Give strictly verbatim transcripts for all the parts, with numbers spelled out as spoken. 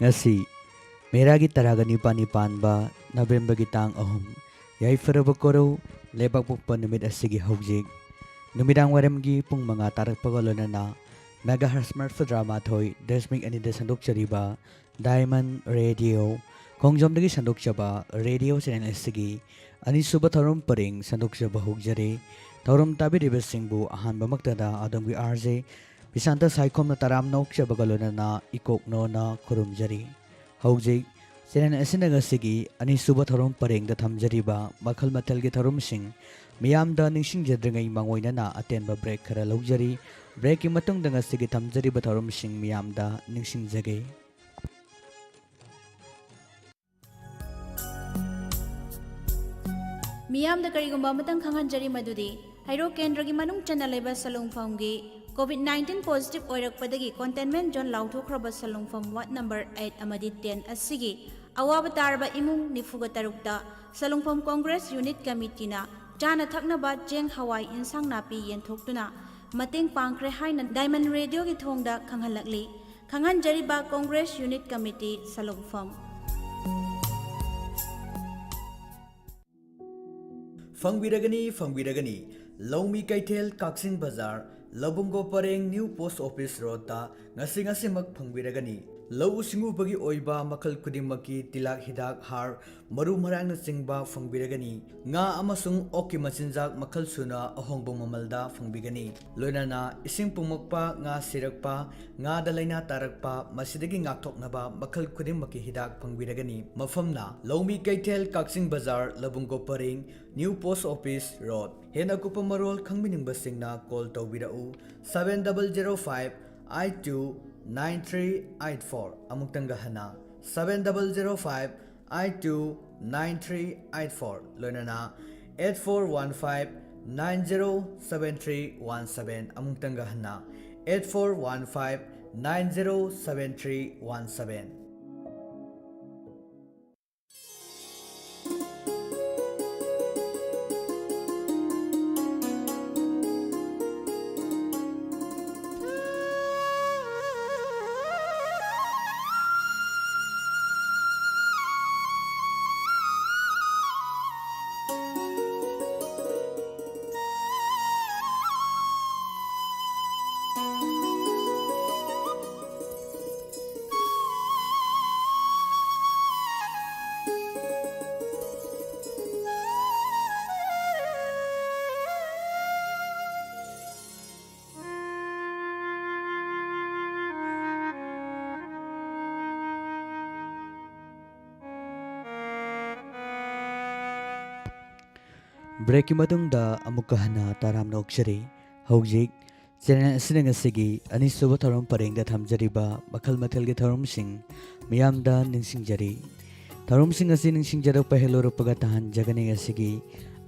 ꯉꯁꯤ ꯃꯦꯔꯥꯒꯤ ꯇꯔꯥꯒ ꯅꯤꯄꯥꯜꯅꯤ ꯄꯥꯟꯕ ꯅꯕꯦꯝꯕꯔꯒꯤ ꯇꯥꯡ ꯑꯍꯨꯝ, ꯌꯥꯏꯐꯔꯕ ꯀꯣꯔꯧ ꯂꯩꯕꯥꯛꯄꯣꯛꯄ ꯅꯨꯃꯤꯠ ꯑꯁꯤꯒꯤ ꯍꯧꯖꯤꯛ ꯅꯨꯃꯤꯗꯥꯡ ꯋꯥꯏꯔꯝꯒꯤ ꯄꯨꯡ ꯃꯉꯥ ꯇꯥꯔꯛꯄꯒ ꯂꯣꯏꯅꯅ megahertz ꯃꯔꯤꯐꯨꯇꯔꯥ ꯃꯥꯊꯣꯏ ꯗꯁꯃꯤꯛ ꯑꯅꯤꯗ ꯁꯟꯗꯣꯛꯆꯔꯤꯕ Diamond Radio ꯈꯣꯡꯖꯣꯝꯗꯒꯤ ꯁꯟꯗꯣꯛꯆꯕ ꯔꯦꯗꯤꯑꯣ ꯆꯦꯅꯦꯜ ꯑꯁꯤꯒꯤ ꯑꯅꯤꯁꯨꯕ ꯊꯧꯔꯝ ꯄꯔꯦꯡ ꯁꯟꯗꯣꯛꯆꯕ ꯍꯧꯖꯔꯤ꯫ ꯊꯧꯔꯝ ꯇꯥꯕꯤꯔꯤꯕꯁꯤꯡꯕꯨ ꯑꯍꯥꯟꯕꯃꯛꯇꯗ ꯑꯗꯣꯝꯒꯤ RJ ꯕꯤꯁꯥꯟꯇ ꯁꯥꯏꯈꯣꯝꯅ ꯇꯔꯥꯝꯅ ꯑꯣꯛꯆꯕꯒ ꯂꯣꯏꯅꯅ ꯏꯀꯣꯛꯅꯣꯅ ꯈꯨꯔꯨꯝꯖꯔꯤ꯫ ꯍꯧꯖꯤꯛ ꯆꯦꯅꯦꯜ ꯑꯁꯤꯅ ꯉꯁꯤꯒꯤ ꯑꯅꯤꯁꯨꯕ ꯊꯧꯔꯝ ꯄꯔꯦꯡꯗ ꯊꯝꯖꯔꯤꯕ ꯃꯈꯜ ꯃꯊꯦꯜꯒꯤ ꯊꯧꯔꯝꯁꯤꯡ ꯃꯤꯌꯥꯝꯗ ꯅꯤꯡꯁꯤꯡꯖꯗ꯭ꯔꯤꯉꯩ ꯃꯥꯡꯑꯣꯏꯅꯅ ꯑꯇꯦꯟꯕ break ꯈꯔ ꯂꯧꯖꯔꯤ꯫ Breakꯀꯤ ꯃꯇꯨꯡꯗ ꯉꯁꯤꯒꯤ ꯊꯝꯖꯔꯤꯕ ꯊꯧꯔꯝꯁꯤꯡ ꯃꯤꯌꯥꯝꯗ ꯅꯤꯡꯁꯤꯡꯖꯒꯦ꯫ ꯃꯤꯌꯥꯝꯗ ꯀꯔꯤꯒꯨꯝꯕ ꯑꯃꯇꯪ ꯈꯪꯍꯟꯖꯔꯤ, ꯃꯗꯨꯗꯤ ꯍꯩꯔꯣꯛ ꯀꯦꯟꯗ꯭ꯔꯒꯤ ꯃꯅꯨꯡ ꯆꯟꯅ ꯂꯩꯕ ꯁꯂꯨꯡꯐꯝꯒꯤ COVID nineteen positive ꯑꯣꯏꯔꯛꯄꯗꯒꯤ containment zone ꯂꯥꯎꯊꯣꯛꯈ꯭ꯔꯕ ꯁꯂꯨꯡꯐꯝ ward number eight ꯑꯃꯗꯤ ten ꯑꯁꯤꯒꯤ ꯑꯋꯥꯕ ꯇꯥꯔꯕ ꯏꯃꯨꯡ ꯅꯤꯐꯨꯒ ꯇꯔꯨꯛꯇ ꯁꯂꯨꯡꯐꯝ Congress Unit Committeeꯅ ꯆꯥꯅ ꯊꯛꯅꯕ ꯆꯦꯡ, ꯍꯋꯥꯏ, ꯏꯟꯁꯥꯡ ꯅꯥꯄꯤ ꯌꯦꯟꯊꯣꯛꯇꯨꯅ ꯃꯇꯦꯡ ꯄꯥꯡꯈ꯭ꯔꯦ ꯍꯥꯏꯅ Diamond Radioꯒꯤ ꯊꯣꯡꯗ ꯈꯪꯍꯜꯂꯛꯂꯤ꯫ ꯈꯪꯍꯟꯖꯔꯤꯕ Congress Unit Committee ꯁꯂꯨꯡꯐꯝ꯫ ꯐꯪꯕꯤꯔꯒꯅꯤ, ꯐꯪꯕꯤꯔꯒꯅꯤ꯫ ꯂꯧꯃꯤ ꯀꯩꯊꯦꯜ, ꯀꯛꯆꯤꯡ ꯕꯖꯥꯔ, ꯂꯧꯕꯨꯡꯒꯣ ꯄꯔꯦꯡ, New Post Office Roadꯇ ꯉꯁꯤ ꯉꯁꯤꯃꯛ ꯐꯪꯕꯤꯔꯒꯅꯤ꯫ ꯂꯧꯎ ꯁꯤꯡꯎꯕꯒꯤ ꯑꯣꯏꯕ ꯃꯈꯜ ꯈꯨꯗꯤꯡꯃꯛꯀꯤ ꯇꯤꯜꯍꯥꯛ ꯍꯤꯗꯥꯛ, ꯍꯥꯔ, ꯃꯔꯨ ꯃꯔꯥꯡꯅꯆꯤꯡꯕ ꯐꯪꯕꯤꯔꯒꯅꯤ꯫ ꯉꯥ ꯑꯃꯁꯨꯡ ꯑꯣꯛꯀꯤ ꯃꯆꯤꯟꯖꯥꯛ ꯃꯈꯜ ꯁꯨꯅ ꯑꯍꯣꯡꯕ ꯃꯃꯜꯗ ꯐꯪꯕꯤꯒꯅꯤ꯫ ꯂꯣꯏꯅꯅ ꯏꯁꯤꯡ ꯄꯨꯝꯃꯛꯄ, ꯉꯥ ꯁꯤꯔꯛꯄ, ꯉꯥꯗ ꯂꯥꯏꯅꯥ ꯇꯥꯔꯛꯄ, ꯃꯁꯤꯗꯒꯤ ꯉꯥꯛꯊꯣꯛꯅꯕ ꯃꯈꯜ ꯈꯨꯗꯤꯡꯃꯛꯀꯤ ꯍꯤꯗꯥꯛ ꯐꯪꯕꯤꯔꯒꯅꯤ꯫ ꯃꯐꯝꯅ ꯂꯧꯃꯤ ꯀꯩꯊꯦꯜ, ꯀꯛꯆꯤꯡ ꯕꯖꯥꯔ, ꯂꯧꯕꯨꯡꯒꯣ ꯄꯔꯦꯡ, New Post Office Road꯫ ꯍꯦꯟꯅ ꯑꯀꯨꯞꯄ ꯃꯔꯣꯜ ꯈꯪꯕꯤꯅꯤꯡꯕꯁꯤꯡꯅ call ꯇꯧꯕꯤꯔꯛꯎ, seven double zero five eight two nine three eight four꯫ ꯑꯃꯨꯛꯇꯪꯒ ꯍꯟꯅ, seven double zero five eight two nine three eight four, ꯂꯣꯏꯅꯅ eight four one five nine zero seven three one seven꯫ ꯑꯃꯨꯛꯇꯪꯒ ꯍꯟꯅ, eight four one five nine zero seven three one seven꯫ ꯕ꯭ꯔꯦꯛꯀꯤ ꯃꯇꯨꯡꯗ ꯑꯃꯨꯛꯀ ꯍꯟꯅ ꯇꯔꯥꯝꯅ ꯑꯣꯛꯆꯔꯤ꯫ ꯍꯧꯖꯤꯛ channel ꯑꯁꯤꯅ ꯉꯁꯤꯒꯤ ꯑꯅꯤꯁꯨꯕ ꯊꯧꯔꯝ ꯄꯔꯦꯡꯗ ꯊꯝꯖꯔꯤꯕ ꯃꯈꯜ ꯃꯊꯦꯜꯒꯤ ꯊꯧꯔꯝꯁꯤꯡ ꯃꯤꯌꯥꯝꯗ ꯅꯤꯡꯁꯤꯡꯖꯔꯤ꯫ ꯊꯧꯔꯝꯁꯤꯡ ꯑꯁꯤ ꯅꯤꯡꯁꯤꯡꯖꯔꯛꯄ ꯍꯦꯛ ꯂꯣꯏꯔꯛꯄꯒ ꯇꯥꯍꯟꯖꯒꯅꯤ ꯉꯁꯤꯒꯤ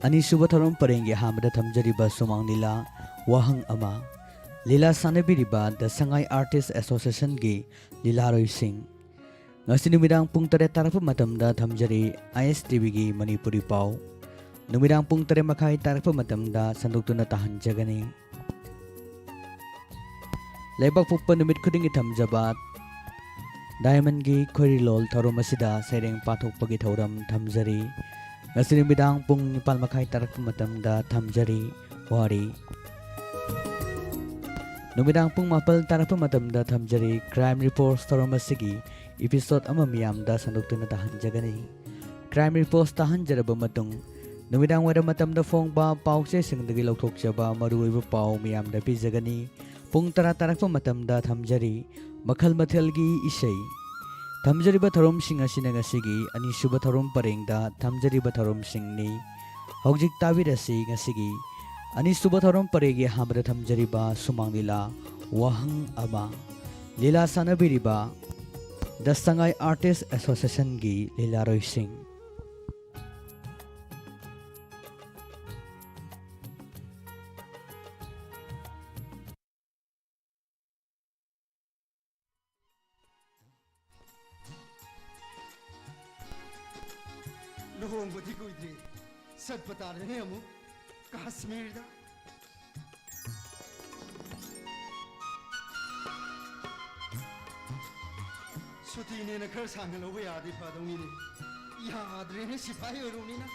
ꯑꯅꯤꯁꯨꯕ ꯊꯧꯔꯝ ꯄꯔꯦꯡꯒꯤ ꯑꯍꯥꯟꯕꯗ ꯊꯝꯖꯔꯤꯕ ꯁꯨꯃꯥꯡ ꯂꯤꯂꯥ ꯋꯥꯍꯪ ꯑꯃ꯫ ꯂꯤꯂꯥ ꯁꯥꯟꯅꯕꯤꯔꯤꯕ ꯗ ꯁꯉꯥꯏ ꯑꯥꯔꯇꯤꯁ ꯑꯦꯁꯣꯁꯤꯌꯦꯁꯟꯒꯤ ꯂꯤꯂꯥꯔꯣꯏꯁꯤꯡ꯫ ꯉꯁꯤ ꯅꯨꯃꯤꯗꯥꯡ ꯄꯨꯡ ꯇꯔꯦꯠ ꯇꯥꯔꯛꯄ ꯃꯇꯝꯗ ꯊꯝꯖꯔꯤ ꯑꯥꯏ ꯑꯦꯁ ꯇꯤ ꯚꯤꯒꯤ ꯃꯅꯤꯄꯨꯔꯤ ꯄꯥꯎ꯫ ꯅꯨꯃꯤꯗꯥꯡ ꯄꯨꯡ ꯇꯔꯦꯠ ꯃꯈꯥꯏ ꯇꯥꯔꯛꯄ ꯃꯇꯝꯗ ꯁꯟꯗꯣꯛꯇꯨꯅ ꯇꯥꯍꯟꯖꯒꯅꯤ꯫ ꯂꯩꯕꯥꯛꯄꯣꯛꯄ ꯅꯨꯃꯤꯠ ꯈꯨꯗꯤꯡꯒꯤ ꯊꯝꯖꯕ ꯗꯥꯏꯃꯟꯒꯤ ꯈꯣꯏꯔꯤꯂꯣꯜ ꯊꯧꯔꯝ ꯑꯁꯤꯗ ꯁꯩꯔꯦꯡ ꯄꯥꯊꯣꯛꯄꯒꯤ ꯊꯧꯔꯝ ꯊꯝꯖꯔꯤ꯫ ꯉꯁꯤ ꯅꯨꯃꯤꯗꯥꯡ ꯄꯨꯡ ꯅꯤꯄꯥꯜ ꯃꯈꯥꯏ ꯇꯥꯔꯛꯄ ꯃꯇꯝꯗ ꯊꯝꯖꯔꯤ ꯋꯥꯔꯤ꯫ ꯅꯨꯃꯤꯗꯥꯡ ꯄꯨꯡ ꯃꯥꯄꯜ ꯇꯥꯔꯛꯄ ꯃꯇꯝꯗ ꯊꯝꯖꯔꯤ ꯀ꯭ꯔꯥꯏꯝ ꯔꯤꯄꯣꯔꯠꯁ ꯊꯧꯔꯝ ꯑꯁꯤꯒꯤ ꯏꯄꯤꯁꯣꯗ ꯑꯃ ꯃꯤꯌꯥꯝꯗ ꯁꯟꯗꯣꯛꯇꯨꯅ ꯇꯥꯍꯟꯖꯒꯅꯤ꯫ ꯀ꯭ꯔꯥꯏꯝ ꯔꯤꯄꯣꯔꯠꯁ ꯇꯥꯍꯟꯖꯔꯕ ꯃꯇꯨꯡ, ꯅꯨꯃꯤꯗꯥꯡ ꯋꯥꯏꯔꯝ ꯃꯇꯝꯗ ꯐꯣꯡꯕ ꯄꯥꯎꯆꯦꯁꯤꯡꯗꯒꯤ ꯂꯧꯊꯣꯛꯆꯕ ꯃꯔꯨꯑꯣꯏꯕ ꯄꯥꯎ ꯃꯤꯌꯥꯝꯗ ꯄꯤꯖꯒꯅꯤ꯫ ꯄꯨꯡ ꯇꯔꯥ ꯇꯥꯔꯛꯄ ꯃꯇꯝꯗ ꯊꯝꯖꯔꯤ ꯃꯈꯜ ꯃꯊꯦꯜꯒꯤ ꯏꯁꯩ꯫ ꯊꯝꯖꯔꯤꯕ ꯊꯧꯔꯝꯁꯤꯡ ꯑꯁꯤꯅ ꯉꯁꯤꯒꯤ ꯑꯅꯤꯁꯨꯕ ꯊꯧꯔꯝ ꯄꯔꯦꯡꯗ ꯊꯝꯖꯔꯤꯕ ꯊꯧꯔꯝꯁꯤꯡꯅꯤ꯫ ꯍꯧꯖꯤꯛ ꯇꯥꯕꯤꯔꯁꯤ ꯉꯁꯤꯒꯤ ꯑꯅꯤꯁꯨꯕ ꯊꯧꯔꯝ ꯄꯔꯦꯡꯒꯤ ꯑꯍꯥꯟꯕꯗ ꯊꯝꯖꯔꯤꯕ ꯁꯨꯃꯥꯡ ꯂꯤꯂꯥ ꯋꯥꯍꯪ ꯑꯃ꯫ ꯂꯤꯂꯥ ꯁꯥꯟꯅꯕꯤꯔꯤꯕ ꯗ ꯁꯉꯥꯏ ꯑꯥꯔꯇꯤꯁ ꯑꯦꯁꯣꯁꯤꯌꯦꯁꯟꯒꯤ ꯂꯤꯂꯥꯔꯣꯏꯁꯤꯡ꯫ ꯂꯨꯍꯣꯡꯕꯗꯤ ꯀꯨꯏꯗ꯭ꯔꯦ꯫ ꯆꯠꯄ ꯇꯥꯔꯦꯅꯦ ꯑꯃꯨꯛ ꯀꯥꯁꯃꯤꯔꯗ꯫ ꯁꯨꯇꯤꯅꯦꯅ ꯈꯔ ꯁꯥꯡꯅ ꯂꯧꯕ ꯌꯥꯔꯗꯤ ꯐꯗꯧꯅꯤꯅꯦ꯫ ꯌꯥꯗ꯭ꯔꯦꯅꯦ, ꯁꯤꯐꯥꯏ ꯑꯣꯏꯔꯨꯕꯅꯤꯅ꯫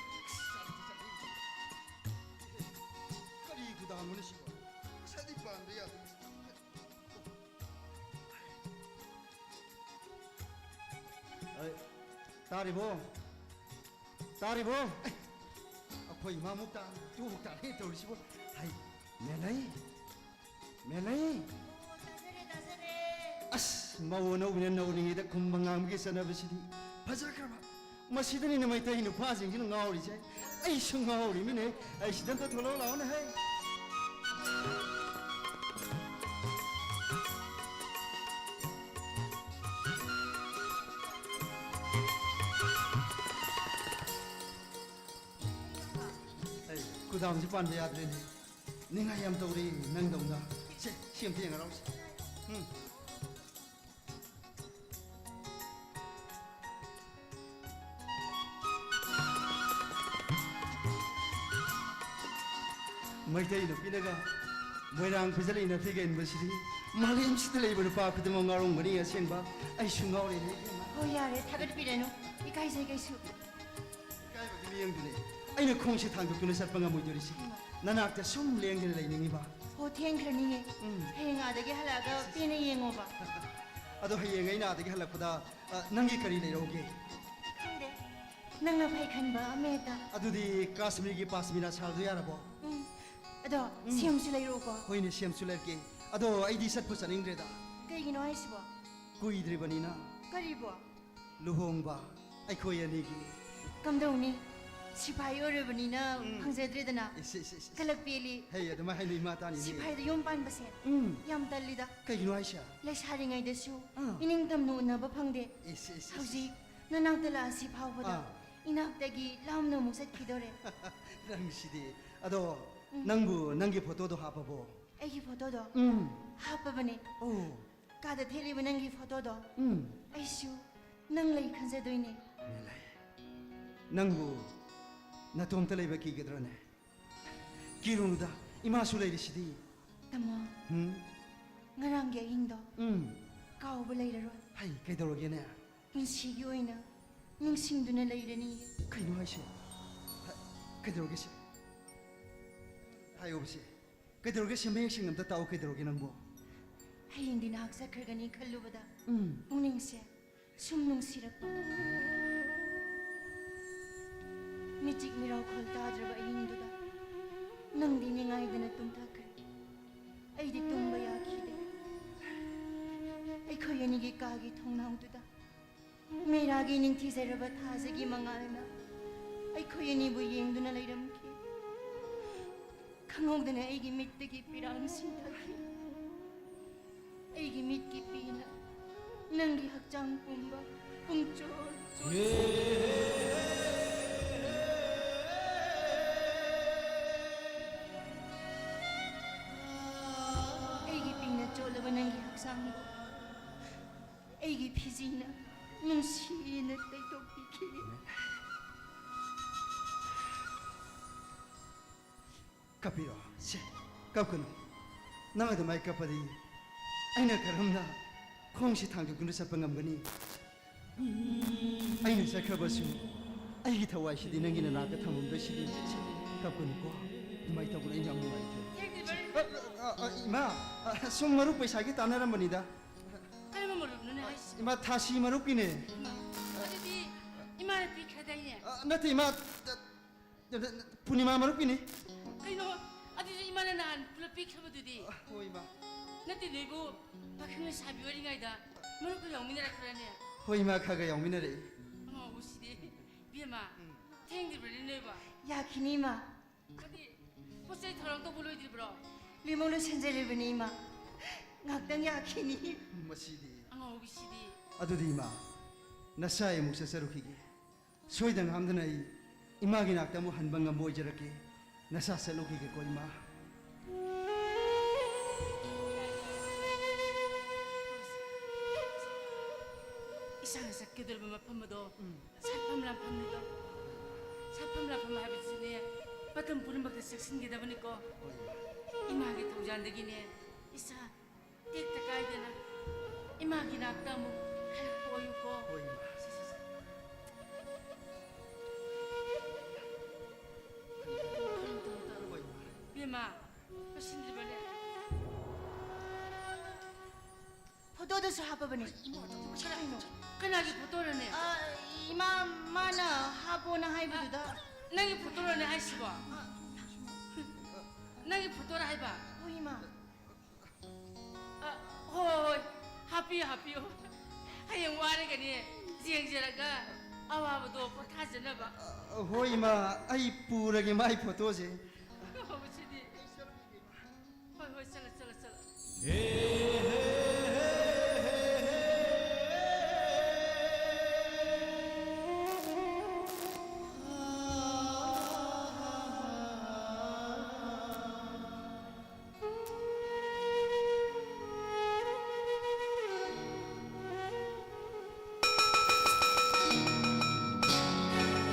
ꯀꯔꯤ ꯈꯨꯗꯥꯡꯅꯣꯅꯦ ꯁꯤꯕꯣ? ꯄꯩꯁꯥꯗꯤ ꯄꯥꯟꯕ ꯌꯥꯗꯦ꯫ ꯑꯩ, ꯇꯥꯔꯤꯕꯣ? ꯇꯥꯔꯤꯕꯣ? ꯑꯩꯈꯣꯏ ꯏꯃꯥ ꯃꯨꯛ ꯇꯥ-, ꯇꯣꯛ ꯇꯥꯔꯦ ꯇꯧꯔꯤꯁꯤꯕꯣ꯫ ꯍꯩ, ꯃꯦꯂꯩ, ꯃꯦꯂꯩ꯫ ꯑꯣ, ꯇꯥꯖꯔꯦ, ꯇꯥꯖꯔꯦ꯫ ꯑꯁ, ꯃꯧ ꯑꯅꯧꯕꯤꯅ ꯅꯧꯔꯤꯉꯩꯗ ꯈꯨꯝꯕ ꯉꯥꯡꯕꯒꯤ ꯆꯠꯅꯕꯤꯁꯤꯗꯤ ꯐꯖꯈ꯭ꯔꯕ꯫ ꯃꯁꯤꯗꯅꯤꯅꯦ ꯃꯩꯇꯩ ꯅꯨꯄꯥꯁꯤꯡꯁꯤꯅ ꯉꯥꯎꯔꯤꯁꯦ꯫ ꯑꯩꯁꯨ ꯉꯥꯎꯔꯤꯃꯤꯅꯦ꯫ ꯑꯩ ꯁꯤꯗ ꯑꯝꯇ ꯊꯣꯛꯂꯛꯑꯣ ꯂꯥꯛꯑꯣꯅꯦ ꯍꯦ꯫ ꯑꯩ ꯈꯨꯗꯥꯝꯁꯤ ꯄꯥꯟꯕ ꯌꯥꯗ꯭ꯔꯦꯅꯦ꯫ ꯅꯤꯡꯉꯥꯏ ꯌꯥꯝ ꯇꯧꯔꯦ ꯅꯪꯗꯧꯅ꯫ ꯁꯦ, ꯁꯤ ꯑꯝꯇ ꯌꯦꯡꯉꯔꯥꯎꯁꯦ꯫ ꯎꯝ꯫ ꯃꯩꯇꯩ ꯅꯨꯄꯤꯅꯒ ꯃꯣꯏꯔꯥꯡ ꯐꯤꯖꯜ ꯏꯟꯅ ꯐꯤꯒ ꯏꯟꯕꯁꯤꯗꯤ ꯃꯥꯂꯦꯝꯁꯤꯗ ꯂꯩꯕ ꯅꯨꯄꯥ ꯈꯨꯗꯤꯡꯃꯛ ꯉꯥꯎꯔꯝꯒꯅꯤ꯫ ꯑꯁꯦꯡꯕ ꯑꯩꯁꯨ ꯉꯥꯎꯔꯦꯅꯦ ꯏꯕꯦꯝꯃ꯫ ꯍꯣ, ꯌꯥꯔꯦ, ꯊꯥꯒꯠꯄꯤꯔꯅꯨ꯫ ꯏꯀꯥꯏꯖꯩ ꯀꯩꯁꯨ꯫ ꯏꯀꯥꯏꯕꯒꯤ ꯃꯤꯌꯦꯡꯗꯨꯅꯦ ꯑꯩꯅ ꯈꯣꯡꯁꯦ ꯊꯥꯡꯗꯣꯛꯇꯨꯅ ꯆꯠꯄ ꯉꯝꯃꯣꯏꯗꯣꯔꯤꯁꯦ꯫ ꯍꯩꯃꯥ꯫ ꯅꯅꯥꯛꯇ ꯁꯨꯝ ꯂꯦꯡꯗꯅ ꯂꯩꯅꯤꯡꯉꯤꯕ꯫ ꯍꯣ, ꯊꯦꯡꯈ꯭ꯔꯅꯤꯌꯦ꯫ ꯎꯝ꯫ ꯍꯌꯦꯡ ꯑꯥꯗꯒꯤ ꯍꯜꯂꯛꯑꯒ ꯄꯦꯟꯅ ꯌꯦꯡꯉꯣꯕ꯫ ꯑꯗꯣ ꯍꯌꯦꯡ ꯑꯩꯅ ꯑꯥꯗꯒꯤ ꯍꯜꯂꯛꯄꯗ, ꯑ, ꯅꯪꯒꯤ ꯀꯔꯤ ꯂꯩꯔꯛꯎꯒꯦ? ꯈꯪꯗꯦ꯫ ꯅꯪꯅ ꯐꯩ ꯈꯟꯕ ꯑꯃ ꯍꯦꯛꯇ꯫ ꯑꯗꯨꯗꯤ ꯀꯥꯁꯃꯤꯔꯒꯤ ꯄꯥꯁꯃꯤꯅꯥ ꯁꯥꯜꯗꯣ ꯌꯥꯔꯕꯣ? ꯎꯝ꯫ ꯑꯗꯣ ꯎꯝ꯫ ꯁꯦꯝꯁꯨ ꯂꯩꯔꯛꯎꯀꯣ꯫ ꯍꯣꯏꯅꯦ, ꯁꯦꯝꯁꯨ ꯂꯩꯔꯛꯀꯦ꯫ ꯑꯗꯣ ꯑꯩꯗꯤ ꯆꯠꯄꯨ ꯆꯠꯅꯤꯡꯗ꯭ꯔꯦꯗ꯫ ꯀꯩꯒꯤꯅꯣ ꯍꯥꯏꯁꯤꯕꯣ? ꯀꯨꯏꯗ꯭ꯔꯤꯕꯅꯤꯅ꯫ ꯀꯔꯤꯕꯣ? ꯂꯨꯍꯣꯡꯕ ꯑꯩꯈꯣꯏ ꯑꯅꯤꯒꯤ꯫ ꯀꯝꯗꯧꯅꯤ? ꯁꯤꯐꯥꯏ ꯑꯣꯏꯔꯕꯅꯤꯅ ꯎꯝ꯫ ꯐꯪꯖꯗ꯭ꯔꯦꯗꯅ꯫ ꯏꯁ, ꯏꯁ, ꯏꯁ, ꯏꯁ꯫ ꯀꯂꯛ ꯄꯦꯜꯂꯤ꯫ ꯍꯩ, ꯑꯗꯨꯃꯥꯏ ꯍꯥꯏꯅꯨ ꯏꯃꯥ ꯇꯥꯅꯤꯅꯦ꯫ ꯁꯤꯐꯥꯏꯗ ꯌꯨꯝ ꯄꯥꯟꯕꯁꯦ ꯎꯝ꯫ ꯌꯥꯝ ꯇꯜꯂꯤꯗ꯫ ꯀꯩꯒꯤꯅꯣ ꯍꯥꯏꯁꯦ? ꯂꯩꯁꯥꯔꯤꯉꯩꯗꯁꯨ ꯑꯥ꯫ ꯏꯅꯤꯡꯇꯝꯅ ꯎꯅꯕ ꯐꯪꯗꯦ꯫ ꯏꯁ, ꯏꯁ, ꯏꯁ, ꯍꯧꯖꯤꯛ ꯏꯁ꯫ ꯅꯅꯥꯛꯇ ꯂꯥꯛꯑꯁꯤ ꯐꯥꯎꯕꯗ ꯑꯥ꯫ ꯏꯅꯥꯛꯇꯒꯤ ꯂꯥꯞꯅ ꯑꯃꯨꯛ ꯆꯠꯈꯤꯗꯣꯔꯦ꯫ ꯅꯪꯁꯤꯗꯤ꯫ ꯑꯗꯣ ꯎꯝ꯫ ꯅꯪꯕꯨ ꯅꯪꯒꯤ ꯐꯣꯇꯣꯗꯣ ꯍꯥꯞꯄꯕꯣ? ꯑꯩꯒꯤ ꯐꯣꯇꯣꯗꯣ ꯎꯝ꯫ ꯍꯥꯞꯄꯕꯅꯦ꯫ ꯑꯣ꯫ ꯀꯥꯗ ꯊꯦꯠꯂꯤꯕ ꯅꯪꯒꯤ ꯐꯣꯇꯣꯗꯣ ꯎꯝ꯫ ꯑꯩꯁꯨ ꯅꯪ ꯂꯩ ꯈꯟꯖꯗꯣꯏꯅꯦ꯫ ꯅꯪꯕꯨ ꯅꯇꯣꯝꯇ ꯂꯩꯕ ꯀꯤꯒꯗ꯭ꯔꯣꯅꯦ? ꯀꯤꯔꯨꯅꯨꯗ, ꯏꯃꯥꯁꯨ ꯂꯩꯔꯤꯁꯤꯗꯤ꯫ ꯇꯥꯃꯣ, ꯎꯝ? ꯉꯔꯥꯡꯒꯤ ꯑꯍꯤꯡꯗꯣ ꯎꯝ꯫ ꯀꯥꯎꯕ ꯂꯩꯔꯔꯣꯏ꯫ ꯍꯩ, ꯀꯩꯗꯧꯔꯒꯦꯅꯦ? ꯄꯨꯟꯁꯤꯒꯤ ꯑꯣꯏꯅ ꯅꯤꯡꯁꯤꯡꯗꯨꯅ ꯂꯩꯔꯅꯤꯌꯦ꯫ ꯀꯩꯅꯣ ꯍꯥꯏꯁꯦ? ꯍ-, ꯀꯩꯗꯧꯔꯒꯦ ꯁꯦ? ꯍꯥꯏꯌꯣꯕ ꯁꯦ꯫ ꯀꯩꯗꯧꯔꯒꯦ ꯁꯦ? ꯃꯌꯦꯛ ꯁꯦꯡꯅ ꯑꯝꯇ ꯇꯥꯛꯑꯣ, ꯀꯩꯗꯧꯔꯒꯦ ꯅꯪꯕꯣ? ꯍꯌꯦꯡꯗꯤ ꯅꯍꯥꯛ ꯆꯠꯈ꯭ꯔꯒꯅꯤ ꯈꯜꯂꯨꯕꯗ ꯎꯝ꯫ ꯄꯨꯛꯅꯤꯡꯁꯦ ꯁꯨꯝ ꯅꯨꯡꯁꯤꯔꯛꯄ꯫ ꯃꯤꯆꯤꯛ ꯃꯤꯔꯥꯎꯈꯣꯜ ꯇꯥꯗ꯭ꯔꯕ ꯑꯍꯤꯡꯗꯨꯗ ꯅꯪꯗꯤ ꯅꯤꯡꯉꯥꯏꯗꯅ ꯇꯨꯝꯊꯈ꯭ꯔꯦ꯫ ꯑꯩꯗꯤ ꯇꯨꯝꯕ ꯌꯥꯈꯤꯗꯦ꯫ ꯑꯩꯈꯣꯏ ꯑꯅꯤꯒꯤ ꯀꯥꯒꯤ ꯊꯣꯡꯅꯥꯎꯗꯨꯗ ꯃꯩꯔꯥꯒꯤ ꯅꯤꯡꯊꯤꯖꯔꯕ ꯊꯥꯖꯒꯤ ꯃꯉꯥꯜꯅ ꯑꯩꯈꯣꯏ ꯑꯅꯤꯕꯨ ꯌꯦꯡꯗꯨꯅ ꯂꯩꯔꯝꯈꯤ꯫ ꯈꯪꯍꯧꯗꯅ ꯑꯩꯒꯤ ꯃꯤꯠꯇꯒꯤ ꯄꯤꯔꯥꯡ ꯁꯤꯟꯊꯈꯤ꯫ ꯑꯩꯒꯤ ꯃꯤꯠꯀꯤ ꯄꯤꯅ ꯅꯪꯒꯤ ꯍꯛꯆꯥꯡ ꯄꯨꯝꯕ ꯄꯨꯡꯆꯣꯠ ꯆꯣꯠ ꯑꯩꯒꯤ ꯄꯤꯅ ꯆꯣꯠꯂꯕ ꯅꯪꯒꯤ ꯍꯛꯆꯥꯡꯕꯨ ꯑꯩꯒꯤ ꯐꯤꯖꯤꯅ ꯅꯨꯡꯁꯤꯅ ꯇꯩꯊꯣꯛꯄꯤꯈꯤ꯫ ꯀꯞꯄꯤꯔꯣ? ꯁꯦ, ꯀꯞꯀꯅꯨ꯫ ꯅꯪ ꯑꯗꯨꯃꯥꯏ ꯀꯞꯄꯗꯤ ꯑꯩꯅ ꯀꯔꯝꯅ ꯈꯣꯡꯁꯤ ꯊꯥꯡꯗꯣꯛꯇꯨꯅ ꯆꯠꯄ ꯉꯝꯒꯅꯤ? ꯑꯩꯅ ꯆꯠꯈ꯭ꯔꯕꯁꯨ ꯑꯩꯒꯤ ꯊꯋꯥꯏꯁꯤꯗꯤ ꯅꯪꯒꯤ ꯅꯅꯥꯛꯇ ꯊꯝꯃꯝꯗꯣꯏꯁꯤꯗꯤ꯫ ꯁꯦ, ꯀꯞꯀꯅꯨꯀꯣ꯫ ꯑꯗꯨꯃꯥꯏ ꯇꯧꯒꯅꯨ, ꯑꯩ ꯌꯥꯝ ꯅꯨꯡꯉꯥꯏꯇꯦ꯫ ꯊꯦꯡꯗ꯭ꯔꯤꯕ ꯑ, ꯑ, ꯑ, ꯏꯃꯥ, ꯑ, ꯁꯨꯝ ꯃꯔꯨꯞ ꯄꯩꯁꯥꯒꯤ ꯇꯥꯟꯅꯔꯝꯕꯅꯤꯗ꯫ ꯀꯔꯝꯕ ꯃꯔꯨꯞꯅꯣꯅꯦ ꯍꯥꯏꯁꯤꯕꯣ? ꯏꯃꯥ, ꯊꯥꯁꯤ ꯃꯔꯨꯞꯀꯤꯅꯦ꯫ ꯏꯃꯥ, ꯑꯗꯨꯗꯤ ꯏꯃꯥꯅ ꯄꯤꯈ꯭ꯔꯗꯥꯏꯅꯦ? ꯑ, ꯅꯠꯇꯦ, ꯏꯃꯥ, ꯄꯨꯔꯅꯤꯃꯥ ꯃꯔꯨꯞꯀꯤꯅꯤ꯫ ꯀꯩꯅꯣ? ꯑꯗꯨꯁꯨ ꯏꯃꯥꯅ ꯅꯍꯥꯟ ꯄꯨꯂꯞ ꯄꯤꯈ꯭ꯔꯕꯗꯨꯗꯤ? ꯑ, ꯍꯣꯏ, ꯏꯃꯥ꯫ ꯅꯠꯇꯦ, ꯅꯣꯏꯕꯨ ꯄꯥꯈꯪ ꯂꯩꯁꯥꯕꯤ ꯑꯣꯏꯔꯤꯉꯩꯗ ꯃꯔꯨꯞꯀ ꯌꯥꯎꯃꯤꯟꯅꯔꯛꯄ꯭ꯔꯅꯦ? ꯍꯣꯏ, ꯏꯃꯥ, ꯈꯔ ꯈꯔ ꯌꯥꯎꯃꯤꯟꯅꯔꯛꯏ꯫ ꯑꯉꯥꯎꯕꯁꯤꯗꯤ꯫ ꯏꯕꯦꯝꯃ, ꯎꯝ꯫ ꯊꯦꯡꯗ꯭ꯔꯤꯕ꯭ꯔꯅꯦ ꯅꯣꯏꯕꯣ? ꯌꯥꯈꯤꯅꯤ, ꯏꯃꯥ꯫ ꯀꯔꯤ? ꯄꯣꯠ ꯆꯩ ꯊꯧꯔꯥꯡ ꯇꯧꯕ ꯂꯣꯏꯗ꯭ꯔꯤꯕ꯭ꯔꯣ? ꯂꯣꯏꯃꯛ ꯂꯣꯏꯁꯤꯟꯖꯔꯤꯕꯅꯤ, ꯏꯃꯥ꯫ ꯉꯥꯛꯇꯪ ꯌꯥꯈꯤꯅꯤ꯫ ꯃꯁꯤꯗꯤ꯫ ꯑꯉꯥꯎꯕꯤꯁꯤꯗꯤ꯫ ꯑꯗꯨꯗꯤ, ꯏꯃꯥ, ꯅꯁꯥ ꯑꯩ ꯑꯃꯨꯛ ꯆꯠꯆꯔꯨꯈꯤꯒꯦ꯫ ꯁꯣꯏꯗ ꯉꯥꯝꯗꯅ ꯑꯩ ꯏꯃꯥꯒꯤ ꯅꯥꯛꯇ ꯑꯃꯨꯛ ꯍꯟꯕ ꯉꯝꯕ ꯑꯣꯏꯖꯔꯛꯀꯦ꯫ ꯅꯁꯥ ꯆꯠꯂꯨꯈꯤꯒꯦꯀꯣ, ꯏꯃꯥ꯫ ꯏꯁꯥꯅ ꯆꯠꯀꯗꯧꯔꯤꯕ ꯃꯐꯝ ꯑꯗꯣ ꯎꯝ꯫ ꯁꯥꯠꯐꯝ ꯂꯥꯟꯐꯝꯅꯤꯗꯣ꯫ ꯁꯥꯠꯐꯝ ꯂꯥꯟꯐꯝ ꯍꯥꯏꯕꯁꯤꯅꯦ, ꯃꯇꯝ ꯄꯨꯝꯅꯃꯛꯇ ꯆꯦꯛꯁꯤꯟꯒꯗꯕꯅꯤꯀꯣ꯫ ꯍꯣꯏ꯫ ꯏꯃꯥꯒꯤ ꯊꯧꯖꯥꯜꯗꯒꯤꯅꯦ, ꯏꯁꯥ ꯇꯦꯛꯇ ꯀꯥꯏꯗꯅ ꯏꯃꯥꯒꯤ ꯅꯥꯛꯇ ꯑꯃꯨꯛ ꯍꯜꯂꯛꯄ ꯑꯣꯏꯌꯨꯀꯣ꯫ ꯍꯣꯏ, ꯏꯃꯥ꯫ ꯁꯦ, ꯁꯦ, ꯁꯦ꯫ ꯇꯧꯔꯣ, ꯇꯧꯔꯣ, ꯇꯧꯔꯣ꯫ ꯍꯣꯏ, ꯏꯃꯥ꯫ ꯏꯕꯦꯝꯃ, ꯂꯣꯏꯁꯤꯟꯗ꯭ꯔꯤꯕꯅꯦ? ꯐꯣꯇꯣꯗꯁꯨ ꯍꯥꯞꯄꯕꯅꯦ꯫ ꯏꯃꯥ, ꯀꯅꯥꯒꯤ ꯐꯣꯇꯣꯔꯅꯦ? ꯑ, ꯏꯃꯥ, ꯃꯥꯅ ꯍꯥꯞꯄꯣꯅ ꯍꯥꯏꯕꯗꯨꯗ꯫ ꯅꯪꯒꯤ ꯐꯣꯇꯣꯔꯅꯦ ꯍꯥꯏꯁꯤꯕꯣ? ꯅꯪꯒꯤ ꯐꯣꯇꯣꯔ ꯍꯥꯏꯕ? ꯍꯣꯏ, ꯏꯃꯥ꯫ ꯑ, ꯍꯣꯏ, ꯍꯣꯏ, ꯍꯣꯏ꯫ ꯍꯥꯞꯄꯤꯌꯨ, ꯍꯥꯞꯄꯤꯌꯨ꯫ ꯍꯌꯦꯡ ꯋꯥꯔꯒꯅꯦ, ꯌꯦꯡꯖꯔꯒ ꯑꯋꯥꯕꯗꯣ ꯄꯣꯊꯥꯖꯅꯕ꯫ ꯍꯣꯏ, ꯏꯃꯥ, ꯑꯩ ꯄꯨꯔꯒꯦ ꯃꯥꯏ ꯐꯣꯇꯣꯁꯦ꯫ ꯑꯣ, ꯁꯤꯗꯤ꯫ ꯍꯣꯏ, ꯍꯣꯏ, ꯆꯠꯂꯣ, ꯆꯠꯂꯣ, ꯆꯠꯂꯣ꯫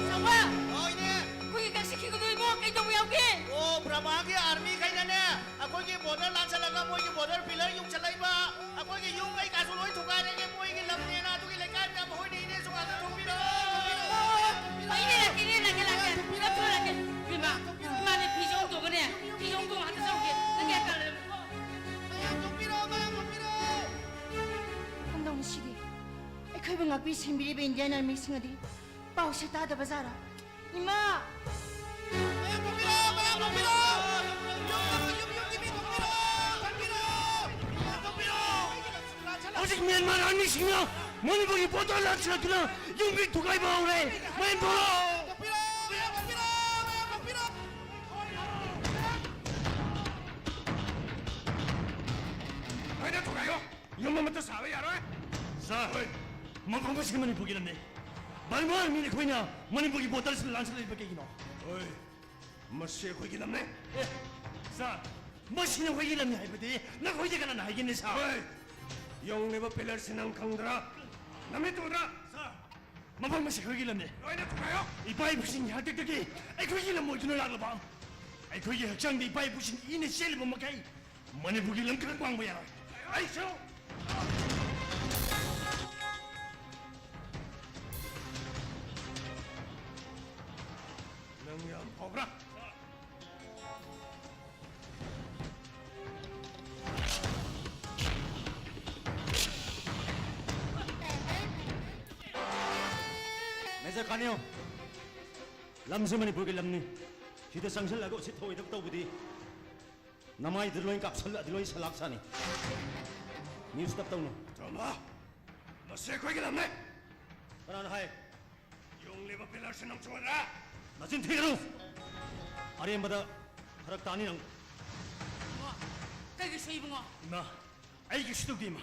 ꯆꯥꯎꯕ! ꯑꯣ, ꯏꯅꯦ꯫ ꯑꯩꯈꯣꯏꯒꯤ ꯀꯛꯁꯤ ꯈꯤꯒꯗꯣ ꯏꯕꯣ, ꯀꯩꯗꯧꯕ ꯌꯥꯎꯒꯦ? ꯑꯣ, ꯕ꯭ꯔꯍꯃꯥꯒꯤ ꯑꯥꯔꯃꯤ ꯈꯩꯅꯅꯦ, ꯑꯩꯈꯣꯏꯒꯤ ꯕꯣꯔꯗꯔ ꯂꯥꯟꯁꯜꯂꯒ ꯃꯣꯏꯒꯤ ꯕꯣꯔꯗꯔ ꯄꯤꯂꯔ ꯌꯨꯡꯁꯜꯂꯛꯏꯕ꯫ ꯑꯩꯈꯣꯏꯒꯤ ꯌꯨꯝ ꯀꯩꯀꯥꯁꯨ ꯂꯣꯏ ꯊꯨꯒꯥꯏꯔꯒꯦ, ꯃꯣꯏꯒꯤ ꯂꯝꯅꯦꯅ꯫ ꯑꯗꯨꯒꯤ ꯂꯩꯀꯥꯏ ꯃꯌꯥꯝ ꯍꯣꯏꯅꯦ, ꯏꯅꯦꯁꯨ ꯉꯥꯛꯇ ꯊꯣꯛꯄꯤꯔꯛꯑꯣ꯫ ꯑꯣ, ꯑꯣ, ꯑꯣ, ꯏꯅꯦ ꯂꯥꯛꯀꯦ, ꯏꯅꯦ ꯂꯥꯛꯀꯦ, ꯂꯥꯛꯀꯦ꯫ ꯂꯥꯛꯊꯣꯛ, ꯂꯥꯛꯀꯦ꯫ ꯏꯃꯥ, ꯏꯃꯥꯅꯦ ꯐꯤꯁꯦ ꯍꯣꯡꯗꯣꯛꯑꯒꯅꯦ, ꯐꯤꯁꯦ ꯍꯣꯡꯗꯣꯛꯑꯒ ꯍꯥꯟꯅ ꯆꯠꯂꯨꯒꯦ꯫ ꯅꯪ ꯀꯌꯥ ꯇꯜꯂꯦꯕꯀꯣ? ꯃꯌꯥꯝ ꯊꯣꯛꯄꯤꯔꯛꯑꯣ, ꯃꯌꯥꯝ ꯊꯣꯛꯄꯤꯔꯛꯑꯣ꯫ ꯀꯝꯗꯧꯅꯤ ꯁꯤꯗꯤ? ꯑꯩꯈꯣꯏꯕꯨ ꯉꯥꯛꯄꯤ ꯁꯦꯟꯕꯤꯔꯤꯕ ꯏꯟꯗꯤꯌꯥꯟ ꯑꯥꯔꯃꯤꯁꯤꯡ ꯑꯗꯤ ꯄꯥꯎꯁꯦ ꯇꯥꯗꯕ ꯖꯥꯔꯥ? ꯏꯃꯥ! ꯃꯌꯥꯝ ꯊꯣꯛꯄꯤꯔꯛꯑꯣ, ꯃꯌꯥꯝ ꯊꯣꯛꯄꯤꯔꯛꯑꯣ! ꯌꯨꯝ, ꯌꯨꯝ, ꯌꯨꯝ, ꯌꯨꯝꯒꯤ ꯃꯤ ꯊꯣꯛꯄꯤꯔꯛꯑꯣ! ꯊꯣꯛꯄꯤꯔꯛꯑꯣ! ꯃꯌꯥꯝ ꯊꯣꯛꯄꯤꯔꯛꯑꯣ! ꯍꯧꯖꯤꯛ ꯃ꯭ꯌꯥꯟꯃꯥꯔ ꯑꯥꯔꯃꯤꯁꯤꯡꯅ ꯃꯅꯤꯄꯨꯔꯒꯤ ꯕꯣꯔꯗꯔ ꯂꯥꯟꯁꯤꯜꯂꯛꯇꯨꯅ ꯌꯨꯝꯒꯤ ꯊꯨꯒꯥꯏꯕ ꯍꯧꯔꯦ! ꯃꯌꯥꯝ ꯊꯣꯛꯂꯛꯑꯣ! ꯊꯣꯛꯄꯤꯔꯛꯑꯣ, ꯃꯌꯥꯝ ꯊꯣꯛꯄꯤꯔꯛꯑꯣ, ꯃꯌꯥꯝ ꯊꯣꯛꯄꯤꯔꯛꯑꯣ! ꯂꯣꯏꯅ ꯊꯨꯒꯥꯏꯌꯣ! ꯌꯨꯝ ꯑꯃꯠꯇ ꯁꯥꯕ ꯌꯥꯔꯣꯏ! ꯁꯥꯔ, ꯍꯣꯏ꯫ ꯃꯐꯝ ꯑꯁꯤ ꯃꯅꯤꯄꯨꯔꯒꯤ ꯂꯝꯅꯤ꯫ ꯕꯔꯃꯥ ꯑꯥꯔꯃꯤꯅ ꯑꯩꯈꯣꯏꯅ ꯃꯅꯤꯄꯨꯔꯒꯤ ꯕꯣꯔꯗꯔꯁꯤꯗ ꯂꯥꯟꯁꯤꯜꯂꯛꯏꯕ ꯀꯩꯒꯤꯅꯣ? ꯍꯣꯏ, ꯃꯁꯤ ꯑꯩꯈꯣꯏꯒꯤ ꯂꯝꯅꯤ꯫ ꯑꯦ, ꯁꯥꯔ, ꯃꯁꯤ ꯅꯈꯣꯏꯒꯤ ꯂꯝꯅꯤ ꯍꯥꯏꯕꯗꯤ ꯅꯈꯣꯏꯗ ꯀꯅꯥꯅ ꯍꯥꯏꯒꯅꯤ, ꯁꯥꯔ? ꯍꯣꯏ, ꯌꯣꯡꯂꯤꯕ ꯄꯤꯂꯔꯁꯤ ꯅꯪ ꯈꯪꯗ꯭ꯔꯥ? ꯅꯃꯤꯠ ꯎꯗ꯭ꯔꯥ? ꯁꯥꯔ, ꯃꯐꯝ ꯑꯁꯤ ꯑꯩꯈꯣꯏꯒꯤ ꯂꯝꯅꯤ꯫ ꯂꯣꯏꯅ ꯊꯨꯒꯥꯏꯌꯣ! ꯏꯄꯥ ꯏꯄꯨꯁꯤꯡꯒꯤ ꯍꯥꯛꯇꯛꯇꯒꯤ ꯑꯩꯈꯣꯏꯒꯤ ꯂꯝ ꯑꯣꯏꯗꯨꯅ ꯂꯥꯛꯂꯕ ꯑꯩꯈꯣꯏꯒꯤ ꯍꯛꯆꯥꯡꯗ ꯏꯄꯥ ꯏꯄꯨꯁꯤꯡꯒꯤ ꯏꯅ ꯆꯦꯜꯂꯤꯕ ꯃꯈꯩ ꯃꯅꯤꯄꯨꯔꯒꯤ ꯂꯝ ꯈꯛ ꯃꯥꯡꯕ ꯌꯥꯔꯣꯏ꯫ ꯑꯩꯁꯨ! ꯅꯪ ꯌꯥꯝ ꯐꯥꯎꯕ꯭ꯔꯥ? ꯃꯦꯖꯔ ꯀꯥꯅꯤꯌꯣ, ꯂꯝꯁꯦ ꯃꯅꯤꯄꯨꯔꯒꯤ ꯂꯝꯅꯤ꯫ ꯁꯤꯗ ꯆꯪꯁꯤꯜꯂꯒ ꯎꯁꯤꯠ ꯊꯑꯣꯏꯗꯕ ꯇꯧꯕꯗꯤ ꯅꯃꯥꯏꯗ ꯂꯣꯏ ꯀꯥꯞꯁꯜꯂꯛꯑꯗꯤ ꯂꯣꯏ ꯁꯂꯥꯛ ꯆꯥꯅꯤ꯫ ꯅ꯭ꯌꯨꯁ ꯇꯞ ꯇꯧꯅꯨ꯫ ꯗ꯭ꯔꯃꯥ! ꯃꯁꯤ ꯑꯩꯈꯣꯏꯒꯤ ꯂꯝꯅꯤ! ꯀꯅꯥꯅ ꯍꯥꯏ? ꯌꯣꯡꯂꯤꯕ ꯄꯤꯂꯔꯁꯤ ꯅꯪ ꯆꯨꯝꯒꯗ꯭ꯔꯥ? ꯅꯆꯤꯟ ꯊꯤꯒꯅꯨ! ꯑꯔꯦꯝꯕꯗ ꯐꯔꯛ ꯇꯥꯅꯤ ꯅꯪ꯫ ꯏꯕꯨꯡꯉꯣ, ꯀꯩꯒꯤ ꯁꯣꯏ ꯏꯕꯨꯡꯉꯣ? ꯏꯃꯥ, ꯑꯩ ꯀꯩꯁꯨ ꯇꯧꯗꯦ ꯏꯃꯥ꯫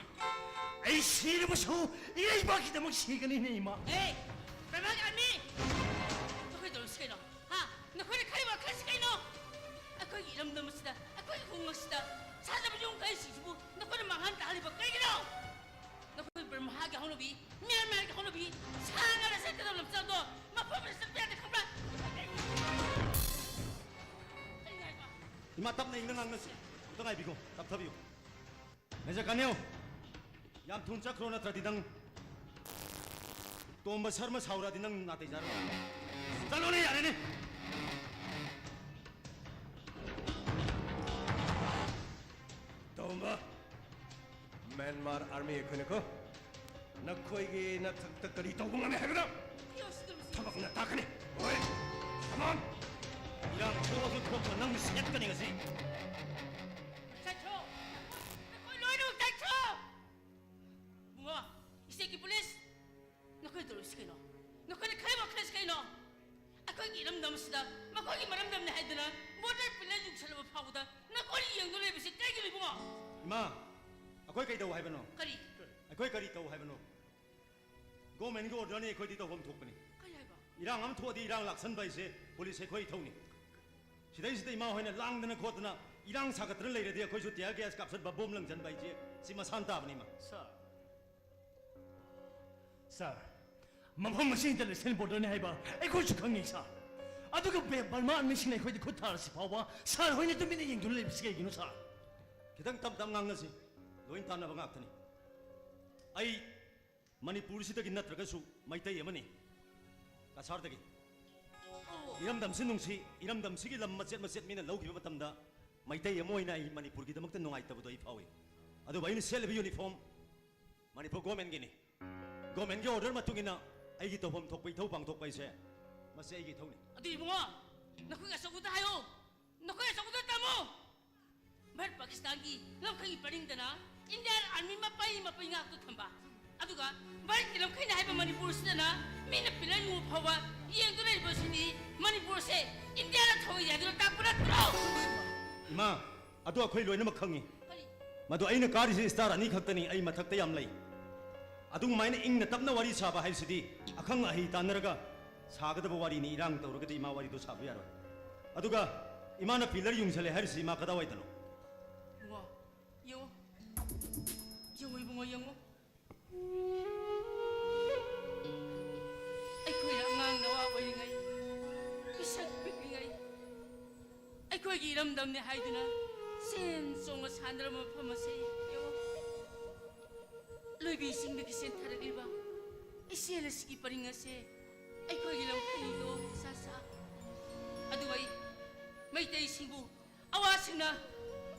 ꯑꯩ ꯁꯤꯔꯕꯁꯨ ꯏꯔꯩꯕꯥꯛꯀꯤꯗꯃꯛ ꯁꯤꯒꯅꯤꯅꯦ ꯏꯃꯥ꯫ ꯑꯦ, ꯕꯔꯃꯥꯒꯤ ꯑꯥꯔꯃꯤ! ꯅꯈꯣꯏ ꯇꯧꯔꯤꯁꯤ ꯀꯩꯅꯣ? ꯍꯥ? ꯅꯈꯣꯏꯅ ꯈꯜꯂꯤꯕ ꯋꯥꯈꯜꯁꯤ ꯀꯩꯅꯣ? ꯑꯩꯈꯣꯏꯒꯤ ꯏꯔꯝꯗꯝ ꯑꯁꯤꯗ, ꯑꯩꯈꯣꯏꯒꯤ ꯈꯨꯡꯒꯪ ꯑꯁꯤꯗ ꯁꯥꯖꯕ ꯌꯨꯝ ꯀꯩꯁꯤꯡꯁꯤꯕꯨ ꯅꯈꯣꯏꯅ ꯃꯥꯡꯍꯟ ꯇꯥꯍꯜꯂꯤꯕ ꯀꯩꯒꯤꯅꯣ? ꯅꯈꯣꯏ ꯕꯔꯃꯥꯒꯤ ꯍꯧꯅꯕꯤ, ꯃ꯭ꯌꯥꯟꯃꯥꯔꯒꯤ ꯍꯧꯅꯕꯤ, ꯁꯥ ꯉꯥꯅ ꯆꯠꯀꯗꯕ ꯂꯝꯆꯠꯗꯣ ꯃꯐꯝ ꯑꯃꯗ ꯆꯠꯄ ꯌꯥꯗꯦ ꯈꯪꯕ꯭ꯔꯥ? ꯀꯩꯅꯣ ꯍꯥꯏꯕ? ꯏꯃꯥ, ꯇꯞꯅ ꯏꯪꯅ ꯉꯥꯡꯅꯁꯤ꯫ ꯑꯝꯇ ꯉꯥꯏꯕꯤꯈꯣ, ꯇꯞꯊꯕꯤꯌꯨ꯫ ꯃꯦꯖꯔ ꯀꯥꯅꯤꯌꯣ, ꯌꯥꯝ ꯊꯨꯅ ꯆꯠꯈ꯭ꯔꯣ, ꯅꯠꯇ꯭ꯔꯗꯤ ꯅꯪ ꯇꯣꯝꯕ ꯁꯔꯃ ꯁꯥꯎꯔꯛꯑꯗꯤ ꯅꯪ ꯅꯥꯇꯩ ꯆꯥꯔꯣꯏ꯫ ꯆꯠꯂꯣꯅꯦ, ꯌꯥꯔꯦꯅꯦ꯫ ꯇꯣꯝꯕ, ꯃ꯭ꯌꯥꯟꯃꯥꯔ ꯑꯥꯔꯃꯤ ꯑꯩꯈꯣꯏꯅꯀꯣ, ꯅꯈꯣꯏꯒꯤ ꯅꯊꯛꯇ ꯀꯔꯤ ꯇꯧꯕ ꯉꯝꯃꯤ ꯍꯥꯏꯕꯅꯣ? ꯊꯕꯛꯅ ꯇꯥꯛꯀꯅꯤ꯫ ꯍꯣꯏ, come on꯫ ꯏꯔꯥꯡ ꯊꯣꯛꯑꯁꯨ ꯊꯣꯛꯄ ꯅꯪ ꯁꯦꯠꯀꯅꯤ ꯉꯁꯤ꯫ ꯆꯠꯈ꯭ꯔꯣ! ꯅꯈꯣꯏ ꯂꯣꯏꯅꯃꯛ ꯆꯠꯈ꯭ꯔꯣ! ꯏꯕꯨꯡꯉꯣ, ꯏꯁꯇꯦꯠꯀꯤ ꯄꯨꯂꯤꯁ, ꯅꯈꯣꯏ ꯇꯧꯔꯤꯁꯤ ꯀꯩꯅꯣ? ꯅꯈꯣꯏꯅ ꯈꯜꯂꯤꯕ ꯋꯥꯈꯜꯁꯤ ꯀꯩꯅꯣ? ꯑꯩꯈꯣꯏꯒꯤ ꯏꯔꯝꯗꯝ ꯑꯁꯤꯗ ꯃꯈꯣꯏꯒꯤ ꯃꯔꯝꯗꯝꯅꯤ ꯍꯥꯏꯗꯨꯅ ꯕꯣꯔꯗꯔ ꯄꯤꯂꯔ ꯌꯨꯡꯁꯜꯂꯕ ꯐꯥꯎꯕꯗ ꯅꯈꯣꯏꯅ ꯌꯦꯡꯗꯨꯅ ꯂꯩꯕꯁꯤ ꯀꯩꯒꯤꯅꯣ, ꯏꯕꯨꯡꯉꯣ? ꯏꯃꯥ, ꯑꯩꯈꯣꯏ ꯀꯩꯗꯧ ꯍꯥꯏꯕꯅꯣ? ꯀꯔꯤ? ꯑꯩꯈꯣꯏ ꯀꯔꯤ ꯇꯧ ꯍꯥꯏꯕꯅꯣ? ꯒꯣꯔꯃꯦꯟꯒꯤ ꯑꯣꯔꯗꯔꯅꯤ, ꯑꯩꯈꯣꯏꯗꯤ ꯇꯧꯐꯝ ꯊꯣꯛꯄꯅꯤ꯫ ꯀꯔꯤ ꯍꯥꯏꯕ? ꯏꯔꯥꯡ ꯑꯃ ꯊꯣꯛꯑꯗꯤ ꯏꯔꯥꯡ ꯂꯥꯛꯁꯟꯕ ꯍꯥꯏꯁꯦ ꯄꯨꯂꯤꯁ ꯑꯩꯈꯣꯏ ꯏꯊꯧꯅꯤ꯫ ꯁꯤꯗꯩꯁꯤꯗ ꯏꯃꯥ ꯍꯣꯏꯅ ꯂꯥꯡꯗꯅ ꯈꯣꯠꯇꯅ ꯏꯔꯥꯡ ꯁꯥꯒꯠꯇꯅ ꯂꯩꯔꯗꯤ ꯑꯩꯈꯣꯏꯁꯨ tear gas ꯀꯥꯞꯁꯟꯕ, ꯕꯣꯝ ꯂꯪꯁꯟꯕ ꯍꯥꯏꯁꯦ ꯁꯤ ꯃꯁꯥꯟ ꯇꯥꯕꯅꯤ, ꯏꯃꯥ꯫ ꯁꯥꯔ, ꯁꯥꯔ, ꯃꯐꯝ ꯑꯁꯤ international border ꯅꯤ ꯍꯥꯏꯕ ꯑꯩꯈꯣꯏꯁꯨ ꯈꯪꯉꯤ, ꯁꯥꯔ꯫ ꯑꯗꯨꯒ ꯕꯦ-, ꯕꯔꯃꯥ ꯑꯥꯔꯃꯤꯁꯤꯡꯅ ꯑꯩꯈꯣꯏꯗ ꯈꯨꯠ ꯊꯥꯔꯁꯤ ꯐꯥꯎꯕ ꯁꯥꯔ ꯍꯣꯏꯅ ꯇꯨꯃꯤꯟꯅ ꯌꯦꯡꯗꯨꯅ ꯂꯩꯕꯁꯤ ꯀꯩꯒꯤꯅꯣ, ꯁꯥꯔ? ꯈꯤꯇꯪ ꯇꯞ ꯇꯞ ꯉꯥꯡꯅꯁꯤ, ꯂꯣꯏ ꯇꯥꯟꯅꯕ ꯉꯥꯛꯇꯅꯤ꯫ ꯑꯩ ꯃꯅꯤꯄꯨꯔꯁꯤꯗꯒꯤ ꯅꯠꯇ꯭ꯔꯒꯁꯨ ꯃꯩꯇꯩ ꯑꯃꯅꯤ, ꯀꯁꯥꯔꯗꯒꯤ꯫ ꯏꯔꯝꯗꯝꯁꯤ ꯅꯨꯡꯁꯤ, ꯏꯔꯝꯗꯝꯁꯤꯒꯤ ꯂꯝ ꯃꯆꯦꯠ ꯃꯆꯦꯠ ꯃꯤꯅ ꯂꯧꯈꯤꯕ ꯃꯇꯝꯗ ꯃꯩꯇꯩ ꯑꯃ ꯑꯣꯏꯅ ꯑꯩ ꯃꯅꯤꯄꯨꯔꯒꯤꯗꯃꯛꯇ ꯅꯨꯡꯉꯥꯏꯇꯕꯗꯣ ꯑꯩ ꯐꯥꯎꯏ꯫ ꯑꯗꯨꯕꯨ ꯑꯩꯅ ꯁꯦꯠꯂꯤꯕ ꯌꯨꯅꯤꯐꯣꯔꯝ ꯃꯅꯤꯄꯨꯔ ꯒꯣꯔꯃꯦꯟꯒꯤꯅꯤ꯫ ꯒꯣꯔꯃꯦꯟꯒꯤ ꯑꯣꯔꯗꯔ ꯃꯇꯨꯡ ꯏꯟꯅ ꯑꯩꯒꯤ ꯇꯧꯐꯝ ꯊꯣꯛꯄ ꯏꯊꯧ ꯄꯥꯡꯊꯣꯛꯄ ꯍꯥꯏꯁꯦ ꯃꯁꯤ ꯑꯩꯒꯤ ꯏꯊꯧꯅꯤ꯫ ꯑꯗꯨ ꯏꯕꯨꯡꯉꯣ, ꯅꯈꯣꯏ ꯑꯆꯧꯕꯗ ꯍꯥꯏꯌꯣ, ꯅꯈꯣꯏ ꯑꯆꯧꯕꯗ ꯇꯝꯃꯣ꯫ ꯚꯥꯔꯠ ꯄꯥꯀꯤꯁꯇꯥꯟꯒꯤ ꯂꯝꯈꯩꯒꯤ ꯄꯔꯤꯡꯗꯅ ꯏꯟꯗꯤꯌꯥꯟ ꯑꯥꯔꯃꯤ ꯃꯄꯩ ꯃꯄꯩ ꯉꯥꯛꯇꯨ ꯊꯝꯕ, ꯑꯗꯨꯒ ꯚꯥꯔꯠꯀꯤ ꯂꯝꯈꯩꯅ ꯍꯥꯏꯕ ꯃꯅꯤꯄꯨꯔꯁꯤꯗꯅ ꯃꯤꯅ ꯄꯤꯂꯔ ꯌꯨꯡꯕ ꯐꯥꯎꯕ ꯌꯦꯡꯗꯨꯅ ꯂꯩꯕꯁꯤꯗꯤ ꯃꯅꯤꯄꯨꯔꯁꯦ ꯏꯟꯗꯤꯌꯥꯗ ꯊꯧꯑꯣꯏꯗꯦ ꯍꯥꯏꯗꯨꯅ ꯇꯥꯛꯄ ꯅꯠꯇ꯭ꯔꯣ? ꯏꯃꯥ, ꯑꯗꯨ ꯑꯩꯈꯣꯏ ꯂꯣꯏꯅꯃꯛ ꯈꯪꯉꯤ꯫ ꯀꯔꯤ? ꯃꯗꯨ ꯑꯩꯅ ꯀꯥꯔꯤꯁꯤ ꯁ꯭ꯇꯥꯔ ꯑꯅꯤ ꯈꯛꯇꯅꯤ, ꯑꯩ ꯃꯊꯛꯇ ꯌꯥꯝ ꯂꯩ꯫ ꯑꯗꯨꯃꯥꯏꯅ ꯏꯪꯅ ꯇꯞꯅ ꯋꯥꯔꯤ ꯁꯥꯕ ꯍꯥꯏꯕꯁꯤꯗꯤ ꯑꯈꯪ ꯑꯍꯩ ꯇꯥꯟꯅꯔꯒ ꯁꯥꯒꯗꯕ ꯋꯥꯔꯤꯅꯤ꯫ ꯏꯔꯥꯡ ꯇꯧꯔꯒꯗꯤ ꯏꯃꯥ ꯋꯥꯔꯤꯗꯣ ꯁꯥꯕ ꯌꯥꯔꯣꯏ꯫ ꯑꯗꯨꯒ ꯏꯃꯥꯅ ꯄꯤꯂꯔ ꯌꯨꯡꯁꯜꯂꯦ ꯍꯥꯏꯔꯤꯁꯤ ꯏꯃꯥ ꯀꯗꯥꯏꯋꯥꯏꯗꯅꯣ? ꯏꯕꯨꯡꯉꯣ, ꯌꯦꯡꯉꯣ, ꯌꯦꯡꯉꯣ ꯏꯕꯨꯡꯉꯣ, ꯌꯦꯡꯉꯣ꯫ ꯑꯩꯈꯣꯏꯅ ꯑꯉꯥꯡ ꯅꯋꯥ ꯑꯣꯏꯔꯤꯉꯩ, ꯄꯤꯁꯛ ꯄꯤꯛꯂꯤꯉꯩ, ꯑꯩꯈꯣꯏꯒꯤ ꯏꯔꯝꯗꯝꯅꯤ ꯍꯥꯏꯗꯨꯅ ꯆꯦꯟ ꯆꯣꯡꯅ ꯁꯥꯟꯅꯔꯝꯕ ꯃꯐꯝ ꯑꯁꯦ ꯌꯦꯡꯉꯨ꯫ ꯂꯣꯏꯕꯤ ꯆꯤꯡꯗꯒꯤ ꯆꯦꯟꯊꯔꯛꯂꯤꯕ ꯏꯆꯦꯜ ꯑꯁꯤꯒꯤ ꯄꯔꯤꯡ ꯑꯁꯦ ꯑꯩꯈꯣꯏꯒꯤ ꯂꯝꯈꯩꯅꯤꯗꯣ, ꯏꯆꯥ ꯁꯥ꯫ ꯑꯗꯨ ꯑꯩ ꯃꯩꯇꯩꯁꯤꯡꯕꯨ ꯑꯋꯥꯁꯤꯡꯅ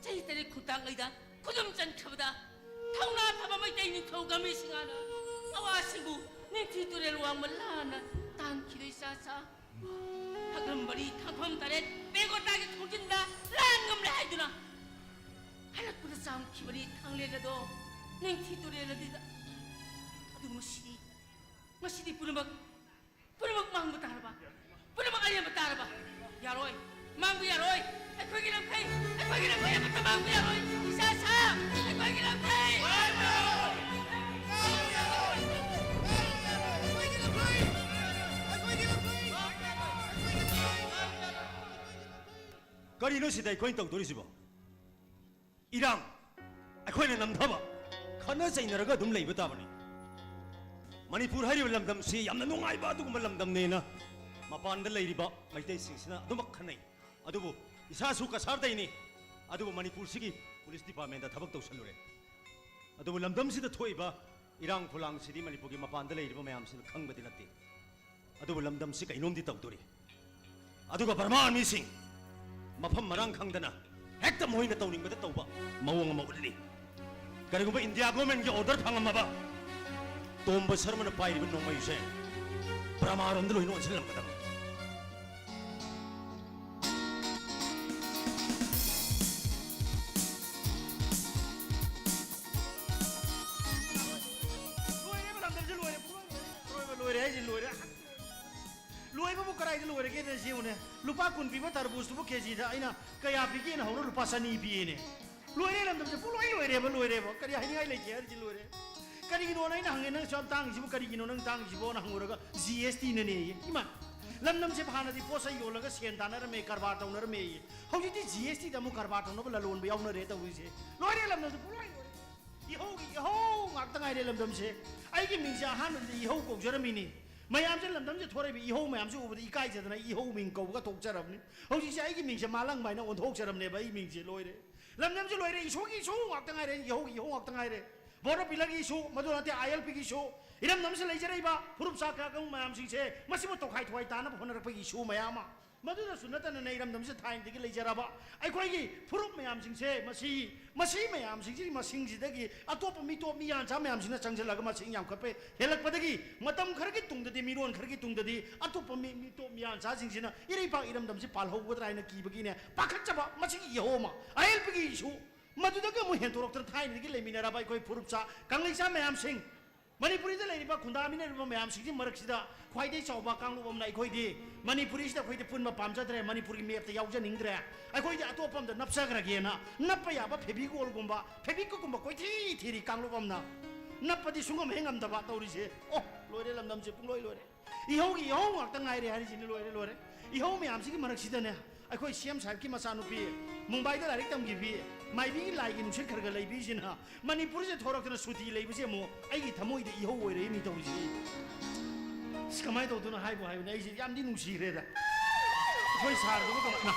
ꯆꯍꯤ ꯇꯔꯦꯠ ꯈꯨꯟꯇꯥꯛꯉꯩꯗ ꯈꯨꯗꯨꯝ ꯆꯟꯈ꯭ꯔꯕꯗ, ꯊꯧꯅꯥ ꯐꯕ ꯃꯩꯇꯩ ꯅꯤꯡꯊꯧ ꯒꯝꯚꯤꯔ ꯁꯤꯡꯍꯅ ꯑꯋꯥꯁꯤꯡꯕꯨ ꯅꯤꯡꯊꯤ ꯇꯨꯔꯦꯜ ꯋꯥꯡꯃ ꯂꯥꯟꯅ ꯇꯥꯟꯈꯤꯗꯣꯏ ꯆꯥ ꯆꯥ꯫ ꯐꯛꯂꯝꯕꯔꯤ ꯊꯥꯡꯐꯝ ꯇꯔꯦꯠ ꯄꯦꯒꯣꯇꯥꯒꯤ ꯊꯣꯡꯖꯤꯟꯗ ꯂꯥꯟ ꯉꯝꯂꯦ ꯍꯥꯏꯗꯨꯅ ꯍꯜꯂꯛꯄꯗ ꯆꯥꯝꯈꯤꯕꯅꯤ ꯊꯥꯡꯂꯦꯟ ꯑꯗꯣ ꯅꯤꯡꯊꯤ ꯇꯨꯔꯦꯜ ꯑꯗꯨꯗ꯫ ꯑꯗꯨ ꯉꯁꯤꯗꯤ, ꯉꯁꯤꯗꯤ ꯄꯨꯝꯅꯃꯛ ꯄꯨꯝꯅꯃꯛ ꯃꯥꯡꯕ ꯇꯥꯔꯕ? ꯄꯨꯝꯅꯃꯛ ꯑꯔꯦꯝꯕ ꯇꯥꯔꯕ? ꯌꯥꯔꯣꯏ, ꯃꯥꯡꯕ ꯌꯥꯔꯣꯏ꯫ ꯑꯩꯈꯣꯏꯒꯤ ꯂꯝꯈꯩ, ꯑꯩꯈꯣꯏꯒꯤ ꯂꯝꯈꯩ ꯑꯃꯠꯇ ꯃꯥꯡꯕ ꯌꯥꯔꯣꯏ꯫ ꯏꯆꯥ ꯁꯥ, ꯑꯩꯈꯣꯏꯒꯤ ꯂꯝꯈꯩ! ꯀꯔꯤꯅꯣ ꯁꯤꯗ ꯑꯩꯈꯣꯏꯅ ꯇꯧꯗꯣꯔꯤꯁꯤꯕꯣ? ꯏꯔꯥꯡ ꯑꯩꯈꯣꯏꯅ ꯅꯝꯊꯕ, ꯈꯠꯅ ꯆꯩꯅꯔꯒ ꯑꯗꯨꯝ ꯂꯩꯕ ꯇꯥꯕꯅꯤ꯫ ꯃꯅꯤꯄꯨꯔ ꯍꯥꯏꯔꯤꯕ ꯂꯝꯗꯝꯁꯤ ꯌꯥꯝꯅ ꯅꯨꯡꯉꯥꯏꯕ ꯑꯗꯨꯒꯨꯝꯕ ꯂꯝꯗꯝꯅꯦꯅ ꯃꯄꯥꯟꯗ ꯂꯩꯔꯤꯕ ꯃꯩꯇꯩꯁꯤꯡꯁꯤꯅ ꯑꯗꯨꯃꯛ ꯈꯟꯅꯩ꯫ ꯑꯗꯨꯕꯨ ꯏꯁꯥꯁꯨ ꯀꯁꯥꯔꯗꯩꯅꯤ꯫ ꯑꯗꯨꯕꯨ ꯃꯅꯤꯄꯨꯔꯁꯤꯒꯤ ꯄꯨꯂꯤꯁ ꯗꯤꯄꯥꯔꯠꯃꯦꯟꯗ ꯊꯕꯛ ꯇꯧꯁꯜꯂꯨꯔꯦ꯫ ꯑꯗꯨꯕꯨ ꯂꯝꯗꯝꯁꯤꯗ ꯊꯣꯛꯏꯕ ꯏꯔꯥꯡ ꯐꯨꯂꯥꯡꯁꯤꯗꯤ ꯃꯅꯤꯄꯨꯔꯒꯤ ꯃꯄꯥꯟꯗ ꯂꯩꯔꯤꯕ ꯃꯌꯥꯝꯁꯤꯅ ꯈꯪꯕꯗꯤ ꯅꯠꯇꯦ꯫ ꯑꯗꯨꯕꯨ ꯂꯝꯗꯝꯁꯤ ꯀꯩꯅꯣꯝꯗꯤ ꯇꯧꯗꯣꯔꯤ꯫ ꯑꯗꯨꯒ ꯕꯔꯃꯥ ꯑꯥꯔꯃꯤꯁꯤꯡ ꯃꯐꯝ ꯃꯔꯥꯡ ꯈꯪꯗꯅ ꯍꯦꯛꯇ ꯃꯈꯣꯏꯅ ꯇꯧꯅꯤꯡꯕꯗ ꯇꯧꯕ ꯃꯑꯣꯡ ꯑꯃ ꯎꯠꯂꯤ꯫ ꯀꯔꯤꯒꯨꯝꯕ ꯏꯟꯗꯤꯌꯥ ꯒꯣꯔꯃꯦꯟꯒꯤ ꯑꯣꯔꯗꯔ ꯐꯪꯉꯝꯃꯕ, ꯇꯣꯝꯕ ꯁꯔꯃꯅ ꯄꯥꯏꯔꯤꯕ ꯅꯣꯡꯃꯩꯁꯦ ꯕꯔꯃꯥꯔꯣꯝꯗ ꯂꯣꯏꯅ ꯑꯣꯟꯁꯤꯜꯂꯝꯒꯗꯕꯅꯤ꯫ ꯂꯣꯏꯔꯦ꯫ ꯂꯣꯏꯕꯕꯨ ꯀꯗꯥꯏꯗ ꯂꯣꯏꯔꯒꯦꯗ ꯁꯤꯕꯨꯅꯦ꯫ ꯂꯨꯄꯥ ꯀꯨꯟ ꯄꯤꯕ ꯇꯔꯕꯨꯖꯇꯨꯕꯨ ꯀꯦꯖꯤꯗ ꯑꯩꯅ ꯀꯌꯥ ꯄꯤꯒꯦꯅ ꯍꯧꯔ ꯂꯨꯄꯥ ꯆꯅꯤ ꯄꯤꯌꯦꯅꯦ꯫ ꯂꯣꯏꯔꯦ ꯂꯝꯗꯝꯁꯦ, ꯄꯨꯡꯂꯣꯏ ꯂꯣꯏꯔꯦꯕ, ꯂꯣꯏꯔꯦꯕ꯫ ꯀꯔꯤ ꯍꯥꯏꯅꯤꯡꯉꯥꯏ ꯂꯩꯇꯦ ꯍꯥꯏꯔꯤꯁꯤ ꯂꯣꯏꯔꯦ꯫ ꯀꯔꯤꯒꯤꯅꯣꯅ ꯑꯩꯅ ꯍꯪꯉꯦ, "ꯅꯪ ꯁꯨꯛꯌꯥꯝ ꯇꯥꯡꯉꯤꯁꯤꯕꯨ ꯀꯔꯤꯒꯤꯅꯣ ꯅꯪ ꯇꯥꯡꯉꯤꯁꯤꯕꯣꯅ?" ꯍꯪꯉꯨꯔꯒ, "ꯖꯤ ꯑꯦꯁ ꯇꯤꯅꯅꯦꯌꯦ"꯫ ꯏꯃꯥ! ꯂꯝꯗꯝꯁꯦ ꯍꯥꯟꯅꯗꯤ ꯄꯣꯠ ꯆꯩ ꯌꯣꯜꯂꯒ ꯁꯦꯟ ꯇꯥꯟꯅꯔꯝꯃꯦ, ꯀꯔꯕꯥꯔ ꯇꯧꯅꯔꯝꯃꯦꯌꯦ꯫ ꯍꯧꯖꯤꯛꯇꯤ ꯖꯤ ꯑꯦꯁ ꯇꯤꯗ ꯑꯃꯨꯛ ꯀꯔꯕꯥꯔ ꯇꯧꯅꯕ ꯂꯂꯣꯟꯕ ꯌꯥꯎꯅꯔꯦ ꯇꯧꯔꯤꯁꯦ꯫ ꯂꯣꯏꯔꯦ ꯂꯝꯗꯝꯁꯦ, ꯄꯨꯡꯂꯣꯏ ꯂꯣꯏꯔꯦ꯫ ꯏꯍꯧꯒꯤ ꯏꯍꯧ ꯉꯥꯛꯇ ꯉꯥꯏꯔꯦ ꯂꯝꯗꯝꯁꯦ꯫ ꯑꯩꯒꯤ ꯃꯤꯡꯁꯦ ꯑꯍꯥꯟꯕꯗꯗꯤ ꯏꯍꯧ ꯀꯧꯖꯔꯝꯃꯤꯅꯤ꯫ ꯃꯌꯥꯝꯁꯦ ꯂꯝꯗꯝꯁꯦ ꯊꯣꯔꯛꯏꯕ ꯏꯍꯧ ꯃꯌꯥꯝꯁꯦ ꯎꯕꯗ ꯏꯀꯥꯏꯖꯗꯅ ꯏꯍꯧ ꯃꯤꯡ ꯀꯧꯕꯒ ꯊꯣꯛꯆꯔꯕꯅꯤ꯫ ꯍꯧꯖꯤꯛꯁꯦ ꯑꯩꯒꯤ ꯃꯤꯡꯁꯦ ꯃꯥꯂꯪꯕ ꯍꯥꯏꯅ ꯑꯣꯟꯊꯣꯛꯆꯔꯕꯅꯦꯕ꯫ ꯑꯩ ꯃꯤꯡꯁꯦ ꯂꯣꯏꯔꯦ꯫ ꯂꯝꯗꯝꯁꯦ ꯂꯣꯏꯔꯦ꯫ ꯏꯁꯣꯒꯤ ꯏꯁꯧ ꯉꯥꯛꯇ ꯉꯥꯏꯔꯦ꯫ ꯏꯍꯧꯒꯤ ꯏꯍꯧ ꯉꯥꯛꯇ ꯉꯥꯏꯔꯦ꯫ ꯕꯣꯔꯗꯔ ꯄꯤꯂꯔꯒꯤ ꯏꯁꯨ, ꯃꯗꯨ ꯅꯠꯇꯦ ꯑꯥꯏ ꯑꯦꯜ ꯄꯤꯒꯤ ꯏꯁꯨ, ꯏꯔꯝꯗꯝꯁꯤꯗ ꯂꯩꯖꯔꯛꯏꯕ ꯐꯨꯔꯨꯞ ꯆꯥ ꯀꯌꯥ ꯀꯌꯥ ꯃꯌꯥꯝꯁꯤꯡꯁꯦ ꯃꯁꯤꯕꯨ ꯇꯣꯈꯥꯏ ꯊꯣꯈꯥꯏ ꯇꯥꯅꯕ ꯍꯣꯠꯅꯔꯛꯄꯒꯤ ꯏꯁꯨ ꯃꯌꯥꯝ ꯑꯃ꯫ ꯃꯗꯨꯗꯁꯨ ꯅꯠꯇꯅ ꯏꯔꯝꯗꯝꯁꯤꯗ ꯊꯥꯏꯅꯗꯒꯤ ꯂꯩꯖꯔꯕ ꯑꯩꯈꯣꯏꯒꯤ ꯐꯨꯔꯨꯞ ꯃꯌꯥꯝꯁꯤꯡꯁꯦ, ꯃꯁꯤ, ꯃꯁꯤ ꯃꯌꯥꯝꯁꯤꯡꯁꯤꯒꯤ ꯃꯁꯤꯡꯁꯤꯗꯒꯤ ꯑꯇꯣꯞꯄ ꯃꯤꯇꯣꯞ ꯃꯤꯌꯥꯟꯆꯥ ꯃꯌꯥꯝꯁꯤꯅ ꯆꯪꯁꯤꯜꯂꯒ ꯃꯁꯤꯡ ꯌꯥꯝꯈꯠꯄ ꯍꯦꯜꯂꯛꯄꯗꯒꯤ ꯃꯇꯝ ꯈꯔꯒꯤ ꯇꯨꯡꯗꯗꯤ, ꯃꯤꯔꯣꯟ ꯈꯔꯒꯤ ꯇꯨꯡꯗꯗꯤ ꯑꯇꯣꯞꯄ ꯃꯤ, ꯃꯤꯇꯣꯞ ꯃꯤꯌꯥꯟꯆꯥꯁꯤꯡꯁꯤꯅ ꯏꯔꯩꯄꯥꯛ ꯏꯔꯝꯗꯝꯁꯤ ꯄꯥꯜꯍꯧꯒꯗ꯭ꯔꯥ ꯍꯥꯏꯅ ꯀꯤꯕꯒꯤꯅꯦ ꯄꯥꯈꯠꯆꯕ꯫ ꯃꯁꯤꯒꯤ ꯏꯍꯧ ꯑꯃ, ꯑꯥꯏ ꯑꯦꯜ ꯄꯤꯒꯤ ꯏꯁꯨ, ꯃꯗꯨꯗꯒꯤ ꯑꯃꯨꯛ ꯍꯦꯟꯗꯣꯔꯛꯇꯅ ꯊꯥꯏꯅꯗꯒꯤ ꯂꯩꯃꯤꯟꯅꯔꯕ ꯑꯩꯈꯣꯏ ꯐꯨꯔꯨꯞꯆꯥ ꯀꯪꯂꯩꯆꯥ ꯃꯌꯥꯝꯁꯤꯡ, ꯃꯅꯤꯄꯨꯔꯤꯗ ꯂꯩꯔꯤꯕ ꯈꯨꯟꯗꯥꯃꯤꯟꯅꯔꯤꯕ ꯃꯌꯥꯝꯁꯤꯡꯒꯤ ꯃꯔꯛꯁꯤꯗ ꯈ꯭ꯋꯥꯏꯗꯒꯤ ꯆꯥꯎꯕ ꯀꯥꯡꯂꯨꯞ ꯑꯃꯅ ꯑꯩꯈꯣꯏꯗꯤ ꯃꯅꯤꯄꯨꯔꯤꯁꯤꯗ ꯑꯩꯈꯣꯏꯗꯤ ꯄꯨꯟꯕ ꯄꯥꯝꯖꯗ꯭ꯔꯦ, ꯃꯅꯤꯄꯨꯔꯒꯤ ꯃꯦꯞꯇ ꯌꯥꯎꯖꯅꯤꯡꯗ꯭ꯔꯦ, ꯑꯩꯈꯣꯏꯗꯤ ꯑꯇꯣꯞꯄ ꯑꯝꯗ ꯅꯞꯆꯈ꯭ꯔꯒꯦꯅ ꯅꯞꯄ ꯌꯥꯕ ꯐꯦꯕꯤꯀꯣꯜꯒꯨꯝꯕ, ꯐꯦꯕꯤꯛꯀꯨꯝꯕ ꯀꯣꯏꯊꯤ ꯊꯤꯔꯤ ꯀꯥꯡꯂꯨꯞ ꯑꯃꯅ꯫ ꯅꯞꯄꯗꯤ ꯁꯨꯡꯉꯝ ꯍꯦꯛ ꯉꯝꯗꯕ ꯇꯧꯔꯤꯁꯦ꯫ ꯑꯣ, ꯂꯣꯏꯔꯦ ꯂꯝꯗꯝꯁꯦ, ꯄꯨꯡꯂꯣꯏ ꯂꯣꯏꯔꯦ꯫ ꯏꯍꯧꯒꯤ ꯏꯍꯧ ꯉꯥꯛꯇ ꯉꯥꯏꯔꯦ ꯍꯥꯏꯔꯤꯁꯤꯅꯤ, ꯂꯣꯏꯔꯦ, ꯂꯣꯏꯔꯦ꯫ ꯏꯍꯧ ꯃꯌꯥꯝꯁꯤꯒꯤ ꯃꯔꯛꯁꯤꯗꯅꯦ, ꯑꯩꯈꯣꯏ ꯁꯤ ꯑꯦꯝ ꯁꯥꯍꯦꯕꯀꯤ ꯃꯆꯥꯅꯨꯄꯤ, ꯃꯨꯝꯕꯥꯏꯗ ꯂꯥꯏꯔꯤꯛ ꯇꯝꯈꯤꯕꯤ, ꯃꯥꯏꯕꯤꯒꯤ ꯂꯥꯏꯒꯤ ꯅꯨꯡꯁꯤꯠ ꯈꯔ ꯈꯔ ꯂꯩꯕꯤꯁꯤꯅ ꯃꯅꯤꯄꯨꯔꯁꯦ ꯊꯣꯔꯛꯇꯅ ꯁꯨꯇꯤ ꯂꯩꯕꯁꯦ ꯑꯃꯨꯛ ꯑꯩꯒꯤ ꯊꯃꯣꯏꯗ ꯏꯍꯧ ꯑꯣꯏꯔꯛꯏꯅꯤ ꯇꯧꯔꯤꯁꯤ꯫ ꯑꯁ, ꯀꯃꯥꯏꯅ ꯇꯧꯗꯣꯏꯅꯣ ꯍꯥꯏꯕꯨ ꯍꯥꯏꯕꯅꯦ, ꯑꯩꯁꯦ ꯌꯥꯝꯗꯤ ꯅꯨꯡꯁꯤꯈ꯭ꯔꯦꯗ꯫ ꯑꯩꯈꯣꯏ ꯁꯥꯔꯗꯨꯕꯨ ꯀꯃꯥꯏꯅ,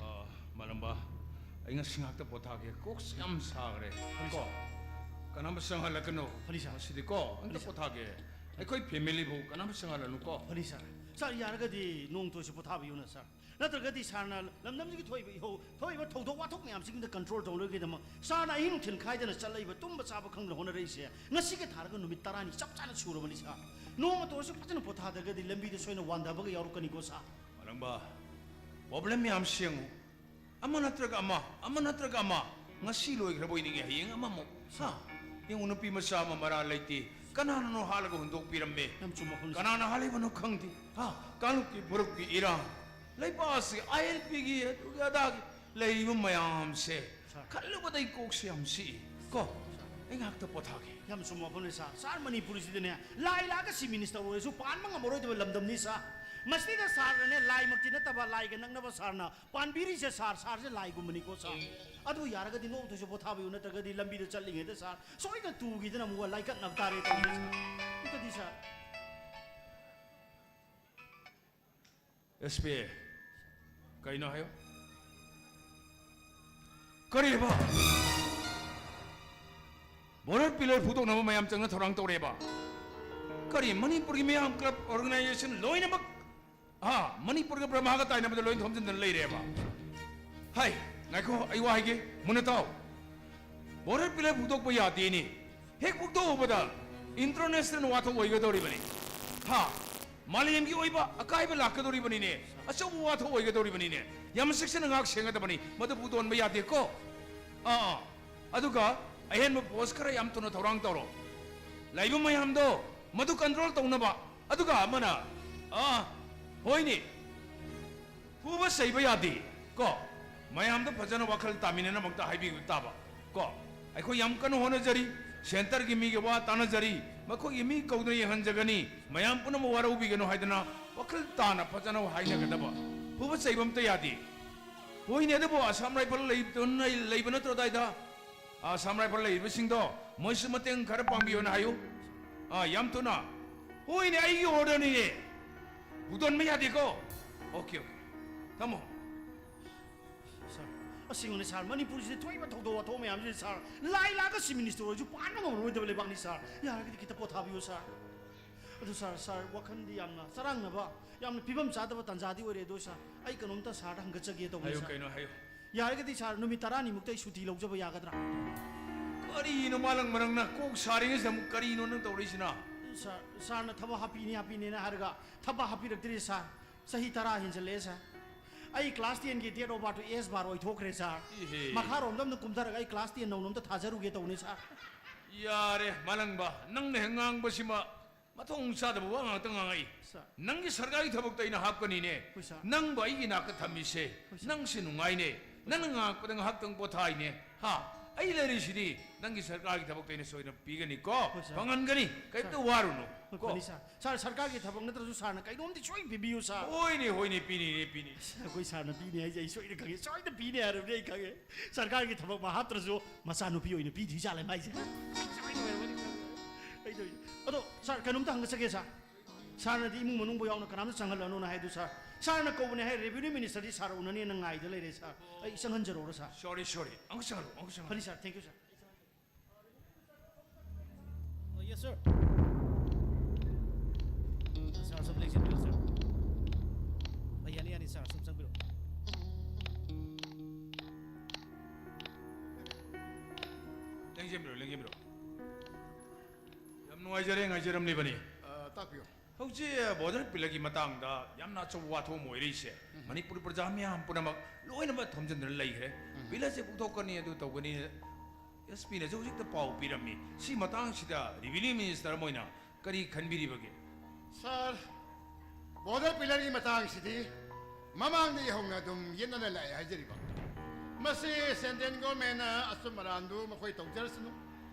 ꯑ, ꯃꯥꯂꯪꯕ, ꯑꯩ ꯉꯁꯤ ꯉꯥꯛꯇ ꯄꯣꯊꯥꯒꯦ꯫ ꯀꯣꯛꯁꯦ ꯌꯥꯝ ꯁꯥꯈ꯭ꯔꯦ꯫ ꯐꯅꯤ, ꯀꯣ? ꯁꯥꯔ꯫ ꯀꯅꯥꯝꯇ ꯆꯪꯍꯜꯂꯛꯀꯅꯨ꯫ ꯐꯅꯤ, ꯁꯥꯔ꯫ ꯉꯁꯤꯗꯤ ꯀꯣ, ꯐꯅꯤ, ꯑꯝꯇ ꯁꯥꯔ꯫ ꯄꯣꯊꯥꯒꯦ꯫ ꯑꯩꯈꯣꯏ ꯐꯦꯃꯤꯂꯤꯕꯨ ꯀꯅꯥꯝꯇ ꯆꯪꯍꯜꯂꯅꯨ ꯀꯣ꯫ ꯐꯅꯤ, ꯁꯥꯔ꯫ ꯁꯥꯔ, ꯌꯥꯔꯒꯗꯤ ꯅꯣꯡꯃꯇ ꯑꯣꯏꯔꯁꯨ ꯄꯣꯊꯥꯕꯤꯌꯨꯅ, ꯁꯥꯔ꯫ ꯅꯠꯇ꯭ꯔꯒꯗꯤ ꯁꯥꯔꯅ ꯂꯝꯗꯝꯁꯤꯒꯤ ꯊꯣꯛꯏꯕ ꯏꯍꯧ, ꯊꯣꯛꯏꯕ ꯊꯧꯗꯣꯛ ꯋꯥꯊꯣꯛ ꯃꯌꯥꯝꯁꯤꯡꯗ ꯀꯟꯇ꯭ꯔꯣꯜ ꯇꯧꯅꯕꯒꯤꯗꯃꯛ ꯁꯥꯔꯅ ꯑꯍꯤꯡ ꯅꯨꯡꯊꯤꯜ ꯈꯥꯏꯗꯅ ꯆꯠꯂꯛꯏꯕ, ꯇꯨꯝꯕ ꯆꯥꯕ ꯈꯪꯗꯅ ꯍꯣꯠꯅꯔꯛꯏꯁꯦ ꯉꯁꯤꯒ ꯊꯥꯔꯒ ꯅꯨꯃꯤꯠ ꯇꯔꯥꯅꯤ ꯆꯞ ꯆꯥꯅ ꯁꯨꯔꯕꯅꯤ, ꯁꯥꯔ꯫ ꯅꯣꯡꯃꯇ ꯑꯣꯏꯔꯁꯨ ꯐꯖꯅ ꯄꯣꯊꯥꯗ꯭ꯔꯒꯗꯤ ꯂꯝꯕꯤꯗ ꯁꯣꯏꯅ ꯋꯥꯟꯊꯕꯒ ꯌꯥꯎꯔꯛꯀꯅꯤꯀꯣ, ꯁꯥꯔ꯫ ꯃꯥꯂꯪꯕ, ꯄ꯭ꯔꯣꯕ꯭ꯂꯦꯝ ꯃꯌꯥꯝ ꯁꯦꯡꯉꯨ꯫ ꯑꯃ ꯅꯠꯇ꯭ꯔꯒ ꯑꯃ, ꯑꯃ ꯅꯠꯇ꯭ꯔꯒ ꯑꯃ꯫ ꯉꯁꯤ ꯂꯣꯏꯈ꯭ꯔꯕꯣꯏ ꯅꯤꯡꯉꯤ, ꯍꯌꯦꯡ ꯑꯃꯃꯨꯛ꯫ ꯍꯥ? ꯌꯦꯡꯉꯨ, ꯅꯨꯄꯤ ꯃꯆꯥ ꯑꯃ ꯃꯔꯥꯜ ꯂꯩꯇꯦ꯫ ꯀꯅꯥꯅꯅꯣ ꯍꯥꯠꯂꯒ ꯍꯨꯟꯗꯣꯛꯄꯤꯔꯝꯃꯦ? ꯌꯥꯝ ꯆꯨꯝꯕ ꯋꯥꯐꯝꯅꯤ, ꯁꯥꯔ꯫ ꯀꯅꯥꯅ ꯍꯥꯠꯂꯤꯕꯅꯣ ꯈꯪꯗꯦ꯫ ꯍꯥ? ꯀꯥꯡꯂꯨꯞꯀꯤ ꯐꯨꯔꯨꯞꯀꯤ ꯏꯔꯥꯡ, ꯂꯩꯕꯥꯛ ꯑꯁꯤ ꯑꯥꯏ ꯑꯦꯜ ꯄꯤꯒꯤ ꯑꯗꯨꯒꯤ ꯑꯗꯥꯒꯤ ꯂꯩꯔꯤꯕ ꯃꯌꯥꯝꯁꯦ ꯁꯥꯔ꯫ ꯈꯜꯂꯨꯕꯗ ꯑꯩ ꯀꯣꯛꯁꯦ ꯌꯥꯝ ꯆꯤꯛꯏ꯫ ꯀꯣ, ꯑꯩ ꯉꯥꯏꯍꯥꯛꯇ ꯄꯣꯊꯥꯒꯦ꯫ ꯌꯥꯝ ꯆꯨꯝꯕ ꯋꯥꯐꯝꯅꯤ, ꯁꯥꯔ꯫ ꯁꯥꯔ, ꯃꯅꯤꯄꯨꯔꯁꯤꯗꯅꯦ ꯂꯥꯏ ꯂꯥꯛꯑꯒ ꯆꯤꯐ ꯃꯤꯅꯤꯁꯇꯔ ꯑꯣꯏꯔꯁꯨ ꯄꯥꯟꯕ ꯉꯝꯃꯔꯣꯏꯗꯕ ꯂꯝꯗꯝꯅꯤ, ꯁꯥꯔ꯫ ꯃꯁꯤꯗ ꯁꯥꯔꯅꯅꯦ ꯂꯥꯏꯃꯛꯇꯤ ꯅꯠꯇꯕ, ꯂꯥꯏꯒ ꯅꯛꯅꯕ ꯁꯥꯔꯅ ꯄꯥꯟꯕꯤꯔꯤꯁꯦ, ꯁꯥꯔ, ꯁꯥꯔꯁꯦ ꯂꯥꯏꯒꯨꯝꯕꯅꯤꯀꯣ, ꯁꯥꯔ꯫ ꯑꯗꯨ ꯌꯥꯔꯒꯗꯤ ꯅꯣꯡꯃꯇꯁꯨ ꯄꯣꯊꯥꯕꯤꯌꯨ, ꯅꯠꯇ꯭ꯔꯒꯗꯤ ꯂꯝꯕꯤꯗ ꯆꯠꯂꯤꯉꯩꯗ, ꯁꯥꯔ, ꯁꯣꯏꯗꯅ ꯇꯨꯈꯤꯗꯅ ꯑꯃꯨꯛ ꯂꯥꯏꯀꯠꯅꯕ ꯇꯥꯔꯦ ꯇꯧꯔꯤꯁꯦ, ꯁꯥꯔ꯫ ꯑꯝꯇꯗꯤ, ꯁꯥꯔ꯫ ꯑꯦꯁ ꯄꯤ, ꯀꯩꯅꯣ ꯍꯥꯏꯌꯣ꯫ ꯀꯔꯤꯕ? ꯕꯣꯔꯗꯔ ꯄꯤꯂꯔ ꯐꯨꯗꯣꯛꯅꯕ ꯃꯌꯥꯝ ꯆꯪꯅ ꯊꯧꯔꯥꯡ ꯇꯧꯔꯦꯕ? ꯀꯔꯤ, ꯃꯅꯤꯄꯨꯔꯒꯤ ꯃꯌꯥꯝ ꯀ꯭ꯂꯕ ꯑꯣꯔꯒꯅꯥꯏꯖꯦꯁꯟ ꯂꯣꯏꯅꯃꯛ, ꯑꯥ, ꯃꯅꯤꯄꯨꯔꯒ ꯕ꯭ꯔꯍꯃꯥꯒ ꯇꯥꯏꯅꯕꯗ ꯂꯣꯏ ꯊꯣꯝꯖꯤꯟꯗꯅ ꯂꯩꯔꯦꯕ? ꯍꯥꯏ, ꯉꯥꯏꯈꯣ, ꯑꯩ ꯋꯥ ꯍꯥꯏꯒꯦ, ꯃꯨꯟꯅ ꯇꯥꯎ꯫ ꯕꯣꯔꯗꯔ ꯄꯤꯂꯔ ꯐꯨꯗꯣꯛꯄ ꯌꯥꯗꯦꯅꯦ꯫ ꯍꯦꯛ ꯐꯨꯗꯣꯛꯎꯕꯗ ꯏꯟꯇꯔꯅꯦꯁꯅꯦꯜ ꯋꯥꯊꯣꯛ ꯑꯣꯏꯒꯗꯧꯔꯤꯕꯅꯤ꯫ ꯍꯥ? ꯃꯥꯂꯦꯝꯒꯤ ꯑꯣꯏꯕ ꯑꯀꯥꯏꯕ ꯂꯥꯛꯀꯗꯧꯔꯤꯕꯅꯤꯅꯦ꯫ ꯑꯆꯧꯕ ꯋꯥꯊꯣꯛ ꯑꯣꯏꯒꯗꯧꯔꯤꯕꯅꯤꯅꯦ꯫ ꯌꯥꯝ ꯆꯦꯛꯁꯤꯟꯅ ꯉꯥꯛ ꯁꯦꯟꯒꯗꯕꯅꯤ꯫ ꯃꯗꯨ ꯐꯨꯗꯣꯟꯕ ꯌꯥꯗꯦꯀꯣ꯫ ꯑꯥ, ꯑꯥ꯫ ꯑꯗꯨꯒ ꯑꯍꯦꯟꯕ ꯄꯣꯁ ꯈꯔ ꯌꯥꯝ ꯊꯨꯅ ꯊꯧꯔꯥꯡ ꯇꯧꯔꯣ꯫ ꯂꯩꯕ ꯃꯌꯥꯝꯗꯣ ꯃꯗꯨ ꯀꯟꯇ꯭ꯔꯣꯜ ꯇꯧꯅꯕ꯫ ꯑꯗꯨꯒ ꯑꯃꯅ, ꯑꯥ, ꯍꯣꯏꯅꯦ꯫ ꯐꯨꯕ ꯆꯩꯕ ꯌꯥꯗꯦ ꯀꯣ꯫ ꯃꯌꯥꯝꯗ ꯐꯖꯅ ꯋꯥꯈꯜ ꯇꯥꯃꯤꯟꯅꯅꯕ ꯑꯝꯇ ꯍꯥꯏꯕꯤꯕ ꯇꯥꯕ ꯀꯣ꯫ ꯑꯩꯈꯣꯏ ꯌꯥꯝ ꯀꯟꯅ ꯍꯣꯠꯅꯖꯔꯤ, ꯁꯦꯟꯇꯔꯒꯤ ꯃꯤꯒ ꯋꯥ ꯇꯥꯟꯅꯖꯔꯤ, ꯃꯈꯣꯏꯒꯤ ꯃꯤ ꯀꯧꯗꯨꯅ ꯌꯦꯡꯍꯟꯖꯒꯅꯤ, ꯃꯌꯥꯝ ꯄꯨꯝꯅꯃꯛ ꯋꯥꯔꯧꯕꯤꯒꯅꯨ ꯍꯥꯏꯗꯅ ꯋꯥꯈꯜ ꯇꯥꯅ ꯐꯖꯅ ꯍꯥꯏꯅꯒꯗꯕ꯫ ꯐꯨꯕ ꯆꯩꯕ ꯑꯝꯇ ꯌꯥꯗꯦ꯫ ꯍꯣꯏꯅꯦ, ꯑꯗꯨꯕꯨ ꯑꯁꯥꯝ ꯔꯥꯏꯐꯜ ꯂꯩꯕꯗꯨꯅ ꯂꯩꯕ ꯅꯠꯇ꯭ꯔꯣ ꯑꯗꯥꯏꯗ? ꯑꯁꯥꯝ ꯔꯥꯏꯐꯜ ꯂꯩꯔꯤꯕꯁꯤꯡꯗꯣ ꯃꯣꯏꯁꯨ ꯃꯇꯦꯡ ꯈꯔ ꯄꯥꯡꯕꯤꯌꯣꯅ ꯍꯥꯏꯌꯨ꯫ ꯑꯥ, ꯌꯥꯝ ꯊꯨꯅ꯫ ꯍꯣꯏꯅꯦ, ꯑꯩꯒꯤ ꯑꯣꯔꯗꯔꯅꯤꯅꯦ꯫ ꯍꯨꯗꯣꯟꯕ ꯌꯥꯗꯦꯀꯣ꯫ Okay, okay. ꯊꯝꯃꯣ꯫ ꯁꯥꯔ, ꯑꯁꯦꯡꯕꯅꯤ ꯁꯥꯔ, ꯃꯅꯤꯄꯨꯔꯁꯤꯗ ꯊꯣꯛꯏꯕ ꯊꯧꯗꯣꯛ ꯋꯥꯊꯣꯛ ꯃꯌꯥꯝꯁꯤꯗ ꯁꯥꯔ, ꯂꯥꯏ ꯂꯥꯛꯑꯒ ꯆꯤꯐ ꯃꯤꯅꯤꯁꯇꯔ ꯑꯣꯏꯔꯁꯨ ꯄꯥꯟꯕ ꯉꯝꯃꯔꯣꯏꯗꯕ ꯂꯩꯕꯥꯛꯅꯤ ꯁꯥꯔ꯫ ꯌꯥꯔꯒꯗꯤ ꯈꯤꯇ ꯄꯣꯊꯥꯕꯤꯌꯨ ꯁꯥꯔ꯫ ꯑꯗꯨ ꯁꯥꯔ, ꯁꯥꯔ, ꯋꯥꯈꯜꯗꯤ ꯌꯥꯝꯅ ꯆꯔꯥꯡꯅꯕ, ꯌꯥꯝꯅ ꯐꯤꯕꯝ ꯆꯥꯗꯕ ꯇꯥꯟꯖꯥꯗꯤ ꯑꯣꯏꯔꯦ꯫ ꯑꯗꯨ ꯁꯥꯔ, ꯑꯩ ꯀꯩꯅꯣꯝꯇ ꯁꯥꯔꯗ ꯍꯪꯒꯠꯆꯒꯦ ꯇꯧꯕꯅꯤ, ꯍꯥꯏꯌꯨ, ꯁꯥꯔ꯫ ꯀꯩꯅꯣ ꯍꯥꯏꯌꯨ꯫ ꯌꯥꯔꯒꯗꯤ ꯁꯥꯔ, ꯅꯨꯃꯤꯠ ꯇꯔꯥꯅꯤꯃꯨꯛꯇ ꯑꯩ ꯁꯨꯇꯤ ꯂꯧꯖꯕ ꯌꯥꯒꯗ꯭ꯔꯥ? ꯀꯔꯤꯅꯣ ꯃꯥꯂꯪꯕ, ꯅꯪꯅ ꯀꯣꯛ ꯁꯥꯔꯤꯉꯩꯁꯤꯗ ꯑꯃꯨꯛ ꯀꯔꯤꯅꯣ ꯅꯪ ꯇꯧꯔꯛꯏꯁꯤꯅ? ꯁꯥꯔ, ꯁꯥꯔꯅ ꯊꯕꯛ ꯍꯥꯞꯄꯤꯅꯤ ꯍꯥꯞꯄꯤꯅꯦꯅ ꯍꯥꯏꯔꯒ ꯊꯕꯛ ꯍꯥꯞꯄꯤꯔꯛꯇ꯭ꯔꯦ ꯁꯥꯔ꯫ ꯆꯍꯤ ꯇꯔꯥ ꯍꯦꯟꯖꯜꯂꯛꯑꯦ ꯁꯥꯔ꯫ ꯑꯩ ꯀ꯭ꯂꯥꯁ ꯇꯦꯟꯒꯤ date of birth ꯇꯨ ꯑꯦꯁ ꯕꯥꯔ ꯑꯣꯏꯊꯣꯛꯈ꯭ꯔꯦ ꯁꯥꯔ꯫ ꯏꯍꯦ꯫ ꯃꯈꯥꯔꯣꯝꯗ ꯑꯝꯇ ꯀꯨꯝꯊꯔꯒ ꯑꯩ ꯀ꯭ꯂꯥꯁ ꯇꯦꯟ ꯅꯧꯅ ꯑꯝꯇ ꯊꯥꯖꯔꯨꯒꯦ ꯇꯧꯅꯤ ꯁꯥꯔ꯫ ꯌꯥꯔꯦ ꯃꯥꯂꯪꯕ, ꯅꯪꯅ ꯍꯦꯛ ꯉꯥꯡꯕꯁꯤꯃ ꯃꯊꯣꯡ ꯆꯥꯗꯕ ꯋꯥ ꯉꯥꯛꯇ ꯉꯥꯡꯉꯛꯏ꯫ ꯁꯥꯔ꯫ ꯅꯪꯒꯤ ꯁꯔꯀꯥꯔꯒꯤ ꯊꯕꯛꯇ ꯑꯩꯅ ꯍꯥꯞꯀꯅꯤꯅꯦ꯫ ꯍꯣꯏ, ꯁꯥꯔ꯫ ꯅꯪꯕꯨ ꯑꯩꯒꯤ ꯏꯅꯥꯛꯇ ꯊꯝꯃꯤꯁꯦ ꯍꯣꯏ, ꯁꯥꯔ꯫ ꯅꯪꯁꯦ ꯅꯨꯡꯉꯥꯏꯅꯦ꯫ ꯅꯪꯅ ꯉꯥꯡꯉꯛꯄꯗ ꯉꯥꯏꯍꯥꯛꯇꯪ ꯄꯣꯊꯥꯏꯅꯦ꯫ ꯍꯥ? ꯑꯩ ꯂꯩꯔꯤꯁꯤꯗꯤ ꯅꯪꯒꯤ ꯁꯔꯀꯥꯔꯒꯤ ꯊꯕꯛꯇ ꯑꯩꯅ ꯁꯣꯏꯗꯅ ꯄꯤꯒꯅꯤꯀꯣ꯫ ꯍꯣꯏ, ꯁꯥꯔ꯫ ꯐꯪꯍꯟꯒꯅꯤ꯫ ꯀꯩꯝꯇ ꯁꯥꯔ꯫ ꯋꯥꯔꯨꯅꯨ꯫ ꯍꯣꯏ, ꯀꯣ? ꯐꯅꯤ ꯁꯥꯔ꯫ ꯁꯥꯔ, ꯁꯔꯀꯥꯔꯒꯤ ꯊꯕꯛ ꯅꯠꯇ꯭ꯔꯁꯨ ꯁꯥꯔꯅ ꯀꯩꯅꯣꯝꯗꯤ ꯁꯣꯏ ꯄꯤꯕꯤꯌꯨ ꯁꯥꯔ꯫ ꯍꯣꯏꯅꯦ, ꯍꯣꯏꯅꯦ, ꯄꯤꯅꯤꯅꯦ, ꯄꯤꯅꯤ꯫ ꯑꯩꯈꯣꯏ ꯁꯥꯔꯅ ꯄꯤꯅꯤ ꯍꯥꯏꯁꯦ ꯑꯩ ꯁꯣꯏꯗꯅ ꯈꯪꯉꯦ꯫ ꯁꯣꯏꯗꯅ ꯄꯤꯅꯤ ꯍꯥꯏꯔꯕꯅꯦ ꯑꯩ ꯈꯪꯉꯦ꯫ ꯁꯔꯀꯥꯔꯒꯤ ꯊꯕꯛ ꯃꯥ ꯍꯥꯞꯇ꯭ꯔꯁꯨ ꯃꯆꯥꯅꯨꯄꯤ ꯑꯣꯏꯅ ꯄꯤꯗꯣꯏ ꯖꯥꯠꯂꯦ ꯃꯥꯏꯁꯦ꯫ ꯁꯣꯏꯗꯅ ꯑꯣꯏꯔꯝꯒꯅꯤ ꯈꯪꯉꯦ꯫ ꯑꯩ ꯇꯧꯔꯤꯁꯦ꯫ ꯑꯗꯣ ꯁꯥꯔ, ꯀꯩꯅꯣꯝꯇ ꯍꯪꯒꯠꯆꯒꯦ ꯁꯥꯔ꯫ ꯁꯥꯔꯅꯗꯤ ꯏꯃꯨꯡ ꯃꯅꯨꯡꯕꯨ ꯌꯥꯎꯅ ꯀꯅꯥꯝꯇ ꯆꯪꯍꯜꯂꯅꯨꯅ ꯍꯥꯏꯗꯨ ꯁꯥꯔ꯫ ꯁꯥꯔꯅ ꯀꯧꯕꯅꯦ ꯍꯥꯏ, revenue minister ꯗꯤ ꯁꯥꯔ ꯎꯅꯅꯦꯅ ꯉꯥꯏꯗ ꯂꯩꯔꯦ ꯁꯥꯔ꯫ ꯑꯩ ꯆꯪꯍꯟꯖꯔꯛꯎꯔ ꯁꯥꯔ? Sorry, sorry. ꯑꯃꯨꯛ ꯆꯪꯍꯜꯂꯨ, ꯑꯃꯨꯛ ꯆꯪꯍꯜꯂꯨ꯫ ꯐꯅꯤ ꯁꯥꯔ, thank you ꯁꯥꯔ꯫ ꯑꯣ, yes, sir. ꯁꯥꯔ, ꯁꯨꯝ ꯂꯦꯡꯁꯤꯟꯕꯤꯔꯣ, ꯁꯥꯔ꯫ ꯑ, ꯌꯥꯅꯤ, ꯌꯥꯅꯤ, ꯁꯥꯔ, ꯁꯨꯝ ꯆꯪꯕꯤꯔꯣ꯫ ꯂꯦꯡꯁꯤꯟꯕꯤꯔꯣ, ꯂꯦꯡꯁꯤꯟꯕꯤꯔꯣ꯫ ꯌꯥꯝ ꯅꯨꯡꯉꯥꯏꯖꯔꯦ, ꯉꯥꯏꯖꯔꯝꯂꯤꯕꯅꯤ꯫ ꯑ, ꯇꯥꯛꯄꯤꯌꯨ꯫ ꯍꯧꯖꯤꯛ border pillar ꯒꯤ ꯃꯇꯥꯡꯗ ꯌꯥꯝꯅ ꯑꯆꯧꯕ ꯋꯥꯊꯣꯛ ꯑꯃ ꯑꯣꯏꯔꯛꯏꯁꯦ, ꯃꯅꯤꯄꯨꯔ ꯄ꯭ꯔꯖꯥ ꯃꯤꯌꯥꯝ ꯄꯨꯝꯅꯃꯛ ꯂꯣꯏꯅꯃꯛ ꯊꯣꯝꯖꯤꯟꯗꯨꯅ ꯂꯩꯈ꯭ꯔꯦ꯫ Pillar ꯁꯦ ꯄꯨꯊꯣꯛꯀꯅꯤ, ꯑꯗꯨ ꯇꯧꯒꯅꯤ꯫ S P ꯅꯁꯨ ꯍꯧꯖꯤꯛꯇ ꯄꯥꯎ ꯄꯤꯔꯝꯃꯤ꯫ ꯁꯤ ꯃꯇꯥꯡꯁꯤꯗ revenue minister ꯑꯃ ꯑꯣꯏꯅ ꯀꯔꯤ ꯈꯟꯕꯤꯔꯤꯕꯒꯦ? ꯁꯥꯔ, border pillar ꯒꯤ ꯃꯇꯥꯡꯁꯤꯗꯤ ꯃꯃꯥꯡꯗꯒꯤ ꯍꯧꯅ ꯑꯗꯨꯝ ꯌꯦꯠꯅꯅ ꯂꯥꯛꯑꯦ ꯍꯥꯏꯖꯔꯤꯕ꯫ ꯃꯁꯤ central government ꯅ ꯑꯆꯨꯝ ꯑꯔꯥꯟꯗꯨ ꯃꯈꯣꯏ ꯇꯧꯖꯔꯁꯅꯨ,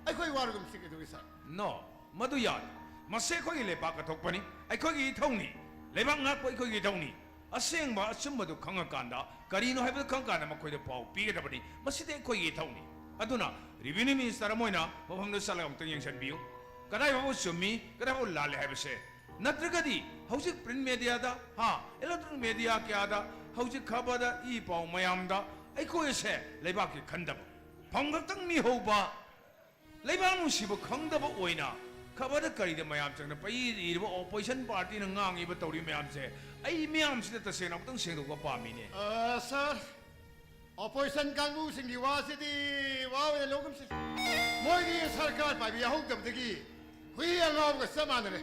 ꯑꯩꯈꯣꯏ ꯋꯥꯔꯒꯨꯝꯁꯤ ꯀꯩꯗꯧꯏ ꯁꯥꯔ? No, ꯃꯗꯨ ꯌꯥꯗꯦ꯫ ꯃꯁꯤ ꯑꯩꯈꯣꯏꯒꯤ ꯂꯩꯕꯥꯛꯀ ꯊꯣꯛꯄꯅꯤ, ꯑꯩꯈꯣꯏꯒꯤ ꯏꯊꯧꯅꯤ꯫ ꯂꯩꯕꯥꯛ ꯉꯥꯛꯄ ꯑꯩꯈꯣꯏꯒꯤ ꯏꯊꯧꯅꯤ꯫ ꯑꯁꯦꯡꯕ ꯑꯆꯨꯝꯕꯗꯨ ꯈꯪꯉꯀꯥꯟꯗ, ꯀꯔꯤꯅꯣ ꯍꯥꯏꯕꯗꯨ ꯈꯪꯉꯀꯥꯟꯗ ꯃꯈꯣꯏꯗ ꯄꯥꯎ ꯄꯤꯒꯗꯕꯅꯤ꯫ ꯃꯁꯤꯗꯤ ꯑꯩꯈꯣꯏꯒꯤ ꯏꯊꯧꯅꯤ꯫ ꯑꯗꯨꯅ revenue minister ꯑꯃ ꯑꯣꯏꯅ ꯃꯐꯝꯗ ꯆꯠꯂꯒ ꯑꯃꯨꯛꯇꯪ ꯌꯦꯡꯁꯤꯟꯕꯤꯌꯨ, ꯀꯗꯥꯏ ꯐꯥꯎꯕ ꯆꯨꯝꯃꯤ, ꯀꯗꯥꯏ ꯐꯥꯎꯕ ꯂꯥꯜꯂꯤ ꯍꯥꯏꯕꯁꯦ꯫ ꯅꯠꯇ꯭ꯔꯒꯗꯤ ꯍꯧꯖꯤꯛ print media ꯗ, ꯍꯥ, electronic media ꯀꯌꯥꯗ ꯍꯧꯖꯤꯛ ꯈꯕꯔꯗ ꯏ ꯄꯥꯎ ꯃꯌꯥꯝꯗ ꯑꯩꯈꯣꯏ ꯑꯁꯦ ꯂꯩꯕꯥꯛꯀꯤ ꯈꯟꯗꯕ, ꯐꯝ ꯈꯛꯇꯪ ꯃꯤꯍꯧꯕ, ꯂꯩꯕꯥꯛ ꯅꯨꯡꯁꯤꯕ ꯈꯪꯗꯕ ꯑꯣꯏꯅ ꯈꯕꯔꯗ ꯀꯔꯤꯗ ꯃꯌꯥꯝ ꯆꯪꯅ ꯄꯩ ꯏꯔꯤꯕ opposition partyꯅ ꯉꯥꯡꯉꯤꯕ ꯇꯧꯔꯤ ꯃꯌꯥꯝꯁꯦ, ꯑꯩ ꯃꯤꯌꯥꯝꯁꯤꯗ ꯇꯁꯦꯡꯅ ꯑꯃꯨꯛꯇꯪ ꯁꯦꯡꯗꯣꯛꯄ ꯄꯥꯝꯃꯤꯅꯦ꯫ ꯑ, sir, opposition ꯀꯥꯡꯕꯨꯁꯤꯡꯒꯤ ꯋꯥꯁꯤꯗꯤ ꯋꯥ ꯑꯣꯏꯅ ꯂꯧꯒꯨꯝꯁꯤ꯫ ꯃꯣꯏꯗꯤ ꯁꯔꯀꯥꯔ ꯄꯥꯏꯕ ꯌꯥꯍꯧꯗꯕꯗꯒꯤ ꯍꯨꯏ ꯑꯉꯥꯎꯕꯒ ꯆꯞ ꯃꯥꯟꯅꯔꯦ꯫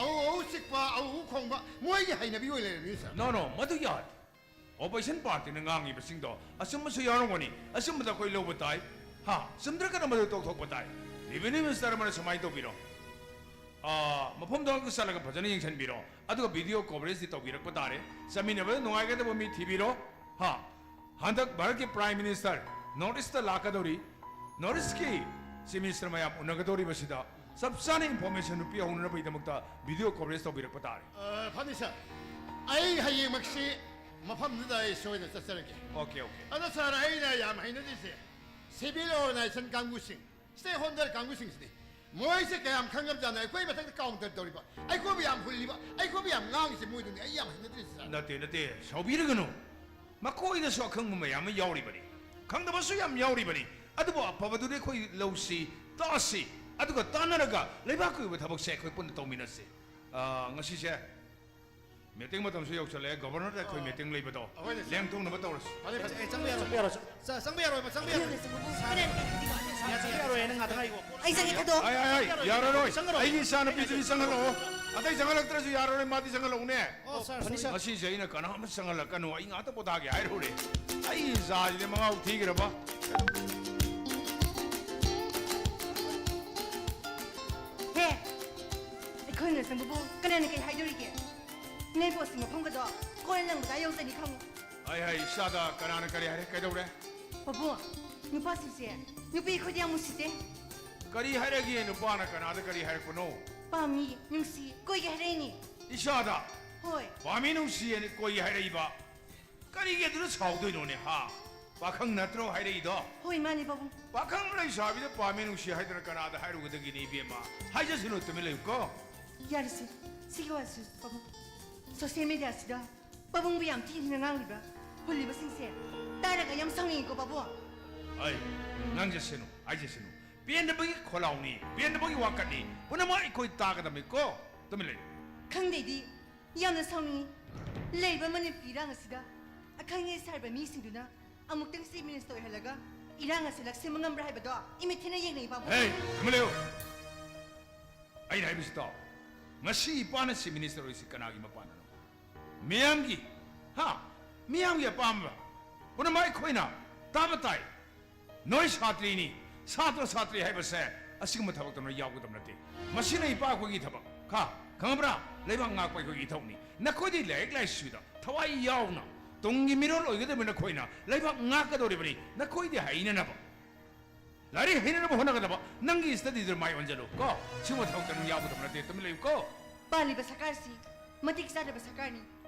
ꯑꯧ ꯑꯧ ꯆꯤꯛꯄ, ꯑꯧ ꯑꯧ ꯈꯣꯡꯕ ꯃꯣꯏꯒꯤ ꯍꯩꯅꯕꯤ ꯑꯣꯏ ꯂꯩꯔꯕꯅꯤ, sir꯫ No, no, ꯃꯗꯨ ꯌꯥꯗꯦ꯫ Opposition partyꯅ ꯉꯥꯡꯉꯤꯕꯁꯤꯡꯗꯣ ꯑꯆꯨꯝꯕꯁꯨ ꯌꯥꯎꯔꯝꯒꯅꯤ, ꯑꯆꯨꯝꯕꯗ ꯑꯩꯈꯣꯏ ꯂꯧꯕ ꯇꯥꯏ꯫ ꯍꯥ, ꯆꯨꯝꯗ꯭ꯔꯒꯅ ꯃꯗꯨ ꯇꯧꯊꯣꯛꯄ ꯇꯥꯏ꯫ Revenue minister ꯑꯃꯅ ꯁꯨꯃꯥꯏꯅ ꯇꯧꯕꯤꯔꯣ, ꯑꯥ, ꯃꯐꯝꯗꯣ ꯑꯃꯨꯛꯇ ꯆꯠꯂꯒ ꯐꯖꯅ ꯌꯦꯡꯁꯤꯟꯕꯤꯔꯣ, ꯑꯗꯨꯒ video coverageꯇꯤ ꯇꯧꯕꯤꯔꯛꯄ ꯇꯥꯔꯦ꯫ ꯆꯠꯃꯤꯟꯅꯕꯗ ꯅꯨꯡꯉꯥꯏꯒꯗꯕ ꯃꯤ ꯊꯤꯕꯤꯔꯣ꯫ ꯍꯥ, ꯍꯟꯗꯛ ꯚꯥꯔꯠꯀꯤ Prime Minister North Eastꯇ ꯂꯥꯛꯀꯗꯧꯔꯤ, North Eastꯀꯤ Chief Minister ꯃꯌꯥꯝ ꯎꯅꯒꯗꯧꯔꯤꯕꯁꯤꯗ ꯆꯞ ꯆꯥꯅ information ꯄꯤꯍꯧꯅꯅꯕꯒꯤꯗꯃꯛꯇ video coverage ꯇꯧꯕꯤꯔꯛꯄ ꯇꯥꯔꯦ꯫ ꯑ, ꯐꯅꯤ, sir꯫ ꯑꯩ ꯍꯌꯦꯡꯃꯛꯁꯤ ꯃꯐꯝꯗꯨꯗ ꯑꯩ ꯁꯣꯏꯗꯅ ꯆꯠꯆꯔꯒꯦ꯫ Okay, okay꯫ ꯑꯗꯣ, sir, ꯑꯩꯅ ꯌꯥꯝ ꯍꯩꯅꯗ꯭ꯔꯤꯁꯦ civil organization ꯀꯥꯡꯕꯨꯁꯤꯡ, stakeholder ꯀꯥꯡꯕꯨꯁꯤꯡꯁꯤꯅꯤ꯫ ꯃꯣꯏꯁꯦ ꯀꯌꯥꯝ ꯈꯪꯉꯕꯖꯥꯠꯅꯣ? ꯑꯩꯈꯣꯏ ꯃꯊꯛꯇ counter ꯇꯧꯔꯤꯕ, ꯑꯩꯈꯣꯏꯕꯨ ꯌꯥꯝ ꯍꯨꯜꯂꯤꯕ, ꯑꯩꯈꯣꯏꯕꯨ ꯌꯥꯝ ꯉꯥꯡꯉꯤꯁꯦ ꯃꯣꯏꯗꯨꯅꯤ꯫ ꯑꯩ ꯌꯥꯝ ꯍꯩꯅꯗ꯭ꯔꯤꯁꯦ, sir꯫ ꯅꯠꯇꯦ, ꯅꯠꯇꯦ, ꯁꯥꯎꯕꯤꯔꯒꯅꯨ꯫ ꯃꯈꯣꯏꯗꯁꯨ ꯑꯈꯪꯕ ꯃꯌꯥꯝ ꯑꯃ ꯌꯥꯎꯔꯤꯕꯅꯤ, ꯈꯪꯗꯕꯁꯨ ꯌꯥꯝ ꯌꯥꯎꯔꯤꯕꯅꯤ꯫ ꯑꯗꯨꯕꯨ ꯑꯐꯕꯗꯨꯗꯤ ꯑꯩꯈꯣꯏ ꯂꯧꯁꯤ, ꯇꯥꯁꯤ, ꯑꯗꯨꯒ ꯇꯥꯟꯅꯔꯒ ꯂꯩꯕꯥꯛꯀꯤ ꯑꯣꯏꯕ ꯊꯕꯛꯁꯦ ꯑꯩꯈꯣꯏ ꯄꯨꯟꯅ ꯇꯧꯃꯤꯟꯅꯁꯤ꯫ ꯑꯥ, ꯉꯁꯤꯁꯦ meeting ꯃꯇꯝꯁꯨ ꯌꯧꯁꯜꯂꯛꯑꯦ, governorꯗ ꯑꯩꯈꯣꯏ meeting ꯂꯩꯕꯗꯣ ꯐꯅꯤ, ꯐꯅꯤ꯫ ꯂꯦꯡꯊꯣꯛꯅꯕ ꯇꯧꯔꯁꯤ꯫ ꯐꯅꯤ, ꯐꯅꯤ꯫ ꯑꯦ, ꯆꯪꯕ ꯌꯥꯔꯣꯏ꯫ ꯆꯪꯕ ꯌꯥꯔꯣꯏ꯫ ꯆ-, ꯆꯪꯕ ꯌꯥꯔꯣꯏꯕ, ꯆꯪꯕ ꯌꯥꯔꯣꯏ꯫ ꯌꯥ-, ꯆꯪꯕ ꯌꯥꯔꯣꯏ, ꯅꯪ ꯉꯥꯛꯇ ꯉꯥꯏꯈꯣ꯫ ꯑꯩ ꯆꯪꯒꯦ, ꯊꯥꯗꯣꯛ꯫ ꯑꯩ, ꯑꯩ, ꯑꯩ, ꯌꯥꯔꯔꯣꯏ꯫ ꯆꯪꯉꯔꯣꯏ꯫ ꯑꯩꯒꯤ ꯏꯆꯥꯅꯨꯄꯤꯗꯨꯗꯤ ꯆꯪꯍꯜꯂꯛꯑꯣ꯫ ꯑꯇꯩ ꯆꯪꯍꯜꯂꯛꯇ꯭ꯔꯁꯨ ꯌꯥꯔꯔꯣꯏ, ꯃꯥꯗꯤ ꯆꯪꯍꯜꯂꯛꯎꯅꯦ꯫ ꯑꯣ, sir, ꯐꯅꯤ, sir꯫ ꯉꯁꯤꯁꯦ ꯑꯩꯅ ꯀꯅꯥꯝꯇ ꯆꯪꯍꯜꯂꯛꯀꯅꯨ, ꯑꯩ ꯉꯥꯛꯇ ꯄꯣꯊꯥꯒꯦ ꯍꯥꯏꯔꯨꯔꯦ꯫ ꯑꯩ ꯏꯆꯥꯁꯤꯗꯤ ꯃꯉꯥꯎ ꯊꯤꯈ꯭ꯔꯕ꯫ ꯍꯦ, ꯑꯩꯈꯣꯏꯅ ꯆꯪꯕꯕꯨ ꯀꯅꯥꯅ ꯀꯩ ꯍꯥꯏꯗꯣꯔꯤꯒꯦ? ꯅꯣꯏ bossꯀꯤ ꯃꯐꯝꯒꯗꯣ ꯀꯣꯟꯅ ꯅꯪ ꯃꯆꯥ ꯌꯧꯖꯅꯤ ꯈꯪꯉꯨ꯫ ꯍꯥꯏ, ꯍꯥꯏ, ꯏꯆꯥꯗ ꯀꯅꯥꯅ ꯀꯔꯤ ꯍꯥꯏꯔꯦ? ꯀꯩꯗꯧꯔꯦ? ꯄꯥꯕꯨꯡ, ꯅꯨꯄꯥꯁꯤꯡꯁꯦ ꯅꯨꯄꯤ ꯑꯩꯈꯣꯏꯗꯤ ꯌꯥꯝ ꯎꯁꯤꯠꯇꯦ꯫ ꯀꯔꯤ ꯍꯥꯏꯔꯒꯦ? ꯅꯨꯄꯥꯅ ꯀꯅꯥꯗ ꯀꯔꯤ ꯍꯥꯏꯔꯛꯄꯅꯣ? ꯄꯥꯝꯃꯤ, ꯅꯨꯡꯁꯤ, ꯀꯣꯏꯒꯦ ꯍꯥꯏꯔꯛꯏꯅꯤ꯫ ꯏꯆꯥꯗ? ꯍꯣꯏ꯫ ꯄꯥꯝꯃꯤ, ꯅꯨꯡꯁꯤ ꯍꯥꯏꯅ ꯀꯣꯏꯒꯦ ꯍꯥꯏꯔꯛꯏꯕ? ꯀꯔꯤꯒꯤ ꯑꯗꯨꯗ ꯁꯥꯎꯗꯣꯏꯅꯣꯅꯦ, ꯍꯥ? ꯄꯥꯈꯪ ꯅꯠꯇ꯭ꯔꯣ ꯍꯥꯏꯔꯛꯏꯗꯣ? ꯍꯣꯏ, ꯃꯥꯅꯤ, ꯄꯥꯕꯨꯡ꯫ ꯄꯥꯈꯪ ꯂꯩꯁꯥꯕꯤꯗ ꯄꯥꯝꯃꯤ ꯅꯨꯡꯁꯤ ꯍꯥꯏꯗꯅ ꯀꯅꯥꯗ ꯍꯥꯏꯔꯨꯒꯗꯒꯦꯅꯦ, ꯏꯕꯦꯝꯃ? ꯍꯥꯏꯖꯁꯅꯨ, ꯇꯨꯃꯤꯟ ꯂꯩꯌꯨꯀꯣ꯫ ꯌꯥꯔꯦꯁꯦ, ꯁꯤꯒꯤ ꯋꯥꯁꯨ, ꯄꯥꯕꯨꯡ꯫ Social mediaꯁꯤꯗ ꯄꯥꯕꯨꯡꯕꯨ ꯌꯥꯝ ꯊꯤ ꯊꯤꯅ ꯉꯥꯡꯂꯤꯕ, ꯍꯨꯜꯂꯤꯕꯁꯤꯡꯁꯦ ꯇꯥꯔꯒ ꯌꯥꯝ ꯁꯥꯎꯅꯤꯡꯉꯤꯀꯣ, ꯄꯥꯕꯨꯡ꯫ ꯑꯩ, ꯉꯥꯡꯖꯁꯅꯨ, ꯍꯥꯏꯖꯁꯅꯨ꯫ ꯄꯦꯟꯗꯕꯒꯤ ꯈꯣꯜꯂꯥꯎꯅꯤ, ꯄꯦꯟꯗꯕꯒꯤ ꯋꯥꯀꯠꯅꯤ, ꯄꯨꯝꯅꯃꯛ ꯑꯩꯈꯣꯏ ꯇꯥꯒꯗꯕꯅꯤꯀꯣ꯫ ꯇꯨꯃꯤꯟ ꯂꯩꯌꯨ꯫ ꯈꯪꯗꯦꯗꯤ, ꯌꯥꯝꯅ ꯁꯥꯎꯅꯤꯡꯉꯤ꯫ ꯂꯩꯔꯤꯕ ꯃꯅꯤꯄꯨꯔ ꯏꯔꯥꯡ ꯑꯁꯤꯗ ꯑꯈꯪ ꯑꯍꯩ ꯁꯥꯔꯕ ꯃꯤꯁꯤꯡꯗꯨꯅ ꯑꯃꯨꯛꯇꯪ ꯆꯤꯐ ꯃꯤꯅꯤꯁꯇꯔ ꯑꯣꯏꯍꯜꯂꯒ ꯏꯔꯥꯡ ꯑꯁꯤ ꯂꯥꯛꯁꯤꯟꯕ ꯉꯝꯕ꯭ꯔꯥ ꯍꯥꯏꯕꯗꯣ ꯏꯃꯤꯠ ꯊꯦꯡꯅ ꯌꯦꯡꯅꯤꯡꯉꯤ, ꯄꯥꯕꯨꯡ꯫ ꯍꯦ, ꯇꯨꯃꯤꯟ ꯂꯩꯌꯨ꯫ ꯑꯩꯅ ꯍꯥꯏꯕꯁꯤ ꯇꯥꯎ꯫ ꯉꯁꯤ ꯏꯄꯥꯅ ꯆꯤꯐ ꯃꯤꯅꯤꯁꯇꯔ ꯑꯣꯏꯔꯤꯁꯤ ꯀꯅꯥꯒꯤ ꯃꯄꯥꯟꯅꯅꯣ? ꯃꯤꯌꯥꯝꯒꯤ, ꯍꯥ? ꯃꯤꯌꯥꯝꯒꯤ ꯑꯄꯥꯝꯕ ꯄꯨꯝꯅꯃꯛ ꯑꯩꯈꯣꯏꯅ ꯇꯥꯕ ꯇꯥꯏ꯫ ꯅꯣꯏ ꯁꯥꯇ꯭ꯔꯤꯅꯤ, ꯁꯥꯇ꯭ꯔ ꯁꯥꯇ꯭ꯔꯤ ꯍꯥꯏꯕꯁꯦ ꯑꯁꯤꯒꯨꯝꯕ ꯊꯕꯛꯇ ꯅꯣꯏ ꯌꯥꯎꯒꯗꯕ ꯅꯠꯇꯦ꯫ ꯃꯁꯤꯅ ꯏꯄꯥ ꯑꯩꯈꯣꯏꯒꯤ ꯊꯕꯛ, ꯈꯥ, ꯈꯪꯉꯕ꯭ꯔꯥ? ꯂꯩꯕꯥꯛ ꯉꯥꯛꯄ ꯑꯩꯈꯣꯏꯒꯤ ꯏꯊꯧꯅꯤ꯫ ꯅꯈꯣꯏꯗꯤ ꯂꯥꯏꯔꯤꯛ ꯂꯥꯏꯁꯨꯗ ꯊꯋꯥꯏ ꯌꯥꯎꯅ ꯇꯨꯡꯒꯤ ꯃꯤꯔꯣꯜ ꯑꯣꯏꯒꯗꯧꯔꯤꯕ ꯅꯈꯣꯏꯅ ꯂꯩꯕꯥꯛ ꯉꯥꯛꯀꯗꯧꯔꯤꯕꯅꯤ꯫ ꯅꯈꯣꯏꯗꯤ ꯍꯩꯅꯅꯕ, ꯂꯥꯏꯔꯤꯛ ꯍꯩꯅꯅꯕ ꯍꯣꯠꯅꯒꯗꯕ꯫ ꯅꯪꯒꯤ ꯁ꯭ꯇꯗꯤꯗ ꯃꯥꯏ ꯑꯣꯟꯁꯤꯜꯂꯨ ꯀꯣ꯫ ꯁꯤꯒꯨꯝꯕ ꯊꯕꯛꯇ ꯅꯪ ꯌꯥꯎꯒꯗꯕ ꯅꯠꯇꯦ꯫ ꯇꯨꯃꯤꯟ ꯂꯩꯌꯨ ꯀꯣ꯫ ꯄꯥꯜꯂꯤꯕ ꯁꯔꯀꯥꯔꯁꯤ ꯃꯇꯤꯛ ꯆꯥꯗꯕ ꯁꯔꯀꯥꯔꯅꯤ꯫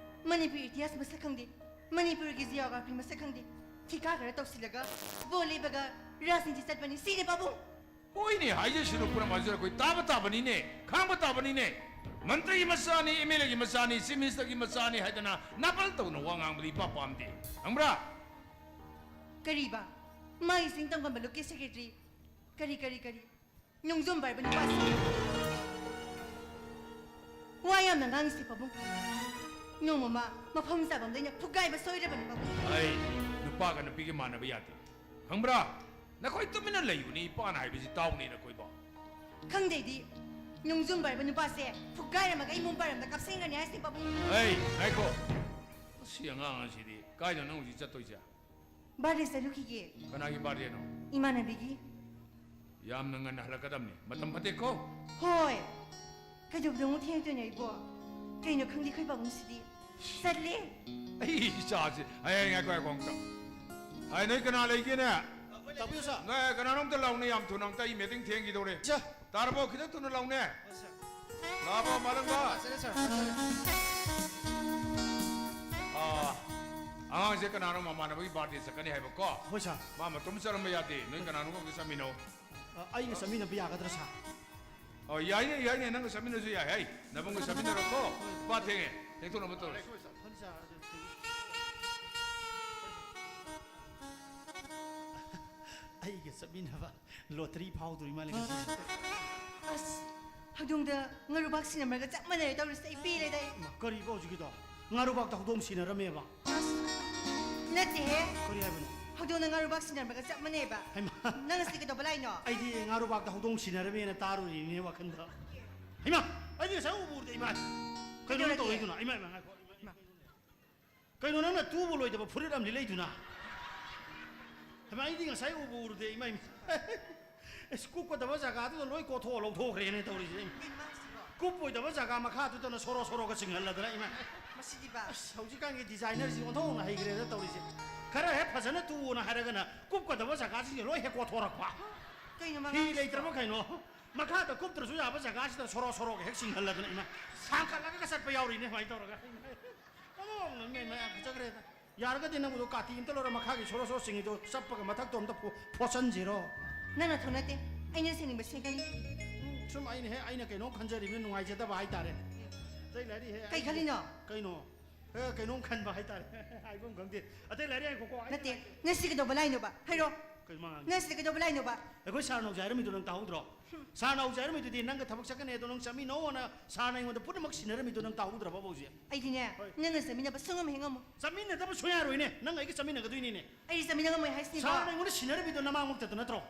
ꯃꯅꯤꯄꯨꯔ ꯏꯇꯤꯍꯥꯁ ꯃꯁꯛ ꯈꯪꯗꯦ, ꯃꯅꯤꯄꯨꯔꯒꯤ ꯖꯤꯑꯣꯒ꯭ꯔꯥꯐꯤ ꯃꯁꯛ ꯈꯪꯗꯦ꯫ ꯊꯤꯀꯥ ꯈꯔ ꯇꯧꯁꯤꯜꯂꯒ ꯚꯣꯠ ꯂꯦꯞꯄꯒ ꯔꯥꯖꯅꯤꯇꯤ ꯆꯠꯄꯅꯤ꯫ ꯁꯤꯅꯤ, ꯄꯥꯕꯨꯡ꯫ ꯍꯣꯏꯅꯦ, ꯍꯥꯏꯖꯁꯅꯨ, ꯄꯨꯝꯅꯃꯛ ꯑꯩꯈꯣꯏ ꯇꯥꯕ ꯇꯥꯕꯅꯤꯅꯦ, ꯈꯥꯡꯕ ꯇꯥꯕꯅꯤꯅꯦ꯫ ꯃꯟꯇ꯭ꯔꯤꯒꯤ ꯃꯆꯥꯅꯤ, ꯑꯦꯝ ꯑꯦꯜ ꯑꯦꯒꯤ ꯃꯆꯥꯅꯤ, ꯆꯤꯐ ꯃꯤꯅꯤꯁꯇꯔꯒꯤ ꯃꯆꯥꯅꯤ ꯍꯥꯏꯗꯅ ꯅꯥꯄꯜ ꯇꯧꯅ ꯋꯥ ꯉꯥꯡꯕꯗꯤ ꯏꯄꯥ ꯄꯥꯝꯗꯦ꯫ ꯈꯪꯕ꯭ꯔꯥ? ꯀꯔꯤꯕ? ꯃꯥꯒꯤ ꯆꯤꯡ ꯇꯝꯒꯝꯕ ꯂꯨꯞꯀꯤ ꯁꯦꯀ꯭ꯔꯦꯇꯔꯤ? ꯀꯔꯤ, ꯀꯔꯤ, ꯀꯔꯤ? ꯅꯣꯡꯖꯣꯝ ꯄꯥꯏꯕ ꯅꯨꯄꯥꯁꯤ ꯋꯥ ꯌꯥꯝꯅ ꯉꯥꯡꯉꯤꯁꯤ, ꯄꯥꯕꯨꯡ꯫ ꯅꯣꯡꯃ ꯃꯥ ꯃꯐꯝ ꯆꯥꯕ ꯑꯃꯗ ꯑꯩꯅ ꯐꯨꯒꯥꯏꯕ ꯁꯣꯏꯗ꯭ꯔꯕꯅꯤ, ꯄꯥꯕꯨꯡ꯫ ꯑꯩ ꯅꯨꯄꯥꯒ ꯅꯨꯄꯤꯒ ꯃꯥꯟꯅꯕ ꯌꯥꯗꯦ, ꯈꯪꯕ꯭ꯔꯥ? ꯅꯈꯣꯏ ꯇꯨꯃꯤꯟꯅ ꯂꯩꯌꯨꯅꯦ, ꯏꯄꯥꯅ ꯍꯥꯏꯕꯁꯤ ꯇꯥꯎꯅꯦ ꯅꯈꯣꯏꯕꯣ꯫ ꯈꯪꯗꯦꯗꯤ, ꯅꯣꯡꯖꯣꯝ ꯄꯥꯏꯕ ꯅꯨꯄꯥꯁꯦ ꯐꯨꯒꯥꯏꯔꯝꯃꯒ ꯑꯩ ꯃꯨꯝ ꯄꯥꯏꯔꯝꯗ ꯀꯥꯞꯁꯤꯟꯒꯅꯤ ꯍꯥꯏꯁꯤꯅꯤ, ꯄꯥꯕꯨꯡ꯫ ꯑꯩ, ꯉꯥꯏꯈꯣ꯫ ꯁꯤ ꯑꯉꯥꯡ ꯑꯁꯤꯗꯤ ꯀꯥꯏꯗꯅꯣ ꯍꯧꯖꯤꯛ ꯆꯠꯇꯣꯏꯁꯦ? ꯕꯥꯔꯗꯦ ꯆꯠꯂꯨꯈꯤꯒꯦ꯫ ꯀꯅꯥꯒꯤ ꯕꯥꯔꯗꯦꯅꯣ? ꯏꯃꯥꯟꯅꯕꯤꯒꯤ꯫ ꯌꯥꯝꯅ ꯉꯟꯅ ꯍꯜꯂꯛꯀꯗꯕꯅꯤ꯫ ꯃꯇꯝ ꯐꯠꯇꯦꯀꯣ꯫ ꯍꯣꯏ꯫ ꯀꯩꯗꯧꯕꯗ ꯑꯃꯨꯛ ꯊꯦꯡꯗꯣꯏꯅꯣ ꯑꯩꯕꯣ? ꯀꯩꯅꯣ ꯈꯪꯗꯦ ꯑꯩꯈꯣꯏ ꯄꯥꯕꯨꯡꯁꯤꯗꯤ꯫ ꯆꯠꯂꯦ꯫ ꯑꯩ ꯏꯆꯥꯁꯦ꯫ ꯑꯩ, ꯑꯩ, ꯉꯥꯏꯈꯣ, ꯉꯥꯏꯈꯣ ꯑꯝꯇ꯫ ꯑꯩ, ꯅꯣꯏ ꯀꯅꯥ ꯂꯩꯒꯦꯅꯦ? ꯇꯥꯛꯄꯤꯌꯨ, ꯁꯥꯔ꯫ ꯅꯣꯏ ꯀꯅꯥꯅꯣꯝꯇ ꯂꯥꯎꯅꯦ, ꯌꯥꯝ ꯊꯨꯅ ꯑꯝꯇ, ꯑꯩ ꯃꯤꯇꯤꯡ ꯊꯦꯡꯈꯤꯗꯧꯔꯦ꯫ ꯁꯥꯔ꯫ ꯇꯥꯔꯕꯣ? ꯈꯤꯇꯪ ꯊꯨꯅ ꯂꯥꯎꯅꯦ꯫ ꯍꯣꯏ, ꯁꯥꯔ꯫ ꯂꯥꯛꯑꯕꯣ, ꯃꯥꯂꯪꯕ? ꯂꯥꯛꯆꯔꯦ, ꯁꯥꯔ, ꯂꯥꯛꯆꯔꯦ꯫ ꯑꯥ, ꯑꯉꯥꯡꯁꯦ ꯀꯅꯥꯅꯣ ꯃꯃꯥꯟꯅꯕꯒꯤ ꯕꯥꯔꯗꯦ ꯆꯠꯀꯅꯤ ꯍꯥꯏꯕꯀꯣ? ꯍꯣꯏ, ꯁꯥꯔ꯫ ꯃꯥ ꯃꯇꯣꯝ ꯆꯠꯂꯝꯕ ꯌꯥꯗꯦ, ꯅꯣꯏ ꯀꯅꯥꯅꯣꯝꯒ ꯑꯝꯇ ꯆꯠꯃꯤꯟꯅꯧ꯫ ꯑ, ꯑꯩꯒ ꯆꯠꯃꯤꯟꯅꯕ ꯌꯥꯒꯗ꯭ꯔꯥ, ꯁꯥꯔ? ꯑꯣ, ꯌꯥꯏꯅꯦ, ꯌꯥꯏꯅꯦ, ꯅꯪꯒ ꯆꯠꯃꯤꯟꯅꯁꯨ ꯌꯥꯏ꯫ ꯍꯩ, ꯅꯕꯨꯡꯒ ꯆꯠꯃꯤꯟꯅꯔꯣꯀꯣ꯫ ꯍꯣꯏ꯫ ꯄꯥ ꯊꯦꯡꯉꯦ, ꯊꯦꯡꯊꯣꯛꯅꯕ ꯇꯧꯔꯁꯤ꯫ ꯍꯣꯏ, ꯁꯥꯔ, ꯐꯅꯤ, ꯁꯥꯔ, ꯑꯗꯨ ꯊꯦꯡꯉꯦ꯫ ꯑꯩꯒ ꯆꯠꯃꯤꯟꯅꯕ ꯂꯣꯇꯔꯤ ꯐꯥꯎꯗꯣꯔꯤ ꯃꯥꯜꯂꯦ ꯉꯁꯤꯁꯦ꯫ ꯑꯁ, ꯍꯧꯗꯣꯡꯗ ꯉꯥꯔꯨꯕꯥꯛ ꯁꯤꯟꯅꯕꯒ ꯆꯞ ꯃꯥꯟꯅꯔꯦ ꯇꯧꯔꯤꯁꯦ꯫ ꯑꯩ ꯄꯦꯜꯂꯦꯗ ꯑꯩ꯫ ꯃꯥ, ꯀꯔꯤꯕ ꯍꯧꯖꯤꯛꯀꯤꯗꯣ? ꯉꯥꯔꯨꯕꯥꯛꯇ ꯍꯧꯗꯣꯡ ꯁꯤꯟꯅꯔꯝꯃꯦꯕ? ꯑꯁ, ꯅꯠꯇꯦꯍꯦ꯫ ꯀꯔꯤ ꯍꯥꯏꯕꯅꯣ? ꯍꯧꯗꯣꯡꯅ ꯉꯥꯔꯨꯕꯥꯛ ꯁꯤꯟꯅꯕꯒ ꯆꯞ ꯃꯥꯟꯅꯩꯕ꯫ ꯍꯩꯃꯥ꯫ ꯅꯪ ꯉꯁꯤ ꯀꯩꯗꯧꯕ ꯂꯥꯛꯏꯅꯣ? ꯑꯩꯗꯤ ꯉꯥꯔꯨꯕꯥꯛꯇ ꯍꯧꯗꯣꯡ ꯁꯤꯟꯅꯔꯝꯃꯦꯅ ꯇꯥꯔꯨꯔꯤꯅꯦ ꯋꯥꯈꯜꯗ꯫ ꯍꯩꯃꯥ, ꯑꯩꯗꯤ ꯉꯁꯥꯏ ꯎꯕꯨ ꯎꯗꯦ ꯏꯃꯥ꯫ ꯀꯩꯅꯣ ꯀꯩꯗꯧꯔꯒꯦ? ꯇꯧꯔꯤꯗꯨꯅ? ꯏꯃꯥ, ꯏꯃꯥ, ꯉꯥꯏꯈꯣ, ꯏꯃꯥ, ꯏꯃꯥ, ꯀꯩꯅꯣ ꯅꯪꯅ ꯇꯨꯕ ꯂꯣꯏꯗꯕ ꯐꯨꯔꯤꯠ ꯑꯃ ꯂꯤꯠꯂꯛꯏꯗꯨꯅ? ꯍꯩꯃꯥ, ꯑꯩꯗꯤ ꯉꯁꯥꯏ ꯎꯕꯨ ꯎꯔꯨꯗꯦ ꯏꯃꯥ, ꯏꯃꯥ꯫ ꯑꯁ, ꯀꯨꯞꯀꯗꯕ ꯖꯒꯥꯗꯨꯗ ꯂꯣꯏ ꯀꯣꯊꯣꯛꯑ ꯂꯧꯊꯣꯛꯈ꯭ꯔꯦꯅꯦ ꯇꯧꯔꯤꯁꯦ꯫ ꯀꯩꯅꯣ ꯍꯥꯏꯁꯤꯕꯣ? ꯀꯨꯞꯄꯣꯏꯗꯕ ꯖꯒꯥ ꯃꯈꯥꯗꯨꯗꯅ ꯁꯣꯔꯣ ꯁꯣꯔꯣꯒ ꯆꯤꯡꯍꯜꯂꯗꯅ ꯏꯃꯥ꯫ ꯃꯁꯤꯗꯤꯕ꯫ ꯑꯁ, ꯍꯧꯖꯤꯛꯀꯥꯟꯒꯤ ꯗꯤꯖꯥꯏꯅꯔꯁꯤ ꯑꯣꯟꯊꯣꯛꯅ ꯍꯩꯈ꯭ꯔꯦꯗ ꯇꯧꯔꯤꯁꯦ꯫ ꯈꯔ ꯍꯦꯛ ꯐꯖꯅ ꯇꯨꯑꯣꯅ ꯍꯥꯏꯔꯒꯅ ꯀꯨꯞꯀꯗꯕ ꯖꯒꯥꯁꯤꯡꯁꯦ ꯂꯣꯏ ꯍꯦꯛ ꯀꯣꯊꯣꯔꯛꯄ꯫ ꯀꯩꯅꯣ ꯐꯤ ꯃꯉꯥꯡꯁꯤꯕꯣ? ꯂꯩꯇ꯭ꯔꯕ ꯀꯩꯅꯣ? ꯃꯈꯥꯗ ꯀꯨꯞꯇ꯭ꯔꯁꯨ ꯌꯥꯕ ꯖꯒꯥꯁꯤꯗ ꯁꯣꯔꯣ ꯁꯣꯔꯣꯒ ꯍꯦꯛ ꯆꯤꯡꯍꯜꯂꯗꯅ ꯏꯃꯥ꯫ ꯁꯥꯡꯀꯠꯂꯒ ꯆꯠꯄ ꯌꯥꯎꯔꯤꯅꯦ ꯁꯨꯃꯥꯏꯅ ꯇꯧꯔꯒ꯫ ꯑꯣ, ꯃꯌꯥꯝ ꯐꯖꯈ꯭ꯔꯦꯗ꯫ ꯌꯥꯔꯒꯗꯤ ꯅꯪꯕꯨꯗꯣ ꯀꯥꯇꯤ ꯑꯝꯇ ꯂꯧꯔ ꯃꯈꯥꯒꯤ ꯁꯣꯔꯣ ꯁꯣꯔꯣ ꯆꯤꯡꯉꯤꯗꯣ ꯆꯞꯄꯒ ꯃꯊꯛꯇꯣ ꯑꯝꯇ ꯐꯣ-, ꯐꯣꯠꯆꯟꯁꯤꯔꯣ? ꯅꯪ ꯅꯊꯧ ꯅꯠꯇꯦ꯫ ꯑꯩꯅ ꯁꯦꯡꯅꯤꯡꯕ ꯁꯦꯡꯒꯅꯤ꯫ ꯎꯝ, ꯁꯨꯝ ꯑꯩꯅ ꯍꯦꯛ ꯑꯩꯅ ꯀꯩꯅꯣꯝ ꯈꯟꯖꯔꯤꯕꯅꯤ ꯅꯨꯡꯉꯥꯏꯖꯗꯕ ꯍꯥꯏꯇꯥꯔꯦ꯫ ꯑꯇꯩ ꯂꯥꯏꯔꯤ ꯍꯦꯛ ꯀꯩ ꯑꯩ-, ꯈꯜꯂꯤꯅꯣ? ꯀꯩꯅꯣ? ꯍꯦ, ꯀꯩꯅꯣꯝ ꯈꯟꯕ ꯍꯥꯏꯇꯥꯔꯦ꯫ ꯍꯥꯏꯐꯝ ꯈꯪꯗꯦ꯫ ꯑꯇꯩ ꯂꯥꯏꯔꯤ ꯉꯥꯏꯈꯣꯀꯣ, ꯑꯩ-, ꯅꯠꯇꯦ꯫ ꯅꯪ ꯁꯤ ꯀꯩꯗꯧꯕ ꯂꯥꯛꯏꯅꯣꯕ? ꯍꯥꯏꯔꯣ꯫ ꯀꯩ ꯃꯉꯥꯡ? ꯅꯪ ꯁꯤꯗ ꯀꯩꯗꯧꯕ ꯂꯥꯛꯏꯅꯣꯕ? ꯑꯩꯈꯣꯏ ꯁꯥꯔꯅ ꯍꯧꯖꯤꯛ ꯍꯥꯏꯔꯝꯃꯤꯗꯣ ꯅꯪ ꯇꯥꯍꯧꯗ꯭ꯔꯣ? ꯁꯥꯔꯅ ꯍꯧꯖꯤꯛ ꯍꯥꯏꯔꯝꯃꯤꯗꯨꯗꯤ ꯅꯪꯒ ꯊꯕꯛ ꯆꯠꯀꯅꯤ ꯑꯗꯣ ꯅꯪ ꯆꯠꯃꯤꯟꯅꯧꯑꯣꯅ ꯁꯥꯔꯅ ꯑꯩꯉꯣꯟꯗ ꯄꯨꯝꯅꯃꯛ ꯁꯤꯟꯅꯔꯝꯃꯤꯗꯣ ꯅꯪ ꯇꯥꯍꯧꯗ꯭ꯔꯕ ꯍꯧꯖꯤꯛ? ꯑꯩꯗꯤꯅꯦ, ꯍꯣꯏ꯫ ꯅꯪꯒ ꯆꯠꯃꯤꯟꯅꯕ ꯁꯨꯡꯉꯝ ꯍꯦꯛ ꯉꯝꯃꯣ꯫ ꯆꯠꯃꯤꯟꯅꯗꯕ ꯁꯨꯡꯌꯥꯔꯣꯏꯅꯦ, ꯅꯪ ꯑꯩꯒ ꯆꯠꯃꯤꯟꯅꯒꯗꯣꯏꯅꯤꯅꯦ꯫ ꯑꯩꯗꯤ ꯆꯠꯃꯤꯟꯅ ꯉꯝꯃꯣꯏ ꯍꯥꯏꯁꯤꯅꯤꯀꯣ꯫ ꯁꯥꯔꯅ ꯑꯩꯉꯣꯟꯗ ꯁꯤꯟꯅꯔꯝꯃꯤꯗꯣ ꯅꯃꯥꯡꯃꯛꯇꯗ ꯅꯠꯇ꯭ꯔꯣ?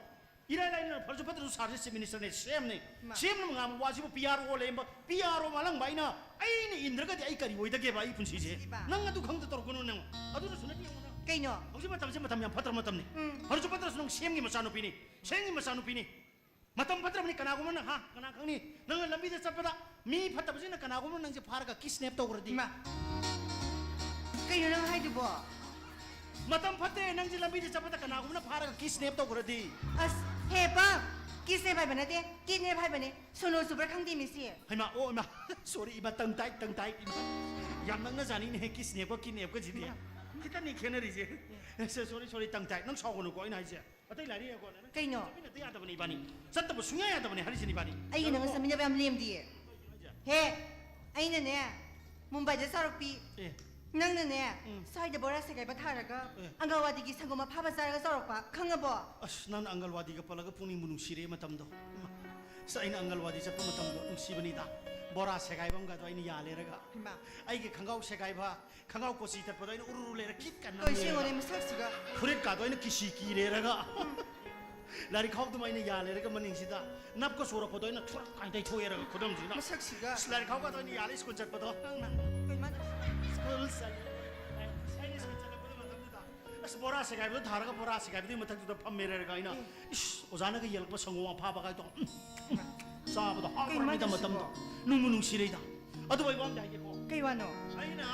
ꯏꯔꯥꯏ ꯂꯥꯏꯅ ꯐꯔꯁꯨ ꯐꯠꯇ꯭ꯔꯁꯨ ꯁꯥꯔꯁꯦ ꯆꯤꯐ ꯃꯤꯅꯤꯁꯇꯔꯅꯦ, ꯁꯤ ꯑꯦꯝꯅꯦ꯫ ꯃꯥ꯫ ꯁꯤ ꯑꯦꯝꯅ ꯉꯥꯡꯕ ꯋꯥꯁꯤꯕꯨ ꯄꯤ ꯑꯥꯔ ꯑꯣ ꯂꯩꯔꯝꯕ, ꯄꯤ ꯑꯥꯔ ꯑꯣ ꯃꯥꯜꯂꯝꯕ ꯑꯩꯅ, ꯑꯩꯅ ꯏꯟꯗ꯭ꯔꯒꯗꯤ ꯑꯩ ꯀꯔꯤ ꯑꯣꯏꯗꯒꯦꯕ ꯑꯩ ꯄꯨꯟꯁꯤꯁꯦ? ꯁꯤꯕ꯫ ꯅꯪ ꯑꯗꯨ ꯈꯪꯗ ꯇꯧꯔꯛꯀꯅꯨ ꯅꯪ꯫ ꯑꯗꯨꯅꯁꯨ ꯅꯠꯇꯦ ꯌꯦꯡꯉꯨ ꯅꯪ꯫ ꯀꯩꯅꯣ? ꯍꯧꯖꯤꯛ ꯃꯇꯝꯁꯦ ꯃꯇꯝ ꯌꯥꯝ ꯐꯠꯇ꯭ꯔ ꯃꯇꯝꯅꯤ꯫ ꯎꯝ꯫ ꯐꯔꯁꯨ ꯐꯠꯇ꯭ꯔꯁꯨ ꯅꯪ ꯁꯤ ꯑꯦꯝꯒꯤ ꯃꯆꯥꯅꯨꯄꯤꯅꯤ, ꯁꯤ ꯑꯦꯝꯒꯤ ꯃꯆꯥꯅꯨꯄꯤꯅꯤ꯫ ꯃꯇꯝ ꯐꯠꯇ꯭ꯔꯕꯅꯤ, ꯀꯅꯥꯒꯨꯝꯕꯅ, ꯍꯥ, ꯀꯅꯥ ꯈꯪꯅꯤ? ꯅꯪꯅ ꯂꯝꯕꯤꯗ ꯆꯠꯄꯗ ꯃꯤ ꯐꯠꯇꯕꯁꯤꯡꯅ ꯀꯅꯥꯒꯨꯝꯕꯅ ꯅꯪꯁꯦ ꯐꯥꯔꯒ ꯀꯤꯁꯅꯦꯞ ꯇꯧꯈ꯭ꯔꯗꯤ? ꯏꯃꯥ, ꯀꯩꯅꯣ ꯅꯪ ꯍꯥꯏꯗꯨꯕꯣ? ꯃꯇꯝ ꯐꯠꯇ꯭ꯔꯦ, ꯅꯪꯁꯦ ꯂꯝꯕꯤꯗ ꯆꯠꯄꯗ ꯀꯅꯥꯒꯨꯝꯕꯅ ꯐꯥꯔꯒ ꯀꯤꯁꯅꯦꯞ ꯇꯧꯈ꯭ꯔꯗꯤ? ꯑꯁ, ꯍꯦ ꯄꯥ, ꯀꯤꯁꯅꯦꯞ ꯍꯥꯏꯕ ꯅꯠꯇꯦ, ꯀꯤꯗꯅꯦꯞ ꯍꯥꯏꯕꯅꯦ꯫ ꯁꯣꯅꯣ ꯆꯨꯕ꯭ꯔꯥ ꯈꯪꯗꯦ ꯃꯤꯁꯤ꯫ ꯍꯩꯃꯥ, ꯑꯣ ꯏꯃꯥ, ꯁꯣꯔꯤ ꯏꯃꯥ, ꯇꯪ ꯇꯥꯏ, ꯇꯪ ꯇꯥꯏ ꯏꯃꯥ꯫ ꯌꯥꯝ ꯅꯛꯅ ꯖꯥꯅꯤꯅꯦꯍꯦ, ꯀꯤꯁꯅꯦꯞꯀ ꯀꯤꯗꯅꯦꯞꯀꯁꯤꯗꯤ꯫ ꯏꯃꯥ꯫ ꯈꯤꯇꯅꯤ ꯈꯦꯠꯅꯔꯤꯁꯦ꯫ ꯁꯦ, ꯁꯣꯔꯤ, ꯁꯣꯔꯤ, ꯇꯪ ꯇꯥꯏ꯫ ꯅꯪ ꯁꯥꯎꯒꯅꯨꯀꯣ ꯑꯩꯅ ꯍꯥꯏꯁꯦ꯫ ꯑꯇꯩ ꯂꯥꯏꯔꯤ ꯌꯦꯡꯉꯣ꯫ ꯀꯩꯅꯣ? ꯆꯠꯃꯤꯟꯅꯗ ꯌꯥꯗꯕꯅꯤ ꯏꯕꯥꯅꯤ꯫ ꯆꯠꯇꯕ ꯁꯨꯡꯌꯥ ꯌꯥꯗꯕꯅꯤ ꯍꯥꯏꯔꯤꯁꯤꯅꯤ ꯏꯕꯥꯅꯤ꯫ ꯑꯩꯒꯤ ꯅꯪꯒ ꯌꯥꯔꯣꯏꯀꯣ? ꯆꯠꯃꯤꯟꯅꯕ ꯌꯥꯝ ꯂꯦꯝꯗꯤꯌꯦ꯫ ꯍꯦ, ꯑꯩꯅꯅꯦ, ꯃꯨꯝꯕꯥꯏꯗ ꯆꯥꯎꯔꯛꯄꯤ꯫ ꯑꯦ꯫ ꯅꯪꯅꯅꯦ, ꯎꯝ꯫ ꯁ꯭ꯋꯥꯏꯗ ꯕꯣꯔꯥ ꯁꯦꯒꯥꯏꯕ ꯊꯥꯔꯒ ꯑꯦ꯫ ꯑꯪꯒꯜꯋꯥꯗꯤꯒꯤ ꯁꯪꯒꯣꯝ ꯑꯐꯥꯕ ꯆꯥꯔꯒ ꯆꯥꯎꯔꯛꯄ, ꯈꯪꯉꯕꯣ? ꯑꯁ, ꯅꯪꯅ ꯑꯪꯒꯜꯋꯥꯗꯤꯒ ꯄꯜꯂꯒ ꯄꯨꯛꯅꯤꯡꯕꯨ ꯅꯨꯡꯁꯤꯔꯦ ꯃꯇꯝꯗꯣ꯫ ꯏꯃꯥ, ꯑꯁ, ꯑꯩꯅ ꯑꯪꯒꯜꯋꯥꯗꯤ ꯆꯠꯄ ꯃꯇꯝꯗꯣ ꯅꯨꯡꯁꯤꯕꯅꯤꯗ꯫ ꯕꯣꯔꯥ ꯁꯦꯒꯥꯏꯕ ꯑꯃꯒꯗꯣ ꯑꯩꯅ ꯌꯥꯜꯂꯦꯔꯒ꯫ ꯏꯃꯥ꯫ ꯑꯩꯒꯤ ꯈꯪꯒꯥꯎ ꯁꯦꯒꯥꯏꯕ, ꯈꯪꯒꯥꯎ ꯀꯣꯆꯤ ꯇꯠꯄꯗꯣ ꯑꯩꯅ ꯎꯔꯨ ꯎꯔꯨ ꯂꯩꯔ ꯀꯤꯠ ꯀꯟꯅ ꯀꯩ ꯁꯦꯡꯉꯣꯅꯦ ꯅꯝꯃꯦꯔꯒ꯫ ꯃꯁꯛꯁꯤꯒ? ꯐꯨꯔꯤꯠꯀꯥꯗꯣ ꯑꯩꯅ ꯀꯤꯁꯤ ꯀꯤꯔꯦꯔꯒ꯫ ꯂꯥꯏꯔꯤꯛ ꯈꯥꯎꯗꯨꯃ ꯑꯩꯅ ꯌꯥꯜꯂꯦꯔꯒ ꯃꯅꯤꯡꯁꯤꯗ ꯅꯞꯀ ꯁꯣꯔꯛꯄꯗꯣ ꯑꯩꯅ ꯊꯨꯔꯛ ꯀꯥꯏꯅ ꯇꯩꯊꯣꯛꯑꯦꯔꯒ ꯈꯨꯗꯝꯁꯤꯅ꯫ ꯃꯁꯛꯁꯤꯒ꯫ ꯑꯁ, ꯂꯥꯏꯔꯤꯛ ꯈꯥꯎꯒꯗꯣ ꯑꯩꯅ ꯌꯥꯜꯂꯦ ꯁ꯭ꯀꯨꯜ ꯆꯠꯄꯗꯣ꯫ ꯅꯪꯅ ꯀꯩ ꯃꯥꯅ ꯁ꯭ꯀꯨꯜ ꯆꯠꯂꯦ꯫ ꯑꯩꯅ ꯁ꯭ꯀꯨꯜ ꯆꯠꯂꯛꯄꯗ ꯃꯇꯝꯗꯨꯗ ꯑꯁ, ꯕꯣꯔꯥ ꯁꯦꯒꯥꯏꯕꯗꯣ ꯊꯥꯔꯒ ꯕꯣꯔꯥ ꯁꯦꯒꯥꯏꯕꯗꯨꯒꯤ ꯃꯊꯛꯇꯨꯗ ꯐꯝꯃꯦꯔꯒ ꯑꯩꯅ, ꯏꯁ, ꯑꯣꯖꯥꯅꯒ ꯌꯦꯜꯂꯛꯄ ꯁꯪꯒꯣꯝ ꯑꯐꯥꯕꯒꯥꯏꯗꯣ, ꯎꯝ, ꯆꯥꯕꯗꯣ ꯍꯥꯎꯔꯝꯃꯤꯗ ꯃꯇꯝꯗꯣ꯫ ꯅꯨꯡꯕꯨ ꯅꯨꯡꯁꯤꯔꯩꯗ꯫ ꯑꯗꯨꯕꯨ ꯑꯩ ꯋꯥ ꯑꯝꯗ ꯍꯥꯏꯒꯦꯀꯣ꯫ ꯀꯩ ꯋꯥꯅꯣ? ꯑꯩꯅ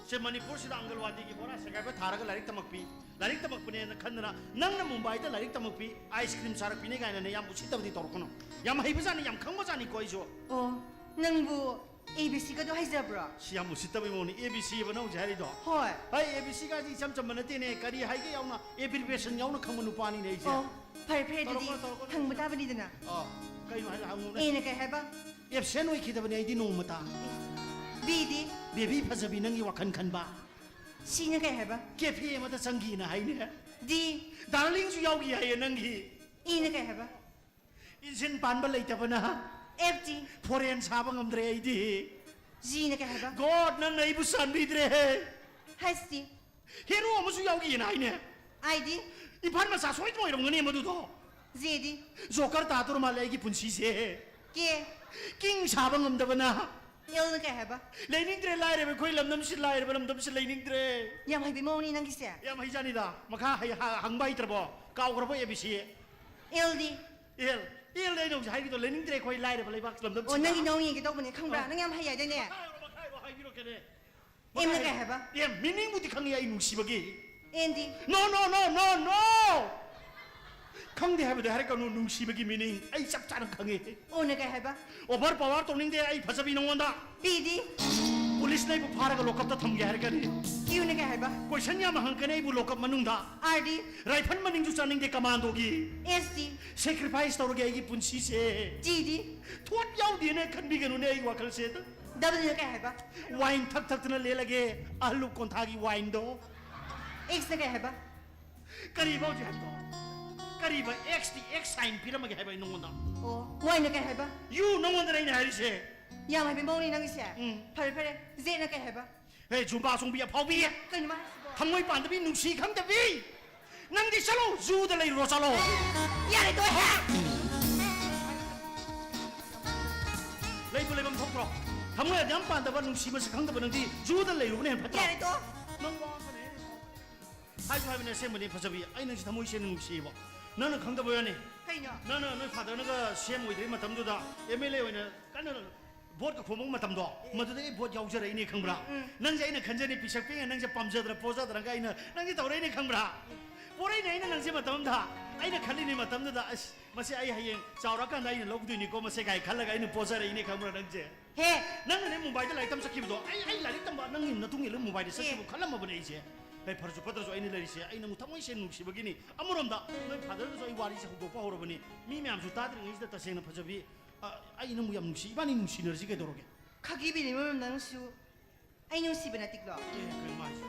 ꯁꯦ ꯃꯅꯤꯄꯨꯔꯁꯤꯗ ꯑꯪꯒꯜꯋꯥꯗꯤꯒꯤ ꯕꯣꯔꯥ ꯁꯦꯒꯥꯏꯕ ꯊꯥꯔꯒ ꯂꯥꯏꯔꯤꯛ ꯇꯝꯃꯛꯄꯤ, ꯂꯥꯏꯔꯤꯛ ꯇꯝꯃꯛꯄꯅꯦꯅ ꯈꯟꯗꯅ ꯅꯪꯅ ꯃꯨꯝꯕꯥꯏꯗ ꯂꯥꯏꯔꯤꯛ ꯇꯝꯃꯛꯄꯤ, ꯑꯥꯏꯁ ꯀ꯭ꯔꯤꯝ ꯁꯥꯔꯛꯄꯤꯅꯦ ꯀꯥꯏꯅꯅꯦ ꯌꯥꯝ ꯎꯁꯤꯠꯇꯕꯗꯤ ꯇꯧꯔꯛꯀꯅꯨ꯫ ꯌꯥꯝ ꯍꯩꯕꯖꯥꯠꯅꯤ, ꯌꯥꯝ ꯈꯪꯕꯖꯥꯠꯅꯤꯀꯣ ꯑꯩꯁꯨ꯫ ꯑꯣ, ꯅꯪꯕꯨ ꯑꯦ ꯕꯤ ꯁꯤꯒꯗꯣ ꯍꯩꯖꯕ꯭ꯔꯣ? ꯁꯤ ꯌꯥꯝ ꯎꯁꯤꯠꯇꯕꯩ ꯃꯑꯣꯡꯅꯤ, ꯑꯦ ꯕꯤ ꯁꯤ ꯑꯕ ꯅꯪ ꯍꯧꯖꯤꯛ ꯍꯥꯏꯔꯤꯗꯣ? ꯍꯣꯏ꯫ ꯍꯩ, ꯑꯦ ꯕꯤ ꯁꯤꯒꯁꯤ ꯏꯆꯝ ꯆꯝꯕ ꯅꯠꯇꯦꯅꯦ, ꯀꯔꯤ ꯍꯥꯏꯒꯦ ꯌꯥꯎꯅ, abbreviation ꯌꯥꯎꯅ ꯈꯪꯕ ꯅꯨꯄꯥꯅꯤꯅꯦ ꯑꯩꯁꯦ꯫ ꯑꯣ, ꯐꯔꯦ ꯐꯔꯦ, ꯑꯗꯨꯗꯤ ꯇꯧꯔꯛꯀꯅꯨ, ꯇꯧꯔꯛꯀꯅꯨ꯫ ꯍꯪꯕ ꯇꯥꯕꯅꯤꯗꯅ꯫ ꯑꯥ, ꯀꯩꯅꯣ ꯍꯥꯏꯔꯣ, ꯍꯪꯉꯨꯅꯦ꯫ ꯑꯦꯅ ꯀꯩ ꯍꯥꯏꯕ? ꯑꯦꯕꯁꯦꯟ ꯑꯣꯏꯈꯤꯗꯕꯅꯦ ꯑꯩꯗꯤ ꯅꯣꯡꯃꯇ꯫ ꯕꯤꯗꯤ? ꯕꯦꯕꯤ ꯐꯖꯕꯤ ꯅꯪꯒꯤ ꯋꯥꯈꯜ ꯈꯟꯕ꯫ ꯁꯤꯅ ꯀꯩ ꯍꯥꯏꯕ? ꯀꯦꯐꯦ ꯑꯃꯗ ꯆꯪꯈꯤꯅ ꯍꯥꯏꯅꯦ꯫ ꯗꯤ? ꯗꯥꯔꯂꯤꯡꯁꯨ ꯌꯥꯎꯈꯤ ꯍꯥꯏꯌꯦ ꯅꯪꯒꯤ꯫ ꯏꯅ ꯀꯩ ꯍꯥꯏꯕ? ꯏꯟꯖꯤꯟ ꯄꯥꯟꯕ ꯂꯩꯇꯕꯅ ꯑꯦꯐ ꯇꯤ? ꯐꯣꯔꯦꯟ ꯁꯥꯕ ꯉꯝꯗ꯭ꯔꯦ ꯑꯩꯗꯤ꯫ ꯖꯤꯅ ꯀꯩ ꯍꯥꯏꯕ? ꯒꯣꯗ, ꯅꯪꯅ ꯑꯩꯕꯨ ꯆꯥꯟꯕꯤꯗ꯭ꯔꯦ꯫ H T? ꯍꯦꯔꯣ ꯑꯃꯁꯨ ꯌꯥꯎꯈꯤꯅ ꯍꯥꯏꯅꯦ꯫ I D? ꯏꯝꯐꯥꯜ ꯃꯆꯥ ꯁꯣꯏꯗꯅ ꯑꯣꯏꯔꯝꯒꯅꯤ ꯃꯗꯨꯗꯣ꯫ ꯖꯦꯗꯤ? ꯖꯣꯀꯔ ꯇꯥꯗꯣꯔ ꯃꯥꯜꯂꯦ ꯑꯩꯒꯤ ꯄꯨꯟꯁꯤꯁꯦ꯫ ꯀꯦ? ꯀꯤꯡ ꯁꯥꯕ ꯉꯝꯗꯕꯅ꯫ ꯑꯦꯜꯅ ꯀꯩ ꯍꯥꯏꯕ? ꯂꯩꯅꯤꯡꯗ꯭ꯔꯦ, ꯂꯥꯏꯔꯕ ꯑꯩꯈꯣꯏ ꯂꯝꯗꯝꯁꯤ, ꯂꯥꯏꯔꯕ ꯂꯝꯗꯝꯁꯤ ꯂꯩꯅꯤꯡꯗ꯭ꯔꯦ꯫ ꯌꯥꯝ ꯍꯩꯕꯩ ꯃꯑꯣꯡꯅꯤ ꯅꯪꯒꯤꯁꯦ꯫ ꯌꯥꯝ ꯍꯩꯖꯥꯅꯤꯗ꯫ ꯃꯈꯥ ꯍꯩ-, ꯍ-, ꯍꯪꯕ ꯍꯩꯇ꯭ꯔꯕꯣ? ꯀꯥꯎꯈ꯭ꯔꯕꯣ ꯑꯦ ꯕꯤ ꯁꯤ? ꯑꯦꯜꯗꯤ? ꯑꯦꯜ, ꯑꯦꯜꯗꯤ ꯑꯩꯅ ꯍꯧꯖꯤꯛ ꯍꯥꯏꯈꯤꯗꯣ, ꯂꯩꯅꯤꯡꯗ꯭ꯔꯦ ꯑꯩꯈꯣꯏ ꯂꯥꯏꯔꯕ ꯂꯩꯕꯥꯛ ꯂꯝꯗꯝꯁꯤꯗ꯫ ꯑꯣ, ꯅꯪꯒꯤ ꯅꯧ ꯌꯦꯡꯒꯦ ꯇꯧꯕꯅꯦ, ꯈꯪꯕ꯭ꯔꯥ? ꯑꯣ꯫ ꯅꯪ ꯌꯥꯝ ꯍꯩ ꯍꯥꯏꯗꯥꯏꯅꯦ? ꯃꯈꯥ ꯍꯥꯏꯔꯣ, ꯃꯈꯥ ꯍꯥꯏꯔꯣ, ꯍꯥꯏꯕꯤꯔꯛꯀꯦꯅꯦ꯫ ꯑꯦꯝꯅ ꯀꯩ ꯍꯥꯏꯕ? ꯑꯦꯝ, meaningꯕꯨꯗꯤ ꯈꯪꯉꯤ ꯑꯩ ꯅꯨꯡꯁꯤꯕꯒꯤ꯫ ꯑꯦꯟꯗꯤ? No, no, no, no, no! ꯈꯪꯗꯦ ꯍꯥꯏꯕꯗꯣ ꯍꯥꯏꯔꯛꯀꯅꯨ, ꯅꯨꯡꯁꯤꯕꯒꯤ meaning ꯑꯩ ꯆꯞ ꯆꯥꯅ ꯈꯪꯉꯤ꯫ ꯑꯣꯅ ꯀꯩ ꯍꯥꯏꯕ? Over power ꯇꯧꯅꯤꯡꯗꯦ ꯑꯩ ꯐꯖꯕꯤ ꯅꯉꯣꯟꯗ꯫ ꯄꯤꯗꯤ? ꯄꯨꯂꯤꯁꯅ ꯑꯩꯕꯨ ꯐꯥꯔꯒ ꯂꯣꯀꯞꯇ ꯊꯝꯒꯦ ꯍꯥꯏꯔꯛꯀꯅꯤ꯫ ꯀ꯭ꯌꯨꯅ ꯀꯩ ꯍꯥꯏꯕ? ꯀꯣꯏꯁꯟ ꯌꯥꯝ ꯍꯪꯉꯛꯀꯅꯤ ꯑꯩꯕꯨ ꯂꯣꯀꯞ ꯃꯅꯨꯡꯗ꯫ ꯑꯥꯔꯗꯤ? ꯔꯥꯏꯐꯜ ꯃꯅꯤꯡꯁꯨ ꯆꯥꯅꯤꯡꯗꯦ ꯀꯃꯥꯟꯗꯣꯒꯤ꯫ ꯑꯦꯁꯇꯤ? Sacrifice ꯇꯧꯔꯒꯦ ꯑꯩꯒꯤ ꯄꯨꯟꯁꯤꯁꯦ꯫ ꯇꯤꯗꯤ? ꯊꯣꯠ ꯌꯥꯎꯗꯦꯅ ꯈꯟꯕꯤꯒꯅꯨꯅꯦ ꯑꯩ ꯋꯥꯈꯜꯁꯦ꯫ ꯗꯕꯜꯅ ꯀꯩ ꯍꯥꯏꯕ? ꯋꯥꯏꯟ ꯊꯛ ꯊꯛꯇꯅ ꯂꯦꯜꯂꯒꯦ, ꯑꯍꯜ ꯂꯨꯞ ꯀꯣꯟꯊꯥꯒꯤ ꯋꯥꯏꯟꯗꯣ꯫ ꯑꯦꯛꯁꯅ ꯀꯩ ꯍꯥꯏꯕ? ꯀꯔꯤꯕ ꯍꯧꯖꯤꯛ ꯍꯥꯏꯕꯗꯣ? ꯀꯔꯤꯕ? ꯑꯦꯛꯁꯇꯤ ꯑꯦꯛꯁ ꯁꯥꯏꯟ ꯄꯤꯔꯝꯃꯒꯦ ꯍꯥꯏꯕ ꯑꯩ ꯅꯉꯣꯟꯗ꯫ ꯑꯣ, ꯋꯥꯏꯅ ꯀꯩ ꯍꯥꯏꯕ? ꯌꯨ ꯅꯉꯣꯟꯗꯅ ꯑꯩꯅ ꯍꯥꯏꯔꯤꯁꯦ꯫ ꯌꯥꯝ ꯍꯩꯕ ꯃꯑꯣꯡꯅꯤ ꯅꯪꯒꯤꯁꯦ꯫ ꯎꯝ꯫ ꯐꯔꯦ ꯐꯔꯦ, ꯖꯦꯠꯅ ꯀꯩ ꯍꯥꯏꯕ? ꯍꯦ, ꯖꯨꯝꯕꯥ ꯆꯣꯡꯕꯤ ꯑꯐꯥꯎꯕꯤ, ꯀꯩꯅꯣ ꯃꯥ ꯍꯥꯏꯁꯤꯕꯣ? ꯊꯃꯣꯏ ꯄꯥꯟꯗꯕꯤ, ꯅꯨꯡꯁꯤ ꯈꯪꯗꯕꯤ, ꯅꯪꯗꯤ ꯆꯠꯂꯣ, ꯖꯨꯗ ꯂꯩꯔꯨꯔꯣ, ꯆꯠꯂꯣ꯫ ꯌꯥꯔꯦ, ꯇꯣꯛꯑꯦ꯫ ꯂꯩꯕꯨ ꯂꯩꯐꯝ ꯊꯣꯛꯇ꯭ꯔꯣ? ꯊꯃꯣꯏ ꯑꯗꯨꯌꯥꯝ ꯄꯥꯟꯗꯕ, ꯅꯨꯡꯁꯤꯕꯁꯨ ꯈꯪꯗꯕ ꯅꯪꯗꯤ ꯖꯨꯗ ꯂꯩꯔꯨꯕꯅ ꯍꯦꯟꯅ ꯐꯠꯇ꯭ꯔꯣ? ꯌꯥꯔꯦ, ꯇꯣꯛꯑꯣ꯫ ꯅꯪ ꯋꯥ ꯑꯃ ꯍꯥꯏꯁꯨ ꯍꯥꯏꯕꯅꯦ, ꯑꯁꯦꯡꯕꯅꯦ ꯐꯖꯕꯤ, ꯑꯩ ꯅꯪꯁꯤ ꯊꯃꯣꯏ ꯁꯦꯡꯅ ꯅꯨꯡꯁꯤꯌꯦꯕ꯫ ꯅꯪꯅ ꯈꯪꯗꯕ ꯋꯥꯅꯤ꯫ ꯀꯩꯅꯣ? ꯅꯪꯅ ꯅꯣꯏ ꯐꯥꯗꯔꯅꯒ ꯁꯤ ꯑꯦꯝ ꯑꯣꯏꯗ꯭ꯔꯤ ꯃꯇꯝꯗꯨꯗ, ꯑꯦꯝ ꯑꯦꯜ ꯑꯦ ꯑꯣꯏꯅ ꯀꯟꯅ ꯚꯣꯠꯀ ꯈꯣꯝꯕ ꯃꯇꯝꯗꯣ, ꯃꯗꯨꯗꯒꯤ ꯑꯩ ꯚꯣꯠ ꯌꯥꯎꯖꯔꯛꯏꯅꯦ, ꯈꯪꯕ꯭ꯔꯥ? ꯅꯪꯁꯦ ꯑꯩꯅ ꯈꯟꯖꯅꯤ, ꯄꯤꯁꯛ ꯄꯤꯛꯅ ꯅꯪꯁꯦ ꯄꯥꯝꯖꯗꯅ ꯄꯣꯖꯗꯅꯒ ꯑꯩꯅ ꯅꯪꯁꯦ ꯇꯧꯔꯛꯏꯅꯦ, ꯈꯪꯕ꯭ꯔꯥ? ꯄꯣꯔꯛꯏꯅꯦ ꯑꯩꯅ ꯅꯪꯁꯦ ꯃꯇꯝ ꯑꯃꯗ꯫ ꯑꯩꯅ ꯈꯜꯂꯤꯅꯦ ꯃꯇꯝꯗꯨꯗ, ꯑꯁ, ꯃꯁꯤ ꯑꯩ ꯍꯌꯦꯡ ꯆꯥꯎꯔꯀꯥꯟꯗ ꯑꯩꯅ ꯂꯧꯗꯣꯏꯅꯤꯀꯣ ꯃꯁꯦ ꯀꯥꯏ ꯈꯜꯂꯒ ꯑꯩꯅ ꯄꯣꯖꯔꯛꯏꯅꯦ, ꯈꯪꯕ꯭ꯔꯥ ꯅꯪꯁꯦ? ꯍꯦ꯫ ꯅꯪꯅꯅꯦ ꯃꯨꯝꯕꯥꯏꯗ ꯂꯥꯏꯔꯤꯛ ꯇꯝ ꯆꯠꯈꯤꯕꯗꯣ, ꯑꯩ, ꯑꯩ ꯂꯥꯏꯔꯤꯛ ꯇꯝꯕ ꯅꯪꯒꯤ ꯅꯇꯨꯡ ꯏꯜꯂ ꯃꯨꯝꯕꯥꯏꯗ ꯆꯠꯈꯤꯕ ꯑꯦ꯫ ꯈꯜꯂꯝꯃꯕꯅꯦ ꯑꯩꯁꯦ꯫ ꯍꯦ, ꯐꯔꯁꯨ ꯐꯠꯇ꯭ꯔꯁꯨ ꯑꯩꯅ ꯂꯩꯔꯤꯁꯦ ꯑꯩ ꯅꯪꯕꯨ ꯊꯃꯣꯏ ꯁꯦꯡꯅ ꯅꯨꯡꯁꯤꯕꯒꯤꯅꯤ꯫ ꯑꯃꯔꯣꯝꯗ ꯅꯣꯏ ꯐꯥꯗꯔꯗꯁꯨ ꯑꯩ ꯋꯥꯔꯤꯁꯦ ꯍꯧꯗꯣꯛꯄ ꯍꯧꯔꯕꯅꯤ꯫ ꯃꯤ ꯃꯌꯥꯝꯁꯨ ꯇꯥꯗ꯭ꯔꯤꯉꯩꯁꯤꯗ ꯇꯁꯦꯡꯅ ꯐꯖꯕꯤ, ꯑ, ꯑꯩ ꯅꯪꯕꯨ ꯌꯥꯝ ꯅꯨꯡꯁꯤ, ꯏꯕꯥꯅꯤ ꯅꯨꯡꯁꯤꯅꯔꯁꯤ ꯀꯩꯗꯧꯔꯒꯦ? ꯈꯥꯒꯤꯕꯤꯅꯤ ꯃꯔꯝ ꯅꯪꯁꯨ꯫ ꯑꯩ ꯅꯨꯡꯁꯤꯕ ꯅꯠꯇꯤꯛꯂꯣ? ꯑꯦ, ꯀꯩꯅꯣ ꯃꯥ ꯍꯥꯏꯁꯦ?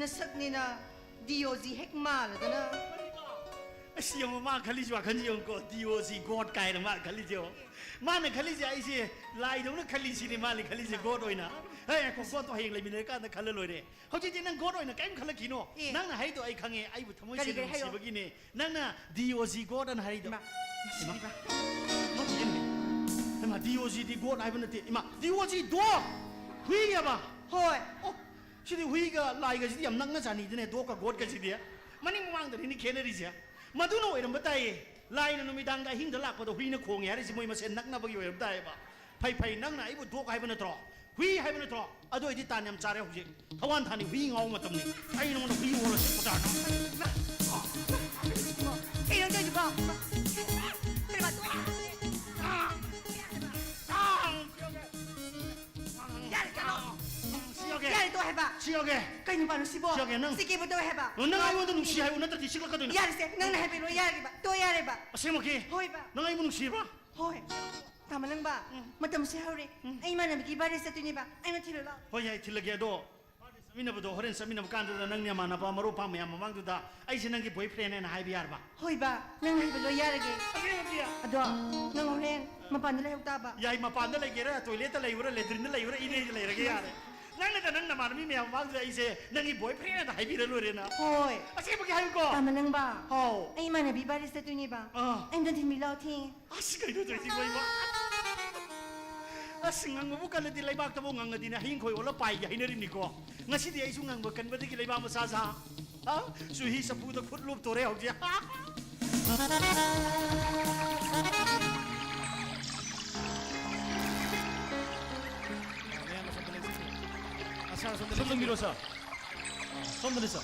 ꯅꯁꯛꯅꯤꯅ ꯗꯤ ꯑꯣ ꯖꯤ ꯍꯦꯛ ꯃꯥꯜꯂꯗꯅ꯫ ꯑꯁ, ꯌꯦꯡꯉꯣ, ꯃꯥ ꯈꯜꯂꯤꯁꯤ ꯋꯥꯈꯜꯁꯤ ꯌꯦꯡꯉꯨꯀꯣ, ꯗꯤ ꯑꯣ ꯖꯤ ꯒꯣꯗ ꯀꯥꯏꯅ ꯃꯥ ꯈꯜꯂꯤꯁꯤ ꯌꯦꯡꯉꯣ꯫ ꯃꯥꯅ ꯈꯜꯂꯤꯁꯦ ꯑꯩꯁꯦ ꯂꯥꯏꯗꯧꯅ ꯈꯜꯂꯤꯁꯤꯅꯦ ꯃꯥꯅ ꯈꯜꯂꯤꯁꯦ, ꯒꯣꯗ ꯑꯣꯏꯅ꯫ ꯍꯦ, ꯉꯥꯏꯈꯣ, ꯒꯣꯗꯇꯣ ꯍꯌꯦꯡ ꯂꯩꯃꯤꯟꯅꯔꯀꯥꯟꯗ ꯈꯜꯂ ꯂꯣꯏꯔꯦ꯫ ꯍꯧꯖꯤꯛꯇꯤ ꯅꯪ ꯒꯣꯗ ꯑꯣꯏꯅ ꯀꯔꯤꯝ ꯈꯜꯂꯛꯈꯤꯅꯣ꯫ ꯑꯦ꯫ ꯅꯪꯅ ꯍꯥꯏꯗꯣ ꯑꯩ ꯈꯪꯉꯦ, ꯑꯩꯕꯨ ꯊꯃꯣꯏ ꯀꯔꯤ, ꯁꯦꯡꯅ ꯀꯔꯤ ꯍꯥꯏꯔꯛꯑꯣ? ꯅꯨꯡꯁꯤꯕꯒꯤꯅꯦ꯫ ꯅꯪꯅ ꯗꯤ ꯑꯣ ꯖꯤ ꯒꯣꯗ ꯑꯅ ꯍꯥꯏꯔꯤꯗꯣ꯫ ꯏꯃꯥ, ꯏꯃꯥ, ꯏꯃꯥ꯫ ꯅꯠꯇꯦꯅꯦ꯫ ꯏꯃꯥ, ꯗꯤ ꯑꯣ ꯖꯤꯗꯤ ꯒꯣꯗ ꯍꯥꯏꯕ ꯅꯠꯇꯦ꯫ ꯏꯃꯥ, ꯗꯤ ꯑꯣ ꯖꯤ ꯗꯣꯒ, ꯍꯨꯏ ꯍꯥꯏꯕ꯫ ꯍꯣꯏ꯫ ꯑꯣ, ꯁꯤꯗꯤ ꯍꯨꯏꯒ ꯂꯥꯏꯒꯁꯤꯗꯤ ꯌꯥꯝ ꯅꯛꯅ ꯆꯥꯅꯤꯗꯅꯦ, ꯗꯣꯒꯀ ꯒꯣꯗꯀꯁꯤꯗꯤ꯫ ꯃꯅꯤꯡ ꯃꯃꯥꯡꯗꯅꯤꯅꯦ ꯈꯦꯠꯅꯔꯤꯁꯦ꯫ ꯃꯗꯨꯅ ꯑꯣꯏꯔꯝꯕ ꯇꯥꯏꯌꯦ꯫ ꯂꯥꯏꯅ ꯅꯨꯃꯤꯗꯥꯡꯗ ꯑꯍꯤꯡꯗ ꯂꯥꯛꯄꯗ ꯍꯨꯏꯅ ꯈꯣꯡꯉꯦ ꯍꯥꯏꯔꯤꯁꯦ ꯃꯣꯏ ꯃꯁꯦꯟ ꯅꯛꯅꯕꯒꯤ ꯑꯣꯏꯔꯝ ꯇꯥꯏꯌꯦꯕ꯫ ꯐꯩ ꯐꯩ, ꯅꯪꯅ ꯑꯩꯕꯨ ꯗꯣꯒ ꯍꯥꯏꯕ ꯅꯠꯇ꯭ꯔꯣ? ꯍꯨꯏ ꯍꯥꯏꯕ ꯅꯠꯇ꯭ꯔꯣ? ꯑꯗꯨ ꯑꯣꯏꯗꯤ ꯇꯥꯟ ꯌꯥꯝ ꯆꯥꯔꯦ ꯍꯧꯖꯤꯛ꯫ ꯊꯋꯥꯟ ꯊꯥꯅꯤ ꯍꯨꯏ ꯉꯥꯎꯕ ꯃꯇꯝꯅꯤ꯫ ꯑꯩ ꯅꯉꯣꯟꯗ ꯍꯨꯏ ꯑꯣꯜꯂꯁꯤ ꯄꯣꯇꯥꯅ꯫ ꯀꯩꯅꯣ ꯇꯧꯔꯤꯗꯨꯕꯣ? ꯀꯩꯅꯣ ꯇꯧꯔꯤꯗꯨꯕꯣ? ꯌꯥꯔꯦ, ꯆꯠꯂꯣ꯫ ꯁꯤ ꯌꯧꯒꯦ꯫ ꯌꯥꯔꯦ, ꯇꯣꯛꯑꯣ ꯍꯥꯏꯕ꯫ ꯁꯤ ꯌꯧꯒꯦ꯫ ꯀꯩ ꯅꯨꯄꯥꯅꯣ ꯁꯤꯕꯣ? ꯁꯤ ꯌꯧꯒꯦ, ꯅꯪ꯫ ꯁꯤ ꯀꯦꯕ ꯇꯧꯋꯦ ꯍꯥꯏꯕ꯫ ꯅꯪ ꯑꯩꯉꯣꯟꯗ ꯅꯨꯡꯁꯤ ꯍꯥꯏꯌꯨ, ꯅꯠꯇ꯭ꯔꯗꯤ ꯆꯤꯛꯂꯛꯀꯗꯣꯏꯅꯦ꯫ ꯌꯥꯔꯦꯁꯦ, ꯅꯪꯅ ꯍꯥꯏꯕ ꯂꯣꯏ ꯌꯥꯔꯦꯕ꯫ ꯇꯣꯛꯑꯣ ꯌꯥꯔꯦꯕ꯫ ꯑꯁꯦꯡꯃꯛꯀꯤ? ꯍꯣꯏꯕ꯫ ꯅꯪ ꯑꯩꯕꯨ ꯅꯨꯡꯁꯤꯕ꯭ꯔꯥ? ꯍꯣꯏ꯫ ꯇꯥꯃ ꯅꯪꯕ, ꯎꯝ꯫ ꯃꯇꯝꯁꯦ ꯍꯧꯔꯦ꯫ ꯎꯝ꯫ ꯑꯩ ꯏꯃꯥꯟꯅꯕꯤꯒꯤ ꯕꯥꯔꯗꯦ ꯆꯠꯇꯣꯏꯅꯦꯕ꯫ ꯑꯩꯅ ꯊꯤꯜꯂꯨ ꯂꯥꯛꯑꯣ꯫ ꯍꯣꯏ, ꯌꯥꯏ, ꯊꯤꯜꯂꯒꯦ꯫ ꯑꯗꯣ ꯆꯠꯃꯤꯟꯅꯕꯗꯣ, ꯍꯣꯔꯦꯟ ꯆꯠꯃꯤꯟꯅꯕ ꯀꯥꯟꯗꯨꯗ ꯅꯪ ꯅꯃꯥꯟꯅꯕ ꯃꯔꯨꯞ ꯃꯄꯥꯡ ꯃꯌꯥꯝ ꯃꯃꯥꯡꯗꯨꯗ ꯑꯩꯁꯦ ꯅꯪꯒꯤ boyfriend ꯍꯥꯏꯅ ꯍꯥꯏꯕ ꯌꯥꯔꯕ? ꯍꯣꯏ ꯕꯥ, ꯅꯪ ꯍꯥꯏꯕ ꯂꯣꯏ ꯌꯥꯔꯒꯦ꯫ ꯑꯁꯦꯡꯕꯒꯤ? ꯑꯗꯣ ꯅꯪ ꯍꯣꯔꯦꯟ ꯃꯄꯥꯟꯗ ꯂꯩꯍꯧ ꯇꯥꯕ꯫ ꯌꯥꯏ, ꯃꯄꯥꯟꯗ ꯂꯩꯒꯦꯔꯥ, toilet ꯇ ꯂꯩꯕ꯭ꯔꯥ, latrine ꯗ ꯂꯩꯕ꯭ꯔꯥ, ꯏꯅꯦꯗ ꯂꯩꯔꯒꯦ, ꯌꯥꯔꯦ꯫ ꯅꯪꯅꯗ ꯅꯪ ꯅꯃꯥꯟꯅꯕꯤ ꯃꯌꯥꯝ ꯃꯃꯥꯡꯗꯨꯗ ꯑꯩꯁꯦ ꯅꯪꯒꯤ boyfriend ꯍꯥꯏꯅ ꯍꯥꯏꯕꯤꯔ ꯂꯣꯏꯔꯦꯅ꯫ ꯍꯣꯏ꯫ ꯑꯁꯦꯡꯕꯒꯤ ꯍꯥꯏꯌꯨꯀꯣ꯫ ꯇꯥꯃ ꯅꯪꯕ꯫ ꯍꯥꯎ꯫ ꯑꯩ ꯏꯃꯥꯟꯅꯕꯤ ꯕꯥꯔꯗꯦ ꯆꯠꯇꯣꯏꯅꯦꯕ꯫ ꯑꯥ꯫ ꯑꯩ ꯑꯝꯇ ꯊꯤꯟꯕꯤ ꯂꯥꯛꯑꯣ, ꯊꯦꯡꯉꯦ꯫ ꯑꯁ, ꯀꯩꯅꯣ ꯇꯧꯔꯤꯁꯤꯕꯣ, ꯏꯃꯥ? ꯑꯁ, ꯉꯪꯕꯕꯨ ꯀꯜꯂꯗꯤ ꯂꯩꯕꯥꯛꯇꯕꯨ ꯉꯪꯉꯗꯤꯅꯦ, ꯍꯌꯤꯡ ꯈꯣꯏ ꯑꯣꯜꯂ ꯄꯥꯏꯒꯦ ꯍꯥꯏꯅꯔꯤꯕꯅꯤꯀꯣ꯫ ꯉꯁꯤꯗꯤ ꯑꯩꯁꯨ ꯉꯪꯕ ꯀꯟꯕꯗꯒꯤ ꯂꯩꯕꯥꯛ ꯃꯆꯥ ꯁꯥ, ꯍꯥ? ꯆꯨꯍꯤ ꯆꯐꯨꯗ ꯈꯨꯠ ꯂꯨꯞꯇꯣꯔꯦ ꯍꯧꯖꯤꯛ꯫ ꯃꯌꯥꯝ ꯑꯁꯣꯝꯗ ꯂꯩꯁꯤ꯫ ꯑ, sir, ꯑꯁꯣꯝꯗ ꯁꯣꯝ ꯂꯩꯁꯤ꯫ ꯆꯪꯕꯤꯔꯣ, sir꯫ ꯑ, ꯁꯣꯝꯗꯅꯤ, sir꯫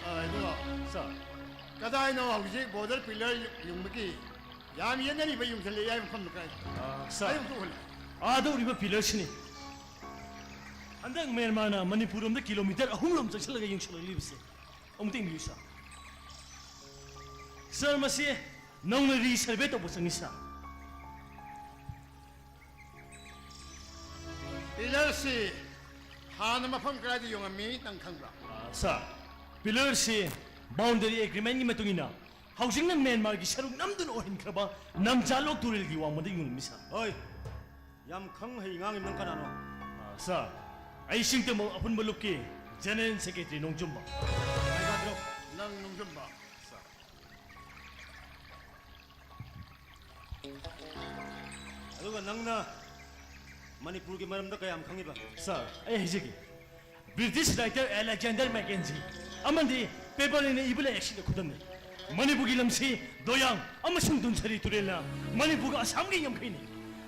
ꯑ, ꯏꯕꯨꯡꯉꯣ꯫ Sir꯫ ꯀꯗꯥꯏꯅꯣ ꯍꯧꯖꯤꯛ border pillar ꯌꯨꯡꯕꯒꯤ ꯌꯥꯝ ꯌꯦꯠꯅꯔꯤꯕ, ꯌꯨꯡꯁꯤꯜꯂꯛꯏ ꯍꯥꯏꯕ ꯃꯐꯝꯗꯨ ꯀꯥꯏ? ꯑ, sir꯫ ꯑꯩ ꯑꯃꯨꯛꯇ ꯎꯍꯜꯂꯨ꯫ ꯑꯥꯗ ꯎꯔꯤꯕ pillar ꯁꯤꯅꯤ꯫ ꯍꯟꯗꯛ ꯃ꯭ꯌꯥꯟꯃꯥꯔꯅ ꯃꯅꯤꯄꯨꯔ ꯂꯣꯝꯗ kilometre ꯑꯍꯨꯝ ꯔꯣꯝ ꯆꯪꯁꯤꯜꯂꯒ ꯌꯨꯡꯁꯤꯜꯂꯛꯂꯤꯕꯁꯦ꯫ ꯑꯃꯨꯛꯇ ꯌꯦꯡꯕꯤꯌꯨ, sir꯫ Sir, ꯃꯁꯤ ꯅꯧꯅ re-survey ꯇꯧꯕ ꯆꯪꯉꯤ, sir꯫ Pillar ꯁꯤ ꯍꯥꯟꯅ ꯃꯐꯝ ꯀꯗꯥꯏꯗ ꯌꯨꯡꯉꯝꯃꯤ, ꯅꯪ ꯈꯪꯕ꯭ꯔꯥ? ꯑ, sir, pillar ꯁꯤ boundary agreement ꯀꯤ ꯃꯇꯨꯡ ꯏꯟꯅ ꯍꯧꯖꯤꯛꯅ ꯃ꯭ꯌꯥꯟꯃꯥꯔꯒꯤ ꯁꯔꯨꯛ ꯅꯝꯗꯨꯅ ꯑꯣꯏꯍꯟꯈ꯭ꯔꯕ ꯅꯝꯖꯥꯂꯣꯛ ꯇꯨꯔꯦꯜꯒꯤ ꯋꯥꯡꯃꯗ ꯌꯨꯡꯉꯝꯃꯤ, sir꯫ ꯍꯣꯏ, ꯌꯥꯝ ꯈꯪ ꯍꯩ ꯉꯥꯡꯉꯤ꯫ ꯅꯪ ꯀꯅꯥꯅꯣ? ꯑ, sir, ꯑꯩ ꯁꯤꯡꯇꯃꯧ ꯑꯄꯨꯟꯕ ꯂꯨꯞꯀꯤ General Secretary ꯅꯣꯡꯖꯨꯝꯕ꯫ ꯅꯪ ꯅꯣꯡꯖꯨꯝꯕ꯫ Sir꯫ ꯑꯗꯨꯒ ꯅꯪꯅ ꯃꯅꯤꯄꯨꯔꯒꯤ ꯃꯔꯝꯗ ꯀꯌꯥꯝ ꯈꯪꯉꯤꯕ? Sir, ꯑꯩ ꯍꯥꯏꯖꯒꯦ꯫ British writer Alexander Mackenzie ꯑꯃꯗꯤ Pepperell ꯅ ꯏꯕ ꯂꯥꯏꯔꯤꯛꯁꯤꯡꯗ ꯈꯨꯗꯝꯅꯩ꯫ ꯃꯅꯤꯄꯨꯔꯒꯤ ꯂꯝꯁꯤ ꯗꯣꯌꯥꯡ ꯑꯃꯁꯨꯡ ꯗꯨꯟꯁꯔꯤ ꯇꯨꯔꯦꯜꯅ ꯃꯅꯤꯄꯨꯔꯒ ꯑꯁꯥꯝꯒꯤ ꯌꯥꯝꯈꯩꯅꯤ꯫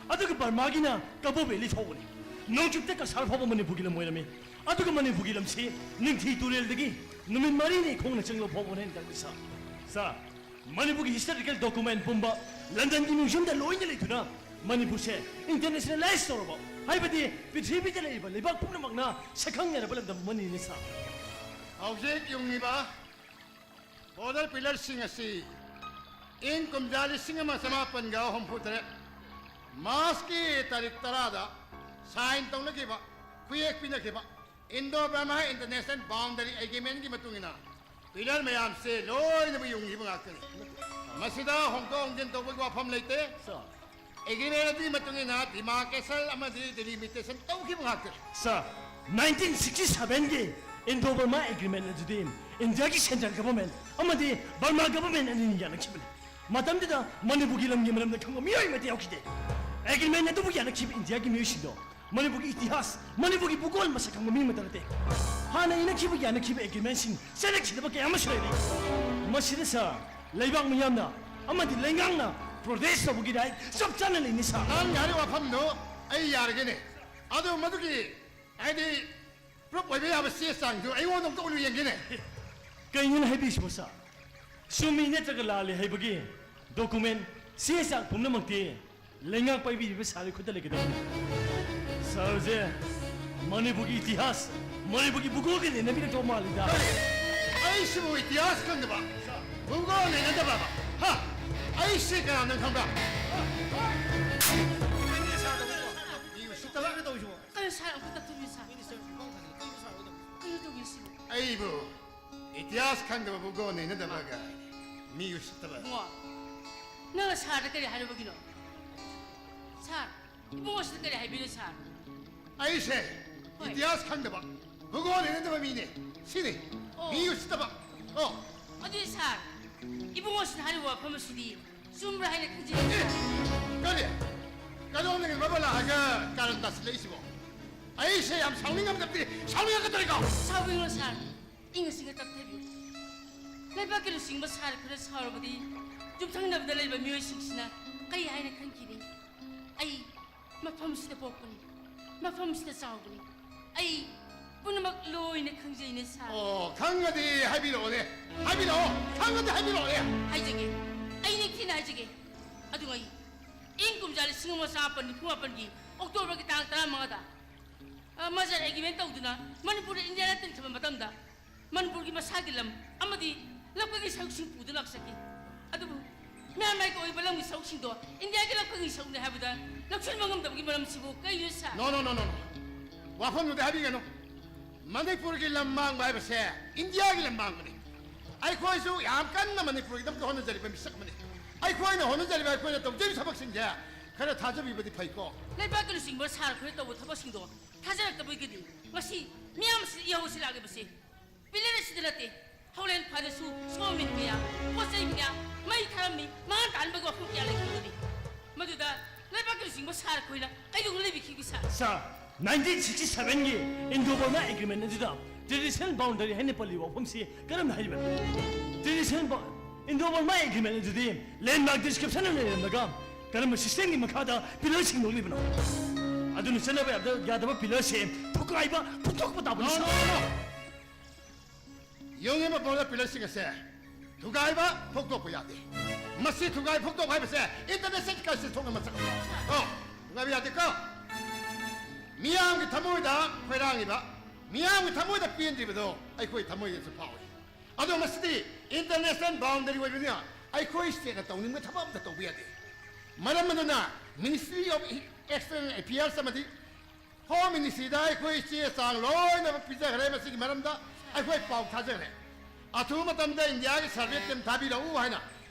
ꯑꯗꯨꯒ ꯕꯔꯃꯥꯒꯤꯅ ꯀꯕꯣ ꯚꯦꯂꯤ ꯐꯥꯎꯕꯅꯤ꯫ ꯅꯣꯡꯆꯨꯞꯇ ꯀꯁꯥꯔ ꯐꯥꯎꯕ ꯃꯅꯤꯄꯨꯔꯒꯤ ꯂꯝ ꯑꯣꯏꯔꯝꯃꯤ꯫ ꯑꯗꯨꯒ ꯃꯅꯤꯄꯨꯔꯒꯤ ꯂꯝꯁꯤ ꯅꯤꯡꯊꯤ ꯇꯨꯔꯦꯜꯗꯒꯤ ꯅꯨꯃꯤꯠ ꯃꯔꯤꯅꯤ ꯈꯣꯡꯅ ꯆꯪꯂꯕ ꯐꯥꯎꯕꯅꯤ ꯍꯥꯏꯅ ꯇꯥꯛꯂꯤ, sir꯫ Sir, ꯃꯅꯤꯄꯨꯔꯒꯤ historical document ꯄꯨꯝꯕ ꯂꯟꯗꯟꯒꯤ museum ꯗ ꯂꯣꯏꯅ ꯂꯩꯗꯨꯅ ꯃꯅꯤꯄꯨꯔꯁꯦ internationalize ꯇꯧꯔꯕ ꯍꯥꯏꯕꯗꯤ ꯄ꯭ꯔꯤꯊꯤꯕꯤꯗ ꯂꯩꯔꯤꯕ ꯂꯩꯕꯥꯛ ꯄꯨꯝꯅꯃꯛꯅ ꯁꯛꯈꯪꯅꯔꯕ ꯂꯝꯗꯝ ꯑꯃꯅꯤꯅꯦ, ꯁꯥꯔ꯫ ꯍꯧꯖꯤꯛ ꯌꯨꯡꯉꯤꯕ border pillarꯁꯤꯡ ꯑꯁꯤ ꯏꯪ ꯀꯨꯝꯖꯥ ꯂꯤꯁꯤꯡ ꯑꯃ ꯆꯃꯥꯄꯟꯒ ꯍꯨꯝꯐꯨ ꯇꯔꯦꯠ Marchꯀꯤ ꯇꯥꯔꯤꯛ ꯇꯔꯥꯗ sign ꯇꯧꯅꯈꯤꯕ, ꯈꯨꯌꯦꯛ ꯄꯤꯅꯈꯤꯕ Indo Burma International Boundary Agreementꯀꯤ ꯃꯇꯨꯡ ꯏꯟꯅ pillar ꯃꯌꯥꯝꯁꯦ ꯂꯣꯏꯅꯃꯛ ꯌꯨꯡꯈꯤꯕ ꯉꯥꯛꯇꯅꯤ꯫ ꯃꯁꯤꯗ ꯍꯣꯡꯗꯣꯛ ꯍꯣꯡꯖꯤꯟ ꯇꯧꯕꯒꯤ ꯋꯥꯐꯝ ꯂꯩꯇꯦ꯫ Sir꯫ Agreement ꯑꯗꯨꯒꯤ ꯃꯇꯨꯡ ꯏꯟꯅ demarcation ꯑꯃꯗꯤ delimitation ꯇꯧꯈꯤꯕ ꯉꯥꯛꯇꯅꯤ꯫ Sir, nineteen sixty sevenꯒꯤ Indo Burma Agreement ꯑꯗꯨꯗꯤ ꯏꯟꯗꯤꯌꯥꯒꯤ central government ꯑꯃꯗꯤ ꯕꯔꯃꯥ government ꯑꯅꯤꯅ ꯌꯥꯅꯈꯤꯕꯅꯤ꯫ ꯃꯇꯝꯗꯨꯗ ꯃꯅꯤꯄꯨꯔꯒꯤ ꯂꯝꯒꯤ ꯃꯔꯝꯗ ꯈꯪꯕ ꯃꯤꯑꯣꯏ ꯑꯃꯠꯇ ꯌꯥꯎꯈꯤꯗꯦ꯫ Agreement ꯑꯗꯨꯕꯨ ꯌꯥꯅꯈꯤꯕ ꯏꯟꯗꯤꯌꯥꯒꯤ ꯃꯤꯑꯣꯏꯁꯤꯡꯗꯣ ꯃꯅꯤꯄꯨꯔꯒꯤ ꯏꯇꯤꯍꯥꯁ, ꯃꯅꯤꯄꯨꯔꯒꯤ ꯚꯨꯒꯣꯜ ꯃꯁꯛ ꯈꯪꯕ ꯃꯤ ꯑꯃꯠꯇ ꯅꯠꯇꯦ꯫ ꯍꯥꯟꯅ ꯏꯅꯈꯤꯕ ꯌꯥꯅꯈꯤꯕ agreementꯁꯤꯡ ꯆꯠꯅꯈꯤꯗꯕ ꯀꯌꯥ ꯑꯃꯁꯨ ꯂꯩꯔꯤ꯫ ꯃꯁꯤꯗ, sir, ꯂꯩꯕꯥꯛ ꯃꯤꯌꯥꯝꯅ ꯑꯃꯗꯤ ꯂꯩꯉꯥꯛꯅ protest ꯇꯧꯕꯒꯤ right ꯆꯞ ꯆꯥꯅ ꯂꯩꯅꯤ, sir꯫ ꯅꯪ ꯍꯥꯏꯔꯤꯕ ꯋꯥꯐꯝꯗꯨ ꯑꯩ ꯌꯥꯔꯒꯦꯅꯦ꯫ ꯑꯗꯨ ꯃꯗꯨꯒꯤ, ꯍꯥꯏꯗꯤ, proof ꯑꯣꯏꯕ ꯌꯥꯕ ꯆꯦ ꯆꯥꯡꯗꯨ ꯑꯩꯉꯣꯟꯗ ꯑꯝꯇ ꯎꯠꯂꯨ ꯌꯦꯡꯒꯦꯅꯦ꯫ ꯀꯩꯅꯣꯅꯦ ꯍꯥꯏꯕꯤꯁꯤꯕꯣ, sir? ꯆꯨꯝꯃꯤ ꯅꯠꯇ꯭ꯔꯒ ꯂꯥꯜꯂꯤ ꯍꯥꯏꯕꯒꯤ document, ꯆꯦ ꯆꯥꯡ ꯄꯨꯝꯅꯃꯛꯇꯤ ꯂꯩꯉꯥꯛ ꯄꯥꯏꯕꯤꯔꯤꯕ sirꯒꯤ ꯈꯨꯠꯇ ꯂꯩꯒꯗꯕꯅꯤ꯫ Sirꯁꯦ ꯃꯅꯤꯄꯨꯔꯒꯤ ꯏꯇꯤꯍꯥꯁ, ꯃꯅꯤꯄꯨꯔꯒꯤ ꯚꯨꯒꯣꯜꯒ ꯅꯩꯅꯕꯤꯔꯛꯇꯧ ꯃꯥꯜꯂꯤꯗ꯫ ꯀꯔꯤ? ꯑꯩꯁꯤꯕꯨ ꯏꯇꯤꯍꯥꯁ ꯈꯪꯗꯕ, ꯚꯨꯒꯣꯜ ꯅꯩꯅꯗꯕ? ꯍꯥ? ꯑꯩꯁꯤ ꯀꯅꯥꯅꯣ ꯈꯪꯕ꯭ꯔꯥ? ꯃꯤ ꯎꯁꯤꯠꯇꯕ꯫ ꯀꯩꯅꯣ sir ꯑꯃꯨꯛꯀ ꯇꯞꯊꯤꯕꯤ sir? ꯀꯩꯅꯣ ꯇꯧꯒꯦ ꯁꯤꯕꯣ? ꯑꯩꯕꯨ ꯏꯇꯤꯍꯥꯁ ꯈꯪꯗꯕ ꯚꯨꯒꯣꯜ ꯅꯩꯅꯗꯕꯒ ꯃꯤ ꯎꯁꯤꯠꯇꯕ꯫ ꯏꯕꯨꯡꯉꯣ, ꯅꯪꯅ sirꯗ ꯀꯔꯤ ꯍꯥꯏꯔꯨꯕꯒꯤꯅꯣ? Sir, ꯏꯕꯨꯡꯉꯣꯁꯤꯗ ꯀꯔꯤ ꯍꯥꯏꯕꯤꯅꯣ, sir? ꯑꯩꯁꯦ ꯍꯣꯏ꯫ ꯏꯇꯤꯍꯥꯁ ꯈꯪꯗꯕ, ꯚꯨꯒꯣꯜ ꯍꯩꯅꯗꯕ ꯃꯤꯅꯦ꯫ ꯁꯤꯅꯤ꯫ ꯑꯣ꯫ ꯃꯤ ꯎꯁꯤꯠꯇꯕ꯫ ꯑꯣ꯫ ꯑꯗꯨꯗꯤ sir, ꯏꯕꯨꯡꯉꯣꯁꯤꯅ ꯍꯥꯏꯔꯤꯕ ꯋꯥꯐꯝ ꯑꯁꯤꯗꯤ ꯆꯨꯝꯕ꯭ꯔꯥ ꯍꯥꯏꯅ ꯈꯟꯖꯩ, ꯑꯦ, sir꯫ ꯀꯔꯤ? ꯀꯗꯣꯝꯗꯒꯤ ꯕꯕꯥ ꯂꯥꯛꯑꯒ ꯀꯥꯔꯟ ꯇꯥꯁꯤꯜꯂꯛꯏꯁꯤꯕꯣ? ꯑꯩꯁꯦ ꯌꯥꯝ ꯁꯥꯎꯅꯤꯡꯉꯝꯗꯕꯗꯤ ꯁꯥꯎꯅꯤꯡꯉꯛꯀꯗꯧꯔꯤꯀꯣ? ꯁꯥꯎꯕꯤꯒꯅꯨ, sir꯫ ꯏꯪꯅ ꯆꯤꯛꯅ ꯇꯞꯊꯕꯤꯌꯨ꯫ ꯂꯩꯕꯥꯛꯀꯤ ꯂꯨꯆꯤꯡꯕ sir ꯈꯔ ꯁꯥꯎꯔꯕꯗꯤ ꯌꯨꯝꯊꯪꯅꯕꯗ ꯂꯩꯕ ꯃꯤꯑꯣꯏꯁꯤꯡꯁꯤꯅ ꯀꯔꯤ ꯍꯥꯏꯅ ꯈꯟꯈꯤꯅꯤ? ꯑꯩ ꯃꯐꯝꯁꯤꯗ ꯄꯣꯛꯄꯅꯤ, ꯃꯐꯝꯁꯤꯗ ꯆꯥꯎꯕꯅꯤ꯫ ꯑꯩ ꯄꯨꯝꯅꯃꯛ ꯂꯣꯏꯅ ꯈꯪꯖꯩꯅꯦ, sir꯫ ꯑꯣ, ꯈꯪꯉꯗꯤ ꯍꯥꯏꯕꯤꯔꯛꯑꯣꯅꯦ꯫ ꯍꯥꯏꯕꯤꯔꯛꯑꯣ꯫ ꯈꯪꯉꯗꯤ ꯍꯥꯏꯕꯤꯔꯛꯑꯣꯅꯦ꯫ ꯍꯥꯏꯖꯒꯦ꯫ ꯑꯩ ꯅꯤꯡꯊꯤꯅ ꯍꯥꯏꯖꯒꯦ꯫ ꯑꯗꯨꯒ ꯑꯩ ꯏꯪ ꯀꯨꯝꯖꯥ ꯂꯤꯁꯤꯡ ꯑꯃ ꯆꯃꯥꯄꯟ ꯅꯤꯐꯨ ꯃꯥꯄꯟꯒꯤ ꯑꯣꯛꯇꯣꯕꯔꯒꯤ ꯇꯥꯡ ꯇꯔꯥꯃꯉꯥꯗ, ꯑ, ꯃꯔꯖꯔ ꯑꯦꯒ꯭ꯔꯤꯃꯦꯟ ꯇꯧꯗꯨꯅ ꯃꯅꯤꯄꯨꯔꯗ ꯏꯟꯗꯤꯌꯥꯅ ꯇꯤꯟꯈꯤꯕ ꯃꯇꯝꯗ, ꯃꯅꯤꯄꯨꯔꯒꯤ ꯃꯁꯥꯒꯤ ꯂꯝ ꯑꯃꯗꯤ ꯂꯝꯀꯩꯒꯤ ꯁꯔꯨꯛꯁꯤꯡ ꯄꯨꯗꯨꯅ ꯂꯥꯛꯆꯈꯤ꯫ ꯑꯗꯨꯕꯨ ꯃ꯭ꯌꯥꯟꯃꯥꯔꯒꯤ ꯑꯣꯏꯕ ꯂꯝꯒꯤ ꯁꯔꯨꯛꯁꯤꯡꯗꯣ ꯏꯟꯗꯤꯌꯥꯒꯤ ꯂꯝꯀꯩꯒꯤ ꯁꯔꯨꯛꯅꯤ ꯍꯥꯏꯕꯗ ꯂꯧꯁꯤꯟꯕ ꯉꯝꯗꯕꯒꯤ ꯃꯔꯝꯁꯤꯕꯨ ꯀꯩꯅꯣ, ꯁꯥꯔ? No, no, no, no, no. ꯋꯥꯐꯝꯗꯨꯗꯤ ꯍꯥꯏꯕꯤꯒꯅꯨ꯫ ꯃꯅꯤꯄꯨꯔꯒꯤ ꯂꯝ ꯃꯥꯡꯕ ꯍꯥꯏꯕꯁꯦ ꯏꯟꯗꯤꯌꯥꯒꯤ ꯂꯝ ꯃꯥꯡꯕꯅꯤ꯫ ꯑꯩꯈꯣꯏꯁꯨ ꯌꯥꯝ ꯀꯟꯅ ꯃꯅꯤꯄꯨꯔꯒꯤꯗꯃꯛꯇ ꯍꯣꯠꯅꯖꯔꯤꯕ ꯃꯤꯁꯛ ꯑꯃꯅꯤ꯫ ꯑꯩꯈꯣꯏꯅ ꯍꯣꯠꯅꯖꯔꯤꯕ, ꯑꯩꯈꯣꯏꯅ ꯇꯧꯖꯔꯤꯕ ꯊꯕꯛꯁꯤꯡꯁꯦ ꯈꯔ ꯊꯥꯖꯕꯤꯕꯗꯤ ꯐꯩꯀꯣ꯫ ꯂꯩꯕꯥꯛꯀꯤ ꯂꯨꯆꯤꯡꯕ ꯁꯥꯔ ꯈꯣꯏꯅ ꯇꯧꯕ ꯊꯕꯛꯁꯤꯡꯗꯣ ꯊꯥꯖꯔꯛꯇꯕꯒꯤꯗꯤ ꯉꯁꯤ ꯃꯤꯌꯥꯝꯁꯤꯗ ꯏꯍꯧ ꯑꯁꯤ ꯂꯥꯛꯂꯤꯕꯁꯤ꯫ ꯄꯤꯂꯔ ꯑꯁꯤꯗ ꯅꯠꯇꯦ, ꯍꯣꯂꯦꯟ ꯐꯥꯗꯁꯨ ꯁꯣꯃꯤꯟ ꯀꯌꯥ, ꯄꯣꯠ ꯆꯩ ꯀꯌꯥ, ꯃꯩ ꯊꯥꯔꯝꯃꯤ, ꯃꯥꯡꯍꯟ ꯇꯥꯍꯟꯕꯒꯤ ꯋꯥꯐꯝ ꯀꯌꯥ ꯂꯩꯈꯤꯕꯅꯤ꯫ ꯃꯗꯨꯗ ꯂꯩꯕꯥꯛꯀꯤ ꯂꯨꯆꯤꯡꯕ ꯁꯥꯔ ꯈꯣꯏꯅ ꯀꯩꯗꯧꯅ ꯂꯩꯕꯤꯈꯤꯕꯒꯦ, ꯁꯥꯔ? ꯁꯥꯔ, ꯅꯥꯏꯟꯇꯤꯟ ꯁꯤꯛꯁꯇꯤ ꯁꯚꯦꯟꯒꯤ ꯏꯟꯗꯣ ꯕꯔꯃꯥ ꯑꯦꯒ꯭ꯔꯤꯃꯦꯟ ꯑꯗꯨꯗ ꯇ꯭ꯔꯦꯗꯤꯁꯅꯦꯜ ꯕꯥꯎꯟꯗꯔꯤ ꯍꯥꯏꯅ ꯄꯜꯂꯤꯕ ꯋꯥꯐꯝꯁꯤ ꯀꯔꯝꯅ ꯍꯥꯏꯔꯤꯕꯅꯣ? ꯇ꯭ꯔꯦꯗꯤꯁꯅꯦꯜ ꯕꯥꯎ-, ꯏꯟꯗꯣ ꯕꯔꯃꯥ ꯑꯦꯒ꯭ꯔꯤꯃꯦꯟ ꯑꯗꯨꯗꯤ ꯂꯦꯟꯃꯥꯔꯛ ꯗꯤꯁꯀ꯭ꯔꯤꯞꯁꯟꯅ ꯂꯩꯔꯝꯂꯒ ꯀꯔꯝꯕ ꯁꯤꯁꯇꯦꯝꯒꯤ ꯃꯈꯥꯗ ꯄꯤꯂꯔ ꯁꯤꯡꯗꯣꯛꯂꯤꯕꯅꯣ? ꯑꯗꯨꯅ ꯆꯠꯅꯕ ꯌꯥꯗ-, ꯌꯥꯗꯕ ꯄꯤꯂꯔꯁꯦ ꯊꯨꯒꯥꯏꯕ, ꯐꯨꯠꯇꯣꯛꯄ ꯇꯥꯕꯅꯤ, ꯁꯥꯔ꯫ ꯌꯨꯝꯒꯤ ꯃꯄꯣꯝꯗ ꯄꯤꯂꯔꯁꯤꯡ ꯑꯁꯦ ꯊꯨꯒꯥꯏꯕ, ꯐꯨꯛꯇꯣꯛꯄ ꯌꯥꯗꯦ꯫ ꯃꯁꯤ ꯊꯨꯒꯥꯏ ꯐꯨꯛꯇꯣꯛꯄ ꯍꯥꯏꯕꯁꯦ ꯏꯟꯇꯔꯅꯦꯁꯅꯦꯜ ꯀꯟꯁꯇꯤꯇ꯭ꯌꯨꯁꯟ ꯊꯣꯛꯅ ꯃꯁꯛ, ꯀꯣ, ꯊꯨꯒꯥꯏꯕ ꯌꯥꯗꯦꯀꯣ꯫ ꯃꯤꯌꯥꯝꯒꯤ ꯊꯃꯣꯏꯗ ꯈꯣꯏꯔꯥꯡꯉꯤꯕ, ꯃꯤꯌꯥꯝꯒꯤ ꯊꯃꯣꯏꯗ ꯄꯦꯟꯗ꯭ꯔꯤꯕꯗꯣ ꯑꯩꯈꯣꯏ ꯊꯃꯣꯏꯗꯁꯨ ꯐꯥꯎꯏ꯫ ꯑꯗꯣ ꯃꯁꯤꯗꯤ ꯏꯟꯇꯔꯅꯦꯁꯅꯦꯜ ꯕꯥꯎꯟꯗꯔꯤ ꯑꯣꯏꯕꯅꯤꯅ ꯑꯩꯈꯣꯏ ꯁ꯭ꯇꯦꯠꯅ ꯇꯧꯅꯤꯡꯕ ꯊꯕꯛ ꯑꯝꯇ ꯇꯧꯕ ꯌꯥꯗꯦ꯫ ꯃꯔꯝ ꯑꯗꯨꯅ Ministry of External Affairs ꯑꯃꯗꯤ ꯍꯣꯝ ꯃꯤꯅꯤꯁꯇ꯭ꯔꯤꯗ ꯑꯩꯈꯣꯏ ꯆꯦ ꯆꯥꯡ ꯂꯣꯏꯅꯃꯛ ꯄꯤꯖꯈ꯭ꯔꯦ꯫ ꯃꯁꯤꯒꯤ ꯃꯔꯝꯗ ꯑꯩꯈꯣꯏ ꯄꯥꯎ ꯊꯥꯖꯈ꯭ꯔꯦ꯫ ꯑꯊꯨꯕ ꯃꯇꯝꯗ ꯏꯟꯗꯤꯌꯥꯒꯤ ꯁꯔꯚꯦ ꯇꯤꯝ ꯊꯥꯕꯤꯔꯛꯎ ꯍꯥꯏꯅ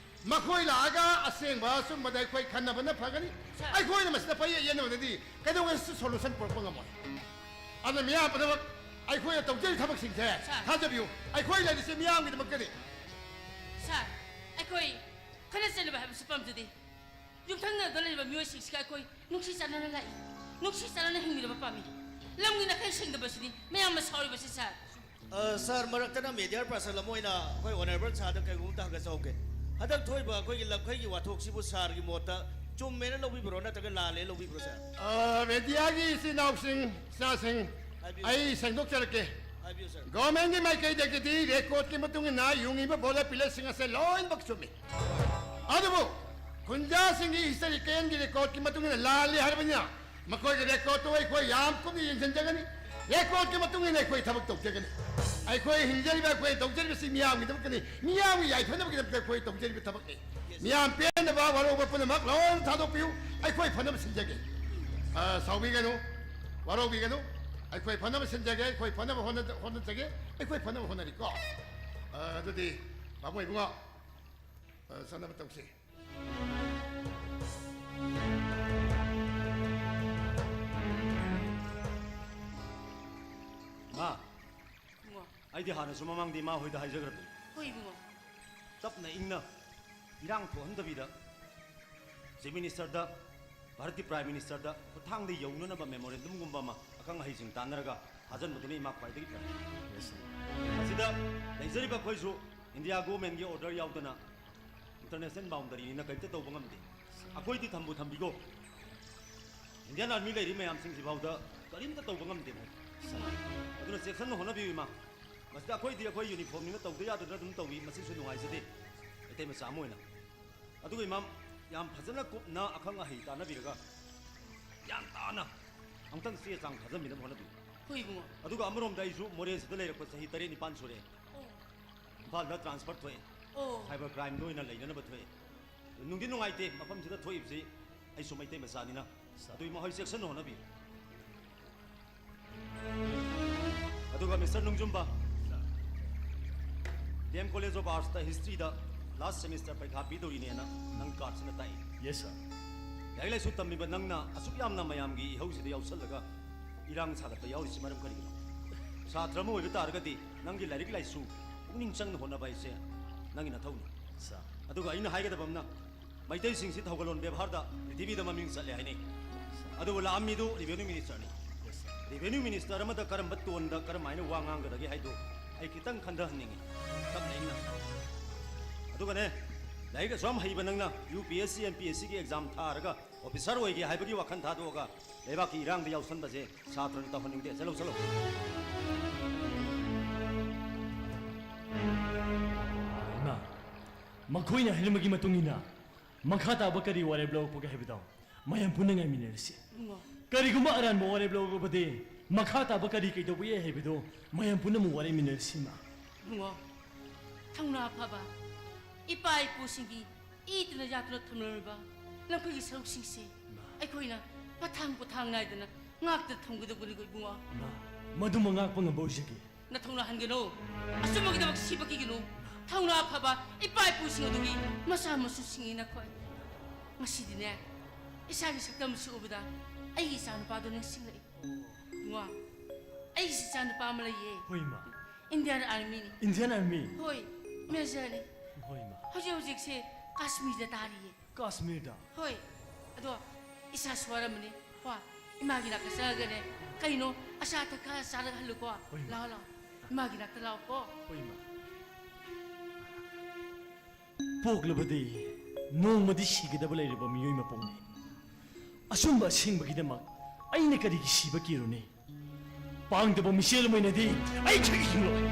ꯃꯈꯣꯏ ꯂꯥꯛꯑꯒ ꯑꯁꯦꯡꯕ ꯑꯆꯨꯝꯕꯗ ꯑꯩꯈꯣꯏ ꯈꯟꯅꯕꯅ ꯐꯒꯅꯤ꯫ ꯁꯥꯔ꯫ ꯑꯩꯈꯣꯏꯅ ꯃꯁꯤꯗ ꯄꯩꯌꯦꯠ ꯌꯦꯠꯅꯕꯗꯗꯤ ꯀꯩꯗꯧꯉꯩꯗꯁꯨ ꯁꯣꯂꯨꯁꯟ ꯄꯨꯔꯛꯄ ꯉꯝꯃꯣꯏ꯫ ꯑꯗꯨꯅ ꯃꯤꯌꯥꯝ ꯄꯨꯝꯅꯃꯛ ꯑꯩꯈꯣꯏꯅ ꯇꯧꯖꯔꯤꯕ ꯊꯕꯛꯁꯤꯡꯁꯦ ꯁꯥꯔ꯫ ꯊꯥꯖꯕꯤꯌꯨ, ꯑꯩꯈꯣꯏ ꯂꯩꯔꯤꯁꯦ ꯃꯤꯌꯥꯝꯒꯤꯗꯃꯛꯇꯅꯤ꯫ ꯁꯥꯔ, ꯑꯩꯈꯣꯏ ꯈꯠꯅ ꯆꯩꯅꯕ ꯍꯥꯏꯕꯁꯤ ꯄꯥꯝꯖꯗꯦ꯫ ꯌꯨꯝꯊꯪꯅꯕꯗ ꯂꯩꯔꯤꯕ ꯃꯤꯑꯣꯏꯁꯤꯡꯁꯤꯒ ꯑꯩꯈꯣꯏ ꯅꯨꯡꯁꯤ ꯆꯥꯟꯅꯅ ꯂꯥꯛꯏ, ꯅꯨꯡꯁꯤ ꯆꯥꯟꯅꯅ ꯍꯤꯡꯃꯤꯟꯅꯕ ꯄꯥꯝꯃꯤ꯫ ꯂꯝꯒꯤ ꯅꯥꯈꯩ ꯁꯦꯡꯗꯕꯁꯤꯅꯤ ꯃꯌꯥꯝꯅ ꯁꯥꯎꯔꯤꯕꯁꯤ, ꯁꯥꯔ꯫ ꯑ, ꯁꯥꯔ, ꯃꯔꯛꯇꯅ ꯃꯦꯗꯤꯌꯥꯔ ꯄꯥꯔꯁꯟ ꯑꯃ ꯑꯣꯏꯅ ꯑꯩꯈꯣꯏ ꯑꯣꯅꯔꯦꯕꯜ ꯁꯥꯔꯗ ꯀꯩꯒꯨꯝꯕ ꯑꯝꯇ ꯍꯪꯒꯠꯆꯍꯧꯒꯦ꯫ ꯍꯟꯗꯛ ꯊꯣꯛꯏꯕ ꯑꯩꯈꯣꯏꯒꯤ ꯂꯝꯈꯩꯒꯤ ꯋꯥꯊꯣꯛꯁꯤꯕꯨ ꯁꯥꯔꯒꯤ ꯃꯣꯠꯇ ꯆꯨꯝꯃꯦꯅ ꯂꯧꯕꯤꯕ꯭ꯔꯣ, ꯅꯠꯇ꯭ꯔꯒ ꯂꯥꯜꯂꯦꯅ ꯂꯧꯕꯤꯕ꯭ꯔꯣ, ꯁꯥꯔ? ꯑ, ꯃꯦꯗꯤꯌꯥꯒꯤ ꯏꯆꯤꯟ ꯏꯅꯥꯎꯁꯤꯡ, ꯏꯆꯥꯁꯤꯡ, ꯍꯥꯏꯕꯤꯌꯨ꯫ ꯑꯩ ꯁꯦꯡꯗꯣꯛꯆꯔꯛꯀꯦ꯫ ꯍꯥꯏꯕꯤꯌꯨ, ꯁꯥꯔ꯫ ꯒꯣꯔꯃꯦꯟꯒꯤ ꯃꯥꯏꯀꯩꯗꯒꯤꯗꯤ ꯔꯦꯀꯣꯔꯗꯀꯤ ꯃꯇꯨꯡ ꯏꯟꯅ ꯌꯨꯡꯉꯤꯕ ꯕꯣꯂꯔ ꯄꯤꯂꯔꯁꯤꯡ ꯑꯁꯦ ꯂꯣꯏꯅꯃꯛ ꯆꯨꯝꯃꯤ꯫ ꯑꯗꯨꯕꯨ ꯈꯨꯟꯖꯥꯁꯤꯡꯒꯤ ꯍꯤꯁꯇꯣꯔꯤꯀꯦꯜꯒꯤ ꯔꯦꯀꯣꯔꯗꯀꯤ ꯃꯇꯨꯡ ꯏꯟꯅ ꯂꯥꯜꯂꯤ ꯍꯥꯏꯔꯕꯅꯤꯅ ꯃꯈꯣꯏꯒꯤ ꯔꯦꯀꯣꯔꯠꯇꯨ ꯑꯩꯈꯣꯏ ꯌꯥꯝ ꯀꯨꯞꯅ ꯌꯦꯡꯁꯤꯟꯖꯒꯅꯤ꯫ ꯔꯦꯀꯣꯔꯠꯀꯤ ꯃꯇꯨꯡ ꯏꯟꯅ ꯑꯩꯈꯣꯏ ꯊꯕꯛ ꯇꯧꯖꯒꯅꯤ꯫ ꯑꯩꯈꯣꯏ ꯍꯤꯡꯖꯔꯤꯕ, ꯑꯩꯈꯣꯏ ꯇꯧꯖꯔꯤꯕꯁꯤ ꯃꯤꯌꯥꯝꯒꯤꯗꯃꯛꯇꯅꯤ, ꯃꯤꯌꯥꯝꯒꯤ ꯌꯥꯏꯐꯅꯕꯒꯤꯗꯃꯛꯇ ꯑꯩꯈꯣꯏ ꯇꯧꯖꯔꯤꯕ ꯊꯕꯛꯅꯤ꯫ ꯃꯤꯌꯥꯝ ꯄꯦꯟꯅꯕ ꯋꯥꯔꯧꯕ ꯄꯨꯝꯅꯃꯛ ꯂꯣꯏꯅ ꯊꯥꯗꯣꯛꯄꯤꯌꯨ꯫ ꯑꯩꯈꯣꯏ ꯐꯅꯕ ꯁꯤꯟꯖꯒꯦ꯫ ꯑ, ꯁꯥꯎꯕꯤꯒꯅꯨ, ꯋꯥꯔꯧꯕꯤꯒꯅꯨ꯫ ꯑꯩꯈꯣꯏ ꯐꯅꯕ ꯁꯤꯟꯖꯒꯦ, ꯑꯩꯈꯣꯏ ꯐꯅꯕ ꯍꯣꯠꯅ-, ꯍꯣꯠꯅꯖꯒꯦ, ꯑꯩꯈꯣꯏ ꯐꯅꯕ ꯍꯣꯠꯅꯔꯤꯀꯣ꯫ ꯑ, ꯑꯗꯨꯗꯤ ꯄꯥꯕꯨꯡ ꯏꯕꯨꯡꯉꯣ, ꯑ, ꯆꯠꯅꯕ ꯇꯧꯁꯤ꯫ ꯃꯥ, ꯏꯕꯨꯡꯉꯣ꯫ ꯑꯩꯗꯤ ꯍꯥꯟꯅꯁꯨ ꯃꯃꯥꯡꯗ ꯏꯃꯥ ꯍꯣꯏꯗ ꯍꯥꯏꯖꯈ꯭ꯔꯕꯅꯤ꯫ ꯍꯣꯏ, ꯏꯕꯨꯡꯉꯣ꯫ ꯇꯞꯅ ꯏꯪꯅ ꯏꯔꯥꯡ ꯊꯣꯛꯍꯟꯗꯕꯤꯗ Chief Ministerꯗ, ꯚꯥꯔꯠꯀꯤ Prime Ministerꯗ ꯈꯨꯠꯊꯥꯡꯗ ꯌꯧꯅꯅꯕ memorandumꯒꯨꯝꯕ ꯑꯃ ꯑꯈꯪ ꯑꯍꯩꯁꯤꯡ ꯇꯥꯟꯅꯔꯒ ꯊꯥꯖꯟꯕꯗꯨꯅ ꯏꯃꯥ ꯈ꯭ꯋꯥꯏꯗꯒꯤ ꯐꯔꯦ꯫ Yes, sir. ꯃꯁꯤꯗ ꯂꯩꯖꯔꯤꯕ ꯑꯩꯈꯣꯏꯁꯨ India governmentꯀꯤ order ꯌꯥꯎꯗꯅ international boundaryꯅꯤꯅ ꯀꯔꯤꯝꯇ ꯇꯧꯕ ꯉꯝꯗꯦ꯫ ꯑꯩꯈꯣꯏꯗꯤ ꯊꯝꯕꯨ ꯊꯝꯕꯤꯒꯣ, Indian Army ꯂꯩꯔꯤ ꯃꯌꯥꯝꯁꯤꯡꯁꯤ ꯐꯥꯎꯗ ꯀꯔꯤꯝꯇ ꯇꯧꯕ ꯉꯝꯗꯦ ꯃꯣꯏ꯫ ꯑꯗꯨꯅ ꯆꯦꯛꯁꯤꯟꯅ ꯍꯣꯠꯅꯕꯤꯌꯨ ꯏꯃꯥ꯫ ꯃꯁꯤꯗ ꯑꯩꯈꯣꯏꯗꯤ ꯑꯩꯈꯣꯏ uniformꯅꯤꯅ ꯇꯧꯗ ꯌꯥꯗꯗꯅ ꯑꯗꯨꯝ ꯇꯧꯏ, ꯃꯁꯤꯁꯨ ꯅꯨꯡꯉꯥꯏꯖꯗꯦ ꯃꯩꯇꯩ ꯃꯆꯥ ꯑꯃ ꯑꯣꯏꯅ꯫ ꯑꯗꯨꯒ ꯏꯃꯥ, ꯌꯥꯝ ꯐꯖꯅ ꯀꯨꯞꯅ ꯑꯈꯪ ꯑꯍꯩ ꯇꯥꯟꯅꯕꯤꯔꯒ ꯒ꯭ꯌꯥꯟ ꯇꯥꯅ ꯑꯃꯨꯛꯇꯪ ꯆꯦ ꯆꯥꯡ ꯊꯥꯖꯟꯕꯤꯅꯕ ꯍꯣꯠꯅꯕꯤꯌꯨ꯫ ꯍꯣꯏ ꯏꯕꯨꯡꯉꯣ꯫ ꯑꯗꯨꯒ ꯑꯃꯔꯣꯝꯗ ꯑꯩꯁꯨ ꯃꯣꯔꯦꯁꯤꯗ ꯂꯩꯔꯛꯄ ꯆꯍꯤ ꯇꯔꯦꯠ ꯅꯤꯄꯥꯟ ꯁꯨꯔꯦ꯫ ꯑꯣ꯫ ꯏꯝꯐꯥꯜꯗ transfer ꯊꯣꯛꯑꯦ꯫ ꯑꯣ꯫ Cyber crimeꯗ ꯑꯣꯏꯅ ꯂꯩꯅꯅꯕ ꯊꯣꯛꯑꯦ꯫ ꯅꯨꯡꯗꯤ ꯅꯨꯡꯉꯥꯏꯇꯦ ꯃꯐꯝꯁꯤꯗ ꯊꯣꯛꯏꯕꯁꯤ, ꯑꯩꯁꯨ ꯃꯩꯇꯩ ꯃꯆꯥꯅꯤꯅ꯫ ꯑꯗꯨ ꯏꯃꯥ ꯍꯣꯏ ꯆꯦꯛꯁꯤꯟꯅ ꯍꯣꯠꯅꯕꯤꯌꯨ꯫ ꯑꯗꯨꯒ Mister ꯅꯣꯡꯖꯨꯝꯕ, D M College of Artsꯇ historyꯗ last semester ꯄꯔꯤꯈꯥ ꯄꯤꯗꯧꯔꯤꯅꯦꯅ ꯅꯪ cardꯁꯤꯅ ꯇꯥꯛꯏ꯫ Yes, sir. ꯂꯥꯏꯔꯤꯛ ꯂꯥꯏꯁꯨ ꯇꯝꯃꯤꯕ ꯅꯪꯅ ꯑꯁꯨꯛ ꯌꯥꯝꯅ ꯃꯌꯥꯝꯒꯤ ꯏꯍꯧꯁꯤꯗ ꯌꯥꯎꯁꯜꯂꯒ ꯏꯔꯥꯡ ꯁꯥꯒꯠꯄ ꯌꯥꯎꯔꯤꯁꯤ ꯃꯔꯝ ꯀꯔꯤꯒꯤꯅꯣ? ꯁꯥꯇ꯭ꯔ ꯑꯃ ꯑꯣꯏꯕ ꯇꯥꯔꯒꯗꯤ ꯅꯪꯒꯤ ꯂꯥꯏꯔꯤꯛ ꯂꯥꯏꯁꯨ ꯄꯨꯛꯅꯤꯡ ꯆꯪꯅ ꯍꯣꯠꯅꯕ ꯍꯥꯏꯁꯦ ꯅꯪꯒꯤ ꯅꯊꯧꯅꯤ꯫ Sir. ꯑꯗꯨꯒ ꯑꯩꯅ ꯍꯥꯏꯒꯗꯕ ꯑꯃꯅ, ꯃꯩꯇꯩꯁꯤꯡꯁꯤ ꯊꯧꯒꯜꯂꯣꯟ ꯕꯦꯕꯥꯔꯗ ꯄ꯭ꯔꯤꯊꯤꯕꯤꯗ ꯃꯃꯤꯡ ꯆꯠꯂꯦ ꯍꯥꯏꯅꯩ꯫ ꯑꯗꯨꯕꯨ ꯂꯥꯛꯑꯝꯃꯤꯗꯨ revenue ministerꯅꯤ꯫ Yes, sir. Revenue minister ꯑꯃꯗ ꯀꯔꯝꯕ ꯇꯣꯟꯗ ꯀꯔꯝꯍꯥꯏꯅ ꯋꯥ ꯉꯥꯡꯒꯗꯒꯦ ꯍꯥꯏꯗꯨ ꯑꯩ ꯈꯤꯇꯪ ꯈꯟꯊꯍꯟꯅꯤꯡꯉꯤ꯫ ꯇꯞꯅ ꯏꯪꯅ꯫ ꯑꯗꯨꯒꯅꯦ, ꯂꯥꯏꯔꯤꯛ ꯑꯁꯨꯛ ꯌꯥꯝ ꯍꯩꯕ ꯅꯪꯅ UPSC, MPSCꯒꯤ exam ꯊꯥꯔꯒ officer ꯑꯣꯏꯒꯦ ꯍꯥꯏꯕꯒꯤ ꯋꯥꯈꯜ ꯊꯥꯗꯣꯛꯑꯒ ꯂꯩꯕꯥꯛꯀꯤ ꯏꯔꯥꯡꯗ ꯌꯥꯎꯁꯟꯕꯁꯦ ꯁꯥꯇ꯭ꯔꯅ ꯇꯧꯍꯟꯅꯤꯡꯗꯦ꯫ ꯆꯠꯂꯣ, ꯆꯠꯂꯣ꯫ ꯏꯃꯥ, ꯃꯈꯣꯏꯅ ꯍꯥꯏꯔꯝꯕꯒꯤ ꯃꯇꯨꯡ ꯏꯟꯅ ꯃꯈꯥ ꯇꯥꯕ ꯀꯔꯤ ꯋꯥꯔꯦꯞ ꯂꯧꯔꯛꯄꯒꯦ ꯍꯥꯏꯕꯗꯣ ꯃꯌꯥꯝ ꯄꯨꯟꯅ ꯉꯥꯏꯃꯤꯟꯅꯔꯁꯤ꯫ ꯏꯕꯨꯡꯉꯣ꯫ ꯀꯔꯤꯒꯨꯝꯕ ꯑꯔꯥꯟꯕ ꯋꯥꯔꯦꯞ ꯂꯧꯔꯕꯗꯤ ꯃꯈꯥ ꯇꯥꯕ ꯀꯔꯤ ꯀꯩꯗꯧꯕ ꯌꯥꯏ ꯍꯥꯏꯕꯗꯨ ꯃꯌꯥꯝ ꯄꯨꯝꯅꯃꯛ ꯋꯥꯔꯦꯞꯃꯤꯟꯅꯔꯁꯤ, ꯏꯃꯥ꯫ ꯏꯕꯨꯡꯉꯣ, ꯊꯧꯅꯥ ꯐꯕ ꯏꯄꯥ ꯏꯄꯨꯁꯤꯡꯒꯤ ꯏꯗꯨꯅ ꯌꯥꯗꯨꯅ ꯊꯝꯂꯝꯂꯕ ꯂꯝꯈꯣꯏꯒꯤ ꯁꯔꯨꯛꯁꯤꯡꯁꯦ ꯏꯃꯥ꯫ ꯑꯩꯈꯣꯏꯅ ꯃꯊꯥꯡ ꯄꯣꯊꯥꯡ ꯅꯥꯏꯗꯅ ꯉꯥꯛꯇ ꯊꯝꯒꯗꯧꯕꯅꯤꯀꯣ, ꯏꯕꯨꯡꯉꯣ꯫ ꯏꯃꯥ, ꯃꯗꯨꯃ ꯉꯥꯛꯄ ꯉꯝꯕ ꯑꯣꯏꯖꯒꯦ꯫ ꯅꯊꯧꯅꯥ ꯍꯟꯒꯅꯨ꯫ ꯑꯆꯨꯝꯕꯒꯤꯗꯃꯛ ꯁꯤꯕ ꯀꯤꯒꯅꯨ꯫ ꯊꯧꯅꯥ ꯐꯕ ꯏꯄꯥ ꯏꯄꯨꯁꯤꯡ ꯑꯗꯨꯒꯤ ꯃꯆꯥ ꯃꯁꯨꯁꯤꯡꯅꯤ ꯅꯈꯣꯏ꯫ ꯉꯁꯤꯗꯤꯅꯦ, ꯏꯁꯥꯒꯤ ꯁꯛꯇꯝꯁꯤ ꯎꯕꯗ ꯑꯩꯒꯤ ꯏꯆꯥꯅꯨꯄꯥꯗꯣ ꯅꯤꯡꯁꯤꯡꯂꯛꯏ꯫ ꯏꯕꯨꯡꯉꯣ, ꯑꯩꯒꯤ ꯏꯆꯥꯅꯨꯄꯥ ꯑꯃ ꯂꯩꯌꯦ꯫ ꯍꯣꯏ, ꯏꯃꯥ꯫ Indian Armyꯅꯤ꯫ Indian Army? ꯍꯣꯏ, Majorꯅꯤ꯫ ꯍꯣꯏ, ꯏꯃꯥ꯫ ꯍꯧꯖꯤꯛ ꯍꯧꯖꯤꯛꯁꯦ ꯀꯥꯁꯃꯤꯔꯗ ꯇꯥꯔꯤꯌꯦ꯫ ꯀꯥꯁꯃꯤꯔꯗ? ꯍꯣꯏ꯫ ꯑꯗꯣ ꯏꯁꯥꯁꯨ ꯋꯥꯔꯝꯃꯅꯤ꯫ ꯀꯣ, ꯏꯃꯥꯒꯤ ꯅꯥꯛꯇ ꯆꯪꯉꯒꯅꯦ, ꯀꯩꯅꯣ ꯑꯆꯥ ꯑꯊꯛ ꯈꯔ ꯆꯥꯔꯒ ꯍꯜꯂꯨꯀꯣ꯫ ꯍꯣꯏ, ꯏꯃꯥ꯫ ꯂꯥꯛꯑꯣ, ꯂꯥꯛꯑꯣ꯫ ꯏꯃꯥꯒꯤ ꯅꯥꯛꯇ ꯂꯥꯛꯑꯣꯀꯣ꯫ ꯍꯣꯏ, ꯏꯃꯥ꯫ ꯄꯣꯛꯂꯕꯗꯤ ꯅꯣꯡꯃꯗꯤ ꯁꯤꯒꯗꯕ ꯂꯩꯔꯕ ꯃꯤꯑꯣꯏ ꯃꯄꯣꯛꯅꯤ꯫ ꯑꯆꯨꯝꯕ ꯑꯁꯦꯡꯕꯒꯤꯗꯃꯛ ꯑꯩꯅ ꯀꯔꯤꯒꯤ ꯁꯤꯕ ꯀꯤꯔꯨꯅꯤ? ꯄꯥꯡꯗꯕ ꯃꯤꯆꯦꯜ ꯑꯃ ꯑꯣꯏꯅꯗꯤ ꯑꯩ ꯈꯛ ꯍꯤꯡꯂꯣꯏ꯫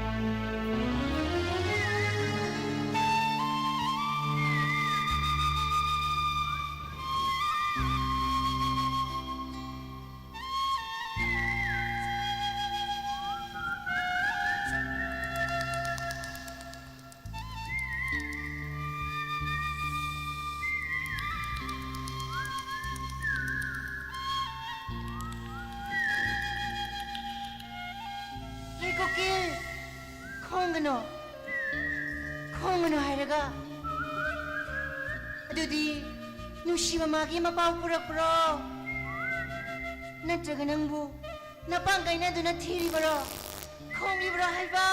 ꯍꯦ ꯀꯨꯀꯤꯜ, ꯈꯣꯡꯒꯅꯨ, ꯈꯣꯡꯒꯅꯨ ꯍꯥꯏꯔꯒ꯫ ꯑꯗꯨꯗꯤ ꯅꯨꯡꯁꯤ ꯃꯃꯥꯒꯤ ꯃꯄꯥꯎ ꯄꯨꯔꯛꯄ꯭ꯔꯣ? ꯅꯠꯇ꯭ꯔꯒ ꯅꯪꯕꯨ ꯅꯄꯥꯡ ꯀꯥꯏꯅꯗꯨꯅ ꯊꯤꯔꯤꯕꯔꯣ? ꯈꯣꯡꯂꯤꯕ꯭ꯔꯣ ꯍꯥꯏꯕ?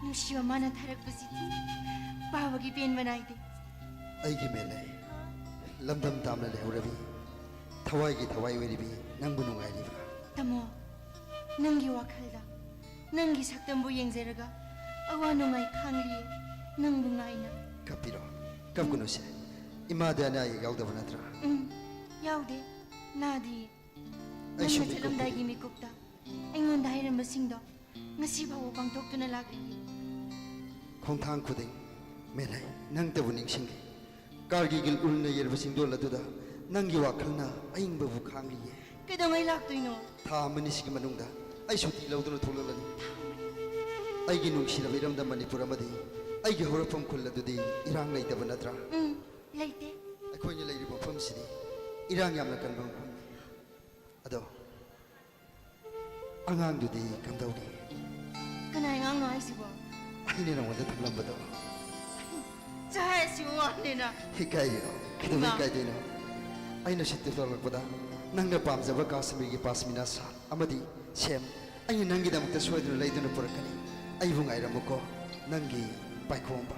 ꯅꯨꯡꯁꯤꯕ ꯃꯥꯅ ꯊꯥꯔꯛꯄꯁꯤꯗꯤ ꯄꯥꯕꯒꯤ ꯄꯦꯟꯕ ꯅꯥꯏꯗꯦ꯫ ꯑꯩꯒꯤ ꯃꯦꯂꯩ, ꯂꯝꯗꯝ ꯇꯥꯝꯅ ꯂꯩꯍꯧꯔꯕꯤ, ꯊꯋꯥꯏꯒꯤ ꯊꯋꯥꯏ ꯑꯣꯏꯔꯤꯕꯤ, ꯅꯪꯕꯨ ꯅꯨꯡꯉꯥꯏꯔꯤꯕ꯭ꯔꯥ? ꯇꯥꯃꯣ, ꯅꯪꯒꯤ ꯋꯥꯈꯜꯗ ꯅꯪꯒꯤ ꯁꯛꯇꯝꯕꯨ ꯌꯦꯡꯖꯔꯒ ꯑꯋꯥ ꯅꯨꯡꯉꯥꯏ ꯈꯥꯡꯂꯤꯌꯦ ꯅꯪꯕꯨ ꯉꯥꯏꯅ꯫ ꯀꯞꯄꯤꯔꯣ, ꯀꯞꯀꯅꯨꯁꯦ꯫ ꯏꯃꯥꯗꯤ ꯑꯅꯥ ꯑꯌꯦꯛ ꯌꯥꯎꯗꯕ ꯅꯠꯇ꯭ꯔꯥ? ꯎꯝ, ꯌꯥꯎꯗꯦ, ꯅꯥꯗꯤꯌꯦ꯫ ꯑꯩꯁꯨ ꯅꯪꯅ ꯃꯤꯀꯨꯞ ꯆꯠꯂꯝꯗꯥꯏꯒꯤ ꯃꯤꯀꯨꯞꯇ ꯑꯩꯉꯣꯟꯗ ꯍꯥꯏꯔꯝꯕꯁꯤꯡꯗꯣ ꯉꯁꯤ ꯐꯥꯎꯕ ꯄꯥꯡꯊꯣꯛꯇꯨꯅ ꯂꯥꯛꯂꯤ꯫ ꯈꯣꯡꯊꯥꯡ ꯈꯨꯗꯤꯡ ꯃꯦꯂꯩ ꯅꯪꯇꯕꯨ ꯅꯤꯡꯁꯤꯡꯂꯤ꯫ ꯀꯥꯔꯒꯤꯒꯤꯜ ꯎꯜꯅ ꯌꯩꯔꯕ ꯆꯤꯡꯗꯣꯜ ꯑꯗꯨꯗ ꯅꯪꯒꯤ ꯋꯥꯈꯜꯅ ꯑꯏꯪꯕꯕꯨ ꯈꯥꯡꯂꯤꯌꯦ꯫ ꯀꯩꯗꯧꯉꯩ ꯂꯥꯛꯇꯣꯏꯅꯣ? ꯊꯥ ꯑꯃꯅꯤꯁꯤꯒꯤ ꯃꯅꯨꯡꯗ ꯑꯩ ꯁꯨꯇꯤ ꯂꯧꯗꯨꯅ ꯊꯣꯛꯂꯛꯂꯅꯤ꯫ ꯑꯩꯒꯤ ꯅꯨꯡꯁꯤꯔꯕ ꯏꯔꯝꯗꯝ ꯃꯅꯤꯄꯨꯔ ꯑꯃꯗꯤ ꯑꯩꯒꯤ ꯍꯧꯔꯛꯐꯝ ꯈꯨꯜ ꯑꯗꯨꯗꯤ ꯏꯔꯥꯡ ꯂꯩꯇꯕ ꯅꯠꯇ꯭ꯔꯥ? ꯎꯝ, ꯂꯩꯇꯦ꯫ ꯑꯩꯈꯣꯏꯅ ꯂꯩꯔꯤꯕ ꯃꯐꯝꯁꯤꯗꯤ ꯏꯔꯥꯡ ꯌꯥꯝꯅ ꯀꯟꯕ ꯃꯐꯝꯅꯤ꯫ ꯑꯗꯣ ꯑꯉꯥꯡꯗꯨꯗꯤ ꯀꯝꯗꯧꯔꯤ? ꯀꯅꯥꯏ ꯑꯉꯥꯡꯅꯣ ꯍꯥꯏꯁꯤꯕꯣ? ꯑꯩꯅ ꯅꯉꯣꯟꯗ ꯊꯝꯂꯝꯕꯗꯣ꯫ ꯆꯥꯏ ꯑꯁꯤꯕꯨ ꯋꯥꯅꯦꯅ꯫ ꯏꯀꯥꯏꯔꯤꯔꯣ? ꯀꯩꯗꯧꯕꯩ ꯏꯃꯥ꯫ ꯏꯀꯥꯏꯗꯣꯏꯅꯣ? ꯑꯩꯅ ꯁꯤꯠꯇꯨ ꯇꯧꯔꯛꯄꯗ ꯅꯪꯅ ꯄꯥꯝꯖꯕ ꯀꯥꯁꯃꯤꯔꯒꯤ ꯄꯥꯁꯃꯤꯅꯥ ꯁꯥꯜ ꯑꯃꯗꯤ ꯁꯦꯝ ꯑꯩꯅ ꯅꯪꯒꯤꯗꯃꯛꯇ ꯁꯣꯏꯗꯅ ꯂꯩꯗꯨꯅ ꯄꯨꯔꯛꯀꯅꯤ꯫ ꯑꯩꯕꯨ ꯉꯥꯏꯔꯝꯃꯨꯀꯣ, ꯅꯪꯒꯤ ꯄꯥꯏꯈꯣꯝꯕ꯫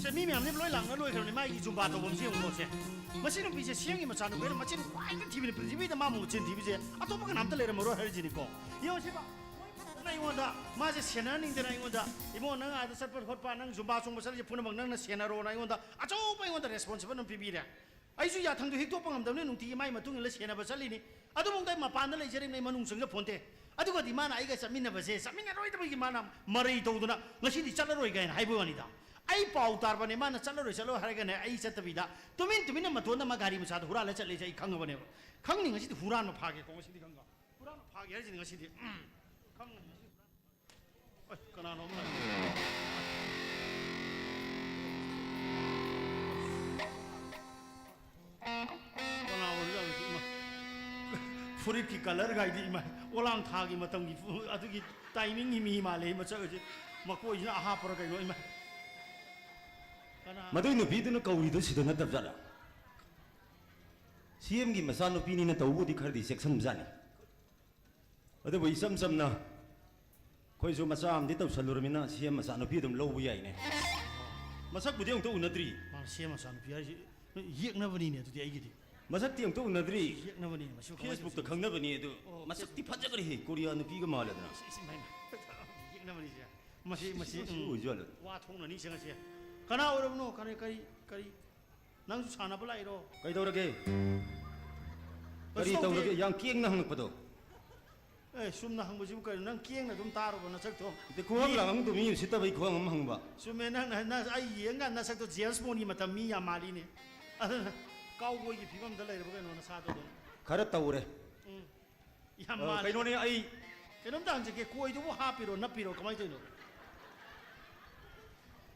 ꯁꯦ, ꯃꯤ ꯃꯌꯥꯝꯁꯦ ꯂꯣꯏ ꯂꯥꯛꯅ ꯂꯣꯏꯈ꯭ꯔꯕꯅꯤ꯫ ꯃꯥꯒꯤ ꯖꯨꯝꯕꯥ ꯇꯧꯐꯝꯁꯦ ꯌꯦꯡꯉꯨꯀꯣ꯫ ꯁꯦ, ꯃꯁꯤ ꯅꯨꯄꯤꯁꯦ ꯁꯤꯑꯦꯝꯒꯤ ꯃꯆꯥꯅꯨꯄꯤ ꯑꯣꯏꯅ ꯃꯆꯤꯟ ꯈ꯭ꯋꯥꯏꯗꯒꯤ ꯊꯤꯕꯅꯤ꯫ ꯄ꯭ꯔꯤꯊꯤꯕꯤꯗ ꯃꯥꯃꯨꯛ ꯃꯆꯤꯟ ꯊꯤꯕꯁꯦ ꯑꯇꯣꯞꯄ ꯀꯅꯥꯝꯇ ꯂꯩꯔꯝꯃꯔꯣꯏ ꯍꯥꯏꯔꯤꯁꯤꯅꯤꯀꯣ꯫ ꯌꯦꯡꯉꯣ ꯁꯤꯕ, ꯑꯩꯉꯣꯟꯗ ꯃꯥꯁꯦ ꯁꯦꯟꯅꯍꯟꯅꯤꯡꯗꯅ ꯑꯩꯉꯣꯟꯗ, "ꯏꯕꯨꯡꯉꯣ, ꯅꯪ ꯑꯥꯗ ꯆꯠꯄ ꯈꯣꯠꯄ, ꯅꯪ ꯖꯨꯝꯕꯥ ꯆꯣꯡꯕ ꯆꯠꯂꯤꯁꯦ ꯄꯨꯝꯅꯃꯛ ꯅꯪꯅ ꯁꯦꯟꯅꯔꯣꯅ" ꯑꯩꯉꯣꯟꯗ ꯑꯆꯧꯕ, ꯑꯩꯉꯣꯟꯗ ꯔꯦꯁꯄꯣꯟꯁꯤꯕꯜ ꯑꯃ ꯄꯤꯕꯤꯔꯦ꯫ ꯑꯩꯁꯨ ꯌꯥꯊꯪꯗꯣ ꯍꯤꯛꯇꯣꯛꯄ ꯉꯝꯗꯕꯅꯤꯅ ꯅꯨꯡꯇꯤꯒꯤ ꯃꯥꯏ ꯃꯇꯨꯡ ꯏꯜꯂ ꯁꯦꯟꯅꯕ ꯆꯠꯂꯤꯅꯤ꯫ ꯑꯗꯨꯐꯥꯎꯗ ꯑꯩ ꯃꯄꯥꯟꯗ ꯂꯩꯖꯔꯤꯕꯅꯤ, ꯑꯩ ꯃꯅꯨꯡ ꯆꯪꯖ ꯐꯣꯟꯇꯦ꯫ ꯑꯗꯨꯒꯗꯤ ꯃꯥꯅ ꯑꯩꯒ ꯆꯠꯃꯤꯟꯅꯕꯁꯦ ꯆꯠꯃꯤꯟꯅꯔꯣꯏꯗꯕꯒꯤ ꯃꯥꯅ ꯃꯔꯩ ꯇꯧꯗꯅ ꯉꯁꯤꯗꯤ ꯆꯠꯂꯔꯣꯏ ꯀꯥꯏꯅ ꯍꯥꯏꯕ ꯋꯥꯅꯤꯗ꯫ ꯑꯩ ꯄꯥꯎ ꯇꯥꯔꯕꯅꯦ, ꯃꯥꯅ ꯆꯠꯂꯔꯣꯏ, ꯆꯠꯂꯔꯣꯏ ꯍꯥꯏꯔꯒꯅꯦ, ꯑꯩ ꯆꯠꯇꯕꯤꯗ ꯇꯨꯃꯤꯟ ꯇꯨꯃꯤꯟꯅ ꯃꯇꯣꯟꯗ ꯃꯥ ꯒꯥꯔꯤ ꯃꯆꯥꯗꯣ ꯍꯨꯔꯥꯜꯂ ꯆꯠꯂꯦꯁꯦ ꯑꯩ ꯈꯪꯉꯕꯅꯦꯕ꯫ ꯈꯪꯅꯤ ꯉꯁꯤꯗꯤ ꯍꯨꯔꯥꯟꯕ ꯐꯥꯒꯦꯀꯣ, ꯉꯁꯤꯗꯤ ꯈꯪꯉꯣ꯫ ꯍꯨꯔꯥꯟꯕ ꯐꯥꯒꯦ ꯍꯥꯏꯁꯤꯅꯤ ꯉꯁꯤꯗꯤ꯫ ꯎꯝ꯫ ꯈꯪꯅꯤ ꯉꯁꯤꯗꯤ ꯍꯨꯔꯥꯟꯕ꯫ ꯑꯁ, ꯀꯅꯥꯅꯣ ꯑꯃ ꯂꯥꯛꯑꯦ? ꯀꯅꯥ ꯑꯣꯏꯔꯖꯥꯠꯅꯣ ꯁꯤ? ꯏꯃꯥ꯫ ꯐꯨꯔꯤꯠꯀꯤ ꯀꯂꯔꯒꯥꯏꯗꯤ, ꯏꯃꯥ, ꯑꯣꯂꯥꯡ ꯊꯥꯒꯤ ꯃꯇꯝꯒꯤ ꯐꯨ-, ꯑꯗꯨꯒꯤ ꯇꯥꯏꯃꯤꯡꯒꯤ ꯃꯤ ꯃꯥꯜꯂꯦ, ꯃꯁꯛ ꯑꯁꯤ꯫ ꯃꯀꯣꯏꯁꯤꯅ ꯑꯍꯥꯞꯄꯔ ꯀꯩꯅꯣ, ꯏꯃꯥ꯫ ꯀꯅꯥ? ꯃꯗꯨꯏ ꯅꯨꯄꯤꯗꯨꯅ ꯀꯧꯔꯤꯗꯣ ꯁꯤꯗ ꯅꯠꯇꯕ ꯖꯥꯠꯂꯥ? ꯁꯤ ꯑꯦꯝꯒꯤ ꯃꯆꯥꯅꯨꯄꯤꯅꯤꯅ ꯇꯧꯕꯨꯗꯤ ꯈꯔꯗꯤ ꯆꯦꯛꯁꯤꯟꯕꯖꯥꯠꯅꯤ꯫ ꯑꯗꯨꯕꯨ ꯏꯆꯝ ꯆꯝꯅ ꯑꯩꯈꯣꯏꯁꯨ ꯃꯆꯥ ꯑꯃꯗꯤ ꯇꯧꯁꯜꯂꯨꯔꯃꯤꯅ ꯁꯤ ꯑꯦꯝ ꯃꯆꯥꯅꯨꯄꯤ ꯑꯗꯨꯝ ꯂꯧꯕ ꯌꯥꯏꯅꯦ꯫ ꯃꯁꯛꯄꯨꯗꯤ ꯑꯃꯨꯛꯇ ꯎꯅꯗ꯭ꯔꯤ꯫ ꯃꯥ ꯁꯤ ꯑꯦꯝ ꯃꯆꯥꯅꯨꯄꯤ ꯍꯥꯏꯁꯤ ꯌꯦꯛꯅꯕꯅꯤꯅꯦ ꯑꯗꯨꯗꯤ ꯑꯩꯒꯤꯗꯤ꯫ ꯃꯁꯛꯇꯤ ꯑꯃꯨꯛꯇ ꯎꯅꯗ꯭ꯔꯤ꯫ ꯌꯦꯛꯅꯕꯅꯤꯅꯦ, ꯃꯁꯤ ꯀꯃꯥꯏꯅ Facebook-ꯇ ꯇꯧꯁꯤꯒꯦ? ꯈꯪꯅꯕꯅꯤ ꯑꯗꯨ꯫ ꯑꯣ, ꯃꯁꯛꯇꯤ ꯐꯖꯈ꯭ꯔꯦꯍꯦ, ꯀꯣꯔꯤꯌꯥ ꯅꯨꯄꯤꯒ ꯃꯥꯜꯂꯗꯅ꯫ ꯏꯁ, ꯏꯁ, ꯏꯃꯥꯏ, ꯏꯃꯥꯏ꯫ ꯅꯃꯅꯤꯁꯦ꯫ ꯃꯁꯤ, ꯃꯁꯤ, ꯁꯤ ꯎꯝ꯫ ꯑꯣꯏꯖꯥꯠꯂꯣ? ꯋꯥ ꯊꯣꯛꯅꯅꯤ ꯁꯦ ꯉꯁꯤ꯫ ꯀꯅꯥ ꯑꯣꯏꯔꯕꯅꯣ? ꯀꯔꯤ, ꯀꯔꯤ, ꯀꯔꯤ? ꯅꯪꯁꯨ ꯁꯥꯟꯅꯕ ꯂꯥꯛꯏꯔꯣ? ꯀꯩꯗꯧꯔꯒꯦ? ꯀꯩꯁꯨ ꯀꯔꯤ ꯇꯧꯗꯦ꯫ ꯇꯧꯔꯒꯦ? ꯌꯥꯝ ꯀꯦꯡꯅ ꯍꯪꯉꯛꯄꯗꯣ꯫ ꯑꯦ, ꯆꯨꯝꯅ ꯍꯪꯕꯁꯤꯕꯨ ꯀꯩꯅꯣ? ꯅꯪ ꯀꯦꯡꯅ ꯑꯗꯨꯝ ꯇꯥꯔꯕꯣ ꯅꯁꯛꯇꯣ? ꯑꯗꯩ ꯈꯨꯍꯪ ꯃꯤ- ꯂꯥꯡꯍꯪꯗꯣ ꯃꯤ ꯎꯁꯤꯠꯇꯕꯩ ꯈꯨꯍꯪ ꯑꯃ ꯍꯪꯕ꯫ ꯆꯨꯝꯃꯦ, ꯅꯪ, ꯅꯪ, ꯑꯩ ꯌꯦꯡꯀꯥꯟꯗ ꯅꯁꯛꯇꯣ ꯖꯦꯝꯁ ꯕꯣꯟꯒꯤ ꯃꯇꯝ ꯃꯤ ꯌꯥꯝ ꯃꯥꯜꯂꯤꯅꯦ꯫ ꯑꯗꯨꯅ ꯀꯥꯎꯕꯣꯏꯒꯤ ꯐꯤꯕꯝꯗ ꯂꯩꯔꯕ ꯀꯩꯅꯣ ꯅꯁꯥꯗꯣ ꯑꯗꯨꯝ? ꯈꯔ ꯇꯧꯔꯦ꯫ ꯎꯝ꯫ ꯌꯥꯝ ꯑ, ꯃꯥꯜꯂꯦ꯫ ꯀꯩꯅꯣꯅꯦ, ꯑꯩ ꯀꯩꯅꯣꯝꯇ ꯍꯪꯖꯒꯦ, ꯀꯣꯏꯗꯨꯕꯨ ꯍꯥꯞꯄꯤꯔꯣ, ꯅꯞꯄꯤꯔꯣ, ꯀꯃꯥꯏꯅ ꯇꯧꯔꯤꯅꯣ?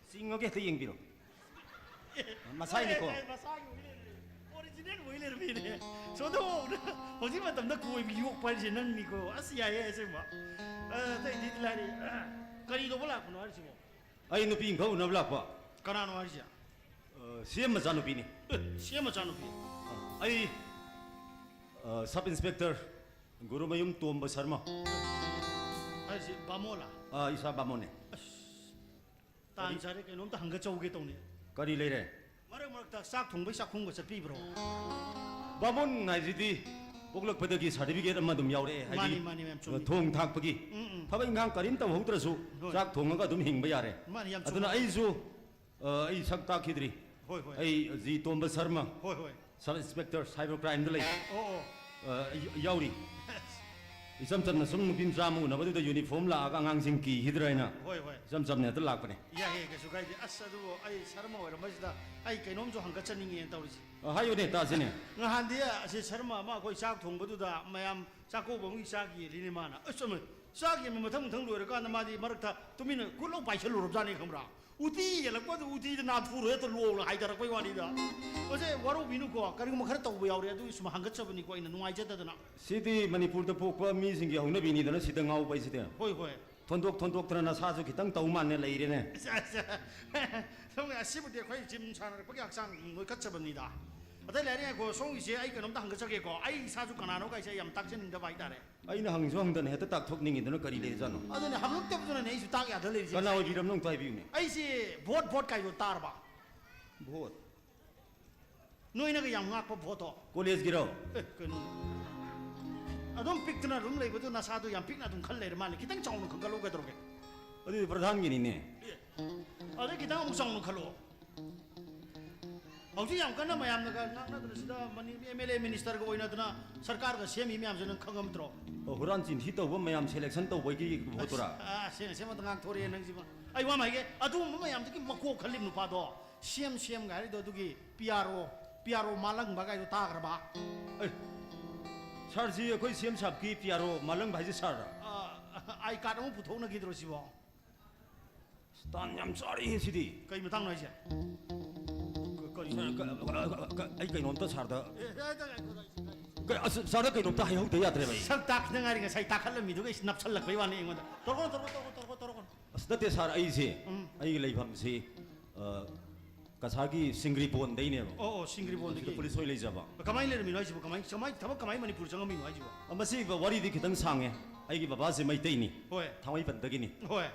ꯆꯤꯡꯉꯒꯦ, ꯍꯦꯛꯇ ꯌꯦꯡꯕꯤꯔꯣ꯫ ꯃꯁꯥꯏꯅꯤꯀꯣ꯫ ꯑꯦ, ꯑꯦ, ꯃꯁꯥꯒꯤ ꯑꯣꯏ ꯂꯩꯔꯝꯃꯦ꯫ ꯑꯣꯔꯤꯖꯤꯅꯦꯜ ꯑꯣꯏ ꯂꯩꯔꯝꯃꯤꯅꯦ꯫ ꯁꯣꯝꯗ ꯎꯕꯗ ꯍꯧꯖꯤꯛ ꯃꯇꯝꯗ ꯀꯣꯏꯕ ꯌꯣꯛꯄ ꯍꯥꯏꯁꯦ ꯅꯪꯅꯤꯀꯣ꯫ ꯑꯁ, ꯌꯥꯏꯌꯦ, ꯑꯁꯦꯡꯕ꯫ ꯑ, ꯑꯇꯩꯗꯤ ꯂꯥꯏꯔꯤ꯫ ꯀꯔꯤ ꯇꯧꯕ ꯂꯥꯛꯄꯅꯣ ꯍꯥꯏꯔꯤꯁꯤꯕꯣ? ꯑꯩ ꯅꯨꯄꯤ ꯑꯃꯈꯛ ꯎꯅꯕ ꯂꯥꯛꯄ꯫ ꯀꯅꯥꯅꯣ ꯍꯥꯏꯔꯤꯁꯦ? ꯑ, ꯁꯤ ꯑꯦꯝ ꯃꯆꯥꯅꯨꯄꯤꯅꯤ꯫ ꯑꯦ, ꯁꯤ ꯑꯦꯝ ꯃꯆꯥꯅꯨꯄꯤ? ꯑ, ꯑꯩ, ꯑ, ꯁꯕ ꯏꯟꯁꯄꯦꯛꯇꯔ ꯒꯨꯔꯨꯃꯌꯨꯝ ꯇꯣꯝꯕ ꯁꯔꯃ꯫ ꯍꯥꯏꯁꯤ ꯕꯥꯃꯣꯂꯥ? ꯑ, ꯏꯁꯥ ꯕꯥꯃꯣꯟꯅꯦ꯫ ꯑꯁ, ꯇꯥꯟ ꯆꯥꯔꯦ, ꯀꯩꯅꯣꯝꯇ ꯍꯪꯒꯠꯆꯧꯒꯦ ꯇꯧꯅꯤ꯫ ꯀꯔꯤ ꯂꯩꯔꯦ? ꯃꯔꯛ ꯃꯔꯛꯇ ꯆꯥꯛ ꯊꯣꯡꯕꯩ ꯆꯥꯛꯈꯨꯝꯒ ꯆꯠꯄꯤꯕ꯭ꯔꯣ? ꯕꯥꯃꯣꯟ ꯍꯥꯏꯁꯤꯗꯤ ꯄꯣꯛꯂꯛꯄꯗꯒꯤ ꯁꯥꯔꯇꯤꯐꯤꯀꯦꯠ ꯑꯃ ꯑꯗꯨꯝ ꯌꯥꯎꯔꯛꯑꯦ, ꯍꯥꯏꯗꯤ ꯃꯥꯅꯤ, ꯃꯥꯅꯤ, ꯃꯌꯥꯝ ꯆꯨꯝꯃꯤ꯫ ꯊꯣꯡ ꯊꯥꯛꯄꯒꯤ꯫ ꯎꯝ, ꯎꯝ꯫ ꯊꯕꯛ ꯏꯪꯈꯥꯡ ꯀꯔꯤꯝ ꯇꯧꯍꯧꯗ꯭ꯔꯁꯨ ꯍꯣꯏ꯫ ꯆꯥꯛ ꯊꯣꯡꯉꯒ ꯑꯗꯨꯝ ꯍꯤꯡꯕ ꯌꯥꯔꯦ꯫ ꯃꯥꯅꯤ, ꯌꯥꯝ ꯑꯗꯨꯅ ꯆꯨꯝꯃꯤ꯫ ꯑꯩꯁꯨ ꯑ, ꯑꯩ ꯁꯛ ꯇꯥꯛꯈꯤꯗ꯭ꯔꯤ꯫ ꯍꯣꯏ, ꯍꯣꯏ꯫ ꯑꯩ ꯖꯤ ꯇꯣꯝꯕ ꯁꯔꯃ, ꯍꯣꯏ, ꯍꯣꯏ꯫ ꯁꯕ ꯏꯟꯁꯄꯦꯛꯇꯔ ꯁꯥꯏꯕꯔ ꯀ꯭ꯔꯥꯏꯝꯗ ꯂꯩ꯫ ꯑꯣ, ꯑꯣ꯫ ꯑ, ꯌ-, ꯌꯥꯎꯔꯤ꯫ ꯏꯆꯝ ꯆꯝꯅ ꯁꯨꯝ ꯅꯨꯄꯤ ꯃꯆꯥ ꯑꯃ ꯎꯅꯕꯗꯨꯗ ꯌꯨꯅꯤꯐꯣꯔꯝ ꯂꯥꯛꯑꯒ ꯑꯉꯥꯡꯁꯤꯡ ꯀꯤꯈꯤꯗ꯭ꯔꯥ ꯍꯥꯏꯅ ꯍꯣꯏ, ꯍꯣꯏ꯫ ꯏꯆꯝ ꯆꯝꯅ ꯍꯦꯛꯇ ꯂꯥꯛꯄꯅꯦ꯫ ꯌꯥꯏꯌꯦ, ꯀꯩꯁꯨ ꯀꯥꯏꯗꯦ꯫ ꯑꯁ, ꯑꯗꯨꯕꯨ ꯑꯩ ꯁꯔꯃ ꯑꯣꯏꯔꯝꯕꯁꯤꯗ ꯑꯩ ꯀꯩꯅꯣꯝꯁꯨ ꯍꯪꯒꯠꯆꯅꯤꯡꯉꯦꯅ ꯇꯧꯔꯤꯁꯦ꯫ ꯑ, ꯍꯥꯏꯌꯨꯅꯦ, ꯇꯥꯁꯤꯅꯦ꯫ ꯉꯍꯥꯟꯗꯤ ꯑꯁꯤ ꯁꯔꯃ ꯑꯃ ꯑꯩꯈꯣꯏ ꯆꯥꯛ ꯊꯣꯡꯕꯗꯨꯗ ꯃꯌꯥꯝ ꯆꯥꯛꯀꯧꯕ ꯑꯃꯒꯤ ꯆꯥꯛ ꯌꯦꯜꯂꯤꯅꯦ ꯃꯥꯅ꯫ ꯑꯁ, ꯆꯨꯝꯃꯦ꯫ ꯆꯥꯛ ꯌꯦꯟꯕ ꯃꯊꯪ ꯃꯊꯪ ꯂꯣꯏꯔꯀꯥꯟꯗ ꯃꯥꯗꯤ ꯃꯔꯛꯇ ꯇꯨꯃꯤꯟꯅ ꯀꯨꯠꯂꯧ ꯄꯥꯏꯁꯜꯂꯨꯔꯕꯖꯥꯠꯅꯦ, ꯈꯪꯕ꯭ꯔꯥ? ꯎꯇꯤ ꯌꯦꯜꯂꯛꯄꯗ ꯎꯇꯤꯗ ꯅꯥꯊꯨꯔ ꯍꯦꯛꯇ ꯂꯣꯡꯅ ꯍꯥꯏꯊꯔꯛꯄꯩ ꯋꯥꯅꯤꯗ꯫ ꯃꯁꯦ ꯋꯥꯔꯧꯕꯤꯅꯨꯀꯣ, ꯀꯔꯤꯒꯨꯝꯕ ꯈꯔ ꯇꯧꯕ ꯌꯥꯎꯔꯦ, ꯑꯗꯨꯒꯤ ꯁꯨꯝ ꯍꯪꯒꯠꯆꯕꯅꯤꯀꯣ, ꯑꯩꯅ ꯅꯨꯡꯉꯥꯏꯖꯗꯗꯅ꯫ ꯁꯤꯗꯤ ꯃꯅꯤꯄꯨꯔꯗ ꯄꯣꯛꯄ ꯃꯤꯁꯤꯡꯒꯤ ꯍꯧꯅꯕꯤꯅꯤꯗꯅ, ꯁꯤꯗ ꯉꯥꯎꯕ ꯍꯥꯏꯁꯤꯗꯤ꯫ ꯍꯣꯏ, ꯍꯣꯏ꯫ ꯊꯣꯟꯗꯣꯛ ꯊꯣꯟꯗꯣꯛꯇꯅ ꯅꯁꯥꯁꯨ ꯈꯤꯇꯪ ꯇꯧ ꯃꯥꯟꯅ ꯂꯩꯔꯦꯅꯦ꯫ ꯁꯣꯝꯒꯤ ꯑꯁꯤꯕꯨꯗꯤ ꯑꯩꯈꯣꯏ ꯖꯤꯝ ꯁꯥꯟꯅꯔꯛꯄꯒꯤ ꯍꯛꯆꯥꯡ ꯅꯣꯏꯈꯠꯆꯕꯅꯤꯗ꯫ ꯑꯇꯩ ꯂꯩꯔꯦ, ꯉꯥꯏꯈꯣ, ꯁꯣꯝꯒꯤꯁꯦ ꯑꯩ ꯀꯩꯅꯣꯝꯇ ꯍꯪꯒꯠꯆꯒꯦꯀꯣ꯫ ꯑꯩ ꯏꯁꯥꯁꯨ ꯀꯅꯥꯅꯣ ꯀꯥꯏꯁꯦ ꯑꯩ ꯌꯥꯝ ꯇꯥꯛꯆꯅꯤꯡꯗꯕ ꯍꯥꯏꯇꯥꯔꯦ꯫ ꯑꯩꯅ ꯍꯪꯁꯨ ꯍꯪꯗꯅ ꯍꯦꯛꯇ ꯇꯥꯛꯊꯣꯛꯅꯤꯡꯉꯤꯗꯨꯅ ꯀꯔꯤ ꯂꯩꯔꯖꯥꯠꯅꯣ? ꯑꯗꯨꯅꯦ, ꯍꯪꯉꯛꯇꯕꯗꯨꯅꯅꯦ ꯑꯩꯁꯨ ꯇꯥꯛ ꯌꯥꯗ ꯂꯩꯔꯤꯁꯦ꯫ ꯀꯅꯥ ꯑꯣꯏꯕꯤꯔꯕꯅꯣ ꯑꯝꯇ ꯍꯥꯏꯕꯤꯌꯨꯅꯦ꯫ ꯑꯩꯁꯦ ꯚꯣꯠ, ꯚꯣꯠ ꯀꯥꯏꯗꯣ ꯇꯥꯔꯕ? ꯚꯣꯠ? ꯅꯣꯏꯅꯒ ꯌꯥꯝ ꯉꯥꯛꯄ ꯚꯣꯠꯇꯣ꯫ ꯀꯣꯂꯦꯖꯀꯤꯔꯣ? ꯑꯦ, ꯀꯩꯅꯣ? ꯑꯗꯨꯝ ꯄꯤꯛꯇꯅ ꯑꯗꯨꯝ ꯂꯩꯕꯗꯣ ꯅꯁꯥꯗꯣ ꯌꯥꯝ ꯄꯤꯛꯅ ꯑꯗꯨꯝ ꯈꯜ ꯂꯩꯔ ꯃꯥꯜꯂꯦ꯫ ꯈꯤꯇꯪ ꯆꯥꯎꯅ ꯈꯟꯒꯠꯂꯣ, ꯀꯩꯗꯧꯔꯒꯦ? ꯑꯗꯨꯗꯤ ꯄ꯭ꯔꯙꯥꯟꯒꯤꯅꯤꯅꯦ꯫ ꯑꯦ, ꯑꯗꯩ ꯈꯤꯇꯪ ꯑꯃꯨꯛ ꯆꯥꯎꯅ ꯈꯜꯂꯣ꯫ ꯍꯧꯖꯤꯛ ꯌꯥꯝ ꯀꯟꯅ ꯃꯌꯥꯝꯅꯒ ꯉꯥꯡꯅꯗꯅ ꯁꯤꯗ ꯃꯅꯤ-, ꯑꯦꯝ ꯑꯦꯜ ꯑꯦ ꯃꯤꯅꯤꯁꯇꯔꯒ ꯑꯣꯏꯅꯗꯅ ꯁꯔꯀꯥꯔꯒ ꯁꯦꯝꯃꯤ ꯃꯌꯥꯝꯁꯦ ꯅꯪ ꯈꯪꯉꯝꯗ꯭ꯔꯣ? ꯑꯣ, ꯍꯨꯔꯥꯟ ꯆꯤꯟꯊꯤ ꯇꯧꯕ ꯃꯌꯥꯝ ꯁꯦꯂꯦꯛꯁꯟ ꯇꯧꯕꯒꯤ ꯄꯣꯠꯇꯨꯔꯥ? ꯑꯁ, ꯑꯥ, ꯁꯦꯡꯅ ꯁꯦꯡꯅ ꯉꯥꯡꯊꯣꯔꯛꯑꯦ ꯅꯪꯁꯤꯃ꯫ ꯑꯩ ꯋꯥ ꯑꯃ ꯍꯥꯏꯒꯦ, ꯑꯗꯨꯒꯨꯝꯕ ꯃꯌꯥꯝꯗꯨꯒꯤ ꯃꯀꯣꯛ ꯈꯜꯂꯤꯕ ꯅꯨꯄꯥꯗꯣ ꯁꯤ ꯑꯦꯝ, ꯁꯤ ꯑꯦꯝꯒ ꯍꯥꯏꯔꯤꯗꯣ ꯑꯗꯨꯒꯤ ꯄꯤ ꯑꯥꯔ ꯑꯣ, ꯄꯤ ꯑꯥꯔ ꯑꯣ ꯃꯥꯂꯪꯕ ꯀꯥꯏꯗꯣ ꯇꯥꯈ꯭ꯔꯕ? ꯑꯦ, ꯁꯥꯔꯁꯤ ꯑꯩꯈꯣꯏ ꯁꯤ ꯑꯦꯝ ꯁꯥꯕꯀꯤ ꯄꯤ ꯑꯥꯔ ꯑꯣ ꯃꯥꯂꯪꯕ ꯍꯥꯏꯁꯦ ꯁꯥꯔꯔꯥ? ꯑꯥ, ꯑꯥꯏ ꯀꯥꯔꯗ ꯑꯃ ꯄꯨꯊꯣꯛꯅꯈꯤꯗ꯭ꯔꯣ ꯁꯤꯕꯣ? ꯑꯁ, ꯇꯥꯟ ꯌꯥꯝ ꯆꯥꯔꯦꯍꯦ ꯁꯤꯗꯤ꯫ ꯀꯩ ꯃꯇꯥꯡꯅꯣ ꯍꯥꯏꯁꯦ? ꯀ-, ꯀꯔꯤꯅꯣ? ꯁꯥꯔ, ꯀ-, ꯀ-, ꯀ-, ꯀ-, ꯑꯩ ꯀꯩꯅꯣꯝꯇ ꯁꯥꯔꯗ ꯑꯦ, ꯑꯦ, ꯑꯦ, ꯑꯦ, ꯑꯦ, ꯑꯦ, ꯀ-, ꯑꯁ, ꯁꯥꯔꯗ ꯀꯩꯅꯣꯝꯇ ꯍꯥꯏꯍꯧꯗ ꯌꯥꯗ꯭ꯔꯦꯕ ꯑꯩ꯫ ꯁꯛ ꯇꯥꯛꯈꯤꯗ ꯉꯥꯏꯔꯤ, ꯉꯁꯥꯏ ꯇꯥꯈꯠꯂꯝꯃꯤꯗꯨꯒ ꯑꯩꯁ ꯅꯞꯁꯜꯂꯛꯄꯩ ꯋꯥꯅꯤ ꯑꯩꯉꯣꯟꯗ꯫ ꯇꯧꯔꯛꯀꯅꯨ, ꯇꯧꯔꯛꯀꯅꯨ, ꯇꯧꯔꯛꯀꯅꯨ, ꯇꯧꯔꯛꯀꯅꯨ꯫ ꯑꯁ, ꯅꯠꯇꯦ ꯁꯥꯔ, ꯑꯩꯁꯦ, ꯎꯝ꯫ ꯑꯩꯒꯤ ꯂꯩꯐꯝꯁꯤ, ꯑ, ꯀꯁꯥꯔꯒꯤ ꯁꯤꯡꯒ꯭ꯔꯤꯕꯣꯟꯗꯩꯅꯦꯕ꯫ ꯑꯣ, ꯑꯣ, ꯁꯤꯡꯒ꯭ꯔꯤꯕꯣꯟꯗꯒꯤ꯫ ꯁꯤꯗ ꯄꯨꯂꯤꯁ ꯑꯣꯏ ꯂꯩꯖꯕ꯫ ꯀꯃꯥꯏꯅ ꯂꯩꯔꯝꯃꯤꯅꯣ ꯍꯥꯏꯁꯤꯕꯨ? ꯀꯃꯥꯏ, ꯀꯃꯥꯏ, ꯊꯕꯛ ꯀꯃꯥꯏ ꯃꯅꯤꯄꯨꯔ ꯆꯪꯉꯝꯃꯤꯅꯣ ꯍꯥꯏꯁꯤꯕꯨ? ꯑ, ꯃꯁꯤ ꯋꯥꯔꯤꯗꯤ ꯈꯤꯇꯪ ꯁꯥꯡꯉꯦ꯫ ꯑꯩꯒꯤ ꯕꯕꯥꯁꯦ ꯃꯩꯇꯩꯅꯤ꯫ ꯍꯣꯏ꯫ ꯊꯥꯡꯃꯩꯕꯟꯗꯒꯤꯅꯤ꯫ ꯍꯣꯏ꯫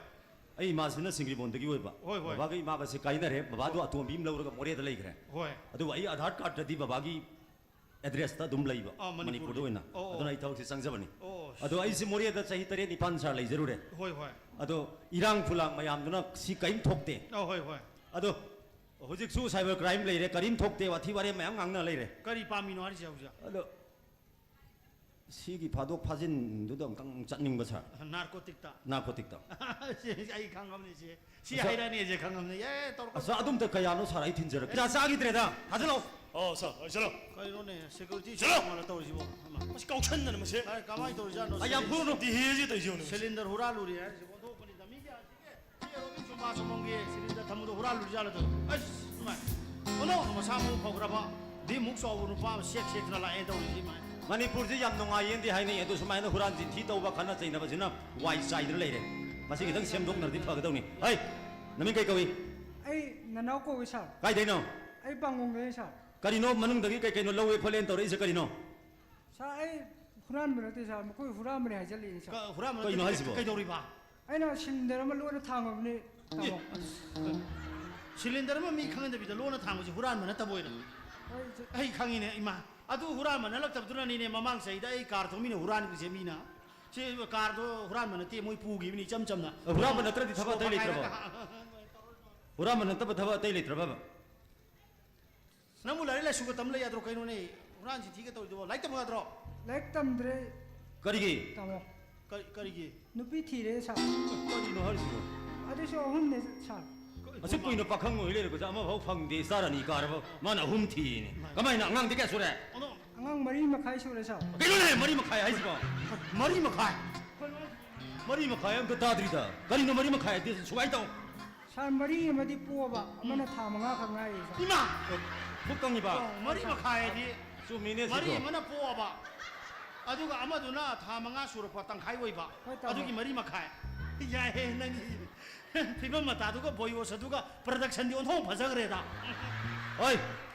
ꯑꯩ ꯏꯃꯥꯁꯤꯅ ꯁꯤꯡꯒ꯭ꯔꯤꯕꯣꯟꯗꯒꯤ ꯑꯣꯏꯕ꯫ ꯍꯣꯏ, ꯍꯣꯏ꯫ ꯕꯕꯥꯒ ꯏꯃꯥꯒꯁꯦ ꯀꯥꯏꯅꯔꯦ꯫ ꯕꯕꯥꯗꯣ ꯑꯇꯣꯝꯕꯤ ꯑꯃ ꯂꯧꯔꯒ ꯃꯣꯔꯦꯗ ꯂꯩꯈ꯭ꯔꯦ꯫ ꯍꯣꯏ꯫ ꯑꯗꯨꯕꯨ ꯑꯩ ꯑꯙꯥꯔ ꯀꯥꯔꯗꯇꯗꯤ ꯕꯕꯥꯒꯤ ꯑꯦꯗ꯭ꯔꯦꯁꯇ ꯑꯗꯨꯝ ꯂꯩꯕ, ꯑꯥ, ꯃꯅꯤꯄꯨꯔꯗ ꯃꯅꯤꯄꯨꯔꯒꯤ꯫ ꯑꯣ, ꯑꯣ꯫ ꯑꯗꯨꯅ ꯑꯩ ꯊꯕꯛꯁꯦ ꯆꯪꯖꯕꯅꯤ꯫ ꯑꯣ, ꯑꯣ꯫ ꯑꯗꯣ ꯑꯩꯁꯦ ꯃꯣꯔꯦꯗ ꯆꯍꯤ ꯇꯔꯦꯠ ꯅꯤꯄꯥꯟ ꯁꯥꯔ ꯂꯩꯖꯔꯨꯔꯦ꯫ ꯍꯣꯏ, ꯍꯣꯏ꯫ ꯑꯗꯣ ꯏꯔꯥꯡ ꯐꯨꯂꯥꯡ ꯃꯌꯥꯝꯗꯨꯅ ꯁꯤ ꯀꯔꯤꯝ ꯊꯣꯛꯇꯦ꯫ ꯑꯥ, ꯍꯣꯏ, ꯍꯣꯏ꯫ ꯑꯗꯣ ꯍꯧꯖꯤꯛꯁꯨ ꯁꯥꯏꯕꯔ ꯀ꯭ꯔꯥꯏꯝ ꯂꯩꯔꯦ, ꯀꯔꯤꯝ ꯊꯣꯛꯇꯦ, ꯋꯥꯊꯤ ꯋꯥꯔꯦꯝ ꯃꯌꯥꯝ ꯉꯥꯡꯅ ꯂꯩꯔꯦ꯫ ꯀꯔꯤ ꯄꯥꯝꯃꯤꯅꯣ ꯍꯥꯏꯔꯤꯁꯦ ꯍꯧꯖꯤꯛ? ꯑꯗꯣ ꯁꯤꯒꯤ ꯐꯥꯗꯣꯛ ꯐꯥꯖꯤꯟꯗꯨꯗ ꯑꯃꯨꯛꯇꯪ ꯆꯠꯅꯤꯡꯕ ꯁꯥꯔ꯫ ꯅꯥꯔꯀꯣꯇꯤꯛꯇ? ꯅꯥꯔꯀꯣꯇꯤꯛꯇ꯫ ꯁꯤ ꯑꯩ ꯈꯪꯉꯕꯅꯤ ꯁꯤ꯫ ꯁꯤ ꯑꯁ, ꯍꯥꯏꯔꯛꯑꯅꯤ ꯑꯩꯁꯦ ꯈꯪꯉꯕꯅꯤ꯫ ꯑꯦ, ꯇꯧꯔꯛꯀꯅꯨ꯫ ꯑꯁ, ꯑꯗꯨꯝꯇ ꯀꯌꯥꯅꯣ ꯁꯥꯔ, ꯑꯩ ꯊꯤꯟꯖꯔꯛꯀꯦ꯫ ꯄꯩꯁꯥ ꯆꯥꯈꯤꯗ꯭ꯔꯦꯗ꯫ ꯊꯥꯖꯤꯜꯂꯛꯑꯣ꯫ ꯑꯣ, ꯁꯥꯔ, ꯑꯣ, ꯆꯠꯂꯣ꯫ ꯀꯩꯅꯣꯅꯦ, ꯁꯦꯀ꯭ꯌꯨꯔꯤꯇꯤ ꯆꯠꯂꯣ꯫ ꯆꯠꯂꯣ꯫ ꯇꯧꯔꯤꯁꯤꯕꯣ? ꯑꯃ꯫ ꯃꯁꯤ ꯀꯥꯎꯁꯟꯗꯅ ꯃꯁꯦ꯫ ꯑꯩ ꯀꯃꯥꯏꯅ ꯇꯧꯔꯤꯖꯥꯠꯅꯣ? ꯑꯩ ꯌꯥꯝ ꯐꯨꯔꯨꯅꯨ꯫ ꯗꯤꯍꯦꯁꯤ ꯇꯧꯔꯤꯁꯦ ꯌꯦꯡꯉꯨꯅꯦ꯫ ꯁꯤꯂꯤꯟꯗꯔ ꯍꯨꯔꯥꯜꯂꯨꯔꯦ ꯍꯥꯏꯔꯤꯁꯦ ꯑꯣꯟꯊꯣꯛꯄꯅꯤꯗ꯫ ꯃꯤꯒꯤ ꯁꯤ ꯑꯦꯔꯣꯕꯤꯛ ꯖꯨꯝꯕꯥ ꯆꯣꯡꯐꯝꯒꯤ ꯁꯤꯂꯤꯟꯗꯔ ꯊꯝꯕꯗꯣ ꯍꯨꯔꯥꯜꯂꯨꯔꯤꯖꯥꯠꯂꯣ ꯑꯗꯣ? ꯑꯁ, ꯏꯃꯥꯏ꯫ ꯑꯣꯟꯊꯣꯛꯅ ꯃꯁꯥ ꯃꯎ ꯐꯈ꯭ꯔꯕ, ꯚꯤꯝꯃꯨꯛ ꯆꯥꯎꯕ ꯅꯨꯄꯥ ꯑꯃ ꯁꯦꯛ ꯁꯦꯛꯇꯅ ꯂꯥꯛꯑꯦ ꯇꯧꯔꯤꯁꯤ, ꯏꯃꯥꯏ꯫ ꯃꯅꯤꯄꯨꯔꯁꯤ ꯌꯥꯝ ꯅꯨꯡꯉꯥꯏꯌꯦꯅꯗꯤ ꯍꯥꯏꯅꯩ, ꯑꯗꯨ ꯁꯨꯃꯥꯏꯅ ꯍꯨꯔꯥꯟ ꯆꯤꯟꯊꯤ ꯇꯧꯕ, ꯈꯠꯅ ꯆꯩꯅꯕꯁꯤꯅ ꯋꯥꯏ ꯆꯥꯏꯗꯅ ꯂꯩꯔꯦ꯫ ꯃꯁꯤ ꯈꯤꯇꯪ ꯁꯦꯝꯗꯣꯛꯅꯔꯗꯤ ꯐꯒꯗꯧꯅꯤ꯫ ꯍꯩ, ꯅꯃꯤꯡ ꯀꯩ ꯀꯧꯏ? ꯑꯩ ꯅꯅꯥꯎ ꯀꯧꯏ, ꯁꯥꯔ꯫ ꯀꯥꯏꯗꯩꯅꯣ? ꯑꯩ ꯄꯥꯡꯒꯣꯡꯗꯩꯅꯦ, ꯁꯥꯔ꯫ ꯀꯔꯤꯅꯣ ꯃꯅꯨꯡꯗꯒꯤ ꯀꯩ ꯀꯩꯅꯣ ꯂꯧꯋꯦ ꯈꯣꯠꯂꯦꯅ ꯇꯧꯔꯛꯏꯁꯦ ꯀꯔꯤꯅꯣ? ꯁꯥꯔ, ꯑꯩ ꯍꯨꯔꯥꯟꯕ ꯅꯠꯇꯦ, ꯁꯥꯔ꯫ ꯃꯈꯣꯏ ꯍꯨꯔꯥꯟꯕꯅꯦ ꯍꯥꯏꯖꯜꯂꯛꯏꯅꯦ, ꯁꯥꯔ꯫ ꯀ-, ꯍꯨꯔꯥꯟꯕ ꯀꯩꯅꯣ ꯅꯠꯇ꯭ꯔꯗꯤ ꯍꯥꯏꯁꯤꯕꯣ? ꯀꯩꯗꯧꯔꯤꯕ? ꯑꯩꯅ ꯁꯤꯂꯤꯟꯗꯔ ꯑꯃ ꯂꯣꯟꯅ ꯊꯥꯡꯉꯕꯅꯤ, ꯇꯥꯃꯣ꯫ ꯑꯦ, ꯁꯤꯂꯤꯟꯗꯔ ꯑꯃ ꯃꯤ ꯈꯪꯍꯟꯗꯕꯤꯗ ꯂꯣꯟꯅ ꯊꯥꯡꯕꯁꯤ ꯍꯨꯔꯥꯟꯕ ꯅꯠꯇꯕ ꯑꯣꯏꯔꯝꯃꯤ꯫ ꯍꯣꯏ, ꯁꯥꯔ꯫ ꯑꯩ ꯈꯪꯉꯤꯅꯦ, ꯏꯃꯥ꯫ ꯑꯗꯨ ꯍꯨꯔꯥꯟꯕ ꯅꯠꯂꯛꯇꯕꯗꯨꯅꯅꯤꯅꯦ, ꯃꯃꯥꯡ ꯆꯍꯤꯗ ꯑꯩ ꯀꯥꯔ ꯊꯧꯃꯤꯟꯅ ꯍꯨꯔꯥꯟꯈ꯭ꯔꯤꯁꯦ ꯃꯤꯅ꯫ ꯁꯤ ꯀꯥꯔꯗꯣ ꯍꯨꯔꯥꯟꯕ ꯅꯠꯇꯦ, ꯃꯣꯏ ꯄꯨꯈꯤꯕꯅꯤ ꯏꯆꯝ ꯆꯝꯅ꯫ ꯍꯨꯔꯥꯟꯕ ꯅꯠꯇ꯭ꯔꯗꯤ ꯊꯕꯛ ꯑꯇꯩ ꯂꯩꯇ꯭ꯔꯕꯣ? ꯁꯣꯛꯄ ꯍꯥꯏꯔꯒ꯫ ꯍꯨꯔꯥꯟꯕ ꯅꯠꯇꯕ ꯊꯕꯛ ꯑꯇꯩ ꯂꯩꯇ꯭ꯔꯕꯕ? ꯅꯪꯕꯨ ꯂꯥꯏꯔꯤꯛ ꯂꯥꯏꯁꯨꯒ ꯇꯝ ꯂꯩ ꯌꯥꯗ꯭ꯔꯣ? ꯀꯩꯅꯣꯅꯦ, ꯍꯨꯔꯥꯟ ꯆꯤꯟꯊꯤꯒ ꯇꯧꯔꯤꯗꯨꯕꯣ? ꯂꯥꯏꯔꯤꯛ ꯇꯝꯃꯨ ꯌꯥꯗ꯭ꯔꯣ? ꯂꯥꯏꯔꯤꯛ ꯇꯝꯗ꯭ꯔꯦ, ꯀꯔꯤꯒꯤ? ꯇꯥꯃꯣ꯫ ꯀꯔꯤ, ꯀꯔꯤꯒꯤ? ꯅꯨꯄꯤ ꯊꯤꯔꯦ, ꯁꯥꯔ꯫ ꯀꯔꯤꯅꯣ ꯍꯥꯏꯔꯤꯁꯤꯕꯣ? ꯑꯗꯨꯁꯨ ꯑꯍꯨꯝꯅꯦ, ꯁꯥꯔ꯫ ꯀꯔꯤ ꯑꯁꯨꯛ ꯀꯨꯏꯅ ꯄꯥꯈꯪ ꯑꯣꯏ ꯂꯩꯔꯒꯁꯨ ꯑꯃꯐꯥꯎ ꯐꯪꯗꯦ, ꯏꯆꯥ ꯔꯥꯅꯤ ꯀꯥꯔꯕ ꯃꯥꯅ ꯑꯍꯨꯝ ꯊꯤꯌꯦꯅꯦ꯫ ꯏꯃꯥꯏ꯫ ꯀꯃꯥꯏꯅ? ꯑꯉꯥꯡꯗꯤ ꯀꯌꯥ ꯁꯨꯔꯦ? ꯑꯗꯣ ꯑꯉꯥꯡ ꯃꯔꯤ ꯃꯈꯥꯏ ꯁꯨꯔꯦ, ꯁꯥꯔ꯫ ꯀꯩꯅꯣꯅꯦ, ꯃꯔꯤ ꯃꯈꯥꯏ ꯍꯥꯏꯁꯤꯕꯣ? ꯃꯔꯤ ꯃꯈꯥꯏ? ꯃꯔꯤ ꯃꯈꯥꯏ ꯑꯝꯇ ꯇꯥꯗ꯭ꯔꯤꯗ꯫ ꯀꯔꯤꯅꯣ ꯃꯔꯤ ꯃꯈꯥꯏ ꯍꯥꯏꯗꯤ? ꯁꯨꯃꯥꯏꯅ ꯇꯧ꯫ ꯁꯥꯔ, ꯃꯔꯤ ꯑꯃꯗꯤ ꯄꯣꯛꯑꯕ, ꯑꯃꯅ ꯊꯥ ꯃꯉꯥ ꯈꯛ ꯉꯥꯏꯔꯤ, ꯁꯥꯔ꯫ ꯏꯃꯥ! ꯄꯨꯛ ꯀꯪꯉꯤꯕ? ꯑꯣ, ꯃꯔꯤ ꯃꯈꯥꯏ ꯍꯥꯏꯗꯤ ꯆꯨꯝꯃꯤꯅꯦ ꯃꯔꯤ ꯁꯤꯁꯨ꯫ ꯑꯃꯅ ꯄꯣꯛꯑꯕ, ꯑꯗꯨꯒ ꯑꯃꯗꯨꯅ ꯊꯥ ꯃꯉꯥ ꯁꯨꯔꯛꯄ, ꯇꯪꯈꯥꯏ ꯑꯣꯏꯕ, ꯍꯣꯏ, ꯇꯥꯃꯣ꯫ ꯑꯗꯨꯒꯤ ꯃꯔꯤ ꯃꯈꯥꯏ꯫ ꯌꯥꯏꯍꯦ, ꯅꯪꯒꯤ ꯐꯤꯕꯝ ꯃꯇꯥꯗꯨꯒ ꯕꯣꯌꯣꯁ ꯑꯗꯨꯒ ꯄ꯭ꯔꯗꯛꯁꯟꯗꯤ ꯑꯣꯟꯊꯣꯛ ꯐꯖꯈ꯭ꯔꯦꯗ꯫ ꯍꯣꯏ,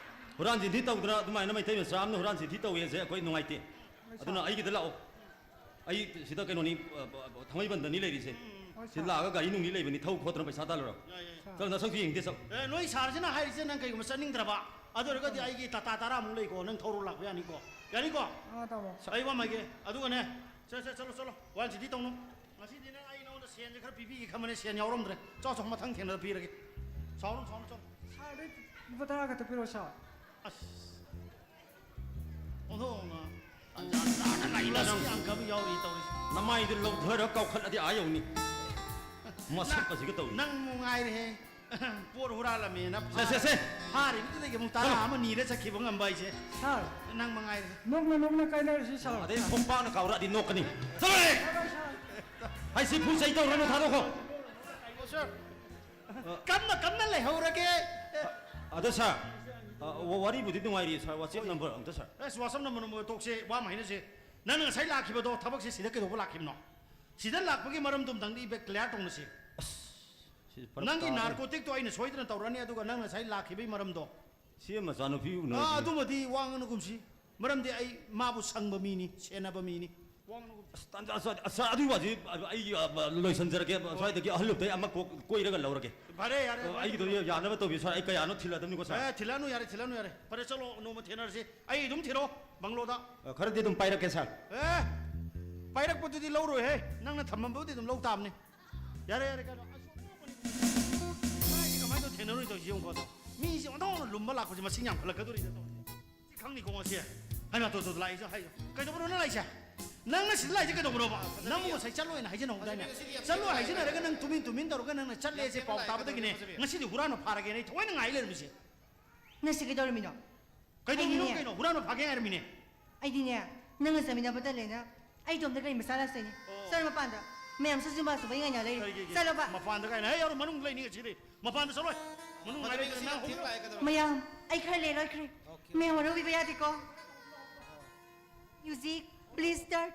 ꯍꯨꯔꯥꯟ ꯆꯤꯟꯊꯤ ꯇꯧꯗꯅ ꯑꯗꯨꯃꯥꯏꯅ ꯃꯩꯇꯩ ꯃꯆꯥ ꯑꯃꯅ ꯍꯨꯔꯥꯟ ꯆꯤꯟꯊꯤ ꯇꯧꯋꯦꯁꯦ ꯑꯩꯈꯣꯏ ꯅꯨꯡꯉꯥꯏꯇꯦ꯫ ꯍꯣꯏ, ꯑꯗꯨꯅ ꯁꯥꯔ꯫ ꯑꯩꯒꯤꯗ ꯂꯥꯛꯑꯣ꯫ ꯑꯩ ꯁꯤꯗ ꯀꯩꯅꯣꯅꯤ, ꯑ, ꯑ, ꯊꯥꯡꯃꯩꯕꯟꯗꯅꯤ ꯂꯩꯔꯤꯁꯦ꯫ ꯍꯣꯏ, ꯁꯤꯗ ꯁꯥꯔ꯫ ꯂꯥꯛꯑꯒ ꯒꯥꯔꯤ ꯅꯨꯡꯂꯤ ꯂꯩꯕꯅꯤ, ꯊꯧ ꯈꯣꯠꯇꯅ ꯄꯩꯁꯥ ꯇꯥꯜꯂꯨꯔꯣ꯫ ꯌꯥꯏ, ꯌꯥꯏ꯫ ꯁꯥꯔ꯫ ꯆꯠꯂꯣ, ꯅꯁꯛꯁꯨ ꯌꯦꯡꯗꯦ, ꯆꯠꯂꯣ꯫ ꯑꯦ, ꯅꯣꯏ ꯁꯥꯔꯁꯤꯅ ꯍꯥꯏꯔꯤꯁꯦ ꯅꯪ ꯀꯩꯒꯨꯝꯕ ꯆꯠꯅꯤꯡꯗ꯭ꯔꯕ, ꯑꯗꯨ ꯑꯣꯏꯔꯒꯗꯤ ꯑꯩꯒꯤ ꯇꯥꯇꯥ ꯇꯔꯥꯃꯨꯛ ꯂꯩꯀꯣ, ꯅꯪ ꯊꯧꯔ ꯂꯥꯛꯄ ꯌꯥꯅꯤꯀꯣ꯫ ꯌꯥꯅꯤꯀꯣ? ꯑꯥ, ꯇꯥꯃꯣ꯫ ꯑꯩ ꯋꯥꯃꯒꯦ꯫ ꯑꯗꯨꯒꯅꯦ, ꯆꯠ, ꯆꯠ, ꯆꯠꯂꯣ, ꯆꯠꯂꯣ꯫ ꯋꯥꯟ ꯁꯤꯇꯤ ꯇꯧꯅꯨ꯫ ꯉꯁꯤꯗꯤ ꯅꯪ ꯑꯩ ꯅꯉꯣꯟꯗ ꯁꯦꯟꯁꯦ ꯈꯔ ꯄꯤꯕꯤꯒꯦ ꯈꯟꯕꯅꯦ, ꯁꯦꯟ ꯌꯥꯎꯔꯝꯗ꯭ꯔꯦ꯫ ꯆꯥꯎ, ꯆꯥꯎ, ꯃꯊꯪ ꯊꯦꯡꯅꯗ ꯄꯤꯔꯒꯦ꯫ ꯁꯥꯎꯔꯅꯨ, ꯁꯥꯎꯔꯅꯨ, ꯆꯥꯎ꯫ ꯁꯥꯔꯗꯤ ꯂꯨꯄꯥ ꯇꯔꯥ ꯈꯛꯇ ꯄꯤꯔꯛꯑꯣ, ꯁꯥꯔ꯫ ꯑꯁ꯫ ꯑꯣꯟꯊꯣꯛꯅ ꯇꯟꯖꯥ ꯆꯥꯅ ꯂꯥꯛꯏꯗ ꯅꯪ꯫ ꯌꯥꯝ ꯀꯟꯕ ꯌꯥꯎꯔꯤ ꯇꯧꯔꯤꯁꯦ꯫ ꯅꯃꯥꯏꯗꯨ ꯂꯧꯊꯔ ꯀꯥꯎꯈꯠꯂꯗꯤ ꯑꯥ ꯌꯧꯅꯤ꯫ ꯃꯁꯛ ꯑꯁꯤꯒ ꯇꯧꯔꯤ꯫ ꯅꯪ ꯅꯨꯡꯉꯥꯏꯔꯦꯍꯦ꯫ ꯄꯣꯠ ꯍꯨꯔꯥꯜꯂꯝꯃꯦꯅ ꯁꯦ, ꯁꯦ, ꯁꯦ꯫ ꯐꯥꯔꯤꯕꯗꯨꯗꯒꯤ ꯑꯃꯨꯛ ꯇꯔꯥ ꯆꯠꯂꯣ꯫ ꯑꯃ ꯅꯤꯔ ꯆꯠꯈꯤꯕ ꯉꯝꯕ ꯍꯥꯏꯁꯦ꯫ ꯁꯥꯔ꯫ ꯅꯪ ꯃꯉꯥꯏꯔꯦ꯫ ꯅꯣꯛꯅ ꯅꯣꯛꯅ ꯀꯥꯏꯅꯔꯁꯤ, ꯁꯥꯔ꯫ ꯑꯗꯩ ꯈꯣꯡꯄꯥꯛꯅ ꯀꯥꯎꯔꯛꯑꯗꯤ ꯅꯣꯛꯀꯅꯤ꯫ ꯆꯠꯂꯣꯍꯦ! ꯁꯥꯔ, ꯁꯥꯔ꯫ ꯍꯥꯏ ꯁꯤ ꯐꯨ ꯆꯩ ꯇꯧꯔꯅꯨ, ꯊꯥꯗꯣꯛꯈꯣ꯫ ꯑꯣ, ꯁꯥꯔ꯫ ꯀꯝꯅ ꯀꯝꯅ ꯂꯩꯍꯧꯔꯒꯦ? ꯑꯗꯣ ꯁꯥꯔ, ꯑ, ꯋꯥ-, ꯋꯥꯔꯤꯕꯨꯗꯤ ꯅꯨꯡꯉꯥꯏꯔꯤ ꯁꯥꯔ, WhatsApp ꯍꯣꯏ꯫ ꯅꯝꯕꯔ ꯑꯝꯇ ꯁꯥꯔ꯫ ꯑꯁ, WhatsApp ꯅꯝꯕꯔ ꯅꯝꯕꯔ ꯇꯣꯛꯁꯦ, ꯋꯥ ꯑꯃ ꯍꯥꯏꯅꯁꯦ꯫ ꯅꯪꯅ ꯉꯁꯥꯏ ꯂꯥꯛꯈꯤꯕꯗꯣ, ꯊꯕꯛꯁꯦ ꯁꯤꯗ ꯀꯩꯗꯧꯕ ꯂꯥꯛꯈꯤꯕꯅꯣ? ꯁꯤꯗ ꯂꯥꯛꯄꯒꯤ ꯃꯔꯝꯗꯣ ꯑꯝꯇꯪꯗꯤ ꯏꯕ-, clear ꯇꯧꯅꯁꯦ꯫ ꯑꯁ, ꯁꯤ ꯐꯔꯛ ꯅꯪꯒꯤ ꯇꯥꯔꯦ꯫ ꯅꯥꯔꯀꯣꯇꯤꯛꯇꯣ ꯑꯩꯅ ꯁꯣꯏꯗꯅ ꯇꯧꯔꯅꯤ, ꯑꯗꯨꯒ ꯅꯪ ꯉꯁꯥꯏ ꯂꯥꯛꯈꯤꯕꯒꯤ ꯃꯔꯝꯗꯣ꯫ ꯁꯤ ꯃꯆꯥꯅꯨꯄꯤ ꯑꯥ, ꯎꯅꯔꯗꯤ꯫ ꯑꯗꯨꯃꯗꯤ ꯋꯥ ꯉꯥꯡꯅꯒꯨꯝꯁꯤ꯫ ꯃꯔꯝꯗꯤ ꯑꯩ ꯃꯥꯕꯨ ꯁꯪꯕ ꯃꯤꯅꯤ, ꯁꯦꯟꯅꯕ ꯃꯤꯅꯤ꯫ ꯋꯥ ꯉꯥꯡꯅꯒꯨꯝꯁꯤ꯫ ꯑꯁ, ꯇꯥꯟꯖꯥ ꯆꯥꯗꯦ꯫ ꯑꯁ, ꯑꯗꯨꯒꯤ ꯋꯥꯗꯤ ꯑꯩ, ꯑ, ꯂꯣꯏꯁꯤꯟꯖꯔꯒꯦ꯫ ꯍꯣꯏ꯫ ꯁ꯭ꯋꯥꯏꯗꯒꯤ ꯑꯍꯜ ꯂꯨꯞꯇꯩ ꯑꯃ ꯀꯣꯛ ꯀꯣꯏꯔꯒ ꯂꯧꯔꯒꯦ꯫ ꯐꯔꯦ, ꯌꯥꯔꯦ, ꯑ, ꯑꯗꯨꯃꯥꯏꯅ ꯑꯩꯒꯤꯗꯣ ꯇꯧꯔꯣ꯫ ꯌꯥꯅꯕ ꯇꯧꯕꯤꯌꯨ, ꯁꯥꯔ꯫ ꯑꯩ ꯀꯌꯥꯅꯣ ꯊꯤꯜꯂꯗꯕꯅꯤꯀꯣ, ꯁꯥꯔ꯫ ꯑꯦ, ꯊꯤꯜꯂꯛꯑꯅꯨ, ꯌꯥꯔꯦ, ꯊꯤꯜꯂꯛꯑꯅꯨ, ꯌꯥꯔꯦ꯫ ꯐꯔꯦ, ꯆꯠꯂꯣ, ꯅꯣꯡꯃ ꯊꯦꯡꯅꯔꯁꯤ꯫ ꯑꯩ ꯑꯗꯨꯝ ꯊꯤꯜꯂꯛꯑꯣ, ꯕꯪꯂꯣꯗ꯫ ꯑ, ꯈꯔꯗꯤ ꯑꯗꯨꯝ ꯄꯥꯏꯔꯛꯀꯦ, ꯁꯥꯔ꯫ ꯑꯦ! ꯄꯥꯏꯔꯛꯄꯗꯨꯗꯤ ꯂꯧꯔꯣꯏꯍꯦ, ꯅꯪꯅ ꯊꯝꯃꯝꯕꯕꯨꯗꯤ ꯑꯗꯨꯝ ꯂꯧ ꯇꯥꯕꯅꯤ꯫ ꯌꯥꯔꯦ, ꯌꯥꯔꯦ, ꯀꯩꯅꯣ, ꯑꯁ, ꯑꯣꯟꯊꯣꯛꯄꯅꯤ꯫ ꯀꯃꯥꯏꯅ ꯇꯧꯅꯤ ꯇꯧꯔꯤꯁꯦ ꯌꯦꯡꯉꯨꯀꯣ, ꯑꯗꯣ꯫ ꯃꯤꯁꯦ ꯑꯣꯟꯊꯣꯛꯅ ꯂꯨꯝꯕ ꯂꯥꯛꯄꯁꯦ ꯃꯁꯤꯡ ꯌꯥꯝꯈꯠꯂꯛꯀꯗꯧꯔꯤꯗ ꯇꯧꯔꯤꯁꯦ꯫ ꯁꯤ ꯈꯪꯅꯤꯀꯣ ꯉꯁꯤ꯫ ꯍꯥꯏꯃ, ꯇꯣ, ꯇꯣ, ꯂꯥꯛꯏꯁꯦ, ꯍꯥꯏ꯫ ꯀꯩꯗꯧꯕꯅꯣ ꯅꯪ ꯂꯥꯛꯏꯁꯦ? ꯅꯪꯅ ꯁꯤꯗ ꯂꯥꯛꯏꯁꯦ ꯀꯩꯗꯧꯕꯅꯣꯕ? ꯅꯪꯕꯨ ꯉꯁꯥꯏ ꯆꯠꯂꯣꯏꯅ ꯍꯥꯏꯖꯅꯍꯧꯗꯥꯏꯅꯦ? ꯆꯠꯂꯣꯏ ꯍꯥꯏꯖꯅꯔꯒ ꯅꯪ ꯇꯨꯃꯤꯟ ꯇꯨꯃꯤꯟ ꯇꯧꯔꯒ ꯅꯪꯅ ꯆꯠꯂꯦꯁꯦ ꯄꯥꯎ ꯇꯥꯕꯗꯒꯤꯅꯦ ꯉꯁꯤꯗꯤ ꯍꯨꯔꯥꯟꯕ ꯐꯥꯔꯒꯦꯅ ꯑꯩ ꯊꯑꯣꯏꯅ ꯉꯥꯏ ꯂꯩꯔꯝꯃꯤꯁꯦ꯫ ꯅꯪ ꯁꯤ ꯀꯩꯗꯧꯔꯝꯃꯤꯅꯣ? ꯀꯩꯗꯧꯔꯝꯃꯤꯅꯣ ꯑꯩꯗꯤꯅꯦ꯫ ꯀꯩꯅꯣ? ꯍꯨꯔꯥꯟꯕ ꯐꯥꯒꯦ ꯍꯥꯏꯔꯝꯃꯤꯅꯦ꯫ ꯑꯩꯗꯤꯅꯦ, ꯅꯪꯒ ꯆꯠꯃꯤꯟꯅꯕ ꯇꯜꯂꯦꯅ ꯑꯩ ꯏꯇꯣꯝꯇ ꯒꯥꯔꯤ ꯃꯆꯥ ꯂꯥꯛꯆꯩꯅꯦ꯫ ꯑꯣ꯫ ꯆꯠꯂꯣ ꯃꯄꯥꯟꯗ꯫ ꯃꯌꯥꯝ ꯁꯨꯝ ꯁꯨꯝ ꯁꯨꯝ ꯉꯥꯏꯅ ꯂꯩꯔꯦ꯫ ꯀꯔꯤꯒꯤ? ꯆꯠꯂꯣꯕ꯫ ꯃꯄꯥꯟꯗ ꯀꯥꯏꯅ? ꯍꯦ, ꯌꯥꯔꯣ, ꯃꯅꯨꯡꯗ ꯂꯩꯅꯤ ꯉꯁꯤꯗꯤ꯫ ꯃꯄꯥꯟꯗ ꯆꯠꯂꯣꯏ꯫ ꯃꯅꯨꯡ ꯉꯥꯏ ꯂꯩꯇꯅ ꯃꯌꯥꯝ ꯍꯧꯒꯠꯂꯣ꯫ ꯃꯌꯥꯝ, ꯑꯩ ꯈꯔ ꯂꯦꯜꯂꯣꯏꯈ꯭ꯔꯦ꯫ ꯃꯌꯥꯝ ꯋꯥꯔꯧꯕꯤꯕ ꯌꯥꯗꯦꯀꯣ꯫ Music, please start.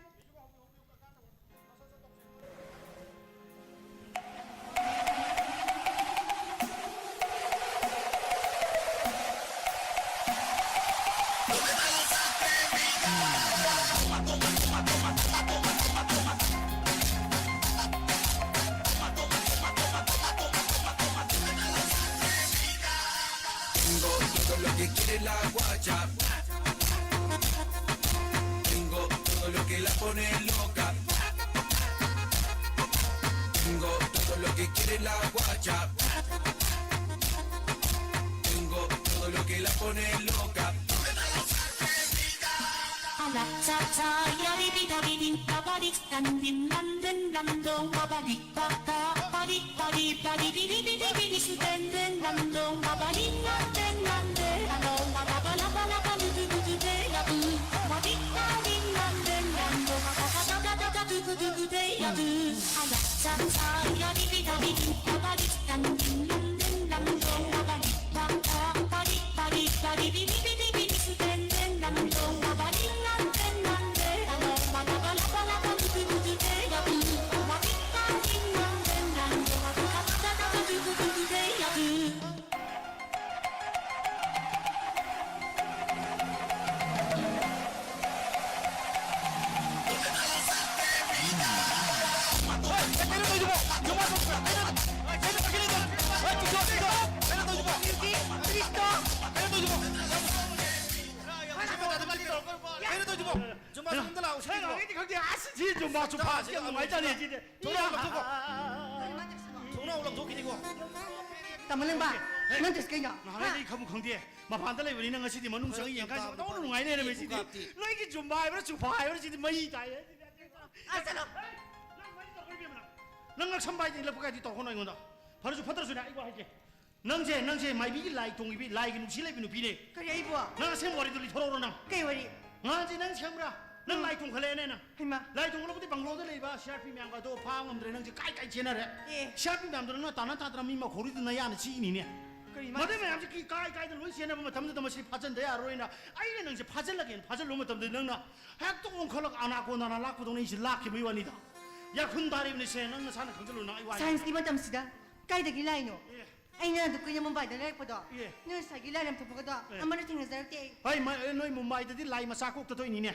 Tengo todo lo que quiere la guacha. Tengo todo lo que la pone loca. Tengo todo lo que quiere la guacha. Tengo todo lo que la pone loca. A la cha cha, ya di di da di di, ba ba di, dan din, dan din, dan do, ba ba di. ꯀꯩꯅꯣ ꯇꯧꯏꯗꯨꯕꯣ? Zumba ꯆꯣꯡꯉꯝꯗ ꯂꯥꯛꯑꯣ, ꯁꯤꯗꯤꯀꯣ꯫ ꯈꯪꯗꯦ, ꯑꯁ, ꯁꯤ Zumba ꯆꯣꯡꯕ ꯁꯛꯇꯥꯁꯤꯒ ꯌꯥꯝ ꯅꯨꯡꯉꯥꯏꯖꯥꯠꯅꯤ, ꯁꯤꯗꯤ꯫ ꯊꯣꯡꯅꯥꯎ ꯂꯧꯊꯣꯛꯀꯣ꯫ ꯊꯣꯡꯅꯥꯎ ꯂꯧꯊꯣꯛꯈꯤꯅꯤꯀꯣ꯫ ꯇꯥꯃꯣ ꯂꯪꯕ, ꯅꯪ ꯗ꯭ꯔꯦꯁ ꯀꯩꯅꯣ? ꯅꯍꯥꯟꯒꯩꯗꯤ ꯑꯩ ꯈꯪꯕꯨ ꯈꯪꯗꯦ꯫ ꯃꯄꯥꯟꯗ ꯂꯩꯕꯅꯤꯅ ꯉꯁꯤꯗꯤ ꯃꯅꯨꯡ ꯆꯪꯉ ꯌꯦꯡꯀꯥꯟꯁꯤ ꯃꯇꯧꯅ ꯅꯨꯡꯉꯥꯏ ꯂꯩꯔꯝꯃꯦ, ꯁꯤꯗꯤ꯫ ꯅꯣꯏꯒꯤ ꯖꯨꯝꯕꯥ ꯍꯥꯏꯕ꯭ꯔꯥ, ꯆꯨꯐꯥ ꯍꯥꯏꯕ꯭ꯔꯥ, ꯁꯤꯗꯤ ꯃꯩ ꯇꯥꯏꯌꯦ꯫ ꯑꯥ, ꯆꯠꯂꯣ꯫ ꯅꯪ ꯃꯩ ꯇꯧꯔꯣꯏ, ꯏꯕꯦꯝꯃ꯫ ꯅꯪ ꯉꯛꯁꯝ ꯄꯥꯏꯗ ꯏꯜꯂꯛꯄ ꯀꯥꯏꯗꯤ ꯇꯧꯔꯛꯀꯅꯣ ꯑꯩꯉꯣꯟꯗ꯫ ꯐꯔꯁꯨ ꯐꯠꯇ꯭ꯔꯁꯨꯅꯦ, ꯑꯩ ꯋꯥ ꯍꯥꯏꯒꯦ꯫ ꯅꯪꯁꯦ, ꯅꯪꯁꯦ ꯃꯥꯏꯕꯤꯒꯤ ꯂꯥꯏ ꯇꯣꯡꯉꯤꯕꯤ, ꯂꯥꯏꯒꯤ ꯅꯨꯡꯁꯤ ꯂꯩꯕꯤ ꯅꯨꯄꯤꯅꯦ꯫ ꯀꯔꯤ ꯑꯩꯕꯨ? ꯅꯪ ꯑꯁꯦꯡꯕ ꯋꯥꯔꯤꯗꯣ ꯂꯤꯊꯣꯔꯛꯎꯔꯣ ꯅꯪ꯫ ꯀꯩ ꯋꯥꯔꯤ? ꯉꯍꯥꯟꯁꯦ ꯅꯪ ꯁꯦꯝꯕ꯭ꯔꯥ? ꯅꯪ ꯎꯝ꯫ ꯂꯥꯏ ꯇꯣꯡꯈꯠꯂꯛꯑꯦꯅꯦ ꯅꯪ꯫ ꯍꯩꯃꯥ꯫ ꯂꯥꯏ ꯇꯣꯡꯈꯠꯂꯛꯄꯗꯤ ꯕꯪꯒ꯭ꯂꯣꯗ ꯂꯩꯕ ꯁꯤ ꯑꯥꯔ ꯄꯤ ꯃꯌꯥꯝꯒ ꯑꯗꯣ ꯐꯥꯕ ꯉꯝꯗ꯭ꯔꯦ, ꯅꯪꯁꯦ ꯀꯥꯏ ꯀꯥꯏ ꯆꯦꯟꯅꯔꯦ꯫ ꯑꯦ꯫ ꯁꯤ ꯑꯥꯔ ꯄꯤ ꯃꯌꯥꯝꯗꯨꯅ ꯅꯪ ꯇꯥꯟꯅ ꯇꯥꯗꯅ ꯃꯤ ꯃꯈꯣꯔꯤꯗꯨ ꯅꯌꯥꯅ ꯆꯤꯛꯏꯅꯤꯅꯦ꯫ ꯀꯔꯤ ꯃꯥ-, ꯃꯗꯨꯏ ꯃꯌꯥꯝꯁꯦ ꯀꯤ-, ꯀꯥꯏ ꯀꯥꯏꯗ ꯂꯣꯏ ꯆꯦꯟꯅꯕ ꯃꯇꯝꯗꯨꯗ ꯃꯁꯤ ꯐꯥꯖꯤꯟꯗ ꯌꯥꯔꯔꯣꯏꯅ ꯑꯩꯅ ꯅꯪꯁꯦ ꯐꯥꯖꯤꯜꯂꯒꯦꯅ ꯐꯥꯖꯤꯜꯂꯨꯕ ꯃꯇꯝꯗ ꯅꯪꯅ ꯍꯦꯛꯇ ꯑꯣꯟꯈꯠꯂꯒ ꯑꯅꯥꯀꯣꯟꯗꯥꯅ ꯂꯥꯛꯄꯗꯧꯅ ꯑꯩꯁꯦ ꯂꯥꯛꯈꯤꯕꯒꯤ ꯋꯥꯅꯤꯗ꯫ ꯌꯥꯈꯨꯟ ꯇꯥꯔꯤꯕꯅꯤꯁꯦ, ꯅꯪ ꯅꯁꯥꯅ ꯈꯪꯖꯜꯂꯨ, ꯅꯪ ꯑꯩ ꯋꯥ ꯍꯥꯏꯒꯦ꯫ ꯁꯥꯏꯟꯁꯀꯤ ꯃꯇꯝꯁꯤꯗ ꯀꯥꯏꯗꯒꯤ ꯂꯥꯏꯅꯣ? ꯑꯦ꯫ ꯑꯩꯅ ꯑꯗꯨ ꯀꯨꯏꯅ ꯃꯨꯝꯕꯥꯏꯗ ꯂꯩꯔꯛꯄꯗꯣ, ꯑꯦ꯫ ꯅꯣꯏ ꯉꯁꯥꯏꯒꯤ ꯂꯥꯏꯔꯝ ꯊꯣꯛꯄꯒꯗꯣ ꯑꯦ꯫ ꯑꯃꯠꯇ ꯊꯦꯡꯅꯖꯔꯛꯇꯦ ꯑꯩ꯫ ꯍꯩ, ꯃ-, ꯅꯣꯏ ꯃꯨꯝꯕꯥꯏꯗꯗꯤ ꯂꯥꯏ ꯃꯆꯥ ꯀꯣꯛꯇ ꯊꯣꯛꯏꯅꯤꯅꯦ꯫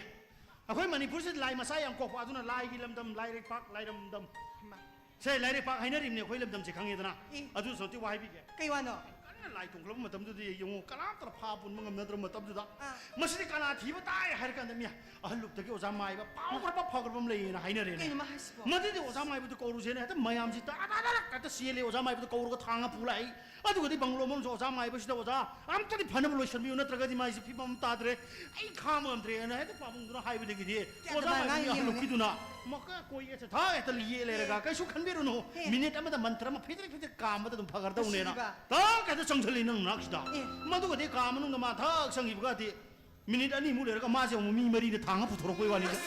ꯑꯩꯈꯣꯏ ꯃꯅꯤꯄꯨꯔꯁꯤꯗ ꯂꯥꯏ ꯃꯆꯥ ꯌꯥꯝ ꯀꯣꯛꯄ, ꯑꯗꯨꯅ ꯂꯥꯏꯒꯤ ꯂꯝꯗꯝ, ꯂꯥꯏꯔꯩꯄꯥꯛ, ꯂꯥꯏꯔꯝꯗꯝ꯫ ꯍꯩꯃꯥ꯫ ꯁꯦ, ꯂꯥꯏꯔꯩꯄꯥꯛ ꯍꯥꯏꯅꯔꯤꯕꯅꯦ ꯑꯩꯈꯣꯏ ꯂꯝꯗꯝꯁꯦ, ꯈꯪꯉꯦꯗꯅ? ꯑꯦ꯫ ꯑꯗꯨ ꯁꯣꯝꯇ ꯋꯥ ꯍꯥꯏꯕꯤꯒꯦ꯫ ꯀꯩ ꯋꯥꯅꯣ? ꯀꯟꯅ ꯂꯥꯏ ꯇꯣꯡꯈꯠꯂꯛꯄ ꯃꯇꯝꯗꯨꯗꯤ ꯌꯦꯡꯉꯨ, ꯀꯅꯥꯝꯇꯅ ꯐꯥ ꯄꯨꯟꯕ ꯉꯝꯅꯗ꯭ꯔꯕ ꯃꯇꯝꯗꯨꯗ, ꯑꯥ꯫ ꯃꯁꯤꯗꯤ ꯀꯅꯥ ꯊꯤꯕ ꯇꯥꯏ ꯍꯥꯏꯔ ꯀꯥꯟꯗ, ꯃꯤ ꯑꯍꯜ ꯂꯨꯞꯇꯒꯤ ꯑꯣꯖꯥ ꯃꯥꯏꯕ ꯄꯥꯎꯈ꯭ꯔꯕ ꯐꯈ꯭ꯔꯕ ꯑꯃ ꯂꯩꯌꯦꯅ ꯍꯥꯏꯅꯔꯦꯅꯦ꯫ ꯀꯩꯅꯣ ꯃꯥ ꯍꯥꯏꯁꯤꯕꯣ? ꯃꯗꯨꯗꯤ ꯑꯣꯖꯥ ꯃꯥꯏꯕꯗꯨ ꯀꯧꯔꯨꯁꯦꯅ ꯍꯦꯛꯇ ꯃꯌꯥꯝꯁꯤ ꯇꯔꯥ ꯇꯔꯥ ꯇꯔꯥ ꯍꯦꯛꯇ ꯆꯦꯜꯂꯦ, ꯑꯣꯖꯥ ꯃꯥꯏꯕꯗꯨ ꯀꯧꯔꯒ ꯊꯥꯡꯉ ꯄꯨ ꯂꯥꯛꯏ꯫ ꯑꯗꯨꯒꯗꯤ ꯕꯪꯒ꯭ꯂꯣ ꯃꯅꯨꯡꯁꯨ ꯑꯣꯖꯥ ꯃꯥꯏꯕꯁꯤꯗ, "ꯑꯣꯖꯥ, ꯑꯝꯇꯗꯤ ꯐꯅꯕ ꯂꯣꯏꯁꯤꯟꯕꯤꯌꯨ, ꯅꯠꯇ꯭ꯔꯒꯗꯤ ꯃꯥꯏꯁꯦ ꯐꯤꯕꯝ ꯑꯃ ꯇꯥꯗ꯭ꯔꯦ, ꯑꯩ ꯈꯥꯡꯕ ꯉꯝꯗ꯭ꯔꯦꯅ" ꯍꯦꯛꯇ ꯄꯥꯕꯨꯡꯗꯨꯅ ꯍꯥꯏꯕꯗꯒꯤꯗꯤ ꯀꯌꯥ ꯑꯣꯖꯥ ꯀꯃꯥꯏꯅ ꯃꯥꯏꯕꯒꯤ ꯉꯥꯡꯉꯤꯅꯣ ꯌꯦꯡꯉꯨꯅꯦ? ꯍꯜꯂꯨꯛꯀꯤꯗꯨꯅ ꯃꯀꯥ ꯀꯣꯏ ꯆꯠꯊ ꯍꯦꯛꯇ ꯌꯦꯛ ꯂꯩꯔꯒ, ꯑꯦ꯫ "ꯀꯩꯁꯨ ꯈꯟꯕꯤꯔꯨꯅꯨ, ꯑꯦ꯫ ꯃꯤꯅꯤꯠ ꯑꯃꯗ ꯃꯟꯇ꯭ꯔ ꯑꯃ ꯐꯤꯗ꯭ꯔꯤꯛ ꯐꯤꯗ꯭ꯔꯤꯛ ꯀꯥꯝꯕꯗ ꯑꯗꯨꯝ ꯐꯒꯗꯧꯅꯦꯅ" ꯃꯁꯤꯗꯤꯕ꯫ ꯇꯛ ꯍꯦꯛꯇ ꯆꯪꯁꯤꯜꯂꯤ ꯅꯪ ꯅꯅꯥꯛꯁꯤꯗ꯫ ꯑꯦ꯫ ꯃꯗꯨꯒꯗꯤ ꯀꯥ ꯃꯅꯨꯡꯗ ꯃꯥ ꯊꯛ ꯆꯪꯈꯤꯕꯒꯗꯤ ꯃꯤꯅꯤꯠ ꯑꯅꯤꯃꯨꯛ ꯂꯩꯔꯒ ꯃꯥꯁꯦ ꯑꯃꯨꯛ ꯃꯤ ꯃꯔꯤꯅ ꯊꯥꯡꯉ ꯄꯨꯊꯣꯔꯛꯄꯩ ꯋꯥꯅꯤꯗ꯫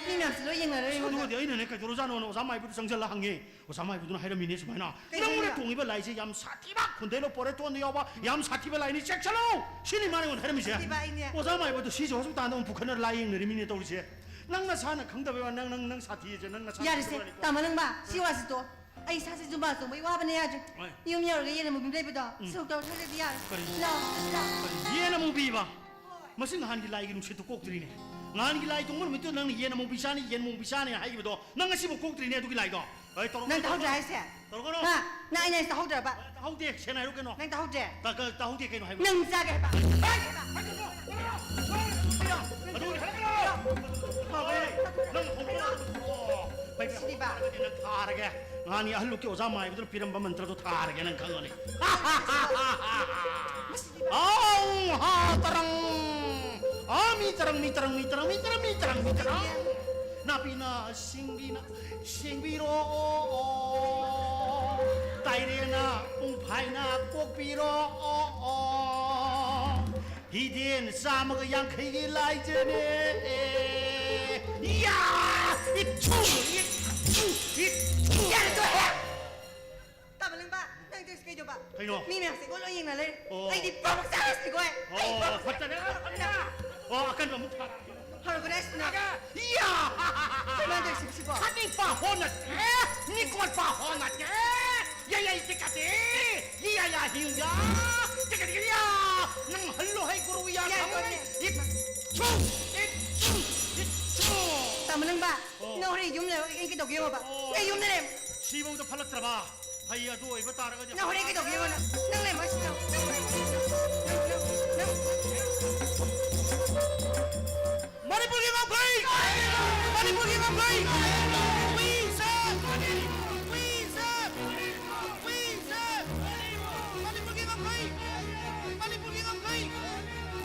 ꯃꯤ ꯃꯌꯥꯝꯁꯦ ꯂꯣꯏ ꯌꯦꯡꯅꯔꯦ ꯑꯁ, ꯑꯩꯉꯣꯟꯗ꯫ ꯑꯗꯨꯒꯗꯤ ꯑꯩꯅꯅꯦ, "ꯀꯩꯗꯧꯔꯖꯥꯠꯅꯣꯅ?" ꯑꯣꯖꯥ ꯃꯥꯏꯕꯗꯨ ꯆꯪꯁꯤꯜꯂ ꯍꯪꯉꯦ꯫ ꯑꯣꯖꯥ ꯃꯥꯏꯕꯗꯨꯅ ꯍꯥꯏꯔꯝꯃꯤꯅꯦ ꯁꯨꯃꯥꯏꯅ, ꯀꯩ "ꯅꯪꯅ ꯍꯥꯏꯔꯤꯅꯣ? ꯇꯣꯡꯉꯤꯕ ꯂꯥꯏꯁꯦ ꯌꯥꯝ ꯁꯥꯊꯤꯕ, ꯈꯨꯟꯗꯩꯂꯣ ꯄꯣꯔꯦꯇꯣꯟꯗ ꯌꯥꯎꯕ ꯌꯥꯝ ꯁꯥꯊꯤꯕ ꯂꯥꯏꯅꯤ, ꯆꯦꯛꯁꯤꯜꯂꯨ!" ꯁꯤꯅꯤ ꯃꯥꯅ ꯑꯩꯉꯣꯟꯗ ꯍꯥꯏꯔꯝꯃꯤꯁꯦ꯫ ꯁꯥꯊꯤꯕ ꯑꯩꯅꯦ꯫ ꯑꯣꯖꯥ ꯃꯥꯏꯕꯗꯨ ꯁꯤꯁꯦ ꯍꯣꯁꯄꯤꯇꯥꯜꯗ ꯑꯃꯨꯛ ꯄꯨꯈꯠꯅꯔ ꯂꯥꯏꯌꯦꯡꯅꯔꯤꯃꯤꯅꯦ ꯇꯧꯔꯤꯁꯦ꯫ ꯅꯪ ꯅꯁꯥꯅ ꯈꯪꯗꯕꯩ ꯋꯥ, ꯅꯪ, ꯅꯪ, ꯅꯪ ꯁꯥꯊꯤꯁꯦ, ꯅꯪ ꯅꯁꯥꯅ ꯌꯥꯔꯦꯁꯦ, ꯈꯪꯗꯕꯩ ꯋꯥꯅꯤꯀꯣ꯫ ꯇꯥꯃꯣ ꯂꯪꯕ, ꯁꯤ ꯋꯥꯁꯤ ꯇꯣ꯫ ꯑꯩ ꯏꯁꯥꯁꯦ ꯖꯨꯝꯕꯥ ꯆꯣꯡꯕꯩ ꯋꯥꯕꯅ ꯌꯥꯗ꯭ꯔꯦ꯫ ꯍꯣꯏ꯫ ꯌꯨꯝ ꯌꯧꯔꯒ ꯌꯦꯟ ꯑꯃꯨꯕꯤ ꯂꯩꯕꯗꯣ, ꯎꯝ꯫ ꯁꯣꯛ ꯇꯧꯔ ꯊꯣꯛꯂꯗꯤ ꯌꯥꯔꯦ꯫ ꯀꯔꯤ? ꯂꯥꯎ, ꯂꯥꯎ꯫ ꯀꯔꯤ? ꯌꯦꯟ ꯑꯃꯨꯕꯤꯕ? ꯍꯣꯏ꯫ ꯃꯁꯤ ꯅꯍꯥꯟꯒꯤ ꯂꯥꯏꯒꯤ ꯅꯨꯡꯁꯤꯠꯇꯨ ꯀꯣꯛꯇ꯭ꯔꯤꯅꯦ꯫ ꯅꯍꯥꯟꯒꯤ ꯂꯥꯏ ꯇꯣꯡꯕ ꯅꯨꯃꯤꯠꯇꯨ ꯅꯪꯅ "ꯌꯦꯟ ꯑꯃꯨꯕꯤ ꯆꯥꯅꯤ, ꯌꯦꯟ ꯑꯃꯨꯕꯤ ꯆꯥꯅꯤ" ꯍꯥꯏꯈꯤꯕꯗꯣ, ꯅꯪ ꯉꯁꯤꯐꯥꯎ ꯀꯣꯛꯇ꯭ꯔꯤꯅꯦ ꯑꯗꯨꯒꯤ ꯂꯥꯏꯗꯣ꯫ ꯑꯩ ꯇꯧꯔꯛꯀꯅꯨ, ꯅꯪ ꯇꯧꯔꯛꯀꯅꯨ꯫ ꯇꯥꯍꯧꯗ꯭ꯔꯦ ꯍꯥꯏꯁꯦ? ꯇꯧꯔꯛꯀꯅꯨ꯫ ꯍꯥ? ꯅꯪ ꯑꯩꯅ ꯍꯥꯏꯁꯦ ꯇꯥꯍꯧꯗ꯭ꯔꯕ? ꯇꯥꯍꯧꯗꯦ, ꯁꯦꯡꯅ ꯍꯥꯏꯔꯨ ꯀꯩꯅꯣ꯫ ꯅꯪ ꯇꯥꯍꯧꯗ꯭ꯔꯦ? ꯇꯥ-, ꯀ-, ꯇꯥꯍꯧꯗꯦ ꯀꯩꯅꯣ ꯍꯥꯏꯕ? ꯅꯪ ꯆꯥꯒꯦ ꯍꯥꯏꯕ? ꯆꯥꯒꯦ ꯍꯥꯏꯕ? ꯑꯗꯨ ꯍꯦꯛ ꯐꯥꯕ ꯅꯪ ꯍꯧꯗꯣꯛꯑꯣ꯫ ꯄꯩꯁꯥ ꯁꯤꯗꯤꯕ꯫ ꯅꯪ ꯊꯥꯔꯒꯦ꯫ ꯉꯍꯥꯟꯒꯤ ꯑꯍꯜ ꯂꯨꯞꯀꯤ ꯑꯣꯖꯥ ꯃꯥꯏꯕꯗꯨꯅ ꯄꯤꯔꯝꯕ ꯃꯟꯇ꯭ꯔꯗꯣ ꯊꯥꯔꯒꯦ ꯅꯪ ꯈꯪꯉꯅꯤ꯫ ꯃꯁꯤꯗꯤꯕ꯫ ꯑꯥꯎ ꯍꯥ ꯇꯔꯪ꯫ ꯑꯥ ꯃꯤ ꯇꯔꯪ ꯃꯤ ꯇꯔꯪ ꯃꯤ ꯇꯔꯪ ꯃꯤ ꯇꯔꯪ ꯃꯤ ꯇꯔꯪ ꯃꯤ ꯇꯔꯪ꯫ ꯅꯥꯄꯤꯅ ꯁꯤꯡꯕꯤꯅ ꯁꯦꯡꯕꯤꯔꯣ꯫ ꯇꯥꯏꯔꯦꯅ ꯄꯨꯡꯐꯥꯏꯅ ꯀꯣꯛꯄꯤꯔꯣ꯫ ꯍꯤꯗꯦꯟ ꯆꯥꯝꯃꯒ ꯌꯥꯡꯈꯩꯒꯤ ꯂꯥꯏꯖꯅꯦ꯫ ꯌꯥ! ꯏꯠꯊꯨ! ꯏꯠꯊꯨ! ꯏꯠꯊꯨ! ꯌꯥꯔꯦ, ꯇꯣꯛꯑꯦ! ꯇꯥꯃꯣ ꯂꯪꯕ, ꯅꯪ ꯇꯧꯔꯤꯁꯤ ꯀꯩꯗꯧꯕ? ꯀꯩꯅꯣ? ꯃꯤ ꯃꯌꯥꯝꯁꯦ ꯑꯩꯉꯣꯟꯗ ꯂꯣꯏ ꯌꯦꯡꯅ ꯂꯩꯔꯦ꯫ ꯑꯣ꯫ ꯑꯩꯗꯤ ꯄ꯭ꯔꯣꯛ ꯆꯥꯔꯁꯤꯀꯣ ꯑꯩ꯫ ꯑꯣ, ꯄ꯭ꯔꯣꯛ ꯐꯠꯇꯔꯦ꯫ ꯑꯣ, ꯑꯀꯟꯕ ꯑꯃꯨꯛ ꯊꯥꯔꯛꯑꯒꯦ꯫ ꯍꯧꯔꯛꯄꯅꯦ ꯑꯁꯤꯅ꯫ ꯌꯥ! ꯀꯃꯥꯏꯅ ꯇꯧꯔꯤꯁꯤ ꯁꯤꯕꯣ? ꯈꯠꯅꯤꯡ ꯄꯥ ꯍꯣꯅꯠꯇꯦ, ꯃꯤꯀꯣꯠ ꯄꯥ ꯍꯣꯅꯠꯇꯦ꯫ ꯌꯥ, ꯌꯥ, ꯏꯇꯤꯀꯥꯇꯦ꯫ ꯌꯥ, ꯌꯥ, ꯍꯤꯡꯌꯥ꯫ ꯇꯤꯀꯥꯇꯦ, ꯌꯥ꯫ ꯅꯪ ꯍꯜꯂꯣ ꯍꯩ ꯒꯨꯔꯨ ꯌꯥ ꯌꯥ, ꯈꯪꯉꯦ꯫ ꯌꯥ, ꯌꯥ꯫ ꯏꯠ ꯁꯨ, ꯏꯠ ꯁꯨ, ꯏꯠ ꯁꯨ꯫ ꯇꯥꯃꯣ ꯂꯪꯕ, ꯑꯣ꯫ ꯅꯪ ꯍꯣꯔꯦꯟ ꯌꯨꯝ ꯂꯩꯔꯒ ꯑꯩ ꯀꯩꯗꯧꯒꯦ ꯌꯦꯡꯉꯣꯕ꯫ ꯑꯣ꯫ ꯑꯩ ꯌꯨꯝꯗ ꯂꯩ꯫ ꯁꯤꯐꯥꯎꯗ ꯐꯠꯂꯛꯇ꯭ꯔꯕ? ꯐꯩ, ꯑꯗꯨ ꯑꯣꯏꯕ ꯇꯥꯔꯒꯗꯤ ꯅꯪ ꯍꯣꯔꯦꯟ ꯀꯩꯗꯧꯒꯦ ꯌꯦꯡꯉꯣ ꯅꯪ꯫ ꯅꯪ ꯂꯩꯔꯝꯃꯣ ꯁꯤꯗ꯫ ꯅꯪ, ꯅꯪ, ꯅꯪ, ꯅꯪ꯫ ꯃꯅꯤꯄꯨꯔꯒꯤ ꯉꯝꯈꯩ! ꯃꯅꯤꯄꯨꯔꯒꯤ ꯉꯝꯈꯩ! We serve! We serve! We serve! ꯃꯅꯤꯄꯨꯔꯒꯤ ꯉꯝꯈꯩ! ꯃꯅꯤꯄꯨꯔꯒꯤ ꯉꯝꯈꯩ!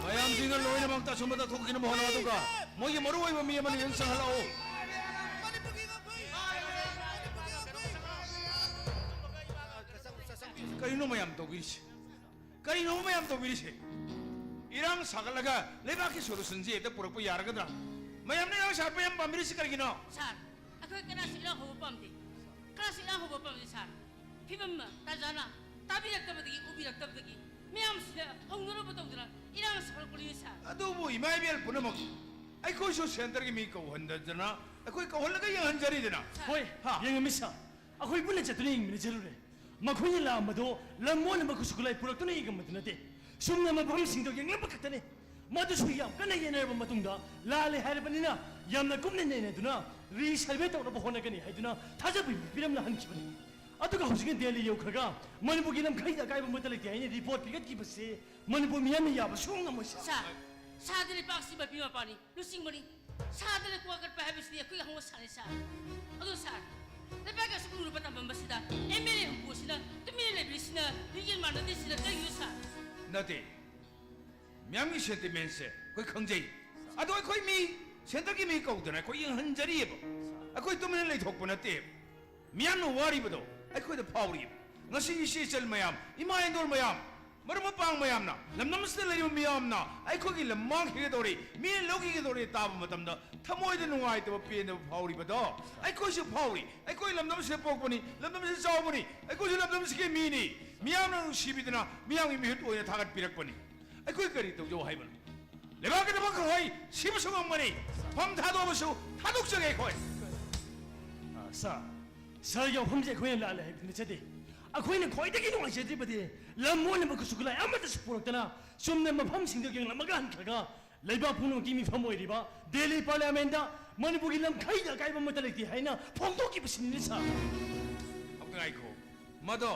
ꯃꯌꯥꯝꯁꯤꯡꯅ ꯂꯣꯏꯅꯃꯛꯇ ꯑꯆꯨꯝꯕꯗ ꯊꯣꯛꯈꯤꯅꯕ ꯍꯣꯠꯅꯧ, ꯑꯗꯨꯒ ꯃꯣꯏꯒꯤ ꯃꯔꯨꯑꯣꯏꯕ ꯃꯤ ꯑꯃꯅꯤ ꯆꯪꯍꯜꯂꯛꯎ꯫ ꯀꯔꯤꯅꯣ ꯃꯌꯥꯝ ꯇꯧꯕꯤꯔꯤꯁꯦ? ꯀꯔꯤꯅꯣ ꯃꯌꯥꯝ ꯇꯧꯕꯤꯔꯤꯁꯦ? ꯏꯔꯥꯡ ꯁꯥꯒꯠꯂꯒ ꯂꯩꯕꯥꯛꯀꯤ solutionꯁꯦ ꯍꯦꯛꯇ ꯄꯨꯔꯛꯄ ꯌꯥꯔꯒꯗ꯭ꯔꯥ? ꯃꯌꯥꯝꯅ ꯏꯔꯥꯡ ꯁꯥꯒꯠꯄ ꯌꯥꯝ ꯄꯥꯝꯕꯤꯔꯤꯁꯤ ꯀꯔꯤꯒꯤꯅꯣ? ꯁꯥꯔ, ꯑꯩꯈꯣꯏ ꯀꯅꯥꯁꯨ ꯏꯔꯥꯡ ꯍꯧꯕ ꯄꯥꯝꯗꯦ꯫ ꯀꯅꯥꯁꯨ ꯏꯔꯥꯡ ꯍꯧꯕ ꯄꯥꯝꯗꯦ, ꯁꯥꯔ꯫ ꯐꯤꯕꯝ ꯇꯥꯟ ꯆꯥꯅ ꯇꯥꯕꯤꯔꯛꯇꯕꯗꯒꯤ, ꯎꯕꯤꯔꯛꯇꯕꯗꯒꯤ ꯃꯌꯥꯝꯁꯤꯗ ꯍꯧꯅꯅꯕ ꯇꯧꯗꯅ ꯏꯔꯥꯡ ꯁꯥꯒꯠꯂꯛꯄꯅꯤ, ꯁꯥꯔ꯫ ꯑꯗꯨꯕꯨ ꯏꯃꯥ ꯏꯕꯦꯜ ꯄꯨꯝꯅꯃꯛ, ꯑꯩꯈꯣꯏꯁꯨ centreꯒꯤ ꯃꯤ ꯀꯧꯍꯟꯗꯗꯅ ꯑꯩꯈꯣꯏ ꯀꯧꯍꯜꯂꯒ ꯌꯦꯡꯍꯟꯖꯔꯤꯗꯅ꯫ ꯁꯥꯔ꯫ ꯍꯣꯏ, ꯍꯥ? ꯌꯦꯡꯉꯝꯃꯤ, ꯁꯥꯔ꯫ ꯑꯩꯈꯣꯏ ꯄꯨꯟꯅ ꯆꯠꯇꯨꯅ ꯌꯦꯡꯃꯤꯟꯅꯖꯔꯨꯔꯦ꯫ ꯃꯈꯣꯏꯅ ꯂꯥꯛꯑꯝꯕꯗꯣ ꯂꯝ ꯑꯣꯟꯅꯕ ꯈꯨꯠꯁꯨ ꯈꯨꯠꯂꯥꯏ ꯄꯨꯔꯛꯇꯨꯅ ꯌꯦꯡꯉꯝꯕꯗꯨ ꯅꯠꯇꯦ꯫ ꯆꯨꯝꯅ ꯃꯐꯝꯁꯤꯡꯗꯣ ꯌꯦꯡꯂꯝꯕ ꯈꯛꯇꯅꯤ꯫ ꯃꯗꯨꯁꯨ ꯌꯥꯝ ꯀꯟꯅ ꯌꯦꯡꯅꯔꯕ ꯃꯇꯨꯡꯗ ꯂꯥꯜꯂꯦ ꯍꯥꯏꯔꯕꯅꯤꯅ ꯌꯥꯝꯅ ꯀꯨꯞꯅ ꯅꯩꯅꯗꯨꯅ resurvey ꯇꯧꯅꯕ ꯍꯣꯠꯅꯒꯅꯤ ꯍꯥꯏꯗꯨꯅ ꯊꯥꯖꯕ ꯄꯤꯕꯤꯔꯝꯅ ꯍꯟꯈꯤꯕꯅꯤ꯫ ꯑꯗꯨꯒ ꯍꯧꯖꯤꯛꯅ ꯗꯦꯜꯂꯤ ꯌꯧꯈ꯭ꯔꯒ ꯃꯅꯤꯄꯨꯔꯒꯤ ꯂꯝꯈꯩꯗ ꯑꯀꯥꯏꯕ ꯑꯃꯠꯇ ꯂꯩꯇꯦ ꯍꯥꯏꯅ report ꯄꯤꯈꯠꯈꯤꯕꯁꯤ ꯃꯅꯤꯄꯨꯔ ꯃꯤꯌꯥꯝꯅ ꯌꯥꯕ ꯁꯨꯡꯉꯝ ꯉꯝꯃꯣꯏ, ꯁꯥꯔ꯫ ꯁꯥꯔ, ꯁꯥꯗ ꯂꯩꯕꯥꯛꯁꯤ ꯃꯄꯤ ꯃꯄꯥꯅꯤ, ꯂꯨꯆꯤꯡꯕꯅꯤ꯫ ꯁꯥꯗ ꯂꯩꯀꯣꯜ ꯀꯠꯄ ꯍꯥꯏꯕꯁꯤꯗꯤ ꯑꯩꯈꯣꯏꯒꯤ ꯍꯧꯅ ꯁꯥꯅꯤ ꯁꯥꯔ꯫ ꯑꯗꯣ ꯁꯥꯔ, ꯂꯩꯕꯥꯛꯀꯤ ꯑꯁꯨꯛ ꯂꯨꯔꯕ ꯇꯥꯐꯝ ꯑꯁꯤꯗ ꯑꯦꯝ ꯑꯦꯜ ꯑꯦ ꯍꯨꯝꯐꯨ ꯑꯁꯤꯅ ꯇꯨꯃꯤꯟꯅ ꯂꯩꯕꯤꯔꯤꯁꯤꯅ ꯂꯤꯡꯖꯦꯜ ꯃꯥꯟꯅꯗ꯭ꯔꯤꯁꯤꯅ ꯀꯔꯤꯒꯤꯅꯣ ꯁꯥꯔ? ꯅꯠꯇꯦ, ꯃꯤꯌꯥꯝꯒꯤ ꯁꯦꯟꯇꯤꯃꯦꯟꯁꯦ ꯑꯩꯈꯣꯏ ꯈꯪꯖꯩ꯫ ꯑꯗꯣ ꯑꯩꯈꯣꯏ ꯃꯤ, ꯁꯦꯟꯇꯔꯒꯤ ꯃꯤ ꯀꯧꯗꯅ ꯑꯩꯈꯣꯏ ꯌꯦꯡꯍꯟꯖꯔꯤꯑꯕ꯫ ꯑꯩꯈꯣꯏ ꯇꯨꯃꯤꯟꯅ ꯂꯩꯊꯣꯛꯄ ꯅꯠꯇꯦꯕ꯫ ꯃꯤꯌꯥꯝꯅ ꯋꯥꯔꯤꯕꯗꯣ ꯑꯩꯈꯣꯏꯗ ꯐꯥꯎꯔꯤꯕ꯫ ꯉꯁꯤ ꯏꯆꯦ ꯏꯆꯜ ꯃꯌꯥꯝ, ꯏꯃꯥ ꯏꯟꯗꯣꯜ ꯃꯌꯥꯝ, ꯃꯔꯨꯞ ꯃꯄꯥꯡ ꯃꯌꯥꯝꯅ, ꯂꯝꯗꯝ ꯑꯁꯤꯗ ꯂꯩꯔꯤꯕ ꯃꯤꯌꯥꯝꯅ ꯑꯩꯈꯣꯏꯒꯤ ꯂꯝ ꯃꯥꯡꯈꯤꯒꯗꯧꯔꯦ, ꯃꯤꯅ ꯂꯧꯈꯤꯒꯗꯧꯔꯦ ꯇꯥꯕ ꯃꯇꯝꯗ ꯊꯃꯣꯏꯗ ꯅꯨꯡꯉꯥꯏꯇꯕ, ꯄꯦꯟꯗꯕ ꯐꯥꯎꯔꯤꯕꯗꯣ ꯑꯩꯈꯣꯏꯁꯨ ꯐꯥꯎꯔꯤ꯫ ꯑꯩꯈꯣꯏ ꯂꯝꯗꯝ ꯑꯁꯤꯗ ꯄꯣꯛꯄꯅꯤ, ꯂꯝꯗꯝ ꯑꯁꯤꯗ ꯆꯥꯎꯕꯅꯤ, ꯑꯩꯈꯣꯏꯁꯨ ꯂꯝꯗꯝ ꯑꯁꯤꯒꯤ ꯃꯤꯅꯤ꯫ ꯃꯤꯌꯥꯝꯅ ꯅꯨꯡꯁꯤꯕꯤꯗꯅ ꯃꯤꯌꯥꯝꯒꯤ ꯃꯤꯍꯨꯠ ꯑꯣꯏꯅ ꯊꯥꯒꯠꯄꯤꯔꯛꯄꯅꯤ꯫ ꯑꯩꯈꯣꯏ ꯀꯔꯤ ꯇꯧꯖꯧ ꯍꯥꯏꯕꯅꯣ? ꯂꯩꯕꯥꯛꯀꯤꯗꯃꯛ ꯑꯩꯈꯣꯏ ꯁꯤꯕꯁꯨ ꯉꯝꯒꯅꯤ, ꯐꯝ ꯊꯥꯗꯣꯛꯑꯕꯁꯨ ꯊꯥꯗꯣꯛꯆꯒꯦ ꯑꯩꯈꯣꯏ꯫ ꯑ, ꯁꯥꯔ, ꯁꯥꯔꯒꯤ ꯋꯥꯐꯝꯁꯦ ꯑꯩꯈꯣꯏꯅ ꯂꯥꯜꯂꯦ ꯍꯥꯏꯕꯗꯤ ꯅꯠꯆꯗꯦ꯫ ꯑꯩꯈꯣꯏꯅ ꯈ꯭ꯋꯥꯏꯗꯒꯤ ꯅꯨꯡꯉꯥꯏꯖꯗ꯭ꯔꯤꯕꯗꯤ ꯂꯝ ꯑꯣꯟꯅꯕ ꯈꯨꯠꯁꯨ ꯈꯨꯠꯂꯥꯏ ꯑꯃꯠꯇꯁꯨ ꯄꯨꯔꯛꯇꯅ ꯆꯨꯝꯅ ꯃꯐꯝꯁꯤꯡꯗꯨ ꯌꯦꯡꯂꯝꯃꯒ ꯍꯟꯈ꯭ꯔꯒ ꯂꯩꯕꯥꯛ ꯄꯨꯝꯅꯃꯛꯀꯤ ꯃꯤꯐꯝ ꯑꯣꯏꯔꯤꯕ ꯗꯦꯜꯂꯤ ꯄꯥꯔꯂꯤꯌꯥꯃꯦꯟꯗ ꯃꯅꯤꯄꯨꯔꯒꯤ ꯂꯝꯈꯩꯗ ꯑꯀꯥꯏꯕ ꯑꯃꯠꯇ ꯂꯩꯇꯦ ꯍꯥꯏꯅ ꯐꯣꯡꯗꯣꯛꯈꯤꯕꯁꯤꯅꯤ ꯁꯥꯔ꯫ ꯑꯝꯇ ꯉꯥꯏꯈꯣ꯫ ꯃꯗꯣ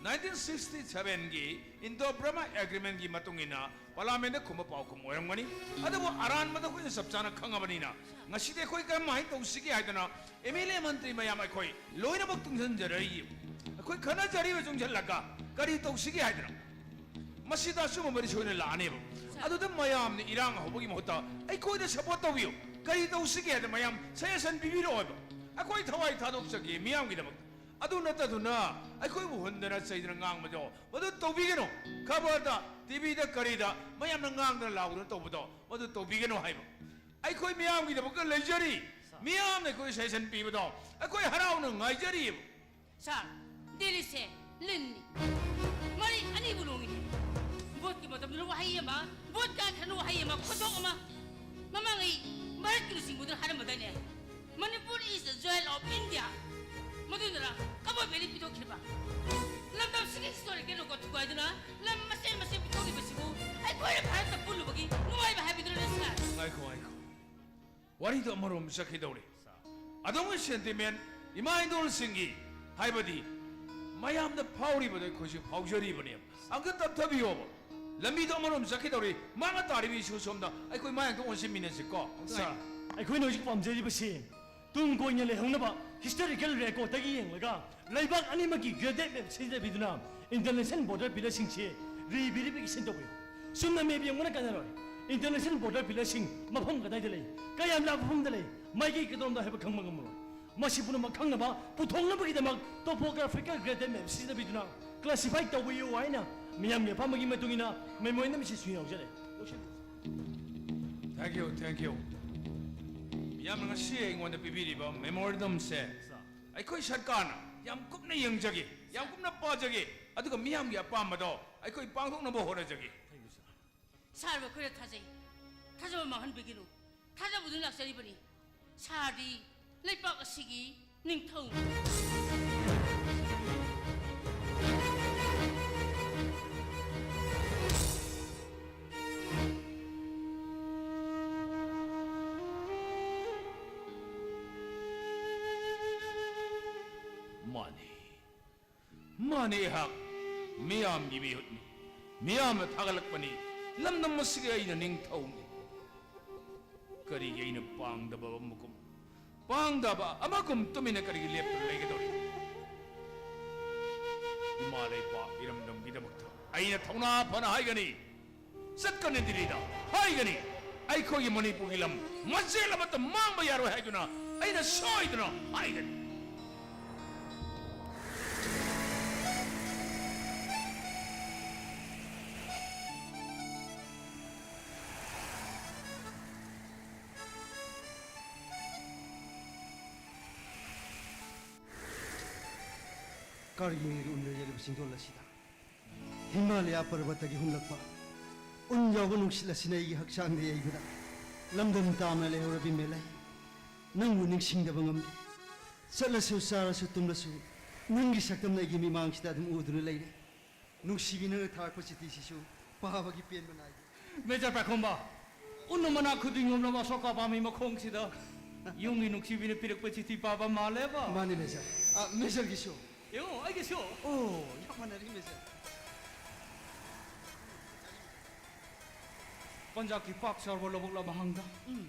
ꯅꯥꯏꯟꯇꯤꯟ ꯁꯤꯛꯁꯇꯤ ꯁꯚꯦꯟꯒꯤ ꯏꯟꯗꯣ ꯕ꯭ꯔꯍꯃ ꯑꯦꯒ꯭ꯔꯤꯃꯦꯟꯒꯤ ꯃꯇꯨꯡ ꯏꯟꯅ ꯄꯥꯔꯂꯤꯌꯥꯃꯦꯟꯗ ꯈꯨꯝꯕ ꯄꯥꯎꯈꯨꯝ ꯑꯣꯏꯔꯝꯒꯅꯤ꯫ ꯑꯗꯨꯕꯨ ꯑꯔꯥꯟꯕꯗ ꯑꯩꯈꯣꯏꯅ ꯆꯞ ꯆꯥꯅ ꯈꯪꯉꯕꯅꯤꯅ ꯉꯁꯤꯗꯤ ꯑꯩꯈꯣꯏ ꯀꯔꯝꯍꯥꯏꯅ ꯇꯧꯁꯤꯒꯦ ꯍꯥꯏꯗꯅ ꯑꯦꯝ ꯑꯦꯜ ꯑꯦ ꯃꯟꯇ꯭ꯔꯤ ꯃꯌꯥꯝ ꯑꯩꯈꯣꯏ ꯂꯣꯏꯅꯃꯛ ꯇꯨꯡꯁꯤꯟꯖꯔꯛꯏ꯫ ꯑꯩꯈꯣꯏ ꯈꯟꯅꯖꯔꯤꯕ ꯆꯨꯡꯁꯤꯜꯂꯒ ꯀꯔꯤ ꯇꯧꯁꯤꯒꯦ ꯍꯥꯏꯗꯅ ꯃꯁꯤꯗ ꯑꯆꯨꯝꯕ ꯃꯔꯤ ꯁꯣꯏꯅ ꯂꯥꯛꯑꯅꯦꯕ꯫ ꯑꯗꯨꯗ ꯃꯌꯥꯝꯅ ꯏꯔꯥꯡ ꯍꯧꯕꯒꯤ ꯃꯍꯨꯠꯇ ꯑꯩꯈꯣꯏꯗ ꯁꯄꯣꯔꯠ ꯇꯧꯕꯤꯌꯨ, ꯀꯔꯤ ꯇꯧꯁꯤꯒꯦ ꯍꯥꯏꯗꯅ ꯃꯌꯥꯝ ꯁꯖꯦꯁꯟ ꯄꯤꯕꯤꯔꯛꯑꯣꯕ꯫ ꯑꯩꯈꯣꯏ ꯊꯋꯥꯏ ꯊꯥꯗꯣꯛꯆꯒꯦ ꯃꯤꯌꯥꯝꯒꯤꯗꯃꯛ꯫ ꯑꯗꯨ ꯅꯠꯇꯗꯨꯅ ꯑꯩꯈꯣꯏꯕꯨ ꯍꯨꯟꯗꯅ ꯆꯩꯗꯅ ꯉꯥꯡꯕꯗꯣ ꯃꯗꯨ ꯇꯧꯕꯤꯒꯅꯨ꯫ ꯈꯕꯔꯗ, ꯇꯤꯚꯤꯗ, ꯀꯔꯤꯗ ꯃꯌꯥꯝꯅ ꯉꯥꯡꯗꯅ ꯂꯥꯎꯗꯅ ꯇꯧꯕꯗꯣ ꯃꯗꯨ ꯇꯧꯕꯤꯒꯅꯨ ꯍꯥꯏꯕ꯫ ꯑꯩꯈꯣꯏ ꯃꯤꯌꯥꯝꯒꯤꯗꯃꯛꯇ ꯂꯩꯖꯔꯤ꯫ ꯃꯤꯌꯥꯝꯅ ꯑꯩꯈꯣꯏ ꯁꯖꯦꯁꯟ ꯄꯤꯕꯗꯣ ꯑꯩꯈꯣꯏ ꯍꯔꯥꯎꯅ ꯉꯥꯏꯖꯔꯤꯕ꯫ ꯁꯥꯔ, ꯗꯦꯜꯂꯤꯁꯦ ꯂꯤꯟꯅꯤ꯫ ꯃꯔꯤ ꯑꯅꯤꯕꯨ ꯂꯣꯡꯉꯤꯅꯦ꯫ ꯚꯣꯠꯀꯤ ꯃꯇꯝꯗꯅ ꯋꯥꯍꯩ ꯑꯃ, ꯚꯣꯠ ꯀꯥꯈ꯭ꯔꯅ ꯋꯥꯍꯩ ꯑꯃ, ꯈꯣꯟꯊꯣꯛ ꯑꯃ꯫ ꯃꯃꯥꯡꯉꯩ ꯚꯥꯔꯠꯀꯤ ꯂꯨꯆꯤꯡꯕꯗꯨꯅ ꯍꯥꯏꯔꯝꯕꯗꯥꯏꯅꯦ, "Manipur is the joy of India"꯫ ꯃꯗꯨꯅꯔ ꯀꯕꯣ ꯚꯦꯂꯤ ꯄꯤꯊꯣꯛꯈꯤꯕ? ꯂꯝꯗꯝꯁꯤꯒꯤ ꯍꯤꯁꯇꯣꯔꯤꯀꯦꯜ ꯔꯦꯀꯣꯔꯗ ꯊꯨꯒꯥꯏꯗꯨꯅ ꯂꯝ ꯃꯆꯦꯠ ꯃꯆꯦꯠ ꯄꯤꯊꯣꯛꯈꯤꯕꯁꯤꯕꯨ ꯑꯩꯈꯣꯏꯅ ꯚꯥꯔꯠꯇ ꯄꯨꯜꯂꯨꯕꯒꯤ ꯅꯨꯡꯉꯥꯏꯕ ꯍꯥꯏꯕꯗꯨꯅ ꯁꯥꯔ? ꯉꯥꯏꯈꯣ, ꯉꯥꯏꯈꯣ꯫ ꯋꯥꯔꯤꯗꯣ ꯑꯃꯔꯣꯝꯗ ꯆꯠꯈꯤꯗꯧꯔꯦ꯫ ꯑꯗꯣꯝꯒꯤ ꯁꯦꯟꯇꯤꯃꯦꯟ, ꯏꯃꯥ ꯏꯟꯗꯣꯜꯁꯤꯡꯒꯤ, ꯍꯥꯏꯕꯗꯤ ꯃꯌꯥꯝꯗ ꯐꯥꯎꯔꯤꯕꯗꯣ ꯑꯩꯈꯣꯏꯁꯨ ꯐꯥꯎꯖꯔꯤꯕꯅꯦꯕ꯫ ꯑꯝꯇ ꯇꯞꯊꯕꯤꯌꯣꯕ꯫ ꯂꯝꯕꯤꯗꯣ ꯑꯃꯔꯣꯝ ꯆꯠꯈꯤꯗꯧꯔꯤ꯫ ꯃꯥꯡꯉ ꯇꯥꯔꯤꯕ ꯏꯁꯨ ꯁꯣꯝꯗ ꯑꯩꯈꯣꯏ ꯃꯥꯏ ꯑꯝꯇ ꯑꯣꯟꯁꯤꯟꯃꯤꯟꯅꯁꯤꯀꯣ꯫ ꯁꯥꯔ, ꯑꯩꯈꯣꯏꯅ ꯍꯧꯖꯤꯛ ꯄꯥꯝꯖꯔꯤꯕꯁꯤ ꯇꯨꯡ ꯀꯣꯏꯅ ꯂꯩꯍꯧꯅꯕ historical recordꯇꯒꯤ ꯌꯦꯡꯂꯒ ꯂꯩꯕꯥꯛ ꯑꯅꯤꯃꯛꯀꯤ graded map ꯁꯤꯖꯤꯟꯅꯕꯤꯗꯨꯅ international border pillarꯁꯤꯡꯁꯤ re-verification ꯇꯧꯕꯤꯌꯨ꯫ ꯆꯨꯝꯅ map ꯌꯦꯡꯕꯅ ꯀꯥꯟꯅꯔꯣꯏ꯫ International border pillarꯁꯤꯡ ꯃꯐꯝ ꯀꯗꯥꯏꯗ ꯂꯩ, ꯀꯌꯥꯝ ꯂꯥꯞꯄ ꯃꯐꯝꯗ ꯂꯩ, ꯃꯥꯏꯀꯩ ꯀꯗꯣꯝꯗ ꯍꯥꯏꯕ ꯈꯪꯕ ꯉꯝꯃꯔꯣꯏ꯫ ꯃꯁꯤ ꯄꯨꯝꯅꯃꯛ ꯈꯪꯅꯕ ꯄꯨꯊꯣꯛꯅꯕꯒꯤꯗꯃꯛ topographical graded map ꯁꯤꯖꯤꯟꯅꯕꯤꯗꯨꯅ classify ꯇꯧꯕꯤꯌꯨ ꯍꯥꯏꯅ ꯃꯤꯌꯥꯝꯒꯤ ꯑꯄꯥꯝꯕꯒꯤ ꯃꯇꯨꯡ ꯏꯟꯅ memorandum ꯁꯤꯁꯨ ꯌꯥꯎꯖꯔꯦ꯫ ꯂꯧꯁꯤꯟꯕꯤꯌꯨ꯫ Thank you, thank you꯫ ꯌꯥꯝꯅ ꯉꯁꯤ ꯑꯩꯉꯣꯟꯗ ꯄꯤꯕꯤꯔꯤꯕ memorandumꯁꯦ ꯑꯩꯈꯣꯏ ꯁꯔꯀꯥꯔꯅ ꯌꯥꯝ ꯀꯨꯞꯅ ꯌꯦꯡꯖꯒꯦ, ꯌꯥꯝ ꯀꯨꯞꯅ ꯄꯥꯖꯒꯦ, ꯑꯗꯨꯒ ꯃꯤꯌꯥꯝꯒꯤ ꯑꯄꯥꯝꯕꯗꯣ ꯑꯩꯈꯣꯏ ꯄꯥꯡꯊꯣꯛꯅꯕ ꯍꯣꯠꯅꯖꯒꯦ꯫ ꯁꯥꯔꯕꯨ ꯑꯩꯈꯣꯏꯅ ꯊꯥꯖꯩ꯫ ꯊꯥꯖꯕ ꯃꯥꯡꯍꯟꯕꯤꯒꯅꯨ꯫ ꯊꯥꯖꯕꯗꯨꯅ ꯂꯥꯛꯆꯔꯤꯕꯅꯤ꯫ ꯁꯥꯔꯗꯤ ꯂꯩꯄꯥꯛ ꯑꯁꯤꯒꯤ ꯅꯤꯡꯊꯧꯅꯤ꯫ ꯃꯥꯅꯤ, ꯃꯥꯅꯤ, ꯑꯩꯍꯥꯛ ꯃꯤꯌꯥꯝꯒꯤ ꯃꯤꯍꯨꯠꯅꯤ꯫ ꯃꯤꯌꯥꯝꯅ ꯊꯥꯒꯠꯂꯛꯄꯅꯤ꯫ ꯂꯝꯗꯝ ꯑꯁꯤꯒꯤ ꯑꯩꯅ ꯅꯤꯡꯊꯧꯅꯤ꯫ ꯀꯔꯤꯒꯤ ꯑꯩꯅ ꯄꯥꯡꯗꯕ ꯑꯃꯒꯨꯝ, ꯄꯥꯡꯗꯕ ꯑꯃꯒꯨꯝ ꯇꯨꯃꯤꯟꯅ ꯀꯔꯤꯒꯤ ꯂꯦꯞꯇꯨꯅ ꯂꯩꯒꯗꯧꯔꯤ? ꯏꯃꯥ ꯂꯩꯄꯥꯛ ꯏꯔꯝꯗꯝꯒꯤꯗꯃꯛꯇ ꯑꯩꯅ ꯊꯧꯅꯥ ꯐꯅ ꯍꯥꯏꯒꯅꯤ꯫ ꯆꯠꯀꯅꯤ ꯗꯤꯜꯂꯤꯗ, ꯍꯥꯏꯒꯅꯤ꯫ ꯑꯩꯈꯣꯏꯒꯤ ꯃꯅꯤꯄꯨꯔꯒꯤ ꯂꯝ ꯃꯆꯦꯠ ꯑꯃꯠꯇ ꯃꯥꯡꯕ ꯌꯥꯔꯣꯏ ꯍꯥꯏꯗꯨꯅ ꯑꯩꯅ ꯁꯣꯏꯗꯅ ꯍꯥꯏꯒꯅꯤ꯫ ꯀꯥꯔꯒꯤꯜꯒꯤ ꯎꯟ ꯂꯩꯖꯔꯤꯕ ꯆꯤꯡꯗꯣꯜ ꯑꯁꯤꯗ ꯍꯤꯃꯥꯂꯌꯥ ꯄꯔꯕꯠꯇꯒꯤ ꯍꯨꯝꯂꯛꯄ ꯎꯟ ꯌꯥꯎꯕ ꯅꯨꯡꯁꯤꯠ ꯑꯁꯤꯅ ꯑꯩꯒꯤ ꯍꯛꯆꯥꯡꯗ ꯌꯩꯕꯗ ꯂꯝꯗꯝ ꯇꯥꯝꯅ ꯂꯩꯍꯧꯔꯕꯤ ꯃꯦꯂꯩ, ꯅꯪꯕꯨ ꯅꯤꯡꯁꯤꯡꯗꯕ ꯉꯝꯗꯦ꯫ ꯆꯠꯂꯁꯨ, ꯆꯥꯔꯁꯨ, ꯇꯨꯝꯂꯁꯨ ꯅꯪꯒꯤ ꯁꯛꯇꯝꯅ ꯑꯩꯒꯤ ꯃꯤꯃꯥꯡꯁꯤꯗ ꯑꯗꯨꯝ ꯎꯗꯨꯅ ꯂꯩꯔꯦ꯫ ꯅꯨꯡꯁꯤꯕꯤ, ꯅꯪꯅ ꯊꯥꯔꯛꯄ ꯆꯤꯊꯤꯁꯤꯁꯨ ꯄꯥꯕꯒꯤ ꯄꯦꯟꯕ ꯅꯥꯏꯗꯦ꯫ ꯃꯦꯖꯔ ꯄꯥꯏꯈꯣꯝꯕ, ꯎꯟ ꯃꯅꯥ ꯈꯨꯗꯤꯡ ꯌꯣꯝꯂꯕ ꯑꯁꯣꯀꯥ ꯄꯥꯝꯕꯤ ꯃꯈꯣꯡꯁꯤꯗ ꯌꯨꯝꯒꯤ ꯅꯨꯡꯁꯤꯕꯤꯅ ꯄꯤꯔꯛꯄ ꯆꯤꯊꯤ ꯄꯥꯕ ꯃꯥꯜꯂꯦꯕ꯫ ꯃꯥꯅꯤ ꯃꯦꯖꯔ꯫ ꯑ, ꯃꯦꯖꯔꯒꯤꯁꯨ꯫ ꯌꯦꯡꯉꯣ, ꯑꯩꯒꯤꯁꯨ꯫ ꯑꯣ, ꯌꯥꯝ ꯃꯥꯟꯅꯔꯤ ꯃꯦꯖꯔ꯫ ꯄꯟꯖꯥꯕꯀꯤ ꯄꯥꯛ ꯆꯥꯎꯔꯕ ꯂꯧꯕꯨꯛ ꯂꯝꯍꯥꯡꯗ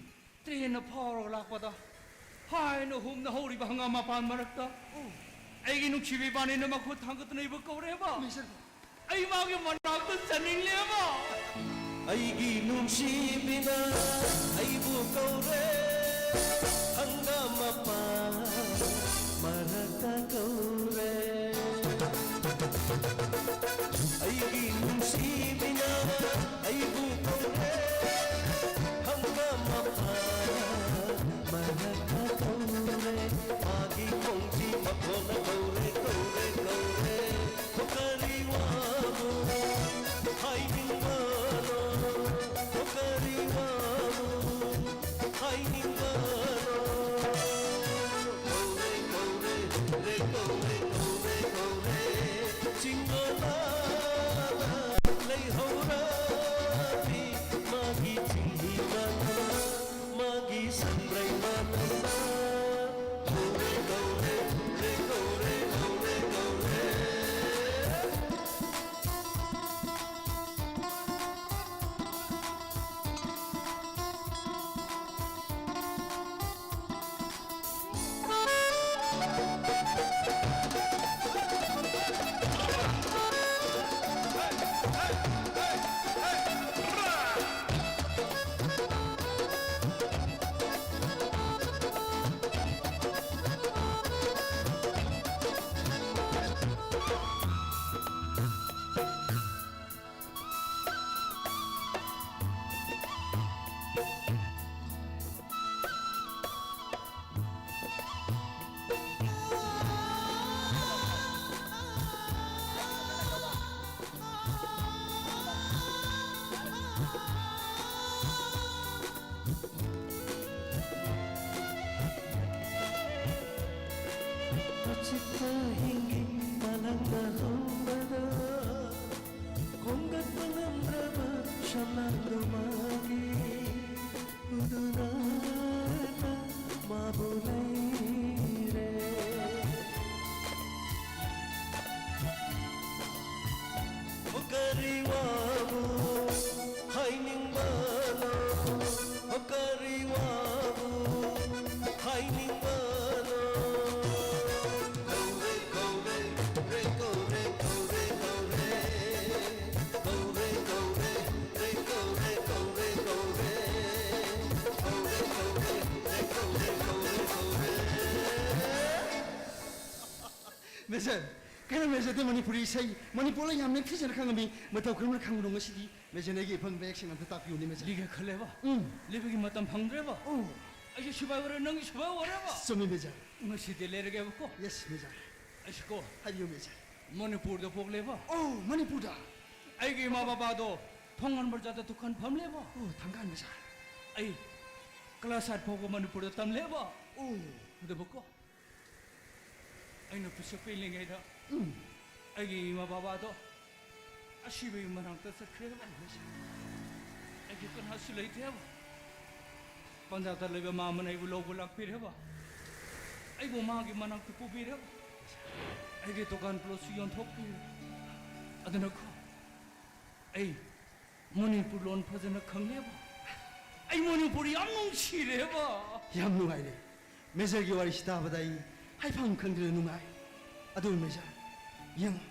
ꯇ꯭ꯔꯦꯟꯅ ꯐꯥꯎꯔꯒ ꯂꯥꯛꯄꯗ ꯍꯥꯏꯅ ꯍꯨꯝꯅ ꯍꯧꯔꯤꯕ ꯍꯪꯒꯥꯝ ꯃꯄꯥꯟ ꯃꯔꯛꯇ ꯑꯩꯒꯤ ꯅꯨꯡꯁꯤꯕꯤ ꯏꯕꯥꯅꯤꯅ ꯃꯈꯨꯠ ꯊꯥꯡꯒꯠꯇꯨꯅ ꯏꯕ ꯀꯧꯔꯦꯕ꯫ ꯑꯩ ꯃꯥꯒꯤ ꯃꯅꯥꯛꯇ ꯆꯠꯅꯤꯡꯂꯦꯕ꯫ ꯑꯩꯒꯤ ꯅꯨꯡꯁꯤꯕꯤꯅ ꯑꯩꯕꯨ ꯀꯧꯔꯦ, ꯍꯪꯒꯥꯝ ꯃꯄꯥꯟ ꯃꯔꯛꯇ ꯀꯧꯔꯦ꯫ ꯑꯩꯒꯤ ꯅꯨꯡꯁꯤꯕꯤꯅ ꯑꯩꯕꯨ ꯀꯧꯔꯦ, ꯍꯪꯒꯥꯝ ꯃꯄꯥꯟ ꯃꯔꯛꯇ ꯀꯧꯔꯦ꯫ ꯃꯥꯒꯤ ꯈꯣꯡꯖꯤ ꯃꯈꯣꯟꯅ ꯀꯧꯔꯦ, ꯀꯧꯔꯦ, ꯀꯧꯔꯦ꯫ ꯍꯣ ꯀꯔꯤ ꯋꯥꯅꯣ ꯍꯥꯏꯅꯤꯡꯕꯅꯣ? ꯍꯣ ꯀꯔꯤ ꯋꯥꯅꯣ ꯍꯥꯏꯅꯤꯡꯕꯅꯣ? ꯀꯧꯔꯦ, ꯀꯧꯔꯦ, ꯀꯧꯔꯦ, ꯀꯧꯔꯦ, ꯀꯧꯔꯦ, ꯀꯧꯔꯦ꯫ ꯆꯤꯡꯗꯣꯜꯗ ꯂꯩꯍꯧꯔꯕꯤ ꯃꯥꯒꯤ ꯆꯤꯡꯍꯤ ꯃꯅꯝꯅ, ꯃꯥꯒꯤ ꯁꯟꯗ꯭ꯔꯩ ꯃꯅꯝꯅ꯫ ꯀꯧꯔꯦ, ꯀꯧꯔꯦ, ꯀꯧꯔꯦ, ꯀꯧꯔꯦ, ꯀꯧꯔꯦ, ꯀꯧꯔꯦ꯫ ꯑꯆꯤꯛꯄ ꯑꯍꯤꯡꯒꯤ ꯃꯅꯥꯛꯇ ꯍꯧꯕꯗ ꯈꯣꯝꯒꯠꯄ ꯉꯝꯗ꯭ꯔꯕ ꯁꯝꯂꯥꯡꯗꯣ ꯃꯥꯒꯤ ꯎꯗꯨꯅ ꯃꯥꯕꯨ ꯂꯩꯔꯦ꯫ ꯀꯔꯤ ꯋꯥꯕꯨ ꯍꯥꯏꯅꯤꯡꯕ ꯃꯦꯖꯔ, ꯀꯩꯅꯣ ꯃꯦꯖꯔꯗꯤ ꯃꯅꯤꯄꯨꯔꯤ ꯏꯁꯩ, ꯃꯅꯤꯄꯨꯔ ꯂꯣꯟ ꯌꯥꯝꯅ ꯐꯖꯅ ꯈꯪꯉꯝꯃꯤ꯫ ꯃꯇꯧ ꯀꯔꯝꯅ ꯈꯪꯕꯅꯣ ꯉꯁꯤꯗꯤ? ꯃꯦꯖꯔꯅ ꯑꯩꯒꯤ ꯏꯐꯝ ꯃꯌꯦꯛ ꯁꯦꯡꯅ ꯑꯝꯇ ꯇꯥꯛꯄꯤꯌꯨꯅꯦ, ꯃꯦꯖꯔ꯫ ꯂꯤꯒꯦ ꯈꯜꯂꯦꯕ꯫ ꯎꯝ꯫ ꯂꯤꯕꯒꯤ ꯃꯇꯝ ꯐꯪꯗ꯭ꯔꯦꯕ꯫ ꯑꯣ꯫ ꯑꯩꯁꯨ ꯁꯤꯐꯥꯏ ꯑꯣꯏꯔꯦ, ꯅꯪꯁꯨ ꯁꯤꯐꯥꯏ ꯑꯣꯏꯔꯦꯕ꯫ ꯆꯨꯝꯃꯤ, ꯃꯦꯖꯔ꯫ ꯉꯁꯤꯗꯤ ꯂꯩꯔꯒꯦꯕꯀꯣ꯫ Yes, major. ꯑꯩꯁꯨꯀꯣ꯫ ꯍꯥꯏꯕꯤꯌꯨ, ꯃꯦꯖꯔ꯫ ꯃꯅꯤꯄꯨꯔꯗ ꯄꯣꯛꯂꯦꯕ꯫ ꯑꯣ, ꯃꯅꯤꯄꯨꯔꯗ꯫ ꯑꯩꯒꯤ ꯏꯃꯥ ꯕꯕꯥꯗꯣ ꯊꯣꯡꯒꯥꯟ ꯕꯖꯥꯔꯗ ꯗꯨꯀꯥꯟ ꯐꯝꯂꯦꯕ꯫ ꯑꯣ, ꯊꯪꯒꯥꯟ ꯕꯖꯥꯔ꯫ ꯑꯩ ꯀ꯭ꯂꯥꯁ ꯑꯥꯏꯠ ꯐꯥꯎꯕ ꯃꯅꯤꯄꯨꯔꯗ ꯇꯝꯂꯦꯕ꯫ ꯑꯣ꯫ ꯑꯗꯨꯕꯨꯀꯣ, ꯑꯩꯅ ꯄꯤꯁꯛ ꯄꯤꯛꯂꯤꯉꯩꯗ ꯎꯝ꯫ ꯑꯩꯒꯤ ꯏꯃꯥ ꯕꯕꯥꯗꯣ ꯑꯁꯤꯕꯒꯤ ꯃꯅꯥꯛꯇ ꯆꯠꯈ꯭ꯔꯦꯕ꯫ ꯑꯩꯒꯤ ꯀꯅꯥꯁꯨ ꯂꯩꯇꯦꯕ꯫ ꯄꯟꯖꯥꯕꯇ ꯂꯩꯕ ꯃꯥ ꯑꯃꯅ ꯑꯩꯕꯨ ꯂꯧꯕ ꯂꯥꯛꯄꯤꯔꯦꯕ꯫ ꯑꯩꯕꯨ ꯃꯥꯒꯤ ꯃꯅꯥꯛꯇ ꯄꯨꯕꯤꯔꯦꯕ꯫ ꯑꯩꯒꯤ ꯗꯨꯀꯥꯟ ꯄ꯭ꯂꯣꯠꯁꯨ ꯌꯣꯟꯊꯣꯛꯄꯤꯔꯦ꯫ ꯑꯗꯨꯅꯀꯣ, ꯑꯩ ꯃꯅꯤꯄꯨꯔ ꯂꯣꯟ ꯐꯖꯅ ꯈꯪꯂꯦꯕ꯫ ꯑꯩ ꯃꯅꯤꯄꯨꯔ ꯌꯥꯝ ꯅꯨꯡꯁꯤꯔꯦꯕ꯫ ꯌꯥꯝ ꯅꯨꯡꯉꯥꯏꯔꯦ꯫ ꯃꯦꯖꯔꯒꯤ ꯋꯥꯔꯤꯁꯤ ꯇꯥꯕꯗ ꯑꯩ ꯍꯥꯏꯐꯝ ꯈꯪꯗꯅ ꯅꯨꯡꯉꯥꯏ꯫ ꯑꯗꯨ ꯃꯦꯖꯔ, ꯌꯦꯡꯉꯨ꯫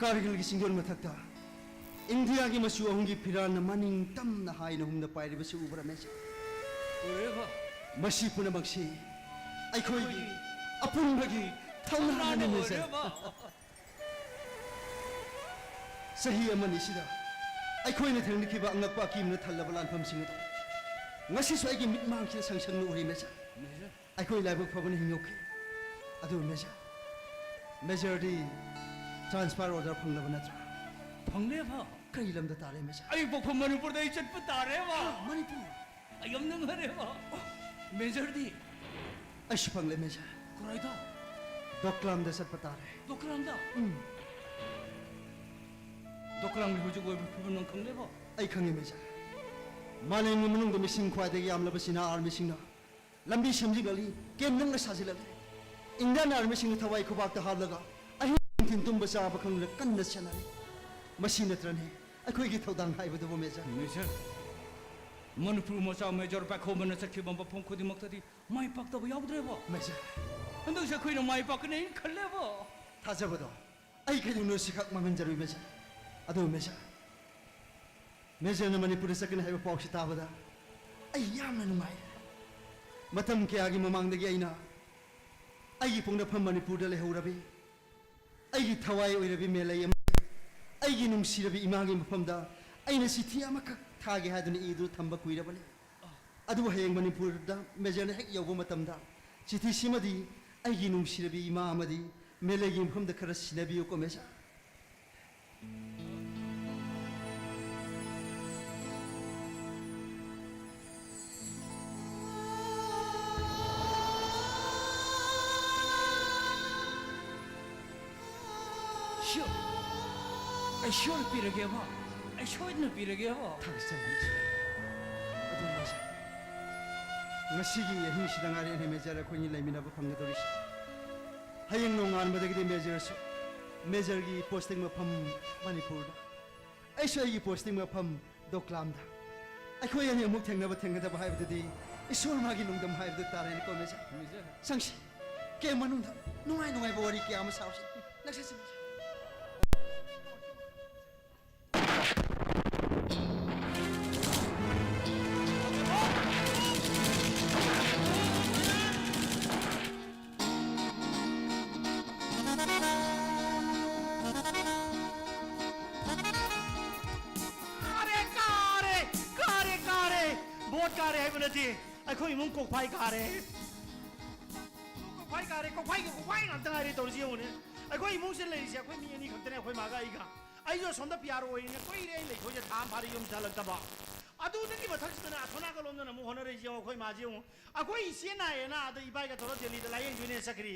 ꯀꯥꯔꯒꯤꯜꯒꯤ ꯆꯤꯡꯗꯣꯟ ꯃꯊꯛꯇ ꯏꯟꯗꯤꯌꯥꯒꯤ ꯃꯆꯨ ꯑꯍꯨꯝꯒꯤ ꯐꯤꯔꯥꯜꯅ ꯃꯅꯤꯡ ꯇꯝꯅ ꯍꯥꯏꯅ ꯍꯨꯝꯅ ꯄꯥꯏꯔꯤꯕꯁꯤ ꯎꯕ꯭ꯔꯥ, ꯃꯦꯖꯔ? ꯎꯔꯦꯕ꯫ ꯃꯁꯤ ꯄꯨꯝꯅꯃꯛꯁꯤ ꯑꯩꯈꯣꯏꯒꯤ ꯑꯄꯨꯟꯕꯒꯤ ꯊꯧꯅꯥꯅꯤ, ꯃꯦꯖꯔ꯫ ꯑꯣꯏꯔꯦꯕ꯫ ꯆꯍꯤ ꯑꯃꯅꯤꯁꯤꯗ ꯑꯩꯈꯣꯏꯅ ꯊꯦꯡꯅꯈꯤꯕ ꯑꯉꯛꯄ ꯑꯀꯤꯕꯅ ꯊꯜꯂꯕ ꯂꯥꯟꯐꯝꯁꯤꯡ ꯑꯗꯨ ꯉꯁꯤꯁꯨ ꯑꯩꯒꯤ ꯃꯤꯠꯃꯥꯡꯁꯤꯗ ꯁꯪ ꯁꯪꯅ ꯎꯔꯤ, ꯃꯦꯖꯔ꯫ ꯃꯦꯖꯔ꯫ ꯑꯩꯈꯣꯏ ꯂꯥꯏꯕꯛ ꯐꯕꯅ ꯍꯤꯡꯍꯧꯈꯤ꯫ ꯑꯗꯨ ꯃꯦꯖꯔ, ꯃꯦꯖꯔꯗꯤ transfer order ꯐꯪꯂꯕ ꯅꯠꯇ꯭ꯔꯥ? ꯐꯪꯂꯦꯕ꯫ ꯀꯔꯤ ꯂꯝꯗ ꯇꯥꯔꯦ, ꯃꯦꯖꯔ? ꯑꯩ ꯄꯣꯛꯐꯝ ꯃꯅꯤꯄꯨꯔꯗ ꯑꯩ ꯆꯠꯄ ꯇꯥꯔꯦꯕ꯫ ꯃꯅꯤꯄꯨꯔ? ꯑꯩ ꯌꯥꯝ ꯅꯨꯡꯉꯥꯏꯔꯦꯕ꯫ ꯃꯦꯖꯔꯗꯤ? ꯑꯩꯁꯨ ꯐꯪꯂꯦ, ꯃꯦꯖꯔ꯫ ꯀꯗꯥꯏꯗ? ꯗꯣꯀ꯭ꯂꯥꯝꯗ ꯆꯠꯄ ꯇꯥꯔꯦ꯫ ꯗꯣꯀ꯭ꯂꯥꯝꯗ? ꯎꯝ꯫ ꯗꯣꯀ꯭ꯂꯥꯝꯒꯤ ꯍꯧꯖꯤꯛ ꯑꯣꯏꯕ ꯐꯤꯕꯝ ꯅꯪ ꯈꯪꯂꯦꯕ? ꯑꯩ ꯈꯪꯉꯦ, ꯃꯦꯖꯔ꯫ ꯃꯥꯂꯦꯝꯒꯤ ꯃꯅꯨꯡꯗ ꯃꯤꯁꯤꯡ ꯈ꯭ꯋꯥꯏꯗꯒꯤ ꯌꯥꯝꯂꯕ ꯆꯤꯅꯥ ꯑꯥꯔꯃꯤꯁꯤꯡꯅ ꯂꯝꯕꯤ ꯁꯦꯝꯖꯤꯜꯂꯛꯂꯤ, ꯀꯦꯝ ꯅꯪꯅ ꯁꯥꯖꯤꯜꯂꯛꯂꯤ꯫ ꯏꯟꯗꯤꯌꯥꯟ ꯑꯥꯔꯃꯤꯁꯤꯡꯅ ꯊꯋꯥꯏ ꯈꯨꯕꯥꯛꯇ ꯍꯥꯞꯂꯒ ꯑꯍꯤꯡ ꯅꯨꯡꯊꯤꯟ ꯇꯨꯝꯕ ꯆꯥꯕ ꯈꯪꯗꯅ ꯀꯟꯅ ꯆꯦꯟꯅꯔꯤ꯫ ꯃꯁꯤ ꯅꯠꯇ꯭ꯔꯅꯦ ꯑꯩꯈꯣꯏꯒꯤ ꯊꯧꯗꯥꯡ ꯍꯥꯏꯕꯗꯨꯕꯨ, ꯃꯦꯖꯔ? ꯃꯦꯖꯔ, ꯃꯅꯤꯄꯨꯔ ꯃꯆꯥ ꯃꯦꯖꯔ ꯄꯥꯏꯈꯣꯝꯕꯅ ꯆꯠꯈꯤꯕ ꯃꯐꯝ ꯈꯨꯗꯤꯡꯃꯛꯇꯗꯤ ꯃꯥꯏ ꯄꯥꯛꯇꯕ ꯌꯥꯎꯗ꯭ꯔꯦꯕ꯫ ꯃꯦꯖꯔ꯫ ꯍꯟꯗꯛꯁꯦ ꯑꯩꯈꯣꯏꯅ ꯃꯥꯏ ꯄꯥꯛꯀꯅꯤ ꯍꯥꯏꯅ ꯈꯜꯂꯦꯕ꯫ ꯊꯥꯖꯕꯗꯣ ꯑꯩ ꯀꯩꯗꯧꯅꯨꯡꯗ ꯁꯤꯈꯛ ꯃꯥꯡꯍꯟꯖꯔꯣꯏ, ꯃꯦꯖꯔ꯫ ꯑꯗꯨ ꯃꯦꯖꯔ, ꯃꯦꯖꯔꯅ ꯃꯅꯤꯄꯨꯔꯗ ꯆꯠꯀꯅꯤ ꯍꯥꯏꯕ ꯄꯥꯎꯁꯤ ꯇꯥꯕꯗ ꯑꯩ ꯌꯥꯝꯅ ꯅꯨꯡꯉꯥꯏꯔꯦ꯫ ꯃꯇꯝ ꯀꯌꯥꯒꯤ ꯃꯃꯥꯡꯗꯒꯤ ꯑꯩꯅ ꯑꯩꯒꯤ ꯄꯣꯛꯅꯐꯝ ꯃꯅꯤꯄꯨꯔꯗ ꯂꯩꯍꯧꯔꯕꯤ, ꯑꯩꯒꯤ ꯊꯋꯥꯏ ꯑꯣꯏꯔꯕꯤ ꯃꯦꯂꯩ ꯑꯃ, ꯑꯩꯒꯤ ꯅꯨꯡꯁꯤꯔꯕꯤ ꯏꯃꯥꯒꯤ ꯃꯐꯝꯗ ꯑꯩꯅ ꯆꯤꯊꯤ ꯑꯃꯈꯛ ꯊꯥꯒꯦ ꯍꯥꯏꯗꯨꯅ ꯏꯗꯨꯅ ꯊꯝꯕ ꯀꯨꯏꯔꯕꯅꯤ꯫ ꯑꯗꯨꯕꯨ ꯍꯌꯦꯡ ꯃꯅꯤꯄꯨꯔꯗ ꯃꯦꯖꯔꯅ ꯍꯦꯛ ꯌꯧꯕ ꯃꯇꯝꯗ ꯆꯤꯊꯤꯁꯤꯃꯗꯤ ꯑꯩꯒꯤ ꯅꯨꯡꯁꯤꯔꯕꯤ ꯏꯃꯥ ꯑꯃꯗꯤ ꯃꯦꯂꯩꯒꯤ ꯃꯐꯝꯗ ꯈꯔ ꯁꯤꯟꯅꯕꯤꯌꯨꯀꯣ, ꯃꯦꯖꯔ꯫ Sure. ꯑꯩ sure ꯄꯤꯔꯒꯦꯕ꯫ ꯑꯩ ꯁꯣꯏꯗꯅ ꯄꯤꯔꯒꯦꯕ꯫ ꯊꯥꯒꯠꯆꯔꯤ, ꯃꯦꯖꯔ꯫ ꯑꯗꯨ ꯃꯦꯖꯔ, ꯉꯁꯤꯒꯤ ꯑꯍꯤꯡꯁꯤꯗ ꯉꯥꯏꯔꯦꯅꯦ, ꯃꯦꯖꯔ, ꯑꯩꯈꯣꯏꯅꯤ ꯂꯩꯃꯤꯟꯅꯕ ꯐꯪꯒꯗꯧꯔꯤꯁꯦ꯫ ꯍꯌꯦꯡ ꯅꯣꯡꯉꯥꯟꯕꯗꯒꯤꯗꯤ ꯃꯦꯖꯔꯁꯨ, ꯃꯦꯖꯔꯒꯤ posting ꯃꯐꯝ ꯃꯅꯤꯄꯨꯔꯗ, ꯑꯩꯁꯨ ꯑꯩꯒꯤ posting ꯃꯐꯝ ꯗꯣꯀ꯭ꯂꯥꯝꯗ꯫ ꯑꯩꯈꯣꯏ ꯑꯅꯤ ꯑꯃꯨꯛ ꯊꯦꯡꯅꯕ ꯊꯦꯡꯅꯗꯕ ꯍꯥꯏꯕꯗꯨꯗꯤ ꯏꯁꯣꯔ ꯃꯥꯒꯤ ꯅꯣꯡꯗꯝ ꯍꯥꯏꯕꯗꯨ ꯇꯥꯔꯦꯅꯦꯀꯣ, ꯃꯦꯖꯔ꯫ ꯃꯦꯖꯔ꯫ ꯆꯪꯁꯤ꯫ Camp ꯃꯅꯨꯡꯗ ꯅꯨꯡꯉꯥꯏ ꯅꯨꯡꯉꯥꯏꯕ ꯋꯥꯔꯤ ꯀꯌꯥ ꯑꯃ ꯁꯥꯎꯁꯤ꯫ ꯅꯛꯁꯤꯟꯁꯤ, ꯃꯦꯖꯔ꯫ ꯀꯥꯔꯦ, ꯀꯥꯔꯦ, ꯀꯥꯔꯦ, ꯀꯥꯔꯦ꯫ Vote ꯀꯥꯔꯦ ꯍꯥꯏꯕ ꯅꯠꯇꯦ, ꯑꯩꯈꯣꯏ ꯏꯃꯨꯡ ꯀꯣꯛꯐꯥꯏ ꯀꯥꯔꯦ꯫ ꯀꯣꯛꯐꯥꯏ ꯀꯥꯔꯦ, ꯀꯣꯛꯐꯥꯏꯒ ꯀꯣꯛꯐꯥꯏ ꯉꯥꯛꯇ ꯉꯥꯏꯔꯦ ꯇꯧꯔꯤꯁꯦ ꯌꯦꯡꯉꯨꯅꯦ꯫ ꯑꯩꯈꯣꯏ ꯏꯃꯨꯡꯁꯤꯗ ꯂꯩꯔꯤꯁꯦ ꯑꯩꯈꯣꯏ ꯃꯤ ꯑꯅꯤ ꯈꯛꯇꯅꯦ, ꯑꯩꯈꯣꯏ ꯃꯥꯒ ꯑꯩꯒ꯫ ꯑꯩꯁꯨ ꯑꯁꯣꯝꯗ P R ꯑꯣꯏꯔꯤꯅꯦ, ꯀꯨꯏꯔꯦ ꯑꯩ ꯂꯩꯊꯣꯛꯏꯁꯦ, ꯊꯥ ꯑꯃ ꯐꯥꯔꯦ ꯌꯨꯝꯗ ꯍꯜꯂꯛꯇꯕ꯫ ꯑꯗꯨꯗꯒꯤ ꯃꯊꯛꯁꯤꯗꯅꯦ ꯑꯁꯣꯝ ꯅꯥꯀꯜꯂꯣꯝꯗꯅ ꯑꯃꯨꯛ ꯍꯣꯠꯅꯔꯛꯏꯁꯦ ꯌꯦꯡꯉꯣ, ꯑꯩꯈꯣꯏ ꯃꯥꯁꯦ ꯌꯦꯡꯉꯣ꯫ ꯑꯩꯈꯣꯏ ꯏꯆꯦ ꯅꯥꯏꯌꯦꯅ ꯑꯥꯗ ꯏꯕꯥꯏꯒ ꯇꯧꯔ ꯗꯦꯜꯂꯤꯗ ꯂꯥꯏꯌꯦꯡꯗꯣꯏꯅꯦ ꯆꯠꯈ꯭ꯔꯤ꯫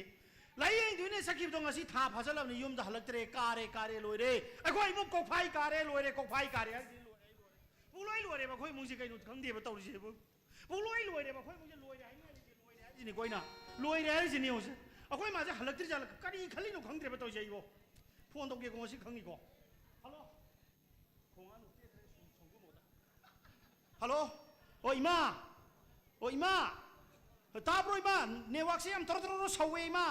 ꯂꯥꯏꯌꯦꯡꯗꯣꯏꯅꯦ ꯆꯠꯈꯤꯕꯗꯣ ꯉꯁꯤ ꯊꯥ ꯐꯥꯖꯜꯂꯕꯅꯤ, ꯌꯨꯝꯗ ꯍꯜꯂꯛꯇ꯭ꯔꯦ꯫ ꯀꯥꯔꯦ, ꯀꯥꯔꯦ, ꯂꯣꯏꯔꯦ꯫ ꯑꯩꯈꯣꯏ ꯏꯃꯨꯡ ꯀꯣꯛꯐꯥꯏ ꯀꯥꯔꯦ, ꯂꯣꯏꯔꯦ, ꯀꯣꯛꯐꯥꯏ ꯀꯥꯔꯦ ꯍꯥꯏꯁꯤꯗꯤ ꯂꯣꯏꯔꯦ, ꯑꯩ ꯂꯣꯏꯔꯦ꯫ ꯄꯨꯡꯂꯣꯏ ꯂꯣꯏꯔꯦꯕ ꯑꯩꯈꯣꯏ ꯏꯃꯨꯡꯁꯦ, ꯀꯩꯅꯣ ꯈꯪꯗꯦꯕ ꯇꯧꯔꯤꯁꯦꯕꯨ꯫ ꯄꯨꯡꯂꯣꯏ ꯂꯣꯏꯔꯦꯕ ꯑꯩꯈꯣꯏ ꯏꯃꯨꯡꯁꯦ, ꯂꯣꯏꯔꯦ ꯍꯥꯏꯅꯤꯡꯉꯥꯏ ꯂꯩꯇꯦ, ꯂꯣꯏꯔꯦ ꯍꯥꯏꯁꯤꯅꯤꯀꯣ ꯑꯩꯅ꯫ ꯂꯣꯏꯔꯦ ꯍꯥꯏꯔꯤꯁꯤꯅꯤ ꯌꯦꯡꯉꯨꯁꯦ꯫ ꯑꯩꯈꯣꯏ ꯃꯥꯁꯦ ꯍꯜꯂꯛꯇ꯭ꯔꯤꯖꯥꯠꯂ, ꯀꯔꯤ ꯈꯜꯂꯤꯅꯣ ꯈꯪꯗ꯭ꯔꯦꯕ ꯇꯧꯔꯤꯁꯦ ꯑꯩꯕꯣ꯫ Phone ꯇꯧꯒꯦꯀꯣ, ꯉꯁꯤ ꯈꯪꯅꯤꯀꯣ꯫ Hello? ꯈꯣꯡꯉꯥꯟ ꯅꯨꯄꯤ ꯈꯔ ꯁꯨꯝ ꯁꯣꯝꯒꯨꯝꯕꯗ꯫ Hello? ꯑꯣ, ꯏꯃꯥ! ꯑꯣ, ꯏꯃꯥ! ꯇꯥꯕ꯭ꯔꯣ, ꯏꯃꯥ? Networkꯁꯦ ꯌꯥꯝ ꯇꯔꯣ ꯇꯔꯣ ꯇꯔꯣ ꯁꯧꯋꯦ, ꯏꯃꯥ!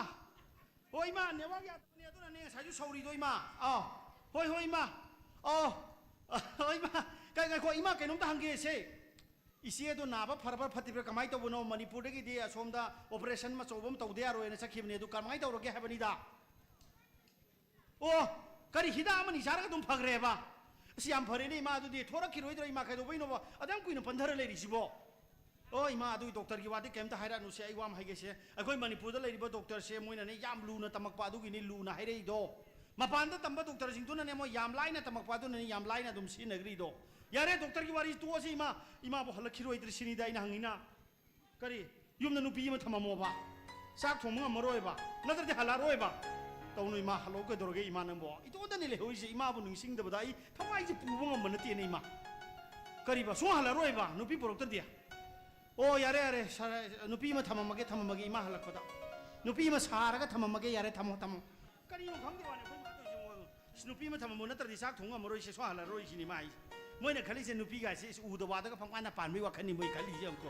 ꯑꯣ, ꯏꯃꯥ, network ꯌꯥꯗꯕꯅꯦ, ꯑꯗꯨꯅꯅꯦ ꯉꯁꯥꯏꯁꯨ ꯁꯧꯔꯤꯗꯣ, ꯏꯃꯥ꯫ ꯑꯥ, ꯍꯣꯏ, ꯍꯣꯏ, ꯏꯃꯥ꯫ ꯑꯣ, ꯍꯣꯏ, ꯏꯃꯥ꯫ ꯀꯩ, ꯉꯥꯏꯈꯣ, ꯏꯃꯥ, ꯀꯩꯅꯣꯝꯇ ꯍꯪꯒꯦꯁꯦ꯫ ꯏꯆꯦꯗꯣ ꯅꯥꯕ ꯐꯔꯕ꯭ꯔꯥ ꯐꯠꯇ꯭ꯔꯤꯕ꯭ꯔꯥ ꯀꯃꯥꯏꯅ ꯇꯧꯕꯅꯣ? ꯃꯅꯤꯄꯨꯔꯗꯒꯤꯗꯤ ꯑꯁꯣꯝꯗ operation ꯑꯆꯧꯕ ꯑꯃ ꯇꯧꯗ ꯌꯥꯔꯣꯏꯅ ꯆꯠꯈꯤꯕꯅꯦ, ꯑꯗꯨ ꯀꯃꯥꯏꯅ ꯇꯧꯔꯒꯦ ꯍꯥꯏꯕꯅꯤꯗ? ꯑꯣ, ꯀꯔꯤ ꯍꯤꯗꯥꯛ ꯑꯃꯅꯤ ꯆꯥꯔꯒ ꯑꯗꯨꯝ ꯐꯈ꯭ꯔꯦꯕ? ꯑꯁ, ꯌꯥꯝ ꯐꯔꯦꯅꯦ ꯏꯃꯥ, ꯑꯗꯨꯗꯤ ꯊꯣꯔꯛꯈꯤꯔꯣꯏꯗ꯭ꯔꯣ ꯏꯃꯥ? ꯀꯩꯗꯧꯕꯩꯅꯣꯕ ꯑꯗꯨ ꯌꯥꯝ ꯀꯨꯏꯅ ꯄꯟꯊꯔ ꯂꯩꯔꯤꯁꯤꯕꯣ? ꯑꯣ ꯏꯃꯥ, ꯑꯗꯨꯒꯤ ꯗꯣꯛꯇꯔꯒꯤ ꯋꯥꯗꯤ ꯀꯩꯝꯇ ꯍꯥꯏꯔꯛꯑꯅꯨꯁꯦ, ꯑꯩ ꯋꯥ ꯑꯃ ꯍꯥꯏꯒꯦꯁꯦ꯫ ꯑꯩꯈꯣꯏ ꯃꯅꯤꯄꯨꯔꯗ ꯂꯩꯔꯤꯕ ꯗꯣꯛꯇꯔꯁꯦ ꯃꯣꯏꯅꯅꯦ ꯌꯥꯝ ꯂꯨꯅ ꯇꯝꯃꯛꯄ, ꯑꯗꯨꯒꯤꯅꯤ ꯂꯨꯅ ꯍꯥꯏꯔꯛꯏꯗꯣ꯫ ꯃꯄꯥꯟꯗ ꯇꯝꯕ ꯗꯣꯛꯇꯔꯁꯤꯡꯗꯨꯅꯅꯦ ꯃꯣꯏ ꯌꯥꯝ ꯂꯥꯏꯅ ꯇꯝꯃꯛꯄ, ꯑꯗꯨꯅꯅꯦ ꯌꯥꯝ ꯂꯥꯏꯅ ꯑꯗꯨꯝ ꯁꯤꯖꯤꯟꯅꯈ꯭ꯔꯤꯗꯣ꯫ ꯌꯥꯔꯦ, ꯗꯣꯛꯇꯔꯒꯤ ꯋꯥꯔꯤ ꯇꯣꯛꯑꯁꯤ ꯏꯃꯥ꯫ ꯏꯃꯥꯕꯨ ꯍꯜꯂꯛꯈꯤꯔꯣꯏꯗ꯭ꯔ ꯁꯤꯅꯤꯗ ꯑꯩꯅ ꯍꯪꯉꯤꯅ꯫ ꯀꯔꯤ? ꯌꯨꯝꯗ ꯅꯨꯄꯤ ꯑꯃ ꯊꯝꯃꯝꯃꯣꯕ? ꯆꯥꯛ ꯊꯣꯡꯕ ꯉꯝꯃꯔꯣꯏꯕ? ꯅꯠꯇ꯭ꯔꯗꯤ ꯍꯜꯂꯛꯑꯔꯣꯏꯕ? ꯇꯧꯅꯨ ꯏꯃꯥ, ꯍꯜꯂꯛꯑꯣ ꯀꯩꯗꯧꯔꯒꯦ ꯏꯃꯥ ꯅꯪꯕꯣ? ꯏꯇꯣꯝꯇꯅꯤ ꯂꯩꯍꯧꯔꯤꯁꯦ, ꯏꯃꯥꯕꯨ ꯅꯤꯡꯁꯤꯡꯗꯕꯗ ꯑꯩ ꯊꯋꯥꯏꯁꯦ ꯄꯨꯕ ꯉꯝꯕ ꯅꯠꯇꯦꯅꯦ ꯏꯃꯥ꯫ ꯀꯔꯤꯕ? ꯁꯨꯡ ꯍꯜꯂꯛꯑꯔꯣꯏꯕ ꯅꯨꯄꯤ ꯄꯨꯔꯛꯇ꯭ꯔꯗꯤ? ꯑꯣ, ꯌꯥꯔꯦ, ꯌꯥꯔꯦ, ꯁꯥꯔ, ꯅꯨꯄꯤ ꯑꯃ ꯊꯝꯃꯝꯃꯒꯦ, ꯊꯝꯃꯝꯃꯒꯦ ꯏꯃꯥ ꯍꯜꯂꯛꯄꯗ꯫ ꯅꯨꯄꯤ ꯑꯃ ꯁꯥꯔꯒ ꯊꯝꯃꯝꯃꯒꯦ, ꯌꯥꯔꯦ, ꯊꯝꯃꯣ, ꯊꯝꯃꯣ꯫ ꯀꯔꯤꯅꯣ ꯈꯪꯗꯦ ꯋꯥꯅꯦ ꯑꯩꯈꯣꯏ ꯃꯥ ꯇꯧꯔꯤꯁꯦ ꯃꯑꯣꯡ꯫ ꯑꯁ, ꯅꯨꯄꯤ ꯑꯃ ꯊꯝꯃꯝꯃꯣ, ꯅꯠꯇ꯭ꯔꯗꯤ ꯆꯥꯛ ꯊꯣꯡ ꯉꯝꯃꯔꯣꯏ, ꯁꯦ ꯁꯣ ꯍꯜꯂꯔꯣꯏ ꯁꯤꯅꯤ ꯃꯥ ꯍꯥꯏꯁꯦ꯫ ꯃꯣꯏꯅ ꯈꯜꯂꯤꯁꯦ ꯅꯨꯄꯤꯒꯥꯏꯁꯦ ꯏꯁ ꯎꯗ ꯋꯥꯗꯒ ꯄꯪꯄꯥꯟꯗ ꯄꯥꯟꯕꯩ ꯋꯥꯈꯜꯅꯤ ꯃꯣꯏ ꯈꯜꯂꯤꯁꯦ ꯑꯃꯨꯛꯀꯣ꯫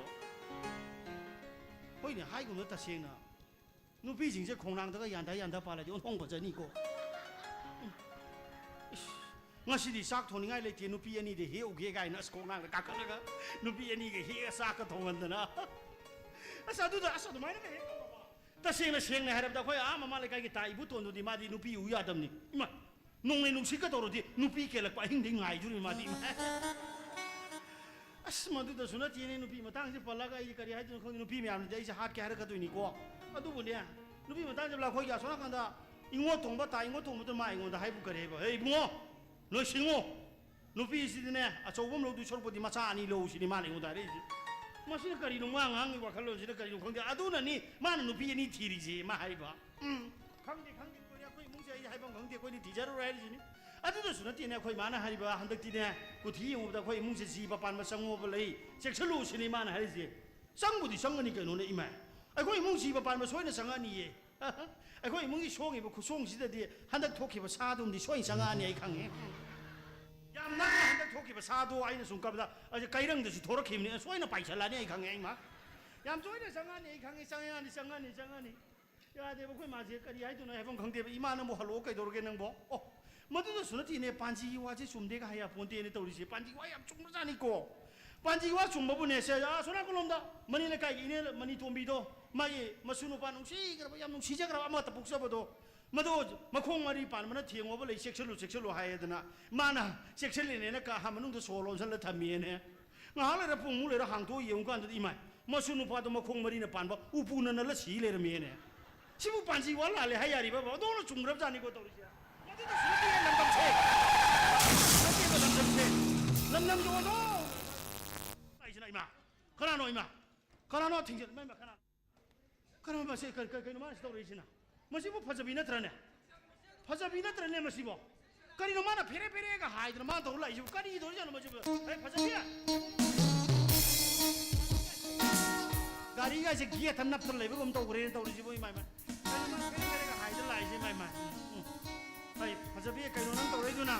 ꯍꯣꯏꯅꯦ, ꯍꯥꯏꯒꯨꯝꯅ ꯇꯁꯦꯡꯅ ꯅꯨꯄꯤꯁꯤꯡꯁꯦ ꯈꯣꯡꯅꯥꯡꯗꯒ ꯌꯥꯟꯊ ꯌꯥꯟꯊ ꯄꯥꯜꯂꯗꯤ ꯑꯣꯟꯊꯣꯛ ꯐꯖꯅꯤꯀꯣ꯫ ꯎꯝ꯫ ꯏꯁ, ꯉꯁꯤꯗꯤ ꯆꯥꯛ ꯊꯣꯡꯅꯤꯡꯉꯥꯏ ꯂꯩꯇꯦ, ꯅꯨꯄꯤ ꯑꯅꯤꯗ ꯍꯦꯛꯎꯒꯦ ꯀꯥꯏꯅ ꯑꯁ ꯈꯣꯡꯅꯥꯡꯗ ꯀꯥꯈꯠꯂꯒ ꯅꯨꯄꯤ ꯑꯅꯤꯒ ꯍꯦꯛꯑ ꯆꯥꯛꯀ ꯊꯣꯡꯍꯟꯗꯅ꯫ ꯑꯁ ꯑꯗꯨꯗ ꯑꯁ ꯑꯗꯨꯃꯥꯏꯅꯒ ꯍꯦꯛ ꯇꯧꯔꯕ꯫ ꯇꯁꯦꯡꯅ ꯁꯦꯡꯅ ꯍꯥꯏꯔꯕꯗ ꯑꯩꯈꯣꯏ ꯑꯥ ꯃꯃꯥ ꯂꯩꯀꯥꯏꯒꯤ ꯇꯥ ꯏꯕꯨꯇꯣꯟꯗꯨꯗꯤ ꯃꯥꯗꯤ ꯅꯨꯄꯤ ꯎ ꯌꯥꯗꯕꯅꯤ꯫ ꯏꯃꯥ, ꯅꯣꯡꯂꯩ ꯅꯨꯡꯁꯤꯠꯀ ꯇꯧꯔꯗꯤ ꯅꯨꯄꯤ ꯀꯦꯜꯂꯛꯄ ꯑꯍꯤꯡꯗꯩ ꯉꯥꯏꯗꯣꯔꯤꯕꯅꯤ ꯃꯥꯗꯤ꯫ ꯏꯃꯥ꯫ ꯑꯁ ꯃꯗꯨꯗꯁꯨ ꯅꯠꯇꯦꯅꯦ, ꯅꯨꯄꯤ ꯃꯇꯥꯡꯁꯦ ꯄꯜꯂꯒ ꯑꯩꯗꯤ ꯀꯔꯤ ꯍꯥꯏꯗꯣꯏꯅꯣ ꯈꯪꯗꯦ, ꯅꯨꯄꯤ ꯃꯌꯥꯝꯅꯗꯤ ꯑꯩꯁꯦ ꯍꯥꯠꯀꯦ ꯍꯥꯏꯔꯛꯀꯗꯣꯏꯅꯤꯀꯣ꯫ ꯑꯗꯨꯕꯨꯅꯦ, ꯅꯨꯄꯤ ꯃꯇꯥꯡꯁꯦ ꯄꯜꯂꯒ ꯑꯩꯈꯣꯏꯒꯤ ꯑꯁꯣꯝ ꯅꯥꯀꯟꯗ ꯏꯉꯣ ꯊꯣꯡꯕ ꯇꯥ ꯏꯉꯣ ꯊꯣꯡꯕꯗꯨ ꯃꯥ ꯑꯩꯉꯣꯟꯗ ꯍꯥꯏꯕꯨ ꯀꯔꯤ ꯍꯥꯏꯕ? "ꯍꯦ ꯏꯕꯨꯡꯉꯣ, ꯅꯣꯏ ꯁꯤꯡꯉꯣ, ꯅꯨꯄꯤꯁꯤꯗꯤꯅꯦ ꯑꯆꯧꯕ ꯑꯃ ꯂꯧꯗꯣꯏ ꯁꯔꯨꯛꯄꯨꯗꯤ ꯃꯆꯥ ꯑꯅꯤ ꯂꯧ" ꯁꯤꯅꯤ ꯃꯥꯅ ꯑꯩꯉꯣꯟꯗ ꯍꯥꯏꯔꯛꯏꯁꯦ꯫ ꯃꯁꯤꯅ ꯀꯔꯤꯅꯣ ꯃꯥ ꯉꯥꯡꯉꯤ ꯋꯥꯈꯜꯂꯣꯟꯁꯤꯅ ꯀꯔꯤꯅꯣ ꯈꯪꯗꯦ꯫ ꯑꯗꯨꯅꯅꯤ ꯃꯥꯅ ꯅꯨꯄꯤ ꯑꯅꯤ ꯊꯤꯔꯤꯁꯦ ꯃꯥ ꯍꯥꯏꯕ꯫ ꯎꯝ, ꯈꯪꯗꯦ, ꯈꯪꯗꯦ, ꯀꯣꯏꯔꯦ, ꯑꯩꯈꯣꯏ ꯏꯃꯨꯡꯁꯦ ꯑꯩ ꯍꯥꯏꯐꯝ ꯈꯪꯗꯦ, ꯑꯩꯈꯣꯏꯗꯤ ꯊꯤꯖꯔꯨꯔꯣꯏ ꯍꯥꯏꯔꯤꯁꯤꯅꯤ꯫ ꯑꯗꯨꯗꯁꯨ ꯅꯠꯇꯦꯅꯦ, ꯑꯩꯈꯣꯏ ꯃꯥꯅ ꯍꯥꯏꯔꯤꯕ, ꯍꯟꯗꯛꯇꯤꯅꯦ, ꯀꯨꯊꯤ ꯌꯦꯡꯉꯨꯕꯗ ꯑꯩꯈꯣꯏ ꯏꯃꯨꯡꯁꯦ ꯖꯤꯕ ꯄꯥꯟꯕ ꯆꯪꯉꯨꯕ ꯂꯩ, ꯆꯦꯛꯁꯤꯜꯂꯨ ꯁꯤꯅꯤ ꯃꯥꯅ ꯍꯥꯏꯔꯤꯁꯦ꯫ ꯆꯪꯕꯨꯗꯤ ꯆꯪꯒꯅꯤ ꯀꯩꯅꯣꯅꯦ ꯏꯃꯥ, ꯑꯩꯈꯣꯏ ꯏꯃꯨꯡ ꯖꯤꯕ ꯄꯥꯟꯕ ꯁꯣꯏꯅ ꯆꯪꯉꯛꯑꯅꯤꯌꯦ꯫ ꯑꯩꯈꯣꯏ ꯏꯃꯨꯡꯒꯤ ꯁꯣꯡꯉꯤꯕ ꯈꯨꯁꯣꯡꯁꯤꯗꯗꯤ ꯍꯟꯗꯛ ꯊꯣꯛꯈꯤꯕ ꯁꯥꯗꯨꯝꯗꯤ ꯁꯣꯏꯅ ꯆꯪꯉꯛꯑꯅꯤ ꯑꯩ ꯈꯪꯉꯦ꯫ ꯌꯥꯝ ꯅꯛꯅ ꯍꯟꯗꯛ ꯊꯣꯛꯈꯤꯕ ꯁꯥꯗꯣ ꯑꯩꯅ ꯁꯨꯝ ꯀꯕꯗ ꯑꯩꯁꯦ ꯀꯩꯔꯪꯗꯁꯨ ꯊꯣꯔꯛꯈꯤꯕꯅꯤ, ꯁꯣꯏꯅ ꯄꯥꯏꯁꯜꯂꯛꯑꯅꯤ ꯑꯩ ꯈꯪꯉꯦ ꯏꯃꯥ꯫ ꯌꯥꯝ ꯇꯣꯏꯅ ꯆꯪꯉꯛꯑꯅꯤ ꯑꯩ ꯈꯪꯉꯦ, ꯆꯪꯉꯛꯑꯅꯤ, ꯆꯪꯉꯛꯑꯅꯤ, ꯆꯪꯉꯛꯑꯅꯤ꯫ ꯌꯥꯗꯦꯕ, ꯑꯩꯈꯣꯏ ꯃꯥꯁꯦ ꯀꯔꯤ ꯍꯥꯏꯗꯣꯏꯅꯣ ꯍꯥꯏꯐꯝ ꯈꯪꯗꯦꯕ꯫ "ꯏꯃꯥ, ꯅꯪꯕꯨ ꯍꯜꯂꯛꯑꯣ ꯀꯩꯗꯧꯔꯒꯦ ꯅꯪꯕꯣ?" ꯑꯣ, ꯃꯗꯨꯗꯁꯨ ꯅꯠꯇꯦꯅꯦ, ꯄꯥꯟꯖꯤꯒꯤ ꯋꯥꯁꯦ ꯆꯨꯝꯗꯦꯒ ꯍꯥꯏ ꯌꯥꯄꯣꯟꯇꯦꯅꯦ ꯇꯧꯔꯤꯁꯦ꯫ ꯄꯥꯟꯖꯤ ꯋꯥ ꯌꯥꯝ ꯆꯨꯝꯕꯖꯥꯠꯅꯤꯀꯣ꯫ ꯄꯥꯟꯖꯤ ꯋꯥ ꯆꯨꯝꯕꯕꯨꯅꯦ ꯁꯦ, ꯑꯥ, ꯁꯣꯅꯥꯀꯜꯂꯣꯝꯗ ꯃꯅꯤ ꯂꯩꯀꯥꯏꯒꯤ ꯏꯅꯦ ꯃꯅꯤ ꯇꯣꯝꯕꯤꯗꯣ, ꯃꯥꯒꯤ ꯃꯁꯨ ꯅꯨꯄꯥ ꯅꯨꯡꯁꯤꯈ꯭ꯔꯕ, ꯌꯥꯝ ꯅꯨꯡꯁꯤꯖꯈ꯭ꯔꯕ ꯑꯃꯈꯛꯇ ꯄꯣꯛꯆꯕꯗꯣ, ꯃꯗꯣ ꯃꯈꯣꯡ ꯃꯔꯤ ꯄꯥꯟꯕꯅ ꯊꯦꯡꯉꯣꯕ ꯂꯩ, ꯆꯦꯛꯁꯤꯜꯂꯨ, ꯆꯦꯛꯁꯤꯜꯂꯨ ꯍꯥꯏꯌꯦꯗꯅ, ꯃꯥꯅ ꯆꯦꯛꯁꯤꯜꯂꯤꯅꯦꯅ ꯀꯥ ꯃꯅꯨꯡꯗ ꯁꯣ ꯂꯣꯟꯁꯤꯜꯂ ꯊꯝꯃꯤꯅꯦ꯫ ꯉꯥꯏꯍꯥꯛ ꯂꯩꯔ, ꯄꯨꯡꯃꯨꯛ ꯂꯩꯔ ꯍꯥꯡꯗꯣꯛꯑ ꯌꯦꯡꯉꯨ ꯀꯥꯟꯗꯗꯤ, ꯏꯃꯥꯏ, ꯃꯁꯨ ꯅꯨꯄꯥꯗꯣ ꯃꯈꯣꯡ ꯃꯔꯤꯅ ꯄꯥꯟꯕ ꯎꯄꯨꯅ ꯅꯜꯂ ꯁꯤ ꯂꯩꯔꯝꯃꯦꯅꯦ꯫ ꯁꯤꯕꯨ ꯄꯥꯟꯖꯤ ꯋꯥ ꯂꯥꯜꯂꯦ ꯍꯥꯏ ꯌꯥꯔꯤꯕ? ꯑꯣꯟꯊꯣꯛꯅ ꯆꯨꯝꯈ꯭ꯔꯕꯖꯥꯠꯅꯤꯀꯣ ꯇꯧꯔꯤꯁꯦ꯫ ꯃꯗꯨꯗ ꯁꯨꯃꯥꯏꯅ ꯂꯝꯗꯝꯁꯦ, ꯃꯗꯨꯗ ꯂꯝꯗꯝꯁꯦ, ꯂꯝꯗꯝꯁꯦ ꯑꯣꯟꯊꯣꯛ ꯂꯥꯛꯏꯁꯤꯅ, ꯏꯃꯥ, ꯀꯅꯥꯅꯣ ꯏꯃꯥ? ꯀꯅꯥꯅꯣ ꯊꯤꯡꯖꯤꯜ-, ꯏꯃꯥ, ꯏꯃꯥ, ꯀꯅꯥꯅꯣ? ꯀꯔꯝꯕ ꯁꯤ ꯀꯔꯤ, ꯀꯔꯤ, ꯀꯩꯅꯣ ꯃꯥꯅ ꯁꯤ ꯇꯧꯔꯛꯏꯁꯤꯅ? ꯃꯁꯤꯕꯨ ꯐꯖꯕꯤ ꯅꯠꯇ꯭ꯔꯅꯦ? ꯐꯖꯕꯤ ꯅꯠꯇ꯭ꯔꯅꯦ ꯃꯁꯤꯕꯣ? ꯀꯔꯤꯅꯣ ꯃꯥꯅ ꯐꯦꯔꯦ ꯐꯦꯔꯦꯒ ꯍꯥꯏꯗꯅ ꯃꯥꯅ ꯇꯧꯔ ꯂꯥꯛꯏꯁꯤꯕꯨ? ꯀꯔꯤ ꯇꯧꯔꯤꯖꯥꯠꯅꯣ ꯃꯁꯤꯕꯨ? ꯍꯦ, ꯐꯖꯕꯤ! ꯒꯥꯔꯤꯒꯥꯏꯁꯦ ꯒꯦꯠꯇ ꯅꯞꯇꯅ ꯂꯩꯕꯒꯨꯝ ꯇꯧꯈ꯭ꯔꯦꯅ ꯇꯧꯔꯤꯁꯤꯕꯨ, ꯏꯃꯥ, ꯏꯃꯥ? ꯀꯔꯤꯅꯣ ꯃꯥꯅ ꯐꯦꯔꯦ ꯐꯦꯔꯦꯒ ꯍꯥꯏꯗꯅ ꯂꯥꯛꯏꯁꯦ, ꯏꯃꯥ, ꯏꯃꯥ? ꯎꯝ꯫ ꯍꯩ, ꯐꯖꯕꯤ, ꯀꯩꯅꯣ ꯅꯪ ꯇꯧꯔꯛꯏꯗꯨꯅ?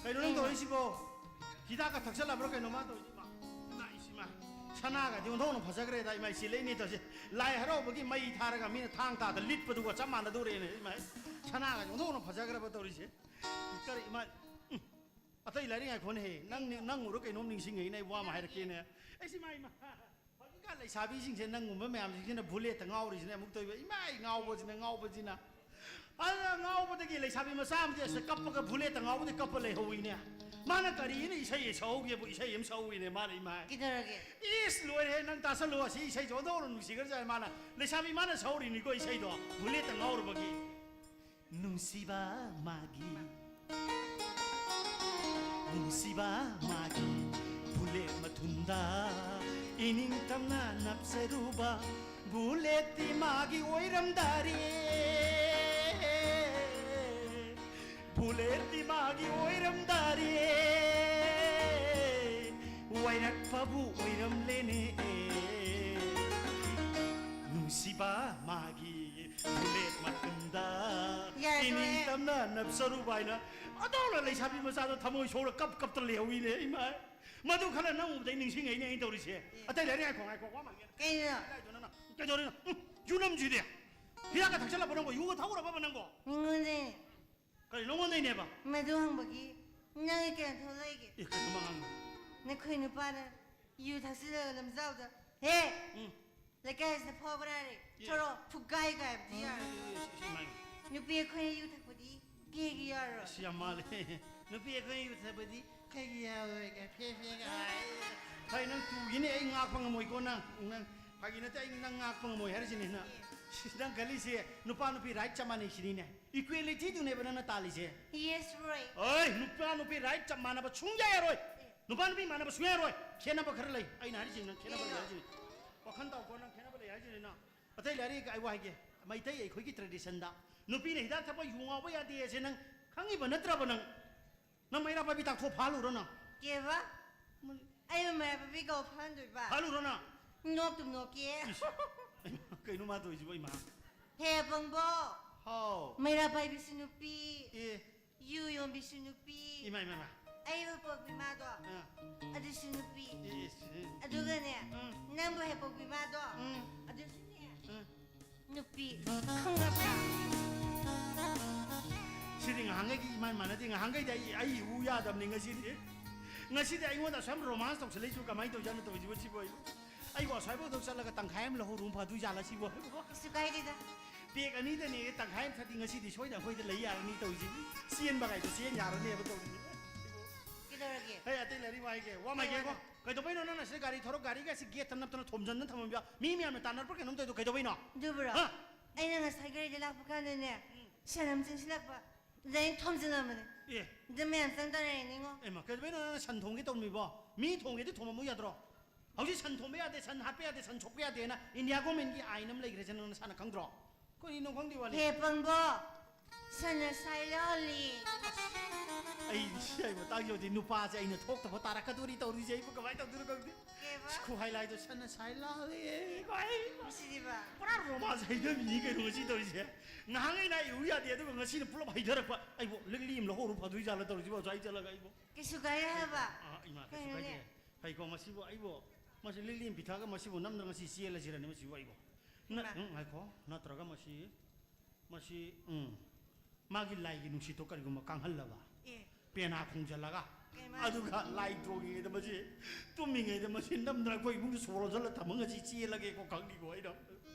ꯀꯩꯅꯣ ꯅꯪ ꯀꯩꯅꯣ? ꯇꯧꯔꯛꯏꯁꯤꯕꯣ? ꯍꯤꯗꯥꯛꯀ ꯊꯛꯆꯜꯂꯕ꯭ꯔꯥ ꯀꯩꯅꯣ ꯃꯥ ꯇꯧꯔꯤꯁꯤ? ꯏꯃꯥ, ꯏꯃꯥ, ꯏꯃꯥ, ꯁꯅꯥꯒꯗꯤ ꯑꯣꯟꯊꯣꯛꯅ ꯐꯖꯈ꯭ꯔꯦꯗ, ꯏꯃꯥ, ꯏꯆꯦ ꯂꯩꯅꯤ ꯇꯧꯁꯦ꯫ ꯂꯥꯏ ꯍꯔꯥꯎꯕꯒꯤ ꯃꯩ ꯊꯥꯔꯒ ꯃꯤꯅ ꯊꯥꯡ ꯇꯥꯗ ꯂꯤꯠꯄꯗꯨꯒ ꯆꯞ ꯃꯥꯟꯅꯗꯧꯔꯦꯅꯦ, ꯏꯃꯥ꯫ ꯁꯅꯥꯒꯗꯤ ꯑꯣꯟꯊꯣꯛꯅ ꯐꯖꯈ꯭ꯔꯕ ꯇꯧꯔꯤꯁꯦ꯫ ꯀꯔꯤ ꯏꯃꯥ, ꯎꯝ, ꯑꯇꯩ ꯂꯥꯏꯔꯤꯛ ꯉꯥꯏꯈꯣꯅꯦꯍꯦ, ꯅꯪ, ꯅꯪ ꯎꯔ ꯀꯩꯅꯣꯝ ꯅꯤꯡꯁꯤꯡꯉꯛꯏꯅꯦ, ꯑꯩ ꯋꯥ ꯑꯃ ꯍꯥꯏꯔꯛꯀꯦꯅꯦ꯫ ꯑꯩꯁꯤ ꯏꯃꯥ, ꯏꯃꯥ, ꯍꯧꯖꯤꯛꯀꯥꯟ ꯂꯩꯁꯥꯕꯤꯁꯤꯡꯁꯦ ꯅꯪꯒꯨꯝꯕ ꯃꯌꯥꯝꯁꯤꯡꯁꯤꯅ ꯕꯨꯂꯦꯠꯇ ꯉꯥꯎꯔꯤꯁꯤꯅ ꯑꯃꯨꯛ ꯇꯧꯏꯕ, ꯏꯃꯥꯏ, ꯉꯥꯎꯕꯁꯤꯅ, ꯉꯥꯎꯕꯁꯤꯅ꯫ ꯑꯗꯨꯅ ꯉꯥꯎꯕꯗꯒꯤ ꯂꯩꯁꯥꯕꯤ ꯃꯆꯥ ꯑꯃꯗꯤ ꯑꯁ ꯀꯞꯄꯒ ꯕꯨꯂꯦꯠꯇ ꯉꯥꯎꯕꯗꯤ ꯀꯞꯄ ꯂꯩꯍꯧꯋꯤꯅꯦ꯫ ꯃꯥꯅ ꯀꯔꯤꯅ ꯏꯁꯩ ꯁꯛꯍꯧꯒꯦꯕꯨ ꯏꯁꯩ ꯑꯃ ꯁꯛꯍꯧꯋꯤꯅꯦ ꯃꯥꯅ, ꯏꯃꯥꯏ꯫ ꯀꯩꯗꯧꯔꯒꯦ? ꯏꯁ, ꯂꯣꯏꯔꯦꯍꯦ, ꯅꯪ ꯇꯥꯁꯜꯂꯣ, ꯑꯁꯤ ꯏꯁꯩꯁꯦ ꯑꯣꯟꯊꯣꯛꯅ ꯅꯨꯡꯁꯤꯈ꯭ꯔꯖꯥꯠꯅꯤ꯫ ꯃꯥꯅ, ꯂꯩꯁꯥꯕꯤ ꯃꯥꯅ ꯁꯛꯍꯧꯔꯤꯅꯤꯀꯣ ꯏꯁꯩꯗꯣ, ꯕꯨꯂꯦꯠꯇ ꯉꯥꯎꯔꯨꯕꯒꯤ꯫ ꯅꯨꯡꯁꯤꯕ ꯃꯥꯒꯤ, ꯅꯨꯡꯁꯤꯕ ꯃꯥꯒꯤ ꯕꯨꯂꯦꯠ ꯃꯊꯨꯟꯗ ꯏꯅꯤꯡꯇꯝꯅ ꯅꯞꯆꯔꯨꯕ ꯕꯨꯂꯦꯠꯇꯤ ꯃꯥꯒꯤ ꯑꯣꯏꯔꯝꯗꯥꯔꯦ꯫ ꯕꯨꯂꯦꯠꯇꯤ ꯃꯥꯒꯤ ꯑꯣꯏꯔꯝꯗꯥꯔꯦ꯫ ꯋꯥꯏꯔꯛꯄꯕꯨ ꯑꯣꯏꯔꯝꯂꯦꯅꯦ꯫ ꯅꯨꯡꯁꯤꯕ ꯃꯥꯒꯤ ꯕꯨꯂꯦꯠ ꯃꯊꯨꯟꯗ ꯌꯥꯔꯦ, ꯇꯣꯛꯑꯦ꯫ ꯏꯅꯤꯡꯇꯝꯅ ꯅꯞꯆꯔꯨꯕ ꯍꯥꯏꯅ ꯑꯗꯧꯅ ꯂꯩꯁꯥꯕꯤ ꯃꯆꯥꯗꯣ ꯊꯃꯣꯏ ꯁꯣꯛꯂ ꯀꯞ ꯀꯞꯇ ꯂꯩꯍꯧꯋꯤꯅꯦ, ꯏꯃꯥ꯫ ꯃꯗꯨ ꯈꯜꯂ ꯅꯪ ꯎꯕꯗꯩ ꯅꯤꯡꯁꯤꯡꯉꯛꯏꯅꯦ ꯑꯩꯅ ꯇꯧꯔꯤꯁꯦ꯫ ꯑꯇꯩ ꯂꯩꯔꯦ, ꯉꯥꯏꯈꯣ, ꯉꯥꯏꯈꯣ, ꯋꯥ ꯃꯥꯡꯉꯦ꯫ ꯀꯩꯅꯣ? ꯀꯩꯗꯧꯔꯤꯅꯣ? ꯎꯝ, ꯌꯨ ꯅꯝꯁꯤꯗꯤ꯫ ꯍꯤꯗꯥꯛꯀ ꯊꯛꯆꯜꯂꯕ ꯅꯪꯕꯣ? ꯌꯨꯒ ꯊꯛꯎꯔꯕꯕ ꯅꯪꯕꯣ? ꯃꯤꯉꯣꯟꯗꯩ꯫ ꯀꯔꯤ ꯅꯉꯣꯟꯗꯩꯅꯦꯕ? ꯃꯗꯨ ꯍꯪꯕꯒꯤ ꯅꯪꯒꯤ ꯀꯩꯅꯣ ꯊꯣꯛꯂꯛꯏꯒꯦ? ꯑꯦ, ꯀꯩꯅꯣ ꯃꯉꯥꯡ? ꯅꯈꯣꯏ ꯅꯨꯄꯥꯅ ꯌꯨ ꯊꯛꯆꯤꯜꯂꯒ ꯂꯝꯖꯥꯎꯗ, ꯍꯦ! ꯎꯝ꯫ ꯂꯩꯀꯥꯏꯁꯤꯗ ꯐꯥꯎꯕ꯭ꯔꯥꯔꯦ? ꯑꯦ꯫ ꯊꯣꯔꯛꯑꯣ, ꯐꯨꯒꯥꯏꯒꯥꯏꯕꯗꯤ ꯌꯥꯔꯣꯏ꯫ ꯑꯦ, ꯑꯦ, ꯑꯦ, ꯏꯃꯥ, ꯏꯃꯥ꯫ ꯅꯨꯄꯤ ꯑꯩꯈꯣꯏꯅ ꯌꯨ ꯊꯛꯄꯗꯤ ꯀꯦꯒꯤ ꯌꯥꯔꯣꯏ꯫ ꯑꯁ, ꯌꯥꯝ ꯃꯥꯜꯂꯦ꯫ ꯅꯨꯄꯤ ꯑꯩꯈꯣꯏꯅ ꯌꯨ ꯊꯛꯄꯗꯤ ꯀꯩꯒꯤ ꯌꯥꯔꯣꯏꯒꯦ? ꯐꯦ, ꯐꯦꯒ ꯍꯥꯏ꯫ ꯍꯣꯏ, ꯅꯪ ꯇꯨꯒꯤꯅꯦ, ꯑꯩ ꯉꯥꯛꯄ ꯉꯝꯃꯣꯏꯀꯣ ꯅꯪ꯫ ꯅꯪ, ꯐꯥꯒꯤ ꯅꯠꯇꯦ, ꯑꯩ ꯅꯪ ꯉꯥꯛꯄ ꯉꯝꯃꯣꯏ ꯍꯥꯏꯔꯤꯁꯤꯅꯦ ꯅꯪ꯫ ꯑꯦ꯫ ꯅꯪ ꯈꯜꯂꯤꯁꯦ ꯅꯨꯄꯥ ꯅꯨꯄꯤ right ꯆꯞ ꯃꯥꯟꯅꯩ ꯁꯤꯅꯤꯅꯦ꯫ Equality ꯗꯨꯅꯦꯕ ꯅꯪꯅ ꯇꯥꯜꯂꯤꯁꯦ꯫ Yes, right꯫ ꯑꯣꯏ, ꯅꯨꯄꯥ ꯅꯨꯄꯤ right ꯆꯞ ꯃꯥꯟꯅꯕ ꯁꯨꯡꯌꯥ ꯌꯥꯔꯣꯏ꯫ ꯑꯦ꯫ ꯅꯨꯄꯥ ꯅꯨꯄꯤ ꯃꯥꯟꯅꯕ ꯁꯨꯡꯌꯥ ꯌꯥꯔꯣꯏ꯫ ꯈꯦꯠꯅꯕ ꯈꯔ ꯂꯩ꯫ ꯑꯩꯅ ꯍꯥꯏꯔꯤꯁꯤꯅꯦ ꯅꯪ ꯈꯦꯠꯅꯕ ꯂꯩ ꯀꯩꯅꯣ? ꯍꯥꯏꯔꯤꯁꯤꯅꯦ꯫ ꯋꯥꯈꯜ ꯇꯥꯎꯀꯣ ꯅꯪ ꯈꯦꯠꯅꯕ ꯂꯩ ꯍꯥꯏꯔꯤꯁꯤꯅꯦ ꯅꯪ꯫ ꯑꯇꯩ ꯂꯥꯏꯔꯤꯛ ꯑꯩ ꯋꯥ ꯍꯥꯏꯒꯦ꯫ ꯃꯩꯇꯩ ꯑꯩꯈꯣꯏꯒꯤ tradition ꯗ ꯅꯨꯄꯤꯅ ꯍꯤꯗꯥꯛ ꯊꯛꯄ ꯌꯨ ꯉꯥꯎꯕ ꯌꯥꯗꯦ ꯍꯥꯏꯁꯦ ꯅꯪ ꯈꯪꯉꯤꯕ ꯅꯠꯇ꯭ꯔꯕ ꯅꯪ? ꯅꯪ ꯃꯩꯔꯥ ꯄꯥꯏꯕꯤ ꯇꯥꯛꯊꯣꯛ ꯐꯥꯍꯜꯂꯨꯔꯣ ꯅꯪ? ꯀꯦꯕ? ꯃ- ꯑꯩꯕꯨ ꯃꯩꯔꯥ ꯄꯥꯏꯕꯤ ꯀꯧ ꯐꯥꯍꯟꯗꯣꯏꯕ? ꯐꯥꯍꯜꯂꯨꯔꯣ ꯅꯪ? ꯅꯣꯛꯇꯨꯝ ꯅꯣꯛꯀꯦ꯫ ꯏꯁ, ꯀꯩꯅꯣ ꯃꯥ ꯇꯧꯔꯤꯁꯤꯕꯣ ꯏꯃꯥ? ꯍꯦ ꯄꯪꯕꯣ! ꯍꯥꯎ꯫ ꯃꯩꯔꯥ ꯄꯥꯏꯕꯤꯁꯨ ꯅꯨꯄꯤ, ꯑꯦ꯫ ꯌꯨ ꯌꯣꯟꯕꯤꯁꯨ ꯅꯨꯄꯤ, ꯏꯃꯥ, ꯏꯃꯥ, ꯏꯃꯥ꯫ ꯑꯩꯕꯨ ꯄꯣꯛꯄꯤ ꯃꯥꯗꯣ, ꯑꯥ꯫ ꯑꯗꯨꯁꯨ ꯅꯨꯄꯤ꯫ ꯏꯁ, ꯏꯁ꯫ ꯑꯗꯨꯒꯅꯦ, ꯎꯝ꯫ ꯅꯪꯕꯨ ꯍꯦꯛ ꯄꯣꯛꯄꯤ ꯃꯥꯗꯣ, ꯎꯝ꯫ ꯑꯗꯨꯁꯨꯅꯦ, ꯎꯝ꯫ ꯅꯨꯄꯤ꯫ ꯈꯪꯉꯕ꯭ꯔꯥ? ꯁꯤꯗꯤ ꯉꯍꯥꯟꯈꯩꯒꯤ ꯏꯃꯥꯟ ꯃꯥꯟꯅꯗꯦ꯫ ꯉꯍꯥꯟꯈꯩꯗꯤ ꯑꯩ, ꯑꯩ ꯎ ꯌꯥꯗꯕꯅꯤ ꯉꯁꯤꯗꯤ꯫ ꯉꯁꯤꯗꯤ ꯑꯩꯉꯣꯟꯗ ꯑꯁꯨꯛ ꯌꯥꯝ romance ꯇꯧꯁꯜꯂꯛꯏꯁꯤꯕꯨ ꯀꯃꯥꯏꯅ ꯇꯧꯖꯥꯠꯅꯣ ꯇꯧꯔꯤꯁꯤꯕꯨ ꯁꯤꯕꯨ ꯑꯩꯕꯨ? ꯑꯩꯕꯨ ꯑꯁ꯭ꯋꯥꯏꯐꯥꯎꯗ ꯆꯠꯂꯒ ꯇꯪꯈꯥꯏ ꯑꯃ ꯂꯧꯍꯧꯔꯨ ꯐꯗꯣꯏ ꯖꯥꯠꯂ ꯁꯤꯕꯨ ꯑꯩꯕꯨ? ꯀꯩꯁꯨ ꯀꯥꯏꯗꯦꯗ꯫ Bag ꯑꯅꯤꯗꯅꯦ ꯇꯪꯈꯥꯏ ꯑꯃ ꯊꯛꯇꯤ ꯉꯁꯤꯗꯤ ꯁꯣꯏꯗꯅ ꯑꯩꯈꯣꯏꯗ ꯂꯩ ꯌꯥꯔꯅꯤ ꯇꯧꯔꯤꯁꯤꯕꯨ꯫ ꯆꯦꯟꯕ ꯀꯥꯏꯗꯣ ꯆꯦꯟ ꯌꯥꯔꯅꯦꯕ ꯇꯧꯔꯤꯁꯤꯕꯨ꯫ ꯀꯩꯗꯧꯔꯒꯦ? ꯍꯦ, ꯑꯇꯩ ꯂꯥꯏꯔꯤꯛ ꯋꯥꯍꯩꯒꯦ꯫ ꯋꯥ ꯃꯥꯏꯒꯦꯀꯣ? ꯀꯩꯗꯧꯕꯩꯅꯣ ꯅꯪꯅ ꯁꯤꯗ ꯒꯥꯔꯤ ꯊꯧꯔ ꯒꯥꯔꯤꯒꯁꯤ gate ꯇ ꯅꯞꯇꯅ ꯊꯣꯝꯖꯟꯅ ꯊꯝꯃꯝꯃꯤꯕ? ꯃꯤ ꯃꯌꯥꯝꯅ ꯇꯥꯟꯅꯔꯛꯄ꯭ꯔꯥ ꯀꯩꯅꯣꯝ ꯇꯧꯔꯤꯗꯣ ꯀꯩꯗꯧꯕꯩꯅꯣ? ꯑꯗꯨꯕꯨꯔꯣ? ꯍꯥ? ꯑꯩꯅ ꯉꯁꯥꯏ ꯒꯥꯔꯤꯗ ꯂꯥꯛꯄ ꯀꯥꯟꯗꯅꯦ, ꯎꯝ꯫ ꯁꯟ ꯑꯃ ꯆꯦꯟꯁꯤꯜꯂꯛꯄ꯫ ꯑꯗ ꯑꯩꯅ ꯊꯣꯝꯖꯤꯜꯂꯝꯕꯅꯦ꯫ ꯑꯦ꯫ ꯑꯗ ꯃꯌꯥꯝ ꯆꯪꯗꯅ ꯂꯩꯔꯤꯅꯤꯉꯣ꯫ ꯑꯦꯃ, ꯀꯩꯗꯧꯕꯩꯅꯣ ꯅꯪꯅ ꯁꯟ ꯊꯣꯝꯒꯦ ꯇꯧꯔꯝꯃꯤꯕꯣ? ꯃꯤ ꯊꯣꯝꯒꯦꯗꯤ ꯊꯣꯝꯃꯝꯃꯨ ꯌꯥꯗ꯭ꯔꯣ? ꯍꯧꯖꯤꯛ ꯁꯟ ꯊꯣꯝꯕ ꯌꯥꯗꯦ, ꯁꯟ ꯍꯥꯠꯄ ꯌꯥꯗꯦ, ꯁꯟ ꯁꯣꯛꯄ ꯌꯥꯗꯦꯅ India government ꯀꯤ ꯑꯥꯏꯟ ꯑꯃ ꯂꯩꯈ꯭ꯔꯦꯁꯦ ꯅꯪ ꯅꯁꯥꯅ ꯈꯪꯗ꯭ꯔꯣ? ꯀꯔꯤꯅꯣ ꯈꯪꯗꯦ ꯋꯥꯅꯤ꯫ ꯍꯦ ꯄꯪꯕꯣ, ꯁꯟꯅ ꯁꯥꯏ ꯂꯥꯜꯂꯤ꯫ ꯑꯩ ꯁꯤ ꯑꯩ ꯃꯇꯥꯡ ꯌꯧꯗꯤ ꯅꯨꯄꯥꯁꯦ ꯑꯩꯅ ꯊꯣꯛꯇꯕ ꯇꯥꯔꯛꯀꯗꯣꯔꯤ ꯇꯧꯔꯤꯁꯦ, ꯑꯩꯕꯨ ꯀꯃꯥꯏꯅ ꯇꯧꯗꯣꯏꯅꯣ ꯈꯪꯗꯦ꯫ ꯀꯩꯕ? ꯈꯨꯍꯥꯏ ꯂꯥꯏꯗꯣ ꯁꯟꯅ ꯁꯥꯏ ꯂꯥꯜꯂꯤ꯫ ꯃꯁꯤꯗꯤꯕ꯫ ꯄꯨꯔꯥ romance ꯍꯩꯊꯕꯤꯅꯤ ꯀꯩꯅꯣ ꯉꯁꯤ ꯇꯧꯔꯤꯁꯦ꯫ ꯉꯍꯥꯟꯈꯩꯅ ꯑꯩ ꯎ ꯌꯥꯗꯦ, ꯑꯗꯨꯒ ꯉꯁꯤꯅ ꯄꯨꯂꯞ ꯍꯩꯊꯔꯛꯄ꯫ ꯑꯩꯕꯨ ꯂꯤꯛꯂꯤ ꯑꯃ ꯂꯧꯍꯧꯔꯨ ꯐꯗꯣꯏ ꯖꯥꯠꯂ ꯇꯧꯔꯤꯁꯤꯕꯣ ꯑꯁ꯭ꯋꯥꯏ ꯆꯠꯂꯒ ꯑꯩꯕꯨ꯫ ꯀꯩꯁꯨ ꯀꯥꯏꯔꯣꯏ ꯍꯥꯏꯕ꯫ ꯑꯥ, ꯏꯃꯥ, ꯀꯩꯁꯨ ꯀꯩꯅꯣꯅꯦ? ꯀꯥꯏꯗꯦ꯫ ꯐꯩꯀꯣ, ꯃꯁꯤꯕꯨ ꯑꯩꯕꯨ, ꯃꯁꯤ ꯂꯤꯛꯂꯤ ꯑꯃ ꯄꯤꯊꯛꯑꯒ ꯃꯁꯤꯕꯨ ꯅꯝꯗꯅ ꯉꯁꯤ ꯆꯦꯜꯂꯁꯤꯔꯅꯦ ꯃꯁꯤꯕꯨ ꯑꯩꯕꯨ? ꯅ-, ꯏꯃꯥ꯫ ꯎꯝ, ꯉꯥꯏꯈꯣ, ꯅꯠꯇ꯭ꯔꯒ ꯃꯁꯤ, ꯃꯁꯤ, ꯎꯝ, ꯃꯥꯒꯤ ꯂꯥꯏꯒꯤ ꯅꯨꯡꯁꯤꯠꯇꯣ ꯀꯔꯤꯒꯨꯝꯕ ꯀꯥꯡꯍꯜꯂꯕ? ꯑꯦ꯫ ꯄꯦꯅꯥ ꯈꯣꯡꯖꯜꯂꯒ? ꯑꯗꯨꯒ ꯂꯥꯏ ꯇꯣꯡꯉꯤꯉꯩꯗ ꯃꯁꯤ, ꯇꯨꯝꯃꯤꯉꯩꯗ ꯃꯁꯤ ꯅꯝꯗꯅ ꯑꯩꯈꯣꯏ ꯏꯃꯨꯡꯗ ꯁꯣꯔ ꯍꯣꯟꯖꯜꯂ ꯊꯝꯃ ꯉꯁꯤ ꯆꯦꯜꯂꯒꯦꯀꯣ ꯈꯪꯅꯤꯀꯣ ꯑꯩꯅ꯫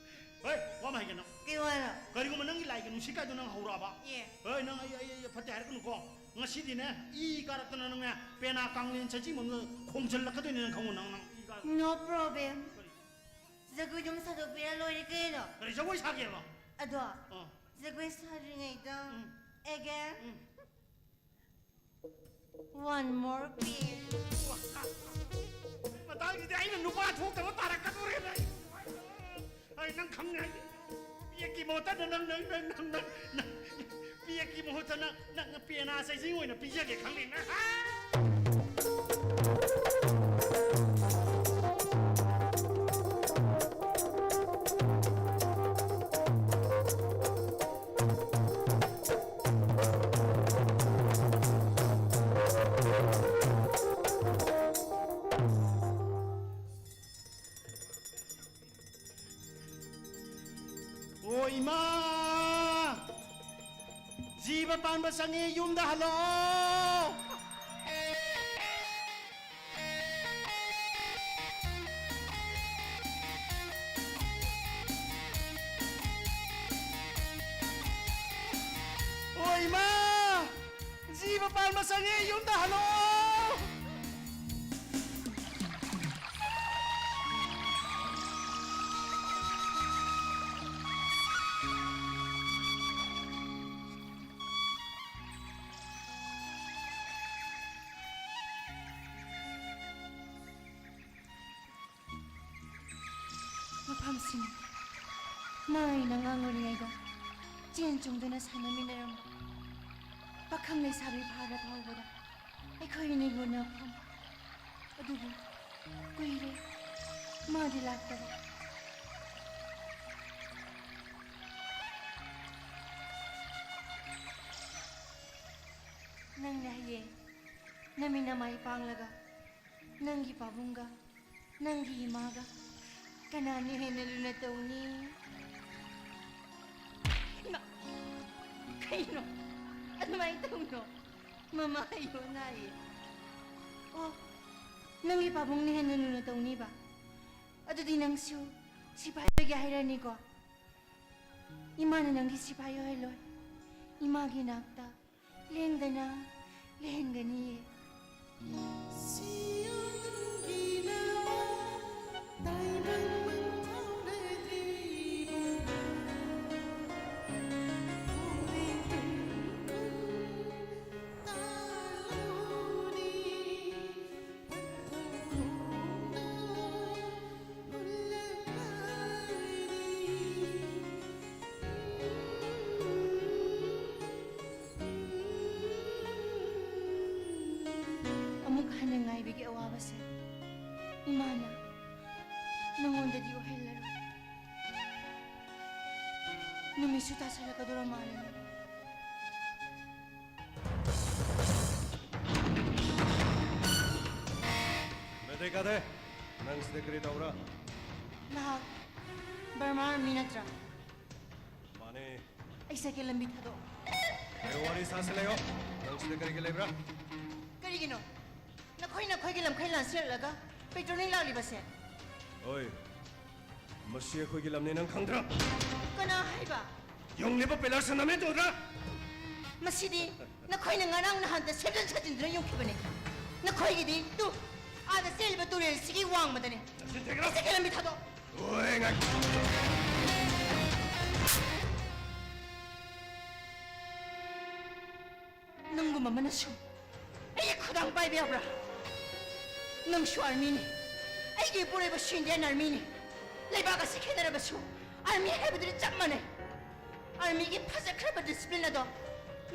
ꯍꯣꯏ, ꯋꯥ ꯑꯃ ꯍꯥꯏꯒꯦ ꯅꯪ꯫ ꯀꯩ ꯋꯥꯅꯣ? ꯀꯔꯤꯒꯨꯝꯕ ꯅꯪꯒꯤ ꯂꯥꯏꯒꯤ ꯅꯨꯡꯁꯤꯠ ꯀꯥꯏꯗꯣ ꯅꯪ ꯍꯧꯔꯛꯑꯕ? ꯑꯦ꯫ ꯍꯣꯏ, ꯅꯪ ꯑꯩ, ꯑꯩ, ꯑꯩ ꯐꯠꯇꯦ ꯍꯥꯏꯔꯛꯀꯅꯨꯀꯣ꯫ ꯉꯁꯤꯗꯤꯅꯦ, ꯏ ꯀꯥꯔꯛꯇꯅ ꯅꯪꯅꯦ, ꯄꯦꯅꯥ ꯀꯥꯡꯂꯦꯟ ꯁꯖꯤ ꯃꯪꯗ ꯈꯣꯡꯖꯜꯂꯛꯀꯗꯣꯏꯅꯦ ꯅꯪ ꯈꯪꯉꯣ ꯅꯪ, ꯅꯪ ꯏ ꯀꯥꯔꯛ- No problem. ꯀꯔꯤ? ꯖꯒꯣꯏ ꯑꯗꯨꯝ ꯁꯥꯗꯣꯛꯄꯤꯔ ꯂꯣꯏꯔꯦ ꯀꯩꯅꯣ꯫ ꯀꯔꯤ ꯖꯒꯣꯏ ꯁꯥꯒꯦꯕ? ꯑꯗꯣ, ꯑꯥ꯫ ꯖꯒꯣꯏ ꯁꯥꯗ꯭ꯔꯤꯉꯩꯗ, ꯎꯝ꯫ Again. Um. One more please. ꯃꯇꯥꯡꯁꯤꯗꯤ ꯑꯩꯅ ꯅꯨꯄꯥ ꯊꯣꯛꯇꯕ ꯇꯥꯔꯛꯀꯗꯣꯔꯦꯅꯦ꯫ ꯑꯩ ꯅꯪ ꯈꯪꯅꯤ ꯍꯥꯏꯗꯤ ꯄꯤꯌꯦꯛꯀꯤ ꯃꯍꯨꯠꯇ ꯅꯪ, ꯅꯪ, ꯅꯪ, ꯅꯪ, ꯅꯪ, ꯅꯪ, ꯄꯤꯌꯦꯛꯀꯤ ꯃꯍꯨꯠꯇ ꯅꯪ, ꯅꯪ ꯄꯦꯅꯥ ꯆꯩꯖꯤꯡ ꯑꯣꯏꯅ ꯄꯤꯖꯒꯦ ꯈꯪꯅꯤ ꯅꯪ꯫ ꯑꯣ ꯏꯃꯥ! ꯖꯤꯕ ꯄꯥꯟꯕ ꯆꯪꯉꯤ, ꯌꯨꯝꯗ ꯍꯜꯂꯛꯑꯣ! ꯑꯣ ꯏꯃꯥ! ꯖꯤꯕ ꯄꯥꯟꯕ ꯆꯪꯉꯤ, ꯌꯨꯝꯗ ꯍꯜꯂꯛꯑꯣ! ꯃꯐꯝꯁꯤꯅꯤ ꯃꯥ ꯑꯩꯅ ꯑꯉꯥꯡ ꯑꯣꯏꯔꯤꯉꯩꯗ ꯆꯦꯟ ꯆꯣꯡꯗꯨꯅ ꯁꯥꯟꯅꯃꯤꯟꯅꯔꯝꯕ ꯄꯥꯈꯪ ꯂꯩꯁꯥꯕꯤ ꯐꯥꯔ ꯐꯥꯎꯕꯗ ꯑꯩꯈꯣꯏ ꯑꯅꯤꯕꯨ ꯎꯅꯐꯝ꯫ ꯑꯗꯨꯕꯨ ꯀꯨꯏꯔꯦ ꯃꯥꯗꯤ ꯂꯥꯛꯇꯕ꯫ ꯅꯪꯅ ꯍꯌꯦꯡ ꯅꯃꯤꯠ ꯅꯃꯥꯏ ꯄꯥꯡꯂꯒ ꯅꯪꯒꯤ ꯄꯥꯕꯨꯡꯒ ꯅꯪꯒꯤ ꯏꯃꯥꯒ ꯀꯅꯥꯅ ꯍꯦꯟꯅ ꯂꯨꯅ ꯇꯧꯅꯤ? ꯏꯃꯥ! ꯀꯩꯅꯣ? ꯑꯗꯨꯃꯥꯏꯅ ꯇꯧꯅꯣ꯫ ꯃꯃꯥ ꯑꯩ ꯌꯣꯟ ꯅꯥꯏꯌꯦ꯫ ꯑꯣ, ꯅꯪꯒꯤ ꯄꯥꯕꯨꯡꯅ ꯍꯦꯟꯅ ꯂꯨꯅ ꯇꯧꯅꯤꯕ? ꯑꯗꯨꯗꯤ ꯅꯪꯁꯨ ꯁꯤꯐꯥꯏ ꯑꯣꯏꯒꯦ ꯍꯥꯏꯔꯅꯤꯀꯣ? ꯏꯃꯥꯅ ꯅꯪꯗꯤ ꯁꯤꯐꯥꯏ ꯑꯣꯏꯍꯜꯂꯣꯏ꯫ ꯏꯃꯥꯒꯤ ꯅꯥꯛꯇ ꯂꯦꯡꯗꯅ ꯂꯩꯍꯟꯒꯅꯤꯌꯦ꯫ ꯑꯃꯨꯛ ꯍꯟꯅ ꯉꯥꯏꯕꯒꯤ ꯑꯋꯥꯕꯁꯦ ꯏꯃꯥꯅ ꯅꯉꯣꯟꯗꯗꯤ ꯑꯣꯏꯍꯜꯂꯔꯣꯏ꯫ ꯅꯨꯃꯤꯠꯁꯨ ꯇꯥꯁꯜꯂꯛꯀꯗꯧꯔ ꯃꯥꯜꯂꯦꯅꯦ꯫ ꯃꯦꯗꯦꯀꯥꯗꯦ, ꯅꯪ ꯁꯤꯗ ꯀꯔꯤ ꯇꯧꯕ꯭ꯔꯥ? ꯅꯍꯥꯛ ꯕꯔꯃꯥ ꯑꯥꯔꯃꯤ ꯅꯠꯇ꯭ꯔꯥ? ꯃꯥꯅꯦ꯫ ꯑꯩ ꯁꯥꯏꯀꯜ ꯂꯝꯕꯤ ꯊꯥꯗꯣꯛꯑꯣ꯫ ꯑꯩ ꯋꯥꯔꯤ ꯁꯥꯁꯤ ꯂꯩꯌꯣ꯫ ꯅꯪ ꯁꯤꯗ ꯀꯔꯤꯒꯤ ꯂꯩꯕ꯭ꯔꯥ? ꯀꯔꯤꯒꯤꯅꯣ? ꯅꯈꯣꯏ ꯅꯈꯣꯏꯒꯤ ꯂꯝꯈꯩ ꯂꯥꯟꯁꯤꯜꯂꯛꯂꯒ ꯄꯦꯇ꯭ꯔꯣꯂꯤꯡ ꯂꯥꯛꯂꯤꯕꯁꯦ? ꯑꯣꯏ, ꯃꯁꯤ ꯑꯩꯈꯣꯏꯒꯤ ꯂꯝꯅꯦ, ꯅꯪ ꯈꯪꯗ꯭ꯔꯥ? ꯀꯅꯥ ꯍꯥꯏꯕ? ꯌꯨꯡꯂꯤꯕ ꯄꯤꯂꯔꯁꯤꯡ ꯅꯃꯤꯠ ꯎꯗ꯭ꯔꯥ? ꯃꯁꯤꯗꯤ ꯅꯈꯣꯏꯅ ꯉꯔꯥꯡ ꯅꯍꯥꯟꯗ ꯁꯦꯝꯖꯤꯟ ꯁꯥꯖꯤꯟꯗꯨꯅ ꯌꯨꯡꯈꯤꯕꯅꯦ꯫ ꯅꯈꯣꯏꯒꯤꯗꯤ ꯇꯨ, ꯑꯥꯗ ꯆꯦꯜꯂꯤꯕ ꯇꯨꯔꯦꯜꯁꯤꯒꯤ ꯋꯥꯡꯃꯗꯅꯦ꯫ ꯆꯠꯁꯤꯟ ꯊꯦꯡꯂꯣ꯫ ꯁꯥꯏꯀꯜ ꯂꯝꯕꯤ ꯊꯥꯗꯣꯛꯑꯣ꯫ ꯑꯣꯏ, ꯉꯥꯏ- ꯅꯪꯒꯨꯝꯕ ꯑꯃꯅꯁꯨ ꯑꯩꯒꯤ ꯈꯨꯗꯥꯡ ꯄꯥꯏꯕ ꯌꯥꯕ꯭ꯔꯥ? ꯅꯪꯁꯨ ꯑꯥꯔꯃꯤꯅꯤ, ꯑꯩꯒꯤ ꯏꯄꯨꯔꯣꯏꯕꯁꯨ ꯏꯟꯗꯤꯌꯥꯟ ꯑꯥꯔꯃꯤꯅꯤ꯫ ꯂꯩꯕꯥꯛ ꯑꯁꯤ ꯈꯦꯠꯅꯔꯕꯁꯨ ꯑꯥꯔꯃꯤ ꯍꯥꯏꯕꯗꯨꯗꯤ ꯆꯞ ꯃꯥꯟꯅꯩ꯫ ꯑꯥꯔꯃꯤꯒꯤ ꯐꯖꯈ꯭ꯔꯕ ꯗꯤꯁꯤꯄ꯭ꯂꯤꯟ ꯑꯗꯣ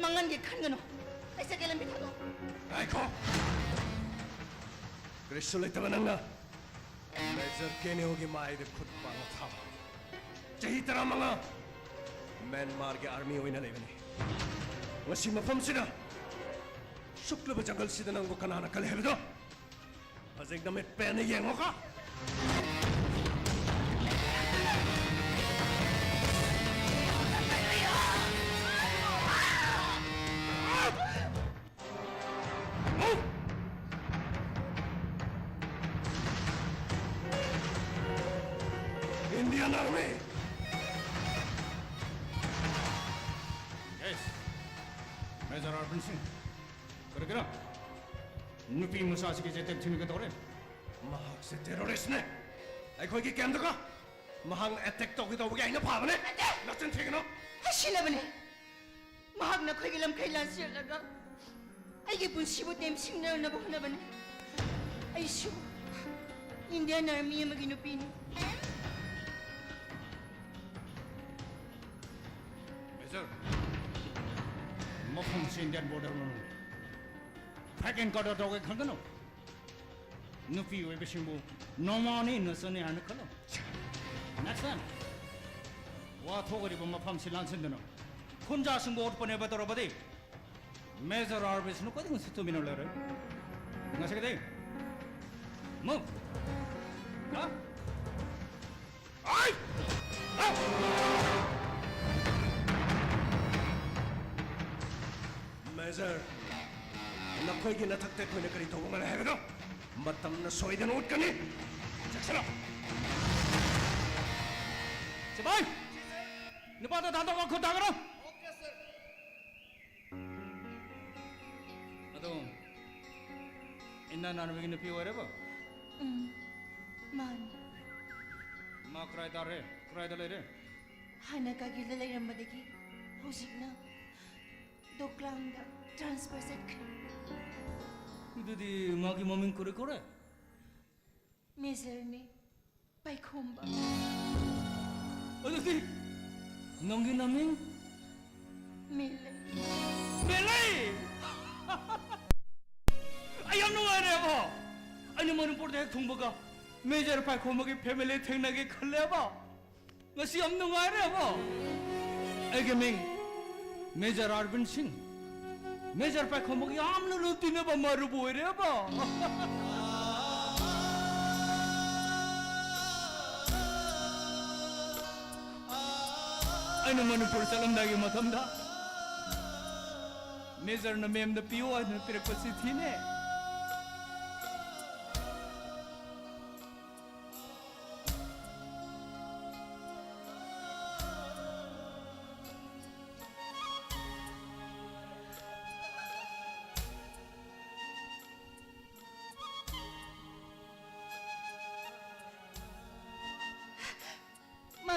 ꯃꯉꯟꯒꯤ ꯈꯟꯒꯅꯨ꯫ ꯑꯩ ꯁꯥꯏꯀꯜ ꯂꯝꯕꯤ ꯊꯥꯗꯣꯛꯑꯣ꯫ ꯉꯥꯏꯈꯣ! ꯀꯔꯤꯁꯨ ꯂꯩꯇꯕ ꯅꯪꯅ ꯃꯦꯖꯔ ꯀꯦꯅꯤꯌꯣꯒꯤ ꯃꯥꯏꯗ ꯈꯨꯠ ꯄꯥꯡꯅ ꯊꯥꯕ꯫ ꯆꯍꯤ ꯇꯔꯥꯃꯉꯥ ꯃ꯭ꯌꯥꯟꯃꯥꯔꯒꯤ ꯑꯥꯔꯃꯤ ꯑꯣꯏꯅ ꯂꯩꯕꯅꯤ꯫ ꯉꯁꯤ ꯃꯐꯝꯁꯤꯗ, ꯁꯨꯛꯂꯕ ꯖꯪꯒꯜꯁꯤꯗ ꯅꯪꯕꯨ ꯀꯅꯥꯅ ꯀꯜꯂꯤ ꯍꯥꯏꯕꯗꯣ ꯍꯧꯖꯤꯛ ꯅꯃꯤꯠ ꯄꯦꯟꯅ ꯌꯦꯡꯉꯣꯀꯣ꯫ Yes, Major Arvind Singh, ꯀꯔꯤꯒꯤꯔ? ꯅꯨꯄꯤ ꯃꯆꯥꯁꯤꯒꯤ ꯖꯦꯇꯦꯟ ꯊꯤꯟꯒꯗꯧꯔꯦ꯫ ꯃꯍꯥꯛꯁꯦ terrorist ꯅꯦ꯫ ꯑꯩꯈꯣꯏꯒꯤ camp ꯇꯒ ꯃꯍꯥꯛꯅ attack ꯇꯧꯒꯦ ꯇꯧꯕꯒꯤ ꯑꯩꯅ ꯐꯥꯕꯅꯦ꯫ ꯅꯠꯇꯦ! ꯅꯆꯤꯟ ꯊꯤꯒꯅꯨ꯫ ꯑꯩ ꯁꯤꯟꯅꯕꯅꯦ꯫ ꯃꯍꯥꯛꯅ ꯑꯩꯈꯣꯏꯒꯤ ꯂꯝꯈꯩ ꯂꯥꯟꯁꯤꯜꯂꯒ ꯑꯩꯒꯤ ꯄꯨꯟꯁꯤꯕꯨ ꯇꯦꯝꯁꯤꯡꯅꯅꯕ ꯍꯣꯠꯅꯕꯅꯤ꯫ ꯑꯩꯁꯨ Indian Army ꯑꯃꯒꯤ ꯅꯨꯄꯤꯅꯤ꯫ Major, ꯃꯐꯝꯁꯤ Indian border ꯃꯅꯨꯡꯅꯤ꯫ Fake encounter ꯇꯧꯒꯦ ꯈꯟꯒꯅꯨ꯫ ꯅꯨꯄꯤ ꯑꯣꯏꯕꯁꯤꯡꯕꯨ ꯅꯣꯡꯃ ꯑꯅꯤ ꯅꯆꯟꯅꯤ ꯍꯥꯏꯅ ꯈꯜꯂꯨ꯫ Next time, ꯋꯥ ꯊꯣꯛꯂꯤꯕ ꯃꯐꯝꯁꯤ ꯂꯥꯟꯁꯤꯟꯗꯨꯅ ꯈꯨꯟꯖꯥꯁꯤꯡꯕꯨ ꯑꯣꯠꯄꯅꯦꯕ ꯇꯧꯔꯕꯗꯤ, Major Arvind ꯁꯤꯡꯅ ꯈ꯭ꯋꯥꯏꯗꯒꯤ ꯇꯨꯃꯤꯟꯅ ꯂꯩꯔꯣꯏ꯫ ꯉꯁꯤꯒꯤꯗꯤ move! ꯍꯥ? ꯑꯥꯏ! ꯑꯥ! Major, ꯅꯈꯣꯏꯒꯤ ꯅꯊꯛꯇ ꯑꯩꯈꯣꯏꯅ ꯀꯔꯤ ꯇꯧꯕ ꯉꯝꯃꯦ ꯍꯥꯏꯕꯗꯣ ꯃꯇꯝꯅ ꯁꯣꯏꯗꯅ ꯎꯠꯀꯅꯤ꯫ ꯆꯦꯛꯁꯤꯜꯂꯣ꯫ ꯁꯤꯄꯥꯏ! ꯅꯨꯄꯥꯗꯣ ꯊꯥꯗꯣꯛꯑꯣ, ꯈꯨꯠ ꯊꯥꯡꯒꯠꯂꯣ꯫ ꯑꯗꯣ, ꯏꯟꯗꯤꯌꯥꯟ ꯑꯥꯔꯃꯤꯒꯤ ꯅꯨꯄꯤ ꯑꯣꯏꯔꯕ? ꯎꯝ, ꯃꯥꯅꯤ꯫ ꯃꯥ ꯀꯗꯥꯏ ꯇꯥꯔꯦ? ꯀꯗꯥꯏꯗ ꯂꯩꯔꯦ? ꯍꯥꯟꯅ ꯀꯥꯔꯒꯤꯜꯗ ꯂꯩꯔꯝꯕꯗꯒꯤ ꯍꯧꯖꯤꯛꯅ ꯗꯣꯀ꯭ꯂꯥꯝꯗ transfer ꯆꯠꯈ꯭ꯔꯦ꯫ ꯑꯗꯨꯗꯤ ꯃꯥꯒꯤ ꯃꯃꯤꯡ ꯀꯔꯤ ꯀꯧꯔꯦ? ꯃꯦꯖꯔꯅꯦ, ꯄꯥꯏꯈꯣꯝꯕ꯫ ꯑꯗꯨꯗꯤ ꯅꯪꯒꯤ ꯅꯃꯤꯡ? ꯃꯦꯂꯩ꯫ ꯃꯦꯂꯩ! ꯑꯩ ꯌꯥꯝ ꯅꯨꯡꯉꯥꯏꯔꯦꯕ꯫ ꯑꯩꯅ ꯃꯅꯤꯄꯨꯔꯗ ꯍꯦꯛ ꯊꯨꯡꯕꯒ ꯃꯦꯖꯔ ꯄꯥꯏꯈꯣꯝꯕꯒꯤ family ꯊꯦꯡꯅꯒꯦ ꯈꯜꯂꯦꯕ꯫ ꯉꯁꯤ ꯌꯥꯝ ꯅꯨꯡꯉꯥꯏꯔꯦꯕ꯫ ꯑꯩꯒꯤ ꯃꯤꯡ ꯃꯦꯖꯔ ꯑꯥꯔꯕꯤꯟ ꯁꯤꯡ꯫ ꯃꯦꯖꯔ ꯄꯥꯏꯈꯣꯝꯕꯒ ꯌꯥꯝꯅ ꯂꯨ ꯇꯤꯟꯅꯕ ꯃꯔꯨꯞ ꯑꯣꯏꯔꯦꯕ꯫ ꯑꯩꯅ ꯃꯅꯤꯄꯨꯔ ꯆꯠꯂꯝꯗꯥꯏꯒꯤ ꯃꯇꯝꯗ ꯃꯦꯖꯔꯅ ꯃꯦꯝꯗ ꯄꯤꯌꯨ ꯍꯥꯏꯗꯨꯅ ꯄꯤꯔꯛꯄ ꯆꯤꯊꯤꯅꯦ꯫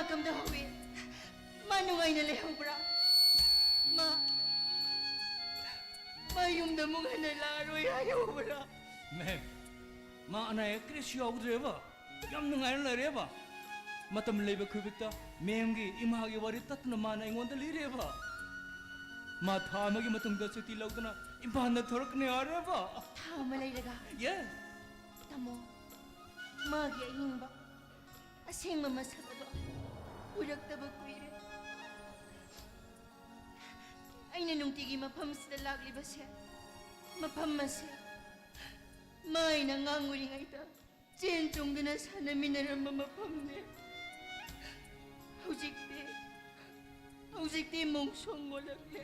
ꯀꯝꯗꯧꯍꯧꯏ? ꯃꯥ ꯅꯨꯡꯉꯥꯏꯅ ꯂꯩꯍꯧꯕ꯭ꯔꯥ? ꯃꯥ, ꯃꯥ ꯌꯨꯝꯗ ꯑꯃꯨꯛ ꯍꯟꯅ ꯂꯥꯛꯑꯔꯣꯏ ꯍꯥꯏꯍꯧꯕ꯭ꯔꯥ? ꯃꯦꯝ, ꯃꯥ ꯑꯅꯥ ꯑꯌꯦꯛ ꯀꯔꯤꯁꯨ ꯌꯥꯎꯗ꯭ꯔꯦꯕ꯫ ꯌꯥꯝ ꯅꯨꯡꯉꯥꯏꯅ ꯂꯩꯔꯦꯕ꯫ ꯃꯇꯝ ꯂꯩꯕ ꯈꯨꯗꯤꯡꯃꯛꯇ ꯃꯦꯝꯒꯤ, ꯏꯃꯥꯒꯤ ꯋꯥꯔꯤ ꯇꯠꯇꯅ ꯃꯥꯅ ꯑꯩꯉꯣꯟꯗ ꯂꯤꯔꯦꯕ꯫ ꯃꯥ ꯊꯥ ꯑꯃꯒꯤ ꯃꯇꯨꯡꯗ ꯁꯨꯇꯤ ꯂꯧꯗꯨꯅ ꯏꯝꯐꯥꯜꯗ ꯊꯣꯔꯛꯀꯅꯤ ꯍꯥꯏꯔꯦꯕ꯫ ꯊꯥ ꯑꯃ ꯂꯩꯔꯒ? ꯌꯦꯁ꯫ ꯇꯥꯃꯣ, ꯃꯥꯒꯤ ꯑꯍꯤꯡꯕ ꯑꯁꯦꯡꯕ ꯃꯁꯛ ꯑꯗꯣ ꯎꯔꯛꯇꯕ ꯀꯨꯏꯔꯦ꯫ ꯑꯩꯅ ꯅꯨꯡꯇꯤꯒꯤ ꯃꯐꯝꯁꯤꯗ ꯂꯥꯛꯂꯤꯕꯁꯦ, ꯃꯐꯝ ꯑꯁꯦ ꯃꯥ ꯑꯩꯅ ꯑꯉꯥꯡ ꯑꯣꯏꯔꯤꯉꯩꯗ ꯆꯦꯟ ꯆꯣꯡꯗꯨꯅ ꯁꯥꯟꯅꯃꯤꯟꯅꯔꯝꯕ ꯃꯐꯝꯅꯦ꯫ ꯍꯧꯖꯤꯛꯇꯤ, ꯍꯧꯖꯤꯛꯇꯤ ꯃꯣꯡꯁꯣꯡ ꯑꯣꯜꯂꯛꯂꯦ꯫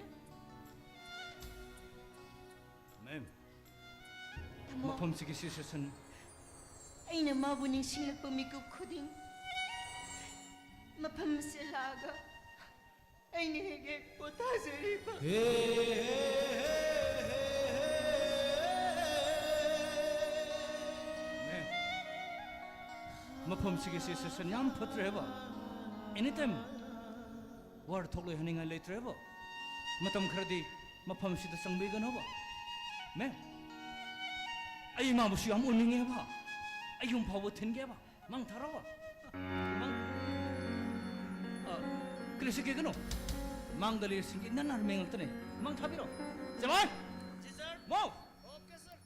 ꯃꯦꯝ, ꯇꯥꯃꯣ, ꯃꯐꯝꯁꯤꯒꯤ ꯁꯤꯆꯨꯋꯦꯁꯟ꯫ ꯑꯩꯅ ꯃꯥꯕꯨ ꯅꯤꯡꯁꯤꯡꯂꯛꯄ ꯃꯤꯀꯨꯞ ꯈꯨꯗꯤꯡ ꯃꯐꯝ ꯑꯁꯤꯗ ꯂꯥꯛꯑꯒ ꯑꯩꯅ ꯍꯦꯛ ꯍꯦꯛ ꯄꯣꯊꯥꯖꯔꯤꯕ꯫ ꯍꯦ, ꯍꯦ, ꯍꯦ, ꯍꯦ, ꯍꯦ, ꯍꯦ꯫ ꯃꯦꯝ, ꯃꯐꯝꯁꯤꯒꯤ ꯁꯤꯆꯨꯋꯦꯁꯟ ꯌꯥꯝ ꯐꯠꯇ꯭ꯔꯦꯕ꯫ ꯑꯦꯅꯤ ꯇꯥꯏꯝ ꯋꯥꯔ ꯊꯣꯛꯂꯣꯏ ꯍꯥꯏꯅꯤꯡꯉꯥꯏ ꯂꯩꯇ꯭ꯔꯦꯕ꯫ ꯃꯇꯝ ꯈꯔꯗꯤ ꯃꯐꯝꯁꯤꯗ ꯆꯪꯕꯤꯒꯅꯣꯕ꯫ ꯃꯦꯝ, ꯑꯩ ꯃꯥꯕꯨꯁꯨ ꯌꯥꯝ ꯎꯅꯤꯡꯉꯦꯕ꯫ ꯑꯩ ꯌꯨꯝ ꯐꯥꯎꯕ ꯊꯤꯟꯒꯦꯕ꯫ ꯃꯥꯡ ꯊꯥꯔꯣꯕ꯫ ꯃꯥꯡ, ꯑ, ꯀꯔꯤꯁꯨ ꯀꯤꯒꯅꯨ꯫ ꯃꯥꯡꯗ ꯂꯩꯔꯤꯁꯤꯡꯒꯤ ꯅꯟꯅ ꯃꯦꯡ ꯉꯥꯛꯇꯅꯦ꯫ ꯃꯥꯡ ꯊꯥꯕꯤꯔꯣ꯫ ꯖꯃꯥꯏ! ꯖꯤ ꯁꯔ꯫ ꯃꯣ! Okay sir.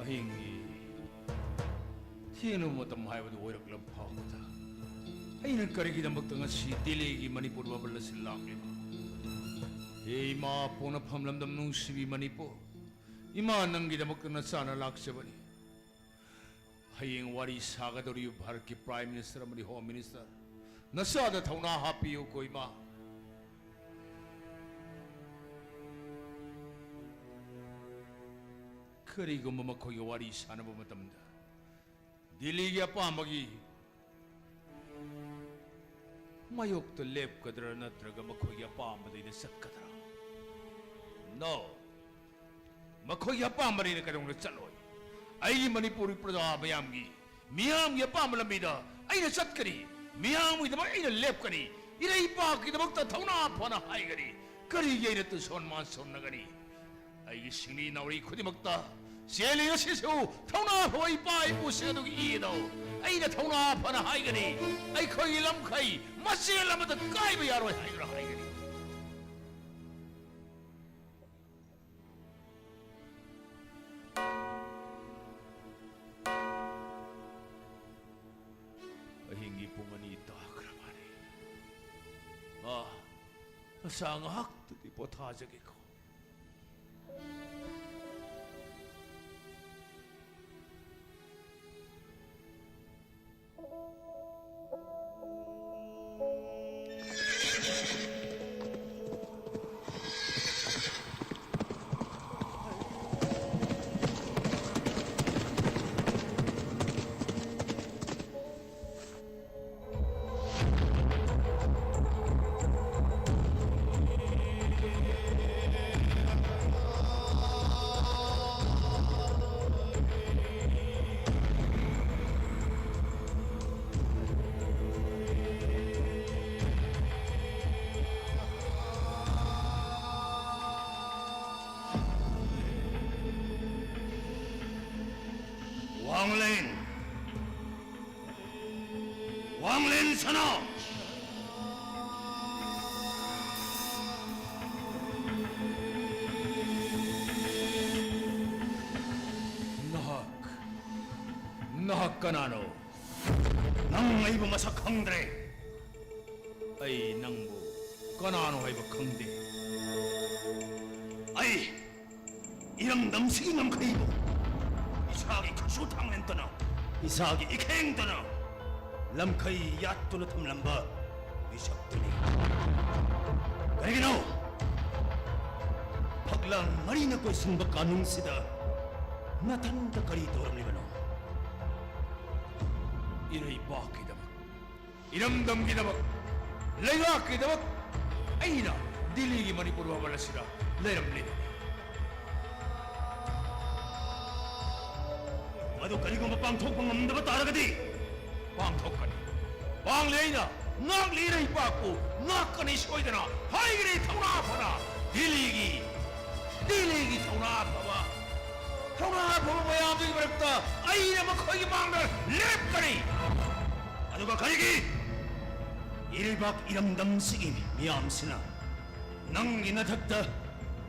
ꯑꯍꯤꯡꯒꯤ ꯊꯦꯡꯂꯕ ꯃꯇꯝ ꯍꯥꯏꯕꯗꯨ ꯑꯣꯏꯔꯛꯂꯕ ꯐꯥꯎꯕꯗ ꯑꯩꯅ ꯀꯔꯤꯒꯤꯗꯃꯛꯇ ꯉꯁꯤ ꯗꯤꯜꯂꯤꯒꯤ ꯃꯅꯤꯄꯨꯔ ꯕꯕꯜ ꯑꯁꯤ ꯂꯥꯛꯂꯤꯕ? ꯍꯦ ꯏꯃꯥ, ꯄꯣꯛꯅꯐꯝ ꯂꯝꯗꯝ ꯅꯨꯡꯁꯤꯕꯤ ꯃꯅꯤꯄꯨꯔ, ꯏꯃꯥ, ꯅꯪꯒꯤꯗꯃꯛꯇ ꯅꯆꯥꯅ ꯂꯥꯛꯆꯕꯅꯤ꯫ ꯍꯌꯦꯡ ꯋꯥꯔꯤ ꯁꯥꯒꯗꯧꯔꯤꯕ ꯚꯥꯔꯠꯀꯤ ꯄ꯭ꯔꯥꯏꯝ ꯃꯤꯅꯤꯁꯇꯔ ꯑꯃꯗꯤ ꯍꯣꯝ ꯃꯤꯅꯤꯁꯇꯔ, ꯅꯆꯥꯗ ꯊꯧꯅꯥ ꯍꯥꯞꯄꯤꯌꯨꯀꯣ ꯏꯃꯥ꯫ ꯀꯔꯤꯒꯨꯝꯕ ꯃꯈꯣꯏꯒ ꯋꯥꯔꯤ ꯁꯥꯟꯅꯕ ꯃꯇꯝꯗ ꯗꯤꯜꯂꯤꯒꯤ ꯑꯄꯥꯝꯕꯒꯤ ꯃꯥꯌꯣꯛꯇ ꯂꯦꯞꯀꯗ꯭ꯔꯥ ꯅꯠꯇ꯭ꯔꯒ ꯃꯈꯣꯏꯒꯤ ꯑꯄꯥꯝꯕꯗ ꯑꯩꯅ ꯆꯠꯀꯗ꯭ꯔꯥ? No꯫ ꯃꯈꯣꯏꯒꯤ ꯑꯄꯥꯝꯕꯗ ꯑꯩꯅ ꯀꯩꯗꯧꯅꯨꯡꯗ ꯆꯠꯂꯣꯏ꯫ ꯑꯩꯒꯤ ꯃꯅꯤꯄꯨꯔꯤ ꯄ꯭ꯔꯖꯥ ꯃꯌꯥꯝꯒꯤ, ꯃꯤꯌꯥꯝꯒꯤ ꯑꯄꯥꯝꯕ ꯂꯝꯕꯤꯗ ꯑꯩꯅ ꯆꯠꯀꯅꯤ꯫ ꯃꯤꯌꯥꯝꯒꯤꯗꯃꯛ ꯑꯩꯅ ꯂꯦꯞꯀꯅꯤ꯫ ꯏꯔꯩꯄꯥꯛꯀꯤꯗꯃꯛꯇ ꯊꯧꯅꯥ ꯐꯅ ꯍꯥꯏꯒꯅꯤ꯫ ꯀꯔꯤꯒꯤ ꯑꯩꯅ ꯇꯨꯁꯣꯟ ꯃꯥꯟꯁꯣꯟꯅꯒꯅꯤ? ꯑꯩꯒꯤ ꯁꯤꯡꯂꯤ ꯅꯥꯎꯔꯤ ꯈꯨꯗꯤꯡꯃꯛꯇ ꯆꯦꯜꯂꯤ ꯉꯁꯤꯁꯨ ꯊꯧꯅꯥ ꯐꯕ ꯏꯄꯥ ꯏꯄꯨꯁꯤꯡ ꯑꯗꯨꯒꯤ ꯏ ꯑꯗꯣ ꯑꯩꯅ ꯊꯧꯅꯥ ꯐꯅ ꯍꯥꯏꯒꯅꯤ꯫ ꯑꯩꯈꯣꯏꯒꯤ ꯂꯝꯈꯩ ꯃꯆꯦꯜ ꯑꯃꯗ ꯀꯥꯏꯕ ꯌꯥꯔꯣꯏ ꯍꯥꯏꯗꯨꯅ ꯍꯥꯏꯒꯅꯤ꯫ ꯑꯍꯤꯡꯒꯤ ꯄꯨꯡ ꯑꯅꯤ ꯇꯥꯈ꯭ꯔ ꯃꯥꯜꯂꯦ꯫ ꯑꯥ, ꯑꯁꯥ ꯉꯥꯏꯍꯥꯛꯇꯗꯤ ꯄꯣꯊꯥꯖꯒꯦꯀꯣ꯫ ꯋꯥꯡꯂꯦꯟ, ꯋꯥꯡꯂꯦꯟ ꯁꯅꯥ꯫ ꯅꯍꯥꯛ, ꯅꯍꯥꯛ ꯀꯅꯥꯅꯣ? ꯅꯪ ꯑꯩꯕꯨ ꯃꯁꯛ ꯈꯪꯗ꯭ꯔꯦ꯫ ꯑꯩ ꯅꯪꯕꯨ ꯀꯅꯥꯅꯣ ꯍꯥꯏꯕ ꯈꯪꯗꯦ꯫ ꯑꯩ ꯏꯔꯝꯗꯝꯁꯤꯒꯤ ꯉꯝꯈꯩꯕꯨ ꯏꯁꯥꯒꯤ ꯈꯨꯠꯁꯨ ꯊꯥꯡꯂꯦꯟꯇꯅ, ꯏꯁꯥꯒꯤ ꯏꯈꯦꯡꯇꯅ ꯂꯝꯈꯩ ꯌꯥꯠꯇꯨꯅ ꯊꯝꯂꯝꯕ ꯃꯤꯁꯛꯇꯨꯅꯤ꯫ ꯀꯔꯤꯒꯤꯅꯣ? ꯐꯛꯂꯥꯡ ꯃꯔꯤꯅ ꯀꯣꯏꯁꯤꯟꯕ ꯀꯥꯅꯨꯡꯁꯤꯗ ꯅꯊꯟꯇ ꯀꯔꯤ ꯇꯧꯔꯝꯂꯤꯕꯅꯣ? ꯏꯔꯩꯕꯥꯛꯀꯤꯗꯃꯛ, ꯏꯔꯝꯗꯝꯒꯤꯗꯃꯛ ꯂꯩꯉꯥꯛꯀꯤꯗꯃꯛ ꯑꯩꯅ ꯗꯤꯜꯂꯤꯒꯤ ꯃꯅꯤꯄꯨꯔ ꯃꯃꯜ ꯑꯁꯤꯗ ꯂꯩꯔꯝꯂꯤꯕꯅꯤ꯫ ꯃꯗꯨ ꯀꯔꯤꯒꯨꯝꯕ ꯄꯥꯡꯊꯣꯛꯄ ꯉꯝꯗꯕ ꯇꯥꯔꯒꯗꯤ, ꯄꯥꯡꯊꯣꯛꯀꯅꯤ꯫ ꯄꯥꯡꯂꯤ ꯑꯩꯅ ꯉꯥꯛꯂꯤ ꯏꯔꯩꯄꯥꯛꯄꯨ ꯉꯥꯛꯀꯅꯤ ꯁꯣꯏꯗꯅ꯫ ꯍꯥꯏꯒꯅꯤ ꯊꯧꯅꯥ ꯐꯅ ꯗꯤꯜꯂꯤꯒꯤ, ꯗꯤꯜꯂꯤꯒꯤ ꯊꯧꯅꯥ ꯐꯕ, ꯊꯧꯅꯥ ꯐꯕ ꯃꯌꯥꯝꯗꯨꯒꯤ ꯃꯔꯛꯇ ꯑꯩꯅ ꯃꯈꯣꯏꯒꯤ ꯃꯥꯡꯗ ꯂꯦꯞꯀꯅꯤ꯫ ꯑꯗꯨꯒ ꯀꯔꯤꯒꯤ ꯏꯔꯩꯕꯥꯛ ꯏꯔꯝꯗꯝꯁꯤꯒꯤ ꯃꯤꯌꯥꯝꯁꯤꯅ ꯅꯪꯒꯤ ꯅꯊꯛꯇ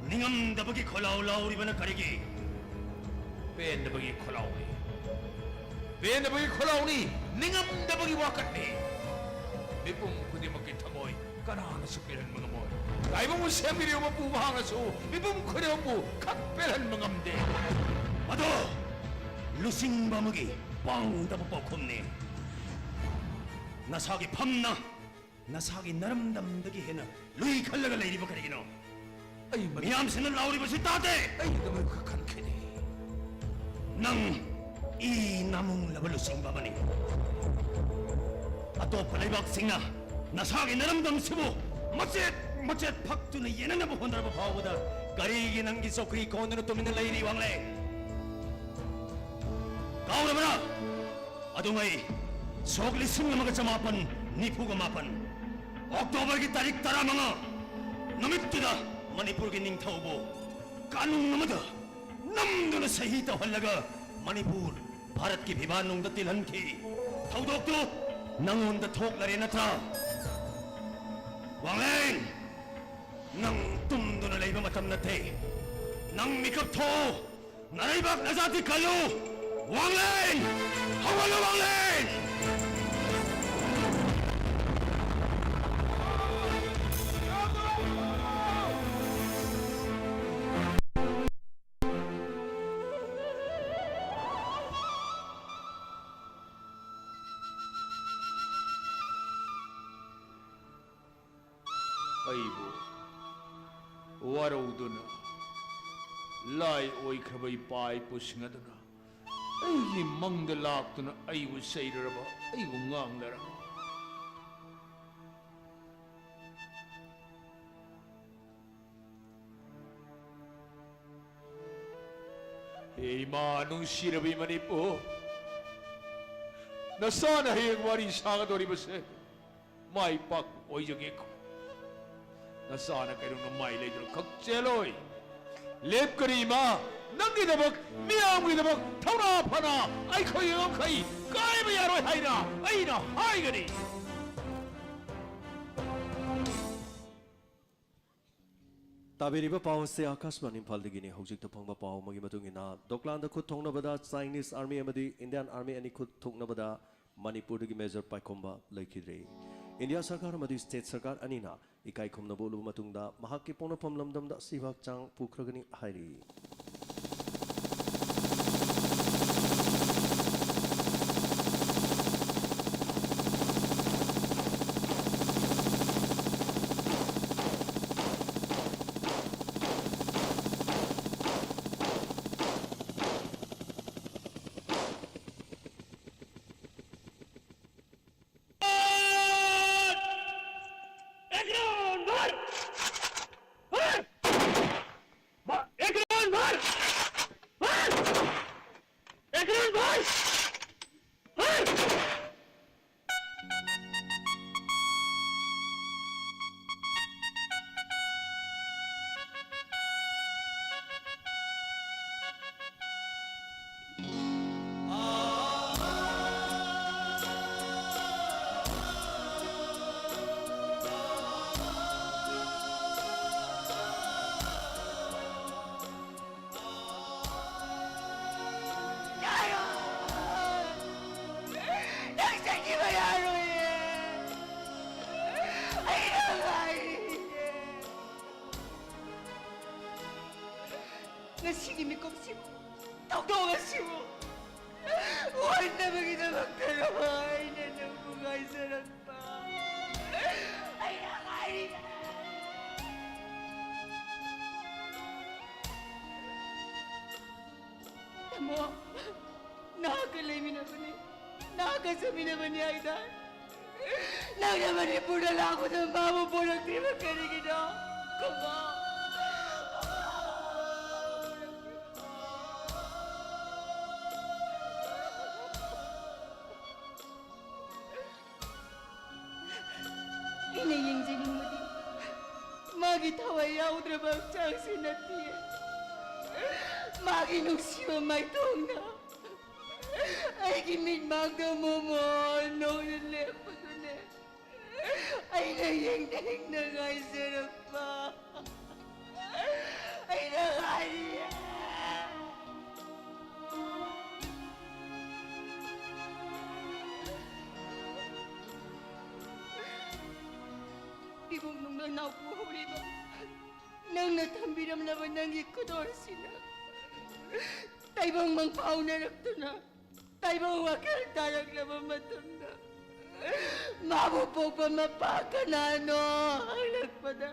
ꯅꯤꯡꯉꯝꯗꯕꯒꯤ ꯈꯣꯜꯂꯥꯎ ꯂꯥꯎꯔꯤꯕꯅ ꯀꯔꯤꯒꯤ? ꯄꯦꯟꯗꯕꯒꯤ ꯈꯣꯜꯂꯥꯎꯅꯤ꯫ ꯄꯦꯟꯗꯕꯒꯤ ꯈꯣꯜꯂꯥꯎꯅꯤ꯫ ꯅꯤꯡꯉꯝꯗꯕꯒꯤ ꯋꯥꯀꯠꯅꯤ꯫ ꯃꯤꯄꯨꯝ ꯈꯨꯗꯤꯡꯃꯛꯀꯤ ꯊꯃꯣꯏ ꯀꯅꯥꯅꯁꯨ ꯄꯦꯜꯍꯟꯕ ꯉꯝꯃꯣꯏ꯫ ꯇꯥꯏꯕꯪꯕꯨ ꯁꯦꯝꯕꯤꯔꯤꯕ ꯃꯄꯨ ꯃꯍꯥꯛꯅꯁꯨ ꯃꯤꯄꯨꯝ ꯈꯨꯗꯤꯡꯃꯛꯄꯨ ꯈꯛ ꯄꯦꯜꯍꯟꯕ ꯉꯝꯗꯦ꯫ ꯑꯗꯣ ꯂꯨꯆꯤꯡꯕ ꯑꯃꯒꯤ ꯄꯥꯡꯗꯕ ꯄꯥꯎꯈꯨꯝꯅꯤ꯫ ꯅꯁꯥꯒꯤ ꯐꯝꯅ ꯅꯁꯥꯒꯤ ꯅꯔꯝꯗꯝꯗꯒꯤ ꯍꯦꯟꯅ ꯂꯨꯏ ꯈꯜꯂꯒ ꯂꯩꯔꯤꯕ ꯀꯔꯤꯒꯤꯅꯣ? ꯑꯩ ꯃꯗꯨ ꯃꯤꯌꯥꯝꯁꯤꯡꯅ ꯂꯥꯎꯔꯤꯕꯁꯤ ꯇꯥꯗꯦ꯫ ꯑꯩ ꯃꯗꯨ ꯈꯟꯈꯤꯗꯦ꯫ ꯅꯪ ꯏ ꯅꯥꯃꯨꯡꯂꯕ ꯂꯨꯆꯤꯡꯕ ꯑꯃꯅꯤ꯫ ꯑꯇꯣꯞꯄ ꯂꯩꯕꯥꯛꯁꯤꯡꯅ ꯅꯁꯥꯒꯤ ꯅꯔꯝꯗꯝꯁꯤꯕꯨ ꯃꯆꯦꯠ ꯃꯆꯦꯠ ꯐꯛꯇꯨꯅ ꯌꯦꯟꯅꯅꯕ ꯍꯣꯠꯅꯔꯕ ꯐꯥꯎꯕꯗ ꯀꯔꯤꯒꯤ ꯅꯪꯒꯤ ꯆꯧꯀ꯭ꯔꯤ ꯀꯣꯟꯗꯨꯅ ꯇꯨꯃꯤꯟꯅ ꯂꯩꯔꯤ, ꯋꯥꯡꯂꯦꯟ? ꯀꯥꯎꯔꯕ꯭ꯔꯥ? ꯑꯗꯨꯉꯩ ꯁꯣꯛ ꯂꯤꯁꯤꯡ ꯑꯃꯒ ꯆꯃꯥꯄꯟ ꯅꯤꯐꯨꯒ ꯃꯥꯄꯟ ꯑꯣꯛꯇꯣꯕꯔꯒꯤ ꯇꯥꯔꯤꯛ ꯇꯔꯥꯃꯉꯥ ꯅꯨꯃꯤꯠꯇꯨꯗ ꯃꯅꯤꯄꯨꯔꯒꯤ ꯅꯤꯡꯊꯧꯕꯨ ꯀꯥꯅꯨꯡ ꯑꯃꯗ ꯅꯝꯗꯨꯅ ꯁꯍꯤ ꯇꯧꯍꯜꯂꯒ ꯃꯅꯤꯄꯨꯔ ꯚꯥꯔꯠꯀꯤ ꯐꯤꯕꯥꯟꯅꯨꯡꯗ ꯇꯤꯜꯍꯟꯈꯤ꯫ ꯊꯧꯗꯣꯛꯇꯨ ꯅꯪꯉꯣꯟꯗ ꯊꯣꯛꯂꯔꯦ ꯅꯠꯇ꯭ꯔꯥ? ꯋꯥꯡꯂꯦꯟ, ꯅꯪ ꯇꯨꯝꯗꯨꯅ ꯂꯩꯕ ꯃꯇꯝ ꯅꯠꯇꯦ꯫ ꯅꯪ ꯃꯤꯀꯞ ꯊꯣꯛꯎ꯫ ꯅꯔꯩꯕꯥꯛ ꯅꯖꯥꯇꯤ ꯀꯜꯂꯨ! ꯋꯥꯡꯂꯦꯟ! ꯍꯧꯒꯠꯂꯨ, ꯋꯥꯡꯂꯦꯟ! ꯑꯩꯕꯨ ꯋꯥꯔꯧꯗꯨꯅ ꯂꯥꯏ ꯑꯣꯏꯈ꯭ꯔꯕ ꯏꯄꯥ ꯏꯄꯨꯁꯤꯡ ꯑꯗꯨꯅ ꯑꯩꯒꯤ ꯃꯪꯗ ꯂꯥꯛꯇꯨꯅ ꯑꯩꯕꯨ ꯆꯩꯔꯨꯔꯕ, ꯑꯩꯕꯨ ꯉꯥꯡꯂꯔꯕ꯫ ꯏꯃꯥ ꯅꯨꯡꯁꯤꯔꯕꯤ ꯃꯅꯤꯄꯨꯔ, ꯅꯆꯥꯅ ꯍꯌꯦꯡ ꯋꯥꯔꯤ ꯁꯥꯒꯗꯧꯔꯤꯕꯁꯦ ꯃꯥꯏ ꯄꯥꯛꯄ ꯑꯣꯏꯖꯒꯦꯀꯣ꯫ ꯅꯆꯥꯅ ꯀꯩꯗꯧꯅ ꯃꯥꯏ ꯂꯩꯗꯨꯅ ꯈꯛ ꯆꯦꯜꯂꯣꯏ꯫ ꯂꯦꯞꯀꯅꯤ ꯏꯃꯥ, ꯅꯪꯒꯤꯗꯃꯛ, ꯃꯤꯌꯥꯝꯒꯤꯗꯃꯛ ꯊꯧꯅꯥ ꯐꯅ ꯑꯩꯈꯣꯏꯒꯤ ꯉꯝꯈꯩ ꯀꯥꯏꯕ ꯌꯥꯔꯣꯏ ꯍꯥꯏꯅ ꯑꯩꯅ ꯍꯥꯏꯒꯅꯤ꯫ ꯇꯥꯕꯤꯔꯤꯕ ꯄꯥꯎ ꯑꯁꯤ ꯑꯥꯀꯥꯁꯕꯥꯅꯤ ꯏꯝꯐꯥꯜꯗꯒꯤꯅꯤ꯫ ꯍꯧꯖꯤꯛꯇ ꯐꯪꯕ ꯄꯥꯎ ꯑꯃꯒꯤ ꯃꯇꯨꯡ ꯏꯟꯅ, ꯗꯣꯀ꯭ꯂꯥꯟꯗ ꯈꯨꯠ ꯊꯣꯛꯅꯕꯗ ꯆꯥꯏꯅꯤꯁ ꯑꯥꯔꯃꯤ ꯑꯃꯗꯤ ꯏꯟꯗꯤꯌꯥꯟ ꯑꯥꯔꯃꯤ ꯑꯅꯤ ꯈꯨꯠ ꯊꯣꯛꯅꯕꯗ ꯃꯅꯤꯄꯨꯔꯗꯒꯤ ꯃꯦꯖꯔ ꯄꯥꯏꯈꯣꯝꯕ ꯂꯩꯈꯤꯗ꯭ꯔꯦ꯫ ꯏꯟꯗꯤꯌꯥ ꯁꯔꯀꯥꯔ ꯑꯃꯗꯤ ꯁ꯭ꯇꯦꯠ ꯁꯔꯀꯥꯔ ꯑꯅꯤꯅ ꯏꯀꯥꯏ ꯈꯨꯝꯅꯕ ꯎꯠꯂꯕ ꯃꯇꯨꯡꯗ ꯃꯍꯥꯛꯀꯤ ꯄꯣꯛꯅꯐꯝ ꯂꯝꯗꯝꯗ ꯑꯁꯤꯕ ꯍꯛꯆꯥꯡ ꯄꯨꯈ꯭ꯔꯒꯅꯤ ꯍꯥꯏꯔꯤ꯫ ꯅꯪ ꯆꯠꯈꯤꯕ ꯌꯥꯔꯣꯏꯌꯦ꯫ ꯑꯩ ꯅꯪ ꯉꯥꯏꯔꯤꯅꯦ꯫ ꯉꯁꯤꯒꯤ ꯃꯤꯀꯨꯞꯁꯤꯕꯨ, ꯊꯧꯗꯣꯛ ꯑꯁꯤꯕꯨ ꯎꯍꯟꯅꯕꯒꯤꯗꯃꯛꯇꯔꯕ ꯑꯩꯅ ꯅꯪꯕꯨ ꯉꯥꯏꯖꯔꯛꯄ? ꯑꯩꯅ ꯉꯥꯏꯔꯤꯕ꯫ ꯇꯥꯃꯣ, ꯅꯍꯥꯛꯀ ꯂꯩꯃꯤꯟꯅꯕꯅꯤ, ꯅꯍꯥꯛꯀ ꯆꯠꯃꯤꯟꯅꯕꯅꯤ ꯍꯥꯏꯗꯥꯏ? ꯅꯪꯅ ꯃꯅꯤꯄꯨꯔꯗ ꯂꯥꯛꯄꯗ ꯃꯥꯕꯨ ꯄꯨꯔꯛꯇ꯭ꯔꯤꯕ ꯀꯔꯤꯒꯤꯅꯣ? ꯀꯨꯝꯃꯣ꯫ ꯊꯋꯥꯏ ꯌꯥꯎꯗ꯭ꯔꯕ ꯍꯛꯆꯥꯡꯁꯤ ꯅꯠꯇꯦ꯫ ꯃꯥꯒꯤ ꯅꯨꯡꯁꯤꯕ ꯃꯥꯏꯊꯣꯡꯅ ꯑꯩꯒꯤ ꯃꯤꯠꯃꯥꯡꯗ ꯃꯣꯃꯣꯟ ꯅꯣꯡꯅ ꯂꯦꯞꯄꯗꯨꯅꯦ꯫ ꯑꯩꯅ ꯌꯦꯡꯅꯤꯡꯅ ꯉꯥꯏꯖꯔꯛꯄ꯫ ꯑꯩꯅ ꯉꯥꯏꯔꯤꯌꯦ꯫ ꯏꯕꯨꯡ ꯅꯨꯡꯅ ꯅꯥꯎꯄꯨ ꯍꯧꯔꯤꯕ ꯅꯪꯅ ꯊꯝꯕꯤꯔꯝꯂꯕ ꯅꯪꯒꯤ ꯈꯨꯗꯣꯜꯁꯤꯅ ꯇꯥꯏꯕꯪ ꯃꯪꯐꯥꯎꯅꯔꯛꯇꯨꯅ ꯇꯥꯏꯕꯪ ꯋꯥꯈꯜ ꯇꯥꯔꯛꯂꯕ ꯃꯇꯝꯗ ꯃꯥꯕꯨ ꯄꯣꯛꯄ ꯃꯄꯥ ꯀꯅꯥꯅꯣ ꯍꯪꯂꯛꯄꯗ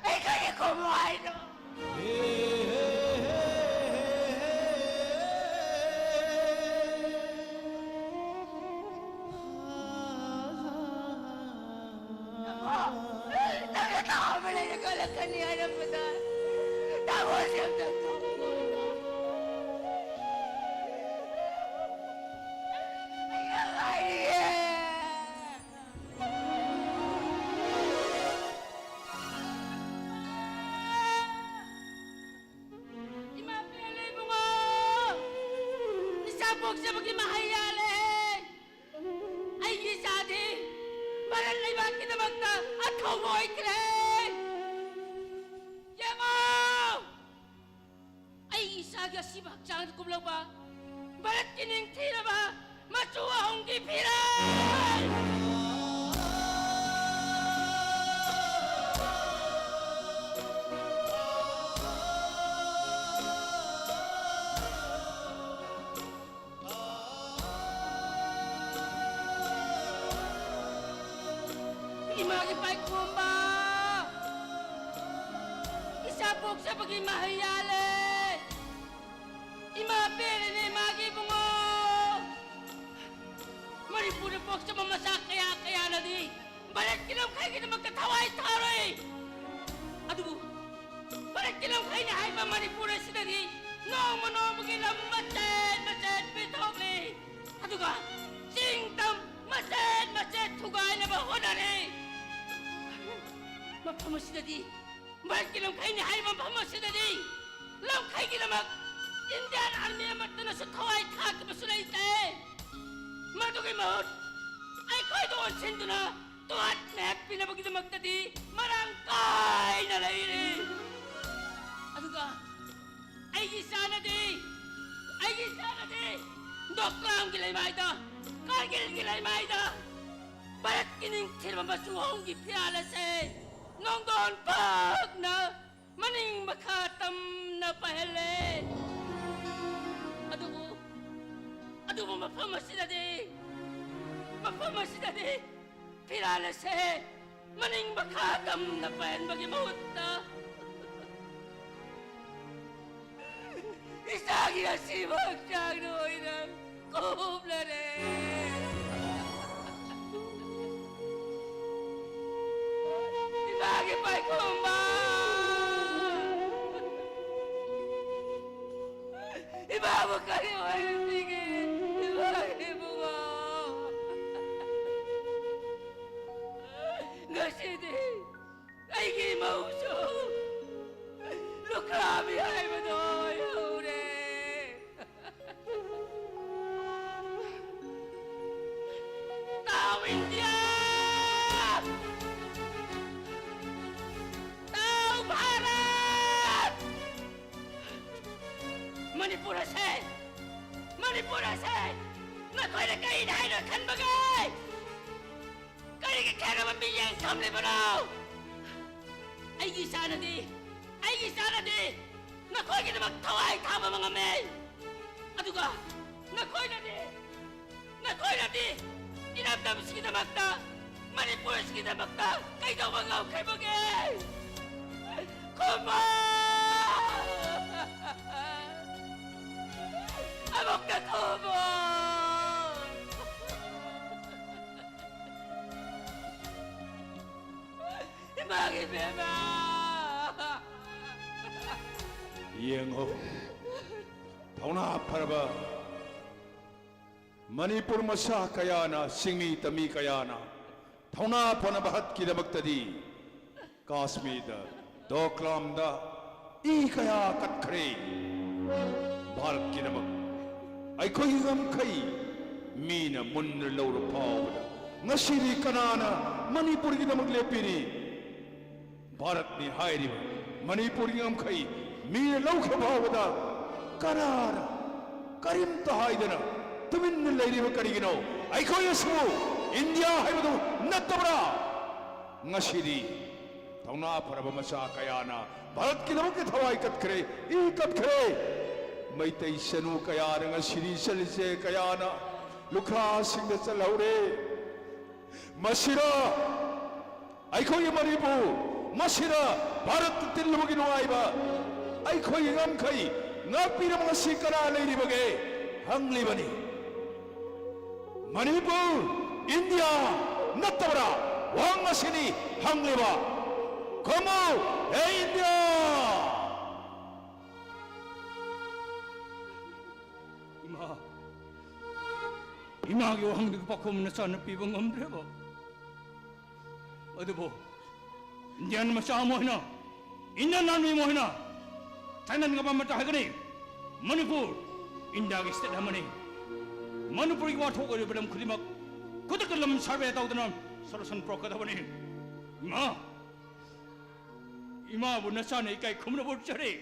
ꯑꯩ ꯀꯔꯤ ꯈꯨꯝꯃꯨ ꯍꯥꯏꯅꯣ? ꯅꯪꯅ ꯇꯥꯕ ꯂꯩꯔ ꯀꯜꯂꯛꯀꯅꯤ ꯍꯥꯏꯔꯝꯕꯗ ꯇꯥꯃꯣꯁꯦ ꯑꯝꯇ ꯇꯥꯃꯣ꯫ ꯑꯩ ꯌꯥꯝ ꯉꯥꯏꯔꯤꯌꯦ꯫ ꯏꯃꯥ ꯄꯦꯜꯂꯦ ꯏꯕꯨꯡꯉꯣ! ꯏꯆꯥ ꯄꯣꯛꯆꯕꯒꯤ ꯃꯍꯩ ꯌꯥꯜꯂꯦ! ꯑꯩꯒꯤ ꯏꯆꯥꯗꯤ ꯚꯥꯔꯠ ꯂꯩꯕꯥꯛꯀꯤꯗꯃꯛꯇ ꯑꯊꯧꯕ ꯑꯣꯏꯈ꯭ꯔꯦ! ꯌꯦꯡꯉꯣ! ꯑꯩꯒꯤ ꯏꯆꯥꯒꯤ ꯑꯁꯤꯕ ꯍꯛꯆꯥꯡꯗ ꯀꯨꯝꯂꯛꯄ ꯚꯥꯔꯠꯀꯤ ꯅꯤꯡꯊꯤꯔꯕ ꯃꯆꯨ ꯑꯍꯨꯝꯒꯤ ꯐꯤꯔꯥꯜ! ꯏꯃꯥꯒꯤ ꯄꯥꯏꯈꯣꯝꯕ! ꯏꯆꯥ ꯄꯣꯛꯆꯕꯒꯤ ꯃꯍꯩ ꯌꯥꯜꯂꯦ! ꯏꯃꯥ ꯄꯦꯜꯂꯦꯅꯦ ꯏꯃꯥꯒꯤ ꯏꯕꯨꯡꯉꯣ! ꯃꯅꯤꯄꯨꯔꯗ ꯄꯣꯛꯆꯕ ꯃꯆꯥ ꯀꯌꯥ ꯀꯌꯥꯅꯗꯤ ꯚꯥꯔꯠꯀꯤ ꯂꯝꯈꯩꯒꯤꯗꯃꯛꯇ ꯊꯋꯥꯏ ꯊꯥꯔꯣꯏ꯫ ꯑꯗꯨꯕꯨ ꯚꯥꯔꯠꯀꯤ ꯂꯝꯈꯩꯅꯤ ꯍꯥꯏꯕ ꯃꯅꯤꯄꯨꯔ ꯑꯁꯤꯗꯗꯤ ꯅꯣꯡꯃ ꯅꯣꯡꯃꯒꯤ ꯂꯝ ꯃꯆꯦꯠ ꯃꯆꯦꯠ ꯄꯤꯊꯣꯛꯂꯤ꯫ ꯑꯗꯨꯒ ꯆꯤꯡ ꯇꯝ ꯃꯆꯦꯠ ꯃꯆꯦꯠ ꯊꯨꯒꯥꯏꯅꯕ ꯍꯣꯠꯅꯔꯤ꯫ ꯃꯐꯝ ꯑꯁꯤꯗꯗꯤ, ꯚꯥꯔꯠꯀꯤ ꯂꯝꯈꯩꯅꯤ ꯍꯥꯏꯔꯤꯕ ꯃꯐꯝ ꯑꯁꯤꯗꯗꯤ ꯂꯝꯈꯩꯒꯤꯗꯃꯛ ꯏꯟꯗꯤꯌꯥꯟ ꯑꯥꯔꯃꯤ ꯑꯃꯠꯇꯅꯁꯨ ꯊꯋꯥꯏ ꯊꯥꯈꯤꯕꯁꯨ ꯂꯩꯇꯦ꯫ ꯃꯗꯨꯒꯤ ꯃꯍꯨꯠ ꯑꯩꯈꯣꯏꯗ ꯑꯣꯟꯁꯤꯟꯗꯨꯅ ꯇꯣꯉꯥꯟ ꯃꯦꯞ ꯄꯤꯅꯕꯒꯤꯗꯃꯛꯇꯗꯤ ꯃꯔꯥꯡ ꯀꯥꯏꯅ ꯂꯩꯔꯤ꯫ ꯑꯗꯨꯒ ꯑꯩꯒꯤ ꯏꯆꯥꯅꯗꯤ, ꯑꯩꯒꯤ ꯏꯆꯥꯅꯗꯤ ꯗꯣꯀ꯭ꯂꯥꯝꯒꯤ ꯂꯩꯃꯥꯏꯗ, ꯀꯥꯔꯒꯤꯜꯒꯤ ꯂꯩꯃꯥꯏꯗ ꯚꯥꯔꯠꯀꯤ ꯅꯤꯡꯊꯤꯔꯕ ꯃꯆꯨ ꯑꯍꯨꯝꯒꯤ ꯐꯤꯔꯥꯜ ꯑꯁꯦ ꯅꯣꯡꯗꯣꯟ ꯐꯥꯛꯅ ꯃꯅꯤꯡ ꯃꯈꯥ ꯇꯝꯅ ꯄꯥꯏꯍꯜꯂꯦ꯫ ꯑꯗꯨꯕꯨ, ꯑꯗꯨꯕꯨ ꯃꯐꯝ ꯑꯁꯤꯗꯗꯤ, ꯃꯐꯝ ꯑꯁꯤꯗꯗꯤ ꯐꯤꯔꯥꯜ ꯑꯁꯦ ꯃꯅꯤꯡ ꯃꯈꯥ ꯇꯝꯅ ꯄꯥꯏꯍꯟꯕꯒꯤ ꯃꯍꯨꯠꯇ ꯏꯆꯥꯒꯤ ꯑꯁꯤꯕ ꯍꯛꯆꯥꯡꯗ ꯑꯣꯏꯅ ꯀꯨꯞꯂꯔꯦ꯫ ꯏꯃꯥꯒꯤ ꯄꯥꯏꯈꯣꯝꯕ! ꯏꯃꯥꯕꯨ ꯀꯔꯤ ꯑꯣꯏꯔꯤꯕꯤꯒꯦ? ꯏꯃꯥꯒꯤ ꯏꯕꯨꯡꯉꯣ! ꯉꯁꯤꯗꯤ ꯑꯩꯒꯤ ꯏꯃꯧꯁꯨ ꯂꯨꯈ꯭ꯔꯥꯕꯤ ꯍꯥꯏꯕꯗꯣ ꯑꯣꯏꯍꯧꯔꯦ꯫ ꯇꯥꯎ ꯏꯟꯗꯤꯌꯥ! ꯇꯥꯎ ꯚꯥꯔꯠ! ꯃꯅꯤꯄꯨꯔ ꯑꯁꯦ, ꯃꯅꯤꯄꯨꯔ ꯑꯁꯦ ꯅꯈꯣꯏꯅ ꯀꯔꯤꯅ ꯍꯥꯏꯅ ꯈꯟꯕꯒꯦ? ꯀꯔꯤꯒꯤ ꯈꯦꯠꯅꯕ ꯃꯤꯠꯌꯦꯡ ꯊꯝꯂꯤꯕꯅꯣ? ꯑꯩꯒꯤ ꯏꯆꯥꯅꯗꯤ, ꯑꯩꯒꯤ ꯏꯆꯥꯅꯗꯤ ꯅꯈꯣꯏꯒꯤꯗꯃꯛ ꯊꯋꯥꯏ ꯊꯥꯕ ꯉꯝꯃꯤ꯫ ꯑꯗꯨꯒ ꯅꯈꯣꯏꯅꯗꯤ, ꯅꯈꯣꯏꯅꯗꯤ ꯏꯔꯝꯗꯝꯁꯤꯒꯤꯗꯃꯛꯇ, ꯃꯅꯤꯄꯨꯔꯁꯤꯒꯤꯗꯃꯛꯇ ꯀꯩꯗꯧꯕ ꯉꯝꯈ꯭ꯔꯕꯒꯦ? ꯈꯨꯝꯃꯣ! ꯑꯃꯨꯛꯇ ꯈꯨꯝꯃꯣ! ꯏꯃꯥꯒꯤ ꯏꯕꯦꯝꯃ! ꯌꯦꯡꯉꯨ, ꯊꯧꯅꯥ ꯐꯔꯕ ꯃꯅꯤꯄꯨꯔ ꯃꯆꯥ ꯀꯌꯥꯅ, ꯆꯤꯡꯃꯤ ꯇꯝꯃꯤ ꯀꯌꯥꯅ ꯊꯧꯅꯥ ꯐꯅ ꯚꯥꯔꯠꯀꯤꯗꯃꯛꯇꯗꯤ ꯀꯥꯁꯃꯤꯔꯗ, ꯗꯣꯀ꯭ꯂꯥꯝꯗ ꯏ ꯀꯌꯥ ꯀꯠꯈ꯭ꯔꯦ꯫ ꯚꯥꯔꯠꯀꯤꯗꯃꯛ ꯑꯩꯈꯣꯏꯒꯤ ꯉꯝꯈꯩ ꯃꯤꯅ ꯃꯨꯟꯅ ꯂꯧꯔ ꯐꯥꯎꯕꯗ ꯉꯁꯤꯗꯤ ꯀꯅꯥꯅ ꯃꯅꯤꯄꯨꯔꯒꯤꯗꯃꯛ ꯂꯦꯞꯄꯤꯔꯤ? ꯚꯥꯔꯠꯅꯤ ꯍꯥꯏꯔꯤꯕ ꯃꯅꯤꯄꯨꯔꯒꯤ ꯉꯝꯈꯩ ꯃꯤꯅ ꯂꯧꯈ꯭ꯔ ꯐꯥꯎꯕꯗ ꯀꯅꯥꯅ ꯀꯔꯤꯝꯇ ꯍꯥꯏꯗꯅ ꯇꯨꯃꯤꯟꯅ ꯂꯩꯔꯤꯕ ꯀꯔꯤꯒꯤꯅꯣ? ꯑꯩꯈꯣꯏ ꯑꯁꯤꯕꯨ ꯏꯟꯗꯤꯌꯥ ꯍꯥꯏꯕꯗꯨ ꯅꯠꯇꯕ꯭ꯔꯥ? ꯉꯁꯤꯗꯤ ꯊꯧꯅꯥ ꯐꯔꯕ ꯃꯆꯥ ꯀꯌꯥꯅ ꯚꯥꯔꯠꯀꯤꯗꯃꯛꯇ ꯊꯋꯥꯏ ꯀꯠꯈ꯭ꯔꯦ, ꯏ ꯀꯠꯈ꯭ꯔꯦ꯫ ꯃꯩꯇꯩ ꯆꯅꯨ ꯀꯌꯥꯅ ꯉꯁꯤꯗꯤ ꯆꯠꯂꯤꯁꯦ ꯀꯌꯥꯅ ꯂꯨꯈ꯭ꯔꯥꯁꯤꯡꯗ ꯆꯠꯍꯧꯔꯦ꯫ ꯃꯁꯤꯔ ꯑꯩꯈꯣꯏꯒꯤ ꯃꯅꯤꯄꯨꯔ, ꯃꯁꯤꯗ ꯚꯥꯔꯠꯇ ꯇꯤꯜꯂꯨꯕꯒꯤ ꯅꯨꯡꯉꯥꯏꯕ, ꯑꯩꯈꯣꯏꯒꯤ ꯉꯝꯈꯩ ꯉꯥꯛꯄꯤꯅꯕ ꯉꯁꯤ ꯀꯅꯥ ꯂꯩꯔꯤꯕꯒꯦ ꯍꯪꯂꯤꯕꯅꯤ꯫ ꯃꯅꯤꯄꯨꯔ ꯏꯟꯗꯤꯌꯥ ꯅꯠꯇꯕ꯭ꯔꯥ? ꯋꯥꯍꯪ ꯑꯁꯤꯅꯤ ꯍꯪꯂꯤꯕ꯫ ꯈꯨꯝꯃꯨ, ꯍꯦ ꯏꯟꯗꯤꯌꯥ! ꯏꯃꯥ, ꯏꯃꯥꯒꯤ ꯋꯥꯍꯪꯗꯨꯒꯤ ꯄꯥꯎꯈꯨꯝ ꯅꯆꯥꯅ ꯄꯤꯕ ꯉꯝꯗ꯭ꯔꯦꯕ꯫ ꯑꯗꯨꯕꯨ ꯏꯟꯗꯤꯌꯥꯟ ꯃꯆꯥ ꯑꯃ ꯑꯣꯏꯅ, ꯏꯟꯗꯤꯌꯥꯟ ꯑꯥꯔꯃꯤ ꯑꯃ ꯑꯣꯏꯅ ꯊꯥꯏꯅ ꯉꯝꯕ ꯃꯆꯥ ꯍꯥꯏꯒꯅꯤ꯫ ꯃꯅꯤꯄꯨꯔ ꯏꯟꯗꯤꯌꯥꯒꯤ ꯁ꯭ꯇꯦꯠ ꯑꯃꯅꯤ꯫ ꯃꯅꯤꯄꯨꯔꯒꯤ ꯋꯥꯊꯣꯛ ꯑꯣꯏꯔꯤꯕ ꯂꯝ ꯈꯨꯗꯤꯡꯃꯛ ꯈꯨꯗꯛꯇ ꯂꯝ ꯁꯔꯚꯦ ꯇꯧꯗꯨꯅ ꯁꯣꯂꯨꯁꯟ ꯄꯨꯔꯛꯀꯗꯕꯅꯤ꯫ ꯏꯃꯥ, ꯏꯃꯥꯕꯨ ꯅꯆꯥꯅ ꯏꯀꯥꯏ ꯈꯨꯝꯅꯕ ꯎꯠꯆꯔꯤ꯫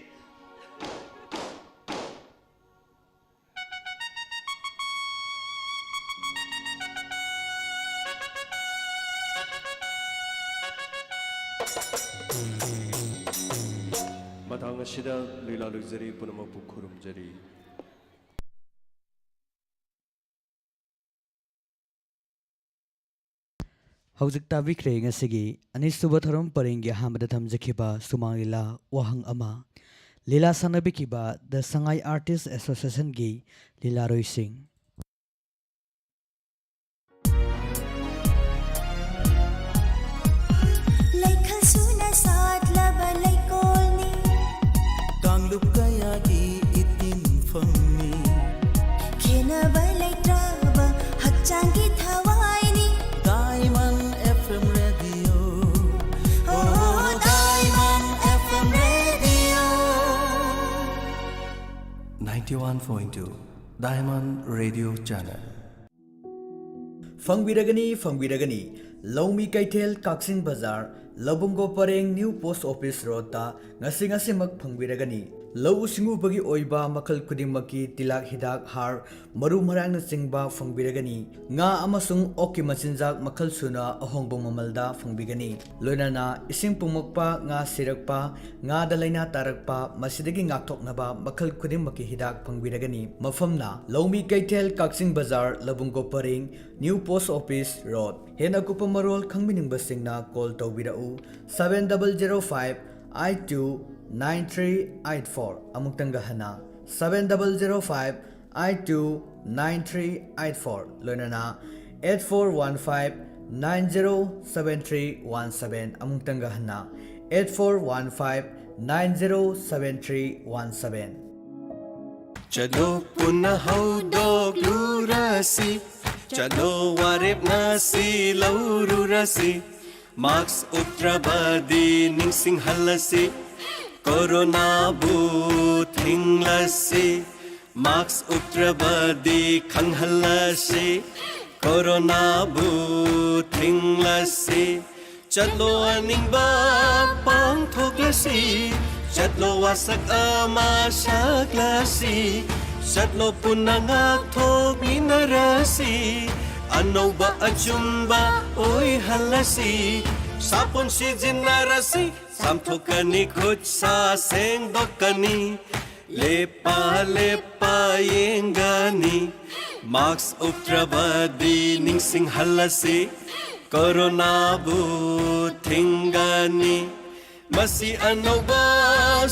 ꯃꯇꯥꯡ ꯑꯁꯤꯗ ꯂꯤꯂꯥ ꯂꯣꯏꯖꯔꯤ, ꯄꯨꯝꯅꯃꯛꯄꯨ ꯈꯨꯔꯨꯝꯖꯔꯤ꯫ ꯍꯧꯖꯤꯛ ꯇꯥꯕꯤꯈ꯭ꯔꯦ ꯉꯁꯤꯒꯤ ꯑꯅꯤꯁꯨꯕ ꯊꯧꯔꯝ ꯄꯔꯦꯡꯒꯤ ꯑꯍꯥꯟꯕꯗ ꯊꯝꯖꯈꯤꯕ ꯁꯨꯃꯥꯡ ꯂꯤꯂꯥ ꯋꯥꯍꯪ ꯑꯃ꯫ ꯂꯤꯂꯥ ꯁꯥꯟꯅꯕꯤꯈꯤꯕ The Sangai Artist Associationꯒꯤ ꯂꯤꯂꯥꯔꯣꯏꯁꯤꯡ꯫ ꯂꯩꯈꯜ ꯁꯨꯅ ꯁꯥꯠꯂꯕ ꯂꯩꯀꯣꯜꯅꯤ꯫ ꯀꯥꯡꯂꯨꯞ ꯀꯌꯥꯒꯤ ꯏꯇꯤꯟꯐꯝꯅꯤ꯫ ꯈꯦꯟꯅꯕ ꯂꯩꯇ꯭ꯔꯕ ꯍꯛꯆꯥꯡꯒꯤ ꯊꯋꯥꯏꯅꯤ꯫ Diamond F M Radio꯫ ꯑꯣ꯫ One point two Diamond Radio Channel. ꯐꯪꯕꯤꯔꯒꯅꯤ, ꯐꯪꯕꯤꯔꯒꯅꯤ꯫ ꯂꯧꯃꯤ ꯀꯩꯊꯦꯜ, ꯀꯛꯆꯤꯡ ꯕꯖꯥꯔ, ꯂꯧꯕꯨꯡꯒꯣ ꯄꯔꯦꯡ, ꯅ꯭ꯌꯨ ꯄꯣꯁ ꯑꯣꯐꯤꯁ ꯔꯣꯗꯇ ꯉꯁꯤ ꯉꯁꯤꯃꯛ ꯐꯪꯕꯤꯔꯒꯅꯤ꯫ ꯂꯧꯎ ꯁꯤꯡꯎꯕꯒꯤ ꯑꯣꯏꯕ ꯃꯈꯜ ꯈꯨꯗꯤꯡꯃꯛꯀꯤ ꯇꯤꯜꯍꯥꯛ ꯍꯤꯗꯥꯛ, ꯍꯥꯔ, ꯃꯔꯨ ꯃꯔꯥꯡꯅꯆꯤꯡꯕ ꯐꯪꯕꯤꯔꯒꯅꯤ꯫ ꯉꯥ ꯑꯃꯁꯨꯡ ꯑꯣꯛꯀꯤ ꯃꯆꯤꯟꯖꯥꯛ ꯃꯈꯜ ꯁꯨꯅ ꯑꯍꯣꯡꯕ ꯃꯃꯜꯗ ꯐꯪꯕꯤꯒꯅꯤ꯫ ꯂꯣꯏꯅꯅ ꯏꯁꯤꯡ ꯄꯨꯝꯃꯛꯄ, ꯉꯥ ꯁꯤꯔꯛꯄ, ꯉꯥꯗ ꯂꯥꯏꯅꯥ ꯇꯥꯔꯛꯄ, ꯃꯁꯤꯗꯒꯤ ꯉꯥꯛꯊꯣꯛꯅꯕ ꯃꯈꯜ ꯈꯨꯗꯤꯡꯃꯛꯀꯤ ꯍꯤꯗꯥꯛ ꯐꯪꯕꯤꯔꯒꯅꯤ꯫ ꯃꯐꯝꯅ ꯂꯧꯃꯤ ꯀꯩꯊꯦꯜ, ꯀꯛꯆꯤꯡ ꯕꯖꯥꯔ, ꯂꯧꯕꯨꯡꯒꯣ ꯄꯔꯦꯡ, ꯅ꯭ꯌꯨ ꯄꯣꯁ ꯑꯣꯐꯤꯁ ꯔꯣꯗ꯫ ꯍꯦꯟꯅ ꯑꯀꯨꯞꯄ ꯃꯔꯣꯜ ꯈꯪꯕꯤꯅꯤꯡꯕꯁꯤꯡꯅ ꯀꯣꯜ ꯇꯧꯕꯤꯔꯛꯎ, seven double zero five eight two nine three eight four꯫ ꯑꯃꯨꯛꯇꯪꯒ ꯍꯟꯅ, seven double zero five eight two nine three eight four꯫ ꯂꯣꯏꯅꯅ eight four one five nine zero seven three one seven꯫ ꯑꯃꯨꯛꯇꯪꯒ ꯍꯟꯅ, eight four one five nine zero seven three one seven꯫ ꯆꯠꯂꯣ ꯄꯨꯟꯅ ꯍꯧꯗꯣꯛꯂꯨꯔꯁꯤ, ꯆꯠꯂꯣ ꯋꯥꯔꯦꯞꯅ ꯁꯤ ꯂꯧꯔꯨꯔꯁꯤ꯫ ꯃꯥꯛꯁ ꯎꯞꯇ꯭ꯔꯕꯗꯤ ꯅꯤꯡꯁꯤꯡꯍꯜꯂꯁꯤ, ꯀꯣꯔꯣꯅꯥꯕꯨ ꯊꯤꯡꯂꯁꯤ꯫ ꯃꯥꯛꯁ ꯎꯞꯇ꯭ꯔꯕꯗꯤ ꯈꯪꯍꯜꯂꯁꯤ, ꯀꯣꯔꯣꯅꯥꯕꯨ ꯊꯤꯡꯂꯁꯤ꯫ ꯆꯠꯂꯣ ꯑꯅꯤꯡꯕ ꯄꯥꯡꯊꯣꯛꯂꯁꯤ, ꯆꯠꯂꯣ ꯋꯥꯁꯛ ꯑꯃ ꯁꯛꯂꯁꯤ, ꯆꯠꯂꯣ ꯄꯨꯟꯅ ꯉꯥꯛꯊꯣꯛꯃꯤꯟꯅꯔꯁꯤ, ꯑꯅꯧꯕ ꯑꯆꯨꯝꯕ ꯑꯣꯏꯍꯜꯂꯁꯤ꯫ ꯁꯥꯄꯣꯟ ꯁꯤꯖꯤꯟꯅꯔꯁꯤ, ꯆꯥꯝꯊꯣꯛꯀꯅꯤ, ꯈꯨꯠ ꯁꯥ ꯁꯦꯡꯗꯣꯛꯀꯅꯤ, ꯂꯦꯞꯄ ꯂꯦꯞꯄ ꯌꯦꯡꯒꯅꯤ꯫ ꯃꯥꯛꯁ ꯎꯞꯇ꯭ꯔꯕꯗꯤ ꯅꯤꯡꯁꯤꯡꯍꯜꯂꯁꯤ, ꯀꯣꯔꯣꯅꯥꯕꯨ ꯊꯤꯡꯒꯅꯤ꯫ ꯃꯁꯤ ꯑꯅꯧꯕ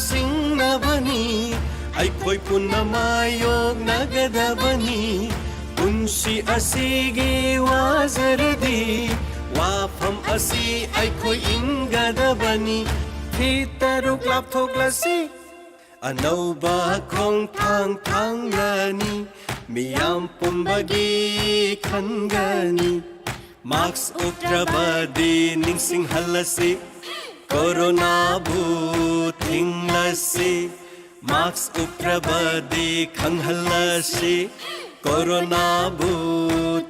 ꯁꯤꯡꯅꯕꯅꯤ, ꯑꯩꯈꯣꯏ ꯄꯨꯟꯅ ꯃꯥꯌꯣꯛꯅꯒꯗꯕꯅꯤ꯫ ꯄꯨꯟꯁꯤ ꯑꯁꯤꯒꯤ ꯋꯥꯖꯔꯗꯤ, ꯋꯥꯐꯝ ꯑꯁꯤ ꯑꯩꯈꯣꯏ ꯏꯟꯒꯗꯕꯅꯤ꯫ ꯐꯤꯠ ꯇꯔꯨꯛ ꯂꯥꯞꯊꯣꯛꯂꯁꯤ, ꯑꯅꯧꯕ ꯈꯣꯡꯊꯥꯡ ꯊꯥꯡꯂꯅꯤ, ꯃꯤꯌꯥꯝ ꯄꯨꯝꯕꯒꯤ ꯈꯟꯒꯅꯤ꯫ ꯃꯥꯛꯁ ꯎꯞꯇ꯭ꯔꯕꯗꯤ ꯅꯤꯡꯁꯤꯡꯍꯜꯂꯁꯤ, ꯀꯣꯔꯣꯅꯥꯕꯨ ꯊꯤꯡꯂꯁꯤ꯫ ꯃꯥꯛꯁ ꯎꯞꯇ꯭ꯔꯕꯗꯤ ꯈꯪꯍꯜꯂꯁꯤ, ꯀꯣꯔꯣꯅꯥꯕꯨ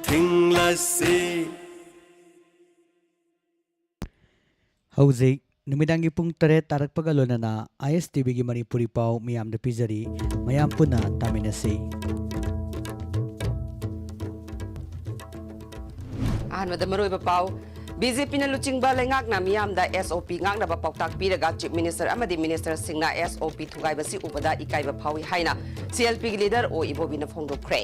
ꯊꯤꯡꯂꯁꯤ꯫ ꯍꯧꯖꯤꯛ ꯅꯨꯃꯤꯗꯥꯡꯒꯤ ꯄꯨꯡ ꯇꯔꯦꯠ ꯇꯥꯔꯛꯄꯒ ꯂꯣꯏꯅꯅ ꯑꯥꯏ ꯑꯦꯁ ꯇꯤ ꯚꯤꯒꯤ ꯃꯅꯤꯄꯨꯔꯤ ꯄꯥꯎ ꯃꯤꯌꯥꯝꯗ ꯄꯤꯖꯔꯤ꯫ ꯃꯌꯥꯝ ꯄꯨꯟꯅ ꯇꯥꯃꯤꯟꯅꯁꯤ꯫ ꯑꯍꯥꯟꯕꯗ ꯃꯔꯨꯑꯣꯏꯕ ꯄꯥꯎ꯫ ꯕꯤ ꯖꯦ ꯄꯤꯅ ꯂꯨꯆꯤꯡꯕ ꯂꯩꯉꯥꯛꯅ ꯃꯤꯌꯥꯝꯗ ꯑꯦꯁ ꯑꯣ ꯄꯤ ꯉꯥꯛꯅꯕ ꯄꯥꯎꯇꯥꯛ ꯄꯤꯔꯒ Chief Minister ꯑꯃꯗꯤ Ministerꯁꯤꯡꯅ ꯑꯦꯁ ꯑꯣ ꯄꯤ ꯊꯨꯒꯥꯏꯕꯁꯤ ꯎꯕꯗ ꯏꯀꯥꯏꯕ ꯐꯥꯎꯏ ꯍꯥꯏꯅ ꯁꯤ ꯑꯦꯜ ꯄꯤꯒꯤ leader ꯑꯣ ꯏꯕꯣꯕꯤꯅ ꯐꯣꯡꯗꯣꯛꯈ꯭ꯔꯦ꯫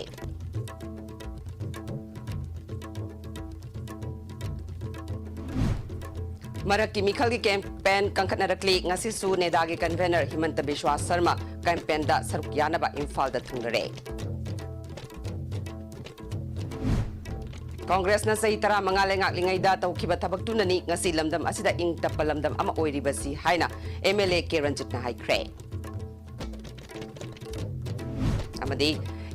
ꯃꯔꯛꯀꯤ ꯃꯤꯈꯜꯒꯤ campaign ꯀꯟꯈꯠꯅꯔꯛꯂꯤ꯫ ꯉꯁꯤꯁꯨ ꯅꯦꯗꯥꯒꯤ convener ꯍꯤꯃꯟꯇ ꯕꯤꯁ꯭ꯋꯥ ꯁꯔꯃ campaignꯗ ꯁꯔꯨꯛ ꯌꯥꯅꯕ ꯏꯝꯐꯥꯜꯗ ꯊꯨꯡꯂꯔꯦ꯫ ꯀꯣꯡꯒ꯭ꯔꯦꯁꯅ ꯆꯍꯤ ꯇꯔꯥꯃꯉꯥ ꯂꯩꯉꯥꯛꯂꯤꯉꯩꯗ ꯇꯧꯈꯤꯕ ꯊꯕꯛꯇꯨꯅꯅꯤ ꯉꯁꯤ ꯂꯝꯗꯝ ꯑꯁꯤꯗ ꯏꯪ ꯇꯞꯄ ꯂꯝꯗꯝ ꯑꯃ ꯑꯣꯏꯔꯤꯕꯁꯤ ꯍꯥꯏꯅ ꯑꯦꯝ ꯑꯦꯜ ꯑꯦ ꯀꯦ ꯔꯟꯖꯤꯠꯅ ꯍꯥꯏꯈ꯭ꯔꯦ꯫ ꯑꯃꯗꯤ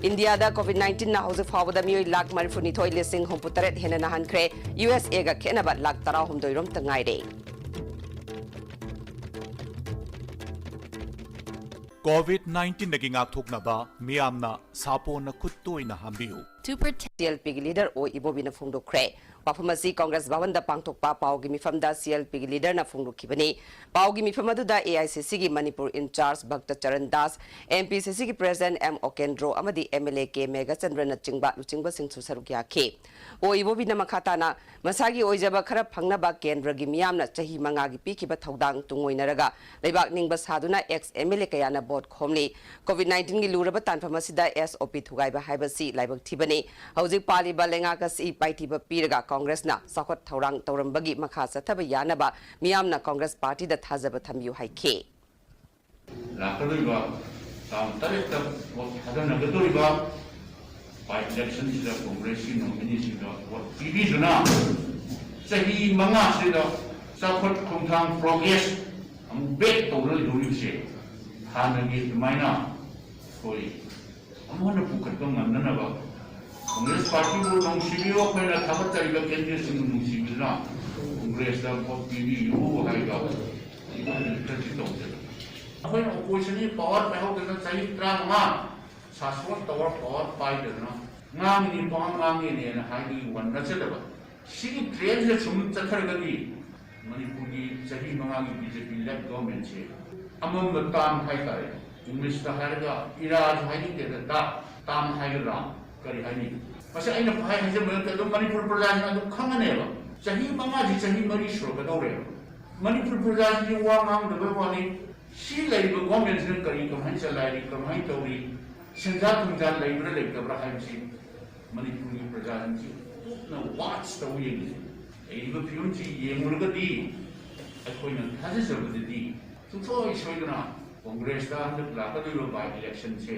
ꯏꯟꯗꯤꯌꯥꯗ COVID nineteenꯅ ꯍꯧꯖꯤꯛ ꯐꯥꯎꯕꯗ ꯃꯤꯑꯣꯏ ꯂꯥꯈ ꯃꯔꯤꯐꯨꯅꯤꯊꯣꯏ ꯂꯤꯁꯤꯡ ꯍꯨꯝꯐꯨꯇꯔꯦꯠ ꯍꯦꯟꯅ ꯅꯥꯍꯟꯈ꯭ꯔꯦ꯫ ꯌꯨ ꯑꯦꯁ ꯑꯦꯒ ꯈꯦꯠꯅꯕ ꯂꯥꯈ ꯇꯔꯥꯍꯨꯝꯗꯣꯏ ꯔꯣꯝꯇ ꯉꯥꯏꯔꯦ꯫ COVID nineteenꯗꯒꯤ ꯉꯥꯛꯊꯣꯛꯅꯕ ꯃꯤꯌꯥꯝꯅ ꯁꯥꯄꯣꯟꯅ ꯈꯨꯠ ꯇꯣꯏꯅ ꯍꯥꯝꯕꯤꯌꯨ꯫ ꯁꯤ ꯑꯦꯜ ꯄꯤꯒꯤ leader ꯑꯣ ꯏꯕꯣꯕꯤꯅ ꯐꯣꯡꯗꯣꯛꯈ꯭ꯔꯦ꯫ ꯋꯥꯐꯝ ꯑꯁꯤ ꯀꯣꯡꯒ꯭ꯔꯦꯁ ꯚꯕꯟꯗ ꯄꯥꯡꯊꯣꯛꯄ ꯄꯥꯎꯒꯤ ꯃꯤꯐꯝꯗ ꯁꯤ ꯑꯦꯜ ꯄꯤꯒꯤ leaderꯅ ꯐꯣꯡꯗꯣꯛꯈꯤꯕꯅꯤ꯫ ꯄꯥꯎꯒꯤ ꯃꯤꯐꯝ ꯑꯗꯨꯗ ꯑꯦ ꯑꯥꯏ ꯁꯤ ꯁꯤꯒꯤ Manipur in charge Bhakta Charan Das, M P C ꯁꯤꯒꯤ president ꯑꯦꯝ ꯑꯣꯀꯦꯟꯗ꯭ꯔꯣ ꯑꯃꯗꯤ ꯑꯦꯝ ꯑꯦꯜ ꯑꯦ ꯀꯦ ꯃꯦꯘꯆꯟꯗ꯭ꯔꯅꯆꯤꯡꯕ ꯂꯨꯆꯤꯡꯕꯁꯤꯡꯁꯨ ꯁꯔꯨꯛ ꯌꯥꯈꯤ꯫ ꯑꯣ ꯏꯕꯣꯕꯤꯅ ꯃꯈꯥ ꯇꯥꯅ ꯃꯁꯥꯒꯤ ꯑꯣꯏꯖꯕ ꯈꯔ ꯐꯪꯅꯕ ꯀꯦꯟꯗ꯭ꯔꯒꯤ ꯃꯤꯌꯥꯝꯅ ꯆꯍꯤ ꯃꯉꯥꯒꯤ ꯄꯤꯈꯤꯕ ꯊꯧꯗꯥꯡ ꯇꯨꯡꯑꯣꯏꯅꯔꯒ ꯂꯩꯕꯥꯛ ꯅꯤꯡꯕ ꯁꯥꯗꯨꯅ ex M L A ꯀꯌꯥꯅ ꯚꯣꯠ ꯈꯣꯝꯂꯤ꯫ COVID nineteenꯒꯤ ꯂꯨꯔꯕ ꯇꯥꯟꯐꯝ ꯑꯁꯤꯗ ꯑꯦꯁ ꯑꯣ ꯄꯤ ꯊꯨꯒꯥꯏꯕ ꯍꯥꯏꯕꯁꯤ ꯂꯥꯏꯕꯛ ꯊꯤꯕꯅꯤ꯫ ꯍꯧꯖꯤꯛ ꯄꯥꯜꯂꯤꯕ ꯂꯩꯉꯥꯛ ꯑꯁꯤ ꯃꯥꯏꯊꯤꯕ ꯄꯤꯔꯒ ꯀꯣꯡꯒ꯭ꯔꯦꯁꯅ ꯆꯥꯎꯈꯠ ꯊꯧꯔꯥꯡ ꯇꯧꯔꯝꯕꯒꯤ ꯃꯈꯥ ꯆꯠꯊꯕ ꯌꯥꯅꯕ ꯃꯤꯌꯥꯝꯅ ꯀꯣꯡꯒ꯭ꯔꯦꯁ ꯄꯥꯔꯇꯤꯗ ꯊꯥꯖꯕ ꯊꯝꯕꯤꯌꯨ ꯍꯥꯏꯈꯤ꯫ ꯂꯥꯛꯀꯗꯧꯔꯤꯕ ꯇꯥꯡ ꯇꯔꯦꯠꯇ ꯚꯣꯠ ꯊꯥꯗꯅꯒꯗꯧꯔꯤꯕ by electionꯁꯤꯗ ꯀꯣꯡꯒ꯭ꯔꯦꯁꯀꯤ nomineeꯁꯤꯡꯗ ꯚꯣꯠ ꯄꯤꯕꯤꯗꯨꯅ ꯆꯍꯤ ꯃꯉꯥꯁꯤꯗ ꯆꯥꯎꯈꯠ ꯈꯣꯡꯊꯥꯡ progress ꯑꯃꯨꯛ back ꯇꯧꯗꯨꯅ ꯂꯩꯍꯧꯔꯤꯕꯁꯦ ꯍꯥꯟꯅꯒꯤ ꯑꯗꯨꯃꯥꯏꯅ ꯑꯩꯈꯣꯏ ꯑꯃꯨꯛ ꯍꯟꯅ ꯄꯨꯈꯠꯄ ꯉꯝꯅꯅꯕ ꯀꯣꯡꯒ꯭ꯔꯦꯁ ꯄꯥꯔꯇꯤꯕꯨ ꯅꯨꯡꯁꯤꯕꯤꯌꯨ, ꯑꯩꯈꯣꯏꯅ ꯊꯥꯒꯠꯆꯔꯤꯕ candidateꯁꯤꯡꯕꯨ ꯅꯨꯡꯁꯤꯕꯤꯗꯨꯅ ꯀꯣꯡꯒ꯭ꯔꯦꯁꯇ ꯚꯣꯠ ꯄꯤꯕꯤꯌꯨ ꯍꯥꯏꯕ ꯈꯔꯁꯤ ꯇꯧꯖꯔꯤ꯫ ꯑꯩꯈꯣꯏꯅ ꯑꯣꯄꯣꯖꯤꯁꯟꯒꯤ ꯄꯥꯋꯔ ꯄꯥꯏꯍꯧꯗꯅ ꯆꯍꯤ ꯇꯔꯥꯃꯉꯥ ꯁꯥꯁꯣꯟ ꯇꯧꯔ ꯄꯥꯋꯔ ꯄꯥꯏꯗꯗꯅ ꯉꯥꯡꯉꯤꯅꯤ ꯄꯥꯋꯔ ꯉꯥꯡꯉꯤꯅꯦꯅ ꯍꯥꯏꯕꯒꯤ ꯋꯥ ꯅꯠꯆꯗꯕ, ꯁꯤꯒꯤ ꯇ꯭ꯔꯦꯟꯁꯤꯗ ꯁꯨꯝ ꯆꯠꯊꯔꯒꯗꯤ ꯃꯅꯤꯄꯨꯔꯒꯤ ꯆꯍꯤ ꯃꯉꯥꯒꯤ ꯕꯤ ꯖꯦ ꯄꯤ ꯂꯦꯗ ꯒꯣꯔꯃꯦꯟꯁꯦ ꯑꯃꯝꯕ ꯇꯥꯝ ꯍꯥꯏꯇꯥꯔꯦ, ꯏꯪꯂꯤꯁꯇ ꯍꯥꯏꯔꯒ ꯏꯔꯥꯁꯨ ꯍꯥꯏꯅꯤꯡꯗꯦꯗ, ꯇꯥ ꯇꯥꯝ ꯍꯥꯏꯒꯗ꯭ꯔꯥ, ꯀꯔꯤ ꯍꯥꯏꯅꯤ? ꯃꯁꯤ ꯑꯩꯅ ꯄꯪꯍꯥꯏ ꯍꯥꯏꯖꯟꯕ ꯅꯠꯇꯦ, ꯑꯗꯨꯝ ꯃꯅꯤꯄꯨꯔ ꯄ꯭ꯔꯖꯥꯁꯤꯡꯅ ꯑꯗꯨꯝ ꯈꯪꯉꯅꯦꯕ꯫ ꯆꯍꯤ ꯃꯉꯥꯁꯤ ꯆꯍꯤ ꯃꯔꯤ ꯁꯨꯔꯛꯀꯗꯧꯔꯦꯕ꯫ ꯃꯅꯤꯄꯨꯔ ꯄ꯭ꯔꯖꯥꯁꯤꯡꯁꯤ ꯋꯥ ꯉꯥꯡꯗꯕꯩ ꯋꯥꯅꯤ꯫ ꯁꯤ ꯂꯩꯔꯤꯕ ꯒꯣꯔꯃꯦꯟꯁꯤꯅ ꯀꯔꯤ, ꯀꯃꯥꯏꯅ ꯆꯂꯥꯏꯔꯤ, ꯀꯃꯥꯏꯅ ꯇꯧꯔꯤ, ꯁꯦꯟꯖꯥ ꯊꯨꯝꯖꯥ ꯂꯩꯕ꯭ꯔꯥ ꯂꯩꯇꯕ꯭ꯔꯥ ꯍꯥꯏꯕꯁꯤ ꯃꯅꯤꯄꯨꯔꯒꯤ ꯄ꯭ꯔꯖꯥꯁꯤꯡꯁꯤ ꯀꯨꯞꯅ ꯋꯥꯠꯆ ꯇꯧꯕ ꯌꯦꯡꯉꯤꯁꯦ꯫ ꯂꯩꯔꯤꯕ ꯐꯤꯕꯝꯁꯤ ꯌꯦꯡꯂꯨꯔꯒꯗꯤ ꯑꯩꯈꯣꯏꯅ ꯊꯥꯖꯖꯕꯗꯗꯤ ꯁꯨꯡꯁꯣꯏ ꯁꯣꯏꯗꯅ ꯀꯣꯡꯒ꯭ꯔꯦꯁꯇ ꯍꯟꯗꯛ ꯂꯥꯛꯀꯗꯧꯔꯤꯕ ꯕꯥꯏ ꯏꯂꯦꯛꯁꯟꯁꯦ,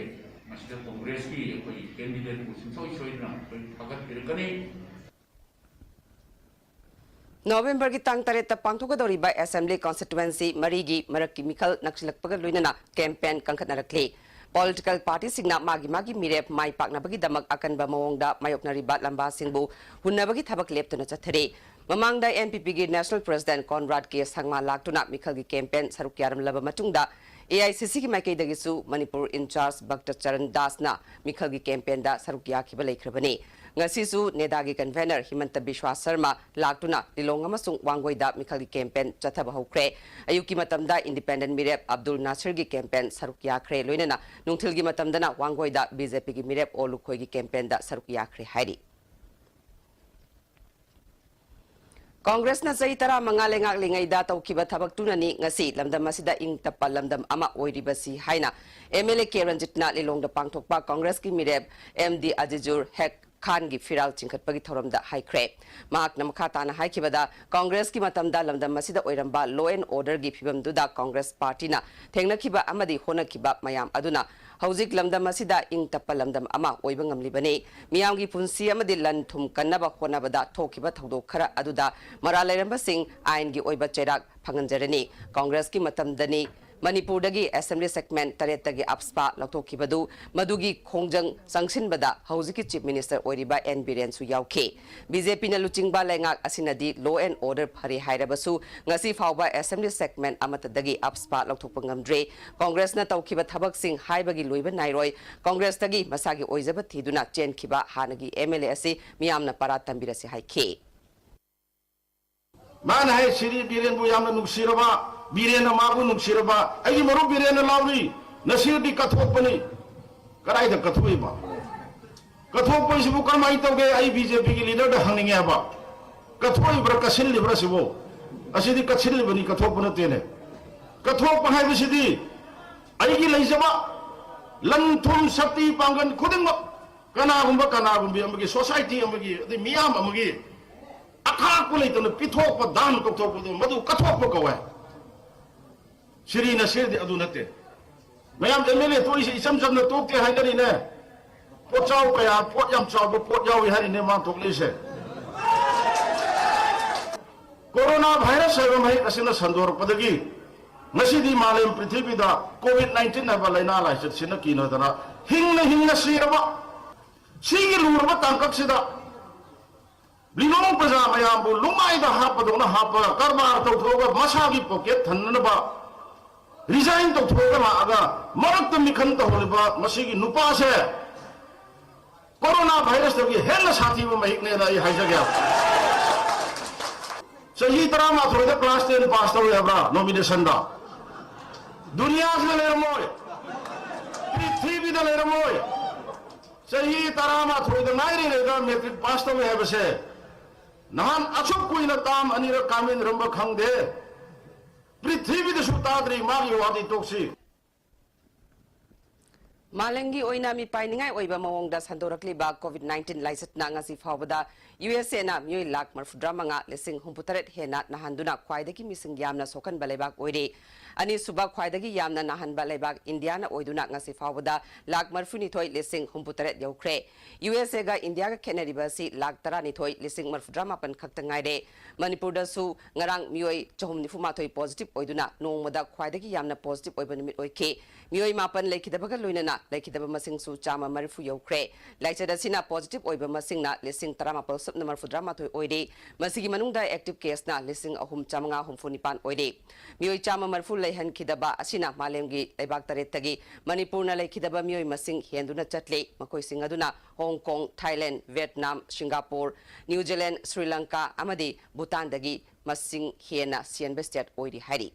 ꯃꯁꯤꯗ ꯀꯣꯡꯒ꯭ꯔꯦꯁꯀꯤ ꯑꯩꯈꯣꯏꯒꯤ ꯀꯦꯟꯗꯤꯗꯦꯠꯄꯨ ꯁꯨꯡꯁꯣꯏ ꯁꯣꯏꯗꯅ ꯑꯩꯈꯣꯏ ꯊꯥꯒꯠꯄꯤꯔꯛꯀꯅꯤ꯫ ꯅꯣꯕꯦꯝꯕꯔꯒꯤ ꯇꯥꯡ ꯇꯔꯦꯠꯇ ꯄꯥꯡꯊꯣꯛꯀꯗꯧꯔꯤꯕ ꯑꯦꯁꯦꯝꯕ꯭ꯂꯤ ꯀꯣꯟꯁꯇꯤꯇ꯭ꯋꯦꯟꯁꯤ ꯃꯔꯤꯒꯤ ꯃꯔꯛꯀꯤ ꯃꯤꯈꯜ ꯅꯛꯁꯤꯜꯂꯛꯄꯒ ꯂꯣꯏꯅꯅ ꯀꯦꯝꯄꯦꯟ ꯀꯟꯈꯠꯅꯔꯛꯂꯤ꯫ ꯄꯣꯂꯤꯇꯤꯀꯦꯜ ꯄꯥꯔꯇꯤꯁꯤꯡꯅ ꯃꯥꯒꯤ ꯃꯥꯒꯤ ꯃꯤꯔꯦꯞ ꯃꯥꯏ ꯄꯥꯛꯅꯕꯒꯤꯗꯃꯛ ꯑꯀꯟꯕ ꯃꯑꯣꯡꯗ ꯃꯥꯌꯣꯛꯅꯔꯤꯕ ꯂꯝꯕꯥꯁꯤꯡꯕꯨ ꯍꯨꯟꯅꯕꯒꯤ ꯊꯕꯛ ꯂꯦꯞꯇꯅ ꯆꯠꯊꯔꯤ꯫ ꯃꯃꯥꯡꯗ ꯑꯦꯟ ꯄꯤ ꯄꯤꯒꯤ ꯅꯦꯁꯅꯦꯜ ꯄ꯭ꯔꯁꯤꯗꯦꯟꯠ ꯀꯣꯟꯔꯥꯗ ꯀꯦ ꯁꯪꯃꯥ ꯂꯥꯛꯇꯨꯅ ꯃꯤꯈꯜꯒꯤ ꯀꯦꯝꯄꯦꯟ ꯁꯔꯨꯛ ꯌꯥꯔꯝꯂꯕ ꯃꯇꯨꯡꯗ, ꯑꯦ ꯑꯥꯏ ꯁꯤ ꯁꯤꯒꯤ ꯃꯥꯏꯀꯩꯗꯒꯤꯁꯨ ꯃꯅꯤꯄꯨꯔ ꯏꯟꯆꯥꯔꯖ ꯚꯛꯇ ꯆꯔꯟ ꯗꯥꯁꯅ ꯃꯤꯈꯜꯒꯤ ꯀꯦꯝꯄꯦꯟꯗ ꯁꯔꯨꯛ ꯌꯥꯈꯤꯕ ꯂꯩꯈ꯭ꯔꯕꯅꯤ꯫ ꯉꯁꯤꯁꯨ ꯅꯦꯗꯥꯒꯤ ꯀꯟꯚꯦꯅꯔ ꯍꯤꯃꯟꯇ ꯕꯤꯁ꯭ꯋꯥ ꯁꯔꯃ ꯂꯥꯛꯇꯨꯅ ꯂꯤꯂꯣꯡ ꯑꯃꯁꯨꯡ ꯋꯥꯡꯒꯣꯏꯗ ꯃꯤꯈꯜꯒꯤ ꯀꯦꯝꯄꯦꯟ ꯆꯠꯊꯕ ꯍꯧꯈ꯭ꯔꯦ꯫ ꯑꯌꯨꯛꯀꯤ ꯃꯇꯝꯗ ꯏꯟꯗꯤꯄꯦꯟꯗꯦꯟꯠ ꯃꯤꯔꯦꯞ ꯑꯕꯗꯨꯜ ꯅꯥꯁꯤꯔꯒꯤ ꯀꯦꯝꯄꯦꯟ ꯁꯔꯨꯛ ꯌꯥꯈ꯭ꯔꯦ꯫ ꯂꯣꯏꯅꯅ ꯅꯨꯡꯊꯤꯜꯒꯤ ꯃꯇꯝꯗꯅ ꯋꯥꯡꯒꯣꯏꯗ ꯕꯤ ꯖꯦ ꯄꯤꯒꯤ ꯃꯤꯔꯦꯞ ꯑꯣ ꯂꯨꯈꯣꯏꯒꯤ ꯀꯦꯝꯄꯦꯟꯗ ꯁꯔꯨꯛ ꯌꯥꯈ꯭ꯔꯦ ꯍꯥꯏꯔꯤ꯫ ꯀꯣꯡꯒ꯭ꯔꯦꯁꯅ ꯆꯍꯤ ꯇꯔꯥꯃꯉꯥ ꯂꯩꯉꯥꯛꯂꯤꯉꯩꯗ ꯇꯧꯈꯤꯕ ꯊꯕꯛꯇꯨꯅꯅꯤ ꯉꯁꯤ ꯂꯝꯗꯝ ꯑꯁꯤꯗ ꯏꯪ ꯇꯞꯄ ꯂꯝꯗꯝ ꯑꯃ ꯑꯣꯏꯔꯤꯕꯁꯤ ꯍꯥꯏꯅ ꯑꯦꯝ ꯑꯦꯜ ꯑꯦ ꯀꯦ ꯔꯟꯖꯤꯠꯅ ꯂꯤꯂꯣꯡꯗ ꯄꯥꯡꯊꯣꯛꯄ ꯀꯣꯡꯒ꯭ꯔꯦꯁꯀꯤ ꯃꯤꯔꯦꯞ ꯑꯦꯝ ꯗꯤ ꯑꯖꯤꯖꯨꯔ ꯍꯦꯛ ꯈꯥꯟꯒꯤ ꯐꯤꯔꯥꯜ ꯆꯤꯡꯈꯠꯄꯒꯤ ꯊꯧꯔꯝꯗ ꯍꯥꯏꯈ꯭ꯔꯦ꯫ ꯃꯍꯥꯛꯅ ꯃꯈꯥ ꯇꯥꯅ ꯍꯥꯏꯈꯤꯕꯗ, ꯀꯣꯡꯒ꯭ꯔꯦꯁꯀꯤ ꯃꯇꯝꯗ ꯂꯝꯗꯝ ꯑꯁꯤꯗ ꯑꯣꯏꯔꯝꯕ law and orderꯒꯤ ꯐꯤꯕꯝꯗꯨꯗ ꯀꯣꯡꯒ꯭ꯔꯦꯁ ꯄꯥꯔꯇꯤꯅ ꯊꯦꯡꯅꯈꯤꯕ ꯑꯃꯗꯤ ꯍꯣꯠꯅꯈꯤꯕ ꯃꯌꯥꯝ ꯑꯗꯨꯅ ꯍꯧꯖꯤꯛ ꯂꯝꯗꯝ ꯑꯁꯤꯗ ꯏꯪ ꯇꯞꯄ ꯂꯝꯗꯝ ꯑꯃ ꯑꯣꯏꯕ ꯉꯝꯂꯤꯕꯅꯤ꯫ ꯃꯤꯌꯥꯝꯒꯤ ꯄꯨꯟꯁꯤ ꯑꯃꯗꯤ ꯂꯟ ꯊꯨꯝ ꯀꯟꯅꯕ ꯍꯣꯠꯅꯕꯗ ꯊꯣꯛꯈꯤꯕ ꯊꯧꯗꯣꯛ ꯈꯔ ꯑꯗꯨꯗ ꯃꯔꯥꯜ ꯂꯩꯔꯝꯕꯁꯤꯡ ꯑꯥꯏꯟꯒꯤ ꯑꯣꯏꯕ ꯆꯩꯔꯥꯛ ꯐꯪꯍꯟꯖꯔꯅꯤ꯫ ꯀꯣꯡꯒ꯭ꯔꯦꯁꯀꯤ ꯃꯇꯝꯗꯅꯤ ꯃꯅꯤꯄꯨꯔꯗꯒꯤ Assembly segment ꯇꯔꯦꯠꯇꯒꯤ AFSPA ꯂꯧꯊꯣꯛꯈꯤꯕꯗꯨ, ꯃꯗꯨꯒꯤ ꯈꯣꯡꯖꯪ ꯆꯪꯁꯤꯟꯕꯗ ꯍꯧꯖꯤꯛꯀꯤ Chief Minister ꯑꯣꯏꯔꯤꯕ ꯑꯦꯟ ꯕꯤꯔꯦꯟꯁꯨ ꯌꯥꯎꯈꯤ꯫ ꯕꯤ ꯖꯦ ꯄꯤꯅ ꯂꯨꯆꯤꯡꯕ ꯂꯩꯉꯥꯛ ꯑꯁꯤꯅꯗꯤ law and order ꯐꯔꯦ ꯍꯥꯏꯔꯕꯁꯨ, ꯉꯁꯤ ꯐꯥꯎꯕ Assembly segment ꯑꯃꯠꯇꯗꯒꯤ AFSPA ꯂꯧꯊꯣꯛꯄ ꯉꯝꯗ꯭ꯔꯦ꯫ ꯀꯣꯡꯒ꯭ꯔꯦꯁꯅ ꯇꯧꯈꯤꯕ ꯊꯕꯛꯁꯤꯡ ꯍꯥꯏꯕꯒꯤ ꯂꯣꯏꯕ ꯅꯥꯏꯔꯣꯏ꯫ ꯀꯣꯡꯒ꯭ꯔꯦꯁꯇꯒꯤ ꯃꯁꯥꯒꯤ ꯑꯣꯏꯖꯕ ꯊꯤꯗꯨꯅ ꯆꯦꯟꯈꯤꯕ ꯍꯥꯟꯅꯒꯤ ꯑꯦꯝ ꯑꯦꯜ ꯑꯦ ꯑꯁꯤ ꯃꯤꯌꯥꯝꯅ ꯄꯔꯥ ꯇꯝꯕꯤꯔꯁꯤ ꯍꯥꯏꯈꯤ꯫ ꯃꯥꯅ ꯍꯥꯏ, ꯁꯤꯗꯤ ꯕꯤꯔꯦꯟꯕꯨ ꯌꯥꯝꯅ ꯅꯨꯡꯁꯤꯔꯕ, ꯕꯤꯔꯦꯟꯅ ꯃꯥꯕꯨ ꯅꯨꯡꯁꯤꯔꯕ, ꯑꯩꯒꯤ ꯃꯔꯨꯞ ꯕꯤꯔꯦꯟꯅ ꯂꯥꯎꯔꯤ, ꯅꯁꯤꯔꯗꯤ ꯀꯠꯊꯣꯛꯄꯅꯤ꯫ ꯀꯗꯥꯏꯗ ꯀꯠꯊꯣꯛꯏꯕ? ꯀꯠꯊꯣꯛꯄꯁꯤꯕꯨ ꯀꯔꯝꯍꯥꯏꯅ ꯇꯧꯒꯦ? ꯑꯩ ꯕꯤ ꯖꯦ ꯄꯤꯒꯤ leaderꯗ ꯍꯪꯅꯤꯡꯉꯦ ꯍꯥꯏꯕ꯫ ꯀꯠꯊꯣꯛꯏꯕ꯭ꯔꯥ, ꯀꯠꯁꯤꯜꯂꯤꯕ꯭ꯔꯥ ꯁꯤꯕꯨ? ꯑꯁꯤꯗꯤ ꯀꯠꯁꯤꯜꯂꯤꯕꯅꯤ, ꯀꯠꯊꯣꯛꯄ ꯅꯠꯇꯦꯅꯦ꯫ ꯀꯠꯊꯣꯛꯄ ꯍꯥꯏꯕꯁꯤꯗꯤ ꯑꯩꯒꯤ ꯂꯩꯖꯕ ꯂꯟ ꯊꯨꯝ, ꯁꯛꯇꯤ ꯄꯥꯡꯒꯜ ꯈꯨꯗꯤꯡꯃꯛ ꯀꯅꯥꯒꯨꯝꯕ ꯀꯅꯥꯒꯨꯝꯕꯤ ꯑꯃꯒꯤ, society ꯑꯃꯒꯤ, ꯑꯗꯩ ꯃꯤꯌꯥꯝ ꯑꯃꯒꯤ ꯑꯈꯥꯛꯄ ꯂꯩꯇꯅ ꯄꯤꯊꯣꯛꯄ, ꯗꯥꯟ ꯇꯧꯊꯣꯛꯄꯗꯣ, ꯃꯗꯨ ꯀꯠꯊꯣꯛꯄ ꯀꯧꯋꯦ꯫ ꯁꯤꯔꯤ ꯅꯁꯤꯔꯗꯤ ꯑꯗꯨ ꯅꯠꯇꯦ꯫ ꯃꯌꯥꯝ ꯑꯦꯝ ꯑꯦꯜ ꯑꯦ ꯊꯣꯛꯏꯁꯦ ꯏꯆꯝ ꯆꯝꯅ ꯊꯣꯛꯇꯦ ꯍꯥꯏꯅꯔꯤꯅꯦ꯫ ꯄꯣꯠꯆꯥꯎ ꯀꯌꯥ, ꯄꯣꯠ ꯌꯥꯝ ꯆꯥꯎꯕ ꯄꯣꯠ ꯌꯥꯎꯏ ꯍꯥꯏꯔꯤꯅꯦ ꯃꯥ ꯊꯣꯛꯂꯛꯏꯁꯦ꯫ Corona virus ꯍꯥꯏꯕ ꯃꯍꯤꯛ ꯑꯁꯤꯅ ꯁꯟꯗꯣꯔꯛꯄꯗꯒꯤ ꯉꯁꯤꯗꯤ ꯃꯥꯂꯦꯝ ꯄ꯭ꯔꯤꯊꯤꯕꯤꯗ COVID nineteen ꯍꯥꯏꯕ ꯂꯥꯏꯅꯥ ꯂꯥꯏꯆꯠꯁꯤꯅ ꯀꯤꯅꯗꯅ ꯍꯤꯡꯅ ꯍꯤꯡꯅ ꯁꯤꯔꯕ ꯁꯤꯒꯤ ꯂꯨꯔꯕ ꯇꯥꯡꯀꯛꯁꯤꯗ ꯂꯤꯂꯣꯡ ꯄ꯭ꯔꯖꯥ ꯃꯌꯥꯝꯕꯨ ꯂꯨꯃꯥꯏꯗ ꯍꯥꯞꯄꯗꯧꯅ ꯍꯥꯞꯄ, ꯀꯔꯕꯥꯔ ꯇꯧꯊꯣꯛꯑꯒ ꯃꯁꯥꯒꯤ pocket ꯊꯟꯅꯅꯕ resign ꯇꯧꯊꯣꯛꯑꯒ ꯂꯥꯛꯑꯒ ꯃꯔꯛꯇ ꯃꯤꯈꯟ ꯇꯧꯍꯜꯂꯤꯕ ꯃꯁꯤꯒꯤ ꯅꯨꯄꯥꯁꯦ Corona virusꯇꯒꯤ ꯍꯦꯟꯅ ꯁꯥꯊꯤꯕ ꯃꯍꯤꯛꯅꯦꯅ ꯑꯩ ꯍꯥꯏꯖꯒꯦ꯫ ꯆꯍꯤ ꯇꯔꯥꯃꯥꯊꯣꯏꯗ class ten pass ꯇꯧꯏ ꯍꯥꯏꯕ꯭ꯔꯥ nominationꯗ? ꯗꯨꯅꯤꯌꯥꯁꯤꯗ ꯂꯩꯔꯝꯃꯣꯏ, ꯄ꯭ꯔꯤꯊꯤꯕꯤꯗ ꯂꯩꯔꯝꯃꯣꯏ꯫ ꯆꯍꯤ ꯇꯔꯥꯃꯥꯊꯣꯏꯗ ꯉꯥꯏꯔꯤꯉꯩꯗ matric pass ꯇꯧꯏ ꯍꯥꯏꯕꯁꯦ ꯅꯍꯥꯟ ꯑꯁꯨꯛ ꯀꯨꯏꯅ term ꯑꯅꯤꯔꯛ ꯀꯥꯃꯤꯟꯅꯔꯝꯕ ꯈꯪꯗꯦ꯫ ꯄ꯭ꯔꯤꯊꯤꯕꯤꯗꯁꯨ ꯇꯥꯗ꯭ꯔꯤ ꯃꯥꯒꯤ ꯋꯥꯗꯤ ꯇꯣꯛꯁꯤ꯫ ꯃꯥꯂꯦꯝꯒꯤ ꯑꯣꯏꯅ ꯃꯤꯄꯥꯏꯅꯤꯡꯉꯥꯏ ꯑꯣꯏꯕ ꯃꯑꯣꯡꯗ ꯁꯟꯗꯣꯔꯛꯂꯤꯕ COVID nineteen ꯂꯥꯏꯆꯠꯅ ꯉꯁꯤ ꯐꯥꯎꯕꯗ ꯌꯨ ꯑꯦꯁ ꯑꯦꯅ ꯃꯤꯑꯣꯏ ꯂꯥꯈ ꯃꯔꯤꯐꯨꯇꯔꯥ ꯃꯉꯥ ꯂꯤꯁꯤꯡ ꯍꯨꯝꯐꯨꯇꯔꯦꯠ ꯍꯦꯟꯅ ꯅꯥꯍꯟꯗꯨꯅ ꯈ꯭ꯋꯥꯏꯗꯒꯤ ꯃꯤꯁꯤꯡ ꯌꯥꯝꯅ ꯁꯣꯛꯍꯟꯕ ꯂꯩꯕꯥꯛ ꯑꯣꯏꯔꯦ꯫ ꯑꯅꯤꯁꯨꯕ ꯈ꯭ꯋꯥꯏꯗꯒꯤ ꯌꯥꯝꯅ ꯅꯥꯍꯟꯕ ꯂꯩꯕꯥꯛ ꯏꯟꯗꯤꯌꯥꯅ ꯑꯣꯏꯗꯨꯅ ꯉꯁꯤ ꯐꯥꯎꯕꯗ ꯂꯥꯈ ꯃꯔꯤꯐꯨꯅꯤꯊꯣꯏ ꯂꯤꯁꯤꯡ ꯍꯨꯝꯐꯨꯇꯔꯦꯠ ꯌꯧꯈ꯭ꯔꯦ꯫ ꯌꯨ ꯑꯦꯁ ꯑꯦꯒ ꯏꯟꯗꯤꯌꯥꯒ ꯈꯦꯠꯅꯔꯤꯕ ꯑꯁꯤ ꯂꯥꯈ ꯇꯔꯥꯅꯤꯊꯣꯏ ꯂꯤꯁꯤꯡ ꯃꯔꯤꯐꯨꯇꯔꯥꯃꯥꯄꯟ ꯈꯛꯇ ꯉꯥꯏꯔꯦ꯫ ꯃꯅꯤꯄꯨꯔꯗꯁꯨ ꯉꯔꯥꯡ ꯃꯤꯑꯣꯏ ꯆꯍꯨꯝ ꯅꯤꯐꯨꯃꯥꯊꯣꯏ positive ꯑꯣꯏꯗꯨꯅ ꯅꯣꯡꯃꯗ ꯈ꯭ꯋꯥꯏꯗꯒꯤ ꯌꯥꯝꯅ positive ꯑꯣꯏꯕ ꯅꯨꯃꯤꯠ ꯑꯣꯏꯈꯤ꯫ ꯃꯤꯑꯣꯏ ꯃꯥꯄꯟ ꯂꯩꯈꯤꯗꯕꯒ ꯂꯣꯏꯅꯅ ꯂꯩꯈꯤꯗꯕ ꯃꯁꯤꯡꯁꯨ ꯆꯥꯝꯃ ꯃꯔꯤꯐꯨ ꯌꯧꯈ꯭ꯔꯦ꯫ ꯂꯥꯏꯆꯠ ꯑꯁꯤꯅ positive ꯑꯣꯏꯕ ꯃꯁꯤꯡꯅ ꯂꯤꯁꯤꯡ ꯇꯔꯥꯃꯥꯄꯜ ꯁꯨꯞꯅ ꯃꯔꯤꯐꯨꯇꯔꯥꯃꯥꯊꯣꯏ ꯑꯣꯏꯔꯤ꯫ ꯃꯁꯤꯒꯤ ꯃꯅꯨꯡꯗ active caseꯅ ꯂꯤꯁꯤꯡ ꯑꯍꯨꯝ ꯆꯥꯝꯃꯉꯥ ꯍꯨꯝꯐꯨ ꯅꯤꯄꯥꯟ ꯑꯣꯏꯔꯤ꯫ ꯃꯤꯑꯣꯏ ꯆꯥꯝꯃ ꯃꯔꯤꯐꯨ ꯂꯩꯍꯟꯈꯤꯗꯕ ꯑꯁꯤꯅ ꯃꯥꯂꯦꯝꯒꯤ ꯂꯩꯕꯥꯛ ꯇꯔꯦꯠꯇꯒꯤ ꯃꯅꯤꯄꯨꯔꯅ ꯂꯩꯈꯤꯗꯕ ꯃꯤꯑꯣꯏ ꯃꯁꯤꯡ ꯍꯦꯟꯗꯨꯅ ꯆꯠꯂꯤ꯫ ꯃꯈꯣꯏꯁꯤꯡ ꯑꯗꯨꯅ Hong Kong, Thailand, Vietnam, Singapore, New Zealand, Sri Lanka ꯑꯃꯗꯤ ꯚꯨꯇꯥꯟꯗꯒꯤ ꯃꯁꯤꯡ ꯍꯦꯟꯅ ꯆꯦꯟꯕ state ꯑꯣꯏꯔꯤ ꯍꯥꯏꯔꯤ꯫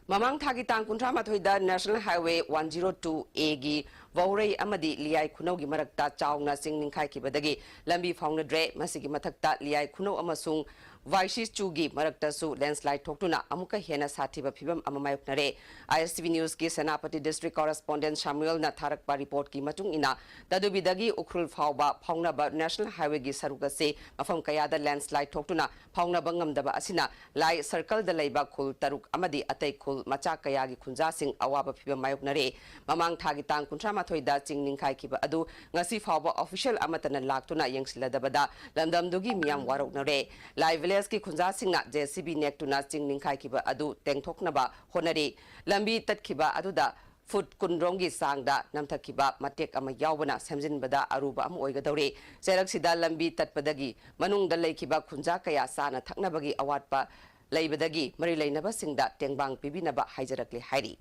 ꯃꯃꯥꯡ ꯊꯥꯒꯤ ꯇꯥꯡ ꯀꯨꯟꯊ꯭ꯔꯥ ꯃꯥꯊꯣꯏꯗ National Highway one zero two Aꯒꯤ ꯋꯥꯎꯔꯩ ꯑꯃꯗꯤ ꯂꯤꯌꯥꯏ ꯈꯨꯅꯧꯒꯤ ꯃꯔꯛꯇ ꯆꯥꯎꯅ ꯆꯤꯡ ꯅꯤꯡꯈꯥꯏꯈꯤꯕꯗꯒꯤ ꯂꯝꯕꯤ ꯐꯥꯎꯅꯗ꯭ꯔꯦ꯫ ꯃꯁꯤꯒꯤ ꯃꯊꯛꯇ ꯂꯤꯌꯥꯏ ꯈꯨꯅꯧ ꯑꯃꯁꯨꯡ ꯋꯥꯏꯁꯤꯆꯨꯒꯤ ꯃꯔꯛꯇꯁꯨ landslide ꯊꯣꯛꯇꯨꯅ ꯑꯃꯨꯛꯀ ꯍꯦꯟꯅ ꯁꯥꯊꯤꯕ ꯐꯤꯕꯝ ꯑꯃ ꯃꯥꯌꯣꯛꯅꯔꯦ꯫ ꯑꯥꯏ ꯑꯦꯁ ꯇꯤ ꯚꯤ Newsꯀꯤ ꯁꯦꯅꯥꯄꯇꯤ District Correspondent ꯁꯥꯃꯨꯑꯦꯜꯅ ꯊꯥꯔꯛꯄ reportꯀꯤ ꯃꯇꯨꯡ ꯏꯟꯅ, ꯇꯗꯨꯕꯤꯗꯒꯤ ꯎꯈ꯭ꯔꯨꯜ ꯐꯥꯎꯕ ꯐꯥꯎꯅꯕ National Highwayꯒꯤ ꯁꯔꯨꯛ ꯑꯁꯤ ꯃꯐꯝ ꯀꯌꯥꯗ landslide ꯊꯣꯛꯇꯨꯅ ꯐꯥꯎꯅꯕ ꯉꯝꯗꯕ ꯑꯁꯤꯅ ꯂꯥꯏ circleꯗ ꯂꯩꯕ ꯈꯨꯜ ꯇꯔꯨꯛ ꯑꯃꯗꯤ ꯑꯇꯩ ꯈꯨꯜ ꯃꯆꯥ ꯀꯌꯥꯒꯤ ꯈꯨꯟꯖꯥꯁꯤꯡ ꯑꯋꯥꯕ ꯐꯤꯚꯝ ꯃꯥꯌꯣꯛꯅꯔꯦ꯫ ꯃꯃꯥꯡ ꯊꯥꯒꯤ ꯇꯥꯡ ꯀꯨꯟꯊ꯭ꯔꯥ ꯃꯥꯊꯣꯏꯗ ꯆꯤꯡ ꯅꯤꯡꯈꯥꯏꯈꯤꯕ ꯑꯗꯨ ꯉꯁꯤ ꯐꯥꯎꯕ official ꯑꯃꯠꯇꯅ ꯂꯥꯛꯇꯨꯅ ꯌꯦꯡꯁꯤꯜꯂꯗꯕꯗ ꯂꯝꯗꯝꯗꯨꯒꯤ ꯃꯤꯌꯥꯝ ꯋꯥꯔꯧꯅꯔꯦ꯫ ꯂꯥꯏ villageꯀꯤ ꯈꯨꯟꯖꯥꯁꯤꯡꯅ J C B ꯅꯦꯛꯇꯨꯅ ꯆꯤꯡ ꯅꯤꯡꯈꯥꯏꯈꯤꯕ ꯑꯗꯨ ꯇꯦꯡꯊꯣꯛꯅꯕ ꯍꯣꯠꯅꯔꯤ꯫ ꯂꯝꯕꯤ ꯇꯠꯈꯤꯕ ꯑꯗꯨꯗ foot ꯀꯨꯟꯔꯣꯝꯒꯤ ꯆꯥꯡꯗ ꯅꯝꯊꯈꯤꯕ ꯃꯇꯦꯛ ꯑꯃ ꯌꯥꯎꯕꯅ ꯁꯦꯝꯖꯤꯟꯕꯗ ꯑꯔꯨꯕ ꯑꯃ ꯑꯣꯏꯒꯗꯧꯔꯤ꯫ ꯆꯩꯔꯛꯁꯤꯗ ꯂꯝꯕꯤ ꯇꯠꯄꯗꯒꯤ ꯃꯅꯨꯡꯗ ꯂꯩꯈꯤꯕ ꯈꯨꯟꯖꯥ ꯀꯌꯥ ꯆꯥꯅ ꯊꯛꯅꯕꯒꯤ ꯑꯋꯥꯠꯄ ꯂꯩꯕꯗꯒꯤ ꯃꯔꯤ ꯂꯩꯅꯕꯁꯤꯡꯗ ꯇꯦꯡꯕꯥꯡ ꯄꯤꯕꯤꯅꯕ ꯍꯥꯏꯖꯔꯛꯂꯦ ꯍꯥꯏꯔꯤ꯫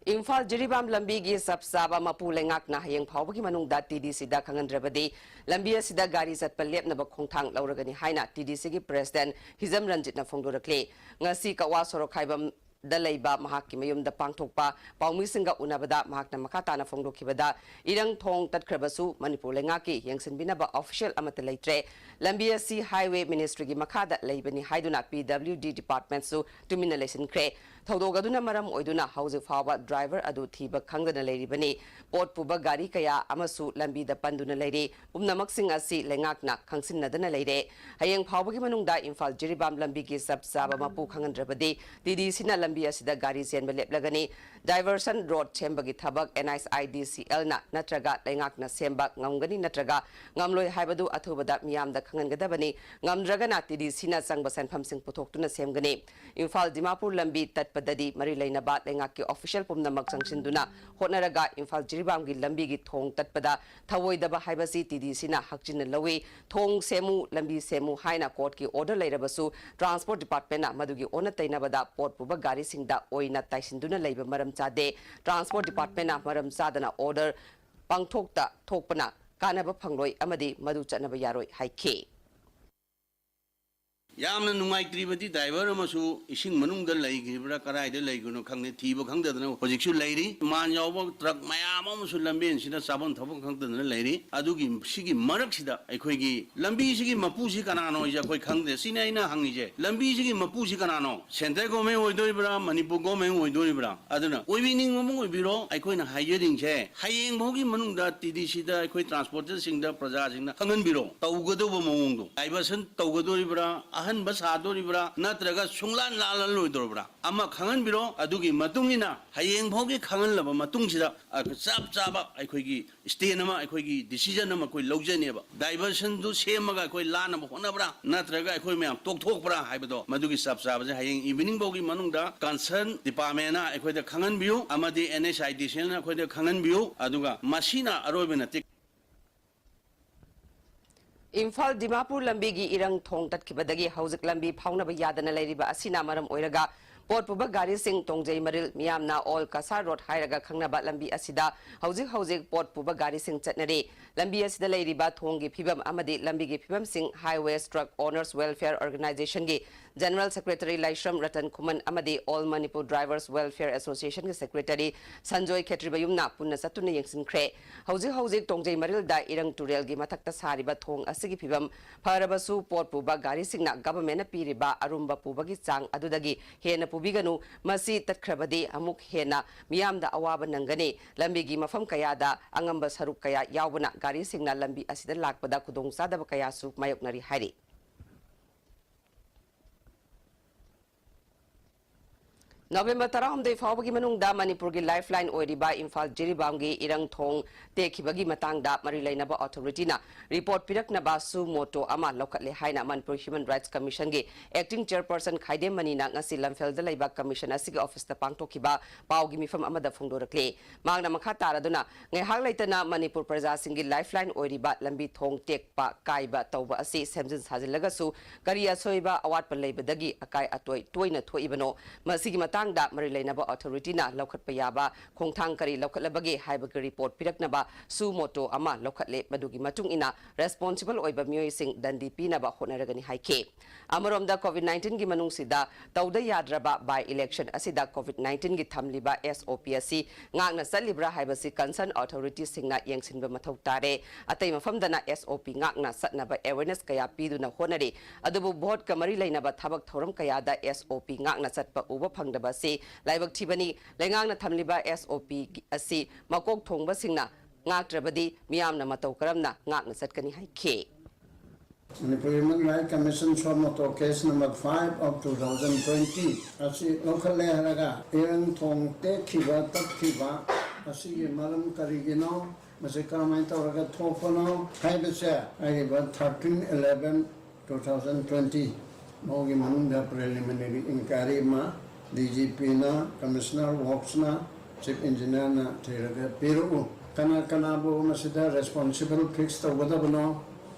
ꯏꯝꯐꯥꯜ ꯖꯤꯔꯤꯕꯥꯝ ꯂꯝꯕꯤꯒꯤ ꯆꯞ ꯆꯥꯕ ꯃꯄꯨ ꯂꯩꯉꯥꯛꯅ ꯍꯌꯦꯡ ꯐꯥꯎꯕꯒꯤ ꯃꯅꯨꯡꯗ T D Cꯗ ꯈꯪꯍꯟꯗ꯭ꯔꯕꯗꯤ ꯂꯝꯕꯤ ꯑꯁꯤꯗ ꯒꯥꯔꯤ ꯆꯠꯄ ꯂꯦꯞꯅꯕ ꯈꯣꯡꯊꯥꯡ ꯂꯧꯔꯒꯅꯤ ꯍꯥꯏꯅ T D Cꯒꯤ President ꯍꯤꯖꯝ ꯔꯟꯖꯤꯠꯅ ꯐꯣꯡꯗꯣꯔꯛꯂꯤ꯫ ꯉꯁꯤ ꯀꯛꯋꯥ ꯁꯣꯔꯣꯛ ꯈꯥꯏꯕꯝꯗ ꯂꯩꯕ ꯃꯍꯥꯛꯀꯤ ꯃꯌꯨꯝꯗ ꯄꯥꯡꯊꯣꯛꯄ ꯄꯥꯎꯃꯤꯁꯤꯡꯒ ꯎꯅꯕꯗ ꯃꯍꯥꯛꯅ ꯃꯈꯥ ꯇꯥꯅ ꯐꯣꯡꯗꯣꯛꯈꯤꯕꯗ, ꯏꯔꯪ ꯊꯣꯡ ꯇꯠꯈ꯭ꯔꯕꯁꯨ ꯃꯅꯤꯄꯨꯔ ꯂꯩꯉꯥꯛꯀꯤ ꯌꯦꯡꯁꯤꯟꯕꯤꯅꯕ official ꯑꯃꯠꯇ ꯂꯩꯇ꯭ꯔꯦ꯫ ꯂꯝꯕꯤ ꯑꯁꯤ Highway Ministryꯒꯤ ꯃꯈꯥꯗ ꯂꯩꯕꯅꯤ ꯍꯥꯏꯗꯨꯅ P W D Departmentꯁꯨ ꯇꯨꯃꯤꯟꯅ ꯂꯩꯁꯤꯟꯈ꯭ꯔꯦ꯫ ꯊꯧꯗꯣꯛ ꯑꯗꯨꯅ ꯃꯔꯝ ꯑꯣꯏꯗꯨꯅ ꯍꯧꯖꯤꯛ ꯐꯥꯎꯕ ꯗ꯭ꯔꯥꯏꯚꯔ ꯑꯗꯨ ꯊꯤꯕ ꯈꯪꯗꯅ ꯂꯩꯔꯤꯕꯅꯤ꯫ ꯄꯣꯠ ꯄꯨꯕ ꯒꯥꯔꯤ ꯀꯌꯥ ꯑꯃꯁꯨ ꯂꯝꯕꯤꯗ ꯄꯟꯗꯨꯅ ꯂꯩꯔꯤ꯫ ꯄꯨꯝꯅꯃꯛꯁꯤꯡ ꯑꯁꯤ ꯂꯩꯉꯥꯛꯅ ꯈꯪꯁꯤꯟꯅꯗꯅ ꯂꯩꯔꯦ꯫ ꯍꯌꯦꯡ ꯐꯥꯎꯕꯒꯤ ꯃꯅꯨꯡꯗ ꯏꯝꯐꯥꯜ ꯖꯤꯔꯤꯕꯥꯝ ꯂꯝꯕꯤꯒꯤ ꯆꯞ ꯆꯥꯕ ꯃꯄꯨ ꯈꯪꯍꯟꯗ꯭ꯔꯕꯗꯤ ꯇꯤ ꯗꯤ ꯁꯤꯅ ꯂꯝꯕꯤ ꯑꯁꯤꯗ ꯒꯥꯔꯤ ꯆꯦꯟꯕ ꯂꯦꯞꯂꯒꯅꯤ꯫ ꯗꯥꯏꯚꯔꯁꯟ ꯔꯣꯗ ꯁꯦꯝꯕꯒꯤ ꯊꯕꯛ ꯑꯦꯟ ꯑꯩꯆ ꯑꯥꯏ ꯗꯤ ꯁꯤ ꯑꯦꯜꯅ ꯅꯠꯇ꯭ꯔꯒ ꯂꯩꯉꯥꯛꯅ ꯁꯦꯝꯕ ꯉꯝꯒꯅꯤ ꯅꯠꯇ꯭ꯔꯒ ꯉꯝꯂꯣꯏ ꯍꯥꯏꯕꯗꯨ ꯑꯊꯨꯕꯗ ꯃꯤꯌꯥꯝꯗ ꯈꯪꯍꯟꯒꯗꯕꯅꯤ꯫ ꯉꯝꯗ꯭ꯔꯒꯅ ꯇꯤ ꯗꯤ ꯁꯤꯅ ꯆꯪꯕ ꯁꯦꯟꯐꯝꯁꯤꯡ ꯄꯨꯊꯣꯛꯇꯨꯅ ꯁꯦꯝꯒꯅꯤ꯫ ꯏꯝꯐꯥꯜ ꯗꯤꯃꯥꯄꯨꯔ ꯂꯝꯕꯤ ꯇꯠꯄꯗꯗꯤ ꯃꯔꯤ ꯂꯩꯅꯕ ꯂꯩꯉꯥꯛꯀꯤ ꯑꯣꯐꯤꯁꯤꯌꯦꯜ ꯄꯨꯝꯅꯃꯛ ꯆꯪꯁꯤꯟꯗꯨꯅ ꯍꯣꯠꯅꯔꯒ ꯏꯝꯐꯥꯜ ꯖꯤꯔꯤꯕꯥꯝꯒꯤ ꯂꯝꯕꯤꯒꯤ ꯊꯣꯡ ꯇꯠꯄꯗ ꯊꯧꯑꯣꯏꯗꯕ ꯍꯥꯏꯕꯁꯤ ꯇꯤ ꯗꯤ ꯁꯤꯅ ꯍꯛꯆꯤꯟꯅ ꯂꯧꯏ꯫ ꯊꯣꯡ ꯁꯦꯝꯃꯨ, ꯂꯝꯕꯤ ꯁꯦꯝꯃꯨ ꯍꯥꯏꯅ ꯀꯣꯔꯠꯀꯤ ꯑꯣꯔꯗꯔ ꯂꯩꯔꯕꯁꯨ ꯇ꯭ꯔꯥꯟꯁꯄꯣꯔꯠ ꯗꯤꯄꯥꯔꯠꯃꯦꯟꯅ ꯃꯗꯨꯒꯤ ꯑꯣꯟꯅ ꯇꯩꯅꯕꯗ ꯄꯣꯠ ꯄꯨꯕ ꯒꯥꯔꯤꯁꯤꯡꯗ ꯑꯣꯏꯅ ꯇꯥꯏꯁꯤꯟꯗꯨꯅ ꯂꯩꯕ ꯃꯔꯝ ꯆꯥꯗꯦ꯫ ꯇ꯭ꯔꯥꯟꯁꯄꯣꯔꯠ ꯗꯤꯄꯥꯔꯠꯃꯦꯟꯅ ꯃꯔꯝ ꯆꯥꯗꯅ ꯑꯣꯔꯗꯔ ꯄꯥꯡꯊꯣꯛꯇ ꯊꯣꯛꯄꯅ ꯀꯥꯟꯅꯕ ꯐꯪꯂꯣꯏ ꯑꯃꯗꯤ ꯃꯗꯨ ꯆꯠꯅꯕ ꯌꯥꯔꯣꯏ ꯍꯥꯏꯈꯤ꯫ ꯌꯥꯝꯅ ꯅꯨꯡꯉꯥꯏꯇ꯭ꯔꯤꯕꯗꯤ ꯗ꯭ꯔꯥꯏꯚꯔ ꯑꯃꯁꯨ ꯏꯁꯤꯡ ꯃꯅꯨꯡꯗ ꯂꯩꯈꯤꯕ꯭ꯔꯥ, ꯀꯗꯥꯏꯗ ꯂꯩꯈꯤꯕꯅꯣ ꯈꯪꯗꯦ, ꯊꯤꯕ ꯈꯪꯗꯗꯅ ꯍꯧꯖꯤꯛꯁꯨ ꯂꯩꯔꯤ꯫ ꯃꯥꯟ ꯌꯥꯎꯕ ꯇ꯭ꯔꯛ ꯃꯌꯥꯝ ꯑꯃꯁꯨ ꯂꯝꯕꯦꯟꯁꯤꯗ ꯆꯥꯐꯝ ꯊꯛꯐꯝ ꯈꯪꯗꯗꯅ ꯂꯩꯔꯤ꯫ ꯑꯗꯨꯒꯤ, ꯁꯤꯒꯤ ꯃꯔꯛꯁꯤꯗ ꯑꯩꯈꯣꯏꯒꯤ ꯂꯝꯕꯤꯁꯤꯒꯤ ꯃꯄꯨꯁꯤ ꯀꯅꯥꯅꯣ ꯍꯥꯏꯁꯦ ꯑꯩꯈꯣꯏ ꯈꯪꯗꯦ꯫ ꯁꯤꯅꯤ ꯑꯩꯅ ꯍꯪꯉꯤꯁꯦ, ꯂꯝꯕꯤꯁꯤꯒꯤ ꯃꯄꯨꯁꯤ ꯀꯅꯥꯅꯣ? ꯁꯦꯟꯇ꯭ꯔꯦꯜ ꯒꯣꯔꯃꯦꯟ ꯑꯣꯏꯗꯣꯏꯕ꯭ꯔꯥ, ꯃꯅꯤꯄꯨꯔ ꯒꯣꯔꯃꯦꯟ ꯑꯣꯏꯗꯣꯔꯤꯕ꯭ꯔꯥ? ꯑꯗꯨꯅ ꯑꯣꯏꯕꯤꯅꯤꯡꯕ ꯑꯃ ꯑꯣꯏꯕꯤꯔꯣ꯫ ꯑꯩꯈꯣꯏꯅ ꯍꯥꯏꯖꯔꯤꯁꯦ, ꯍꯌꯦꯡ ꯐꯥꯎꯒꯤ ꯃꯅꯨꯡꯗ ꯇꯤ ꯗꯤ ꯁꯤꯗ ꯑꯩꯈꯣꯏ ꯇ꯭ꯔꯥꯟꯁꯄꯣꯔꯇꯔꯁꯤꯡꯗ, ꯄ꯭ꯔꯖꯥꯁꯤꯡꯅ ꯈꯪꯍꯟꯕꯤꯔꯣ꯫ ꯇꯧꯒꯗꯧꯕ ꯃꯑꯣꯡꯗꯣ, ꯗꯥꯏꯚꯔꯁꯟ ꯇꯧꯒꯗꯣꯔꯤꯕ꯭ꯔꯥ, ꯑꯍꯟꯕ ꯁꯥꯗꯣꯔꯤꯕ꯭ꯔꯥ, ꯅꯠꯇ꯭ꯔꯒ ꯁꯨꯡꯂꯥꯟ ꯂꯥꯜꯂꯔꯣꯏꯗꯣꯔꯤꯕ꯭ꯔꯥ? ꯑꯃ ꯈꯪꯍꯟꯕꯤꯔꯣ꯫ ꯑꯗꯨꯒꯤ ꯃꯇꯨꯡ ꯏꯟꯅ ꯍꯌꯦꯡ ꯐꯥꯎꯒꯤ ꯈꯪꯍꯜꯂꯕ ꯃꯇꯨꯡꯁꯤꯗ, ꯑ, ꯆꯞ ꯆꯥꯕ ꯑꯩꯈꯣꯏꯒꯤ ꯁ꯭ꯇꯦꯟ ꯑꯃ, ꯑꯩꯈꯣꯏꯒꯤ ꯗꯤꯁꯤꯖꯟ ꯑꯃ ꯑꯩꯈꯣꯏ ꯂꯧꯖꯅꯦꯕ꯫ ꯗꯥꯏꯚꯔꯁꯟꯗꯨ ꯁꯦꯝꯃꯒ ꯑꯩꯈꯣꯏ ꯂꯥꯟꯅꯕ ꯍꯣꯠꯅꯕ꯭ꯔꯥ, ꯅꯠꯇ꯭ꯔꯒ ꯑꯩꯈꯣꯏ ꯃꯌꯥꯝ ꯇꯣꯛꯊꯣꯛꯄ꯭ꯔꯥ ꯍꯥꯏꯕꯗꯣ, ꯃꯗꯨꯒꯤ ꯆꯞ ꯆꯥꯕꯁꯦ ꯍꯌꯦꯡ ꯏꯚꯤꯅꯤꯡ ꯐꯥꯎꯒꯤ ꯃꯅꯨꯡꯗ ꯀꯟꯁꯔꯟ ꯗꯤꯄꯥꯔꯠꯃꯦꯟꯅ ꯑꯩꯈꯣꯏꯗ ꯈꯪꯍꯟꯕꯤꯌꯨ, ꯑꯃꯗꯤ ꯑꯦꯟ ꯑꯩꯆ ꯑꯥꯏ ꯗꯤ ꯁꯤ ꯑꯦꯜꯅ ꯑꯩꯈꯣꯏꯗ ꯈꯪꯍꯟꯕꯤꯌꯨ꯫ ꯑꯗꯨꯒ ꯃꯁꯤꯅ ꯑꯔꯣꯏꯕ ꯅꯠꯇꯦ꯫ ꯏꯝꯐꯥꯜ ꯗꯤꯃꯥꯄꯨꯔ ꯂꯝꯕꯤꯒꯤ ꯏꯔꯪ ꯊꯣꯡ ꯇꯠꯈꯤꯕꯗꯒꯤ ꯍꯧꯖꯤꯛ ꯂꯝꯕꯤ ꯐꯥꯎꯅꯕ ꯌꯥꯗꯅ ꯂꯩꯔꯤꯕ ꯑꯁꯤꯅ ꯃꯔꯝ ꯑꯣꯏꯔꯒ ꯄꯣꯠ ꯄꯨꯕ ꯒꯥꯔꯤꯁꯤꯡ ꯇꯣꯡꯖꯩ ꯃꯔꯤꯜ, ꯃꯤꯌꯥꯝꯅ ꯑꯣꯜ ꯀꯁꯥꯔ ꯔꯣꯗ ꯍꯥꯏꯔꯒ ꯈꯪꯅꯕ ꯂꯝꯕꯤ ꯑꯁꯤꯗ ꯍꯧꯖꯤꯛ ꯍꯧꯖꯤꯛ ꯄꯣꯠ ꯄꯨꯕ ꯒꯥꯔꯤꯁꯤꯡ ꯆꯠꯅꯔꯤ꯫ ꯂꯝꯕꯤ ꯑꯁꯤꯗ ꯂꯩꯔꯤꯕ ꯊꯣꯡꯒꯤ ꯐꯤꯕꯝ ꯑꯃꯗꯤ ꯂꯝꯕꯤꯒꯤ ꯐꯤꯕꯝꯁꯤꯡ Highways Truck Owners Welfare Organization ꯒꯤ General Secretary ꯂꯥꯏꯁ꯭ꯔꯝ ꯔꯇꯟ ꯈꯨꯃꯟ ꯑꯃꯗꯤ All Manipur Drivers Welfare Association ꯒꯤ Secretary ꯁꯟꯖꯣꯏ ꯈꯦꯇ꯭ꯔꯤꯃꯌꯨꯝꯅ ꯄꯨꯟꯅ ꯆꯠꯇꯨꯅ ꯌꯦꯡꯁꯤꯟꯈ꯭ꯔꯦ꯫ ꯍꯧꯖꯤꯛ ꯍꯧꯖꯤꯛ ꯇꯣꯡꯖꯩ ꯃꯔꯤꯜꯗ ꯏꯔꯪ ꯇꯨꯔꯦꯜꯒꯤ ꯃꯊꯛꯇ ꯁꯥꯔꯤꯕ ꯊꯣꯡ ꯑꯁꯤꯒꯤ ꯐꯤꯕꯝ ꯐꯔꯕꯁꯨ ꯄꯣꯠ ꯄꯨꯕ ꯒꯥꯔꯤꯁꯤꯡꯅ government ꯅ ꯄꯤꯔꯤꯕ ꯑꯔꯨꯝꯕ ꯄꯨꯕꯒꯤ ꯆꯥꯡ ꯑꯗꯨꯗꯒꯤ ꯍꯦꯟꯅ ꯄꯨꯕꯤꯒꯅꯨ꯫ ꯃꯁꯤ ꯇꯠꯈ꯭ꯔꯕꯗꯤ ꯑꯃꯨꯛ ꯍꯦꯟꯅ ꯃꯤꯌꯥꯝꯗ ꯑꯋꯥꯕ ꯅꯪꯒꯅꯤ꯫ ꯂꯝꯕꯤꯒꯤ ꯃꯐꯝ ꯀꯌꯥꯗ ꯑꯉꯝꯕ ꯁꯔꯨꯛ ꯀꯌꯥ ꯌꯥꯎꯕꯅ ꯒꯥꯔꯤꯁꯤꯡꯅ ꯂꯝꯕꯤ ꯑꯁꯤꯗ ꯂꯥꯛꯄꯗ ꯈꯨꯗꯣꯡꯆꯥꯗꯕ ꯀꯌꯥꯁꯨ ꯃꯥꯌꯣꯛꯅꯔꯤ ꯍꯥꯏꯔꯤ꯫ ꯅꯕꯦꯝꯕꯔ ꯇꯔꯥꯍꯨꯝꯗꯣꯏ ꯐꯥꯎꯕꯒꯤ ꯃꯅꯨꯡꯗ ꯃꯅꯤꯄꯨꯔꯒꯤ lifeline ꯑꯣꯏꯔꯤꯕ ꯏꯝꯐꯥꯜ ꯖꯤꯔꯤꯕꯥꯝꯒꯤ ꯏꯔꯪ ꯊꯣꯡ ꯇꯦꯛꯈꯤꯕꯒꯤ ꯃꯇꯥꯡꯗ ꯃꯔꯤ ꯂꯩꯅꯕ authority ꯅ report ꯄꯤꯔꯛꯅꯕ suo motu ꯑꯃ ꯂꯧꯈꯠꯂꯦ ꯍꯥꯏꯅ ꯃꯅꯤꯄꯨꯔ Human Rights Commission ꯒꯤ acting chairperson ꯈꯥꯏꯗꯦꯝ ꯃꯅꯤꯅ ꯉꯁꯤ ꯂꯝꯐꯦꯜꯗ ꯂꯩꯕ commission ꯑꯁꯤꯒꯤ office ꯇ ꯄꯥꯡꯊꯣꯛꯈꯤꯕ ꯄꯥꯎꯒꯤ ꯃꯤꯐꯝ ꯑꯃꯗ ꯐꯣꯡꯗꯣꯔꯛꯂꯤ꯫ ꯃꯍꯥꯛꯅ ꯃꯈꯥ ꯇꯥꯔꯗꯨꯅ, ꯉꯥꯏꯍꯥꯛ ꯂꯩꯇꯅ ꯃꯅꯤꯄꯨꯔ ꯄ꯭ꯔꯖꯥꯁꯤꯡꯒꯤ lifeline ꯑꯣꯏꯔꯤꯕ ꯂꯝꯕꯤ ꯊꯣꯡ ꯇꯦꯛꯄ, ꯀꯥꯏꯕ ꯇꯧꯕ ꯑꯁꯤ ꯁꯦꯝꯖꯤꯟ ꯁꯥꯖꯤꯜꯂꯒꯁꯨ ꯀꯔꯤ ꯑꯁꯣꯏꯕ ꯑꯋꯥꯠꯄ ꯂꯩꯕꯗꯒꯤ ꯑꯀꯥꯏ ꯑꯇꯣꯏ ꯇꯣꯏꯅ ꯊꯣꯛꯏꯕꯅꯣ? ꯃꯁꯤꯒꯤ ꯃꯇꯥꯡꯗ ꯃꯔꯤ ꯂꯩꯅꯕ authority ꯅ ꯂꯧꯈꯠꯄ ꯌꯥꯕ ꯈꯣꯡꯊꯥꯡ ꯀꯔꯤ ꯂꯧꯈꯠꯂꯕꯒꯦ ꯍꯥꯏꯕꯒꯤ report ꯄꯤꯔꯛꯅꯕ suo motu ꯑꯃ ꯂꯧꯈꯠꯂꯦ꯫ ꯃꯗꯨꯒꯤ ꯃꯇꯨꯡ ꯏꯟꯅ responsible ꯑꯣꯏꯕ ꯃꯤꯑꯣꯏꯁꯤꯡ ꯗꯟꯗꯤ ꯄꯤꯅꯕ ꯍꯣꯠꯅꯔꯒꯅꯤ ꯍꯥꯏꯈꯤ꯫ ꯑꯃꯔꯣꯝꯗ, COVID nineteen ꯒꯤ ꯃꯅꯨꯡꯁꯤꯗ ꯇꯧꯗ ꯌꯥꯗ꯭ꯔꯕ by election ꯑꯁꯤꯗ COVID nineteen ꯒꯤ ꯊꯝꯂꯤꯕ SOP ꯑꯁꯤ ꯉꯥꯛꯅ ꯆꯠꯂꯤꯕ꯭ꯔꯥ ꯍꯥꯏꯕꯁꯤ concern authority ꯁꯤꯡꯅ ꯌꯦꯡꯁꯤꯟꯕ ꯃꯊꯧ ꯇꯥꯔꯦ꯫ ꯑꯇꯩ ꯃꯐꯝꯗꯅ SOP ꯉꯥꯛꯅ ꯆꯠꯅꯕ awareness ꯀꯌꯥ ꯄꯤꯗꯨꯅ ꯍꯣꯠꯅꯔꯤ꯫ ꯑꯗꯨꯕꯨ vote ꯀ ꯃꯔꯤ ꯂꯩꯅꯕ ꯊꯕꯛ ꯊꯧꯔꯝ ꯀꯌꯥꯗ SOP ꯉꯥꯛꯅ ꯆꯠꯄ ꯎꯕ ꯐꯪꯗꯕ ꯑꯁꯤ ꯂꯥꯏꯕꯛ ꯊꯤꯕꯅꯤ꯫ ꯂꯩꯉꯥꯛꯅ ꯊꯝꯂꯤꯕ SOP ꯑꯁꯤ ꯃꯀꯣꯛ ꯊꯣꯡꯕꯁꯤꯡꯅ ꯉꯥꯛꯇ꯭ꯔꯕꯗꯤ ꯃꯤꯌꯥꯝꯅ ꯃꯇꯧ ꯀꯔꯝꯅ ꯉꯥꯛꯅ ꯆꯠꯀꯅꯤ ꯍꯥꯏꯈꯤ꯫ Manipur Human Rights Commission suo motu case number five of two thousand twenty ꯑꯁꯤ ꯂꯧꯈꯠꯂꯦ ꯍꯥꯏꯔꯒ, ꯏꯔꯪ ꯊꯣꯡ ꯇꯦꯛꯈꯤꯕ, ꯇꯠꯈꯤꯕ ꯑꯁꯤꯒꯤ ꯃꯔꯝ ꯀꯔꯤꯒꯤꯅꯣ, ꯃꯁꯤ ꯀꯔꯝꯍꯥꯏꯅ ꯇꯧꯔꯒ ꯊꯣꯛꯄꯅꯣ ꯍꯥꯏꯕꯁꯦ ꯍꯥꯏꯔꯤꯕ thirteen eleven two thousand twenty ꯐꯥꯎꯒꯤ ꯃꯅꯨꯡꯗ preliminary inquiry ꯑꯃ DGP ꯅ, Commissioner Works ꯅ, Chief Engineer ꯅ ꯊꯤꯔꯒ ꯄꯤꯔꯛꯎ꯫ ꯀꯅꯥ ꯀꯅꯥꯕꯨ ꯃꯁꯤꯗ responsible fix ꯇꯧꯒꯗꯕꯅꯣ,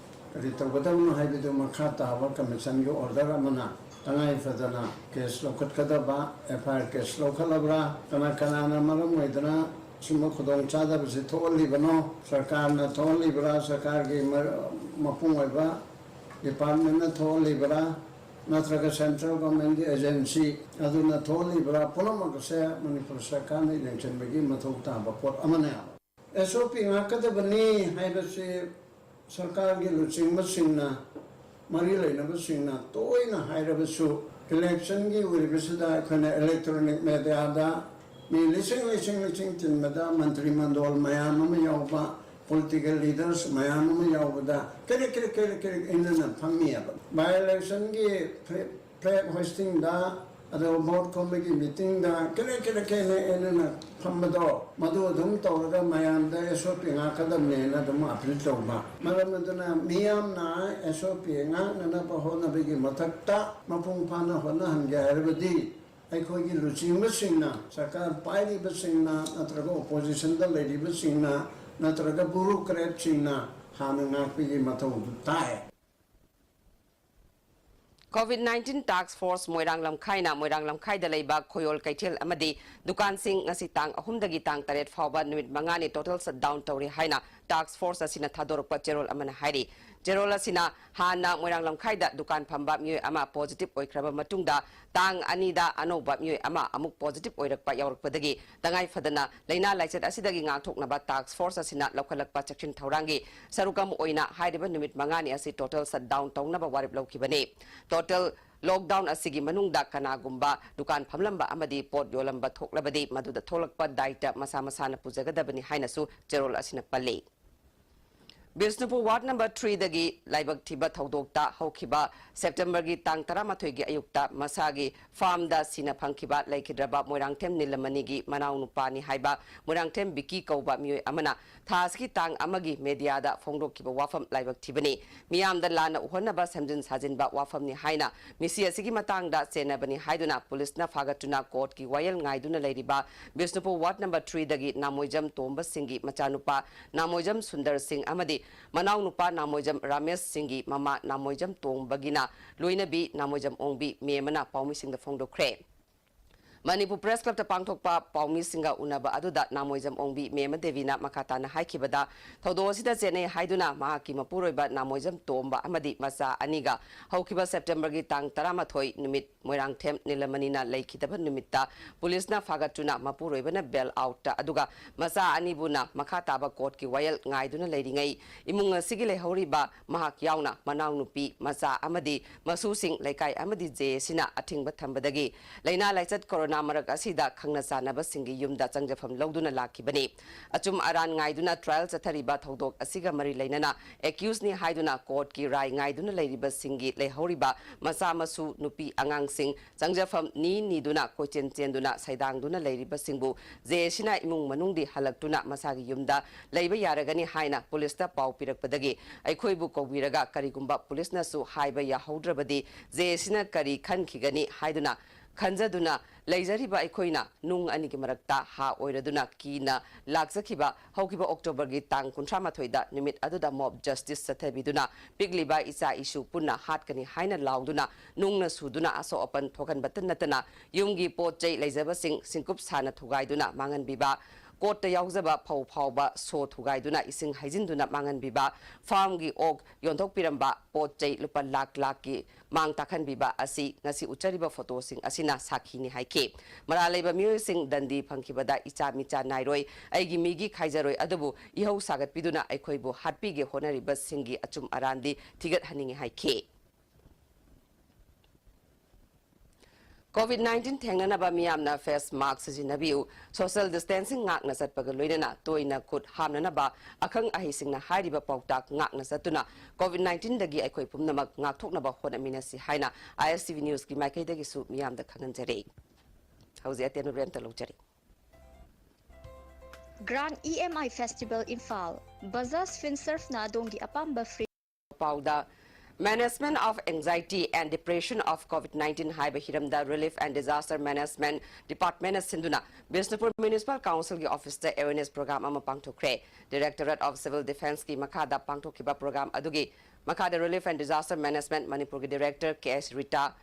ꯀꯔꯤ ꯇꯧꯒꯗꯕꯅꯣ ꯍꯥꯏꯕꯗꯨ ꯃꯈꯥ ꯇꯥꯕ commission ꯒꯤ order ꯑꯃꯅ ꯇꯉꯥꯏ ꯐꯗꯅ case ꯂꯧꯈꯠꯀꯗꯕ, FIR case ꯂꯧꯈꯠꯂꯕ꯭ꯔꯥ, ꯀꯅꯥ ꯀꯅꯥꯅ ꯃꯔꯝ ꯑꯣꯏꯗꯅ ꯁꯨꯝꯕ ꯈꯨꯗꯣꯡ ꯆꯥꯗꯕꯁꯤ ꯊꯣꯛꯍꯜꯂꯤꯕꯅꯣ? ꯁꯔꯀꯥꯔꯅ ꯊꯣꯛꯍꯜꯂꯤꯕ꯭ꯔꯥ? ꯁꯔꯀꯥꯔꯒꯤ ꯃ-, ꯃꯄꯨꯡ ꯑꯣꯏꯕ ꯗꯤꯄꯥꯔꯠꯃꯦꯟꯅ ꯊꯣꯛꯍꯜꯂꯤꯕ꯭ꯔꯥ? ꯅꯠꯇ꯭ꯔꯒ ꯁꯦꯟꯇ꯭ꯔꯦꯜ ꯒꯣꯔꯃꯦꯟꯒꯤ ꯑꯦꯖꯦꯟꯁꯤ ꯑꯗꯨꯅ ꯊꯣꯛꯍꯜꯂꯤꯕ꯭ꯔꯥ? ꯄꯨꯝꯅꯃꯛ ꯑꯁꯦ ꯃꯅꯤꯄꯨꯔ ꯁꯔꯀꯥꯔꯅ ꯌꯦꯡꯁꯤꯟꯕꯒꯤ ꯃꯊꯧ ꯇꯥꯕ ꯄꯣꯠ ꯑꯃꯅꯦ꯫ ꯑꯦꯁ ꯑꯣ ꯄꯤ ꯉꯥꯛꯀꯗꯕꯅꯤ ꯍꯥꯏꯕꯁꯤ ꯁꯔꯀꯥꯔꯒꯤ ꯂꯨꯆꯤꯡꯕꯁꯤꯡꯅ, ꯃꯔꯤ ꯂꯩꯅꯕꯁꯤꯡꯅ ꯇꯣꯏꯅ ꯍꯥꯏꯔꯕꯁꯨ, ꯏꯂꯦꯛꯁꯟꯒꯤ ꯑꯣꯏꯔꯤꯕꯁꯤꯗ ꯑꯩꯈꯣꯏꯅ ꯏꯂꯦꯛꯇ꯭ꯔꯣꯅꯤꯛ ꯃꯦꯗꯤꯌꯥꯗ ꯃꯤ ꯂꯤꯁꯤꯡ, ꯂꯤꯁꯤꯡ, ꯂꯤꯁꯤꯡ ꯇꯤꯟꯕꯗ ꯃꯟꯇ꯭ꯔꯤ ꯃꯟꯗꯣꯜ ꯃꯌꯥꯝ ꯑꯃ ꯌꯥꯎꯕ, ꯄꯣꯂꯤꯇꯤꯀꯦꯜ ꯂꯤꯗꯔꯁ ꯃꯌꯥꯝ ꯑꯃ ꯌꯥꯎꯕꯗ ꯀꯦꯔꯦꯛ, ꯀꯦꯔꯦꯛ, ꯀꯦꯔꯦꯛ, ꯀꯦꯔꯦꯛ ꯏꯟꯅꯅ ꯐꯝꯃꯤꯑꯕ꯫ ꯕꯥꯏ ꯏꯂꯦꯛꯁꯟꯒꯤ ꯐ꯭ꯂꯦ-, ꯐ꯭ꯂꯦꯛ ꯍꯣꯏꯁꯇꯤꯡꯗ, ꯑꯗꯨꯒ ꯚꯣꯠ ꯈꯣꯝꯕꯒꯤ ꯃꯤꯇꯤꯡꯗ ꯀꯦꯔꯦꯛ, ꯀꯦꯔꯦꯛ, ꯀꯦꯔꯦꯛ ꯏꯟꯅꯅ ꯐꯝꯕꯗꯣ, ꯃꯗꯨ ꯑꯗꯨꯝ ꯇꯧꯔꯒ ꯃꯌꯥꯝꯗ ꯑꯦꯁ ꯑꯣ ꯄꯤ ꯉꯥꯛꯀꯗꯕꯅꯦꯅ ꯑꯗꯨꯝ ꯑꯄꯤꯜ ꯇꯧꯕ꯫ ꯃꯔꯝ ꯑꯗꯨꯅ ꯃꯤꯌꯥꯝꯅ ꯑꯦꯁ ꯑꯣ ꯄꯤ ꯉꯥꯛꯅꯅꯕ ꯍꯣꯠꯅꯕꯒꯤ ꯃꯊꯛꯇ ꯃꯄꯨꯡ ꯐꯥꯅ ꯍꯣꯠꯅꯍꯟꯒꯦ ꯍꯥꯏꯔꯕꯗꯤ, ꯑꯩꯈꯣꯏꯒꯤ ꯂꯨꯆꯤꯡꯕꯁꯤꯡꯅ, ꯁꯔꯀꯥꯔ ꯄꯥꯏꯔꯤꯕꯁꯤꯡꯅ ꯅꯠꯇ꯭ꯔꯒ ꯑꯣꯄꯣꯖꯤꯁꯟꯗ ꯂꯩꯔꯤꯕꯁꯤꯡꯅ ꯅꯠꯇ꯭ꯔꯒ ꯕ꯭ꯌꯨꯔꯣꯀ꯭ꯔꯦꯠꯁꯤꯡꯅ ꯍꯥꯟꯅ ꯉꯥꯛꯄꯒꯤ ꯃꯊꯧ ꯇꯥꯏ꯫ ꯀꯣꯚꯤꯗ ꯅꯥꯏꯟꯇꯤꯟ ꯇꯥꯛꯁ ꯐꯣꯔꯁ ꯃꯣꯏꯔꯥꯡ ꯂꯝꯈꯥꯏꯅ ꯃꯣꯏꯔꯥꯡ ꯂꯝꯈꯥꯏꯗ ꯂꯩꯕ ꯈꯣꯌꯣꯜ ꯀꯩꯊꯦꯜ ꯑꯃꯗꯤ ꯗꯨꯀꯥꯟꯁꯤꯡ ꯉꯁꯤ ꯇꯥꯡ ꯑꯍꯨꯝꯗꯒꯤ ꯇꯥꯡ ꯇꯔꯦꯠ ꯐꯥꯎꯕ ꯅꯨꯃꯤꯠ ꯃꯉꯥꯅꯤ ꯇꯣꯇꯦꯜ ꯁꯠꯗꯥꯎꯟ ꯇꯧꯔꯦ ꯍꯥꯏꯅ ꯇꯥꯛꯁ ꯐꯣꯔꯁ ꯑꯁꯤꯅ ꯊꯥꯗꯣꯔꯛꯄ ꯆꯦꯔꯣꯜ ꯑꯃꯅ ꯍꯥꯏꯔꯤ꯫ ꯆꯦꯔꯣꯜ ꯑꯁꯤꯅ ꯍꯥꯟꯅ ꯃꯣꯏꯔꯥꯡ ꯂꯝꯈꯥꯏꯗ ꯗꯨꯀꯥꯟ ꯐꯝꯕ ꯃꯤꯑꯣꯏ ꯑꯃ ꯄꯣꯖꯤꯇꯤꯚ ꯑꯣꯏꯈ꯭ꯔꯕ ꯃꯇꯨꯡꯗ, ꯇꯥꯡ ꯑꯅꯤꯗ ꯑꯅꯧꯕ ꯃꯤꯑꯣꯏ ꯑꯃ ꯑꯃꯨꯛ ꯄꯣꯖꯤꯇꯤꯚ ꯑꯣꯏꯔꯛꯄ ꯌꯥꯎꯔꯛꯄꯗꯒꯤ ꯇꯉꯥꯏ ꯐꯗꯅ ꯂꯥꯏꯅꯥ ꯂꯥꯏꯆꯠ ꯑꯁꯤꯗꯒꯤ ꯉꯥꯛꯊꯣꯛꯅꯕ ꯇꯥꯛꯁ ꯐꯣꯔꯁ ꯑꯁꯤꯅ ꯂꯧꯈꯠꯂꯛꯄ ꯆꯦꯛꯁꯤꯟ ꯊꯧꯔꯥꯡꯒꯤ ꯁꯔꯨꯛ ꯑꯃ ꯑꯣꯏꯅ ꯍꯥꯏꯔꯤꯕ ꯅꯨꯃꯤꯠ ꯃꯉꯥꯅꯤ ꯑꯁꯤ ꯇꯣꯇꯦꯜ ꯁꯠꯗꯥꯎꯟ ꯇꯧꯅꯕ ꯋꯥꯔꯦꯞ ꯂꯧꯈꯤꯕꯅꯤ꯫ ꯇꯣꯇꯦꯜ ꯂꯣꯛꯗꯥꯎꯟ ꯑꯁꯤꯒꯤ ꯃꯅꯨꯡꯗ ꯀꯅꯥꯒꯨꯝꯕ ꯗꯨꯀꯥꯟ ꯐꯝꯂꯝꯕ ꯑꯃꯗꯤ ꯄꯣꯠ ꯌꯣꯜꯂꯝꯕ ꯊꯣꯛꯂꯕꯗꯤ, ꯃꯗꯨꯗ ꯊꯣꯛꯂꯛꯄ ꯗꯥꯏꯇ ꯃꯁꯥ ꯃꯁꯥꯅ ꯄꯨꯖꯒꯗꯕꯅꯤ ꯍꯥꯏꯅꯁꯨ ꯆꯦꯔꯣꯜ ꯑꯁꯤꯅ ꯄꯜꯂꯤ꯫ ꯕꯤꯁꯅꯨꯄꯨꯔ ꯋꯥꯔꯗ ꯅꯝꯕꯔ ꯊ꯭ꯔꯤꯗꯒꯤ ꯂꯥꯏꯕꯛ ꯊꯤꯕ ꯊꯧꯗꯣꯛꯇ ꯍꯧꯈꯤꯕ ꯁꯦꯞꯇꯦꯝꯕꯔꯒꯤ ꯇꯥꯡ ꯇꯔꯥꯃꯥꯊꯣꯏꯒꯤ ꯑꯌꯨꯛꯇ ꯃꯁꯥꯒꯤ ꯐꯥꯔꯝꯗ ꯁꯤꯅ ꯐꯪꯈꯤꯕ ꯂꯩꯈꯤꯗ꯭ꯔꯕ ꯃꯣꯏꯔꯥꯡꯊꯦꯝ ꯅꯤꯂꯃꯅꯤꯒꯤ ꯃꯅꯥꯎꯅꯨꯄꯥꯅꯤ ꯍꯥꯏꯕ ꯃꯣꯏꯔꯥꯡꯊꯦꯝ ꯕꯤꯀꯤ ꯀꯧꯕ ꯃꯤꯑꯣꯏ ꯑꯃꯅ ꯊꯥ ꯑꯁꯤꯒꯤ ꯇꯥꯡ ꯑꯃꯒꯤ ꯃꯦꯗꯤꯌꯥꯗ ꯐꯣꯡꯗꯣꯛꯈꯤꯕ ꯋꯥꯐꯝ ꯂꯥꯏꯕꯛ ꯊꯤꯕꯅꯤ꯫ ꯃꯤꯌꯥꯝꯗ ꯂꯥꯟꯅ ꯎꯍꯟꯅꯕ ꯁꯦꯝꯖꯤꯟ ꯁꯥꯖꯤꯟꯕ ꯋꯥꯐꯝꯅꯤ ꯍꯥꯏꯅ ꯃꯤꯁꯤ ꯑꯁꯤꯒꯤ ꯃꯇꯥꯡꯗ ꯆꯦꯟꯅꯕꯅꯤ ꯍꯥꯏꯗꯨꯅ ꯄꯨꯂꯤꯁꯅ ꯐꯥꯒꯠꯇꯨꯅ ꯀꯣꯔꯠꯀꯤ ꯋꯥꯌꯦꯜ ꯉꯥꯏꯗꯨꯅ ꯂꯩꯔꯤꯕ ꯕꯤꯁꯅꯨꯄꯨꯔ ꯋꯥꯔꯗ ꯅꯝꯕꯔ ꯊ꯭ꯔꯤꯗꯒꯤ ꯅꯥꯃꯣꯏꯖꯝ ꯇꯣꯝꯕ ꯁꯤꯡꯒꯤ ꯃꯆꯥꯅꯨꯄꯥ ꯅꯥꯃꯣꯏꯖꯝ ꯁꯨꯟꯗꯔ ꯁꯤꯡ ꯑꯃꯗꯤ ꯃꯅꯥꯎꯅꯨꯄꯥ ꯅꯥꯃꯣꯏꯖꯝ ꯔꯥꯃꯦꯁ ꯁꯤꯡꯒꯤ ꯃꯃꯥ ꯅꯥꯃꯣꯏꯖꯝ ꯇꯣꯝꯕꯒꯤꯅ ꯂꯣꯏꯅꯕꯤ ꯅꯥꯃꯣꯏꯖꯝ ꯑꯣꯡꯕꯤ ꯃꯦ ꯑꯃꯅ ꯄꯥꯎꯃꯤꯁꯤꯡꯗ ꯐꯣꯡꯗꯣꯛꯈ꯭ꯔꯦ꯫ ꯃꯅꯤꯄꯨꯔ ꯄ꯭ꯔꯦꯁ ꯀ꯭ꯂꯕꯇ ꯄꯥꯡꯊꯣꯛꯄ ꯄꯥꯎꯃꯤꯁꯤꯡꯒ ꯎꯅꯕ ꯑꯗꯨꯗ ꯅꯥꯃꯣꯏꯖꯝ ꯑꯣꯡꯕꯤ ꯃꯦꯃ ꯗꯦꯕꯤꯅ ꯃꯈꯥ ꯇꯥꯅ ꯍꯥꯏꯈꯤꯕꯗ, ꯊꯧꯗꯣꯛ ꯑꯁꯤꯗ ꯆꯦꯟꯅꯩ ꯍꯥꯏꯗꯨꯅ ꯃꯍꯥꯛꯀꯤ ꯃꯄꯨꯔꯣꯏꯕ ꯅꯥꯃꯣꯏꯖꯝ ꯇꯣꯝꯕ ꯑꯃꯗꯤ ꯃꯆꯥ ꯑꯅꯤꯒ ꯍꯧꯈꯤꯕ ꯁꯦꯞꯇꯦꯝꯕꯔꯒꯤ ꯇꯥꯡ ꯇꯔꯥꯃꯥꯊꯣꯏ ꯅꯨꯃꯤꯠ ꯃꯣꯏꯔꯥꯡꯊꯦꯝ ꯅꯤꯂꯃꯅꯤꯅ ꯂꯩꯈꯤꯗꯕ ꯅꯨꯃꯤꯠꯇ ꯄꯨꯂꯤꯁꯅ ꯐꯥꯒꯠꯇꯨꯅ ꯃꯄꯨꯔꯣꯏꯕꯅ ꯕꯦꯜ ꯑꯥꯎꯠꯇ, ꯑꯗꯨꯒ ꯃꯆꯥ ꯑꯅꯤꯕꯨꯅ ꯃꯈꯥ ꯇꯥꯕ ꯀꯣꯔꯠꯀꯤ ꯋꯥꯌꯦꯜ ꯉꯥꯏꯗꯨꯅ ꯂꯩꯔꯤꯉꯩ, ꯏꯃꯨꯡ ꯑꯁꯤꯒꯤ ꯂꯩꯍꯧꯔꯤꯕ ꯃꯍꯥꯛ ꯌꯥꯎꯅ ꯃꯅꯥꯎꯅꯨꯄꯤ, ꯃꯆꯥ ꯑꯃꯗꯤ ꯃꯁꯨꯁꯤꯡ ꯂꯩꯀꯥꯏ ꯑꯃꯗꯤ ꯖꯦ ꯑꯦ ꯁꯤꯅ ꯑꯊꯤꯡꯕ ꯊꯝꯕꯗꯒꯤ ꯂꯥꯏꯅꯥ ꯂꯥꯏꯆꯠ ꯀꯣꯔꯣꯅꯥ ꯃꯔꯛ ꯑꯁꯤꯗ ꯈꯪꯅ ꯆꯥꯟꯅꯕꯁꯤꯡꯒꯤ ꯌꯨꯝꯗ ꯆꯪꯖꯐꯝ ꯂꯧꯗꯨꯅ ꯂꯥꯛꯈꯤꯕꯅꯤ꯫ ꯑꯆꯨꯝ ꯑꯔꯥꯟ ꯉꯥꯏꯗꯨꯅ ꯇ꯭ꯔꯥꯌꯦꯜ ꯆꯠꯊꯔꯤꯕ ꯊꯧꯗꯣꯛ ꯑꯁꯤꯒ ꯃꯔꯤ ꯂꯩꯅꯅ ꯑꯦꯀ꯭ꯌꯨꯁꯅꯤ ꯍꯥꯏꯗꯨꯅ ꯀꯣꯔꯠꯀꯤ ꯔꯥꯏ ꯉꯥꯏꯗꯨꯅ ꯂꯩꯔꯤꯕꯁꯤꯡꯒꯤ ꯂꯩꯍꯧꯔꯤꯕ ꯃꯆꯥ ꯃꯁꯨ, ꯅꯨꯄꯤ ꯑꯉꯥꯡꯁꯤꯡ ꯆꯪꯖꯐꯝ ꯅꯤ ꯅꯤꯗꯨꯅ ꯀꯣꯏꯆꯦꯟ ꯆꯦꯟꯗꯨꯅ ꯁꯩꯗꯥꯡꯗꯨꯅ ꯂꯩꯔꯤꯕꯁꯤꯡꯕꯨ ꯖꯦ ꯑꯦ ꯁꯤꯅ ꯏꯃꯨꯡ ꯃꯅꯨꯡꯗꯤ ꯍꯜꯂꯛꯇꯨꯅ ꯃꯁꯥꯒꯤ ꯌꯨꯝꯗ ꯂꯩꯕ ꯌꯥꯔꯒꯅꯤ ꯍꯥꯏꯅ ꯄꯨꯂꯤꯁꯇ ꯄꯥꯎ ꯄꯤꯔꯛꯄꯗꯒꯤ ꯑꯩꯈꯣꯏꯕꯨ ꯀꯧꯕꯤꯔꯒ ꯀꯔꯤꯒꯨꯝꯕ ꯄꯨꯂꯤꯁꯅꯁꯨ ꯍꯥꯏꯕ ꯌꯥꯍꯧꯗ꯭ꯔꯕꯗꯤ ꯖꯦ ꯑꯦ ꯁꯤꯅ ꯀꯔꯤ ꯈꯟꯈꯤꯒꯅꯤ ꯍꯥꯏꯗꯨꯅ ꯈꯟꯖꯗꯨꯅ ꯂꯩꯖꯔꯤꯕ ꯑꯩꯈꯣꯏꯅ ꯅꯨꯡ ꯑꯅꯤꯒꯤ ꯃꯔꯛꯇ ꯍꯥ ꯑꯣꯏꯔꯗꯨꯅ ꯀꯤꯅ ꯂꯥꯛꯆꯈꯤꯕ ꯍꯧꯈꯤꯕ ꯑꯣꯛꯇꯣꯕꯔꯒꯤ ꯇꯥꯡ ꯀꯨꯟꯊ꯭ꯔꯥ ꯃꯥꯊꯣꯏꯗ ꯅꯨꯃꯤꯠ ꯑꯗꯨꯗ ꯃꯣꯕ ꯖꯁꯇꯤꯁ ꯆꯠꯊꯕꯤꯗꯨꯅ ꯄꯤꯛꯂꯤꯕ ꯏꯆꯥ ꯏꯁꯨ ꯄꯨꯟꯅ ꯍꯥꯠꯀꯅꯤ ꯍꯥꯏꯅ ꯂꯥꯎꯗꯨꯅ ꯅꯨꯡꯅ ꯁꯨꯗꯨꯅ ꯑꯁꯣꯛ ꯑꯄꯟ ꯊꯣꯛꯍꯟꯕꯇ ꯅꯠꯇꯅ ꯌꯨꯝꯒꯤ ꯄꯣꯠ ꯆꯩ ꯂꯩꯖꯕꯁꯤꯡ ꯁꯤꯡꯀꯨꯞ ꯁꯥꯅ ꯊꯨꯒꯥꯏꯗꯨꯅ ꯃꯥꯡꯍꯟꯕꯤꯕ, ꯀꯣꯔꯠꯇ ꯌꯥꯎꯖꯕ ꯐꯧ ꯐꯥꯎꯕ ꯁꯣ ꯊꯨꯒꯥꯏꯗꯨꯅ ꯏꯁꯤꯡ ꯍꯩꯖꯤꯟꯗꯨꯅ ꯃꯥꯡꯍꯟꯕꯤꯕ, ꯐꯥꯔꯝꯒꯤ ꯑꯣꯛ ꯌꯣꯟꯊꯣꯛꯄꯤꯔꯝꯕ, ꯄꯣꯠ ꯆꯩ ꯂꯨꯄꯥ ꯂꯥꯈ ꯂꯥꯈꯀꯤ ꯃꯥꯡ ꯇꯥꯛꯍꯟꯕꯤꯕ ꯑꯁꯤ ꯉꯁꯤ ꯎꯠꯆꯔꯤꯕ ꯐꯣꯇꯣꯁꯤꯡ ꯑꯁꯤꯅ ꯁꯥꯈꯤꯅꯤ ꯍꯥꯏꯈꯤ꯫ ꯃꯔꯥꯜ ꯂꯩꯕ ꯃꯤꯑꯣꯏꯁꯤꯡ ꯗꯟꯗꯤ ꯐꯪꯈꯤꯕꯗ ꯏꯆꯥ ꯃꯤꯆꯥ ꯅꯥꯏꯔꯣꯏ, ꯑꯩꯒꯤ ꯃꯤꯒꯤ ꯈꯥꯏꯖꯔꯣꯏ ꯑꯗꯨꯕꯨ ꯏꯍꯧ ꯁꯥꯒꯠꯄꯤꯗꯨꯅ ꯑꯩꯈꯣꯏꯕꯨ ꯍꯥꯠꯄꯤꯒꯦ ꯍꯣꯠꯅꯔꯤꯕꯁꯤꯡꯒꯤ ꯑꯆꯨꯝ ꯑꯔꯥꯟꯗꯤ ꯊꯤꯒꯠꯍꯟꯅꯤꯡꯏ ꯍꯥꯏꯈꯤ꯫ ꯀꯣꯚꯤꯗ ꯅꯥꯏꯟꯇꯤꯟ ꯊꯦꯡꯅꯅꯕ ꯃꯤꯌꯥꯝꯅ ꯐꯦꯁ ꯃꯥꯁ꯭ꯛ ꯁꯤꯖꯤꯟꯅꯕꯤꯌꯨ, ꯁꯣꯁꯤꯌꯦꯜ ꯗꯤꯁꯇꯦꯟꯁꯤꯡ ꯉꯥꯛꯅ ꯆꯠꯄꯒ ꯂꯣꯏꯅꯅ ꯇꯣꯏꯅ ꯈꯨꯠ ꯍꯥꯝꯅꯅꯕ ꯑꯈꯪ ꯑꯍꯩꯁꯤꯡꯅ ꯍꯥꯏꯔꯤꯕ ꯄꯥꯎꯇꯥꯛ ꯉꯥꯛꯅ ꯆꯠꯇꯨꯅ ꯀꯣꯚꯤꯗ ꯅꯥꯏꯟꯇꯤꯟꯗꯒꯤ ꯑꯩꯈꯣꯏ ꯄꯨꯝꯅꯃꯛ ꯉꯥꯛꯊꯣꯛꯅꯕ ꯍꯣꯠꯅꯃꯤꯟꯅꯁꯤ ꯍꯥꯏꯅ ꯑꯥꯏ ꯑꯦꯁ ꯇꯤ ꯚꯤ ꯅ꯭ꯌꯨꯁꯀꯤ ꯃꯥꯏꯀꯩꯗꯒꯤꯁꯨ ꯃꯤꯌꯥꯝꯗ ꯈꯪꯍꯟꯖꯔꯤ꯫ ꯍꯧꯖꯤꯛ ꯑꯇꯦꯟꯕ ꯕ꯭ꯔꯦꯛ ꯑꯃꯇ ꯂꯧꯖꯔꯤ꯫ Grand E M I Festival Imphal, Bajaj Finservꯅ ꯑꯗꯣꯝꯒꯤ ꯑꯄꯥꯝꯕ free ꯄꯥꯎꯗ, Management of Anxiety and Depression of COVID nineteen ꯍꯥꯏꯕ ꯍꯤꯔꯝꯗ Relief and Disaster Management Departmentꯅ ꯁꯤꯟꯗꯨꯅ ꯕꯤꯁꯅꯨꯄꯨꯔ Municipal Councilꯒꯤ officeꯇ awareness program ꯑꯃ ꯄꯥꯡꯊꯣꯛꯈ꯭ꯔꯦ꯫ Directorate of Civil Defenceꯀꯤ ꯃꯈꯥꯗ ꯄꯥꯡꯊꯣꯛꯈꯤꯕ program ꯑꯗꯨꯒꯤ ꯃꯈꯥꯗ Relief and Disaster Management ꯃꯅꯤꯄꯨꯔꯒꯤ Director ꯀꯦ ꯑꯦꯁ ꯔꯤꯇꯥ,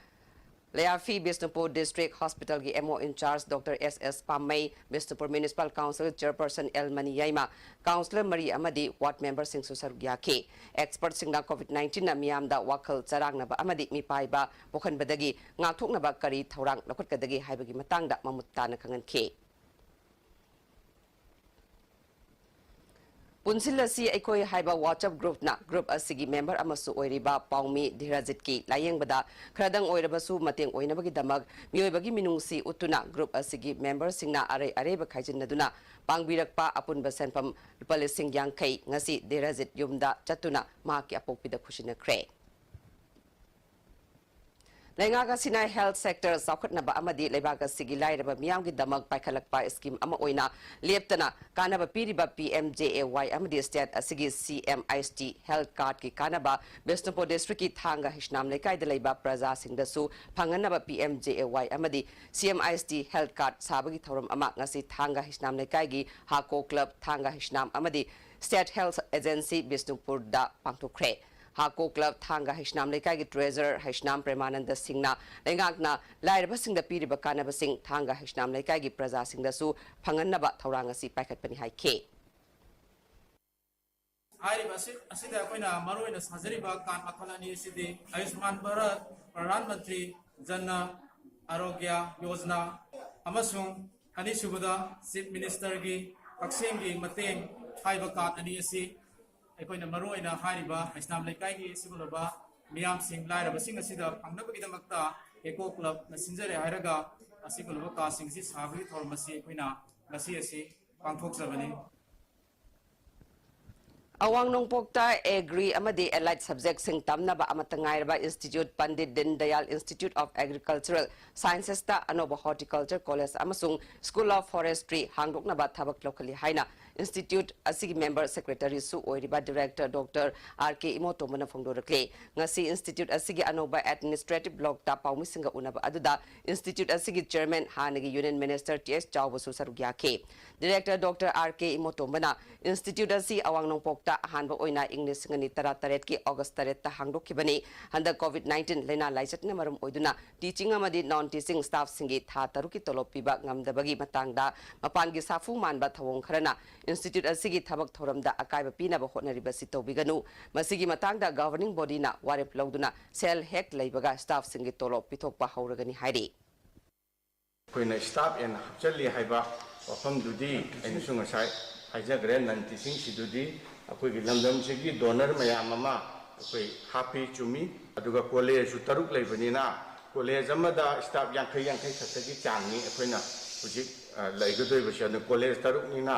ꯂꯌꯥꯐꯤ ꯕꯤꯁꯅꯨꯄꯨꯔ District Hospital ꯒꯤ M O in charge Doctor S S Pammei, Bishnupur Municipal Council Chairperson L Mani Yaima, councillor ꯃꯔꯤ ꯑꯃꯗꯤ ward member ꯁꯤꯡꯁꯨ ꯁꯔꯨꯛ ꯌꯥꯈꯤ꯫ Expert ꯁꯤꯡꯅ COVID nineteen ꯅ ꯃꯤꯌꯥꯝꯗ ꯋꯥꯈꯜ ꯆꯔꯥꯡꯅꯕ ꯑꯃꯗꯤ ꯃꯤꯄꯥꯏꯕ ꯄꯣꯛꯍꯟꯕꯗꯒꯤ ꯉꯥꯛꯊꯣꯛꯅꯕ ꯀꯔꯤ ꯊꯧꯔꯥꯡ ꯂꯧꯈꯠꯀꯗꯒꯦ ꯍꯥꯏꯕꯒꯤ ꯃꯇꯥꯡꯗ ꯃꯃꯨꯠ ꯇꯥꯅ ꯈꯪꯍꯟꯈꯤ꯫ ꯄꯨꯟꯁꯤꯜꯂꯁꯤ ꯑꯩꯈꯣꯏ ꯍꯥꯏꯕ WhatsApp group ꯅ group ꯑꯁꯤꯒꯤ member ꯑꯃꯁꯨ ꯑꯣꯏꯔꯤꯕ ꯄꯥꯎꯃꯤ ꯙꯤꯔꯖꯤꯠꯀꯤ ꯂꯥꯌꯦꯡꯕꯗ ꯈꯔꯗꯪ ꯑꯣꯏꯔꯕꯁꯨ ꯃꯇꯦꯡ ꯑꯣꯏꯅꯕꯒꯤꯗꯃꯛ ꯃꯤꯑꯣꯏꯕꯒꯤ ꯃꯤꯅꯨꯡꯁꯤ ꯎꯠꯇꯨꯅ group ꯑꯁꯤꯒꯤ member ꯁꯤꯡꯅ ꯑꯔꯩ ꯑꯔꯩꯕ ꯈꯥꯏꯖꯤꯟꯅꯗꯨꯅ ꯄꯥꯡꯕꯤꯔꯛꯄ ꯑꯄꯨꯟꯕ ꯁꯦꯟꯐꯝ ꯂꯨꯄꯥ ꯂꯤꯁꯤꯡ ꯌꯥꯡꯈꯩ ꯉꯁꯤ ꯙꯤꯔꯖꯤꯠ ꯌꯨꯝꯗ ꯆꯠꯇꯨꯅ ꯃꯍꯥꯛꯀꯤ ꯑꯄꯣꯛꯄꯤꯗ ꯈꯨꯠꯁꯤꯟꯅꯈ꯭ꯔꯦ꯫ ꯂꯩꯉꯥꯛ ꯑꯁꯤꯅ health sector ꯆꯥꯎꯈꯠꯅꯕ ꯑꯃꯗꯤ ꯂꯩꯕꯥꯛ ꯑꯁꯤꯒꯤ ꯂꯥꯏꯔꯕ ꯃꯤꯌꯥꯝꯒꯤꯗꯃꯛ ꯄꯥꯏꯈꯠꯂꯛꯄ scheme ꯑꯃ ꯑꯣꯏꯅ ꯂꯦꯞꯇꯅ ꯀꯥꯟꯅꯕ ꯄꯤꯔꯤꯕ P M J A Y ꯑꯃꯗꯤ state ꯑꯁꯤꯒꯤ C M I S T health card ꯀꯤ ꯀꯥꯟꯅꯕ ꯕꯤꯁꯅꯨꯄꯨꯔ district ꯀꯤ ꯊꯥꯡꯒ ꯍꯩꯁꯅꯥꯝ ꯂꯩꯀꯥꯏꯗ ꯂꯩꯕ ꯄ꯭ꯔꯖꯥꯁꯤꯡꯗꯁꯨ ꯐꯪꯍꯟꯅꯕ P M J A Y ꯑꯃꯗꯤ C M I S T health card ꯁꯥꯕꯒꯤ ꯊꯧꯔꯝ ꯑꯃ ꯉꯁꯤ ꯊꯥꯡꯒ ꯍꯩꯁꯅꯥꯝ ꯂꯩꯀꯥꯏꯒꯤ ꯍꯥꯀꯣ club ꯊꯥꯡꯒ ꯍꯩꯁꯅꯥꯝ ꯑꯃꯗꯤ State Health Agency ꯕꯤꯁꯅꯨꯄꯨꯔꯗ ꯄꯥꯡꯊꯣꯛꯈ꯭ꯔꯦ꯫ ꯍꯥꯀꯣ club ꯊꯥꯡꯒ ꯍꯩꯁꯅꯥꯝ ꯂꯩꯀꯥꯏꯒꯤ treasurer ꯍꯩꯁꯅꯥꯝ ꯄ꯭ꯔꯦꯃꯥꯅꯟꯗ ꯁꯤꯡꯅ ꯂꯩꯉꯥꯛꯅ ꯂꯥꯏꯔꯕꯁꯤꯡꯗ ꯄꯤꯔꯤꯕ ꯀꯥꯟꯅꯕꯁꯤꯡ ꯊꯥꯡꯒ ꯍꯩꯁꯅꯥꯝ ꯂꯩꯀꯥꯏꯒꯤ ꯄ꯭ꯔꯖꯥꯁꯤꯡꯗꯁꯨ ꯐꯪꯍꯟꯅꯕ ꯊꯧꯔꯥꯡ ꯑꯁꯤ ꯄꯥꯏꯈꯠꯄꯅꯤ ꯍꯥꯏꯈꯤ꯫ ꯍꯥꯏꯔꯤꯕ ꯑꯁꯤ, ꯑꯁꯤꯗ ꯑꯩꯈꯣꯏꯅ ꯃꯔꯨꯑꯣꯏꯅ ꯁꯥꯖꯔꯤꯕ card ꯃꯈꯜ ꯑꯅꯤ ꯑꯁꯤꯗꯤ ꯑꯌꯨꯁꯃꯥꯟ ꯚꯥꯔꯠ, ꯄ꯭ꯔꯙꯥꯟ ꯃꯟꯇ꯭ꯔꯤ ꯖꯟ ꯑꯥꯔꯣꯒ꯭ꯌ ꯌꯣꯖꯅꯥ ꯑꯃꯁꯨꯡ ꯑꯅꯤꯁꯨꯕꯗ Chief Minister ꯒꯤ ꯍꯛꯁꯦꯜꯒꯤ ꯃꯇꯦꯡ ꯍꯥꯏꯕ card ꯑꯅꯤ ꯑꯁꯤ ꯑꯩꯈꯣꯏꯅ ꯃꯔꯨꯑꯣꯏꯅ ꯍꯥꯏꯔꯤꯕ ꯍꯩꯁꯅꯥꯝ ꯂꯩꯀꯥꯏꯒꯤ ꯑꯁꯤꯒꯨꯝꯂꯕ ꯃꯤꯌꯥꯝꯁꯤꯡ, ꯂꯥꯏꯔꯕꯁꯤꯡ ꯑꯁꯤꯗ ꯐꯪꯅꯕꯒꯤꯗꯃꯛꯇ ꯍꯦꯀꯣ club ꯅ ꯁꯤꯟꯖꯔꯦ ꯍꯥꯏꯔꯒ ꯑꯁꯤꯒꯨꯝꯂꯕ card ꯁꯤꯡ ꯑꯁꯤ ꯁꯥꯕꯒꯤ ꯊꯧꯔꯝ ꯑꯁꯤ ꯑꯩꯈꯣꯏꯅ ꯉꯁꯤ ꯑꯁꯤ ꯄꯥꯡꯊꯣꯛꯆꯕꯅꯤ꯫ ꯑꯋꯥꯡ ꯅꯣꯡꯄꯣꯛꯇ agri ꯑꯃꯗꯤ allied subject ꯁꯤꯡ ꯇꯝꯅꯕ ꯑꯃꯠꯇ ꯉꯥꯏꯔꯕ institute, Pandit din Dayal Institute of Agricultural Sciences ꯇ ꯑꯅꯧꯕ Horticulture College ꯑꯃꯁꯨꯡ School of Forestry ꯍꯥꯡꯗꯣꯛꯅꯕ ꯊꯕꯛ ꯂꯧꯈꯠꯂꯤ ꯍꯥꯏꯅ Institute ꯑꯁꯤꯒꯤ member secretary ꯁꯨ ꯑꯣꯏꯔꯤꯕ director Doctor R K ꯏꯃꯣꯇꯣꯝꯕꯅ ꯐꯣꯡꯗꯣꯔꯛꯂꯤ꯫ ꯉꯁꯤ institute ꯑꯁꯤꯒꯤ ꯑꯅꯧꯕ administrative block ꯇ ꯄꯥꯎꯃꯤꯁꯤꯡꯒ ꯎꯅꯕ ꯑꯗꯨꯗ institute ꯑꯁꯤꯒꯤ chairman ꯍꯥꯟꯅꯒꯤ union minister T S ꯆꯥꯎꯕꯁꯨ ꯁꯔꯨꯛ ꯌꯥꯈꯤ꯫ Director Doctor R K ꯏꯃꯣꯇꯣꯝꯕꯅ institute ꯑꯁꯤ ꯑꯋꯥꯡ ꯅꯣꯡꯄꯣꯛꯇ ꯑꯍꯥꯟꯕ ꯑꯣꯏꯅ ꯏꯪ ꯂꯤꯁꯤꯡ ꯑꯅꯤ ꯇꯔꯥ ꯇꯔꯦꯠꯀꯤ August ꯇꯔꯦꯠꯇ ꯍꯥꯡꯗꯣꯛꯈꯤꯕꯅꯤ꯫ ꯍꯟꯗꯛ COVID nineteen ꯂꯥꯏꯅꯥ ꯂꯥꯏꯆꯠꯅ ꯃꯔꯝ ꯑꯣꯏꯗꯨꯅ teaching ꯑꯃꯗꯤ non teaching staff ꯁꯤꯡꯒꯤ ꯊꯥ ꯇꯔꯨꯛꯀꯤ ꯇꯣꯂꯣꯞ ꯄꯤꯕ ꯉꯝꯗꯕꯒꯤ ꯃꯇꯥꯡꯗ ꯃꯄꯥꯟꯒꯤ ꯁꯥꯐꯨ ꯃꯥꯟꯕ ꯊꯧꯑꯣꯡ ꯈꯔꯅ institute ꯑꯁꯤꯒꯤ ꯊꯕꯛ ꯊꯧꯔꯝꯗ ꯑꯀꯥꯏꯕ ꯄꯤꯅꯕ ꯍꯣꯠꯅꯔꯤꯕꯁꯤ ꯇꯧꯕꯤꯒꯅꯨ꯫ ꯃꯁꯤꯒꯤ ꯃꯇꯥꯡꯗ governing body ꯅ ꯋꯥꯔꯦꯞ ꯂꯧꯗꯨꯅ ꯁꯦꯜ ꯍꯦꯛ ꯂꯩꯕꯒ staff ꯁꯤꯡꯒꯤ ꯇꯣꯂꯣꯞ ꯄꯤꯊꯣꯛꯄ ꯍꯧꯔꯒꯅꯤ ꯍꯥꯏꯔꯤ꯫ ꯑꯩꯈꯣꯏꯅ staff ꯑꯦꯟ ꯍꯥꯞꯆꯤꯜꯂꯤ ꯍꯥꯏꯕ ꯋꯥꯐꯝꯗꯨꯗꯤ ꯑꯩꯅꯁꯨ ꯉꯁꯥꯏ ꯍꯥꯏꯖꯈ꯭ꯔꯦ꯫ Non teaching ꯁꯤꯗꯨꯗꯤ ꯑꯩꯈꯣꯏꯒꯤ ꯂꯝꯗꯝꯁꯤꯒꯤ donor ꯃꯌꯥꯝ ꯑꯃ ꯑꯩꯈꯣꯏ ꯍꯥꯞꯄꯤ, ꯆꯨꯝꯃꯤ꯫ ꯑꯗꯨꯒ college ꯁꯨ ꯇꯔꯨꯛ ꯂꯩꯕꯅꯤꯅ college ꯑꯃꯗ staff ꯌꯥꯡꯈꯩ, ꯌꯥꯡꯈꯩ ꯈꯛꯇꯒꯤ ꯆꯥꯡꯅꯤ ꯑꯩꯈꯣꯏꯅ ꯍꯧꯖꯤꯛ, ꯑ, ꯂꯩꯒꯗꯣꯏꯕꯁꯦ꯫ ꯑꯗꯨ college ꯇꯔꯨꯛꯅꯤꯅ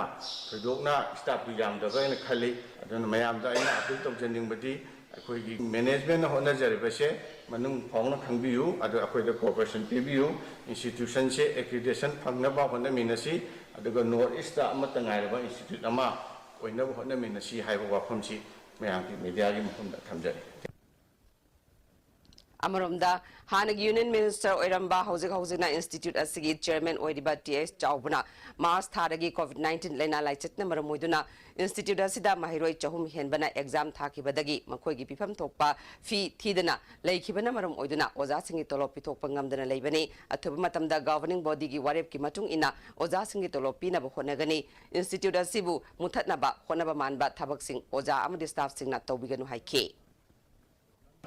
ꯊꯣꯏꯗꯣꯛꯅ staff ꯇꯨ ꯌꯥꯝꯗꯕ꯭ꯔꯥ ꯍꯥꯏꯅ ꯈꯜꯂꯤ꯫ ꯑꯗꯨꯅ ꯃꯌꯥꯝꯗ ꯑꯩꯅ appeal ꯇꯧꯖꯅꯤꯡꯕꯗꯤ ꯑꯩꯈꯣꯏꯒꯤ management ꯅ ꯍꯣꯠꯅꯖꯔꯤꯕꯁꯦ ꯃꯅꯨꯡ ꯐꯥꯎꯅ ꯈꯪꯕꯤꯌꯨ, ꯑꯗꯨ ꯑꯩꯈꯣꯏꯗ cooperation ꯄꯤꯕꯤꯌꯨ꯫ Institution ꯁꯦ accreditation ꯐꯪꯅꯕ ꯍꯣꯠꯅꯃꯤꯟꯅꯁꯤ, ꯑꯗꯨꯒ North East ꯇ ꯑꯃꯠꯇ ꯉꯥꯏꯔꯕ institute ꯑꯃ ꯑꯣꯏꯅꯕ ꯍꯣꯠꯅꯃꯤꯟꯅꯁꯤ ꯍꯥꯏꯕ ꯋꯥꯐꯝꯁꯤ ꯃꯌꯥꯝꯒꯤ media ꯒꯤ ꯃꯐꯝꯗ ꯊꯝꯖꯔꯤ꯫ ꯑꯃꯔꯣꯝꯗ, ꯍꯥꯟꯅꯒꯤ union minister ꯑꯣꯏꯔꯝꯕ, ꯍꯧꯖꯤꯛ ꯍꯧꯖꯤꯛꯅ institute ꯑꯁꯤꯒꯤ chairman ꯑꯣꯏꯔꯤꯕ T S ꯆꯥꯎꯕꯅ March ꯊꯥꯗꯒꯤ COVID nineteen ꯂꯥꯏꯅꯥ ꯂꯥꯏꯆꯠꯅ ꯃꯔꯝ ꯑꯣꯏꯗꯨꯅ institute ꯑꯁꯤꯗ ꯃꯍꯩꯔꯣꯏ ꯆꯍꯨꯝ ꯍꯦꯟꯕꯅ exam ꯊꯥꯈꯤꯕꯗꯒꯤ ꯃꯈꯣꯏꯒꯤ ꯄꯤꯐꯝ ꯊꯣꯛꯄ fee ꯊꯤꯗꯅ ꯂꯩꯈꯤꯕꯅ ꯃꯔꯝ ꯑꯣꯏꯗꯨꯅ ꯑꯣꯖꯥꯁꯤꯡꯒꯤ ꯇꯣꯂꯣꯞ ꯄꯤꯊꯣꯛꯄ ꯉꯝꯗꯅ ꯂꯩꯕꯅꯤ꯫ ꯑꯊꯨꯕ ꯃꯇꯝꯗ governing body ꯒꯤ ꯋꯥꯔꯦꯞꯀꯤ ꯃꯇꯨꯡ ꯏꯟꯅ ꯑꯣꯖꯥꯁꯤꯡꯒꯤ ꯇꯣꯂꯣꯞ ꯄꯤꯅꯕ ꯍꯣꯠꯅꯒꯅꯤ꯫ Institute ꯑꯁꯤꯕꯨ ꯃꯨꯊꯠꯅꯕ ꯍꯣꯠꯅꯕ ꯃꯥꯟꯕ ꯊꯕꯛꯁꯤꯡ ꯑꯣꯖꯥ ꯑꯃꯗꯤ staff ꯁꯤꯡꯅ ꯇꯧꯕꯤꯒꯅꯨ ꯍꯥꯏꯈꯤ꯫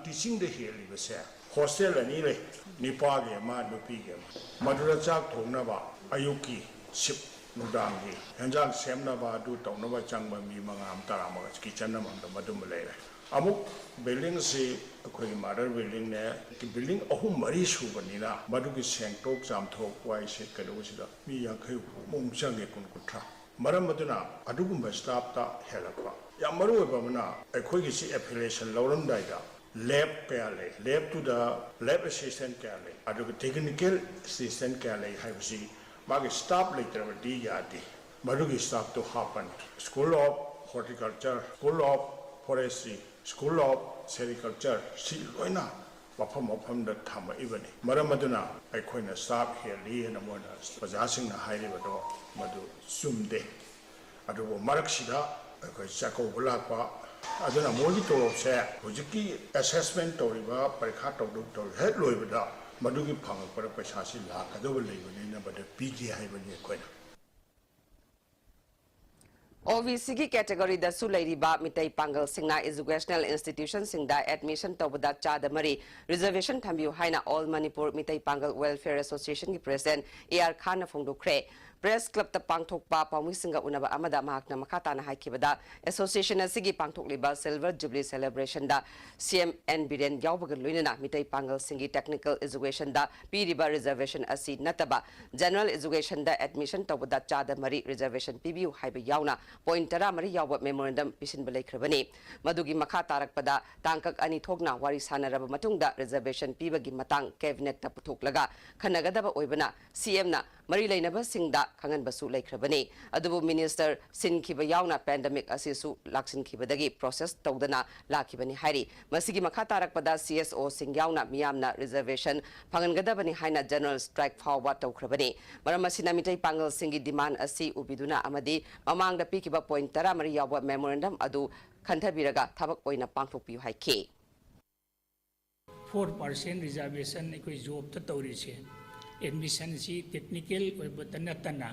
Teaching ꯗ ꯍꯦꯜꯂꯤꯕꯁꯦ hostel ꯑꯅꯤ ꯂꯩ, ꯅꯨꯄꯥꯒꯤ ꯑꯃ, ꯅꯨꯄꯤꯒꯤ ꯑꯃ꯫ ꯃꯗꯨꯗ ꯆꯥꯛ ꯊꯣꯡꯅꯕ, ꯑꯌꯨꯛꯀꯤ shift, ꯅꯨꯡꯗꯥꯡꯒꯤ ꯍꯦꯟꯖꯥꯡ ꯁꯦꯝꯅꯕ, ꯑꯗꯨ ꯇꯧꯅꯕ ꯆꯪꯕ ꯃꯤ ꯃꯉꯥ ꯑꯃ, ꯇꯔꯥ ꯑꯃ, kitchen ꯑꯃꯃꯝꯗ ꯃꯗꯨꯃ ꯂꯩꯔꯦ꯫ ꯑꯃꯨꯛ building ꯁꯤ ꯑꯩꯈꯣꯏꯒꯤ mother building ꯅꯦ, building ꯑꯍꯨꯝ ꯃꯔꯤ ꯁꯨꯕꯅꯤꯅ ꯃꯗꯨꯒꯤ ꯁꯦꯡꯇꯣꯛ ꯆꯥꯝꯊꯣꯛ, ꯋꯥꯏ ꯁꯤꯠꯀꯗꯧꯕꯁꯤꯗ ꯃꯤ ꯌꯥꯡꯈꯩ ꯍꯨꯝꯐꯨꯃꯨꯛ ꯆꯪꯉꯦ, ꯀꯨꯟ, ꯀꯨꯟꯊ꯭ꯔꯥ꯫ ꯃꯔꯝ ꯑꯗꯨꯅ ꯑꯗꯨꯒꯨꯝꯕ staff ꯇ ꯍꯦꯜꯂꯛꯄ꯫ ꯌꯥꯝ ꯃꯔꯨ ꯑꯣꯏꯕ ꯑꯃꯅ, ꯑꯩꯈꯣꯏꯒꯤ ꯁꯤ affiliation ꯂꯧꯔꯝꯗꯥꯏꯗ lab ꯀꯌꯥ ꯂꯩ, lab ꯇꯨꯗ lab assistant ꯀꯌꯥ ꯂꯩ, ꯑꯗꯨꯒ technical assistant ꯀꯌꯥ ꯂꯩ ꯍꯥꯏꯕꯁꯤ ꯃꯥꯒꯤ staff ꯂꯩꯇ꯭ꯔꯕꯗꯤ ꯌꯥꯗꯦ꯫ ꯃꯗꯨꯒꯤ staff ꯇꯨ ꯍꯥꯞꯄꯅꯤ꯫ School of Horticulture, School of Forestry, School of Sericulture, ꯁꯤ ꯂꯣꯏꯅ ꯃꯐꯝ ꯃꯐꯝꯗ ꯊꯝꯃꯛꯏꯕꯅꯤ꯫ ꯃꯔꯝ ꯑꯗꯨꯅ ꯑꯩꯈꯣꯏꯅ staff ꯍꯦꯜꯂꯤ ꯍꯥꯏꯅ ꯃꯣꯏꯅ, ꯑꯣꯖꯥꯁꯤꯡꯅ ꯍꯥꯏꯔꯤꯕꯗꯣ ꯃꯗꯨ ꯆꯨꯝꯗꯦ꯫ ꯑꯗꯨꯕꯨ ꯃꯔꯛꯁꯤꯗ ꯑꯩꯈꯣꯏ ꯆꯥꯛꯀꯧꯕ ꯂꯥꯛꯄ, ꯑꯗꯨꯅ ꯃꯣꯏꯒꯤ ꯇꯣꯂꯣꯞꯁꯦ ꯍꯧꯖꯤꯛꯀꯤ assessment ꯇꯧꯔꯤꯕ, ꯄꯔꯤꯈꯥ ꯇꯧꯗꯧ ꯇꯧꯔꯤ ꯍꯦꯛ ꯂꯣꯏꯕꯗ ꯃꯗꯨꯒꯤ ꯐꯪꯉꯛꯄꯗ ꯄꯩꯁꯥꯁꯤ ꯂꯥꯛꯀꯗꯧꯕ ꯂꯩꯕꯅꯤꯅ ꯃꯗꯨ ꯄꯤꯒꯦ ꯍꯥꯏꯕꯅꯤ ꯑꯩꯈꯣꯏꯅ꯫ ꯑꯣ ꯕꯤ ꯁꯤꯒꯤ categoryꯗꯁꯨ ꯂꯩꯔꯤꯕ ꯃꯤꯇꯩ ꯄꯥꯡꯒꯜꯁꯤꯡꯅ educational institutionꯁꯤꯡꯗ admission ꯇꯧꯕꯗ ꯆꯥꯗ ꯃꯔꯤ reservation ꯊꯝꯕꯤꯌꯨ ꯍꯥꯏꯅ All Manipur Meitei Pangal Welfare Associationꯒꯤ president ꯑꯦ ꯑꯥꯔ ꯈꯥꯟꯅ ꯐꯣꯡꯗꯣꯛꯈ꯭ꯔꯦ꯫ Press Clubꯇ ꯄꯥꯡꯊꯣꯛꯄ ꯄꯥꯎꯃꯤꯁꯤꯡꯒ ꯎꯅꯕ ꯑꯃꯗ ꯃꯍꯥꯛꯅ ꯃꯈꯥ ꯇꯥꯅ ꯍꯥꯏꯈꯤꯕꯗ, association ꯑꯁꯤꯒꯤ ꯄꯥꯡꯊꯣꯛꯂꯤꯕ Silver Jubilee celebrationꯗ ꯁꯤ ꯑꯦꯝ ꯑꯦꯟ ꯕꯤꯔꯦꯟ ꯌꯥꯎꯕꯒ ꯂꯣꯏꯅꯅ ꯃꯤꯇꯩ ꯄꯥꯡꯒꯜꯁꯤꯡꯒꯤ technical educationꯗ ꯄꯤꯔꯤꯕ reservation ꯑꯁꯤ ꯅꯠꯇꯕ general educationꯗ admission ꯇꯧꯕꯗ ꯆꯥꯗ ꯃꯔꯤ reservation ꯄꯤꯕꯤꯌꯨ ꯍꯥꯏꯕ ꯌꯥꯎꯅ point ꯇꯔꯥꯃꯔꯤ ꯌꯥꯎꯕ memorandum ꯄꯤꯁꯤꯟꯕ ꯂꯩꯈ꯭ꯔꯕꯅꯤ꯫ ꯃꯗꯨꯒꯤ ꯃꯈꯥ ꯇꯥꯔꯛꯄꯗ ꯇꯥꯡꯀꯛ ꯑꯅꯤ ꯊꯣꯛꯅ ꯋꯥꯔꯤ ꯁꯥꯟꯅꯔꯕ ꯃꯇꯨꯡꯗ reservation ꯄꯤꯕꯒꯤ ꯃꯇꯥꯡ cabinetꯇ ꯄꯨꯊꯣꯛꯂꯒ ꯈꯟꯅꯒꯗꯕ ꯑꯣꯏꯕꯅ ꯁꯤ ꯑꯦꯝꯅ ꯃꯔꯤ ꯂꯩꯅꯕꯁꯤꯡꯗ ꯈꯪꯍꯟꯕꯁꯨ ꯂꯩꯈ꯭ꯔꯕꯅꯤ꯫ ꯑꯗꯨꯕꯨ minister ꯁꯤꯟꯈꯤꯕ ꯌꯥꯎꯅ pandemic ꯑꯁꯤꯁꯨ ꯂꯥꯛꯁꯤꯟꯈꯤꯕꯗꯒꯤ process ꯇꯧꯗꯅ ꯂꯥꯛꯈꯤꯕꯅꯤ ꯍꯥꯏꯔꯤ꯫ ꯃꯁꯤꯒꯤ ꯃꯈꯥ ꯇꯥꯔꯛꯄꯗ ꯁꯤ ꯑꯦꯁ ꯑꯣꯁꯤꯡ ꯌꯥꯎꯅ ꯃꯤꯌꯥꯝꯅ reservation ꯐꯪꯍꯟꯒꯗꯕꯅꯤ ꯍꯥꯏꯅ general strike ꯐꯥꯎꯕ ꯇꯧꯈ꯭ꯔꯕꯅꯤ꯫ ꯃꯔꯝ ꯑꯁꯤꯅ ꯃꯤꯇꯩ ꯄꯥꯡꯒꯜꯁꯤꯡꯒꯤ demand ꯑꯁꯤ ꯎꯕꯤꯗꯨꯅ ꯑꯃꯗꯤ ꯃꯃꯥꯡꯗ ꯄꯤꯈꯤꯕ point ꯇꯔꯥꯃꯔꯤ ꯌꯥꯎꯕ memorandum ꯑꯗꯨ ꯈꯟꯊꯕꯤꯔꯒ ꯊꯕꯛ ꯑꯣꯏꯅ ꯄꯥꯡꯊꯣꯛꯄꯤꯌꯨ ꯍꯥꯏꯈꯤ꯫ Four percent reservation ꯑꯩꯈꯣꯏ jobꯇ ꯇꯧꯔꯤꯁꯦ, admissionꯁꯤ technical ꯑꯣꯏꯕꯇ ꯅꯠꯇꯅ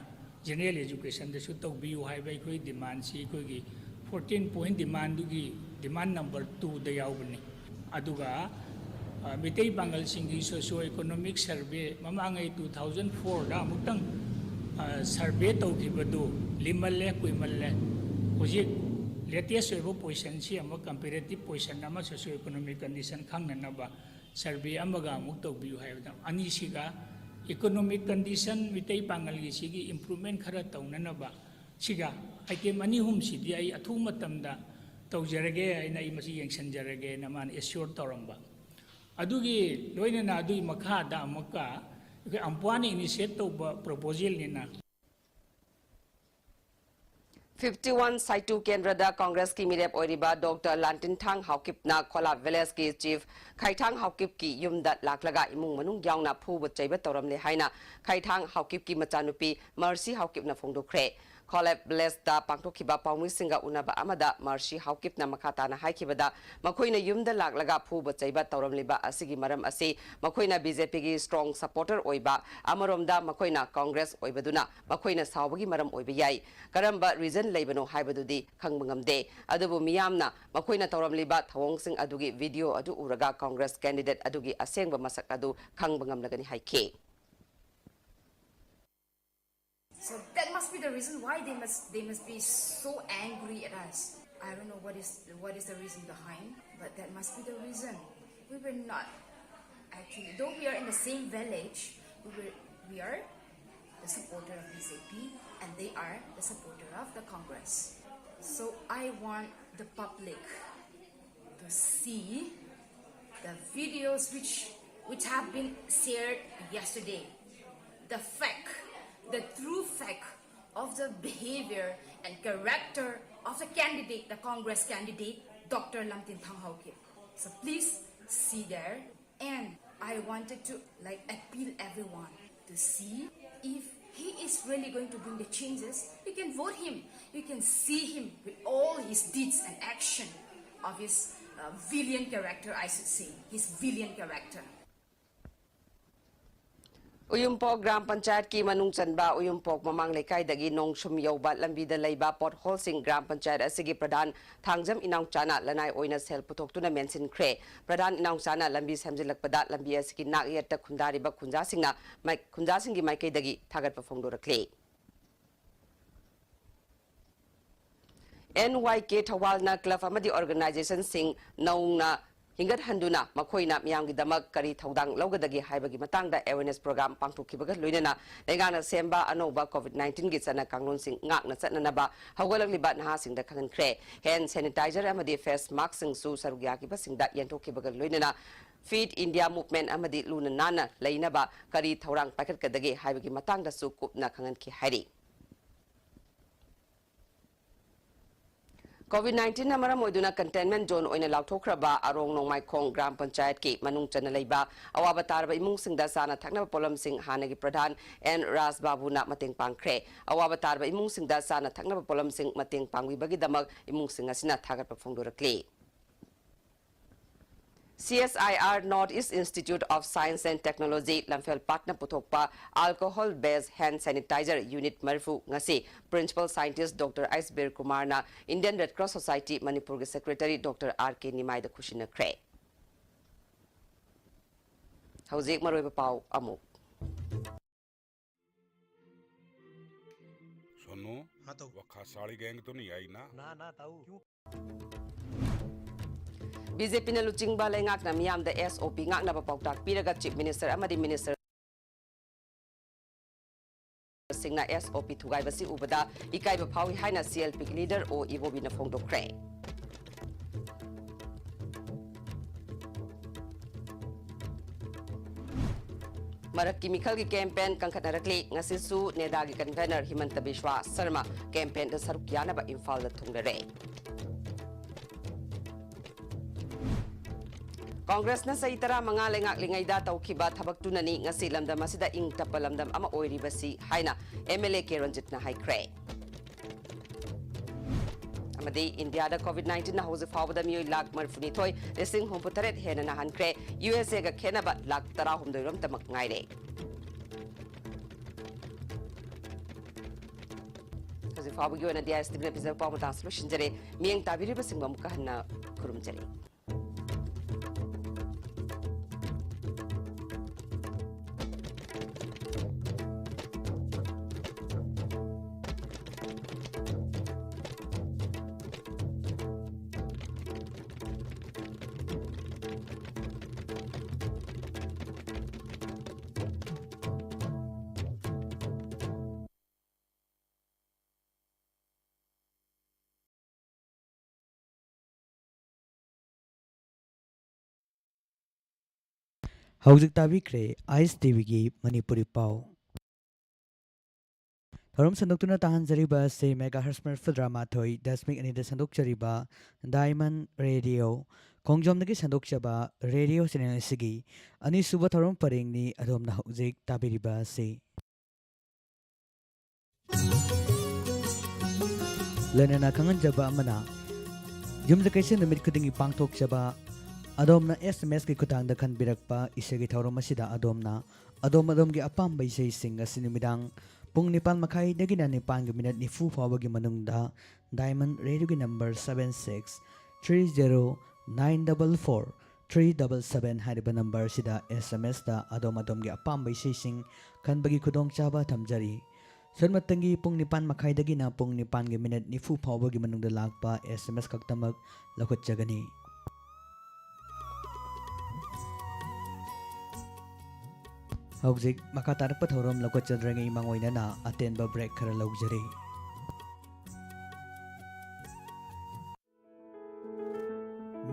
general educationꯗꯁꯨ ꯇꯧꯕꯤꯌꯨ ꯍꯥꯏꯕ ꯑꯩꯈꯣꯏ demandꯁꯤ ꯑꯩꯈꯣꯏꯒꯤ fourteen point demandꯗꯨꯒꯤ demand number twoꯗ ꯌꯥꯎꯕꯅꯤ꯫ ꯑꯗꯨꯒ Meitei ꯄꯥꯡꯒꯜꯁꯤꯡꯒꯤ socio economic survey ꯃꯃꯥꯡꯉꯩ two thousand fourꯗ ꯑꯃꯨꯛꯇꯪ survey ꯇꯧꯈꯤꯕꯗꯨ ꯂꯤꯃꯜꯂꯦ, ꯀꯨꯏꯃꯜꯂꯦ꯫ ꯍꯧꯖꯤꯛ latest ꯑꯣꯏꯕ positionꯁꯤ ꯑꯃꯨꯛ comparative position ꯑꯃ socio economic condition ꯈꯪꯅꯅꯕ survey ꯑꯃꯒ ꯑꯃꯨꯛ ꯇꯧꯕꯤꯌꯨ ꯍꯥꯏꯕꯗ, ꯑꯅꯤꯁꯤꯒ economic condition ꯃꯤꯇꯩ ꯄꯥꯡꯒꯜꯒꯤ ꯁꯤꯒꯤ improvement ꯈꯔ ꯇꯧꯅꯅꯕ ꯁꯤꯒ item ꯑꯅꯤ ꯑꯍꯨꯝꯁꯤꯗꯤ ꯑꯩ ꯑꯊꯨꯕ ꯃꯇꯝꯗ ꯇꯧꯖꯔꯒꯦ ꯍꯥꯏꯅ ꯑꯩ ꯃꯁꯤ ꯌꯦꯡꯁꯤꯟꯖꯔꯒꯦꯅ ꯃꯥꯅ assure ꯇꯧꯔꯝꯕ꯫ ꯑꯗꯨꯒꯤ ꯂꯣꯏꯅꯅ ꯑꯗꯨꯒꯤ ꯃꯈꯥꯗ ꯑꯃꯨꯛꯀ ꯑꯩꯈꯣꯏ ꯑꯝꯄ꯭ꯋꯥꯅ initiate ꯇꯧꯕ proposalꯅꯤꯅ ꯐꯤꯐꯇꯤ ꯋꯥꯟ ꯁꯥꯏꯇꯨ ꯀꯦꯟꯗ꯭ꯔꯗ ꯀꯣꯡꯒ꯭ꯔꯦꯁꯀꯤ ꯃꯤꯔꯦꯞ ꯑꯣꯏꯔꯤꯕ ꯗꯣꯛꯇꯔ ꯂꯥꯟꯇꯤꯟꯊꯥꯡ ꯍꯥꯎꯀꯤꯞꯅ ꯈꯣꯂꯥ ꯚꯤꯂꯦꯖꯀꯤ ꯆꯤꯐ ꯈꯥꯏꯊꯥꯡ ꯍꯥꯎꯀꯤꯞꯀꯤ ꯌꯨꯝꯗ ꯂꯥꯛꯂꯒ ꯏꯃꯨꯡ ꯃꯅꯨꯡ ꯌꯥꯎꯅ ꯐꯨꯕ ꯆꯩꯕ ꯇꯧꯔꯝꯂꯦ ꯍꯥꯏꯅ ꯈꯥꯏꯊꯥꯡ ꯍꯥꯎꯀꯤꯞꯀꯤ ꯃꯆꯥꯅꯨꯄꯤ ꯃꯔꯁꯤ ꯍꯥꯎꯀꯤꯞꯅ ꯐꯣꯡꯗꯣꯛꯈ꯭ꯔꯦ꯫ ꯈꯣꯂꯥ ꯚꯤꯂꯦꯖꯇ ꯄꯥꯡꯊꯣꯛꯈꯤꯕ ꯄꯥꯎꯃꯤꯁꯤꯡꯒ ꯎꯅꯕ ꯑꯃꯗ ꯃꯔꯁꯤ ꯍꯥꯎꯀꯤꯞꯅ ꯃꯈꯥ ꯇꯥꯅ ꯍꯥꯏꯈꯤꯕꯗ, ꯃꯈꯣꯏꯅ ꯌꯨꯝꯗ ꯂꯥꯛꯂꯒ ꯐꯨꯕ ꯆꯩꯕ ꯇꯧꯔꯝꯂꯤꯕ ꯑꯁꯤꯒꯤ ꯃꯔꯝ ꯑꯁꯤ ꯃꯈꯣꯏꯅ ꯕꯤ ꯖꯦ ꯄꯤꯒꯤ ꯁ꯭ꯇꯔꯣꯡ ꯁꯄꯣꯔꯇꯔ ꯑꯣꯏꯕ, ꯑꯃꯔꯣꯝꯗ ꯃꯈꯣꯏꯅ ꯀꯣꯡꯒ꯭ꯔꯦꯁ ꯑꯣꯏꯕꯗꯨꯅ ꯃꯈꯣꯏꯅ ꯁꯥꯎꯕꯒꯤ ꯃꯔꯝ ꯑꯣꯏꯕ ꯌꯥꯏ꯫ ꯀꯔꯝꯕ ꯔꯤꯖꯟ ꯂꯩꯕꯅꯣ ꯍꯥꯏꯕꯗꯨꯗꯤ ꯈꯪꯕ ꯉꯝꯗꯦ꯫ ꯑꯗꯨꯕꯨ ꯃꯤꯌꯥꯝꯅ ꯃꯈꯣꯏꯅ ꯇꯧꯔꯝꯂꯤꯕ ꯊꯧꯑꯣꯡꯁꯤꯡ ꯑꯗꯨꯒꯤ ꯚꯤꯗꯤꯑꯣ ꯑꯗꯨ ꯎꯔꯒ ꯀꯣꯡꯒ꯭ꯔꯦꯁ ꯀꯦꯟꯗꯤꯗꯦꯠ ꯑꯗꯨꯒꯤ ꯑꯁꯦꯡꯕ ꯃꯁꯛ ꯑꯗꯨ ꯈꯪꯕ ꯉꯝꯂꯒꯅꯤ ꯍꯥꯏꯈꯤ꯫ So that must be the reason why they must, they must be so angry at us. I don't know what is, what is the reason behind, but that must be the reason. We were not actually, though we are in the same village, we were, we are the supporter of B J P and they are the supporter of the Congress. So I want the public to see the videos which, which have been shared yesterday. The fact, the true fact of the behavior and character of the candidate, the Congress candidate, Doctor Lamtinthang Haokip. So please see there. And I wanted to, like, appeal everyone to see if he is really going to bring the changes. You can vote him. You can see him with all his deeds and action of his uh, villain character, I should say, his villain character. Uyumpok gram ꯄꯟꯆꯥꯌꯠꯀꯤ ꯃꯅꯨꯡ ꯆꯟꯕ ꯎꯌꯨꯝꯄꯣꯛ ꯃꯃꯥꯡ ꯂꯩꯀꯥꯏꯗꯒꯤ ꯅꯣꯡꯁꯨꯝ ꯌꯧꯕ ꯂꯝꯕꯤꯗ ꯂꯩꯕ ꯄꯣꯠꯍꯣꯜꯁꯤꯡ gram panchayat ꯑꯁꯤꯒꯤ ꯄ꯭ꯔꯙꯥꯟ ꯊꯥꯡꯖꯝ ꯏꯅꯥꯎꯆꯥꯅ ꯂꯅꯥꯏ ꯑꯣꯏꯅ ꯁꯦꯜ ꯄꯨꯊꯣꯛꯇꯨꯅ ꯃꯦꯟꯁꯤꯟꯈ꯭ꯔꯦ꯫ ꯄ꯭ꯔꯙꯥꯟ ꯏꯅꯥꯎꯆꯥꯅ ꯂꯝꯕꯤ ꯁꯦꯝꯖꯤꯜꯂꯛꯄꯗ ꯂꯝꯕꯤ ꯑꯁꯤꯒꯤ ꯅꯥꯛ ꯌꯦꯠꯇ ꯈꯨꯟꯗꯥꯔꯤꯕ ꯈꯨꯟꯖꯥꯁꯤꯡꯅ ꯃꯥꯏ-, ꯈꯨꯟꯖꯥꯁꯤꯡꯒꯤ ꯃꯥꯏꯀꯩꯗꯒꯤ ꯊꯥꯒꯠꯄ ꯐꯣꯡꯗꯣꯔꯛꯂꯤ꯫ ꯑꯦꯟ ꯋꯥꯏ ꯀꯦ ꯊꯧꯕꯥꯜꯅ ꯀ꯭ꯂꯕ ꯑꯃꯗꯤ ꯑꯣꯔꯒꯅꯥꯏꯖꯦꯁꯟꯁꯤꯡ ꯅꯧꯅ ꯍꯤꯡꯒꯠꯍꯟꯗꯨꯅ ꯃꯈꯣꯏꯅ ꯃꯤꯌꯥꯝꯒꯤꯗꯃꯛ ꯀꯔꯤ ꯊꯧꯗꯥꯡ ꯂꯧꯒꯗꯒꯦ ꯍꯥꯏꯕꯒꯤ ꯃꯇꯥꯡꯗ ꯑꯦꯋꯦꯔꯅꯦꯁ ꯄ꯭ꯔꯣꯒ꯭ꯔꯥꯝ ꯄꯥꯡꯊꯣꯛꯈꯤꯕꯒ ꯂꯣꯏꯅꯅ ꯂꯩꯉꯥꯛꯅ ꯁꯦꯝꯕ ꯑꯅꯧꯕ ꯀꯣꯚꯤꯗ ꯅꯥꯏꯟꯇꯤꯟꯒꯤ ꯆꯠꯅ ꯀꯥꯡꯂꯣꯟꯁꯤꯡ ꯉꯥꯛꯅ ꯆꯠꯅꯅꯕ ꯍꯧꯒꯠꯂꯛꯂꯤꯕ ꯅꯍꯥꯁꯤꯡꯗ ꯈꯪꯍꯟꯈ꯭ꯔꯦ꯫ ꯍꯦꯟ ꯁꯦꯅꯤꯇꯥꯏꯖꯔ ꯑꯃꯗꯤ ꯐꯦꯁ ꯃꯥꯛꯁꯤꯡꯁꯨ ꯁꯔꯨꯛ ꯌꯥꯈꯤꯕꯁꯤꯡꯗ ꯌꯦꯟꯊꯣꯛꯈꯤꯕꯒ ꯂꯣꯏꯅꯅ ꯐꯤꯠ ꯏꯟꯗꯤꯌꯥ ꯃꯨꯚꯃꯦꯟꯠ ꯑꯃꯗꯤ ꯂꯨꯅ ꯅꯥꯟꯅ ꯂꯩꯅꯕ ꯀꯔꯤ ꯊꯧꯔꯥꯡ ꯄꯥꯏꯈꯠꯀꯗꯒꯦ ꯍꯥꯏꯕꯒꯤ ꯃꯇꯥꯡꯗꯁꯨ ꯀꯨꯞꯅ ꯈꯪꯍꯟꯈꯤ ꯍꯥꯏꯔꯤ꯫ COVID nineteenꯅ ꯃꯔꯝ ꯑꯣꯏꯗꯨꯅ containment zone ꯑꯣꯏꯅ ꯂꯥꯎꯊꯣꯛꯈ꯭ꯔꯕ ꯑꯔꯣꯡ ꯅꯣꯡꯃꯥꯏꯈꯣꯡ ꯒ꯭ꯔꯥꯝ ꯄꯟꯆꯥꯌꯠꯀꯤ ꯃꯅꯨꯡ ꯆꯟꯅ ꯂꯩꯕ ꯑꯋꯥꯕ ꯇꯥꯔꯕ ꯏꯃꯨꯡꯁꯤꯡꯗ ꯆꯥꯅ ꯊꯛꯅꯕ ꯄꯣꯠꯂꯝꯁꯤꯡ ꯍꯥꯟꯅꯒꯤ ꯄ꯭ꯔꯙꯥꯟ ꯑꯦꯟ ꯔꯥꯖꯕꯥꯕꯨꯅ ꯃꯇꯦꯡ ꯄꯥꯡꯈ꯭ꯔꯦ꯫ ꯑꯋꯥꯕ ꯇꯥꯔꯕ ꯏꯃꯨꯡꯁꯤꯡꯗ ꯆꯥꯅ ꯊꯛꯅꯕ ꯄꯣꯠꯂꯝꯁꯤꯡ ꯃꯇꯦꯡ ꯄꯥꯡꯕꯤꯕꯒꯤꯗꯃꯛ ꯏꯃꯨꯡꯁꯤꯡ ꯑꯁꯤꯅ ꯊꯥꯒꯠꯄ ꯐꯣꯡꯗꯣꯔꯛꯂꯤ꯫ C S I R North East Institute of Science and Technology ꯂꯝꯐꯦꯜ ꯄꯥꯠꯅ ꯄꯨꯊꯣꯛꯄ alcohol based hand sanitizer unit ꯃꯔꯤꯐꯨ ꯉꯁꯤ Principal Scientist Doctor ꯑꯩꯆ ꯕꯤꯔ ꯀꯨꯃꯥꯔꯅ Indian Red Cross Society ꯃꯅꯤꯄꯨꯔꯒꯤ Secretary Doctor R K ꯅꯤꯃꯥꯏꯗ ꯈꯨꯠꯁꯤꯟꯅꯈ꯭ꯔꯦ꯫ ꯍꯧꯖꯤꯛ ꯃꯔꯨꯑꯣꯏꯕ ꯄꯥꯎ ꯑꯃꯨꯛ꯫ सोनू, हाँ ताऊ। वो खासाड़ी गैंग तो नहीं आई ना? ना ना ताऊ, क्यों? BJPꯅ ꯂꯨꯆꯤꯡꯕ ꯂꯩꯉꯥꯛꯅ ꯃꯤꯌꯥꯝꯗ S O P ꯉꯥꯛꯅꯕ ꯄꯥꯎꯇꯥꯛ ꯄꯤꯔꯒ Chief Minister ꯑꯃꯗꯤ Minister ꯁꯤꯡꯅ S O P ꯊꯨꯒꯥꯏꯕꯁꯤ ꯎꯕꯗ ꯏꯀꯥꯏꯕ ꯐꯥꯎꯏ ꯍꯥꯏꯅ C L Pꯒꯤ leader ꯑꯣ ꯏꯕꯣꯕꯤꯅ ꯐꯣꯡꯗꯣꯛꯈ꯭ꯔꯦ꯫ ꯃꯔꯛꯀꯤ ꯃꯤꯈꯜꯒꯤ campaign ꯀꯟꯈꯠꯅꯔꯛꯂꯤ꯫ ꯉꯁꯤꯁꯨ NEDAꯒꯤ convener ꯍꯤꯃꯟꯇ ꯕꯤꯁ꯭ꯋꯥ ꯁꯔꯃ campaignꯗ ꯁꯔꯨꯛ ꯌꯥꯅꯕ ꯏꯝꯐꯥꯜꯗ ꯊꯨꯡꯂꯔꯦ꯫ ꯀꯣꯡꯒ꯭ꯔꯦꯁꯅ ꯆꯍꯤ ꯇꯔꯥꯃꯉꯥ ꯂꯩꯉꯥꯛꯂꯤꯉꯩꯗ ꯇꯧꯈꯤꯕ ꯊꯕꯛꯇꯨꯅꯅꯤ ꯉꯁꯤ ꯂꯝꯗꯝ ꯑꯁꯤꯗ ꯏꯪ ꯇꯞꯄ ꯂꯝꯗꯝ ꯑꯃ ꯑꯣꯏꯔꯤꯕꯁꯤ ꯍꯥꯏꯅ M L A ꯀꯦ ꯔꯟꯖꯤꯠꯅ ꯍꯥꯏꯈ꯭ꯔꯦ꯫ ꯑꯃꯗꯤ ꯏꯟꯗꯤꯌꯥꯗ COVID nineteenꯅ ꯍꯧꯖꯤꯛ ꯐꯥꯎꯕꯗ ꯃꯤꯑꯣꯏ ꯂꯥꯈ ꯃꯔꯤꯐꯨꯅꯤꯊꯣꯏ ꯂꯤꯁꯤꯡ ꯍꯨꯝꯐꯨꯇꯔꯦꯠ ꯍꯦꯟꯅ ꯅꯥꯍꯟꯈ꯭ꯔꯦ꯫ USAꯒ ꯈꯦꯠꯅꯕ ꯂꯥꯈ ꯇꯔꯥꯍꯨꯝꯗꯣꯏ ꯔꯣꯝꯇꯃꯛ ꯉꯥꯏꯔꯦ꯫ ꯍꯧꯖꯤꯛ ꯐꯥꯎꯕꯒꯤ ꯑꯣꯏꯅꯗꯤ ISTVꯅ ꯄꯤꯖꯕ ꯄꯥꯎ ꯃꯇꯥꯡꯁꯤ ꯂꯣꯏꯁꯤꯟꯖꯔꯦ꯫ ꯃꯤꯠꯌꯦꯡ ꯇꯥꯕꯤꯔꯤꯕꯁꯤꯡꯕꯨ ꯑꯃꯨꯛꯀ ꯍꯟꯅ ꯈꯨꯔꯨꯝꯖꯔꯤ꯫ ꯍꯧꯖꯤꯛ ꯇꯥꯕꯤꯈ꯭ꯔꯦ ISTVꯒꯤ ꯃꯅꯤꯄꯨꯔꯤ ꯄꯥꯎ꯫ ꯊꯧꯔꯝ ꯁꯟꯗꯣꯛꯇꯨꯅ ꯇꯥꯍꯟꯖꯔꯤꯕ ꯑꯁꯤ megahertz ꯃꯔꯤꯐꯨꯇꯔꯥ ꯃꯥꯊꯣꯏ ꯗꯁꯃꯤꯛ ꯑꯅꯤꯗ ꯁꯟꯗꯣꯛꯆꯔꯤꯕ Diamond Radio, ꯈꯣꯡꯖꯣꯝꯗꯒꯤ ꯁꯟꯗꯣꯛꯆꯕ ꯔꯦꯗꯤꯑꯣ ꯆꯦꯅꯦꯜ ꯑꯁꯤꯒꯤ ꯑꯅꯤꯁꯨꯕ ꯊꯧꯔꯝ ꯄꯔꯦꯡꯅꯤ꯫ ꯑꯗꯣꯝꯅ ꯍꯧꯖꯤꯛ ꯇꯥꯕꯤꯔꯤꯕ ꯑꯁꯤ ꯂꯣꯏꯅꯅ ꯈꯪꯍꯟꯖꯕ ꯑꯃꯅ, ꯌꯨꯝꯖꯀꯩꯁ ꯅꯨꯃꯤꯠ ꯈꯨꯗꯤꯡꯒꯤ ꯄꯥꯡꯊꯣꯛꯆꯕ ꯑꯗꯣꯝꯅ ꯑꯦꯁ ꯑꯦꯝ ꯑꯦꯁꯀꯤ ꯈꯨꯠꯊꯥꯡꯗ ꯈꯟꯕꯤꯔꯛꯄ ꯏꯁꯩꯒꯤ ꯊꯧꯔꯝ ꯑꯁꯤꯗ ꯑꯗꯣꯝꯅ ꯑꯗꯣꯝ ꯑꯗꯣꯝꯒꯤ ꯑꯄꯥꯝꯕ ꯏꯁꯩꯁꯤꯡ ꯑꯁꯤ ꯅꯨꯃꯤꯗꯥꯡ ꯄꯨꯡ ꯅꯤꯄꯥꯟ ꯃꯈꯥꯏꯗꯒꯤꯅ ꯅꯤꯄꯥꯟꯒꯤ ꯃꯤꯅꯠ ꯅꯤꯐꯨ ꯐꯥꯎꯕꯒꯤ ꯃꯅꯨꯡꯗ Diamond Radioꯒꯤ number seven six three zero nine double four three double seven ꯍꯥꯏꯔꯤꯕ number ꯑꯁꯤꯗ ꯑꯦꯁ ꯑꯦꯝ ꯑꯦꯁꯇ ꯑꯗꯣꯝ ꯑꯗꯣꯝꯒꯤ ꯑꯄꯥꯝꯕ ꯏꯁꯩꯁꯤꯡ ꯈꯟꯕꯒꯤ ꯈꯨꯗꯣꯡꯆꯥꯕ ꯊꯝꯖꯔꯤ꯫ ꯁꯨꯞꯅꯇꯪꯒꯤ ꯄꯨꯡ ꯅꯤꯄꯥꯟ ꯃꯈꯥꯏꯗꯒꯤꯅ ꯄꯨꯡ ꯅꯤꯄꯥꯟꯒꯤ ꯃꯤꯅꯠ ꯅꯤꯐꯨ ꯐꯥꯎꯕꯒꯤ ꯃꯅꯨꯡꯗ ꯂꯥꯛꯄ ꯑꯦꯁ ꯑꯦꯝ ꯑꯦꯁ ꯈꯛꯇꯃꯛ ꯂꯧꯈꯠꯆꯒꯅꯤ꯫ ꯍꯧꯖꯤꯛ ꯃꯈꯥ ꯇꯥꯔꯛꯄ ꯊꯧꯔꯝ ꯂꯧꯈꯠꯆꯗ꯭ꯔꯤꯉꯩ ꯃꯥꯡꯑꯣꯏꯅꯅ ꯑꯇꯦꯟꯕ break ꯈꯔ ꯂꯧꯖꯔꯤ꯫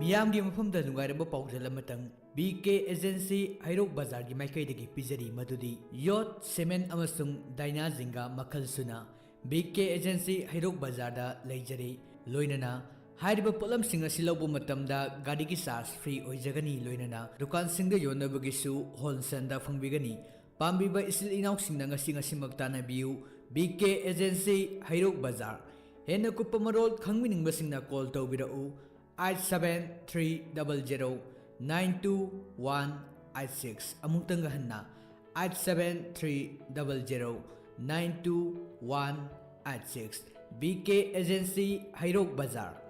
ꯃꯤꯌꯥꯝꯒꯤ ꯃꯐꯝꯗ ꯅꯨꯡꯉꯥꯏꯔꯕ ꯄꯥꯎꯖꯦꯜ ꯑꯃꯇꯪ꯫ ꯕꯤ ꯀꯦ ꯑꯦꯖꯦꯟꯁꯤ ꯍꯩꯔꯣꯛ ꯕꯖꯥꯔꯒꯤ ꯃꯥꯏꯀꯩꯗꯒꯤ ꯄꯤꯖꯔꯤ, ꯃꯗꯨꯗꯤ ꯌꯣꯠ, ꯁꯤꯃꯦꯟ ꯑꯃꯁꯨꯡ ꯗꯥꯏꯅꯥ ꯖꯤꯡꯒꯥ ꯃꯈꯜ ꯁꯨꯅ ꯕꯤ ꯀꯦ ꯑꯦꯖꯦꯟꯁꯤ ꯍꯩꯔꯣꯛ ꯕꯖꯥꯔꯗ ꯂꯩꯖꯔꯤ꯫ ꯂꯣꯏꯅꯅ ꯍꯥꯏꯔꯤꯕ ꯄꯣꯠꯂꯝꯁꯤꯡ ꯑꯁꯤ ꯂꯧꯕ ꯃꯇꯝꯗ ꯒꯥꯔꯤꯒꯤ ꯆꯥꯔꯖ ꯐ꯭ꯔꯤ ꯑꯣꯏꯖꯒꯅꯤ꯫ ꯂꯣꯏꯅꯅ ꯗꯨꯀꯥꯟꯁꯤꯡꯗ ꯌꯣꯟꯅꯕꯒꯤꯁꯨ ꯍꯣꯜꯁꯦꯜꯗ ꯐꯪꯕꯤꯒꯅꯤ꯫ ꯄꯥꯝꯕꯤꯕ ꯏꯆꯤꯜ ꯏꯅꯥꯎꯁꯤꯡꯅ ꯉꯁꯤ ꯉꯁꯤꯃꯛ ꯇꯥꯟꯅꯕꯤꯌꯨ꯫ ꯕꯤ ꯀꯦ ꯑꯦꯖꯦꯟꯁꯤ, ꯍꯩꯔꯣꯛ ꯕꯖꯥꯔ꯫ ꯍꯦꯟꯅ ꯀꯨꯞꯄ ꯃꯔꯣꯜ ꯈꯪꯕꯤꯅꯤꯡꯕꯁꯤꯡꯅ ꯀꯣꯜ ꯇꯧꯕꯤꯔꯛꯎ, eight seven three double zero nine two one eight six꯫ ꯑꯃꯨꯛꯇꯪꯒ ꯍꯟꯅ, eight seven three double zero nine two one eight six꯫ B K agency, Heirok Bazar.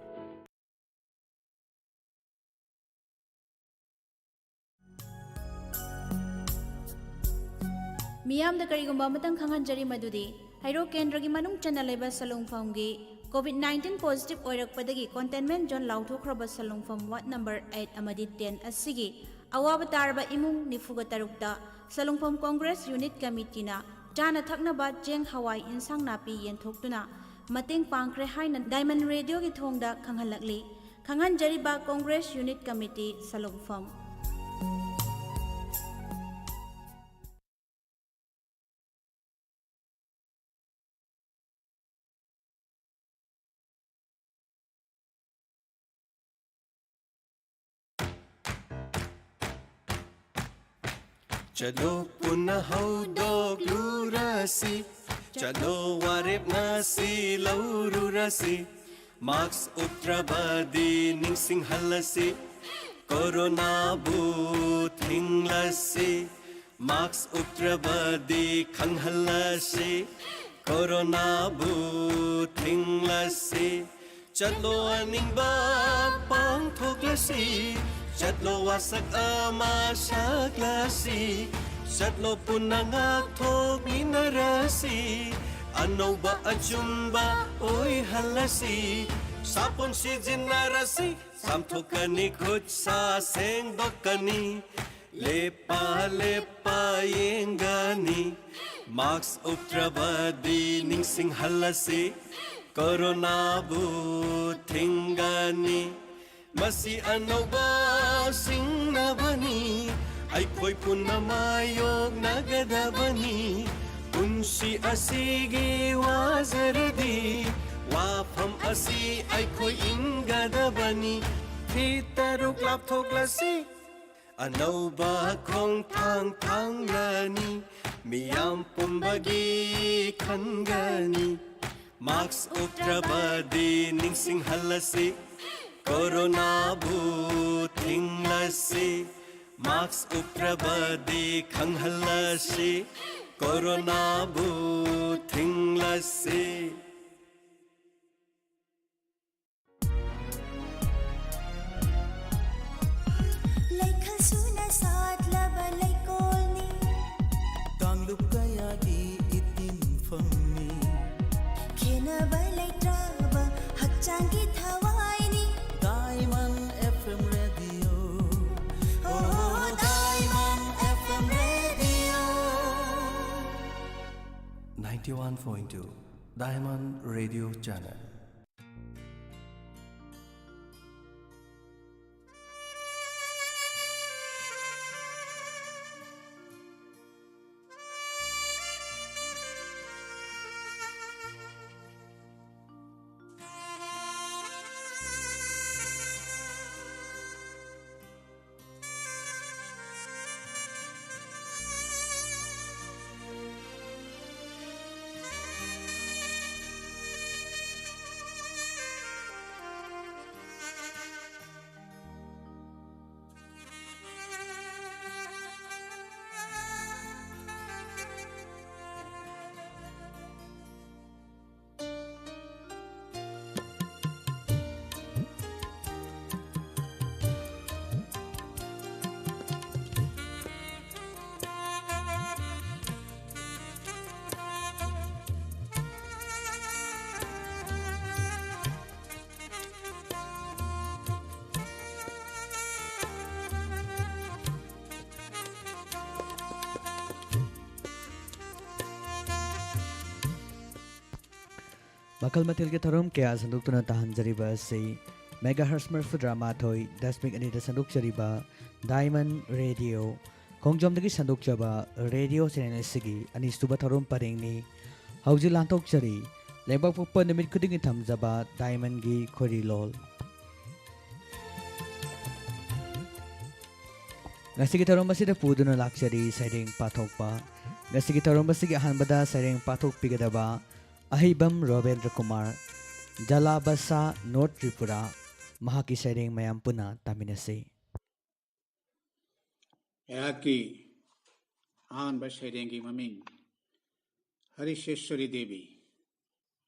ꯃꯤꯌꯥꯝꯗ ꯀꯔꯤꯒꯨꯝꯕ ꯑꯃꯇꯪ ꯈꯪꯍꯟꯖꯔꯤ, ꯃꯗꯨꯗꯤ ꯍꯩꯔꯣꯛ ꯀꯦꯟꯗ꯭ꯔꯒꯤ ꯃꯅꯨꯡ ꯆꯟꯅ ꯂꯩꯕ ꯁꯂꯨꯡꯐꯝꯒꯤ COVID nineteen positive ꯑꯣꯏꯔꯛꯄꯗꯒꯤ containment zone ꯂꯥꯎꯊꯣꯛꯈ꯭ꯔꯕ ꯁꯂꯨꯡꯐꯝ ward number eight ꯑꯃꯗꯤ ten ꯑꯁꯤꯒꯤ ꯑꯋꯥꯕ ꯇꯥꯔꯕ ꯏꯃꯨꯡ ꯅꯤꯐꯨꯒ ꯇꯔꯨꯛꯇ ꯁꯂꯨꯡꯐꯝ Congress Unit Committeeꯅ ꯆꯥꯅ ꯊꯛꯅꯕ ꯆꯦꯡ, ꯍꯋꯥꯏ, ꯏꯟꯁꯥꯡ ꯅꯥꯄꯤ ꯌꯦꯟꯊꯣꯛꯇꯨꯅ ꯃꯇꯦꯡ ꯄꯥꯡꯈ꯭ꯔꯦ ꯍꯥꯏꯅ Diamond Radioꯒꯤ ꯊꯣꯡꯗ ꯈꯪꯍꯜꯂꯛꯂꯤ꯫ ꯈꯪꯍꯟꯖꯔꯤꯕ Congress Unit Committee ꯁꯂꯨꯡꯐꯝ꯫ ꯆꯠꯂꯣ ꯄꯨꯟꯅ ꯍꯧꯗꯣꯛꯂꯨꯔꯁꯤ, ꯆꯠꯂꯣ ꯋꯥꯔꯦꯞ ꯉꯁꯤ ꯂꯧꯔꯨꯔꯁꯤ꯫ Mask ꯎꯞꯇ꯭ꯔꯕꯗꯤ ꯅꯤꯡꯁꯤꯡꯍꯜꯂꯁꯤ, ꯀꯣꯔꯣꯅꯥꯕꯨ ꯊꯤꯡꯂꯁꯤ꯫ Mask ꯎꯞꯇ꯭ꯔꯕꯗꯤ ꯈꯪꯍꯜꯂꯁꯤ, ꯀꯣꯔꯣꯅꯥꯕꯨ ꯊꯤꯡꯂꯁꯤ꯫ ꯆꯠꯂꯣ ꯑꯅꯤꯡꯕ ꯄꯥꯡꯊꯣꯛꯂꯁꯤ, ꯆꯠꯂꯣ ꯋꯥꯁꯛ ꯑꯃ ꯁꯛꯂꯁꯤ, ꯆꯠꯂꯣ ꯄꯨꯟꯅ ꯉꯥꯛꯊꯣꯛꯃꯤꯟꯅꯔꯁꯤ, ꯑꯅꯧꯕ ꯑꯆꯨꯝꯕ ꯑꯣꯏꯍꯜꯂꯁꯤ꯫ ꯁꯥꯄꯣꯟ ꯁꯤꯖꯤꯟꯅꯔꯁꯤ, ꯆꯥꯝꯊꯣꯛꯀꯅꯤ, ꯈꯨꯠ ꯁꯥ ꯁꯦꯡꯗꯣꯛꯀꯅꯤ, ꯂꯦꯞꯄ ꯂꯦꯞꯄ ꯌꯦꯡꯒꯅꯤ꯫ Mask ꯎꯞꯇ꯭ꯔꯕꯗꯤ ꯅꯤꯡꯁꯤꯡꯍꯜꯂꯁꯤ, ꯀꯣꯔꯣꯅꯥꯕꯨ ꯊꯤꯡꯒꯅꯤ꯫ ꯃꯁꯤ ꯑꯅꯧꯕ ꯁꯤꯡꯅꯕꯅꯤ, ꯑꯩꯈꯣꯏ ꯄꯨꯟꯅ ꯃꯥꯌꯣꯛꯅꯒꯗꯕꯅꯤ꯫ ꯄꯨꯟꯁꯤ ꯑꯁꯤꯒꯤ ꯋꯥꯖꯔꯗꯤ, ꯋꯥꯐꯝ ꯑꯁꯤ ꯑꯩꯈꯣꯏ ꯏꯟꯒꯗꯕꯅꯤ꯫ ꯐꯤꯠ ꯇꯔꯨꯛ ꯂꯥꯞꯊꯣꯛꯂꯁꯤ, ꯑꯅꯧꯕ ꯈꯣꯡꯊꯥꯡ ꯊꯥꯡꯂꯅꯤ, ꯃꯤꯌꯥꯝ ꯄꯨꯝꯕꯒꯤ ꯈꯟꯒꯅꯤ꯫ Mask ꯎꯞꯇ꯭ꯔꯕꯗꯤ ꯅꯤꯡꯁꯤꯡꯍꯜꯂꯁꯤ, ꯀꯣꯔꯣꯅꯥꯕꯨ ꯊꯤꯡꯂꯁꯤ꯫ Mask ꯎꯞꯇ꯭ꯔꯕꯗꯤ ꯈꯪꯍꯜꯂꯁꯤ, ꯀꯣꯔꯣꯅꯥꯕꯨ ꯊꯤꯡꯂꯁꯤ꯫ ꯂꯩꯈꯜ ꯁꯨꯅ ꯁꯥꯠꯂꯕ ꯂꯩꯀꯣꯜꯅꯤ꯫ ꯀꯥꯡꯂꯨꯞ ꯀꯌꯥꯒꯤ ꯏꯇꯤꯟꯐꯝꯅꯤ꯫ ꯈꯦꯟꯅꯕ ꯂꯩꯇ꯭ꯔꯕ ꯍꯛꯆꯥꯡꯒꯤ ꯊꯋꯥꯏꯅꯤ꯫ Diamond F M Radio. Oh, Diamond F M Radio. Ninety-one point two Diamond Radio Channel. ꯃꯈꯜ ꯃꯊꯦꯜꯒꯤ ꯊꯧꯔꯝ ꯀꯌꯥ ꯁꯟꯗꯣꯛꯇꯨꯅ ꯇꯥꯍꯟꯖꯔꯤꯕ ꯑꯁꯤ ꯃꯦꯒꯥ ꯍꯔꯁ ꯃꯔꯐꯨꯇꯔꯥ ꯃꯥꯊꯣꯏ ꯗꯁꯃꯤꯛ ꯑꯅꯤꯗ ꯁꯟꯗꯣꯛꯆꯔꯤꯕ ꯗꯥꯏꯃꯟ ꯔꯦꯗꯤꯑꯣ ꯈꯣꯡꯖꯣꯝꯗꯒꯤ ꯁꯟꯗꯣꯛꯆꯕ ꯔꯦꯗꯤꯑꯣ ꯆꯦꯅꯦꯜ ꯑꯁꯤꯒꯤ ꯑꯅꯤꯁꯨꯕ ꯊꯧꯔꯝ ꯄꯔꯦꯡꯅꯤ꯫ ꯍꯧꯖꯤꯛ ꯂꯥꯟꯊꯣꯛꯆꯔꯤ ꯂꯩꯕꯥꯛ ꯄꯣꯛꯄ ꯅꯨꯃꯤꯠ ꯈꯨꯗꯤꯡꯒꯤ ꯊꯝꯖꯕ ꯗꯥꯏꯃꯟꯒꯤ ꯈꯣꯏꯔꯤꯂꯣꯜ꯫ ꯉꯁꯤꯒꯤ ꯊꯧꯔꯝ ꯑꯁꯤꯗ ꯄꯨꯗꯨꯅ ꯂꯥꯛꯆꯔꯤ ꯁꯩꯔꯦꯡ ꯄꯥꯊꯣꯛꯄ꯫ ꯉꯁꯤꯒꯤ ꯊꯧꯔꯝ ꯑꯁꯤꯒꯤ ꯑꯍꯥꯟꯕꯗ ꯁꯩꯔꯦꯡ ꯄꯥꯊꯣꯛꯄꯤꯒꯗꯕ ꯑꯍꯩꯕꯝ ꯔꯣꯕꯦꯟꯗ꯭ꯔ ꯀꯨꯃꯥꯔ, ꯖꯂꯥꯕꯁꯥ, ꯅꯣꯔꯠ ꯇ꯭ꯔꯤꯄꯨꯔꯥ꯫ ꯃꯍꯥꯛꯀꯤ ꯁꯩꯔꯦꯡ ꯃꯌꯥꯝ ꯄꯨꯟꯅ ꯇꯥꯃꯤꯟꯅꯁꯤ꯫ ꯑꯩꯍꯥꯛꯀꯤ ꯑꯍꯥꯟꯕ ꯁꯩꯔꯦꯡꯒꯤ ꯃꯃꯤꯡ ꯍꯔꯤꯁꯦꯁ꯭ꯋꯔꯤ ꯗꯦꯕꯤ꯫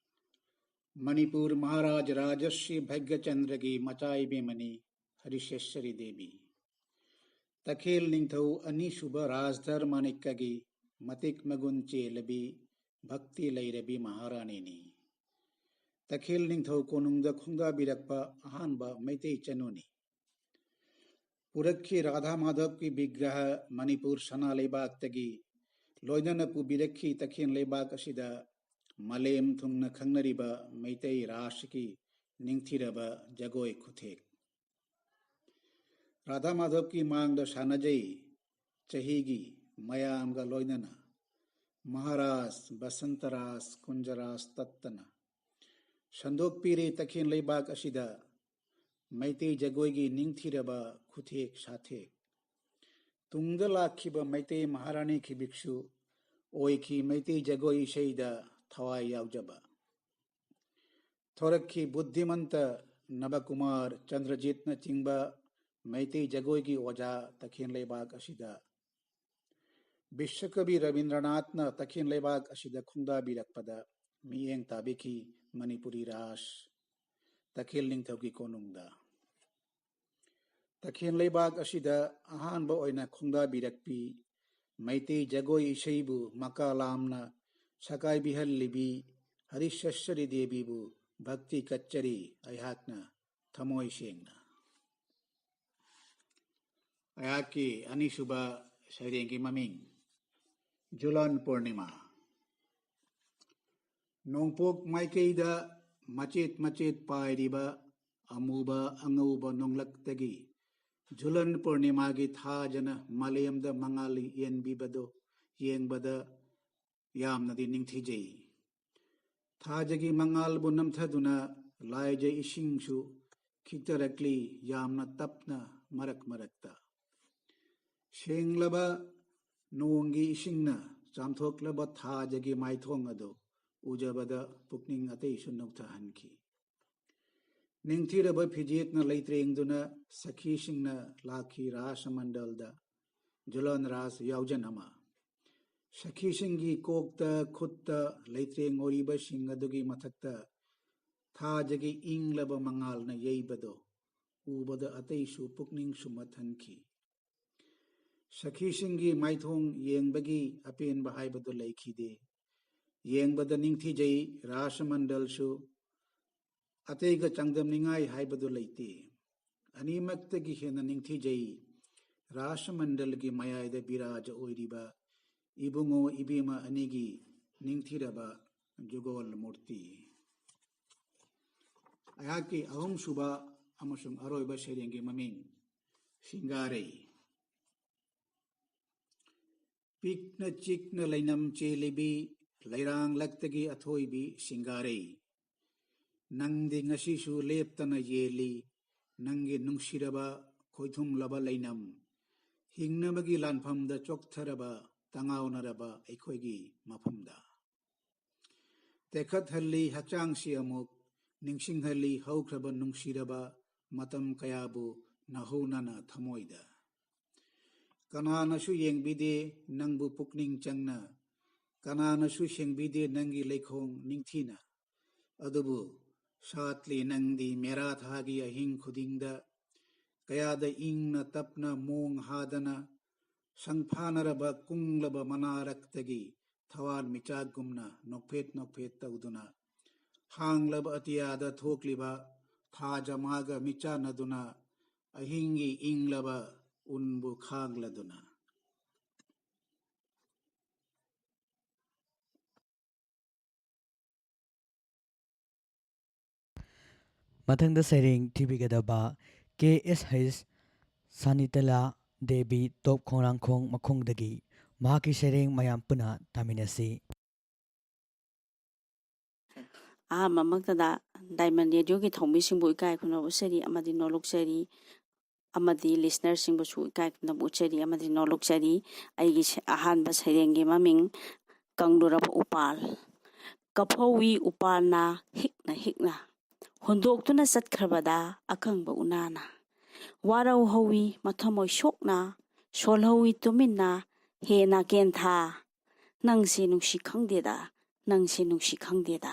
ꯃꯅꯤꯄꯨꯔ ꯃꯍꯥꯔꯥꯖ ꯔꯥꯖꯁ꯭ꯔꯤ ꯚꯥꯒ꯭ꯌꯆꯟꯗ꯭ꯔꯒꯤ ꯃꯆꯥ ꯏꯕꯦꯝꯃꯅꯤ ꯍꯔꯤꯁꯦꯁ꯭ꯋꯔꯤ ꯗꯦꯕꯤ꯫ ꯇꯈꯦꯜ ꯅꯤꯡꯊꯧ ꯑꯅꯤꯁꯨꯕ ꯔꯥꯖꯙꯔ ꯃꯥꯅꯤꯛꯀꯒꯤ ꯃꯇꯤꯛ ꯃꯒꯨꯟ ꯆꯦꯜꯂꯕꯤ, ꯚꯛꯇꯤ ꯂꯩꯔꯕꯤ ꯃꯍꯥꯔꯥꯅꯤꯅꯤ꯫ ꯇꯈꯦꯜ ꯅꯤꯡꯊꯧ ꯀꯣꯅꯨꯡꯗ ꯈꯣꯡꯗꯥꯕꯤꯔꯛꯄ ꯑꯍꯥꯟꯕ ꯃꯩꯇꯩ ꯆꯅꯨꯅꯤ꯫ ꯄꯨꯔꯛꯈꯤ ꯔꯥꯙꯥ ꯃꯥꯙꯕꯀꯤ ꯕꯤꯒ꯭ꯔꯍ ꯃꯅꯤꯄꯨꯔ ꯁꯅꯥ ꯂꯩꯕꯥꯛꯇꯒꯤ, ꯂꯣꯏꯅꯅ ꯄꯨꯕꯤꯔꯛꯈꯤ ꯇꯈꯦꯜ ꯂꯩꯕꯥꯛ ꯑꯁꯤꯗ ꯃꯥꯂꯦꯝ ꯊꯨꯡꯅ ꯈꯪꯅꯔꯤꯕ ꯃꯩꯇꯩ ꯔꯥꯁꯀꯤ ꯅꯤꯡꯊꯤꯔꯕ ꯖꯒꯣꯏ ꯈꯨꯊꯦꯛ꯫ ꯔꯥꯙꯥ ꯃꯥꯙꯕꯀꯤ ꯃꯥꯡꯗ ꯁꯥꯟꯅꯖꯩ ꯆꯍꯤꯒꯤ ꯃꯌꯥꯝꯒ ꯂꯣꯏꯅꯅ ꯃꯍꯥꯔꯥꯖ, ꯕꯁꯟꯇꯔꯥꯖ, ꯀꯨꯟꯖꯔꯥꯖ ꯇꯠꯇꯅ ꯁꯟꯗꯣꯛꯄꯤꯔꯦ ꯇꯈꯦꯜ ꯂꯩꯕꯥꯛ ꯑꯁꯤꯗ ꯃꯩꯇꯩ ꯖꯒꯣꯏꯒꯤ ꯅꯤꯡꯊꯤꯔꯕ ꯈꯨꯊꯦꯛ ꯁꯥꯊꯦꯛ꯫ ꯇꯨꯡꯗ ꯂꯥꯛꯈꯤꯕ ꯃꯩꯇꯩ ꯃꯍꯥꯔꯥꯅꯤ ꯈꯤꯕꯤꯛꯁꯨ ꯑꯣꯏꯈꯤ ꯃꯩꯇꯩ ꯖꯒꯣꯏ ꯏꯁꯩꯗ ꯊꯋꯥꯏ ꯌꯥꯎꯖꯕ꯫ ꯊꯣꯔꯛꯈꯤ ꯕꯨꯗ꯭ꯙꯤꯃꯟꯇ ꯅꯕꯀꯨꯃꯥꯔ ꯆꯟꯗ꯭ꯔꯖꯤꯠꯅꯆꯤꯡꯕ ꯃꯩꯇꯩ ꯖꯒꯣꯏꯒꯤ ꯑꯣꯖꯥ ꯇꯈꯦꯜ ꯂꯩꯕꯥꯛ ꯑꯁꯤꯗ꯫ ꯕꯤꯁ꯭ꯋꯀꯕꯤ ꯔꯕꯤꯟꯗ꯭ꯔꯅꯥꯊꯅ ꯇꯈꯦꯜ ꯂꯩꯕꯥꯛ ꯑꯁꯤꯗ ꯈꯣꯡꯗꯥꯕꯤꯔꯛꯄꯗ ꯃꯤꯠꯌꯦꯡ ꯇꯥꯕꯤꯈꯤ ꯃꯅꯤꯄꯨꯔꯤ ꯔꯥꯁ ꯇꯈꯦꯜ ꯅꯤꯡꯊꯧꯒꯤ ꯀꯣꯅꯨꯡꯗ꯫ ꯇꯈꯦꯜ ꯂꯩꯕꯥꯛ ꯑꯁꯤꯗ ꯑꯍꯥꯟꯕ ꯑꯣꯏꯅ ꯈꯣꯡꯗꯥꯕꯤꯔꯛꯄꯤ ꯃꯩꯇꯩ ꯖꯒꯣꯏ ꯏꯁꯩꯕꯨ ꯃꯀꯥ ꯂꯥꯝꯅ ꯁꯀꯥꯏꯕꯤꯍꯜꯂꯤꯕꯤ ꯍꯔꯤꯁꯦꯁ꯭ꯋꯔꯤ ꯗꯦꯕꯤꯕꯨ ꯚꯛꯇꯤ ꯀꯠꯆꯔꯤ ꯑꯩꯍꯥꯛꯅ ꯊꯃꯣꯏ ꯁꯦꯡꯅ꯫ ꯑꯩꯍꯥꯛꯀꯤ ꯑꯅꯤꯁꯨꯕ ꯁꯩꯔꯦꯡꯒꯤ ꯃꯃꯤꯡ ꯖꯨꯂꯥꯟ ꯄꯨꯔꯅꯤꯃꯥ꯫ ꯅꯣꯡꯄꯣꯛ ꯃꯥꯏꯀꯩꯗ ꯃꯆꯦꯠ ꯃꯆꯦꯠ ꯄꯥꯏꯔꯤꯕ ꯑꯃꯨꯕ ꯑꯉꯧꯕ ꯅꯣꯡꯂꯛꯇꯒꯤ ꯖꯨꯂꯟ ꯄꯨꯔꯅꯤꯃꯥꯒꯤ ꯊꯥꯖꯅ ꯃꯥꯂꯦꯝꯗ ꯃꯉꯥꯜ ꯌꯦꯟꯕꯤꯕꯗꯨ ꯌꯦꯡꯕꯗ ꯌꯥꯝꯅꯗꯤ ꯅꯤꯡꯊꯤꯖꯩ꯫ ꯊꯥꯖꯒꯤ ꯃꯉꯥꯜꯕꯨ ꯅꯝꯊꯗꯨꯅ ꯂꯥꯏꯖ ꯏꯁꯤꯡꯁꯨ ꯈꯤꯛꯇꯔꯛꯂꯤ, ꯌꯥꯝꯅ ꯇꯞꯅ ꯃꯔꯛ ꯃꯔꯛꯇ꯫ ꯁꯦꯡꯂꯕ ꯅꯣꯡꯒꯤ ꯏꯁꯤꯡꯅ ꯆꯥꯝꯊꯣꯛꯂꯕ ꯊꯥꯖꯒꯤ ꯃꯥꯏꯊꯣꯡ ꯑꯗꯨ ꯎꯖꯕꯗ ꯄꯨꯛꯅꯤꯡ ꯑꯇꯩꯁꯨ ꯅꯧꯊꯍꯟꯈꯤ꯫ ꯅꯤꯡꯊꯤꯔꯕ ꯐꯤꯖꯦꯠꯅ ꯂꯩꯇ꯭ꯔꯦꯡꯗꯨꯅ ꯁꯈꯤꯁꯤꯡꯅ ꯂꯥꯛꯈꯤ ꯔꯥꯁꯃꯟꯗꯜꯗ꯫ ꯖꯨꯂꯟ ꯔꯥꯁ ꯌꯥꯎꯖꯅꯃ꯫ ꯁꯈꯤꯁꯤꯡꯒꯤ ꯀꯣꯛꯇ ꯈꯨꯠꯇ ꯂꯩꯇ꯭ꯔꯦꯡ ꯑꯣꯏꯔꯤꯕꯁꯤꯡ ꯑꯗꯨꯒꯤ ꯃꯊꯛꯇ ꯊꯥꯖꯒꯤ ꯏꯪꯂꯕ ꯃꯉꯥꯜꯅ ꯌꯩꯕꯗꯣ ꯎꯕꯗ ꯑꯇꯩꯁꯨ ꯄꯨꯛꯅꯤꯡ ꯁꯨꯝꯍꯠꯍꯟꯈꯤ꯫ ꯁꯈꯤꯁꯤꯡꯒꯤ ꯃꯥꯏꯊꯣꯡ ꯌꯦꯡꯕꯒꯤ ꯑꯄꯦꯟꯕ ꯍꯥꯏꯕꯗꯨ ꯂꯩꯈꯤꯗꯦ꯫ ꯌꯦꯡꯕꯗ ꯅꯤꯡꯊꯤꯖꯩ ꯔꯥꯁꯃꯟꯗꯜꯁꯨ, ꯑꯇꯩꯒ ꯆꯥꯡꯗꯝꯅꯤꯡꯉꯥꯏ ꯍꯥꯏꯕꯗꯨ ꯂꯩꯇꯦ꯫ ꯑꯅꯤꯃꯛꯇꯒꯤ ꯍꯦꯟꯅ ꯅꯤꯡꯊꯤꯖꯩ ꯔꯥꯁꯃꯟꯗꯜꯒꯤ ꯃꯌꯥꯏꯗ ꯕꯤꯔꯥꯖ ꯑꯣꯏꯔꯤꯕ ꯏꯕꯨꯡꯉꯣ ꯏꯕꯦꯝꯃ ꯑꯅꯤꯒꯤ ꯅꯤꯡꯊꯤꯔꯕ ꯖꯨꯒꯣꯜ ꯃꯨꯔꯇꯤ꯫ ꯑꯩꯍꯥꯛꯀꯤ ꯑꯍꯨꯝꯁꯨꯕ ꯑꯃꯁꯨꯡ ꯑꯔꯣꯏꯕ ꯁꯩꯔꯦꯡꯒꯤ ꯃꯃꯤꯡ ꯁꯤꯡꯒꯥꯔꯩ꯫ ꯄꯤꯛꯅ ꯆꯤꯛꯅ ꯂꯩꯅꯝ ꯆꯦꯜꯂꯤꯕꯤ, ꯂꯩꯔꯥꯡꯂꯛꯇꯒꯤ ꯑꯊꯣꯏꯕꯤ ꯁꯤꯡꯒꯥꯔꯩ꯫ ꯅꯪꯗꯤ ꯉꯁꯤꯁꯨ ꯂꯦꯞꯇꯅ ꯌꯦꯜꯂꯤ, ꯅꯪꯒꯤ ꯅꯨꯡꯁꯤꯔꯕ ꯈꯣꯏꯊꯨꯝꯂꯕ ꯂꯩꯅꯝ꯫ ꯍꯤꯡꯅꯕꯒꯤ ꯂꯥꯟꯐꯝꯗ ꯆꯣꯛꯊꯔꯕ, ꯇꯉꯥꯎꯅꯔꯕ ꯑꯩꯈꯣꯏꯒꯤ ꯃꯐꯝꯗ꯫ ꯇꯦꯛꯈꯠꯍꯜꯂꯤ ꯍꯛꯆꯥꯡꯁꯤ ꯑꯃꯨꯛ, ꯅꯤꯡꯁꯤꯡꯍꯜꯂꯤ ꯍꯧꯈ꯭ꯔꯕ ꯅꯨꯡꯁꯤꯔꯕ ꯃꯇꯝ ꯀꯌꯥꯕꯨ ꯅꯍꯧꯅꯅ ꯊꯃꯣꯏꯗ꯫ ꯀꯅꯥꯅꯁꯨ ꯌꯦꯡꯕꯤꯗꯦ ꯅꯪꯕꯨ ꯄꯨꯛꯅꯤꯡ ꯆꯪꯅ, ꯀꯅꯥꯅꯁꯨ ꯁꯦꯡꯕꯤꯗꯦ ꯅꯪꯒꯤ ꯂꯩꯈꯣꯡ ꯅꯤꯡꯊꯤꯅ꯫ ꯑꯗꯨꯕꯨ ꯁꯥꯠꯂꯤ ꯅꯪꯗꯤ ꯃꯦꯔꯥ ꯊꯥꯒꯤ ꯑꯍꯤꯡ ꯈꯨꯗꯤꯡꯗ, ꯀꯌꯥꯗ ꯏꯪꯅ ꯇꯞꯅ ꯃꯣꯡ ꯍꯥꯗꯅ, ꯁꯪꯐꯥꯅꯔꯕ ꯀꯨꯡꯂꯕ ꯃꯅꯥꯔꯛꯇꯒꯤ ꯊꯋꯥꯟ ꯃꯤꯆꯥꯛꯒꯨꯝꯅ ꯅꯣꯛꯐꯦꯠ ꯅꯣꯛꯐꯦꯠ ꯇꯧꯗꯨꯅ, ꯍꯥꯡꯂꯕ ꯑꯇꯤꯌꯥꯗ ꯊꯣꯛꯂꯤꯕ ꯊꯥꯖ ꯃꯥꯒ ꯃꯤꯆꯥꯟꯅꯗꯨꯅ, ꯑꯍꯤꯡꯒꯤ ꯏꯪꯂꯕ ꯎꯟꯕꯨ ꯈꯥꯡꯂꯗꯨꯅ꯫ ꯃꯊꯪꯗ ꯁꯩꯔꯦꯡ ꯊꯤꯕꯤꯒꯗꯕ ꯀꯦ ꯑꯦꯁ ꯍꯩꯁ ꯁꯥꯅꯤꯇꯂꯥ ꯗꯦꯕꯤ, ꯇꯣꯞ ꯈꯣꯡꯅꯥꯡꯈꯣꯡ ꯃꯈꯣꯡꯗꯒꯤ꯫ ꯃꯍꯥꯛꯀꯤ ꯁꯩꯔꯦꯡ ꯃꯌꯥꯝ ꯄꯨꯟꯅ ꯇꯥꯃꯤꯟꯅꯁꯤ꯫ ꯑꯍꯥꯟꯕꯃꯛꯇꯗ ꯗꯥꯏꯃꯟ ꯔꯦꯗꯤꯑꯣꯒꯤ ꯊꯧꯃꯤꯁꯤꯡꯕꯨ ꯏꯀꯥꯏ ꯈꯨꯝꯅꯕ ꯎꯠꯆꯔꯤ ꯑꯃꯗꯤ ꯅꯣꯂꯨꯛꯆꯔꯤ, ꯑꯃꯗꯤ ꯂꯤꯁꯅꯔꯁꯤꯡꯕꯨꯁꯨ ꯏꯀꯥꯏ ꯈꯨꯝꯅꯕ ꯎꯠꯆꯔꯤ ꯑꯃꯗꯤ ꯅꯣꯂꯨꯛꯆꯔꯤ꯫ ꯑꯩꯒꯤ ꯁ-, ꯑꯍꯥꯟꯕ ꯁꯩꯔꯦꯡꯒꯤ ꯃꯃꯤꯡ ꯀꯪꯂꯨꯔꯕ ꯎꯄꯥꯜ꯫ ꯀꯐꯧꯏ ꯎꯄꯥꯜꯅ ꯍꯤꯛꯅ ꯍꯤꯛꯅ ꯍꯨꯟꯗꯣꯛꯇꯨꯅ ꯆꯠꯈ꯭ꯔꯕꯗ ꯑꯀꯪꯕ ꯎꯅꯥꯅ ꯋꯥꯔꯧ ꯍꯧꯏ ꯃꯊꯃꯣꯏ ꯁꯣꯛꯅ, ꯁꯣꯜꯍꯧꯏ ꯇꯨꯃꯤꯟꯅ ꯍꯦꯟꯅ ꯀꯦꯟꯊꯥ꯫ ꯅꯪꯁꯦ ꯅꯨꯡꯁꯤ ꯈꯪꯗꯦꯗ, ꯅꯪꯁꯦ ꯅꯨꯡꯁꯤ ꯈꯪꯗꯦꯗ꯫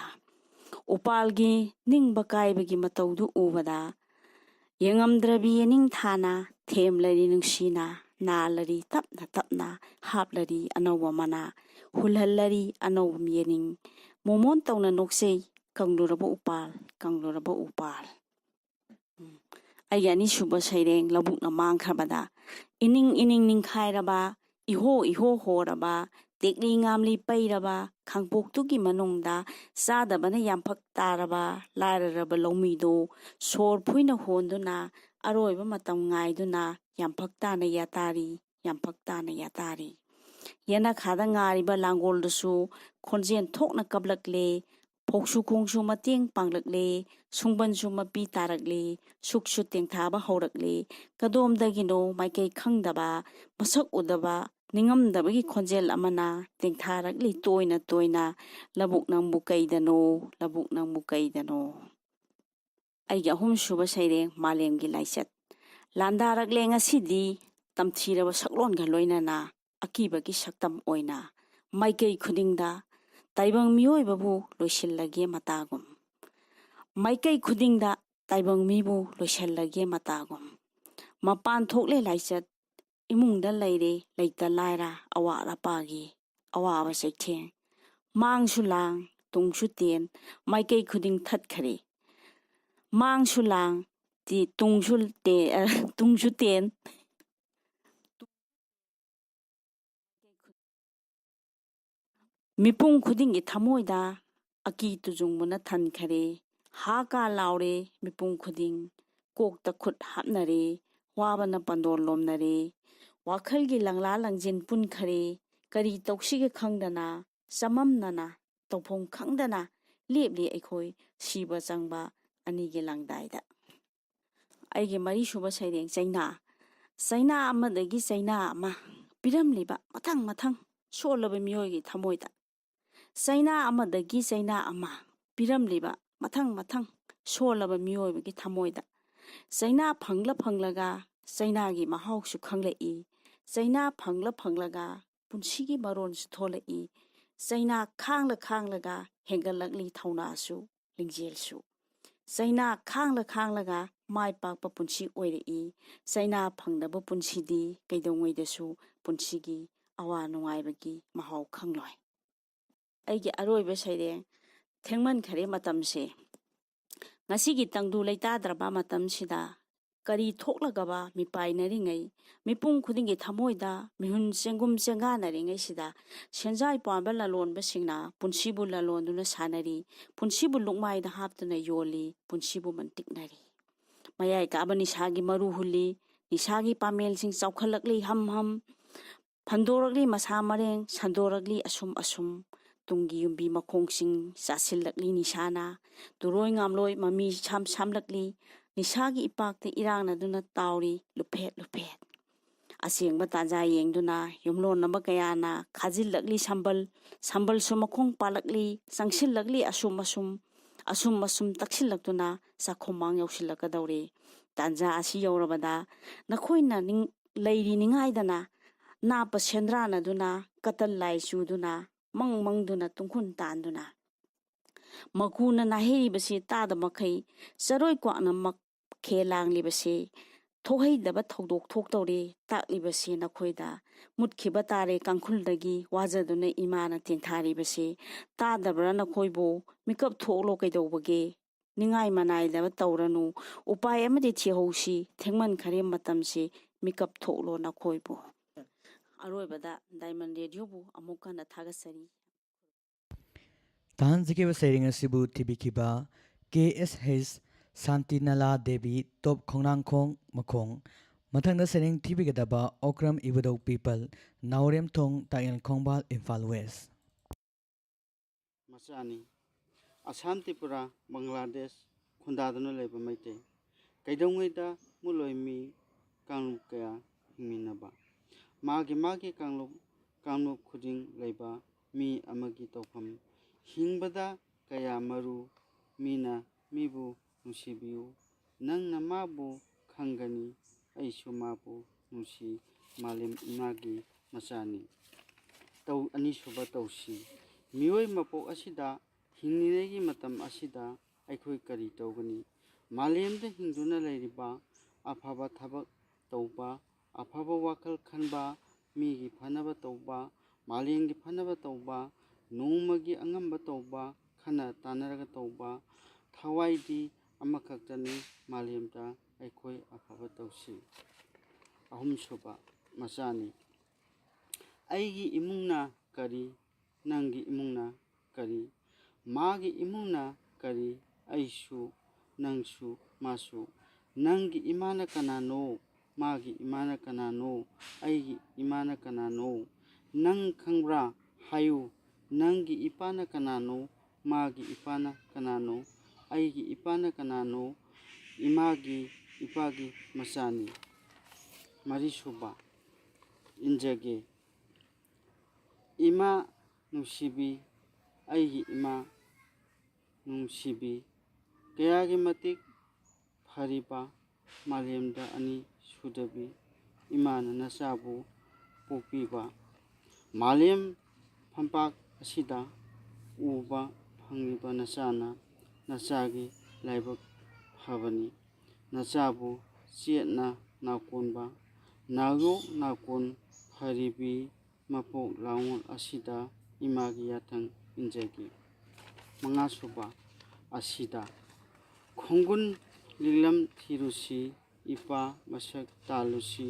ꯎꯄꯥꯜꯒꯤ ꯅꯤꯡꯕ ꯀꯥꯏꯕꯒꯤ ꯃꯇꯧꯗꯨ ꯎꯕꯗ, ꯌꯦꯡꯉꯝꯗ꯭ꯔꯕꯤ ꯌꯦꯅꯤꯡꯊꯥꯅ ꯊꯦꯝꯂꯔꯤ ꯅꯨꯡꯁꯤꯅ, ꯅꯥꯜꯂꯔꯤ ꯇꯞꯅ ꯇꯞꯅ, ꯍꯥꯞꯂꯔꯤ ꯑꯅꯧꯕ ꯃꯅꯥ, ꯍꯨꯜꯍꯜꯂꯔꯤ ꯑꯅꯧꯕ ꯌꯦꯅꯤꯡ꯫ ꯃꯣꯃꯣꯟ ꯇꯧꯅ ꯅꯣꯛꯆꯩ ꯀꯪꯂꯨꯔꯕ ꯎꯄꯥꯜ, ꯀꯪꯂꯨꯔꯕ ꯎꯄꯥꯜ꯫ ꯎꯝ꯫ ꯑꯩꯒꯤ ꯑꯅꯤꯁꯨꯕ ꯁꯩꯔꯦꯡ ꯂꯧꯕꯨꯛꯅ ꯃꯥꯡꯈ꯭ꯔꯕꯗ꯫ ꯏꯅꯤꯡ ꯏꯅꯤꯡ ꯅꯤꯡꯈꯥꯏꯔꯕ, ꯏꯍꯣ ꯏꯍꯣ ꯍꯣꯔꯕ, ꯇꯦꯛꯂꯤ ꯉꯥꯝꯂꯤ ꯄꯩꯔꯕ ꯈꯥꯡꯄꯣꯛꯇꯨꯒꯤ ꯃꯅꯨꯡꯗ ꯆꯥꯗꯕꯅ ꯌꯥꯝꯐꯛ ꯇꯥꯔꯕ ꯂꯥꯏꯔꯔꯕ ꯂꯧꯃꯤꯗꯨ ꯁꯣꯔ ꯐꯨꯏꯅ ꯍꯣꯟꯗꯨꯅ ꯑꯔꯣꯏꯕ ꯃꯇꯝ ꯉꯥꯏꯗꯨꯅ ꯌꯥꯝꯐꯛ ꯇꯥꯅ ꯌꯥꯇꯥꯔꯤ, ꯌꯥꯝꯐꯛ ꯇꯥꯅ ꯌꯥꯇꯥꯔꯤ꯫ ꯌꯦꯅꯈꯥꯗ ꯉꯥꯔꯤꯕ ꯂꯥꯡꯒꯣꯜꯗꯨꯁꯨ ꯈꯣꯟꯖꯦꯜ ꯊꯣꯛꯅ ꯀꯞꯂꯛꯂꯦ, ꯐꯧꯁꯨ ꯈꯣꯡꯁꯨ ꯃꯇꯦꯡ ꯄꯥꯡꯂꯛꯂꯦ, ꯁꯨꯡꯕꯟꯁꯨ ꯃꯄꯤ ꯇꯥꯔꯛꯂꯦ, ꯁꯨꯛꯁꯨ ꯇꯦꯡꯊꯥꯕ ꯍꯧꯔꯛꯂꯦ꯫ ꯀꯗꯣꯝꯗꯒꯤꯅꯣ ꯃꯥꯏꯀꯩ ꯈꯪꯗꯕ, ꯃꯁꯛ ꯎꯗꯕ, ꯅꯤꯡꯉꯝꯗꯕꯒꯤ ꯈꯣꯟꯖꯦꯜ ꯑꯃꯅ ꯇꯦꯡꯊꯥꯔꯛꯂꯤ ꯇꯣꯏꯅ ꯇꯣꯏꯅ, "ꯂꯧꯕꯨꯛ ꯅꯪꯕꯨ ꯀꯩꯗꯅꯣ, ꯂꯧꯕꯨꯛ ꯅꯪꯕꯨ ꯀꯩꯗꯅꯣ?" ꯑꯩꯒꯤ ꯑꯍꯨꯝꯁꯨꯕ ꯁꯩꯔꯦꯡ ꯃꯥꯂꯦꯝꯒꯤ ꯂꯥꯏꯆꯠ꯫ ꯂꯥꯟꯗꯥꯔꯛꯂꯦ ꯉꯁꯤꯗꯤ ꯇꯝꯊꯤꯔꯕ ꯁꯛꯂꯣꯟꯒ ꯂꯣꯏꯅꯅ ꯑꯀꯤꯕꯒꯤ ꯁꯛꯇꯝ ꯑꯣꯏꯅ ꯃꯥꯏꯀꯩ ꯈꯨꯗꯤꯡꯗ ꯇꯥꯏꯕꯪ ꯃꯤꯑꯣꯏꯕꯕꯨ ꯂꯣꯏꯁꯤꯜꯂꯒꯦ ꯃꯇꯥꯒꯨꯝ꯫ ꯃꯥꯏꯀꯩ ꯈꯨꯗꯤꯡꯗ ꯇꯥꯏꯕꯪ ꯃꯤꯕꯨ ꯂꯣꯏꯁꯤꯜꯂꯒꯦ ꯃꯇꯥꯒꯨꯝ꯫ ꯃꯄꯥꯟ ꯊꯣꯛꯂꯦ ꯂꯥꯏꯆꯠ, ꯏꯃꯨꯡꯗ ꯂꯩꯔꯦ ꯂꯩꯇ ꯂꯥꯏꯔ ꯑꯋꯥꯠ ꯑꯄꯥꯒꯤ ꯑꯋꯥꯕ ꯆꯩꯊꯦꯡ꯫ ꯃꯥꯡꯁꯨ ꯂꯥꯡ, ꯇꯨꯡꯁꯨ ꯇꯦꯟ, ꯃꯥꯏꯀꯩ ꯈꯨꯗꯤꯡ ꯊꯠꯈꯔꯦ꯫ ꯃꯥꯡꯁꯨ ꯂꯥꯡ, ꯇꯤ-, ꯇꯨꯡꯁꯨ ꯇꯦ-, ꯑ, ꯇꯨꯡꯁꯨ ꯇꯦꯟ꯫ ꯃꯤꯄꯨꯝ ꯈꯨꯗꯤꯡꯒꯤ ꯊꯃꯣꯏꯗ ꯑꯀꯤ ꯇꯨꯖꯨꯡꯕꯅ ꯊꯟꯈꯔꯦ꯫ ꯍꯥ ꯀꯥ ꯂꯥꯎꯔꯦ ꯃꯤꯄꯨꯝ ꯈꯨꯗꯤꯡ꯫ ꯀꯣꯛꯇ ꯈꯨꯠ ꯍꯥꯞꯅꯔꯦ, ꯋꯥꯕꯅ ꯄꯟꯗꯣꯜ ꯂꯣꯝꯅꯔꯦ꯫ ꯋꯥꯈꯜꯒꯤ ꯂꯪꯂꯥ ꯂꯪꯖꯤꯟ ꯄꯨꯟꯈꯔꯦ꯫ ꯀꯔꯤ ꯇꯧꯁꯤꯒꯦ ꯈꯪꯗꯅ, ꯆꯃꯝꯅꯅ, ꯇꯧꯐꯝ ꯈꯪꯗꯅ ꯂꯦꯞꯂꯤ ꯑꯩꯈꯣꯏ ꯁꯤꯕ ꯆꯪꯕ ꯑꯅꯤꯒꯤ ꯂꯪꯗꯥꯏꯗ꯫ ꯑꯩꯒꯤ ꯃꯔꯤꯁꯨꯕ ꯁꯩꯔꯦꯡ ꯆꯩꯅꯥ꯫ ꯆꯩꯅꯥ ꯑꯃꯗꯒꯤ ꯆꯩꯅꯥ ꯑꯃ ꯄꯤꯔꯝꯂꯤꯕ ꯃꯊꯪ ꯃꯊꯪ ꯁꯣꯜꯂꯕ ꯃꯤꯑꯣꯏꯒꯤ ꯊꯃꯣꯏꯗ꯫ ꯆꯩꯅꯥ ꯑꯃꯗꯒꯤ ꯆꯩꯅꯥ ꯑꯃ ꯄꯤꯔꯝꯂꯤꯕ ꯃꯊꯪ ꯃꯊꯪ ꯁꯣꯜꯂꯕ ꯃꯤꯑꯣꯏꯕꯒꯤ ꯊꯃꯣꯏꯗ꯫ ꯆꯩꯅꯥ ꯐꯪꯂ ꯐꯪꯂꯒ ꯆꯩꯅꯥꯒꯤ ꯃꯍꯥꯎꯁꯨ ꯈꯪꯂꯛꯏ꯫ ꯆꯩꯅꯥ ꯐꯪꯂ ꯐꯪꯂꯒ ꯄꯨꯟꯁꯤꯒꯤ ꯃꯔꯣꯟꯁꯨ ꯊꯣꯛꯂꯛꯏ꯫ ꯆꯩꯅꯥ ꯈꯥꯡꯂ ꯈꯥꯡꯂꯒ ꯍꯦꯟꯒꯠꯂꯛꯂꯤ ꯊꯧꯅꯥꯁꯨ, ꯂꯤꯡꯖꯦꯜꯁꯨ꯫ ꯆꯩꯅꯥ ꯈꯥꯡꯂ ꯈꯥꯡꯂꯒ ꯃꯥꯏ ꯄꯥꯛꯄ ꯄꯨꯟꯁꯤ ꯑꯣꯏꯔꯛꯏ꯫ ꯆꯩꯅꯥ ꯐꯪꯗꯕ ꯄꯨꯟꯁꯤꯗꯤ ꯀꯩꯗꯧꯉꯩꯗꯁꯨ ꯄꯨꯟꯁꯤꯒꯤ ꯑꯋꯥ ꯅꯨꯡꯉꯥꯏꯕꯒꯤ ꯃꯍꯥꯎ ꯈꯪꯂꯣꯏ꯫ ꯑꯩꯒꯤ ꯑꯔꯣꯏꯕ ꯁꯩꯔꯦꯡ, ꯊꯦꯡꯃꯟꯈꯔꯦ ꯃꯇꯝꯁꯦ꯫ ꯉꯁꯤꯒꯤ ꯇꯪꯗꯨ ꯂꯩꯇꯥꯗ꯭ꯔꯕ ꯃꯇꯝꯁꯤꯗ ꯀꯔꯤ ꯊꯣꯛꯂꯒꯕ ꯃꯤꯄꯥꯏꯅꯔꯤꯉꯩ, ꯃꯤꯄꯨꯝ ꯈꯨꯗꯤꯡꯒꯤ ꯊꯃꯣꯏꯗ ꯃꯤꯍꯨꯟ ꯆꯦꯡꯒꯨꯝ ꯆꯦꯡꯒꯥꯟꯅꯔꯤꯉꯩꯁꯤꯗ, ꯁꯦꯟꯖꯥꯏ ꯄꯥꯝꯕ ꯂꯂꯣꯟꯕꯁꯤꯡꯅ ꯄꯨꯟꯁꯤꯕꯨ ꯂꯂꯣꯟꯗꯨꯅ ꯁꯥꯟꯅꯔꯤ, ꯄꯨꯟꯁꯤꯕꯨ ꯂꯨꯛꯃꯥꯏꯗ ꯍꯥꯞꯇꯨꯅ ꯌꯣꯜꯂꯤ, ꯄꯨꯟꯁꯤꯕꯨ ꯃꯟꯇꯤꯛꯅꯔꯤ꯫ ꯃꯌꯥꯏ ꯀꯥꯕ ꯅꯤꯁꯥꯒꯤ ꯃꯔꯨ ꯍꯨꯜꯂꯤ, ꯅꯤꯁꯥꯒꯤ ꯄꯥꯃꯦꯜꯁꯤꯡ ꯆꯥꯎꯈꯠꯂꯛꯂꯤ ꯍꯝ ꯍꯝ, ꯐꯟꯗꯣꯔꯛꯂꯤ ꯃꯁꯥ ꯃꯔꯦꯡ, ꯁꯟꯗꯣꯔꯛꯂꯤ ꯑꯁꯨꯝ ꯑꯁꯨꯝ꯫ ꯇꯨꯡꯒꯤ ꯌꯨꯝꯕꯤ ꯃꯈꯣꯡꯁꯤꯡ ꯆꯥꯁꯤꯜꯂꯛꯂꯤ ꯅꯤꯁꯥꯅ, ꯇꯨꯔꯣꯏ ꯉꯥꯝꯂꯣꯏ ꯃꯃꯤ ꯁꯥꯝ ꯁꯥꯝꯂꯛꯂꯤ꯫ ꯅꯤꯁꯥꯒꯤ ꯏꯄꯥꯛꯇ ꯏꯔꯥꯡꯅꯗꯨꯅ ꯇꯥꯎꯔꯤ ꯂꯨꯞꯐꯦꯠ ꯂꯨꯞꯐꯦꯠ꯫ ꯑꯁꯦꯡꯕ ꯇꯥꯟꯖꯥ ꯌꯦꯡꯗꯨꯅ ꯌꯨꯝꯂꯣꯟꯅꯕ ꯀꯌꯥꯅ ꯈꯥꯖꯤꯜꯂꯛꯂꯤ ꯁꯝꯕꯜ, ꯁꯝꯕꯜꯁꯨ ꯃꯈꯣꯡ ꯄꯥꯜꯂꯛꯂꯤ, ꯆꯪꯁꯤꯜꯂꯛꯂꯤ ꯑꯁꯨꯝ ꯑꯁꯨꯝ, ꯑꯁꯨꯝ ꯑꯁꯨꯝ ꯇꯛꯁꯤꯜꯂꯛꯇꯨꯅ ꯆꯥꯛꯈꯨꯝ ꯃꯥꯡ ꯌꯧꯁꯤꯜꯂꯛꯀꯗꯧꯔꯦ꯫ ꯇꯥꯟꯖꯥ ꯑꯁꯤ ꯌꯧꯔꯕꯗ ꯅꯈꯣꯏꯅ ꯅꯤꯡ-, ꯂꯩꯔꯤ ꯅꯤꯡꯉꯥꯏꯗꯅ, ꯅꯥꯞꯄ ꯁꯦꯟꯗ꯭ꯔꯥꯅꯗꯨꯅ, ꯀꯇꯜ ꯂꯥꯏ ꯆꯨꯗꯨꯅ, ꯃꯪ ꯃꯪꯗꯨꯅ ꯇꯨꯡꯈꯨꯟ ꯇꯥꯟꯗꯨꯅ꯫ ꯃꯀꯨꯅ ꯅꯥꯍꯩꯔꯤꯕꯁꯤ ꯇꯥꯗ ꯃꯈꯩ, ꯆꯔꯣꯏ ꯀ꯭ꯋꯥꯛꯅ ꯃꯈꯦ ꯂꯥꯡꯂꯤꯕꯁꯤ, ꯊꯣꯛꯍꯩꯗꯕ ꯊꯧꯗꯣꯛ ꯊꯣꯛꯇꯧꯔꯦ ꯇꯥꯛꯂꯤꯕꯁꯤ ꯅꯈꯣꯏꯗ꯫ ꯃꯨꯠꯈꯤꯕ ꯇꯥꯔꯦ ꯀꯥꯡꯈꯨꯜꯗꯒꯤ ꯋꯥꯖꯗꯨꯅ ꯏꯃꯥꯅ ꯇꯦꯟꯊꯥꯔꯤꯕꯁꯤ꯫ ꯇꯥꯗꯕ꯭ꯔꯥ ꯅꯈꯣꯏꯕꯨ? ꯃꯤꯀꯞ ꯊꯣꯛꯂꯣ ꯀꯩꯗꯧꯕꯒꯦ? ꯅꯤꯡꯉꯥꯏ ꯃꯅꯥꯏꯗꯕ ꯇꯧꯔꯅꯨ꯫ ꯎꯄꯥꯏ ꯑꯃꯗꯤ ꯊꯤꯍꯧꯁꯤ꯫ ꯊꯦꯡꯃꯟꯈꯔꯦ ꯃꯇꯝꯁꯤ꯫ ꯃꯤꯀꯞ ꯊꯣꯛꯂꯣ ꯅꯈꯣꯏꯕꯨ꯫ ꯑꯔꯣꯏꯕꯗ ꯗꯥꯏꯃꯟ ꯔꯦꯗꯤꯑꯣꯕꯨ ꯑꯃꯨꯛ ꯍꯟꯅ ꯊꯥꯒꯠꯆꯔꯤ꯫ ꯇꯥꯍꯟꯖꯈꯤꯕ ꯁꯩꯔꯦꯡ ꯑꯁꯤꯕꯨ ꯊꯤꯕꯤꯈꯤꯕ ꯀꯦ ꯑꯦꯁ ꯍꯩꯆ ꯁꯥꯟꯇꯤꯅꯂꯥ ꯗꯦꯕꯤ, ꯇꯣꯞ ꯈꯣꯡꯅꯥꯡꯈꯣꯡ ꯃꯈꯣꯡ꯫ ꯃꯊꯪꯗ ꯁꯩꯔꯦꯡ ꯊꯤꯕꯤꯒꯗꯕ ꯑꯣꯀ꯭ꯔꯝ ꯏꯕꯨꯙꯧ ꯄꯤꯄꯜ, ꯅꯥꯎꯔꯦꯝꯊꯣꯡ, ꯇꯥꯛꯌꯦꯜ ꯈꯣꯡꯕꯥꯜ, ꯏꯝꯐꯥꯜ ꯋꯦꯁ꯫ ꯃꯆꯥꯅꯤ꯫ ꯑꯁꯥꯝ, ꯇ꯭ꯔꯤꯄꯨꯔꯥ, ꯕꯪꯒ꯭ꯂꯥꯗꯦꯁ ꯈꯨꯟꯗꯥꯗꯨꯅ ꯂꯩꯕ ꯃꯩꯇꯩ꯫ ꯀꯩꯗꯧꯉꯩꯗ ꯃꯨꯠꯂꯣꯏ ꯃꯤ ꯀꯥꯡꯂꯨꯞ ꯀꯌꯥ ꯍꯤꯡꯃꯤꯟꯅꯕ꯫ ꯃꯥꯒꯤ ꯃꯥꯒꯤ ꯀꯥꯡꯂꯨꯞ, ꯀꯥꯡꯂꯨꯞ ꯈꯨꯗꯤꯡ ꯂꯩꯕ ꯃꯤ ꯑꯃꯒꯤ ꯇꯧꯐꯝ꯫ ꯍꯤꯡꯕꯗ ꯀꯌꯥ ꯃꯔꯨ ꯃꯤꯅ ꯃꯤꯕꯨ ꯅꯨꯡꯁꯤꯕꯤꯌꯨ꯫ ꯅꯪꯅ ꯃꯥꯕꯨ ꯈꯪꯒꯅꯤ, ꯑꯩꯁꯨ ꯃꯥꯕꯨ ꯅꯨꯡꯁꯤ꯫ ꯃꯥꯂꯦꯝ ꯏꯃꯥꯒꯤ ꯃꯆꯥꯅꯤ꯫ ꯇꯧ-, ꯑꯅꯤꯁꯨꯕ ꯇꯧꯁꯤ꯫ ꯃꯤꯑꯣꯏ ꯃꯄꯣꯛ ꯑꯁꯤꯗ, ꯍꯤꯡꯂꯤꯉꯩꯒꯤ ꯃꯇꯝ ꯑꯁꯤꯗ ꯑꯩꯈꯣꯏ ꯀꯔꯤ ꯇꯧꯒꯅꯤ? ꯃꯥꯂꯦꯝꯗ ꯍꯤꯡꯗꯨꯅ ꯂꯩꯔꯤꯕ, ꯑꯐꯕ ꯊꯕꯛ ꯇꯧꯕ, ꯑꯐꯕ ꯋꯥꯈꯜ ꯈꯟꯕ, ꯃꯤꯒꯤ ꯐꯅꯕ ꯇꯧꯕ, ꯃꯥꯂꯦꯝꯒꯤ ꯐꯅꯕ ꯇꯧꯕ, ꯅꯣꯡꯃꯒꯤ ꯑꯉꯝꯕ ꯇꯧꯕ, ꯈꯟꯅ ꯇꯥꯟꯅꯔꯒ ꯇꯧꯕ, ꯊꯋꯥꯏꯗꯤ ꯑꯃꯈꯛꯇꯅꯤ꯫ ꯃꯥꯂꯦꯝꯗ ꯑꯩꯈꯣꯏ ꯑꯐꯕ ꯇꯧꯁꯤ꯫ ꯑꯍꯨꯝꯁꯨꯕ ꯃꯆꯥꯅꯤ꯫ ꯑꯩꯒꯤ ꯏꯃꯨꯡꯅ ꯀꯔꯤ? ꯅꯪꯒꯤ ꯏꯃꯨꯡꯅ ꯀꯔꯤ? ꯃꯥꯒꯤ ꯏꯃꯨꯡꯅ ꯀꯔꯤ? ꯑꯩꯁꯨ, ꯅꯪꯁꯨ, ꯃꯥꯁꯨ꯫ ꯅꯪꯒꯤ ꯏꯃꯥꯅ ꯀꯅꯥꯅꯣ? ꯃꯥꯒꯤ ꯏꯃꯥꯅ ꯀꯅꯥꯅꯣ? ꯑꯩꯒꯤ ꯏꯃꯥꯅ ꯀꯅꯥꯅꯣ? ꯅꯪ ꯈꯪꯕ꯭ꯔꯥ? ꯍꯥꯏꯌꯨ꯫ ꯅꯪꯒꯤ ꯏꯄꯥꯅ ꯀꯅꯥꯅꯣ? ꯃꯥꯒꯤ ꯏꯄꯥꯅ ꯀꯅꯥꯅꯣ? ꯑꯩꯒꯤ ꯏꯄꯥꯅ ꯀꯅꯥꯅꯣ? ꯏꯃꯥꯒꯤ, ꯏꯄꯥꯒꯤ ꯃꯆꯥꯅꯤ꯫ ꯃꯔꯤꯁꯨꯕ, ꯏꯟꯖꯒꯦ꯫ ꯏꯃꯥ ꯅꯨꯡꯁꯤꯕꯤ, ꯑꯩꯒꯤ ꯏꯃꯥ ꯅꯨꯡꯁꯤꯕꯤ, ꯀꯌꯥꯒꯤ ꯃꯇꯤꯛ ꯐꯔꯤꯕ ꯃꯥꯂꯦꯝꯗ ꯑꯅꯤ ꯁꯨꯗꯕꯤ ꯏꯃꯥꯅ ꯅꯆꯥꯕꯨ ꯄꯣꯛꯄꯤꯕ꯫ ꯃꯥꯂꯦꯝ ꯐꯝꯄꯥꯛ ꯑꯁꯤꯗ ꯎꯕ ꯐꯪꯂꯤꯕ ꯅꯆꯥꯅ ꯅꯆꯥꯒꯤ ꯂꯥꯏꯕꯛ ꯐꯕꯅꯤ꯫ ꯅꯆꯥꯕꯨ ꯆꯦꯠꯅ ꯅꯥꯀꯣꯟꯕ, ꯅꯥꯌꯣꯛ ꯅꯥꯀꯣꯟ ꯐꯔꯤꯕꯤ ꯃꯄꯣꯛ ꯂꯥꯉꯣꯜ ꯑꯁꯤꯗ ꯏꯃꯥꯒꯤ ꯌꯥꯊꯪ ꯏꯟꯖꯒꯦ꯫ ꯃꯉꯥꯁꯨꯕ ꯑꯁꯤꯗ ꯈꯣꯡꯒꯨꯟ ꯂꯤꯛꯂꯝ ꯊꯤꯔꯨꯁꯤ, ꯏꯄꯥ ꯃꯁꯛ ꯇꯥꯜꯂꯨꯁꯤ,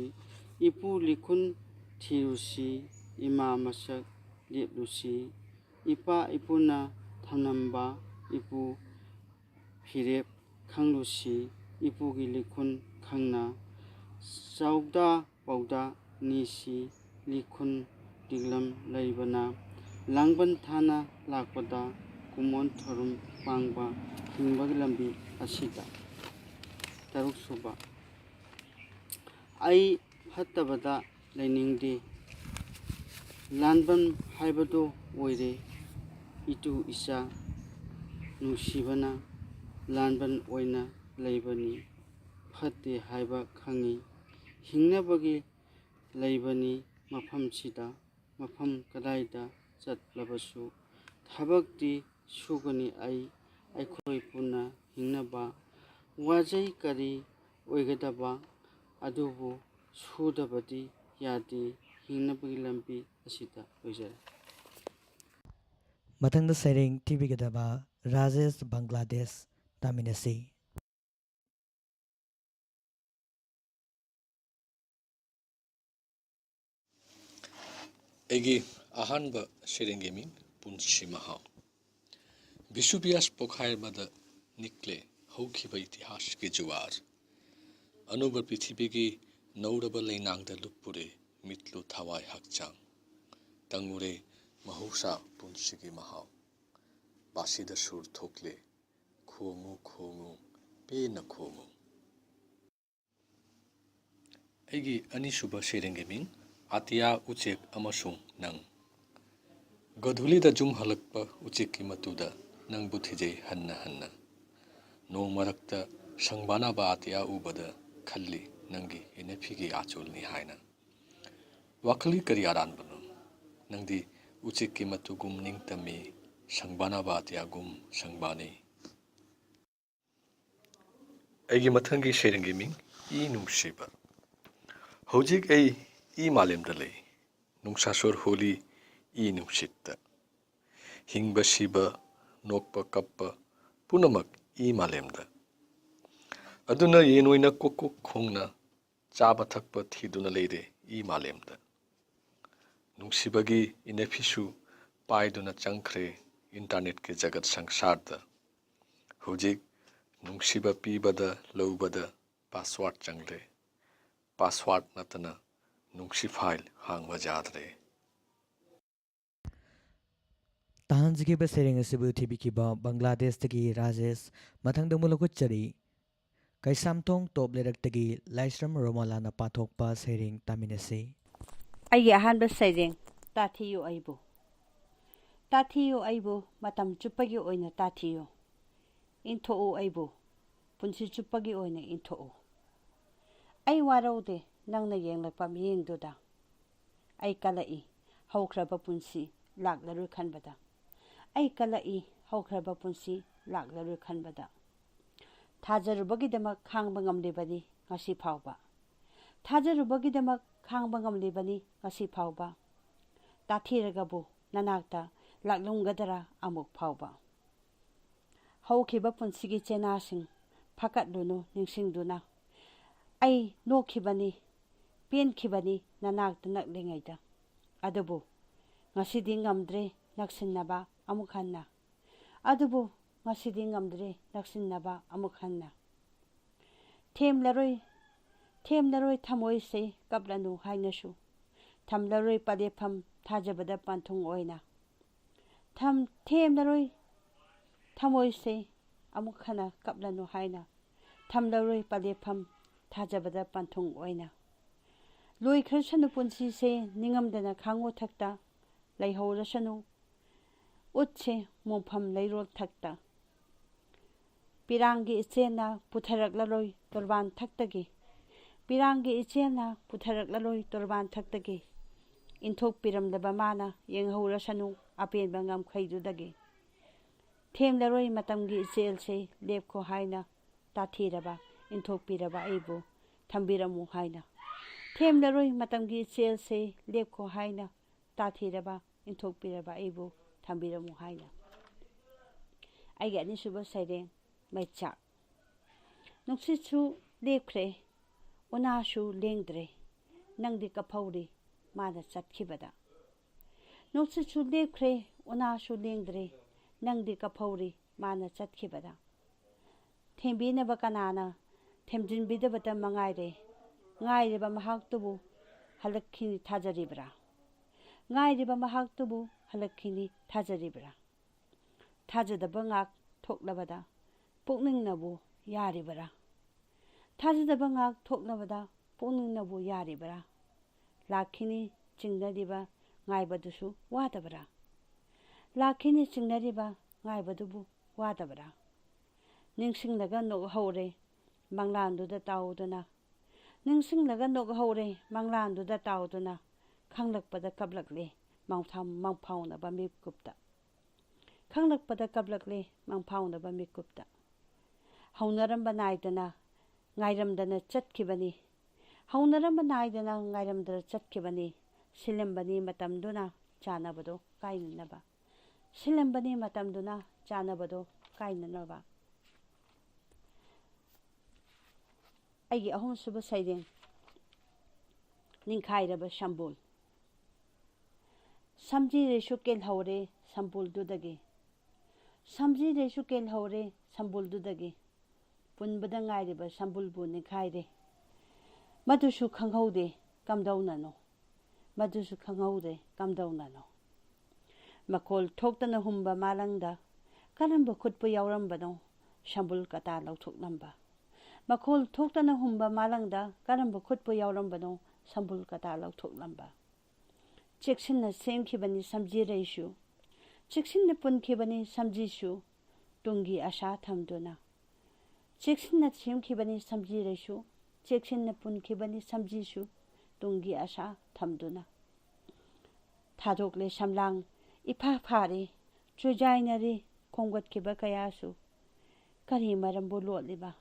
ꯏꯄꯨ ꯂꯤꯈꯨꯟ ꯊꯤꯔꯨꯁꯤ, ꯏꯃꯥ ꯃꯁꯛ ꯂꯦꯞꯂꯨꯁꯤ, ꯏꯄꯥ ꯏꯄꯨꯅ ꯊꯝꯂꯝꯕ ꯏꯄꯨ ꯐꯤꯔꯦꯞ ꯈꯪꯂꯨꯁꯤ ꯏꯄꯨꯒꯤ ꯂꯤꯈꯨꯟ ꯈꯪꯅ꯫ ꯆꯥꯎꯗ ꯄꯥꯎꯗ ꯅꯤꯁꯤ ꯂꯤꯈꯨꯟ ꯂꯤꯛꯂꯝ ꯂꯩꯕꯅ꯫ ꯂꯥꯡꯕꯟ ꯊꯥꯅ ꯂꯥꯛꯄꯗ ꯀꯨꯃꯣꯟ ꯊꯧꯔꯝ ꯄꯥꯡꯕ ꯍꯤꯡꯕꯒꯤ ꯂꯝꯕꯤ ꯑꯁꯤꯗ꯫ ꯇꯔꯨꯛ ꯁꯨꯕ, ꯑꯩ ꯐꯠꯇꯕꯗ ꯂꯩꯅꯤꯡꯗꯦ꯫ ꯂꯥꯟꯕꯟ ꯍꯥꯏꯕꯗꯨ ꯑꯣꯏꯔꯦ꯫ ꯏꯇꯨ ꯏꯆꯥ ꯅꯨꯡꯁꯤꯕꯅ ꯂꯥꯟꯕꯟ ꯑꯣꯏꯅ ꯂꯩꯕꯅꯤ꯫ ꯐꯠꯇꯦ ꯍꯥꯏꯕ ꯈꯪꯉꯤ꯫ ꯍꯤꯡꯅꯕꯒꯤ ꯂꯩꯕꯅꯤ ꯃꯐꯝꯁꯤꯗ꯫ ꯃꯐꯝ ꯀꯗꯥꯏꯗ ꯆꯠꯂꯕꯁꯨ ꯊꯕꯛꯇꯤ ꯁꯨꯒꯅꯤ ꯑꯩ꯫ ꯑꯩꯈꯣꯏ ꯄꯨꯟꯅ ꯍꯤꯡꯅꯕ꯫ ꯋꯥꯖꯩ ꯀꯔꯤ ꯑꯣꯏꯒꯗꯕ, ꯑꯗꯨꯕꯨ ꯁꯨꯗꯕꯗꯤ ꯌꯥꯗꯦ꯫ ꯍꯤꯡꯅꯕꯒꯤ ꯂꯝꯕꯤ ꯑꯁꯤꯗ ꯑꯣꯏꯖꯔꯦ꯫ ꯃꯊꯪꯗ ꯁꯩꯔꯦꯡ ꯊꯤꯕꯤꯒꯗꯕ ꯔꯥꯖꯦꯁ, ꯕꯪꯒ꯭ꯂꯥꯗꯦꯁ꯫ ꯇꯥꯃꯤꯟꯅꯁꯤ꯫ ꯑꯩꯒꯤ ꯑꯍꯥꯟꯕ ꯁꯩꯔꯦꯡꯒꯤ ꯃꯤꯡ ꯄꯨꯟꯁꯤ ꯃꯍꯥꯎ꯫ ꯕꯤꯁꯨꯕꯤꯌꯥꯁ ꯄꯣꯈꯥꯏ ꯑꯃꯗ ꯅꯤꯛꯂꯦ ꯍꯧꯈꯤꯕ ꯏꯇꯤꯍꯥꯁꯀꯤ ꯖꯨꯋꯥꯔ꯫ ꯑꯅꯧꯕ ꯄ꯭ꯔꯤꯊꯤꯕꯤꯒꯤ ꯅꯧꯔꯕ ꯂꯩꯅꯥꯡꯗ ꯂꯨꯞꯄꯨꯔꯦ ꯃꯤꯠꯂꯨ ꯊꯋꯥꯏ ꯍꯛꯆꯥꯡ꯫ ꯇꯪꯉꯨꯔꯦ ꯃꯍꯧꯁꯥ ꯄꯨꯟꯁꯤꯒꯤ ꯃꯍꯥꯎ꯫ ꯕꯥꯁꯤꯗ ꯁꯨꯔ ꯊꯣꯛꯂꯦ, ꯈꯣꯡꯉꯨ ꯈꯣꯡꯉꯨ ꯄꯦꯟꯅ ꯈꯣꯡꯉꯨ꯫ ꯑꯩꯒꯤ ꯑꯅꯤꯁꯨꯕ ꯁꯩꯔꯦꯡꯒꯤ ꯃꯤꯡ ꯑꯇꯤꯌꯥ, ꯎꯆꯦꯛ ꯑꯃꯁꯨꯡ ꯅꯪ꯫ ꯒꯣꯙꯨꯂꯤꯗ ꯌꯨꯝ ꯍꯜꯂꯛꯄ ꯎꯆꯦꯛꯀꯤ ꯃꯇꯨꯗ ꯅꯪꯕꯨ ꯊꯤꯖꯩ ꯍꯟꯅ ꯍꯟꯅ꯫ ꯅꯣꯡ ꯃꯔꯛꯇ ꯁꯪꯕꯥꯅꯕ ꯑꯇꯤꯌꯥ ꯎꯕꯗ ꯈꯜꯂꯤ ꯅꯪꯒꯤ ꯏꯅꯐꯤꯒꯤ ꯑꯥꯆꯣꯜꯅꯤ ꯍꯥꯏꯅ꯫ ꯋꯥꯈꯜꯒꯤ ꯀꯔꯤ ꯑꯔꯥꯟꯕꯅꯣ? ꯅꯪꯗꯤ ꯎꯆꯦꯛꯀꯤ ꯃꯇꯨꯒꯨꯝ ꯅꯤꯡꯇꯝꯃꯤ, ꯁꯪꯕꯥꯅꯕ ꯑꯇꯤꯌꯥꯒꯨꯝ ꯁꯪꯕꯥꯅꯩ꯫ ꯑꯩꯒꯤ ꯃꯊꯪꯒꯤ ꯁꯩꯔꯦꯡꯒꯤ ꯃꯤꯡ ꯏ ꯅꯨꯡꯁꯤꯕ꯫ ꯍꯧꯖꯤꯛ ꯑꯩ ꯏ ꯃꯥꯂꯦꯝꯗ ꯂꯩ꯫ ꯅꯨꯡꯁꯥꯁꯣꯔ ꯍꯣꯜꯂꯤ ꯏ ꯅꯨꯡꯁꯤꯠꯇ꯫ ꯍꯤꯡꯕ ꯁꯤꯕ, ꯅꯣꯛꯄ ꯀꯞꯄ, ꯄꯨꯝꯅꯃꯛ ꯏ ꯃꯥꯂꯦꯝꯗ꯫ ꯑꯗꯨꯅ ꯌꯦꯟ ꯑꯣꯏꯅ ꯀꯣꯛ ꯀꯣꯛ ꯈꯣꯡꯅ ꯆꯥꯕ ꯊꯛꯄ ꯊꯤꯗꯨꯅ ꯂꯩꯔꯦ ꯏ ꯃꯥꯂꯦꯝꯗ꯫ ꯅꯨꯡꯁꯤꯕꯒꯤ ꯏꯅꯐꯤꯁꯨ ꯄꯥꯏꯗꯨꯅ ꯆꯪꯈ꯭ꯔꯦ ꯏꯟꯇꯔꯅꯦꯠꯀꯤ ꯖꯒꯠ ꯁꯪꯁꯥꯔꯗ꯫ ꯍꯧꯖꯤꯛ ꯅꯨꯡꯁꯤꯕ ꯄꯤꯕꯗ ꯂꯧꯕꯗ ꯄꯥꯁꯋꯥꯔꯗ ꯆꯪꯂꯦ꯫ ꯄꯥꯁꯋꯥꯔꯗ ꯅꯠꯇꯅ ꯅꯨꯡꯁꯤ ꯐꯥꯏꯜ ꯍꯥꯡꯕ ꯌꯥꯗ꯭ꯔꯦ꯫ ꯇꯥꯍꯟꯖꯈꯤꯕ ꯁꯩꯔꯦꯡ ꯑꯁꯤꯕꯨ ꯊꯤꯕꯤꯈꯤꯕ ꯕꯪꯒ꯭ꯂꯥꯗꯦꯁꯇꯒꯤ ꯔꯥꯖꯦꯁ꯫ ꯃꯊꯪꯗ ꯑꯃꯨꯛ ꯂꯧꯈꯠꯆꯔꯤ꯫ ꯀꯩꯁꯥꯝꯊꯣꯡ ꯇꯣꯞ ꯂꯩꯔꯛꯇꯒꯤ ꯂꯥꯏꯁ꯭ꯔꯝ ꯔꯣꯃꯣꯂꯥꯅ ꯄꯥꯊꯣꯛꯄ ꯁꯩꯔꯦꯡ ꯇꯥꯃꯤꯟꯅꯁꯤ꯫ ꯑꯩꯒꯤ ꯑꯍꯥꯟꯕ ꯁꯩꯔꯦꯡ, ꯇꯥꯊꯤꯌꯨ ꯑꯩꯕꯨ꯫ ꯇꯥꯊꯤꯌꯨ ꯑꯩꯕꯨ, ꯃꯇꯝ ꯆꯨꯞꯄꯒꯤ ꯑꯣꯏꯅ ꯇꯥꯊꯤꯌꯨ꯫ ꯏꯟꯊꯣꯛꯎ ꯑꯩꯕꯨ, ꯄꯨꯟꯁꯤ ꯆꯨꯞꯄꯒꯤ ꯑꯣꯏꯅ ꯏꯟꯊꯣꯛꯎ꯫ ꯑꯩ ꯋꯥꯔꯧꯗꯦ ꯅꯪꯅ ꯌꯦꯡꯂꯛꯄ ꯃꯤꯠꯌꯦꯡꯗꯨꯗ꯫ ꯑꯩ ꯀꯜꯂꯛꯏ ꯍꯧꯈ꯭ꯔꯕ ꯄꯨꯟꯁꯤ ꯂꯥꯛꯂꯔꯣꯏ ꯈꯟꯕꯗ꯫ ꯑꯩ ꯀꯜꯂꯛꯏ ꯍꯧꯈ꯭ꯔꯕ ꯄꯨꯟꯁꯤ ꯂꯥꯛꯂꯔꯣꯏ ꯈꯟꯕꯗ꯫ ꯊꯥꯖꯔꯨꯕꯒꯤꯗꯃꯛ ꯈꯥꯡꯕ ꯉꯝꯂꯤꯕꯅꯤ ꯉꯁꯤ ꯐꯥꯎꯕ꯫ ꯊꯥꯖꯔꯨꯕꯒꯤꯗꯃꯛ ꯈꯥꯡꯕ ꯉꯝꯂꯤꯕꯅꯤ ꯉꯁꯤ ꯐꯥꯎꯕ꯫ ꯇꯥꯊꯤꯔꯒꯕꯨ ꯅꯅꯥꯛꯇ ꯂꯥꯛꯂꯝꯒꯗ꯭ꯔꯥ ꯑꯃꯨꯛ ꯐꯥꯎꯕ? ꯍꯧꯈꯤꯕ ꯄꯨꯟꯁꯤꯒꯤ ꯆꯦꯅꯥꯁꯤꯡ ꯐꯀꯠꯂꯨꯅꯨ ꯅꯤꯡꯁꯤꯡꯗꯨꯅ꯫ ꯑꯩ ꯅꯣꯛꯈꯤꯕꯅꯤ, ꯄꯦꯟꯈꯤꯕꯅꯤ ꯅꯅꯥꯛꯇ ꯅꯛꯂꯤꯉꯩꯗ꯫ ꯑꯗꯨꯕꯨ ꯉꯁꯤꯗꯤ ꯉꯝꯗ꯭ꯔꯦ ꯅꯛꯁꯤꯟꯅꯕ ꯑꯃꯨꯛ ꯍꯟꯅ꯫ ꯑꯗꯨꯕꯨ ꯉꯁꯤꯗꯤ ꯉꯝꯗ꯭ꯔꯦ ꯅꯛꯁꯤꯟꯅꯕ ꯑꯃꯨꯛ ꯍꯟꯅ꯫ ꯊꯦꯝꯂꯔꯣꯏ, ꯊꯦꯝꯂꯔꯣꯏ ꯊꯃꯣꯏꯁꯦ ꯀꯞꯂꯅꯨ ꯍꯥꯏꯅꯁꯨ꯫ ꯊꯝꯂꯔꯣꯏ ꯄꯂꯦꯐꯝ ꯊꯥꯖꯕꯗ ꯄꯟꯊꯨꯡ ꯑꯣꯏꯅ꯫ ꯊꯝ-, ꯊꯦꯝꯂꯔꯣꯏ ꯊꯃꯣꯏꯁꯦ ꯑꯃꯨꯛ ꯍꯟꯅ ꯀꯞꯂꯅꯨ ꯍꯥꯏꯅ꯫ ꯊꯝꯂꯔꯣꯏ ꯄꯂꯦꯐꯝ ꯊꯥꯖꯕꯗ ꯄꯟꯊꯨꯡ ꯑꯣꯏꯅ꯫ ꯂꯣꯏꯈ꯭ꯔꯁꯅꯨ ꯄꯨꯟꯁꯤꯁꯦ ꯅꯤꯡꯉꯝꯗꯅ ꯈꯥꯡꯉꯣ ꯊꯛꯇ꯫ ꯂꯩꯍꯧꯔꯁꯅꯨ ꯎꯠꯁꯦ ꯃꯣꯡꯐꯝ ꯂꯩꯔꯣꯜ ꯊꯛꯇ꯫ ꯄꯤꯔꯥꯡꯒꯤ ꯏꯆꯦꯜꯅ ꯄꯨꯊꯔꯛꯂꯔꯣꯏ ꯇꯣꯔꯕꯥꯟ ꯊꯛꯇꯒꯤ꯫ ꯄꯤꯔꯥꯡꯒꯤ ꯏꯆꯦꯜꯅ ꯄꯨꯊꯔꯛꯂꯔꯣꯏ ꯇꯣꯔꯕꯥꯟ ꯊꯛꯇꯒꯤ꯫ ꯏꯟꯊꯣꯛꯄꯤꯔꯝꯂꯕ ꯃꯥꯅ ꯌꯦꯡꯍꯧꯔꯁꯅꯨ ꯑꯄꯦꯟꯕ ꯉꯝꯈꯩꯗꯨꯗꯒꯤ꯫ ꯊꯦꯝꯂꯔꯣꯏ ꯃꯇꯝꯒꯤ ꯏꯆꯦꯜꯁꯦ ꯂꯦꯞꯈꯣ ꯍꯥꯏꯅ꯫ ꯇꯥꯊꯤꯔꯕ ꯏꯟꯊꯣꯛꯄꯤꯔꯕ ꯑꯩꯕꯨ ꯊꯝꯕꯤꯔꯝꯃꯨ ꯍꯥꯏꯅ꯫ ꯊꯦꯝꯂꯔꯣꯏ ꯃꯇꯝꯒꯤ ꯏꯆꯦꯜꯁꯦ ꯂꯦꯞꯈꯣ ꯍꯥꯏꯅ꯫ ꯇꯥꯊꯤꯔꯕ ꯏꯟꯊꯣꯛꯄꯤꯔꯕ ꯑꯩꯕꯨ ꯊꯝꯕꯤꯔꯝꯃꯨ ꯍꯥꯏꯅ꯫ ꯑꯩꯒꯤ ꯑꯅꯤꯁꯨꯕ ꯁꯩꯔꯦꯡ, ꯃꯩꯆꯥꯛ꯫ ꯅꯨꯡꯁꯤꯠꯁꯨ ꯂꯦꯞꯈ꯭ꯔꯦ, ꯎꯅꯥꯁꯨ ꯂꯦꯡꯗ꯭ꯔꯦ, ꯅꯪꯗꯤ ꯀꯞꯍꯧꯔꯤ ꯃꯥꯅ ꯆꯠꯈꯤꯕꯗ꯫ ꯅꯨꯡꯁꯤꯠꯁꯨ ꯂꯦꯞꯈ꯭ꯔꯦ, ꯎꯅꯥꯁꯨ ꯂꯦꯡꯗ꯭ꯔꯦ, ꯅꯪꯗꯤ ꯀꯞꯍꯧꯔꯤ ꯃꯥꯅ ꯆꯠꯈꯤꯕꯗ꯫ ꯊꯦꯝꯕꯤꯅꯕ ꯀꯅꯥꯅ ꯊꯦꯝꯖꯤꯟꯕꯤꯗꯕꯇ ꯃꯉꯥꯏꯔꯦ꯫ ꯉꯥꯏꯔꯤꯕ ꯃꯍꯥꯛꯇꯨꯕꯨ ꯍꯜꯂꯛꯈꯤꯅꯤ ꯊꯥꯖꯔꯤꯕ꯭ꯔꯥ? ꯉꯥꯏꯔꯤꯕ ꯃꯍꯥꯛꯇꯨꯕꯨ ꯍꯜꯂꯛꯈꯤꯅꯤ ꯊꯥꯖꯔꯤꯕ꯭ꯔꯥ? ꯊꯥꯖꯗꯕ ꯉꯥꯛ ꯊꯣꯛꯂꯕꯗ ꯄꯨꯛꯅꯤꯡꯅꯕꯨ ꯌꯥꯔꯤꯕꯔꯥ? ꯊꯥꯖꯗꯕ ꯉꯥꯛ ꯊꯣꯛꯂꯕꯗ ꯄꯨꯛꯅꯤꯡꯅꯕꯨ ꯌꯥꯔꯤꯕꯔꯥ? ꯂꯥꯛꯈꯤꯅꯤ ꯆꯤꯡꯅꯔꯤꯕ ꯉꯥꯏꯕꯗꯨꯁꯨ ꯋꯥꯗꯕꯔꯥ? ꯂꯥꯛꯈꯤꯅꯤ ꯆꯤꯡꯅꯔꯤꯕ ꯉꯥꯏꯕꯗꯨꯕꯨ ꯋꯥꯗꯕꯔꯥ? ꯅꯤꯡꯁꯤꯡꯂꯒ ꯅꯣꯛꯍꯧꯔꯦ ꯃꯪꯂꯥꯟꯗꯨꯗ ꯇꯥꯎꯗꯨꯅ꯫ ꯅꯤꯡꯁꯤꯡꯂꯒ ꯅꯣꯛꯍꯧꯔꯦ ꯃꯪꯂꯥꯟꯗꯨꯗ ꯇꯥꯎꯗꯨꯅ꯫ ꯈꯪꯂꯛꯄꯗ ꯀꯞꯂꯛꯂꯦ ꯃꯪꯐꯥꯎ-, ꯃꯪꯐꯥꯎꯅꯕ ꯃꯤꯀꯨꯞꯇ꯫ ꯈꯪꯂꯛꯄꯗ ꯀꯞꯂꯛꯂꯦ ꯃꯪꯐꯥꯎꯅꯕ ꯃꯤꯀꯨꯞꯇ꯫ ꯍꯧꯅꯔꯝꯕ ꯅꯥꯏꯗꯅ ꯉꯥꯏꯔꯝꯗꯅ ꯆꯠꯈꯤꯕꯅꯤ꯫ ꯍꯧꯅꯔꯝꯕ ꯅꯥꯏꯗꯅ ꯉꯥꯏꯔꯝꯗꯅ ꯆꯠꯈꯤꯕꯅꯤ꯫ ꯁꯤꯜꯂꯝꯕꯅꯤ ꯃꯇꯝꯗꯨꯅ ꯆꯥꯅꯕꯗꯣ ꯀꯥꯏꯅꯅꯕ꯫ ꯁꯤꯜꯂꯝꯕꯅꯤ ꯃꯇꯝꯗꯨꯅ ꯆꯥꯅꯕꯗꯣ ꯀꯥꯏꯅꯅꯕ꯫ ꯑꯩꯒꯤ ꯑꯍꯨꯝꯁꯨꯕ ꯁꯩꯔꯦꯡ, ꯅꯤꯡꯈꯥꯏꯔꯕ ꯁꯝꯕꯨꯜ꯫ ꯁꯝꯖꯤꯔꯩꯁꯨ ꯀꯦꯜꯍꯧꯔꯦ ꯁꯝꯕꯨꯜꯗꯨꯗꯒꯤ꯫ ꯁꯝꯖꯤꯔꯩꯁꯨ ꯀꯦꯜꯍꯧꯔꯦ ꯁꯝꯕꯨꯜꯗꯨꯗꯒꯤ꯫ ꯄꯨꯟꯕꯗ ꯉꯥꯏꯔꯤꯕ ꯁꯝꯕꯨꯜꯕꯨ ꯅꯤꯡꯈꯥꯏꯔꯦ꯫ ꯃꯗꯨꯁꯨ ꯈꯪꯍꯧꯗꯦ ꯀꯝꯗꯧꯅꯅꯣ꯫ ꯃꯗꯨꯁꯨ ꯈꯪꯍꯧꯗꯦ ꯀꯝꯗꯧꯅꯅꯣ꯫ ꯃꯈꯣꯜ ꯊꯣꯛꯇꯅ ꯍꯨꯝꯕ ꯃꯥꯂꯪꯗ ꯀꯔꯝꯕ ꯈꯨꯠꯄꯨ ꯌꯥꯎꯔꯝꯕꯅꯣ ꯁꯝꯕꯨꯜ ꯀꯇꯥ ꯂꯧꯊꯣꯛꯂꯝꯕ? ꯃꯈꯣꯜ ꯊꯣꯛꯇꯅ ꯍꯨꯝꯕ ꯃꯥꯂꯪꯗ ꯀꯔꯝꯕ ꯈꯨꯠꯄꯨ ꯌꯥꯎꯔꯝꯕꯅꯣ ꯁꯝꯕꯨꯜ ꯀꯇꯥ ꯂꯧꯊꯣꯛꯂꯝꯕ? ꯆꯦꯛꯁꯤꯟꯅ ꯁꯦꯝꯈꯤꯕꯅꯤ ꯁꯝꯖꯤꯔꯩꯁꯨ꯫ ꯆꯦꯛꯁꯤꯟꯅ ꯄꯨꯟꯈꯤꯕꯅꯤ ꯁꯝꯖꯤꯁꯨ ꯇꯨꯡꯒꯤ ꯑꯁꯥ ꯊꯝꯗꯨꯅ꯫ ꯆꯦꯛꯁꯤꯟꯅ ꯁꯦꯝꯈꯤꯕꯅꯤ ꯁꯝꯖꯤꯔꯩꯁꯨ꯫ ꯆꯦꯛꯁꯤꯟꯅ ꯄꯨꯟꯈꯤꯕꯅꯤ ꯁꯝꯖꯤꯁꯨ ꯇꯨꯡꯒꯤ ꯑꯁꯥ ꯊꯝꯗꯨꯅ꯫ ꯊꯥꯗꯣꯛꯂꯦ ꯁꯝꯂꯥꯡ ꯏꯐꯥ ꯐꯥꯔꯦ꯫ ꯆꯨꯖꯥꯏꯅꯔꯤ ꯈꯣꯝꯒꯠꯈꯤꯕ ꯀꯌꯥꯁꯨ꯫ ꯀꯔꯤ ꯃꯔꯝꯕꯨ ꯂꯣꯠꯂꯤꯕ?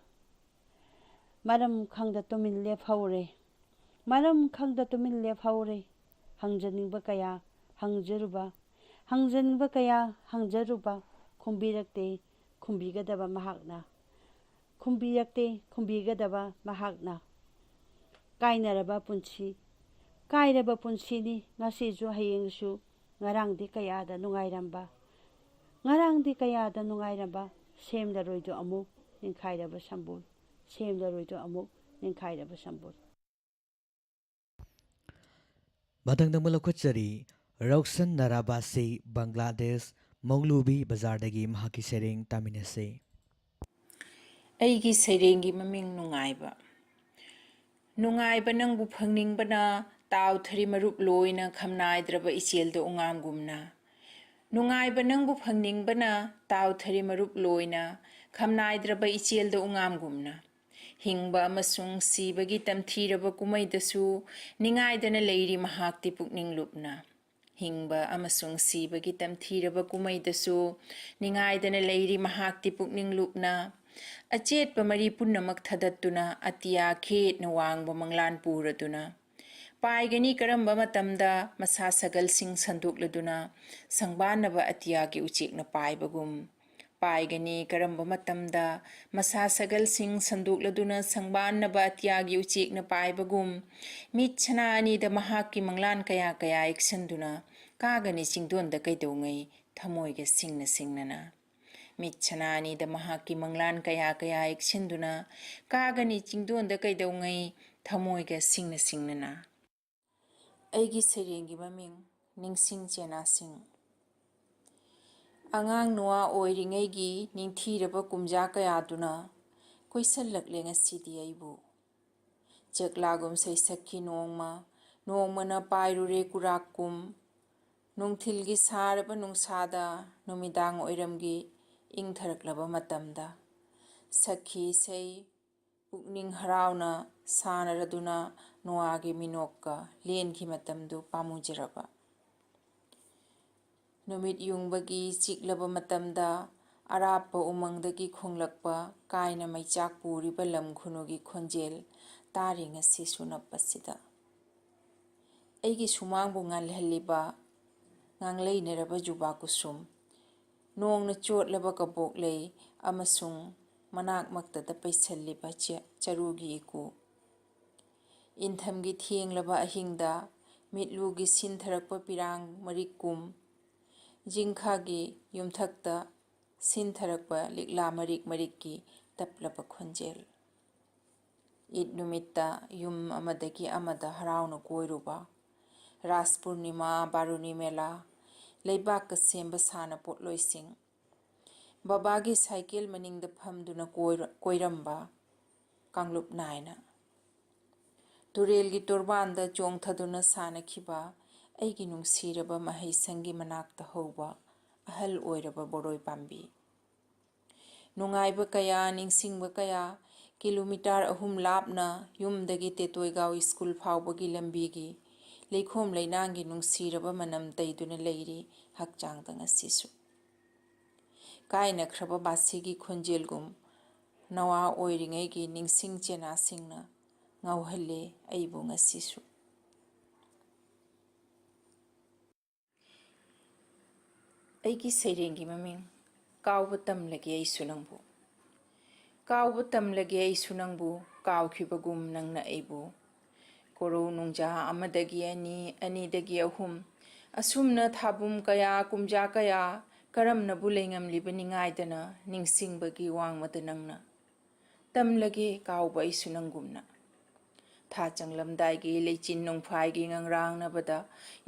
ꯃꯔꯝ ꯈꯪꯗ ꯇꯨꯃꯤꯟ ꯂꯦꯞꯍꯧꯔꯦ꯫ ꯃꯔꯝ ꯈꯪꯗ ꯇꯨꯃꯤꯟ ꯂꯦꯞꯍꯧꯔꯦ꯫ ꯍꯪꯖꯅꯤꯡꯕ ꯀꯌꯥ ꯍꯪꯖꯔꯨꯕ, ꯍꯪꯖꯅꯤꯡꯕ ꯀꯌꯥ ꯍꯪꯖꯔꯨꯕ, ꯈꯨꯝꯕꯤꯔꯛꯇꯦ ꯈꯨꯝꯕꯤꯒꯗꯕ ꯃꯍꯥꯛꯅ꯫ ꯈꯨꯝꯕꯤꯔꯛꯇꯦ ꯈꯨꯝꯕꯤꯒꯗꯕ ꯃꯍꯥꯛꯅ꯫ ꯀꯥꯏꯅꯔꯕ ꯄꯨꯟꯁꯤ, ꯀꯥꯏꯔꯕ ꯄꯨꯟꯁꯤꯅꯤ ꯉꯁꯤꯁꯨ ꯍꯌꯦꯡꯁꯨ꯫ ꯉꯔꯥꯡꯗꯤ ꯀꯌꯥꯗ ꯅꯨꯡꯉꯥꯏꯔꯝꯕ, ꯉꯔꯥꯡꯗꯤ ꯀꯌꯥꯗ ꯅꯨꯡꯉꯥꯏꯔꯝꯕ, ꯁꯦꯝꯂꯔꯣꯏꯗꯣ ꯑꯃꯨꯛ꯫ ꯅꯤꯡꯈꯥꯏꯔꯕ ꯁꯝꯕꯨꯜ, ꯁꯦꯝꯂꯔꯣꯏꯗꯣ ꯑꯃꯨꯛ ꯅꯤꯡꯈꯥꯏꯔꯕ ꯁꯝꯕꯨꯜ꯫ ꯃꯊꯪꯗ ꯑꯃꯨꯛ ꯂꯧꯈꯠꯆꯔꯤ ꯔꯧꯁꯟ ꯅꯔꯥꯕꯥꯁꯤ, ꯕꯪꯒ꯭ꯂꯥꯗꯦꯁ, ꯃꯧꯂꯨꯕꯤ ꯕꯖꯥꯔꯗꯒꯤ꯫ ꯃꯍꯥꯛꯀꯤ ꯁꯩꯔꯦꯡ ꯇꯥꯃꯤꯟꯅꯁꯤ꯫ ꯑꯩꯒꯤ ꯁꯩꯔꯦꯡꯒꯤ ꯃꯃꯤꯡ ꯅꯨꯡꯉꯥꯏꯕ꯫ ꯅꯨꯡꯉꯥꯏꯕ ꯅꯪꯕꯨ ꯐꯪꯅꯤꯡꯕꯅ, ꯇꯥꯎꯊꯔꯤ ꯃꯔꯨꯞ ꯂꯣꯏꯅ ꯈꯝꯅꯥꯏꯗ꯭ꯔꯕ ꯏꯆꯦꯜꯗ ꯎꯉꯥꯝꯒꯨꯝꯅ꯫ ꯅꯨꯡꯉꯥꯏꯕ ꯅꯪꯕꯨ ꯐꯪꯅꯤꯡꯕꯅ, ꯇꯥꯎꯊꯔꯤ ꯃꯔꯨꯞ ꯂꯣꯏꯅ ꯈꯝꯅꯥꯏꯗ꯭ꯔꯕ ꯏꯆꯦꯜꯗ ꯎꯉꯥꯝꯒꯨꯝꯅ꯫ ꯍꯤꯡꯕ ꯑꯃꯁꯨꯡ ꯁꯤꯕꯒꯤ ꯇꯝꯊꯤꯔꯕ ꯀꯨꯝꯃꯩꯗꯁꯨ ꯅꯤꯡꯉꯥꯏꯗꯅ ꯂꯩꯔꯤ ꯃꯍꯥꯛꯇꯤ ꯄꯨꯛꯅꯤꯡ ꯂꯨꯞꯅ꯫ ꯍꯤꯡꯕ ꯑꯃꯁꯨꯡ ꯁꯤꯕꯒꯤ ꯇꯝꯊꯤꯔꯕ ꯀꯨꯝꯃꯩꯗꯁꯨ ꯅꯤꯡꯉꯥꯏꯗꯅ ꯂꯩꯔꯤ ꯃꯍꯥꯛꯇꯤ ꯄꯨꯛꯅꯤꯡ ꯂꯨꯞꯅ꯫ ꯑꯆꯦꯠꯄ ꯃꯔꯤ ꯄꯨꯝꯅꯃꯛ ꯊꯗꯠꯇꯨꯅ, ꯑꯇꯤꯌꯥ ꯈꯦꯠꯅ ꯋꯥꯡꯕ ꯃꯪꯂꯥꯟ ꯄꯨꯔꯗꯨꯅ꯫ ꯄꯥꯏꯒꯅꯤ ꯀꯔꯝꯕ ꯃꯇꯝꯗ ꯃꯁꯥ ꯁꯒꯜꯁꯤꯡ ꯁꯟꯗꯣꯛꯂꯗꯨꯅ, ꯁꯪꯕꯥꯟꯅꯕ ꯑꯇꯤꯌꯥꯒꯤ ꯎꯆꯦꯛꯅ ꯄꯥꯏꯕꯒꯨꯝ꯫ ꯄꯥꯏꯒꯅꯤ ꯀꯔꯝꯕ ꯃꯇꯝꯗ ꯃꯁꯥ ꯁꯒꯜꯁꯤꯡ ꯁꯟꯗꯣꯛꯂꯗꯨꯅ, ꯁꯪꯕꯥꯟꯅꯕ ꯑꯇꯤꯌꯥꯒꯤ ꯎꯆꯦꯛꯅ ꯄꯥꯏꯕꯒꯨꯝ꯫ ꯃꯤꯠ ꯁꯅꯥ ꯑꯅꯤꯗ ꯃꯍꯥꯛꯀꯤ ꯃꯪꯂꯥꯟ ꯀꯌꯥ ꯀꯌꯥ ꯌꯦꯛꯁꯟꯗꯨꯅ, ꯀꯥꯒꯅꯤ ꯆꯤꯡꯗꯣꯟꯗ ꯀꯩꯗꯧꯉꯩ ꯊꯃꯣꯏꯒ ꯁꯤꯡꯅ ꯁꯤꯡꯅꯅ꯫ ꯃꯤꯠ ꯁꯅꯥ ꯑꯅꯤꯗ ꯃꯍꯥꯛꯀꯤ ꯃꯪꯂꯥꯟ ꯀꯌꯥ ꯀꯌꯥ ꯌꯦꯛꯁꯤꯟꯗꯨꯅ, ꯀꯥꯒꯅꯤ ꯆꯤꯡꯗꯣꯟꯗ ꯀꯩꯗꯧꯉꯩ ꯊꯃꯣꯏꯒ ꯁꯤꯡꯅ ꯁꯤꯡꯅꯅ꯫ ꯑꯩꯒꯤ ꯁꯩꯔꯦꯡꯒꯤ ꯃꯃꯤꯡ ꯅꯤꯡꯁꯤꯡ ꯆꯦꯅꯥꯁꯤꯡ꯫ ꯑꯉꯥꯡ ꯅꯨꯋꯥ ꯑꯣꯏꯔꯤꯉꯩꯒꯤ ꯅꯤꯡꯊꯤꯔꯕ ꯀꯨꯝꯖꯥ ꯀꯌꯥꯗꯨꯅ ꯀꯣꯏꯁꯜꯂꯛꯂꯦ ꯉꯁꯤꯗꯤ ꯑꯩꯕꯨ꯫ ꯆꯦꯛꯂꯥꯒꯨꯝ ꯁꯩꯁꯛꯈꯤ ꯅꯣꯡꯃ, ꯅꯣꯡꯃꯅ ꯄꯥꯏꯔꯨꯔꯦ ꯀꯨꯔꯥꯛꯀꯨꯝ꯫ ꯅꯨꯡꯊꯤꯜꯒꯤ ꯁꯥꯔꯕ ꯅꯨꯡꯁꯥꯗ ꯅꯨꯃꯤꯗꯥꯡ ꯑꯣꯏꯔꯝꯒꯤ ꯏꯪꯊꯔꯛꯂꯕ ꯃꯇꯝꯗ ꯁꯛꯈꯤ ꯏꯁꯩ, ꯄꯨꯛꯅꯤꯡ ꯍꯔꯥꯎꯅ ꯁꯥꯟꯅꯔꯗꯨꯅ ꯅꯣꯋꯥꯒꯤ ꯃꯤꯅꯣꯛꯀ ꯂꯦꯟꯈꯤ ꯃꯇꯝꯗꯨ ꯄꯥꯝꯃꯨꯖꯔꯕ꯫ ꯅꯨꯃꯤꯠ ꯌꯨꯡꯕꯒꯤ ꯆꯤꯛꯂꯕ ꯃꯇꯝꯗ ꯑꯔꯥꯞꯄ ꯎꯃꯪꯗꯒꯤ ꯈꯣꯡꯂꯛꯄ ꯀꯥꯏꯅ ꯃꯩꯆꯥꯛ ꯄꯨꯔꯤꯕ ꯂꯝ ꯈꯨꯅꯨꯒꯤ ꯈꯣꯟꯖꯦꯜ ꯇꯥꯔꯤ ꯉꯁꯤꯁꯨ ꯅꯞꯄꯁꯤꯗ꯫ ꯑꯩꯒꯤ ꯁꯨꯃꯥꯡꯕꯨ ꯉꯥꯜꯍꯜꯂꯤꯕ ꯉꯥꯡꯂꯩꯅꯔꯕ ꯖꯨꯕꯥ ꯀꯨꯁꯨꯝ, ꯅꯣꯡꯅ ꯆꯣꯠꯂꯕ ꯀꯕꯣꯛꯂꯩ ꯑꯃꯁꯨꯡ ꯃꯅꯥꯛꯃꯛꯇꯗ ꯄꯩꯁꯜꯂꯤꯕ ꯆꯦ-, ꯆꯔꯨꯒꯤ ꯏꯀꯨ꯫ ꯏꯟꯊꯝꯒꯤ ꯊꯦꯡꯂꯕ ꯑꯍꯤꯡꯗ ꯃꯤꯠꯂꯨꯒꯤ ꯁꯤꯟꯊꯔꯛꯄ ꯄꯤꯔꯥꯡ ꯃꯔꯤꯛꯀꯨꯝ, ꯖꯤꯡꯈꯥꯒꯤ ꯌꯨꯝꯊꯛꯇ ꯁꯤꯟꯊꯔꯛꯄ ꯂꯤꯛꯂꯥ ꯃꯔꯤꯛ ꯃꯔꯤꯛꯀꯤ ꯇꯞꯂꯕ ꯈꯣꯟꯖꯦꯜ꯫ ꯏꯗ ꯅꯨꯃꯤꯠꯇ ꯌꯨꯝ ꯑꯃꯗꯒꯤ ꯑꯃꯗ ꯍꯔꯥꯎꯅ ꯀꯣꯏꯔꯨꯕ, ꯔꯥꯁ ꯄꯨꯔꯅꯤꯃꯥ, ꯕꯥꯔꯨꯅꯤ ꯃꯦꯂꯥ, ꯂꯩꯕꯥꯛꯀ ꯁꯦꯝꯕ ꯁꯥꯟꯅ ꯄꯣꯠꯂꯣꯏꯁꯤꯡ, ꯕꯕꯥꯒꯤ ꯁꯥꯏꯀꯦꯜ ꯃꯅꯤꯡꯗ ꯐꯝꯗꯨꯅ ꯀꯣꯏꯔ-, ꯀꯣꯏꯔꯝꯕ ꯀꯥꯡꯂꯨꯞ ꯅꯥꯏꯅ꯫ ꯇꯨꯔꯦꯜꯒꯤ ꯇꯣꯔꯕꯥꯟꯗ ꯆꯣꯡꯊꯗꯨꯅ ꯁꯥꯟꯅꯈꯤꯕ ꯑꯩꯒꯤ ꯅꯨꯡꯁꯤꯔꯕ ꯃꯍꯩꯁꯪꯒꯤ ꯃꯅꯥꯛꯇ ꯍꯧꯕ ꯑꯍꯜ ꯑꯣꯏꯔꯕ ꯕꯣꯔꯣꯏ ꯄꯥꯝꯕꯤ꯫ ꯅꯨꯡꯉꯥꯏꯕ ꯀꯌꯥ, ꯅꯤꯡꯁꯤꯡꯕ ꯀꯌꯥ, ꯀꯤꯂꯣꯃꯤꯇꯔ ꯑꯍꯨꯝ ꯂꯥꯞꯅ ꯌꯨꯝꯗꯒꯤ ꯇꯦꯇꯣꯏꯒꯥꯎ ꯁ꯭ꯀꯨꯜ ꯐꯥꯎꯕꯒꯤ ꯂꯝꯕꯤꯒꯤ ꯂꯩꯈꯣꯝ ꯂꯩꯅꯥꯡꯒꯤ ꯅꯨꯡꯁꯤꯔꯕ ꯃꯅꯝ ꯇꯩꯗꯨꯅ ꯂꯩꯔꯤ ꯍꯛꯆꯥꯡꯗ ꯉꯁꯤꯁꯨ꯫ ꯀꯥꯏꯅꯈ꯭ꯔꯕ ꯕꯥꯁꯤꯒꯤ ꯈꯣꯟꯖꯦꯜꯒꯨꯝ ꯅꯋꯥ ꯑꯣꯏꯔꯤꯉꯩꯒꯤ ꯅꯤꯡꯁꯤꯡ ꯆꯦꯅꯥꯁꯤꯡꯅ ꯉꯥꯎꯍꯜꯂꯦ ꯑꯩꯕꯨ ꯉꯁꯤꯁꯨ꯫ ꯑꯩꯒꯤ ꯁꯩꯔꯦꯡꯒꯤ ꯃꯃꯤꯡ, ꯀꯥꯎꯕ ꯇꯝꯂꯒꯦ ꯑꯩꯁꯨ ꯅꯪꯕꯨ꯫ ꯀꯥꯎꯕ ꯇꯝꯂꯒꯦ ꯑꯩꯁꯨ ꯅꯪꯕꯨ, ꯀꯥꯎꯈꯤꯕꯒꯨꯝ ꯅꯪꯅ ꯑꯩꯕꯨ꯫ ꯀꯣꯔꯧ ꯅꯨꯡꯖꯥ ꯑꯃꯗꯒꯤ ꯑꯅꯤ, ꯑꯅꯤꯗꯒꯤ ꯑꯍꯨꯝ, ꯑꯁꯨꯝꯅ ꯊꯥꯕꯨꯝ ꯀꯌꯥ, ꯀꯨꯝꯖꯥ ꯀꯌꯥ, ꯀꯔꯝꯅꯕꯨ ꯂꯩꯉꯝꯂꯤꯕꯅꯤ ꯉꯥꯏꯗꯅ ꯅꯤꯡꯁꯤꯡꯕꯒꯤ ꯋꯥꯡꯃꯗ ꯅꯪꯅ꯫ ꯇꯝꯂꯒꯦ ꯀꯥꯎꯕ ꯑꯩꯁꯨ ꯅꯪꯒꯨꯝꯅ꯫ ꯊꯥ ꯆꯪꯂꯝꯗꯥꯏꯒꯤ ꯂꯩꯆꯤꯟ ꯅꯣꯡꯐꯥꯏꯒꯤ ꯉꯪꯔꯥꯡꯅꯕꯗ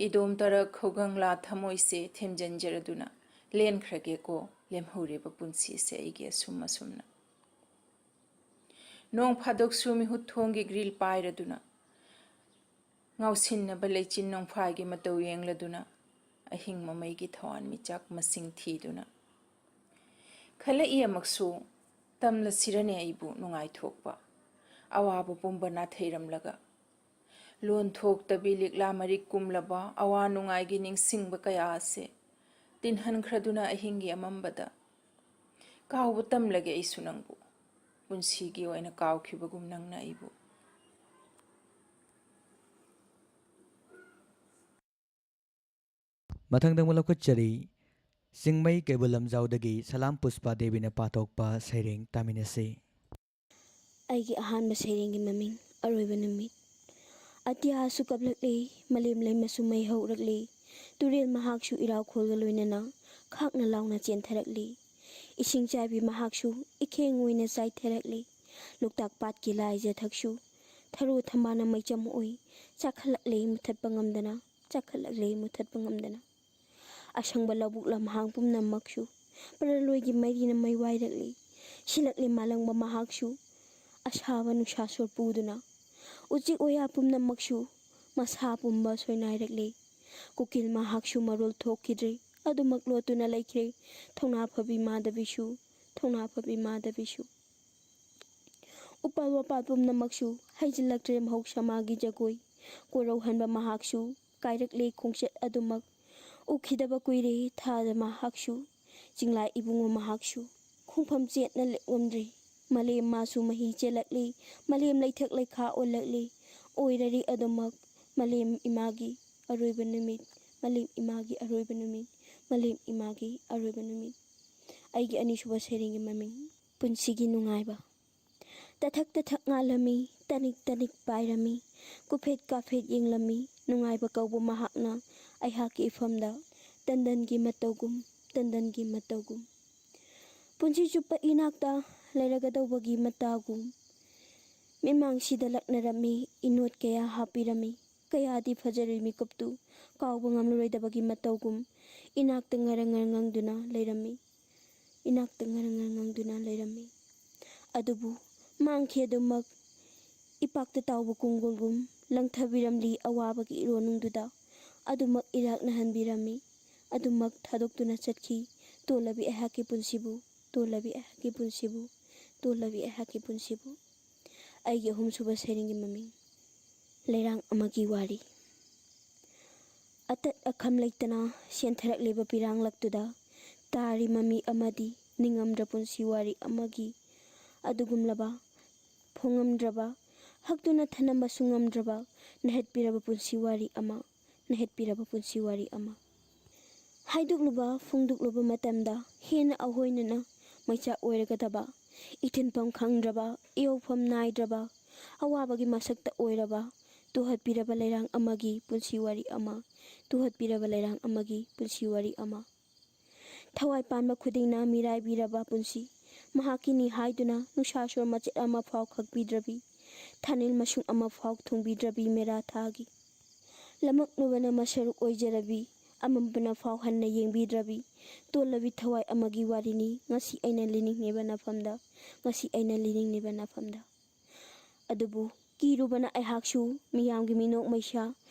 ꯏꯗꯣꯝ ꯇꯔꯛ ꯈꯧꯒꯪꯂꯥ ꯊꯃꯣꯏꯁꯦ ꯊꯦꯝꯖꯤꯟꯖꯔꯗꯨꯅ ꯂꯦꯟꯈ꯭ꯔꯒꯦꯀꯣ ꯂꯦꯝꯍꯧꯔꯤꯕ ꯄꯨꯟꯁꯤꯁꯦ ꯑꯩꯒꯤ ꯑꯁꯨꯝ ꯑꯁꯨꯝꯅ꯫ ꯅꯣꯡ ꯐꯥꯗꯣꯛꯁꯨ ꯃꯤꯍꯨꯠ ꯊꯣꯡꯒꯤ ꯒ꯭ꯔꯤꯜ ꯄꯥꯏꯔꯗꯨꯅ, ꯉꯥꯎꯁꯤꯟꯅꯕ ꯂꯩꯆꯤꯟ ꯅꯣꯡꯐꯥꯏꯒꯤ ꯃꯇꯧ ꯌꯦꯡꯂꯗꯨꯅ, ꯑꯍꯤꯡ ꯃꯃꯩꯒꯤ ꯊꯋꯥꯟꯃꯤꯆꯥꯛ ꯃꯁꯤꯡ ꯊꯤꯗꯨꯅ꯫ ꯈꯜꯂꯛꯏ ꯑꯃꯛꯁꯨ, ꯇꯝꯂꯁꯤꯔꯅꯦ ꯑꯩꯕꯨ ꯅꯨꯡꯉꯥꯏꯊꯣꯛꯄ, ꯑꯋꯥꯕ ꯄꯨꯝꯕ ꯅꯥꯊꯩꯔꯝꯂꯒ꯫ ꯂꯣꯟ ꯊꯣꯛꯇꯕꯤ ꯂꯤꯛꯂꯥ ꯃꯔꯤꯛ ꯀꯨꯝꯂꯕ ꯑꯋꯥ ꯅꯨꯡꯉꯥꯏꯒꯤ ꯅꯤꯡꯁꯤꯡꯕ ꯀꯌꯥ ꯑꯁꯦ ꯇꯤꯟꯍꯟꯈ꯭ꯔꯗꯨꯅ ꯑꯍꯤꯡꯒꯤ ꯑꯃꯝꯕꯗ꯫ ꯀꯥꯎꯕ ꯇꯝꯂꯒꯦ ꯑꯩꯁꯨ ꯅꯪꯕꯨ, ꯄꯨꯟꯁꯤꯒꯤ ꯑꯣꯏꯅ ꯀꯥꯎꯈꯤꯕꯒꯨꯝ ꯅꯪꯅ ꯑꯩꯕꯨ꯫ ꯃꯊꯪꯗ ꯑꯃꯨꯛ ꯂꯧꯈꯠꯆꯔꯤ, ꯆꯤꯡꯃꯩ ꯀꯩꯕꯨꯜ ꯂꯝꯖꯥꯎꯗꯒꯤ ꯁꯂꯥꯝ ꯄꯨꯁꯄꯥ ꯗꯦꯕꯤꯅ ꯄꯥꯊꯣꯛꯄ ꯁꯩꯔꯦꯡ ꯇꯥꯃꯤꯟꯅꯁꯤ꯫ ꯑꯩꯒꯤ ꯑꯍꯥꯟꯕ ꯁꯩꯔꯦꯡꯒꯤ ꯃꯃꯤꯡ, ꯑꯔꯣꯏꯕ ꯅꯨꯃꯤꯠ꯫ ꯑꯇꯤꯌꯥꯁꯨ ꯀꯞꯂꯛꯂꯤ, ꯃꯥꯂꯦꯝ ꯂꯩꯃꯁꯨ ꯃꯩ ꯍꯧꯔꯛꯂꯤ, ꯇꯨꯔꯦꯜ ꯃꯍꯥꯛꯁꯨ ꯏꯔꯥꯎꯈꯣꯜꯒ ꯂꯣꯏꯅꯅ ꯈꯥꯛꯅ ꯂꯥꯎꯅ ꯆꯦꯟꯊꯔꯛꯂꯤ꯫ ꯏꯁꯤꯡ ꯆꯥꯏꯕꯤ ꯃꯍꯥꯛꯁꯨ ꯏꯈꯦꯡ ꯑꯣꯏꯅ ꯆꯥꯏꯊꯔꯛꯂꯤ꯫ ꯂꯣꯛꯇꯥꯛ ꯄꯥꯠꯀꯤ ꯂꯥꯏꯖ ꯊꯛꯁꯨ ꯊꯔꯣ ꯊꯝꯕꯥꯜꯅ ꯃꯩꯆꯝ ꯑꯣꯏ ꯆꯥꯛꯈꯠꯂꯛꯂꯤ ꯃꯨꯊꯠꯄ ꯉꯝꯗꯅ, ꯆꯥꯛꯈꯠꯂꯛꯂꯤ ꯃꯨꯊꯠꯄ ꯉꯝꯗꯅ꯫ ꯑꯁꯪꯕ ꯂꯧꯕꯨꯛ ꯂꯝꯍꯥꯡ ꯄꯨꯝꯅꯃꯛꯁꯨ ꯄꯔꯂꯣꯏꯒꯤ ꯃꯩꯔꯤꯅ ꯃꯩ ꯋꯥꯏꯔꯛꯂꯤ꯫ ꯁꯤꯜꯂꯛꯂꯤ ꯃꯥꯂꯪꯕ ꯃꯍꯥꯛꯁꯨ ꯑꯁꯥꯕ ꯅꯨꯡꯁꯥ ꯁꯣꯔ ꯄꯨꯗꯨꯅ꯫ ꯎꯆꯦꯛ ꯋꯥꯌꯥ ꯄꯨꯝꯅꯃꯛꯁꯨ ꯃꯁꯥ ꯄꯨꯝꯕ ꯁꯣꯏꯅꯥꯏꯔꯛꯂꯤ꯫ ꯀꯨꯀꯤꯜ ꯃꯍꯥꯛꯁꯨ ꯃꯔꯣꯜ ꯊꯣꯛꯈꯤꯗ꯭ꯔꯦ, ꯑꯗꯨꯃꯛ ꯂꯣꯠꯇꯨꯅ ꯂꯩꯈ꯭ꯔꯦ꯫ ꯊꯧꯅꯥ ꯐꯕꯤ ꯃꯥꯙꯕꯤꯁꯨ, ꯊꯧꯅꯥ ꯐꯕꯤ ꯃꯥꯙꯕꯤꯁꯨ꯫ ꯎꯄꯥꯜ ꯋꯥꯄꯥꯜ ꯄꯨꯝꯅꯃꯛꯁꯨ ꯍꯩꯖꯤꯜꯂꯛꯇ꯭ꯔꯦ ꯃꯍꯧꯁꯥ ꯃꯥꯒꯤ ꯖꯒꯣꯏ꯫ ꯀꯣꯔꯧꯍꯟꯕ ꯃꯍꯥꯛꯁꯨ ꯀꯥꯏꯔꯛꯂꯦ ꯈꯣꯡꯆꯠ ꯑꯗꯨꯃꯛ꯫ ꯎꯈꯤꯗꯕ ꯀꯨꯏꯔꯦ ꯊꯥꯗ ꯃꯍꯥꯛꯁꯨ, ꯆꯤꯡꯂꯥꯏ ꯏꯕꯨꯡꯉꯣ ꯃꯍꯥꯛꯁꯨ꯫ ꯈꯣꯡꯐꯝ ꯆꯦꯠꯅ ꯂꯦꯞꯂꯝꯗ꯭ꯔꯦ꯫ ꯃꯥꯂꯦꯝ ꯃꯥꯁꯨ ꯃꯍꯤ ꯆꯦꯜꯂꯛꯂꯤ꯫ ꯃꯥꯂꯦꯝ ꯂꯩꯊꯛ ꯂꯩꯈꯥ ꯑꯣꯜꯂꯛꯂꯤ꯫ ꯑꯣꯏꯔꯔꯤ ꯑꯗꯨꯃꯛ ꯃꯥꯂꯦꯝ ꯏꯃꯥꯒꯤ ꯑꯔꯣꯏꯕ ꯅꯨꯃꯤꯠ, ꯃꯥꯂꯦꯝ ꯏꯃꯥꯒꯤ ꯑꯔꯣꯏꯕ ꯅꯨꯃꯤꯠ, ꯃꯥꯂꯦꯝ ꯏꯃꯥꯒꯤ ꯑꯔꯣꯏꯕ ꯅꯨꯃꯤꯠ꯫ ꯑꯩꯒꯤ ꯑꯅꯤꯁꯨꯕ ꯁꯩꯔꯦꯡꯒꯤ ꯃꯃꯤꯡ ꯄꯨꯟꯁꯤꯒꯤ ꯅꯨꯡꯉꯥꯏꯕ꯫ ꯇꯊꯛ ꯇꯊꯛ ꯉꯥꯜꯂꯝꯃꯤ, ꯇꯅꯤꯛ ꯇꯅꯤꯛ ꯄꯥꯏꯔꯝꯃꯤ, ꯀꯨꯐꯦꯠ ꯀꯥꯐꯦꯠ ꯌꯦꯡꯂꯝꯃꯤ, ꯅꯨꯡꯉꯥꯏꯕ ꯀꯧꯕ ꯃꯍꯥꯛꯅ ꯑꯩꯍꯥꯛꯀꯤ ꯏꯐꯝꯗ ꯇꯟꯗꯟꯒꯤ ꯃꯇꯧꯒꯨꯝ, ꯇꯟꯗꯟꯒꯤ ꯃꯇꯧꯒꯨꯝ꯫ ꯄꯨꯟꯁꯤ ꯆꯨꯞꯄ ꯏꯅꯥꯛꯇ ꯂꯩꯔꯒꯗꯧꯕꯒꯤ ꯃꯇꯥꯒꯨꯝ꯫ ꯃꯤꯠꯃꯥꯡꯁꯤꯗ ꯂꯛꯅꯔꯝꯃꯤ, ꯏꯅꯣꯠ ꯀꯌꯥ ꯍꯥꯞꯄꯤꯔꯝꯃꯤ, ꯀꯌꯥꯗꯤ ꯐꯖꯔꯤ ꯃꯤꯀꯨꯞꯇꯨ ꯀꯥꯎꯕ ꯉꯝꯂꯔꯣꯏꯗꯕꯒꯤ ꯃꯇꯧꯒꯨꯝ ꯏꯅꯥꯛꯇ ꯉꯔꯪ ꯉꯔꯪ ꯉꯪꯗꯨꯅ ꯂꯩꯔꯝꯃꯤ꯫ ꯏꯅꯥꯛꯇ ꯉꯔꯪ ꯉꯔꯪ ꯉꯪꯗꯨꯅ ꯂꯩꯔꯝꯃꯤ꯫ ꯑꯗꯨꯕꯨ ꯃꯥꯡꯈꯤ ꯑꯗꯨꯃꯛ ꯏꯄꯥꯛꯇ ꯇꯥꯎꯕ ꯀꯣꯡꯒꯣꯜꯒꯨꯝ ꯂꯪꯊꯕꯤꯔꯝꯂꯤ ꯑꯋꯥꯕꯒꯤ ꯏꯔꯣꯟꯅꯨꯡꯗꯨꯗ꯫ ꯑꯗꯨꯃꯛ ꯏꯔꯥꯛꯅꯍꯟꯕꯤꯔꯝꯃꯤ꯫ ꯑꯗꯨꯃꯛ ꯊꯥꯗꯣꯛꯇꯨꯅ ꯆꯠꯈꯤ꯫ ꯇꯣꯜꯂꯕꯤ ꯑꯩꯍꯥꯛꯀꯤ ꯄꯨꯟꯁꯤꯕꯨ, ꯇꯣꯜꯂꯕꯤ ꯑꯩꯍꯥꯛꯀꯤ ꯄꯨꯟꯁꯤꯕꯨ, ꯇꯣꯜꯂꯕꯤ ꯑꯩꯍꯥꯛꯀꯤ ꯄꯨꯟꯁꯤꯕꯨ꯫ ꯑꯩꯒꯤ ꯑꯍꯨꯝꯁꯨꯕ ꯁꯩꯔꯦꯡꯒꯤ ꯃꯃꯤꯡ ꯂꯩꯔꯥꯡ ꯑꯃꯒꯤ ꯋꯥꯔꯤ꯫ ꯑꯇꯠ ꯑꯈꯝ ꯂꯩꯇꯅ ꯁꯦꯟꯊꯔꯛꯂꯤꯕ ꯄꯤꯔꯥꯡꯂꯛꯇꯨꯗ ꯇꯥꯔꯤ ꯃꯃꯤ ꯑꯃꯗꯤ ꯅꯤꯡꯉꯝꯗ꯭ꯔ ꯄꯨꯟꯁꯤ ꯋꯥꯔꯤ ꯑꯃꯒꯤ ꯑꯗꯨꯒꯨꯝꯂꯕ ꯐꯣꯡꯉꯝꯗ꯭ꯔꯕ, ꯍꯛꯇꯨꯅ ꯊꯅꯝꯕꯁꯨ ꯉꯝꯗ꯭ꯔꯕ ꯅꯩꯍꯠꯄꯤꯔꯕ ꯄꯨꯟꯁꯤ ꯋꯥꯔꯤ ꯑꯃ, ꯅꯩꯍꯠꯄꯤꯔꯕ ꯄꯨꯟꯁꯤ ꯋꯥꯔꯤ ꯑꯃ꯫ ꯍꯥꯏꯗꯣꯛꯂꯨꯕ ꯐꯣꯡꯗꯣꯛꯂꯨꯕ ꯃꯇꯝꯗ ꯍꯦꯟꯅ ꯑꯍꯣꯏꯅꯅ ꯃꯩꯆꯥꯛ ꯑꯣꯏꯔꯒꯗꯕ, ꯏꯊꯤꯟꯐꯝ ꯈꯪꯗ꯭ꯔꯕ, ꯏꯍꯧꯐꯝ ꯅꯥꯏꯗ꯭ꯔꯕ, ꯑꯋꯥꯕꯒꯤ ꯃꯁꯛꯇ ꯑꯣꯏꯔꯕ, ꯇꯨꯍꯠꯄꯤꯔꯕ ꯂꯩꯔꯥꯡ ꯑꯃꯒꯤ ꯄꯨꯟꯁꯤ ꯋꯥꯔꯤ ꯑꯃ, ꯇꯨꯍꯠꯄꯤꯔꯕ ꯂꯩꯔꯥꯡ ꯑꯃꯒꯤ ꯄꯨꯟꯁꯤ ꯋꯥꯔꯤ ꯑꯃ꯫ ꯊꯋꯥꯏ ꯄꯥꯟꯕ ꯈꯨꯗꯤꯡꯅ ꯃꯤꯔꯥꯏꯕꯤꯔꯕ ꯄꯨꯟꯁꯤ꯫ ꯃꯍꯥꯛꯀꯤꯅꯤ ꯍꯥꯏꯗꯨꯅ ꯅꯨꯡꯁꯥ ꯁꯣꯔ ꯃꯆꯦꯠ ꯑꯃꯐꯥꯎ ꯈꯛꯄꯤꯗ꯭ꯔꯕꯤ, ꯊꯥꯅꯤꯜ ꯃꯁꯨꯡ ꯑꯃꯐꯥꯎ ꯊꯨꯡꯕꯤꯗ꯭ꯔꯕꯤ ꯃꯦꯔꯥ ꯊꯥꯒꯤ꯫ ꯂꯃꯛꯅꯨꯕꯅ ꯃꯁꯔꯨꯛ ꯑꯣꯏꯖꯔꯕꯤ, ꯑꯃꯝꯕꯅ ꯐꯥꯎ ꯍꯟꯅ ꯌꯦꯡꯕꯤꯗ꯭ꯔꯕꯤ, ꯇꯣꯜꯂꯕꯤ ꯊꯋꯥꯏ ꯑꯃꯒꯤ ꯋꯥꯔꯤꯅꯤ ꯉꯁꯤ ꯑꯩꯅ ꯂꯤꯅꯤꯡꯂꯤꯕ ꯅꯐꯝꯗ, ꯉꯁꯤ ꯑꯩꯅ ꯂꯤꯅꯤꯡꯂꯤꯕ ꯅꯐꯝꯗ꯫ ꯑꯗꯨꯕꯨ ꯀꯤꯔꯨꯕꯅ ꯑꯩꯍꯥꯛꯁꯨ ꯃꯤꯌꯥꯝꯒꯤ ꯃꯤꯅꯣꯛ ꯃꯩꯁꯥ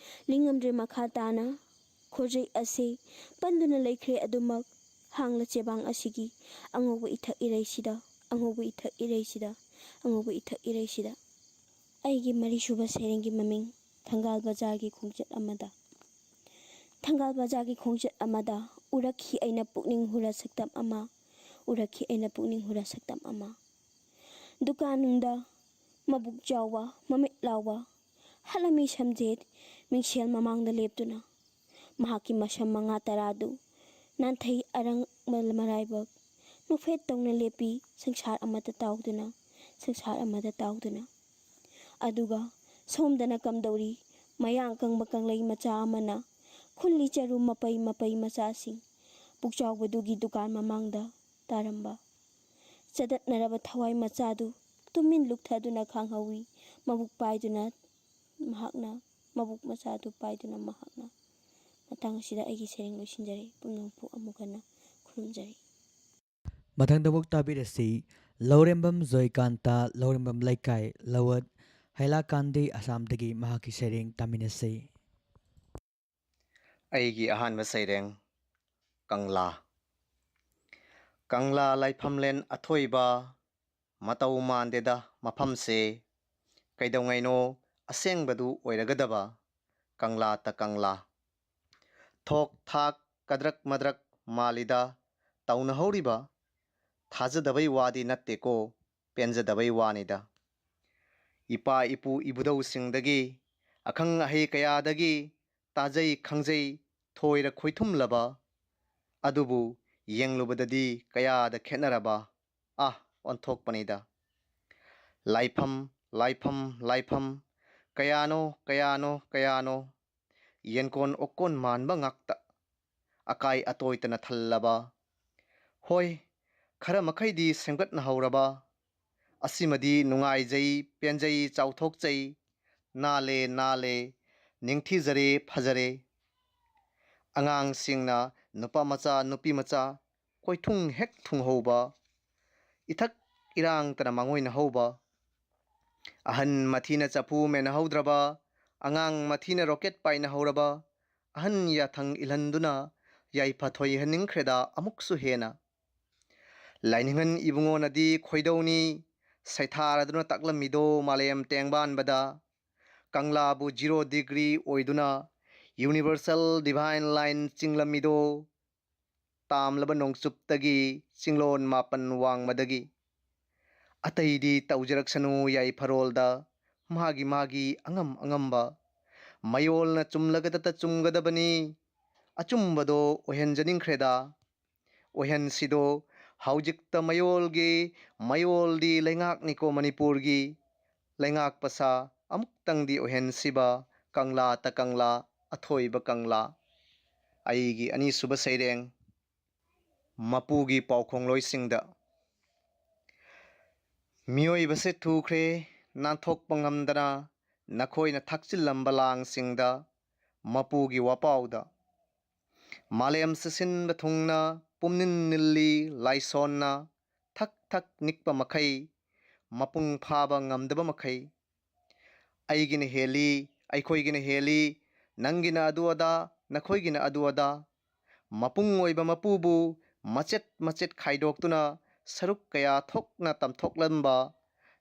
ꯂꯤꯡꯉꯝꯗ꯭ꯔꯦ ꯃꯈꯥ ꯇꯥꯅ꯫ ꯈꯣꯔꯖꯩ ꯑꯁꯤ ꯄꯟꯗꯨꯅ ꯂꯩꯈ꯭ꯔꯦ ꯑꯗꯨꯃꯛ ꯍꯥꯡꯂ ꯆꯦꯕꯥꯡ ꯑꯁꯤꯒꯤ ꯑꯉꯧꯕ ꯏꯊꯛ ꯏꯔꯩꯁꯤꯗ, ꯑꯉꯧꯕ ꯏꯊꯛ ꯏꯔꯩꯁꯤꯗ, ꯑꯉꯧꯕ ꯏꯊꯛ ꯏꯔꯩꯁꯤꯗ꯫ ꯑꯩꯒꯤ ꯃꯔꯤꯁꯨꯕ ꯁꯩꯔꯦꯡꯒꯤ ꯃꯃꯤꯡ ꯊꯪꯒꯥꯜ ꯕꯖꯥꯔꯒꯤ ꯈꯣꯡꯆꯠ ꯑꯃꯗ꯫ ꯊꯪꯒꯥꯜ ꯕꯖꯥꯔꯒꯤ ꯈꯣꯡꯆꯠ ꯑꯃꯗ ꯎꯔꯛꯈꯤ ꯑꯩꯅ ꯄꯨꯛꯅꯤꯡ ꯍꯨꯔ ꯁꯛꯇꯝ ꯑꯃ, ꯎꯔꯛꯈꯤ ꯑꯩꯅ ꯄꯨꯛꯅꯤꯡ ꯍꯨꯔ ꯁꯛꯇꯝ ꯑꯃ꯫ ꯗꯨꯀꯥꯟ ꯅꯨꯡꯗ ꯃꯕꯨꯛ ꯆꯥꯎꯕ, ꯃꯃꯤꯠ ꯂꯥꯎꯕ, ꯍꯠꯂꯝꯃꯤ ꯁꯝꯖꯦꯠ ꯃꯤꯡꯁꯦꯜ ꯃꯃꯥꯡꯗ ꯂꯦꯞꯇꯨꯅ꯫ ꯃꯍꯥꯛꯀꯤ ꯃꯁꯝ ꯃꯉꯥ ꯇꯔꯥꯗꯨ ꯅꯥꯟꯊꯩ ꯑꯔꯪꯕ ꯃꯔꯥꯏꯕꯛ ꯅꯣꯛꯐꯦꯠ ꯇꯧꯅ ꯂꯦꯞꯄꯤ, ꯁꯪꯁꯥꯔ ꯑꯃꯗ ꯇꯥꯎꯗꯨꯅ, ꯁꯪꯁꯥꯔ ꯑꯃꯗ ꯇꯥꯎꯗꯨꯅ꯫ ꯑꯗꯨꯒ ꯁꯣꯝꯗꯅ ꯀꯝꯗꯧꯔꯤ? ꯃꯌꯥꯡ ꯀꯪꯕ ꯀꯪꯂꯩ ꯃꯆꯥ ꯑꯃꯅ ꯈꯨꯜꯂꯤ ꯆꯔꯨ ꯃꯄꯩ ꯃꯄꯩ ꯃꯆꯥꯁꯤꯡ ꯄꯨꯛꯆꯥꯎꯕꯗꯨꯒꯤ ꯗꯨꯀꯥꯟ ꯃꯃꯥꯡꯗ ꯇꯥꯔꯝꯕ꯫ ꯆꯗꯠꯅꯔꯕ ꯊꯋꯥꯏ ꯃꯆꯥꯗꯨ ꯇꯨꯃꯤꯟ ꯂꯨꯞꯊꯗꯨꯅ ꯈꯥꯡꯍꯧꯏ꯫ ꯃꯕꯨꯛ ꯄꯥꯏꯗꯨꯅ ꯃꯍꯥꯛꯅ, ꯃꯕꯨꯛ ꯃꯆꯥꯗꯨ ꯄꯥꯏꯗꯨꯅ ꯃꯍꯥꯛꯅ꯫ ꯃꯇꯥꯡ ꯑꯁꯤꯗ ꯑꯩꯒꯤ ꯁꯩꯔꯦꯡ ꯂꯣꯏꯁꯤꯟꯖꯔꯦ꯫ ꯄꯨꯝꯅꯃꯛꯄꯨ ꯑꯃꯨꯛ ꯍꯟꯅ ꯈꯨꯔꯨꯝꯖꯔꯤ꯫ ꯃꯊꯪꯗ ꯑꯃꯨꯛ ꯇꯥꯕꯤꯔꯁꯤ ꯂꯧꯔꯦꯝꯕꯝ ꯖꯣꯏꯀꯥꯟꯇ, ꯂꯧꯔꯦꯝꯕꯝ ꯂꯩꯀꯥꯏ, ꯂꯧꯋꯠ, ꯍꯩꯂꯥꯀꯥꯟꯗꯤ, ꯑꯁꯥꯝꯗꯒꯤ ꯃꯍꯥꯛꯀꯤ ꯁꯩꯔꯦꯡ ꯇꯥꯃꯤꯟꯅꯁꯤ꯫ ꯑꯩꯒꯤ ꯑꯍꯥꯟꯕ ꯁꯩꯔꯦꯡ ꯀꯪꯂꯥ꯫ ꯀꯪꯂꯥ ꯂꯥꯏꯐꯝꯂꯦꯟ ꯑꯊꯣꯏꯕ, ꯃꯇꯧ ꯃꯥꯟꯗꯦꯗ ꯃꯐꯝꯁꯦ, ꯀꯩꯗꯧꯉꯩꯅꯣ ꯑꯁꯦꯡꯕꯗꯨ ꯑꯣꯏꯔꯒꯗꯕ ꯀꯪꯂꯥꯇ ꯀꯪꯂꯥ꯫ ꯊꯣꯛ ꯊꯥꯛ ꯀꯗ꯭ꯔꯛ ꯃꯗ꯭ꯔꯛ ꯃꯥꯜꯂꯤꯗ ꯇꯧꯅꯍꯧꯔꯤꯕ, ꯊꯥꯖꯗꯕꯩ ꯋꯥꯗꯤ ꯅꯠꯇꯦꯀꯣ, ꯄꯦꯟꯖꯗꯕꯩ ꯋꯥꯅꯤꯗ꯫ ꯏꯄꯥ ꯏꯄꯨ ꯏꯕꯨꯙꯧꯁꯤꯡꯗꯒꯤ, ꯑꯈꯪ ꯑꯍꯩ ꯀꯌꯥꯗꯒꯤ ꯇꯥꯖꯩ ꯈꯪꯖꯩ ꯊꯣꯏꯔ ꯈꯣꯏꯊꯨꯝꯂꯕ, ꯑꯗꯨꯕꯨ ꯌꯦꯡꯂꯨꯕꯗꯗꯤ ꯀꯌꯥꯗ ꯈꯦꯠꯅꯔꯕ, ꯑꯥ, ꯑꯣꯟꯊꯣꯛꯄꯅꯤꯗ꯫ ꯂꯥꯏꯐꯝ, ꯂꯥꯏꯐꯝ, ꯂꯥꯏꯐꯝ, ꯀꯌꯥꯅꯣ, ꯀꯌꯥꯅꯣ, ꯀꯌꯥꯅꯣ, ꯌꯦꯟꯀꯣꯟ ꯑꯣꯛꯀꯣꯟ ꯃꯥꯟꯕ ꯉꯥꯛꯇ꯫ ꯑꯀꯥꯏ ꯑꯇꯣꯏꯇꯅ ꯊꯜꯂꯕ, ꯍꯣꯏ, ꯈꯔ ꯃꯈꯩꯗꯤ ꯁꯦꯝꯒꯠꯅꯍꯧꯔꯕ꯫ ꯑꯁꯤꯃꯗꯤ ꯅꯨꯡꯉꯥꯏꯖꯩ, ꯄꯦꯟꯖꯩ, ꯆꯥꯎꯊꯣꯛꯆꯩ, ꯅꯥꯜꯂꯦ, ꯅꯥꯜꯂꯦ, ꯅꯤꯡꯊꯤꯖꯔꯦ, ꯐꯖꯔꯦ꯫ ꯑꯉꯥꯡꯁꯤꯡꯅ ꯅꯨꯄꯥ ꯃꯆꯥ, ꯅꯨꯄꯤ ꯃꯆꯥ ꯀꯣꯏꯊꯨꯡ ꯍꯦꯛ ꯊꯨꯡꯍꯧꯕ, ꯏꯊꯛ ꯏꯔꯥꯡꯇꯅ ꯃꯥꯡꯑꯣꯏꯅꯍꯧꯕ, ꯑꯍꯟ ꯃꯊꯤꯅ ꯆꯐꯨ ꯃꯦꯟꯅꯍꯧꯗ꯭ꯔꯕ, ꯑꯉꯥꯡ ꯃꯊꯤꯅ ꯔꯣꯀꯦꯠ ꯄꯥꯏꯅꯍꯧꯔꯕ, ꯑꯍꯟ ꯌꯥꯊꯪ ꯏꯜꯍꯟꯗꯨꯅ ꯌꯥꯏꯐ ꯊꯣꯏꯍꯟꯅꯤꯡꯈ꯭ꯔꯦꯗ ꯑꯃꯨꯛꯁꯨ ꯍꯦꯟꯅ꯫ ꯂꯥꯏꯅꯤꯡꯍꯟ ꯏꯕꯨꯡꯉꯣꯅꯗꯤ ꯈꯣꯏꯗꯧꯅꯤ ꯁꯩꯊꯥꯔꯗꯨꯅ ꯇꯥꯛꯂꯝꯃꯤꯗꯣ ꯃꯥꯂꯦꯝ ꯇꯦꯡꯕꯥꯟꯕꯗ꯫ ꯀꯪꯂꯥꯕꯨ ꯖꯤꯔꯣ ꯗꯤꯒ꯭ꯔꯤ ꯑꯣꯏꯗꯨꯅ ꯌꯨꯅꯤꯚꯔꯁꯦꯜ ꯗꯤꯚꯥꯏꯟ ꯂꯥꯏꯟ ꯆꯤꯡꯂꯝꯃꯤꯗꯣ ꯇꯥꯝꯂꯕ ꯅꯣꯡꯆꯨꯞꯇꯒꯤ ꯆꯤꯡꯂꯣꯟ ꯃꯥꯄꯟ ꯋꯥꯡꯃꯗꯒꯤ꯫ ꯑꯇꯩꯗꯤ ꯇꯧꯖꯔꯛꯁꯅꯨ ꯌꯥꯏꯐꯔꯣꯜꯗ ꯃꯥꯒꯤ ꯃꯥꯒꯤ ꯑꯉꯝ ꯑꯉꯝꯕ꯫ ꯃꯌꯣꯜꯅ ꯆꯨꯝꯂꯒꯗꯇ ꯆꯨꯝꯒꯗꯕꯅꯤ꯫ ꯑꯆꯨꯝꯕꯗꯣ ꯑꯣꯏꯍꯟꯖꯅꯤꯡꯈ꯭ꯔꯦꯗ꯫ ꯑꯣꯏꯍꯟꯁꯤꯗꯣ ꯍꯧꯖꯤꯛꯇ ꯃꯌꯣꯜꯒꯤ, ꯃꯌꯣꯜꯗꯤ ꯂꯩꯉꯥꯛꯅꯤꯀꯣ ꯃꯅꯤꯄꯨꯔꯒꯤ꯫ ꯂꯩꯉꯥꯛꯄ ꯁꯥ ꯑꯃꯨꯛꯇꯪꯗꯤ ꯑꯣꯏꯍꯟꯁꯤꯕ ꯀꯪꯂꯥꯇ ꯀꯪꯂꯥ, ꯑꯊꯣꯏꯕ ꯀꯪꯂꯥ꯫ ꯑꯩꯒꯤ ꯑꯅꯤꯁꯨꯕ ꯁꯩꯔꯦꯡ, ꯃꯄꯨꯒꯤ ꯄꯥꯎꯈꯣꯡꯂꯣꯏꯁꯤꯡꯗ꯫ ꯃꯤꯑꯣꯏꯕꯁꯦ ꯊꯨꯈ꯭ꯔꯦ ꯅꯥꯟꯊꯣꯛꯄ ꯉꯝꯗꯅ ꯅꯈꯣꯏꯅ ꯊꯥꯛꯆꯤꯜꯂꯝꯕ ꯂꯥꯡꯁꯤꯡꯗ, ꯃꯄꯨꯒꯤ ꯋꯥꯄꯥꯎꯗ꯫ ꯃꯥꯂꯦꯝ ꯁꯤꯁꯤꯟꯕ ꯊꯨꯡꯅ ꯄꯨꯝꯅꯤꯟ ꯅꯤꯜꯂꯤ ꯂꯥꯏꯁꯣꯟꯅ ꯊꯛ ꯊꯛ ꯅꯤꯛꯄ ꯃꯈꯩ, ꯃꯄꯨꯡ ꯐꯥꯕ ꯉꯝꯗꯕ ꯃꯈꯩ꯫ ꯑꯩꯒꯤꯅ ꯍꯦꯜꯂꯤ, ꯑꯩꯈꯣꯏꯒꯤꯅ ꯍꯦꯜꯂꯤ, ꯅꯪꯒꯤꯅ ꯑꯗꯨ ꯑꯗꯥ, ꯅꯈꯣꯏꯒꯤꯅ ꯑꯗꯨ ꯑꯗꯥ꯫ ꯃꯄꯨꯡ ꯑꯣꯏꯕ ꯃꯄꯨꯕꯨ ꯃꯆꯦꯠ ꯃꯆꯦꯠ ꯈꯥꯏꯗꯣꯛꯇꯨꯅ ꯁꯔꯨꯛ ꯀꯌꯥ ꯊꯣꯛꯅ ꯇꯝꯊꯣꯛꯂꯝꯕ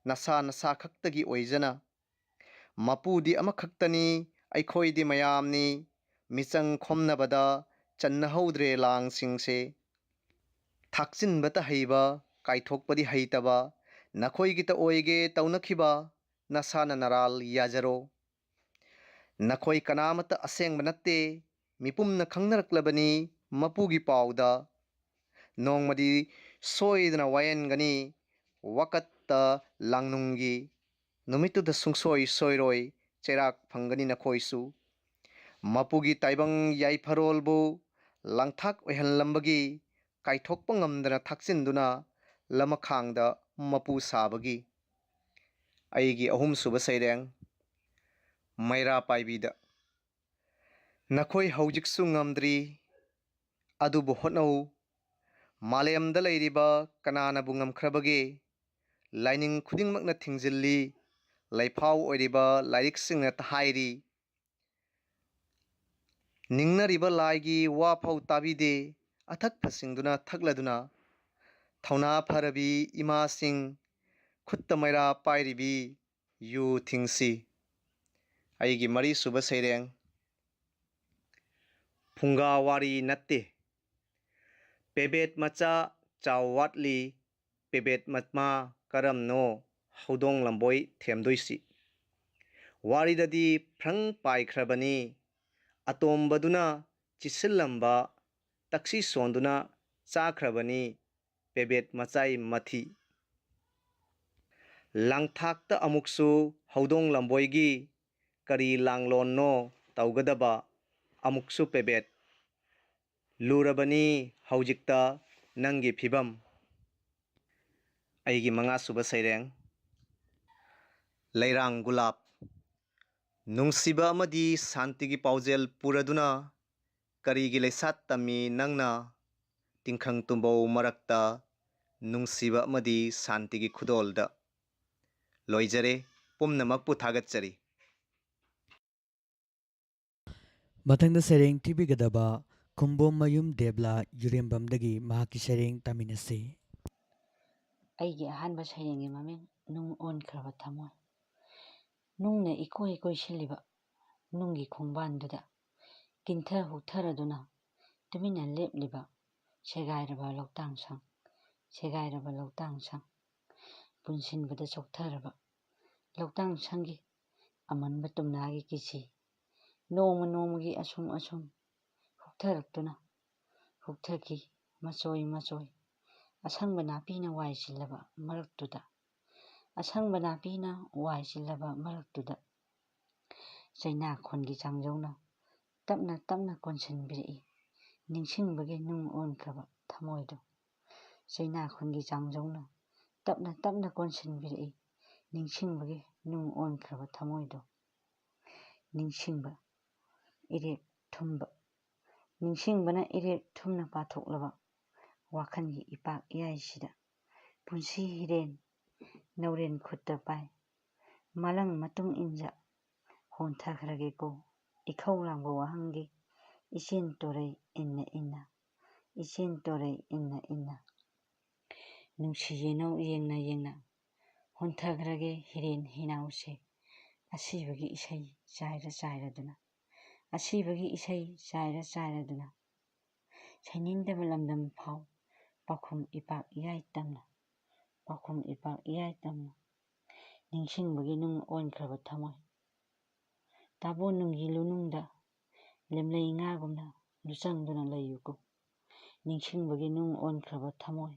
ꯅꯁꯥ ꯅꯁꯥ ꯈꯛꯇꯒꯤ ꯑꯣꯏꯖꯅ꯫ ꯃꯄꯨꯗꯤ ꯑꯃꯈꯛꯇꯅꯤ, ꯑꯩꯈꯣꯏꯗꯤ ꯃꯌꯥꯝꯅꯤ꯫ ꯃꯤꯆꯪ ꯈꯣꯝꯅꯕꯗ ꯆꯟꯅꯍꯧꯗ꯭ꯔꯦ ꯂꯥꯡꯁꯤꯡꯁꯦ꯫ ꯊꯥꯛꯆꯤꯟꯕꯇ ꯍꯩꯕ, ꯀꯥꯏꯊꯣꯛꯄꯗꯤ ꯍꯩꯇꯕ, ꯅꯈꯣꯏꯒꯤꯇ ꯑꯣꯏꯒꯦ ꯇꯧꯅꯈꯤꯕ ꯅꯁꯥꯅ ꯅꯔꯥꯜ ꯌꯥꯖꯔꯣ꯫ ꯅꯈꯣꯏ ꯀꯅꯥꯃꯠꯇ ꯑꯁꯦꯡꯕ ꯅꯠꯇꯦ, ꯃꯤꯄꯨꯝꯅ ꯈꯪꯅꯔꯛꯂꯕꯅꯤ ꯃꯄꯨꯒꯤ ꯄꯥꯎꯗ꯫ ꯅꯣꯡꯃꯗꯤ ꯁꯣꯏꯗꯅ ꯋꯥꯌꯦꯟꯒꯅꯤ ꯋꯥꯀꯠꯇ ꯂꯥꯡꯅꯨꯡꯒꯤ꯫ ꯅꯨꯃꯤꯠꯇꯨꯗ ꯁꯨꯡꯁꯣꯏ ꯁꯣꯏꯔꯣꯏ ꯆꯩꯔꯥꯛ ꯐꯪꯒꯅꯤ ꯅꯈꯣꯏꯁꯨ꯫ ꯃꯄꯨꯒꯤ ꯇꯥꯏꯕꯪ ꯌꯥꯏꯐꯔꯣꯜꯕꯨ ꯂꯥꯡꯊꯥꯛ ꯑꯣꯏꯍꯜꯂꯝꯕꯒꯤ ꯀꯥꯏꯊꯣꯛꯄ ꯉꯝꯗꯅ ꯊꯥꯛꯆꯤꯟꯗꯨꯅ ꯂꯃꯈꯥꯡꯗ ꯃꯄꯨ ꯁꯥꯕꯒꯤ꯫ ꯑꯩꯒꯤ ꯑꯍꯨꯝꯁꯨꯕ ꯁꯩꯔꯦꯡ꯫ ꯃꯩꯔꯥ ꯄꯥꯏꯕꯤꯗ꯫ ꯅꯈꯣꯏ ꯍꯧꯖꯤꯛꯁꯨ ꯉꯝꯗ꯭ꯔꯤ, ꯑꯗꯨꯕꯨ ꯍꯣꯠꯅꯧ꯫ ꯃꯥꯂꯦꯝꯗ ꯂꯩꯔꯤꯕ ꯀꯅꯥꯅꯕꯨ ꯉꯝꯈ꯭ꯔꯕꯒꯦ? ꯂꯥꯏꯅꯤꯡ ꯈꯨꯗꯤꯡꯃꯛꯅ ꯊꯤꯡꯖꯤꯜꯂꯤ, ꯂꯩꯐꯥꯎ ꯑꯣꯏꯔꯤꯕ ꯂꯥꯏꯔꯤꯛꯁꯤꯡꯅ ꯍꯥꯏꯔꯤ꯫ ꯅꯤꯡꯅꯔꯤꯕ ꯂꯥꯏꯒꯤ ꯋꯥꯐꯥꯎ ꯇꯥꯕꯤꯗꯦ, ꯑꯊꯛꯄꯁꯤꯡꯗꯨꯅ ꯊꯛꯂꯗꯨꯅ꯫ ꯊꯧꯅꯥ ꯐꯔꯕꯤ ꯏꯃꯥꯁꯤꯡ, ꯈꯨꯠꯇ ꯃꯩꯔꯥ ꯄꯥꯏꯔꯤꯕꯤ ꯌꯨ ꯊꯤꯡꯁꯤ꯫ ꯑꯩꯒꯤ ꯃꯔꯤꯁꯨꯕ ꯁꯩꯔꯦꯡ꯫ ꯐꯨꯡꯒꯥ ꯋꯥꯔꯤ ꯅꯠꯇꯦ꯫ ꯄꯦꯕꯦꯠ ꯃꯆꯥ ꯆꯥꯎ ꯋꯥꯠꯂꯤ, ꯄꯦꯕꯦꯠ ꯃꯃꯥ ꯀꯔꯝꯅꯣ ꯍꯧꯗꯣꯡ ꯂꯝꯕꯣꯏ ꯊꯦꯝꯗꯣꯏꯁꯤ? ꯋꯥꯔꯤꯗꯗꯤ ꯐ꯭ꯔꯪ ꯄꯥꯏꯈ꯭ꯔꯕꯅꯤ, ꯑꯇꯣꯝꯕꯗꯨꯅ ꯆꯤꯠꯁꯤꯜꯂꯝꯕ ꯇꯛꯁꯤ ꯁꯣꯟꯗꯨꯅ ꯆꯥꯈ꯭ꯔꯕꯅꯤ ꯄꯦꯕꯦꯠ ꯃꯆꯥꯏ ꯃꯊꯤ꯫ ꯂꯥꯡꯊꯥꯛꯇ ꯑꯃꯨꯛꯁꯨ ꯍꯧꯗꯣꯡ ꯂꯝꯕꯣꯏꯒꯤ ꯀꯔꯤ ꯂꯥꯡꯂꯣꯟꯅꯣ ꯇꯧꯒꯗꯕ? ꯑꯃꯨꯛꯁꯨ ꯄꯦꯕꯦꯠ꯫ ꯂꯨꯔꯕꯅꯤ ꯍꯧꯖꯤꯛꯇ ꯅꯪꯒꯤ ꯐꯤꯕꯝ꯫ ꯑꯩꯒꯤ ꯃꯉꯥꯁꯨꯕ ꯁꯩꯔꯦꯡ꯫ ꯂꯩꯔꯥꯡ ꯒꯨꯂꯥꯞ꯫ ꯅꯨꯡꯁꯤꯕ ꯑꯃꯗꯤ ꯁꯥꯟꯇꯤꯒꯤ ꯄꯥꯎꯖꯦꯜ ꯄꯨꯔꯗꯨꯅ ꯀꯔꯤꯒꯤ ꯂꯩꯁꯥꯠ ꯇꯝꯃꯤ ꯅꯪꯅ? ꯇꯤꯡꯈꯪ ꯇꯨꯝꯕꯧ ꯃꯔꯛꯇ ꯅꯨꯡꯁꯤꯕ ꯑꯃꯗꯤ ꯁꯥꯟꯇꯤꯒꯤ ꯈꯨꯗꯣꯜꯗ꯫ ꯂꯣꯏꯖꯔꯦ꯫ ꯄꯨꯝꯅꯃꯛꯄꯨ ꯊꯥꯒꯠꯆꯔꯤ꯫ ꯃꯊꯪꯗ ꯁꯩꯔꯦꯡ ꯊꯤꯕꯤꯒꯗꯕ ꯈꯨꯝꯕꯣꯝ ꯃꯌꯨꯝ ꯗꯦꯕꯂꯥ ꯌꯨꯔꯦꯝꯕꯝꯗꯒꯤ ꯃꯍꯥꯛꯀꯤ ꯁꯩꯔꯦꯡ ꯇꯥꯃꯤꯟꯅꯁꯤ꯫ ꯑꯩꯒꯤ ꯑꯍꯥꯟꯕ ꯁꯩꯔꯦꯡꯒꯤ ꯃꯃꯤꯡ ꯅꯨꯡ ꯑꯣꯟꯈ꯭ꯔꯕ ꯊꯃꯣꯏ꯫ ꯅꯨꯡꯅ ꯏꯀꯣꯏ ꯀꯣꯏꯁꯤꯜꯂꯤꯕ ꯅꯨꯡꯒꯤ ꯈꯣꯡꯕꯥꯟꯗꯨꯗ ꯀꯤꯟꯊ ꯍꯨꯛꯊꯔꯗꯨꯅ ꯇꯨꯃꯤꯟꯅ ꯂꯦꯞꯂꯤꯕ ꯁꯦꯒꯥꯏꯔꯕ ꯂꯧꯇꯥꯡ ꯁꯪ, ꯁꯦꯒꯥꯏꯔꯕ ꯂꯧꯇꯥꯡ ꯁꯪ, ꯄꯨꯟꯁꯤꯟꯕꯗ ꯆꯣꯛꯊꯔꯕ ꯂꯧꯇꯥꯡ ꯁꯪꯒꯤ ꯑꯃꯟꯕ ꯇꯨꯝꯅꯥꯒꯤ ꯀꯤꯁꯤ ꯅꯣꯡꯃ ꯅꯣꯡꯃꯒꯤ ꯑꯁꯨꯝ ꯑꯁꯨꯝ ꯍꯨꯛꯊꯔꯛꯇꯨꯅ ꯍꯨꯛꯊꯈꯤ ꯃꯆꯣꯏ ꯃꯆꯣꯏ꯫ ꯑꯁꯪꯕ ꯅꯥꯄꯤꯅ ꯋꯥꯏ ꯆꯤꯜꯂꯕ ꯃꯔꯛꯇꯨꯗ, ꯑꯁꯪꯕ ꯅꯥꯄꯤꯅ ꯋꯥꯏ ꯆꯤꯜꯂꯕ ꯃꯔꯛꯇꯨꯗ ꯆꯩꯅꯥꯈꯣꯟꯒꯤ ꯆꯥꯡꯖꯧꯅ ꯇꯞꯅ ꯇꯞꯅ ꯀꯣꯟꯁꯤꯟꯕꯤꯔꯛꯏ ꯅꯤꯡꯁꯤꯡꯕꯒꯤ ꯅꯨꯡ ꯑꯣꯟꯈ꯭ꯔꯕ ꯊꯃꯣꯏꯗꯣ ꯆꯩꯅꯥꯈꯣꯟꯒꯤ ꯆꯥꯡꯖꯧꯅ ꯇꯞꯅ ꯇꯞꯅ ꯀꯣꯟꯁꯤꯟꯕꯤꯔꯛꯏ꯫ ꯅꯤꯡꯁꯤꯡꯕꯒꯤ ꯅꯨꯡ ꯑꯣꯟꯈ꯭ꯔꯕ ꯊꯃꯣꯏꯗꯣ꯫ ꯅꯤꯡꯁꯤꯡꯕ ꯏꯔꯦꯛ ꯊꯨꯝꯕ꯫ ꯅꯤꯡꯁꯤꯡꯕꯅ ꯏꯔꯦꯛ ꯊꯨꯝꯅ ꯄꯥꯊꯣꯛꯂꯕ ꯋꯥꯈꯜꯒꯤ ꯏꯄꯥꯛ ꯏꯌꯥꯏꯁꯤꯗ ꯄꯨꯟꯁꯤ ꯍꯤꯔꯦꯟ ꯅꯧꯔꯦꯟ ꯈꯨꯠꯇ ꯄꯥꯏ꯫ ꯃꯥꯂꯪ ꯃꯇꯨꯡ ꯏꯟꯖ ꯍꯣꯟꯊꯈ꯭ꯔꯒꯦꯀꯣ꯫ ꯏꯈꯧ ꯂꯥꯡꯕ ꯋꯥꯍꯪꯒꯤ ꯏꯆꯦꯟ ꯇꯣꯔꯩ ꯏꯟꯅ ꯏꯟꯅ, ꯏꯆꯦꯟ ꯇꯣꯔꯩ ꯏꯟꯅ ꯏꯟꯅ꯫ ꯅꯨꯡꯁꯤ ꯌꯦꯅꯧ ꯌꯦꯡꯅ ꯌꯦꯡꯅ ꯍꯣꯟꯊꯈ꯭ꯔꯒꯦ ꯍꯤꯔꯦꯟ ꯍꯤꯅꯥꯎꯁꯦ꯫ ꯑꯁꯤꯕꯒꯤ ꯏꯁꯩ ꯆꯥꯏꯔ ꯆꯥꯏꯔꯗꯨꯅ, ꯑꯁꯤꯕꯒꯤ ꯏꯁꯩ ꯆꯥꯏꯔ ꯆꯥꯏꯔꯗꯨꯅ, ꯁꯩꯅꯤꯡꯗꯕ ꯂꯝꯗꯝ ꯐꯥꯎ ꯄꯥꯎꯈꯨꯝ ꯏꯄꯥꯛ ꯏꯌꯥꯏ ꯇꯝꯅ, ꯄꯥꯎꯈꯨꯝ ꯏꯄꯥꯛ ꯏꯌꯥꯏ ꯇꯝꯅ꯫ ꯅꯤꯡꯁꯤꯡꯕꯒꯤ ꯅꯨꯡ ꯑꯣꯟꯈ꯭ꯔꯕ ꯊꯃꯣꯏ꯫ ꯇꯥꯕꯣꯟ ꯅꯨꯡꯒꯤ ꯂꯨꯅꯨꯡꯗ ꯂꯦꯝꯂꯩ ꯉꯥꯒꯨꯝꯅ ꯂꯨꯆꯪꯗꯨꯅ ꯂꯩꯌꯨꯀꯣ꯫ ꯅꯤꯡꯁꯤꯡꯕꯒꯤ ꯅꯨꯡ ꯑꯣꯟꯈ꯭ꯔꯕ ꯊꯃꯣꯏ꯫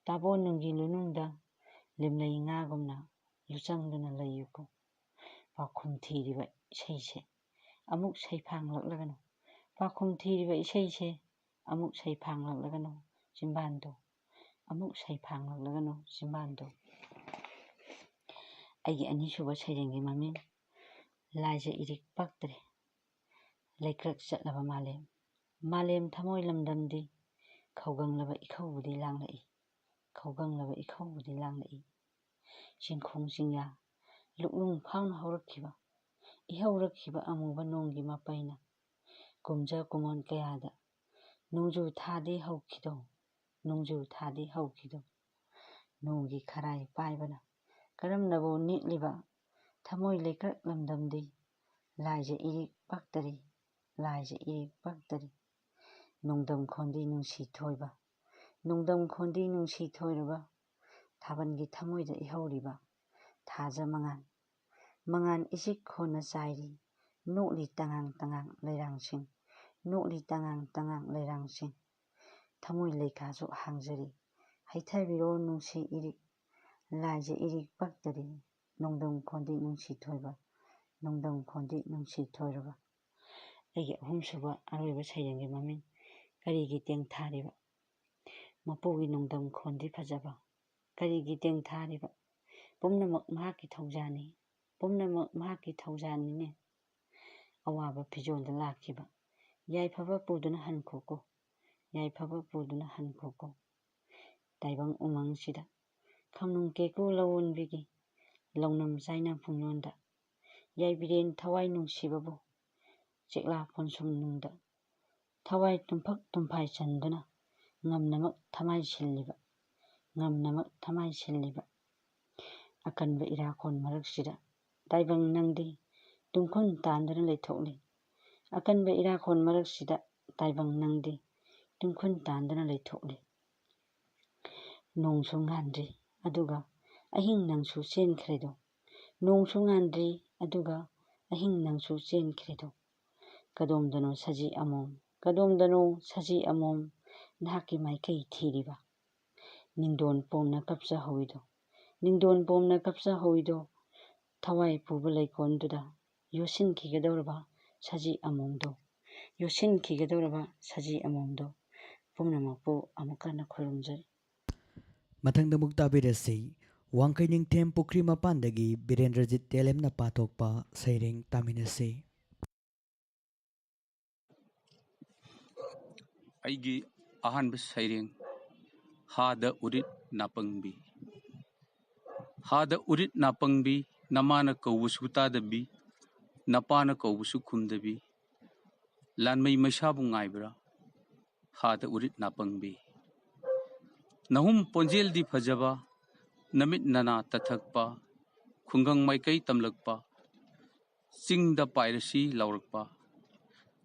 ꯇꯥꯕꯣꯟ ꯅꯨꯡꯒꯤ ꯂꯨꯅꯨꯡꯗ ꯂꯦꯝꯂꯩ ꯉꯥꯒꯨꯝꯅ ꯂꯨꯆꯪꯗꯨꯅ ꯂꯩꯌꯨꯀꯣ꯫ ꯄꯥꯎꯈꯨꯝ ꯊꯤꯔꯤꯕ ꯏꯁꯩꯁꯦ ꯑꯃꯨꯛ ꯁꯩꯐꯥꯡꯂꯛꯂꯒꯅꯨ꯫ ꯄꯥꯎꯈꯨꯝ ꯊꯤꯔꯤꯕ ꯏꯁꯩꯁꯦ ꯑꯃꯨꯛ ꯁꯩꯐꯥꯡꯂꯛꯂꯒꯅꯨ ꯆꯤꯝꯕꯥꯟꯗꯣ꯫ ꯑꯃꯨꯛ ꯁꯩꯐꯥꯡꯂꯛꯂꯒꯅꯨ ꯆꯤꯝꯕꯥꯟꯗꯣ꯫ ꯑꯩꯒꯤ ꯑꯅꯤꯁꯨꯕ ꯁꯩꯔꯦꯡꯒꯤ ꯃꯃꯤꯡ ꯂꯥꯏꯖ ꯏꯔꯤꯛ ꯄꯛꯇ꯭ꯔꯦ꯫ ꯂꯩꯀ꯭ꯔꯛ ꯆꯠꯂꯕ ꯃꯥꯂꯦꯝ꯫ ꯃꯥꯂꯦꯝ ꯊꯃꯣꯏ ꯂꯝꯗꯝꯗꯤ ꯈꯧꯒꯪꯂꯕ ꯏꯈꯧꯕꯨꯗꯤ ꯂꯥꯡꯂꯛꯏ꯫ ꯈꯧꯒꯪꯂꯕ ꯏꯈꯧꯕꯨꯗꯤ ꯂꯥꯡꯂꯛꯏ꯫ ꯆꯤꯡꯈꯣꯡ ꯆꯤꯡꯌꯥ ꯂꯨꯛꯂꯨꯡ ꯐꯥꯎꯅ ꯍꯧꯔꯛꯈꯤꯕ, ꯏꯍꯧꯔꯛꯈꯤꯕ ꯑꯃꯨꯕ ꯅꯣꯡꯒꯤ ꯃꯄꯩꯅ ꯀꯨꯝꯖ ꯀꯨꯃꯣꯟ ꯀꯌꯥꯗ ꯅꯣꯡꯖꯨ ꯊꯥꯗꯤ ꯍꯧꯈꯤꯗꯧ, ꯅꯣꯡꯖꯨ ꯊꯥꯗꯤ ꯍꯧꯈꯤꯗꯧ꯫ ꯅꯣꯡꯒꯤ ꯈꯔꯥꯏ ꯄꯥꯏꯕꯅ ꯀꯔꯝꯅꯕꯨ ꯅꯤꯛꯂꯤꯕ ꯊꯃꯣꯏ ꯂꯩꯀ꯭ꯔꯛ ꯂꯝꯗꯝꯗꯤ ꯂꯥꯏꯖ ꯏꯔꯤꯛ ꯄꯛꯇꯔꯤ, ꯂꯥꯏꯖ ꯏꯔꯤꯛ ꯄꯛꯇꯔꯤ꯫ ꯅꯣꯡꯗꯝ ꯈꯣꯟꯗꯤ ꯅꯨꯡꯁꯤ ꯊꯣꯏꯕ, ꯅꯣꯡꯗꯝ ꯈꯣꯟꯗꯤ ꯅꯨꯡꯁꯤ ꯊꯣꯏꯔꯕ ꯊꯥꯕꯜꯒꯤ ꯊꯃꯣꯏꯗ ꯏꯍꯧꯔꯤꯕ ꯊꯥꯖ ꯃꯉꯥꯜ꯫ ꯃꯉꯥꯜ ꯏꯆꯤꯛ ꯈꯣꯟꯅ ꯆꯥꯏꯔꯤ, ꯅꯣꯛꯂꯤ ꯇꯉꯥꯡ ꯇꯉꯥꯡ ꯂꯩꯔꯥꯡꯁꯤꯡ, ꯅꯣꯛꯂꯤ ꯇꯉꯥꯡ ꯇꯉꯥꯡ ꯂꯩꯔꯥꯡꯁꯤꯡ꯫ ꯊꯃꯣꯏ ꯂꯩꯈꯥꯁꯨ ꯍꯥꯡꯖꯔꯤ, ꯍꯩꯊꯕꯤꯔꯣ ꯅꯨꯡꯁꯤ ꯏꯔꯤꯛ, ꯂꯥꯏꯖ ꯏꯔꯤꯛ ꯄꯛꯇꯔꯤ, ꯅꯣꯡꯗꯝ ꯈꯣꯟꯗꯤ ꯅꯨꯡꯁꯤ ꯊꯣꯏꯕ, ꯅꯣꯡꯗꯝ ꯈꯣꯟꯗꯤ ꯅꯨꯡꯁꯤ ꯊꯣꯏꯔꯕ꯫ ꯑꯩꯒꯤ ꯑꯍꯨꯝꯁꯨꯕ ꯑꯔꯣꯏꯕ ꯁꯩꯔꯦꯡꯒꯤ ꯃꯃꯤꯡ ꯀꯔꯤꯒꯤ ꯇꯦꯡꯊꯥꯔꯤꯕ? ꯃꯄꯨꯒꯤ ꯅꯣꯡꯗꯝ ꯈꯣꯟꯗꯤ ꯐꯖꯕ꯫ ꯀꯔꯤꯒꯤ ꯇꯦꯡꯊꯥꯔꯤꯕ? ꯄꯨꯝꯅꯃꯛ ꯃꯍꯥꯛꯀꯤ ꯊꯧꯖꯥꯜꯅꯤ꯫ ꯄꯨꯝꯅꯃꯛ ꯃꯍꯥꯛꯀꯤ ꯊꯧꯖꯥꯜꯅꯤꯅꯦ꯫ ꯑꯋꯥꯕ ꯐꯤꯖꯣꯜꯗ ꯂꯥꯛꯈꯤꯕ꯫ ꯌꯥꯏꯐꯕ ꯄꯨꯗꯨꯅ ꯍꯟꯈꯣꯀꯣ꯫ ꯌꯥꯏꯐꯕ ꯄꯨꯗꯨꯅ ꯍꯟꯈꯣꯀꯣ꯫ ꯇꯥꯏꯕꯪ ꯎꯃꯪꯁꯤꯗ ꯈꯝꯅꯨꯡ ꯀꯦꯀꯨ ꯂꯧ ꯑꯣꯟꯕꯤꯒꯤ ꯂꯧꯅꯝ ꯆꯥꯏꯅ ꯄꯨꯡꯌꯣꯟꯗ ꯌꯥꯏꯕꯤꯔꯦꯟ ꯊꯋꯥꯏ ꯅꯨꯡꯁꯤꯕꯕꯨ ꯆꯦꯛꯂꯥ ꯐꯣꯟꯁꯨꯝ ꯅꯨꯡꯗ ꯊꯋꯥꯏ ꯇꯨꯝꯐꯛ ꯇꯨꯝꯐꯥꯏ ꯆꯟꯗꯨꯅ ꯉꯝꯅꯃꯛ ꯊꯃꯥꯏ ꯁꯤꯜꯂꯤꯕ, ꯉꯝꯅꯃꯛ ꯊꯃꯥꯏ ꯁꯤꯜꯂꯤꯕ ꯑꯀꯟꯕ ꯏꯔꯥꯈꯣꯟ ꯃꯔꯛꯁꯤꯗ ꯇꯥꯏꯕꯪ ꯅꯪꯗꯤ ꯇꯨꯡꯈꯨꯟ ꯇꯥꯟꯗꯨꯅ ꯂꯩꯊꯣꯛꯂꯤ꯫ ꯑꯀꯟꯕ ꯏꯔꯥꯈꯣꯟ ꯃꯔꯛꯁꯤꯗ ꯇꯥꯏꯕꯪ ꯅꯪꯗꯤ ꯇꯨꯡꯈꯨꯟ ꯇꯥꯟꯗꯨꯅ ꯂꯩꯊꯣꯛꯂꯤ꯫ ꯅꯣꯡꯁꯨ ꯉꯥꯟꯗ꯭ꯔꯤ, ꯑꯗꯨꯒ ꯑꯍꯤꯡ ꯅꯪꯁꯨ ꯆꯦꯟꯈ꯭ꯔꯦꯗꯣ꯫ ꯅꯣꯡꯁꯨ ꯉꯥꯟꯗ꯭ꯔꯤ, ꯑꯗꯨꯒ ꯑꯍꯤꯡ ꯅꯪꯁꯨ ꯆꯦꯟꯈ꯭ꯔꯦꯗꯣ꯫ ꯀꯗꯣꯝꯗꯅꯣ ꯁꯖꯤ ꯑꯃꯣꯝ, ꯀꯗꯣꯝꯗꯅꯣ ꯁꯖꯤ ꯑꯃꯣꯝ ꯅꯍꯥꯛꯀꯤ ꯃꯥꯏꯀꯩ ꯊꯤꯔꯤꯕ? ꯅꯤꯡꯗꯣꯟ ꯄꯣꯝꯅ ꯀꯞꯆꯍꯧꯏꯗꯣ, ꯅꯤꯡꯗꯣꯟ ꯄꯣꯝꯅ ꯀꯞꯆꯍꯧꯏꯗꯣ꯫ ꯊꯋꯥꯏ ꯄꯨꯕ ꯂꯩꯀꯣꯜꯗꯨꯗ ꯌꯣꯠꯁꯤꯟꯈꯤꯒꯗꯧꯔꯕ ꯁꯖꯤ ꯑꯃꯣꯝꯗꯣ, ꯌꯣꯠꯁꯤꯟꯈꯤꯒꯗꯧꯔꯕ ꯁꯖꯤ ꯑꯃꯣꯝꯗꯣ ꯄꯨꯝꯅꯃꯛꯄꯨ ꯑꯃꯨꯛꯀ ꯍꯟꯅ ꯈꯨꯔꯨꯝꯖꯔꯤ꯫ ꯃꯊꯪꯗ ꯑꯃꯨꯛ ꯇꯥꯕꯤꯔꯁꯤ, ꯋꯥꯡꯈꯩ ꯅꯤꯡꯊꯦꯝ ꯄꯨꯈ꯭ꯔꯤ ꯃꯄꯥꯟꯗꯒꯤ ꯕꯤꯔꯦꯟꯗ꯭ꯔꯖꯤꯠ ꯇꯦꯂꯦꯝꯅ ꯄꯥꯊꯣꯛꯄ ꯁꯩꯔꯦꯡ ꯇꯥꯃꯤꯟꯅꯁꯤ꯫ ꯑꯩꯒꯤ ꯑꯍꯥꯟꯕ ꯁꯩꯔꯦꯡ, ꯍꯥꯗ ꯎꯔꯤꯠ ꯅꯥꯄꯪꯕꯤ꯫ ꯍꯥꯗ ꯎꯔꯤꯠ ꯅꯥꯄꯪꯕꯤ, ꯅꯃꯥꯅ ꯀꯧꯕꯁꯨ ꯇꯥꯗꯕꯤ, ꯅꯄꯥꯅ ꯀꯧꯕꯁꯨ ꯈꯨꯝꯗꯕꯤ, ꯂꯥꯟꯃꯩ ꯃꯩꯁꯥꯕꯨ ꯉꯥꯏꯕ꯭ꯔꯥ? ꯍꯥꯗ ꯎꯔꯤꯠ ꯅꯥꯄꯪꯕꯤ꯫ ꯅꯍꯨꯝ ꯄꯣꯟꯖꯦꯜꯗꯤ ꯐꯖꯕ, ꯅꯃꯤꯠ ꯅꯅꯥ ꯇꯊꯛꯄ, ꯈꯨꯡꯒꯪ ꯃꯥꯏꯀꯩ ꯇꯝꯂꯛꯄ, ꯆꯤꯡꯗ ꯄꯥꯏꯔꯁꯤ ꯂꯥꯎꯔꯛꯄ꯫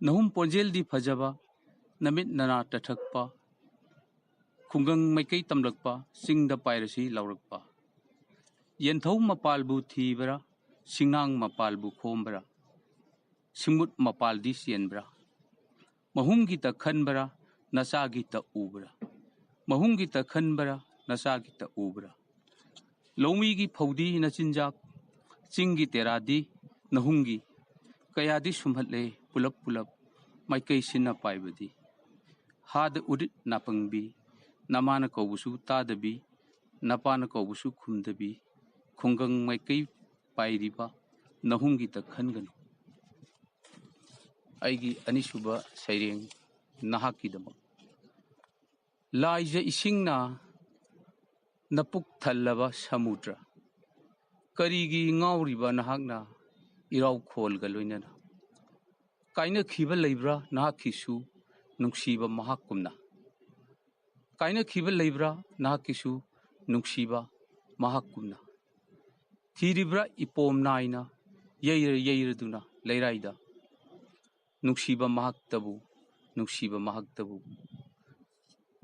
ꯅꯍꯨꯝ ꯄꯣꯟꯖꯦꯜꯗꯤ ꯐꯖꯕ, ꯅꯃꯤꯠ ꯅꯅꯥ ꯇꯊꯛꯄ, ꯈꯨꯡꯒꯪ ꯃꯥꯏꯀꯩ ꯇꯝꯂꯛꯄ, ꯆꯤꯡꯗ ꯄꯥꯏꯔꯁꯤ ꯂꯥꯎꯔꯛꯄ꯫ ꯌꯦꯟꯊꯧ ꯃꯄꯥꯜꯕꯨ ꯊꯤꯕ꯭ꯔꯥ, ꯁꯤꯡꯅꯥꯡ ꯃꯄꯥꯜꯕꯨ ꯈꯣꯝꯕ꯭ꯔꯥ, ꯁꯤꯡꯃꯨꯠ ꯃꯄꯥꯜꯗꯤ ꯆꯦꯟꯕ꯭ꯔꯥ? ꯃꯍꯨꯝꯒꯤꯇ ꯈꯟꯕ꯭ꯔꯥ, ꯅꯆꯥꯒꯤꯇ ꯎꯕ꯭ꯔꯥ? ꯃꯍꯨꯝꯒꯤꯇ ꯈꯟꯕ꯭ꯔꯥ, ꯅꯆꯥꯒꯤꯇ ꯎꯕ꯭ꯔꯥ? ꯂꯧꯃꯤꯒꯤ ꯐꯧꯗꯤ ꯅꯆꯤꯟꯖꯥꯛ, ꯆꯤꯡꯒꯤ ꯇꯦꯔꯥꯗꯤ ꯅꯍꯨꯝꯒꯤ, ꯀꯌꯥꯗꯤ ꯁꯨꯝꯍꯠꯂꯦ ꯄꯨꯂꯞ ꯄꯨꯂꯞ, ꯃꯥꯏꯀꯩ ꯁꯤꯟꯅ ꯄꯥꯏꯕꯗꯤ꯫ ꯍꯥꯗ ꯎꯔꯤꯠ ꯅꯥꯄꯪꯕꯤ, ꯅꯃꯥꯅ ꯀꯧꯕꯁꯨ ꯇꯥꯗꯕꯤ, ꯅꯄꯥꯅ ꯀꯧꯕꯁꯨ ꯈꯨꯝꯗꯕꯤ, ꯈꯨꯡꯒꯪ ꯃꯥꯏꯀꯩ ꯄꯥꯏꯔꯤꯕ ꯅꯍꯨꯝꯒꯤꯇ ꯈꯟꯒꯅꯨ꯫ ꯑꯩꯒꯤ ꯑꯅꯤꯁꯨꯕ ꯁꯩꯔꯦꯡ ꯅꯍꯥꯛꯀꯤꯗꯃꯛ꯫ ꯂꯥꯏꯖ ꯏꯁꯤꯡꯅ ꯅꯄꯨꯛ ꯊꯜꯂꯕ ꯁꯃꯨꯗ꯭ꯔ, ꯀꯔꯤꯒꯤ ꯉꯥꯎꯔꯤꯕ ꯅꯍꯥꯛꯅ ꯏꯔꯥꯎꯈꯣꯜꯒ ꯂꯣꯏꯅꯅ? ꯀꯥꯏꯅꯈꯤꯕ ꯂꯩꯕ꯭ꯔꯥ ꯅꯍꯥꯛꯀꯤꯁꯨ ꯅꯨꯡꯁꯤꯕ ꯃꯍꯥꯛꯀꯨꯝꯅ? ꯀꯥꯏꯅꯈꯤꯕ ꯂꯩꯕ꯭ꯔꯥ ꯅꯍꯥꯛꯀꯤꯁꯨ ꯅꯨꯡꯁꯤꯕ ꯃꯍꯥꯛꯀꯨꯝꯅ? ꯊꯤꯔꯤꯕ꯭ꯔꯥ ꯏꯄꯣꯝ ꯅꯥꯏꯅ ꯌꯩꯔ ꯌꯩꯔꯗꯨꯅ ꯂꯩꯔꯥꯏꯗ? ꯅꯨꯡꯁꯤꯕ ꯃꯍꯥꯛꯇꯕꯨ, ꯅꯨꯡꯁꯤꯕ ꯃꯍꯥꯛꯇꯕꯨ꯫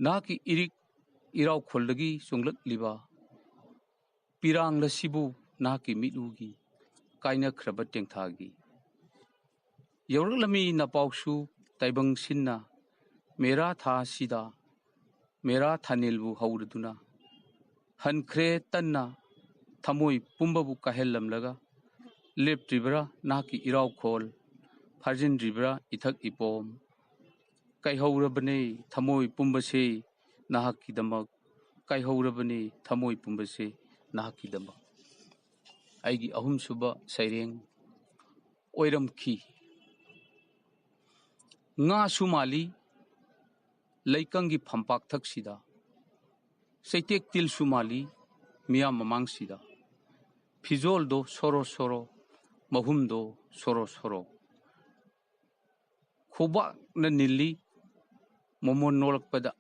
ꯅꯍꯥꯛꯀꯤ ꯏꯔꯤꯛ ꯏꯔꯥꯎꯈꯣꯜꯗꯒꯤ ꯆꯣꯡꯂꯛꯂꯤꯕ ꯄꯤꯔꯥꯡꯂꯁꯤꯕꯨ ꯅꯍꯥꯛꯀꯤ ꯃꯤꯠꯂꯨꯒꯤ ꯀꯥꯏꯅꯈ꯭ꯔꯕ ꯇꯦꯡꯊꯥꯒꯤ꯫ ꯌꯧꯔꯛꯂꯝꯃꯤ ꯅꯄꯥꯎꯁꯨ ꯇꯥꯏꯕꯪ ꯁꯤꯟꯅ ꯃꯦꯔꯥ ꯊꯥ ꯑꯁꯤꯗ, ꯃꯦꯔꯥ ꯊꯥꯅꯤꯜꯕꯨ ꯍꯧꯔꯗꯨꯅ꯫ ꯍꯟꯈ꯭ꯔꯦ ꯇꯟꯅ ꯊꯃꯣꯏ ꯄꯨꯝꯕꯕꯨ ꯀꯥꯏꯍꯜꯂꯝꯂꯒ, ꯂꯦꯞꯇ꯭ꯔꯤꯕ꯭ꯔꯥ ꯅꯍꯥꯛꯀꯤ ꯏꯔꯥꯎꯈꯣꯜ? ꯐꯥꯖꯤꯟꯗ꯭ꯔꯤꯕ꯭ꯔꯥ ꯏꯊꯛ ꯏꯄꯣꯝ? ꯀꯥꯏꯍꯧꯔꯕꯅꯦ ꯊꯃꯣꯏ ꯄꯨꯝꯕꯁꯦ ꯅꯍꯥꯛꯀꯤꯗꯃꯛ, ꯀꯥꯏꯍꯧꯔꯕꯅꯦ ꯊꯃꯣꯏ ꯄꯨꯝꯕꯁꯦ ꯅꯍꯥꯛꯀꯤꯗꯃꯛ꯫ ꯑꯩꯒꯤ ꯑꯍꯨꯝꯁꯨꯕ ꯁꯩꯔꯦꯡ ꯑꯣꯏꯔꯝꯈꯤ꯫ ꯉꯥꯁꯨ ꯃꯥꯜꯂꯤ ꯂꯩꯀꯪꯒꯤ ꯐꯝꯄꯥꯛꯊꯛꯁꯤꯗ, ꯆꯩꯇꯦꯛ ꯇꯤꯜꯁꯨ ꯃꯥꯜꯂꯤ ꯃꯤꯌꯥꯝ ꯃꯃꯥꯡꯁꯤꯗ꯫ ꯐꯤꯖꯣꯜꯗꯣ ꯁꯣꯔꯣ ꯁꯣꯔꯣ, ꯃꯍꯨꯝꯗꯣ ꯁꯣꯔꯣ ꯁꯣꯔꯣ꯫ ꯈꯨꯕꯥꯛꯅ ꯅꯤꯜꯂꯤ ꯃꯣꯃꯣꯟ ꯅꯣꯛꯂꯛꯄꯗ,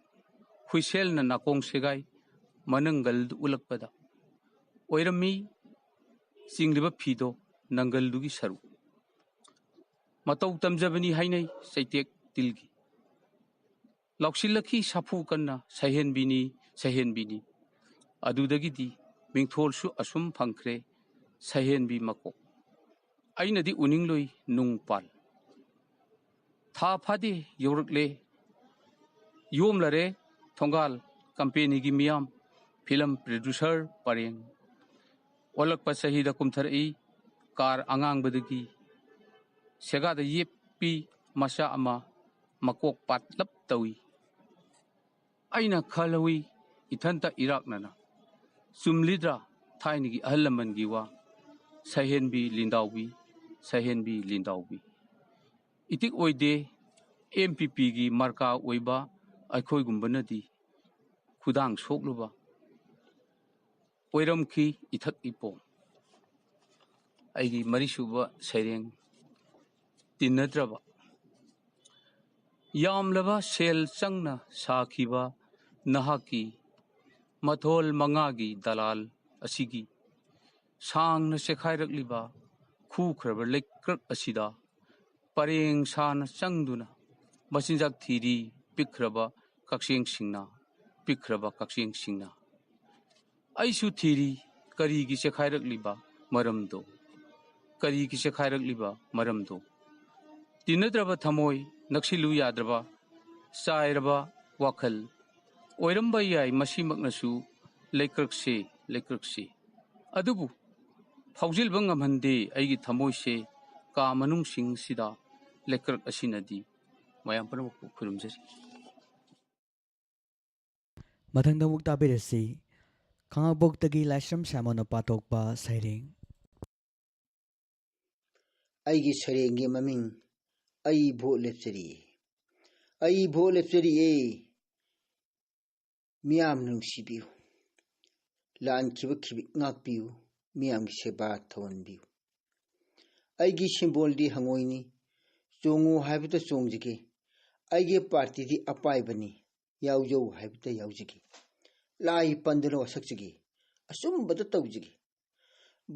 ꯍꯨꯏꯁꯦꯜꯅ ꯅꯥꯀꯣꯡ ꯁꯦꯒꯥꯏ ꯃꯅꯪꯒꯜꯗꯨ ꯎꯠꯂꯛꯄꯗ꯫ ꯑꯣꯏꯔꯝꯃꯤ ꯆꯤꯡꯂꯤꯕ ꯐꯤꯗꯣ ꯅꯪꯒꯜꯗꯨꯒꯤ ꯁꯔꯨꯛ꯫ ꯃꯇꯧ ꯇꯝꯖꯕꯅꯤ ꯍꯥꯏꯅꯩ ꯆꯩꯇꯦꯛ ꯇꯤꯜꯒꯤ꯫ ꯂꯥꯎꯁꯤꯜꯂꯛꯈꯤ ꯁꯥꯐꯨ ꯀꯟꯅ, "ꯁꯩꯍꯦꯟꯕꯤꯅꯤ, ꯁꯩꯍꯦꯟꯕꯤꯅꯤ"꯫ ꯑꯗꯨꯗꯒꯤꯗꯤ ꯃꯤꯡꯊꯣꯜꯁꯨ ꯑꯁꯨꯝ ꯐꯪꯈ꯭ꯔꯦ, ꯁꯩꯍꯦꯟꯕꯤ ꯃꯀꯣꯛ꯫ ꯑꯩꯅꯗꯤ ꯎꯅꯤꯡꯂꯨꯏ ꯅꯨꯡ ꯄꯥꯜ꯫ ꯊꯥ ꯐꯥꯗꯦ ꯌꯧꯔꯛꯂꯦ, ꯌꯣꯝꯂꯔꯦ ꯊꯣꯡꯒꯥꯜ ꯀꯝꯄꯦꯅꯤꯒꯤ ꯃꯤꯌꯥꯝ, ꯐꯤꯂꯝ ꯄ꯭ꯔꯗ꯭ꯌꯨꯁꯔ ꯄꯔꯦꯡ꯫ ꯑꯣꯜꯂꯛꯄ ꯆꯍꯤꯗ ꯀꯨꯝꯊꯔꯛꯏ ꯀꯥꯔ ꯑꯉꯥꯡꯕꯗꯒꯤ꯫ ꯁꯦꯒꯥꯗ ꯌꯦꯞꯄꯤ ꯃꯆꯥ ꯑꯃ, ꯃꯀꯣꯛ ꯄꯥꯠꯂꯞ ꯇꯧꯏ꯫ ꯑꯩꯅ ꯈꯜꯍꯧꯏ ꯏꯊꯟꯇ ꯏꯔꯥꯛꯅꯅ, ꯆꯨꯝꯂꯤꯗ꯭ꯔꯥ ꯊꯥꯏꯅꯒꯤ ꯑꯍꯜ ꯂꯃꯟꯒꯤ ꯋꯥ? ꯁꯍꯦꯟꯕꯤ ꯂꯤꯟꯗꯥꯎꯕꯤ, ꯁꯍꯦꯟꯕꯤ ꯂꯤꯟꯗꯥꯎꯕꯤ꯫ ꯏꯇꯤꯛ ꯑꯣꯏꯗꯦ, ꯑꯦꯝ ꯄꯤ ꯄꯤꯒꯤ ꯃꯥꯔꯀꯥ ꯑꯣꯏꯕ ꯑꯩꯈꯣꯏꯒꯨꯝꯕꯅꯗꯤ ꯈꯨꯗꯥꯡ ꯁꯣꯛꯂꯨꯕ ꯑꯣꯏꯔꯝꯈꯤ ꯏꯊꯛ ꯏꯄꯣꯝ꯫ ꯑꯩꯒꯤ ꯃꯔꯤꯁꯨꯕ ꯁꯩꯔꯦꯡ, ꯇꯤꯟꯅꯗ꯭ꯔꯕ꯫ ꯌꯥꯝꯂꯕ ꯁꯦꯜ ꯆꯪꯅ ꯁꯥꯈꯤꯕ ꯅꯍꯥꯛꯀꯤ ꯃꯊꯣꯜ ꯃꯉꯥꯒꯤ ꯗꯂꯥꯜ ꯑꯁꯤꯒꯤ ꯁꯥꯡꯅ ꯆꯦꯈꯥꯏꯔꯛꯂꯤꯕ ꯈꯨꯈ꯭ꯔꯕ ꯂꯩꯀ꯭ꯔꯛ ꯑꯁꯤꯗ ꯄꯔꯦꯡ ꯁꯥꯅ ꯆꯪꯗꯨꯅ ꯃꯆꯤꯟꯖꯥꯛ ꯊꯤꯔꯤ ꯄꯤꯛꯈ꯭ꯔꯕ ꯀꯛꯆꯦꯡꯁꯤꯡꯅ, ꯄꯤꯛꯈ꯭ꯔꯕ ꯀꯛꯆꯦꯡꯁꯤꯡꯅ꯫ ꯑꯩꯁꯨ ꯊꯤꯔꯤ ꯀꯔꯤꯒꯤ ꯆꯦꯈꯥꯏꯔꯛꯂꯤꯕ ꯃꯔꯝꯗꯣ, ꯀꯔꯤꯒꯤ ꯆꯦꯈꯥꯏꯔꯛꯂꯤꯕ ꯃꯔꯝꯗꯣ꯫ ꯇꯤꯟꯅꯗ꯭ꯔꯕ ꯊꯃꯣꯏ, ꯅꯛꯁꯤꯜꯂꯨ ꯌꯥꯗ꯭ꯔꯕ, ꯆꯥꯏꯔꯕ ꯋꯥꯈꯜ ꯑꯣꯏꯔꯝꯕ ꯌꯥꯏ ꯃꯁꯤꯃꯛꯅꯁꯨ ꯂꯩꯀ꯭ꯔꯛꯁꯦ, ꯂꯩꯀ꯭ꯔꯛꯁꯦ꯫ ꯑꯗꯨꯕꯨ ꯐꯥꯎꯖꯤꯟꯕ ꯉꯝꯍꯟꯗꯦ ꯑꯩꯒꯤ ꯊꯃꯣꯏꯁꯦ ꯀꯥ ꯃꯅꯨꯡꯁꯤꯡꯁꯤꯗ ꯂꯩꯀ꯭ꯔꯛ ꯑꯁꯤꯅꯗꯤ꯫ ꯃꯌꯥꯝ ꯄꯨꯝꯅꯃꯛꯄꯨ ꯈꯨꯔꯨꯝꯖꯔꯤ꯫ ꯃꯊꯪꯗ ꯑꯃꯨꯛ ꯇꯥꯕꯤꯔꯁꯤ ꯈꯥꯉꯕꯣꯛꯇꯒꯤ ꯂꯥꯏꯁ꯭ꯔꯝ ꯁꯥꯃꯣꯅ ꯄꯥꯊꯣꯛꯄ ꯁꯩꯔꯦꯡ꯫ ꯑꯩꯒꯤ ꯁꯩꯔꯦꯡꯒꯤ ꯃꯃꯤꯡ ꯑꯩ ꯚꯣꯠ ꯂꯦꯞꯆꯔꯤꯌꯦ꯫ ꯑꯩ ꯚꯣꯠ ꯂꯦꯞꯆꯔꯤꯌꯦ꯫ ꯃꯤꯌꯥꯝꯅ ꯅꯨꯡꯁꯤꯕꯤꯌꯨ꯫ ꯂꯥꯟꯈꯤꯕ ꯈꯤꯕꯤꯛ ꯉꯥꯛꯄꯤꯌꯨ꯫ ꯃꯤꯌꯥꯝꯒꯤ ꯁꯦꯕꯥ ꯇꯧꯍꯟꯕꯤꯌꯨ꯫ ꯑꯩꯒꯤ ꯁꯤꯝꯕꯣꯜꯗꯤ ꯍꯉꯣꯏꯅꯤ꯫ ꯆꯣꯡꯉꯨ ꯍꯥꯏꯕꯗ ꯆꯣꯡꯖꯒꯦ꯫ ꯑꯩꯒꯤ ꯄꯥꯔꯇꯤꯗꯤ ꯑꯄꯥꯏꯕꯅꯤ꯫ ꯌꯥꯎꯖꯧ ꯍꯥꯏꯕꯗ ꯌꯥꯎꯖꯒꯦ꯫ ꯂꯥꯏ ꯄꯟꯗꯨꯅ ꯋꯥꯁꯛꯆꯒꯦ꯫ ꯑꯆꯨꯝꯕꯗ ꯇꯧꯖꯒꯦ꯫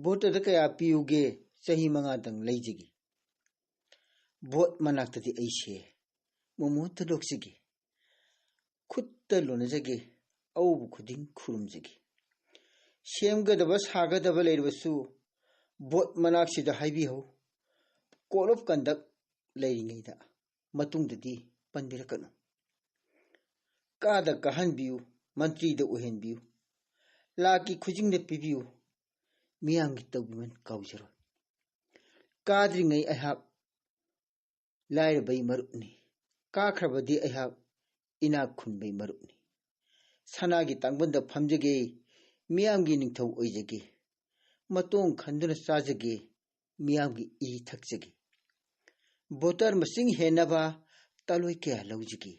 ꯚꯣꯠꯇꯗ ꯀꯌꯥ ꯄꯤꯌꯨꯒꯦ? ꯆꯍꯤ ꯃꯉꯥꯗꯪ ꯂꯩꯖꯒꯦ꯫ ꯚꯣꯠ ꯃꯅꯥꯛꯇꯗꯤ ꯑꯩꯁꯦ ꯃꯣꯃꯣꯟꯇ ꯅꯣꯛꯆꯒꯦ꯫ ꯈꯨꯠꯇ ꯂꯣꯟꯅꯖꯒꯦ꯫ ꯑꯎꯕ ꯈꯨꯗꯤꯡ ꯈꯨꯔꯨꯝꯖꯒꯦ꯫ ꯁꯦꯝꯒꯗꯕ ꯁꯥꯒꯗꯕ ꯂꯩꯔꯕꯁꯨ ꯚꯣꯠ ꯃꯅꯥꯛꯁꯤꯗ ꯍꯥꯏꯕꯤꯍꯧ꯫ Code of conduct ꯂꯩꯔꯤꯉꯩꯗ ꯃꯇꯨꯡꯗꯗꯤ ꯄꯟꯕꯤꯔꯛꯀꯅꯨ꯫ ꯀꯥꯗ ꯀꯥꯍꯟꯕꯤꯌꯨ, ꯃꯟꯇ꯭ꯔꯤꯗ ꯑꯣꯏꯍꯟꯕꯤꯌꯨ, ꯂꯥꯛꯀꯤ ꯈꯨꯖꯤꯡꯗ ꯄꯤꯕꯤꯌꯨ, ꯃꯤꯌꯥꯝꯒꯤ ꯇꯧꯕꯤꯃꯜ ꯀꯥꯎꯖꯔꯣꯏ꯫ ꯀꯥꯗ꯭ꯔꯤꯉꯩ ꯑꯩꯍꯥꯛ ꯂꯥꯏꯔꯕꯩ ꯃꯔꯨꯞꯅꯤ, ꯀꯥꯈ꯭ꯔꯕꯗꯤ ꯑꯩꯍꯥꯛ ꯏꯅꯥꯛ ꯈꯨꯟꯕꯩ ꯃꯔꯨꯞꯅꯤ꯫ ꯁꯅꯥꯒꯤ ꯇꯥꯡꯕꯟꯗ ꯐꯝꯖꯒꯦ, ꯃꯤꯌꯥꯝꯒꯤ ꯅꯤꯡꯊꯧ ꯑꯣꯏꯖꯒꯦ, ꯃꯇꯣꯡ ꯈꯟꯗꯨꯅ ꯆꯥꯖꯒꯦ, ꯃꯤꯌꯥꯝꯒꯤ ꯏ ꯊꯛꯆꯒꯦ꯫ ꯚꯣꯇꯔ ꯃꯁꯤꯡ ꯍꯦꯟꯅꯕ ꯇꯥꯂꯣꯏ ꯀꯌꯥ ꯂꯧꯖꯒꯦ꯫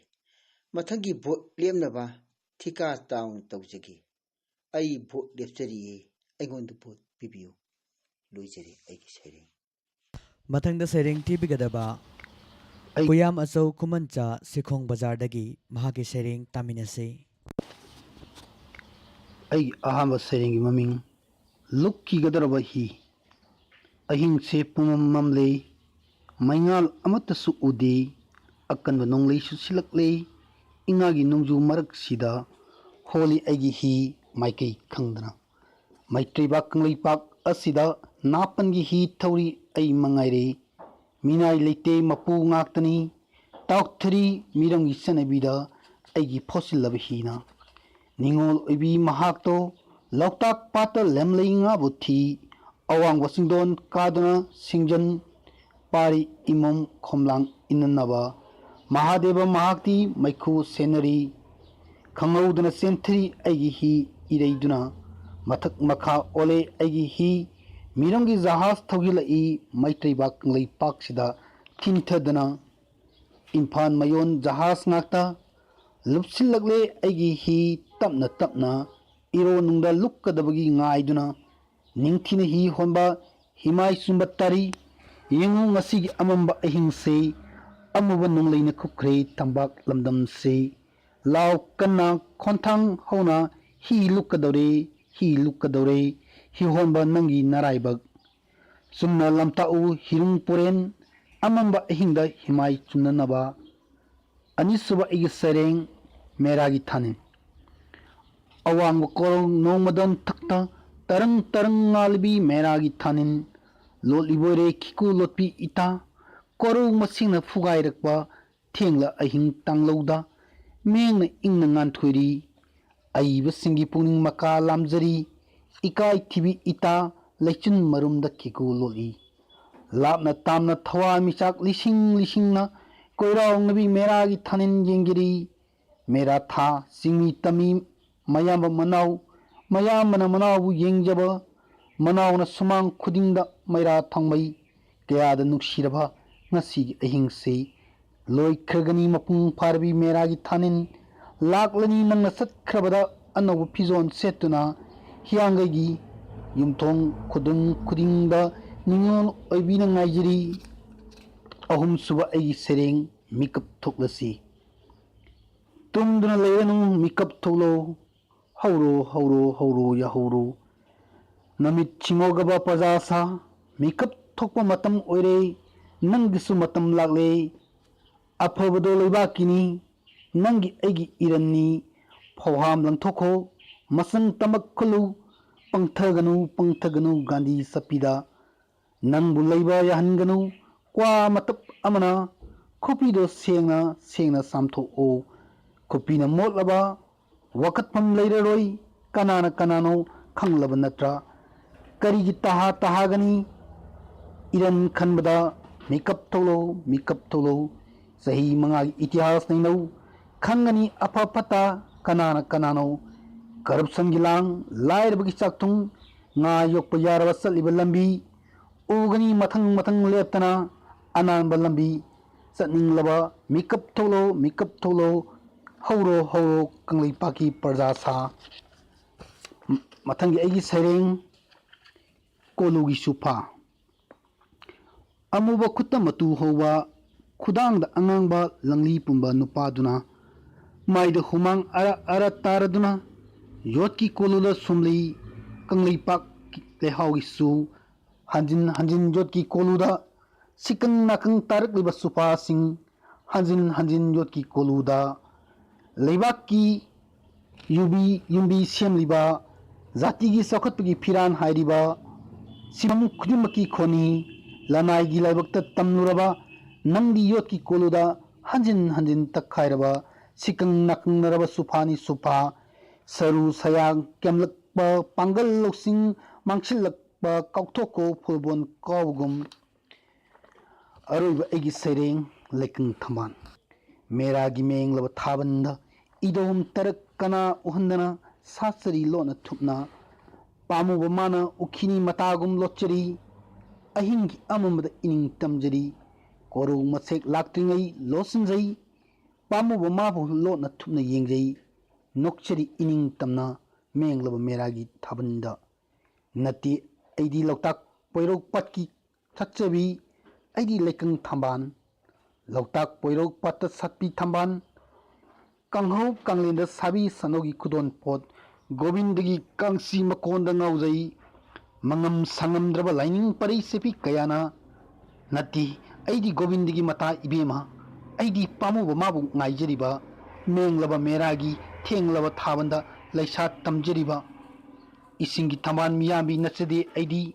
ꯃꯊꯪꯒꯤ ꯚꯣꯠ ꯂꯦꯞꯅꯕ ꯊꯤꯀꯥ ꯇꯥꯎꯅ ꯇꯧꯖꯒꯦ꯫ ꯑꯩ ꯚꯣꯠ ꯂꯦꯞꯆꯔꯤꯌꯦ, ꯑꯩꯉꯣꯟꯗ ꯚꯣꯠ ꯄꯤꯕꯤꯌꯨ꯫ ꯂꯣꯏꯖꯔꯦ ꯑꯩꯒꯤ ꯁꯩꯔꯦꯡ꯫ ꯃꯊꯪꯗ ꯁꯩꯔꯦꯡ ꯊꯤꯕꯤꯒꯗꯕ ꯑꯩ ꯀꯨꯌꯥꯝ ꯑꯆꯧ ꯈꯨꯃꯟꯆꯥ, ꯁꯤꯈꯣꯡ ꯕꯖꯥꯔꯗꯒꯤ꯫ ꯃꯍꯥꯛꯀꯤ ꯁꯩꯔꯦꯡ ꯇꯥꯃꯤꯟꯅꯁꯤ꯫ ꯑꯩꯒꯤ ꯑꯍꯥꯟꯕ ꯁꯩꯔꯦꯡꯒꯤ ꯃꯃꯤꯡ ꯂꯨꯞꯈꯤꯒꯗꯧꯔꯕ ꯍꯤ꯫ ꯑꯍꯤꯡꯁꯦ ꯄꯨꯝꯃꯝ ꯃꯝꯂꯦ, ꯃꯩꯉꯥꯜ ꯑꯃꯠꯇꯁꯨ ꯎꯗꯦ꯫ ꯑꯀꯟꯕ ꯅꯣꯡꯂꯩꯁꯨ ꯁꯤꯜꯂꯛꯂꯦ꯫ ꯏꯉꯥꯒꯤ ꯅꯣꯡꯖꯨ ꯃꯔꯛꯁꯤꯗ ꯍꯣꯜꯂꯤ ꯑꯩꯒꯤ ꯍꯤ ꯃꯥꯏꯀꯩ ꯈꯪꯗꯅ꯫ ꯃꯩꯇꯩꯕꯥꯛ ꯀꯪꯂꯩꯄꯥꯛ ꯑꯁꯤꯗ ꯅꯥꯄꯟꯒꯤ ꯍꯤ ꯊꯧꯔꯤ ꯑꯩ ꯃꯉꯥꯏꯔꯦ꯫ ꯃꯤꯅꯥꯏ ꯂꯩꯇꯦ ꯃꯄꯨ ꯉꯥꯛꯇꯅꯤ꯫ ꯇꯥꯎꯊꯔꯤ ꯃꯤꯔꯝꯒꯤ ꯆꯠꯅꯕꯤꯗ ꯑꯩꯒꯤ ꯐꯣꯠꯆꯤꯜꯂꯕ ꯍꯤꯅ꯫ ꯅꯤꯉꯣꯜ ꯑꯣꯏꯕꯤ ꯃꯍꯥꯛꯇꯣ ꯂꯣꯛꯇꯥꯛ ꯄꯥꯠꯇ ꯂꯦꯝꯂꯩ ꯉꯥꯕꯨ ꯊꯤ꯫ ꯑꯋꯥꯡꯕ ꯆꯤꯡꯗꯣꯟ ꯀꯥꯗꯨꯅ ꯁꯤꯡꯖꯟ ꯄꯥꯔꯤ ꯏꯃꯣꯝ ꯈꯣꯝꯂꯥꯡ ꯏꯟꯅꯅꯕ꯫ ꯃꯍꯥꯗꯦꯕ ꯃꯍꯥꯛꯇꯤ ꯃꯩꯈꯨ ꯁꯦꯟꯅꯔꯤ꯫ ꯈꯪꯍꯧꯗꯅ ꯆꯦꯟꯊꯔꯤ ꯑꯩꯒꯤ ꯍꯤ ꯏꯔꯩꯗꯨꯅ꯫ ꯃꯊꯛ ꯃꯈꯥ ꯑꯣꯜꯂꯦ ꯑꯩꯒꯤ ꯍꯤ꯫ ꯃꯤꯔꯝꯒꯤ ꯖꯍꯥꯖ ꯊꯧꯖꯤꯜꯂꯛꯏ ꯃꯩꯇꯩꯕꯥꯛ ꯀꯪꯂꯩꯄꯥꯛꯁꯤꯗ ꯊꯤꯟꯊꯗꯨꯅ꯫ ꯏꯝꯐꯥꯜ ꯃꯌꯣꯟ ꯖꯍꯥꯖ ꯉꯥꯛꯇ ꯂꯨꯞꯁꯤꯜꯂꯛꯂꯦ ꯑꯩꯒꯤ ꯍꯤ ꯇꯞꯅ ꯇꯞꯅ ꯏꯔꯣ ꯅꯨꯡꯗ ꯂꯨꯞꯀꯗꯕꯒꯤ ꯉꯥꯏꯗꯨꯅ꯫ ꯅꯤꯡꯊꯤꯅ ꯍꯤ ꯍꯣꯟꯕ ꯍꯤꯃꯥꯏ ꯆꯨꯝꯕ ꯇꯥꯔꯤ꯫ ꯌꯦꯡꯉꯨ ꯉꯁꯤꯒꯤ ꯑꯃꯝꯕ ꯑꯍꯤꯡꯁꯦ꯫ ꯑꯃꯨꯕ ꯅꯣꯡꯂꯩꯅ ꯈꯨꯞꯈ꯭ꯔꯦ ꯇꯝꯄꯥꯛ ꯂꯝꯗꯝꯁꯦ꯫ ꯂꯥꯎ ꯀꯟꯅ ꯈꯣꯟꯊꯥꯡ ꯍꯧꯅ ꯍꯤ ꯂꯨꯞꯀꯗꯧꯔꯦ, ꯍꯤ ꯂꯨꯞꯀꯗꯧꯔꯦ, ꯍꯤ ꯍꯣꯟꯕ ꯅꯪꯒꯤ ꯅꯔꯥꯏꯕꯛ꯫ ꯆꯨꯝꯅ ꯂꯝꯇꯥꯛꯎ ꯍꯤꯔꯨꯡ ꯄꯨꯔꯦꯟ, ꯑꯃꯝꯕ ꯑꯍꯤꯡꯗ ꯍꯤꯃꯥꯏ ꯆꯨꯝꯅꯅꯕ꯫ ꯑꯅꯤꯁꯨꯕ ꯑꯩꯒꯤ ꯁꯩꯔꯦꯡ ꯃꯦꯔꯥꯒꯤ ꯊꯥꯅꯤꯟ꯫ ꯑꯋꯥꯡꯕ ꯀꯣꯔꯧ ꯅꯣꯡꯃꯗꯣꯟ ꯊꯛꯇ ꯇꯔꯪ ꯇꯔꯪ ꯉꯥꯜꯂꯤꯕꯤ ꯃꯦꯔꯥꯒꯤ ꯊꯥꯅꯤꯟ꯫ ꯂꯣꯠꯂꯤꯕꯣꯏꯔꯦ ꯈꯤꯀꯨ ꯂꯣꯠꯄꯤ ꯏꯇꯥ, ꯀꯣꯔꯧ ꯃꯁꯤꯡꯅ ꯐꯨꯒꯥꯏꯔꯛꯄ ꯊꯦꯡꯂ ꯑꯍꯤꯡ ꯇꯥꯡꯂꯧꯗ ꯃꯦꯡꯅ ꯏꯪꯅ ꯉꯥꯟꯊꯣꯏꯔꯤ꯫ ꯑꯏꯕꯁꯤꯡꯒꯤ ꯄꯨꯛꯅꯤꯡ ꯃꯀꯥ ꯂꯥꯝꯖꯔꯤ꯫ ꯏꯀꯥꯏ ꯊꯤꯕꯤ ꯏꯇꯥ ꯂꯩꯆꯤꯟ ꯃꯔꯨꯝꯗ ꯀꯤꯀꯨ ꯂꯣꯠꯂꯤ꯫ ꯂꯥꯞꯅ ꯇꯥꯝꯅ ꯊꯋꯥꯟꯃꯤꯆꯥꯛ ꯂꯤꯁꯤꯡ ꯂꯤꯁꯤꯡꯅ ꯀꯣꯏꯔꯥꯎꯅꯕꯤ ꯃꯦꯔꯥꯒꯤ ꯊꯥꯅꯤꯟ ꯌꯦꯡꯒꯤꯔꯤ꯫ ꯃꯦꯔꯥ ꯊꯥ, ꯆꯤꯡꯃꯤ ꯇꯝꯃꯤ, ꯃꯌꯥꯝꯕ ꯃꯅꯥꯎ, ꯃꯌꯥꯝꯕꯅ ꯃꯅꯥꯎꯕꯨ ꯌꯦꯡꯖꯕ, ꯃꯅꯥꯎꯅ ꯁꯨꯃꯥꯡ ꯈꯨꯗꯤꯡꯗ ꯃꯩꯔꯥ ꯊꯥꯎꯃꯩ ꯀꯌꯥꯗ ꯅꯨꯡꯁꯤꯔꯕ ꯉꯁꯤꯒꯤ ꯑꯍꯤꯡꯁꯤ ꯂꯣꯏꯈ꯭ꯔꯒꯅꯤ꯫ ꯃꯄꯨꯡ ꯐꯥꯔꯕꯤ ꯃꯦꯔꯥꯒꯤ ꯊꯥꯅꯤꯟ ꯂꯥꯛꯂꯅꯤ꯫ ꯅꯪꯅ ꯆꯠꯈ꯭ꯔꯕꯗ ꯑꯅꯧꯕ ꯐꯤꯖꯣꯜ ꯁꯦꯠꯇꯨꯅ ꯍꯤꯌꯥꯡꯒꯩꯒꯤ ꯌꯨꯝꯊꯣꯡ ꯈꯨꯗꯤꯡ ꯈꯨꯗꯤꯡꯗ ꯅꯤꯉꯣꯜ ꯑꯣꯏꯕꯤꯅ ꯉꯥꯏꯖꯔꯤ꯫ ꯑꯍꯨꯝꯁꯨꯕ ꯑꯩꯒꯤ ꯁꯩꯔꯦꯡ ꯃꯤꯀꯞ ꯊꯣꯛꯂꯁꯤ꯫ ꯇꯨꯝꯗꯨꯅ ꯂꯩꯔꯅꯨ, ꯃꯤꯀꯞ ꯊꯣꯛꯂꯣ꯫ ꯍꯧꯔꯣ, ꯍꯧꯔꯣ, ꯍꯧꯔꯣ, ꯌꯥꯍꯧꯔꯣ꯫ ꯅꯃꯤꯠ ꯁꯤꯡꯉꯣꯒꯕ ꯄ꯭ꯔꯖꯥ ꯁꯥ, ꯃꯤꯀꯞ ꯊꯣꯛꯄ ꯃꯇꯝ ꯑꯣꯏꯔꯦ꯫ ꯅꯪꯒꯤꯁꯨ ꯃꯇꯝ ꯂꯥꯛꯂꯦ꯫ ꯑꯐꯕꯗꯣ ꯂꯩꯕꯥꯛꯀꯤꯅꯤ, ꯅꯪꯒꯤ ꯑꯩꯒꯤ ꯏꯔꯟꯅꯤ꯫ ꯐꯧꯍꯥꯝ ꯂꯪꯊꯣꯛꯈꯣ, ꯃꯁꯪ ꯇꯝꯃꯛꯈꯂꯨ꯫ ꯄꯪꯊꯒꯅꯨ, ꯄꯪꯊꯒꯅꯨ ꯒꯥꯟꯙꯤ ꯆꯠꯄꯤꯗ꯫ ꯅꯪꯕꯨ ꯂꯩꯕ ꯌꯥꯍꯟꯒꯅꯨ꯫ ꯀ꯭ꯋꯥ ꯃꯇꯞ ꯑꯃꯅ ꯈꯨꯄꯤꯗꯣ ꯁꯦꯡꯅ ꯁꯦꯡꯅ ꯆꯥꯝꯊꯣꯛꯑꯣ꯫ ꯈꯨꯄꯤꯅ ꯃꯣꯠꯂꯕ ꯋꯥꯀꯠꯐꯝ ꯂꯩꯔꯔꯣꯏ꯫ ꯀꯅꯥꯅ ꯀꯅꯥꯅꯣ ꯈꯪꯂꯕ ꯅꯠꯇ꯭ꯔꯥ? ꯀꯔꯤꯒꯤ ꯇꯍꯥ ꯇꯍꯥꯒꯅꯤ? ꯏꯔꯟ ꯈꯟꯕꯗ ꯃꯤꯀꯞ ꯊꯣꯛꯂꯣ, ꯃꯤꯀꯞ ꯊꯣꯛꯂꯣ꯫ ꯆꯍꯤ ꯃꯉꯥꯒꯤ ꯏꯇꯤꯍꯥꯁ ꯅꯩꯅꯧ, ꯈꯪꯒꯅꯤ ꯑꯐ ꯐꯠꯇ ꯀꯅꯥꯅ ꯀꯅꯥꯅꯣ꯫ ꯀꯔꯞꯁꯟꯒꯤ ꯂꯥꯡ, ꯂꯥꯏꯔꯕꯒꯤ ꯆꯥꯛꯊꯨꯡ, ꯉꯥ ꯌꯣꯛꯄ ꯌꯥꯔꯕ ꯆꯠꯂꯤꯕ ꯂꯝꯕꯤ, ꯎꯒꯅꯤ ꯃꯊꯪ ꯃꯊꯪ ꯂꯦꯞꯇꯅ ꯑꯅꯥꯟꯕ ꯂꯝꯕꯤ꯫ ꯆꯠꯅꯤꯡꯂꯕ ꯃꯤꯀꯞ ꯊꯣꯛꯂꯣ, ꯃꯤꯀꯞ ꯊꯣꯛꯂꯣ꯫ ꯍꯧꯔꯣ, ꯍꯧꯔꯣ, ꯀꯪꯂꯩꯄꯥꯛꯀꯤ ꯄ꯭ꯔꯖꯥ ꯁꯥ꯫ ꯃꯊꯪꯒꯤ ꯑꯩꯒꯤ ꯁꯩꯔꯦꯡ, ꯀꯣꯂꯨꯒꯤ ꯁꯨꯐꯥ꯫ ꯑꯃꯨꯕ ꯈꯨꯠꯇ ꯃꯇꯨ ꯍꯧꯕ, ꯈꯨꯗꯥꯡꯗ ꯑꯉꯥꯡꯕ ꯂꯪꯂꯤ ꯄꯨꯝꯕ ꯅꯨꯄꯥꯗꯨꯅ, ꯃꯥꯏꯗ ꯍꯨꯃꯥꯡ ꯑꯔ ꯑꯔ ꯇꯥꯔꯗꯨꯅ, ꯌꯣꯠꯀꯤ ꯀꯣꯂꯨꯗ ꯁꯨꯝꯂꯤ꯫ ꯀꯪꯂꯩꯄꯥꯛ ꯂꯩꯍꯥꯎꯒꯤꯁꯨ ꯍꯟꯖꯤꯟ ꯍꯟꯖꯤꯟ ꯌꯣꯠꯀꯤ ꯀꯣꯂꯨꯗ ꯁꯤꯀꯪ ꯅꯥꯀꯪ ꯇꯥꯔꯛꯂꯤꯕ ꯁꯨꯐꯥꯁꯤꯡ, ꯍꯟꯖꯤꯟ ꯍꯟꯖꯤꯟ ꯌꯣꯠꯀꯤ ꯀꯣꯂꯨꯗ ꯂꯩꯕꯥꯛꯀꯤ ꯌꯨꯕꯤ ꯌꯨꯝꯕꯤ ꯁꯦꯝꯂꯤꯕ, ꯖꯥꯇꯤꯒꯤ ꯆꯥꯎꯈꯠꯄꯒꯤ ꯐꯤꯔꯥꯟ ꯍꯥꯏꯔꯤꯕ ꯁꯤꯐꯝ ꯈꯨꯗꯤꯡꯃꯛꯀꯤ ꯈꯣꯟꯅꯤ꯫ ꯂꯅꯥꯏꯒꯤ ꯂꯥꯏꯕꯛꯇ ꯇꯝꯂꯨꯔꯕ ꯅꯪꯗꯤ ꯌꯣꯠꯀꯤ ꯀꯣꯂꯨꯗ ꯍꯟꯖꯤꯟ ꯍꯟꯖꯤꯟ ꯇꯛꯈꯥꯏꯔꯕ, ꯁꯤꯀꯪ ꯅꯥꯀꯪꯅꯔꯕ ꯁꯨꯐꯥꯅꯤ ꯁꯨꯐꯥ꯫ ꯁꯔꯨ ꯁꯌꯥꯡ ꯀꯦꯝꯂꯛꯄ, ꯄꯥꯡꯒꯜ ꯂꯧꯁꯤꯡ ꯃꯥꯡꯁꯤꯜꯂꯛꯄ, ꯀꯥꯎꯊꯣꯛꯈꯣ ꯐꯨꯠꯕꯣꯜ ꯀꯥꯎꯕꯒꯨꯝ꯫ ꯑꯔꯣꯏꯕ ꯑꯩꯒꯤ ꯁꯩꯔꯦꯡ ꯂꯩꯀꯪ ꯊꯝꯕꯥꯜ꯫ ꯃꯦꯔꯥꯒꯤ ꯃꯦꯡꯂꯕ ꯊꯥꯕꯜꯗ ꯏꯗꯧꯝ ꯇꯔꯛ ꯀꯅꯥ ꯎꯍꯟꯗꯅ ꯁꯥꯠꯆꯔꯤ ꯂꯣꯟꯅ ꯊꯨꯞꯅ꯫ ꯄꯥꯝꯃꯨꯕ ꯃꯥꯅ ꯎꯈꯤꯅꯤ ꯃꯇꯥꯒꯨꯝ ꯂꯣꯠꯆꯔꯤ꯫ ꯑꯍꯤꯡꯒꯤ ꯑꯃꯝꯕꯗ ꯏꯅꯤꯡ ꯇꯝꯖꯔꯤ꯫ ꯀꯣꯔꯧ ꯃꯁꯦꯛ ꯂꯥꯛꯇ꯭ꯔꯤꯉꯩ ꯂꯣꯠꯁꯤꯟꯖꯩ꯫ ꯄꯥꯝꯃꯨꯕ ꯃꯥꯕꯨ ꯂꯣꯟꯅ ꯊꯨꯞꯅ ꯌꯦꯡꯖꯩ꯫ ꯅꯣꯛꯆꯔꯤ ꯏꯅꯤꯡ ꯇꯝꯅ ꯃꯦꯡꯂꯕ ꯃꯦꯔꯥꯒꯤ ꯊꯥꯕꯜꯗ꯫ ꯅꯠꯇꯦ ꯑꯩꯗꯤ ꯂꯣꯛꯇꯥꯛ ꯄꯣꯏꯔꯧ ꯄꯥꯠꯀꯤ ꯁꯥꯠꯆꯕꯤ꯫ ꯑꯩꯗꯤ ꯂꯩꯀꯪ ꯊꯝꯕꯥꯜ꯫ ꯂꯣꯛꯇꯥꯛ ꯄꯣꯏꯔꯧ ꯄꯥꯠꯇ ꯁꯥꯠꯄꯤ ꯊꯝꯕꯥꯜ꯫ ꯀꯥꯡꯍꯧ ꯀꯥꯡꯂꯦꯟꯗ ꯁꯥꯕꯤ ꯁꯅꯧꯒꯤ ꯈꯨꯗꯣꯟ ꯄꯣꯠ꯫ ꯒꯣꯕꯤꯟꯗꯒꯤ ꯀꯥꯡꯁꯤ ꯃꯀꯣꯟꯗ ꯉꯥꯎꯖꯩ꯫ ꯃꯉꯝ ꯁꯉꯝꯗ꯭ꯔꯕ ꯂꯥꯏꯅꯤꯡ ꯄꯔꯩ ꯁꯦꯠꯄꯤ ꯀꯌꯥꯅ꯫ ꯅꯠꯇꯦ ꯑꯩꯗꯤ ꯒꯣꯕꯤꯟꯗꯒꯤ ꯃꯇꯥ ꯏꯕꯦꯝꯃ꯫ ꯑꯩꯗꯤ ꯄꯥꯝꯃꯨꯕ ꯃꯥꯕꯨ ꯉꯥꯏꯖꯔꯤꯕ꯫ ꯃꯦꯡꯂꯕ ꯃꯦꯔꯥꯒꯤ ꯊꯦꯡꯂꯕ ꯊꯥꯕꯜꯗ ꯂꯩꯁꯥ ꯇꯝꯖꯔꯤꯕ꯫ ꯏꯁꯤꯡꯒꯤ ꯊꯝꯕꯥꯜ ꯃꯤꯌꯥꯝꯕꯤ ꯅꯠꯆꯗꯦ ꯑꯩꯗꯤ꯫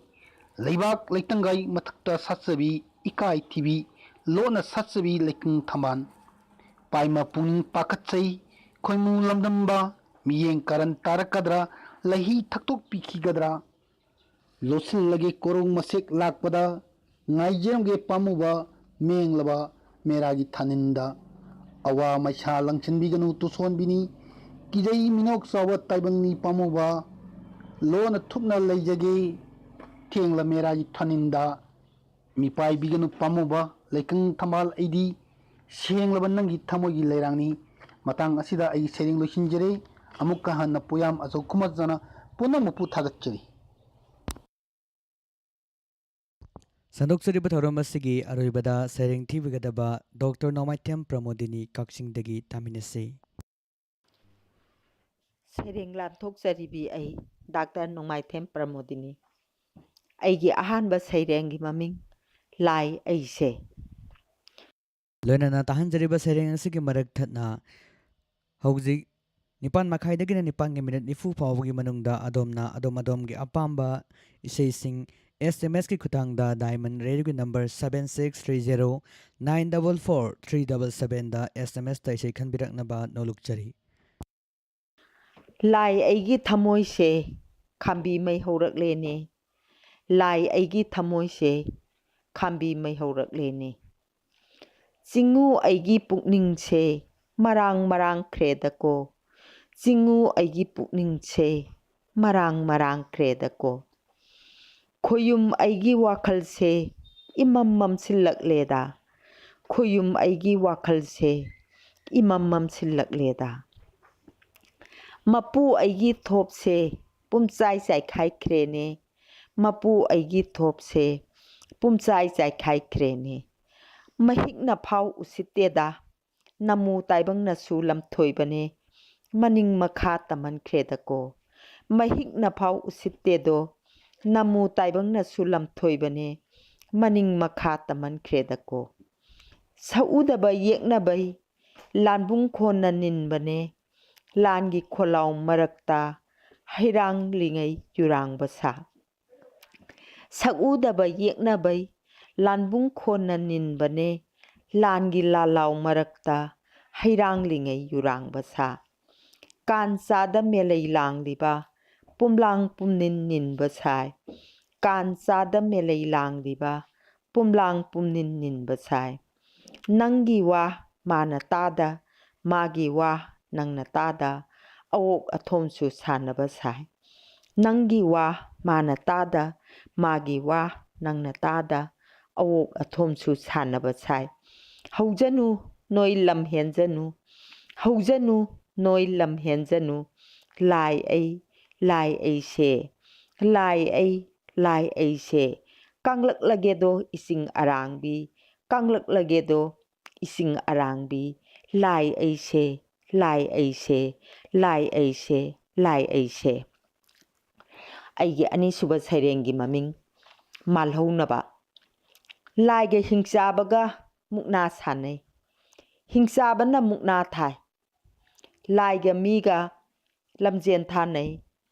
ꯂꯩꯕꯥꯛ ꯂꯩꯇꯪꯒꯥꯏ ꯃꯊꯛꯇ ꯁꯥꯠꯆꯕꯤ ꯏꯀꯥꯏ ꯊꯤꯕꯤ ꯂꯣꯟꯅ ꯁꯥꯠꯆꯕꯤ ꯂꯩꯀꯪ ꯊꯝꯕꯥꯜ꯫ ꯄꯥꯏꯃ ꯄꯨꯛꯅꯤꯡ ꯄꯥꯈꯠꯆꯩ꯫ ꯈꯣꯏꯃꯨ ꯂꯝꯗꯝꯕ ꯃꯤꯠꯌꯦꯡ ꯀꯔꯟ ꯇꯥꯔꯛꯀꯗ꯭ꯔꯥ? ꯂꯩꯍꯤ ꯊꯛꯇꯣꯛꯄꯤꯈꯤꯒꯗ꯭ꯔꯥ? ꯂꯣꯠꯁꯤꯜꯂꯒꯦ ꯀꯣꯔꯧ ꯃꯁꯦꯛ ꯂꯥꯛꯄꯗ꯫ ꯉꯥꯏꯖꯔꯝꯒꯦ ꯄꯥꯝꯃꯨꯕ ꯃꯦꯡꯂꯕ ꯃꯦꯔꯥꯒꯤ ꯊꯥꯅꯤꯟꯗ꯫ ꯑꯋꯥ ꯃꯩꯁꯥ ꯂꯪꯁꯤꯟꯕꯤꯒꯅꯨ ꯇꯨꯁꯣꯟꯕꯤꯅꯤ꯫ ꯀꯤꯖꯩ ꯃꯤꯅꯣꯛ ꯆꯥꯎꯕ ꯇꯥꯏꯕꯪꯅꯤ ꯄꯥꯝꯃꯨꯕ꯫ ꯂꯣꯟꯅ ꯊꯨꯞꯅ ꯂꯩꯖꯒꯦ ꯊꯦꯡꯂ ꯃꯦꯔꯥꯒꯤ ꯊꯥꯅꯤꯟꯗ꯫ ꯃꯤꯄꯥꯏꯕꯤꯒꯅꯨ ꯄꯥꯝꯃꯨꯕ ꯂꯩꯀꯪ ꯊꯝꯕꯥꯜ ꯑꯩꯗꯤ꯫ ꯁꯦꯡꯂꯕ ꯅꯪꯒꯤ ꯊꯃꯣꯏꯒꯤ ꯂꯩꯔꯥꯡꯅꯤ꯫ ꯃꯇꯥꯡ ꯑꯁꯤꯗ ꯑꯩꯒꯤ ꯁꯩꯔꯦꯡ ꯂꯣꯏꯁꯤꯟꯖꯔꯦ꯫ ꯑꯃꯨꯛꯀ ꯍꯟꯅ ꯄꯣꯌꯥꯝ ꯑꯆꯧ ꯈꯨꯃꯟꯖꯅ ꯄꯨꯝꯅꯃꯛꯄꯨ ꯊꯥꯒꯠꯆꯔꯤ꯫ ꯁꯟꯗꯣꯛꯆꯔꯤꯕ ꯊꯧꯔꯝ ꯑꯁꯤꯒꯤ ꯑꯔꯣꯏꯕꯗ ꯁꯩꯔꯦꯡ ꯊꯤꯕꯤꯒꯗꯕ ꯗꯣꯛꯇꯔ ꯅꯣꯡꯃꯥꯏꯊꯦꯝ ꯄ꯭ꯔꯃꯣꯗꯤꯅꯤ ꯀꯛꯆꯤꯡꯗꯒꯤ ꯇꯥꯃꯤꯟꯅꯁꯤ꯫ ꯁꯩꯔꯦꯡ ꯂꯥꯟꯊꯣꯛꯆꯔꯤꯕꯤ ꯑꯩ ꯗꯥꯛꯇꯔ ꯅꯣꯡꯃꯥꯏꯊꯦꯝ ꯄ꯭ꯔꯃꯣꯗꯤꯅꯤ꯫ ꯑꯩꯒꯤ ꯑꯍꯥꯟꯕ ꯁꯩꯔꯦꯡꯒꯤ ꯃꯃꯤꯡ ꯂꯥꯏ ꯑꯩꯁꯦ꯫ ꯂꯣꯏꯅꯅ ꯇꯥꯍꯟꯖꯔꯤꯕ ꯁꯩꯔꯦꯡ ꯑꯁꯤꯒꯤ ꯃꯔꯛ ꯊꯠꯅ ꯍꯧꯖꯤꯛ ꯅꯤꯄꯥꯟ ꯃꯈꯥꯏꯗꯒꯤꯅ ꯅꯤꯄꯥꯟꯒꯤ ꯃꯤꯅꯤꯠ ꯅꯤꯐꯨ ꯐꯥꯎꯕꯒꯤ ꯃꯅꯨꯡꯗ ꯑꯗꯣꯝꯅ ꯑꯗꯣꯝ ꯑꯗꯣꯝꯒꯤ ꯑꯄꯥꯝꯕ ꯏꯁꯩꯁꯤꯡ S M S ꯀꯤ ꯈꯨꯠꯊꯥꯡꯗ Diamond Radio ꯒꯤ number seven six three zero nine double four three double seven ꯗ S M S ꯇ ꯏꯁꯩ ꯈꯟꯕꯤꯔꯛꯅꯕ ꯅꯣꯂꯨꯛꯆꯔꯤ꯫ ꯂꯥꯏ ꯑꯩꯒꯤ ꯊꯃꯣꯏꯁꯦ ꯈꯥꯝꯕꯤ ꯃꯩ ꯍꯧꯔꯛꯂꯦꯅꯦ꯫ ꯂꯥꯏ ꯑꯩꯒꯤ ꯊꯃꯣꯏꯁꯦ ꯈꯥꯝꯕꯤ ꯃꯩ ꯍꯧꯔꯛꯂꯦꯅꯦ꯫ ꯆꯤꯡꯉꯨ ꯑꯩꯒꯤ ꯄꯨꯛꯅꯤꯡꯁꯦ ꯃꯔꯥꯡ ꯃꯔꯥꯡꯈ꯭ꯔꯦꯗꯀꯣ꯫ ꯆꯤꯡꯉꯨ ꯑꯩꯒꯤ ꯄꯨꯛꯅꯤꯡꯁꯦ ꯃꯔꯥꯡ ꯃꯔꯥꯡꯈ꯭ꯔꯦꯗꯀꯣ꯫ ꯈꯣꯌꯨꯝ ꯑꯩꯒꯤ ꯋꯥꯈꯜꯁꯦ ꯏꯃꯝ ꯃꯝꯁꯤꯜꯂꯛꯂꯦꯗ꯫ ꯈꯣꯌꯨꯝ ꯑꯩꯒꯤ ꯋꯥꯈꯜꯁꯦ ꯏꯃꯝ ꯃꯝꯁꯤꯜꯂꯛꯂꯦꯗ꯫ ꯃꯄꯨ ꯑꯩꯒꯤ ꯊꯣꯞꯁꯦ ꯄꯨꯝꯆꯥꯏ ꯆꯥꯏꯈꯥꯏꯈ꯭ꯔꯦꯅꯦ꯫ ꯃꯄꯨ ꯑꯩꯒꯤ ꯊꯣꯞꯁꯦ ꯄꯨꯝꯆꯥꯏ ꯆꯥꯏꯈꯥꯏꯈ꯭ꯔꯦꯅꯦ꯫ ꯃꯍꯤꯛꯅ ꯐꯥꯎ ꯎꯁꯤꯠꯇꯦꯗ꯫ ꯅꯃꯨ ꯇꯥꯏꯕꯪꯅꯁꯨ ꯂꯝꯊꯣꯏꯕꯅꯦ꯫ ꯃꯅꯤꯡ ꯃꯈꯥ ꯇꯝꯍꯟꯈ꯭ꯔꯦꯗꯀꯣ꯫ ꯃꯍꯤꯛꯅ ꯐꯥꯎ ꯎꯁꯤꯠꯇꯦꯗꯣ꯫ ꯅꯃꯨ ꯇꯥꯏꯕꯪꯅꯁꯨ ꯂꯝꯊꯣꯏꯕꯅꯦ꯫ ꯃꯅꯤꯡ ꯃꯈꯥ ꯇꯝꯍꯟꯈ꯭ꯔꯦꯗꯀꯣ꯫ ꯁꯛꯎꯗꯕ ꯌꯦꯛꯅꯕꯩ ꯂꯥꯟꯕꯨꯡ ꯈꯣꯟꯅ ꯅꯤꯟꯕꯅꯦ꯫ ꯂꯥꯟꯒꯤ ꯈꯣꯜꯂꯥꯎ ꯃꯔꯛꯇ ꯍꯩꯔꯥꯡꯂꯤꯉꯩ ꯌꯨꯔꯥꯡꯕ ꯁꯥ꯫ ꯁꯛꯎꯗꯕ ꯌꯦꯛꯅꯕꯩ ꯂꯥꯟꯕꯨꯡ ꯈꯣꯟꯅ ꯅꯤꯟꯕꯅꯦ꯫ ꯂꯥꯟꯒꯤ ꯂꯥꯂꯥꯎ ꯃꯔꯛꯇ ꯍꯩꯔꯥꯡꯂꯤꯉꯩ ꯌꯨꯔꯥꯡꯕ ꯁꯥ꯫ ꯀꯥꯟ ꯆꯥꯗ ꯃꯦꯂꯩ ꯂꯥꯡꯂꯤꯕ ꯄꯨꯝꯂꯥꯡ ꯄꯨꯝꯅꯤꯟ ꯅꯤꯟꯕ ꯁꯥꯏ꯫ ꯀꯥꯟ ꯆꯥꯗ ꯃꯦꯂꯩ ꯂꯥꯡꯂꯤꯕ ꯄꯨꯝꯂꯥꯡ ꯄꯨꯝꯅꯤꯟ ꯅꯤꯟꯕ ꯁꯥꯏ꯫ ꯅꯪꯒꯤ ꯋꯥ ꯃꯥꯅ ꯇꯥꯗ, ꯃꯥꯒꯤ ꯋꯥ ꯅꯪꯅ ꯇꯥꯗ, ꯑꯋꯣꯛ ꯑꯊꯣꯝꯁꯨ ꯁꯥꯟꯅꯕ ꯁꯥꯏ꯫ ꯅꯪꯒꯤ ꯋꯥ ꯃꯥꯅ ꯇꯥꯗ, ꯃꯥꯒꯤ ꯋꯥ ꯅꯪꯅ ꯇꯥꯗ, ꯑꯋꯣꯛ ꯑꯊꯣꯝꯁꯨ ꯁꯥꯟꯅꯕ ꯁꯥꯏ꯫ ꯍꯧꯖꯅꯨ, ꯅꯣꯏ ꯂꯝ ꯍꯦꯟꯖꯅꯨ꯫ ꯍꯧꯖꯅꯨ, ꯅꯣꯏ ꯂꯝ ꯍꯦꯟꯖꯅꯨ꯫ ꯂꯥꯏ ꯑꯩ, ꯂꯥꯏ ꯑꯩꯁꯦ, ꯂꯥꯏ ꯑꯩ, ꯂꯥꯏ ꯑꯩꯁꯦ꯫ ꯀꯥꯡꯂꯛꯂꯒꯦꯗꯣ ꯏꯁꯤꯡ ꯑꯔꯥꯡꯕꯤ, ꯀꯥꯡꯂꯛꯂꯒꯦꯗꯣ ꯏꯁꯤꯡ ꯑꯔꯥꯡꯕꯤ꯫ ꯂꯥꯏ ꯑꯩꯁꯦ, ꯂꯥꯏ ꯑꯩꯁꯦ, ꯂꯥꯏ ꯑꯩꯁꯦ, ꯂꯥꯏ ꯑꯩꯁꯦ꯫ ꯑꯩꯒꯤ ꯑꯅꯤꯁꯨꯕ ꯁꯩꯔꯦꯡꯒꯤ ꯃꯃꯤꯡ ꯃꯥꯜꯍꯧꯅꯕ꯫ ꯂꯥꯏꯒ ꯍꯤꯡꯆꯥꯕꯒ ꯃꯨꯛꯅꯥ ꯁꯥꯟꯅꯩ꯫ ꯍꯤꯡꯆꯥꯕꯅ ꯃꯨꯛꯅꯥ ꯊꯥꯏ꯫ ꯂꯥꯏꯒ ꯃꯤꯒ ꯂꯝꯖꯦꯟ ꯊꯥꯅꯩ꯫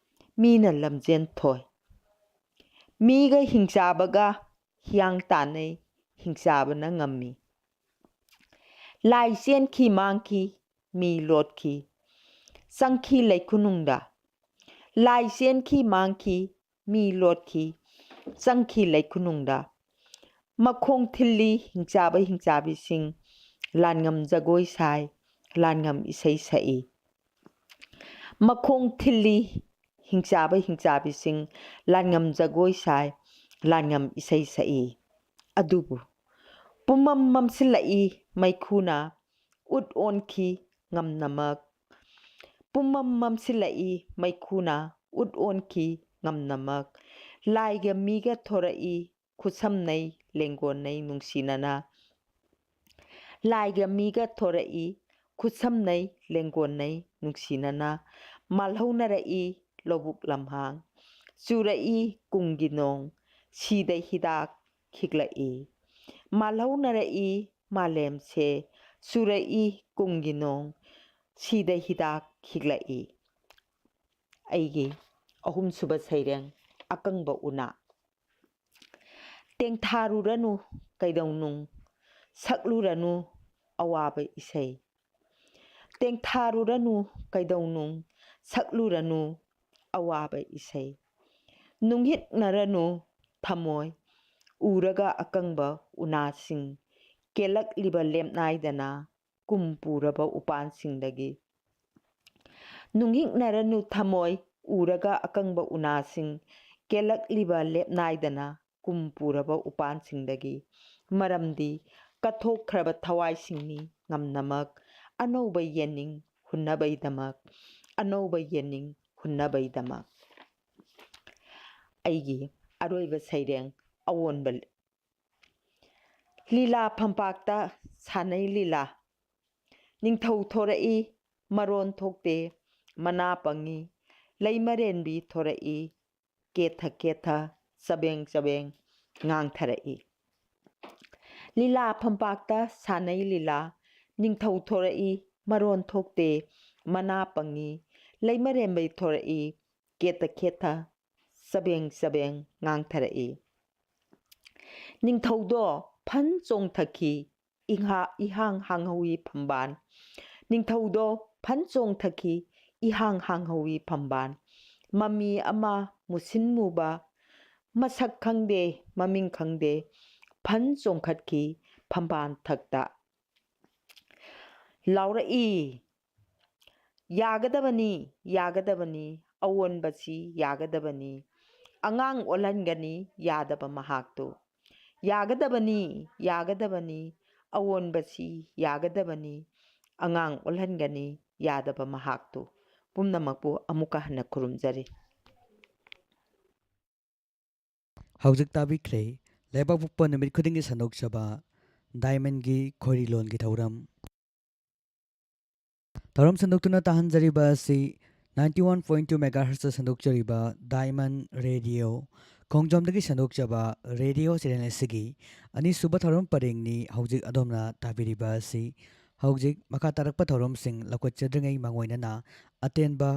ꯃꯤꯅ ꯂꯝꯖꯦꯟ ꯊꯣꯏ꯫ ꯃꯤꯒ ꯍꯤꯡꯆꯥꯕꯒ ꯍꯤꯌꯥꯡ ꯇꯥꯟꯅꯩ꯫ ꯍꯤꯡꯆꯥꯕꯅ ꯉꯝꯃꯤ꯫ ꯂꯥꯏ ꯆꯦꯟꯈꯤ ꯃꯥꯡꯈꯤ, ꯃꯤ ꯂꯣꯠꯈꯤ, ꯆꯪꯈꯤ ꯂꯩꯈꯨꯅꯨꯡꯗ꯫ ꯂꯥꯏ ꯆꯦꯟꯈꯤ ꯃꯥꯡꯈꯤ, ꯃꯤ ꯂꯣꯠꯈꯤ, ꯆꯪꯈꯤ ꯂꯩꯈꯨꯅꯨꯡꯗ꯫ ꯃꯈꯣꯡ ꯊꯤꯜꯂꯤ ꯍꯤꯡꯆꯥꯕ ꯍꯤꯡꯆꯥꯕꯤꯁꯤꯡ꯫ ꯂꯥꯟꯉꯝ ꯖꯒꯣꯏ ꯁꯥꯏ, ꯂꯥꯟꯉꯝ ꯏꯁꯩ ꯁꯛꯏ꯫ ꯃꯈꯣꯡ ꯊꯤꯜꯂꯤ ꯍꯤꯡꯆꯥꯕ ꯍꯤꯡꯆꯥꯕꯤꯁꯤꯡ, ꯂꯥꯟꯉꯝ ꯖꯒꯣꯏ ꯁꯥꯏ, ꯂꯥꯟꯉꯝ ꯏꯁꯩ ꯁꯛꯏ꯫ ꯑꯗꯨꯕꯨ ꯄꯨꯝꯃꯝ ꯃꯝꯁꯤꯜꯂꯛꯏ ꯃꯩꯈꯨꯅ, ꯎꯠ ꯑꯣꯟꯈꯤ ꯉꯝꯅꯃꯛ꯫ ꯄꯨꯝꯃꯝ ꯃꯝꯁꯤꯜꯂꯛꯏ ꯃꯩꯈꯨꯅ, ꯎꯠ ꯑꯣꯟꯈꯤ ꯉꯝꯅꯃꯛ꯫ ꯂꯥꯏꯒ ꯃꯤꯒ ꯊꯣꯔꯛꯏ, ꯈꯨꯠꯁꯝꯅꯩ ꯂꯦꯡꯒꯣꯟꯅꯩ ꯅꯨꯡꯁꯤꯅꯅ꯫ ꯂꯥꯏꯒ ꯃꯤꯒ ꯊꯣꯔꯛꯏ, ꯈꯨꯠꯁꯝꯅꯩ ꯂꯦꯡꯒꯣꯟꯅꯩ ꯅꯨꯡꯁꯤꯅꯅ꯫ ꯃꯥꯜꯍꯧꯅꯔꯛꯏ ꯂꯧꯕꯨꯛ ꯂꯝꯍꯥꯡ, ꯆꯨꯔꯛꯏ ꯀꯨꯝꯒꯤ ꯅꯣꯡ, ꯁꯤꯗ ꯍꯤꯗꯥꯛ ꯈꯤꯛꯂꯛꯏ꯫ ꯃꯥꯜꯍꯧꯅꯔꯛꯏ ꯃꯥꯂꯦꯝꯁꯦ, ꯆꯨꯔꯛꯏ ꯀꯨꯝꯒꯤ ꯅꯣꯡ, ꯁꯤꯗ ꯍꯤꯗꯥꯛ ꯈꯤꯛꯂꯛꯏ꯫ ꯑꯩꯒꯤ ꯑꯍꯨꯝꯁꯨꯕ ꯁꯩꯔꯦꯡ, ꯑꯀꯪꯕ ꯎꯅꯥ꯫ ꯇꯦꯡꯊꯥꯔꯨꯔꯅꯨ ꯀꯩꯗꯧꯅꯨꯡ, ꯁꯛꯂꯨꯔꯅꯨ ꯑꯋꯥꯕ ꯏꯁꯩ꯫ ꯇꯦꯡꯊꯥꯔꯨꯔꯅꯨ ꯀꯩꯗꯧꯅꯨꯡ, ꯁꯛꯂꯨꯔꯅꯨ ꯑꯋꯥꯕ ꯏꯁꯩ꯫ ꯅꯨꯡꯍꯤꯛꯅꯔꯅꯨ ꯊꯃꯣꯏ, ꯎꯔꯒ ꯑꯀꯪꯕ ꯎꯅꯥꯁꯤꯡ, ꯀꯦꯜꯂꯛꯂꯤꯕ ꯂꯦꯞꯅꯥꯏꯗꯅ ꯀꯨꯝ ꯄꯨꯔꯕ ꯎꯄꯥꯟꯁꯤꯡꯗꯒꯤ꯫ ꯅꯨꯡꯍꯤꯛꯅꯔꯅꯨ ꯊꯃꯣꯏ, ꯎꯔꯒ ꯑꯀꯪꯕ ꯎꯅꯥꯁꯤꯡ, ꯀꯦꯜꯂꯛꯂꯤꯕ ꯂꯦꯞꯅꯥꯏꯗꯅ ꯀꯨꯝ ꯄꯨꯔꯕ ꯎꯄꯥꯟꯁꯤꯡꯗꯒꯤ꯫ ꯃꯔꯝꯗꯤ ꯀꯠꯊꯣꯛꯈ꯭ꯔꯕ ꯊꯋꯥꯏꯁꯤꯡꯅꯤ ꯉꯝꯅꯃꯛ, ꯑꯅꯧꯕ ꯌꯦꯟꯅꯤꯡ ꯍꯨꯟꯅꯕꯩꯗꯃꯛ, ꯑꯅꯧꯕ ꯌꯦꯟꯅꯤꯡ ꯍꯨꯟꯅꯕꯩꯗꯃꯛ꯫ ꯑꯩꯒꯤ ꯑꯔꯣꯏꯕ ꯁꯩꯔꯦꯡ, ꯑꯑꯣꯟꯕ꯫ ꯂꯤꯂꯥ ꯐꯝꯄꯥꯛꯇ ꯁꯥꯟꯅꯩ ꯂꯤꯂꯥ꯫ ꯅꯤꯡꯊꯧ ꯊꯣꯔꯛꯏ, ꯃꯔꯣꯟ ꯊꯣꯛꯇꯦ, ꯃꯅꯥ ꯄꯪꯉꯤ꯫ ꯂꯩꯃꯔꯦꯟꯕꯤ ꯊꯣꯔꯛꯏ, ꯀꯦꯊ ꯀꯦꯊ, ꯆꯕꯦꯡ ꯆꯕꯦꯡ ꯉꯥꯡꯊꯔꯛꯏ꯫ ꯂꯤꯂꯥ ꯐꯝꯄꯥꯛꯇ ꯁꯥꯟꯅꯩ ꯂꯤꯂꯥ꯫ ꯅꯤꯡꯊꯧ ꯊꯣꯔꯛꯏ, ꯃꯔꯣꯟ ꯊꯣꯛꯇꯦ, ꯃꯅꯥ ꯄꯪꯉꯤ꯫ ꯂꯩꯃꯔꯦꯟꯕꯤ ꯊꯣꯔꯛꯏ, ꯀꯦꯊ ꯀꯦꯊ, ꯆꯕꯦꯡ ꯆꯕꯦꯡ ꯉꯥꯡꯊꯔꯛꯏ꯫ ꯅꯤꯡꯊꯧꯗꯣ ꯐꯟ ꯆꯣꯡꯊꯈꯤ, ꯏꯍꯥ-, ꯏꯍꯥꯡ ꯍꯥꯡꯍꯧꯋꯤ ꯐꯝꯕꯥꯜ꯫ ꯅꯤꯡꯊꯧꯗꯣ ꯐꯟ ꯆꯣꯡꯊꯈꯤ, ꯏꯍꯥꯡ ꯍꯥꯡꯍꯧꯋꯤ ꯐꯝꯕꯥꯜ꯫ ꯃꯃꯤ ꯑꯃ ꯃꯨꯁꯤꯟ ꯃꯨꯕ, ꯃꯁꯛ ꯈꯪꯗꯦ, ꯃꯃꯤꯡ ꯈꯪꯗꯦ, ꯐꯟ ꯆꯣꯡꯈꯠꯈꯤ ꯐꯝꯕꯥꯜ ꯊꯛꯇ꯫ ꯂꯥꯎꯔꯛꯏ꯫ ꯌꯥꯒꯗꯕꯅꯤ, ꯌꯥꯒꯗꯕꯅꯤ, ꯑꯑꯣꯟꯕꯁꯤ ꯌꯥꯒꯗꯕꯅꯤ꯫ ꯑꯉꯥꯡ ꯑꯣꯜꯍꯟꯒꯅꯤ ꯌꯥꯗꯕ ꯃꯍꯥꯛꯇꯨ꯫ ꯌꯥꯒꯗꯕꯅꯤ, ꯌꯥꯒꯗꯕꯅꯤ, ꯑꯑꯣꯟꯕꯁꯤ ꯌꯥꯒꯗꯕꯅꯤ꯫ ꯑꯉꯥꯡ ꯑꯣꯜꯍꯟꯒꯅꯤ ꯌꯥꯗꯕ ꯃꯍꯥꯛꯇꯨ꯫ ꯄꯨꯝꯅꯃꯛꯄꯨ ꯑꯃꯨꯛꯀ ꯍꯟꯅ ꯈꯨꯔꯨꯝꯖꯔꯤ꯫ ꯍꯧꯖꯤꯛ ꯇꯥꯕꯤꯈ꯭ꯔꯦ ꯂꯩꯕꯥꯛꯄꯣꯛꯄ ꯅꯨꯃꯤꯠ ꯈꯨꯗꯤꯡꯒꯤ ꯁꯟꯗꯣꯛꯆꯕ ꯗꯥꯏꯃꯟꯒꯤ ꯈꯣꯏꯔꯤ ꯂꯣꯟꯒꯤ ꯊꯧꯔꯝ꯫ ꯊꯧꯔꯝ ꯁꯟꯗꯣꯛꯇꯨꯅ ꯇꯥꯍꯟꯖꯔꯤꯕ ꯑꯁꯤ ninety one point two megahertz ꯁꯟꯗꯣꯛꯆꯔꯤꯕ ꯗꯥꯏꯃꯟ ꯔꯦꯗꯤꯑꯣ ꯈꯣꯡꯖꯣꯝꯗꯒꯤ ꯁꯟꯗꯣꯛꯆꯕ ꯔꯦꯗꯤꯑꯣ ꯆꯦꯅꯦꯜ ꯑꯁꯤꯒꯤ ꯑꯅꯤꯁꯨꯕ ꯊꯧꯔꯝ ꯄꯔꯦꯡꯅꯤ ꯍꯧꯖꯤꯛ ꯑꯗꯣꯝꯅ ꯇꯥꯕꯤꯔꯤꯕ ꯑꯁꯤ꯫ ꯍꯧꯖꯤꯛ ꯃꯈꯥ ꯇꯥꯔꯛꯄ ꯊꯧꯔꯝꯁꯤꯡ ꯂꯧꯈꯠꯆꯗ꯭ꯔꯤꯉꯩ ꯃꯥꯡꯑꯣꯏꯅꯅ ꯑꯇꯦꯟꯕ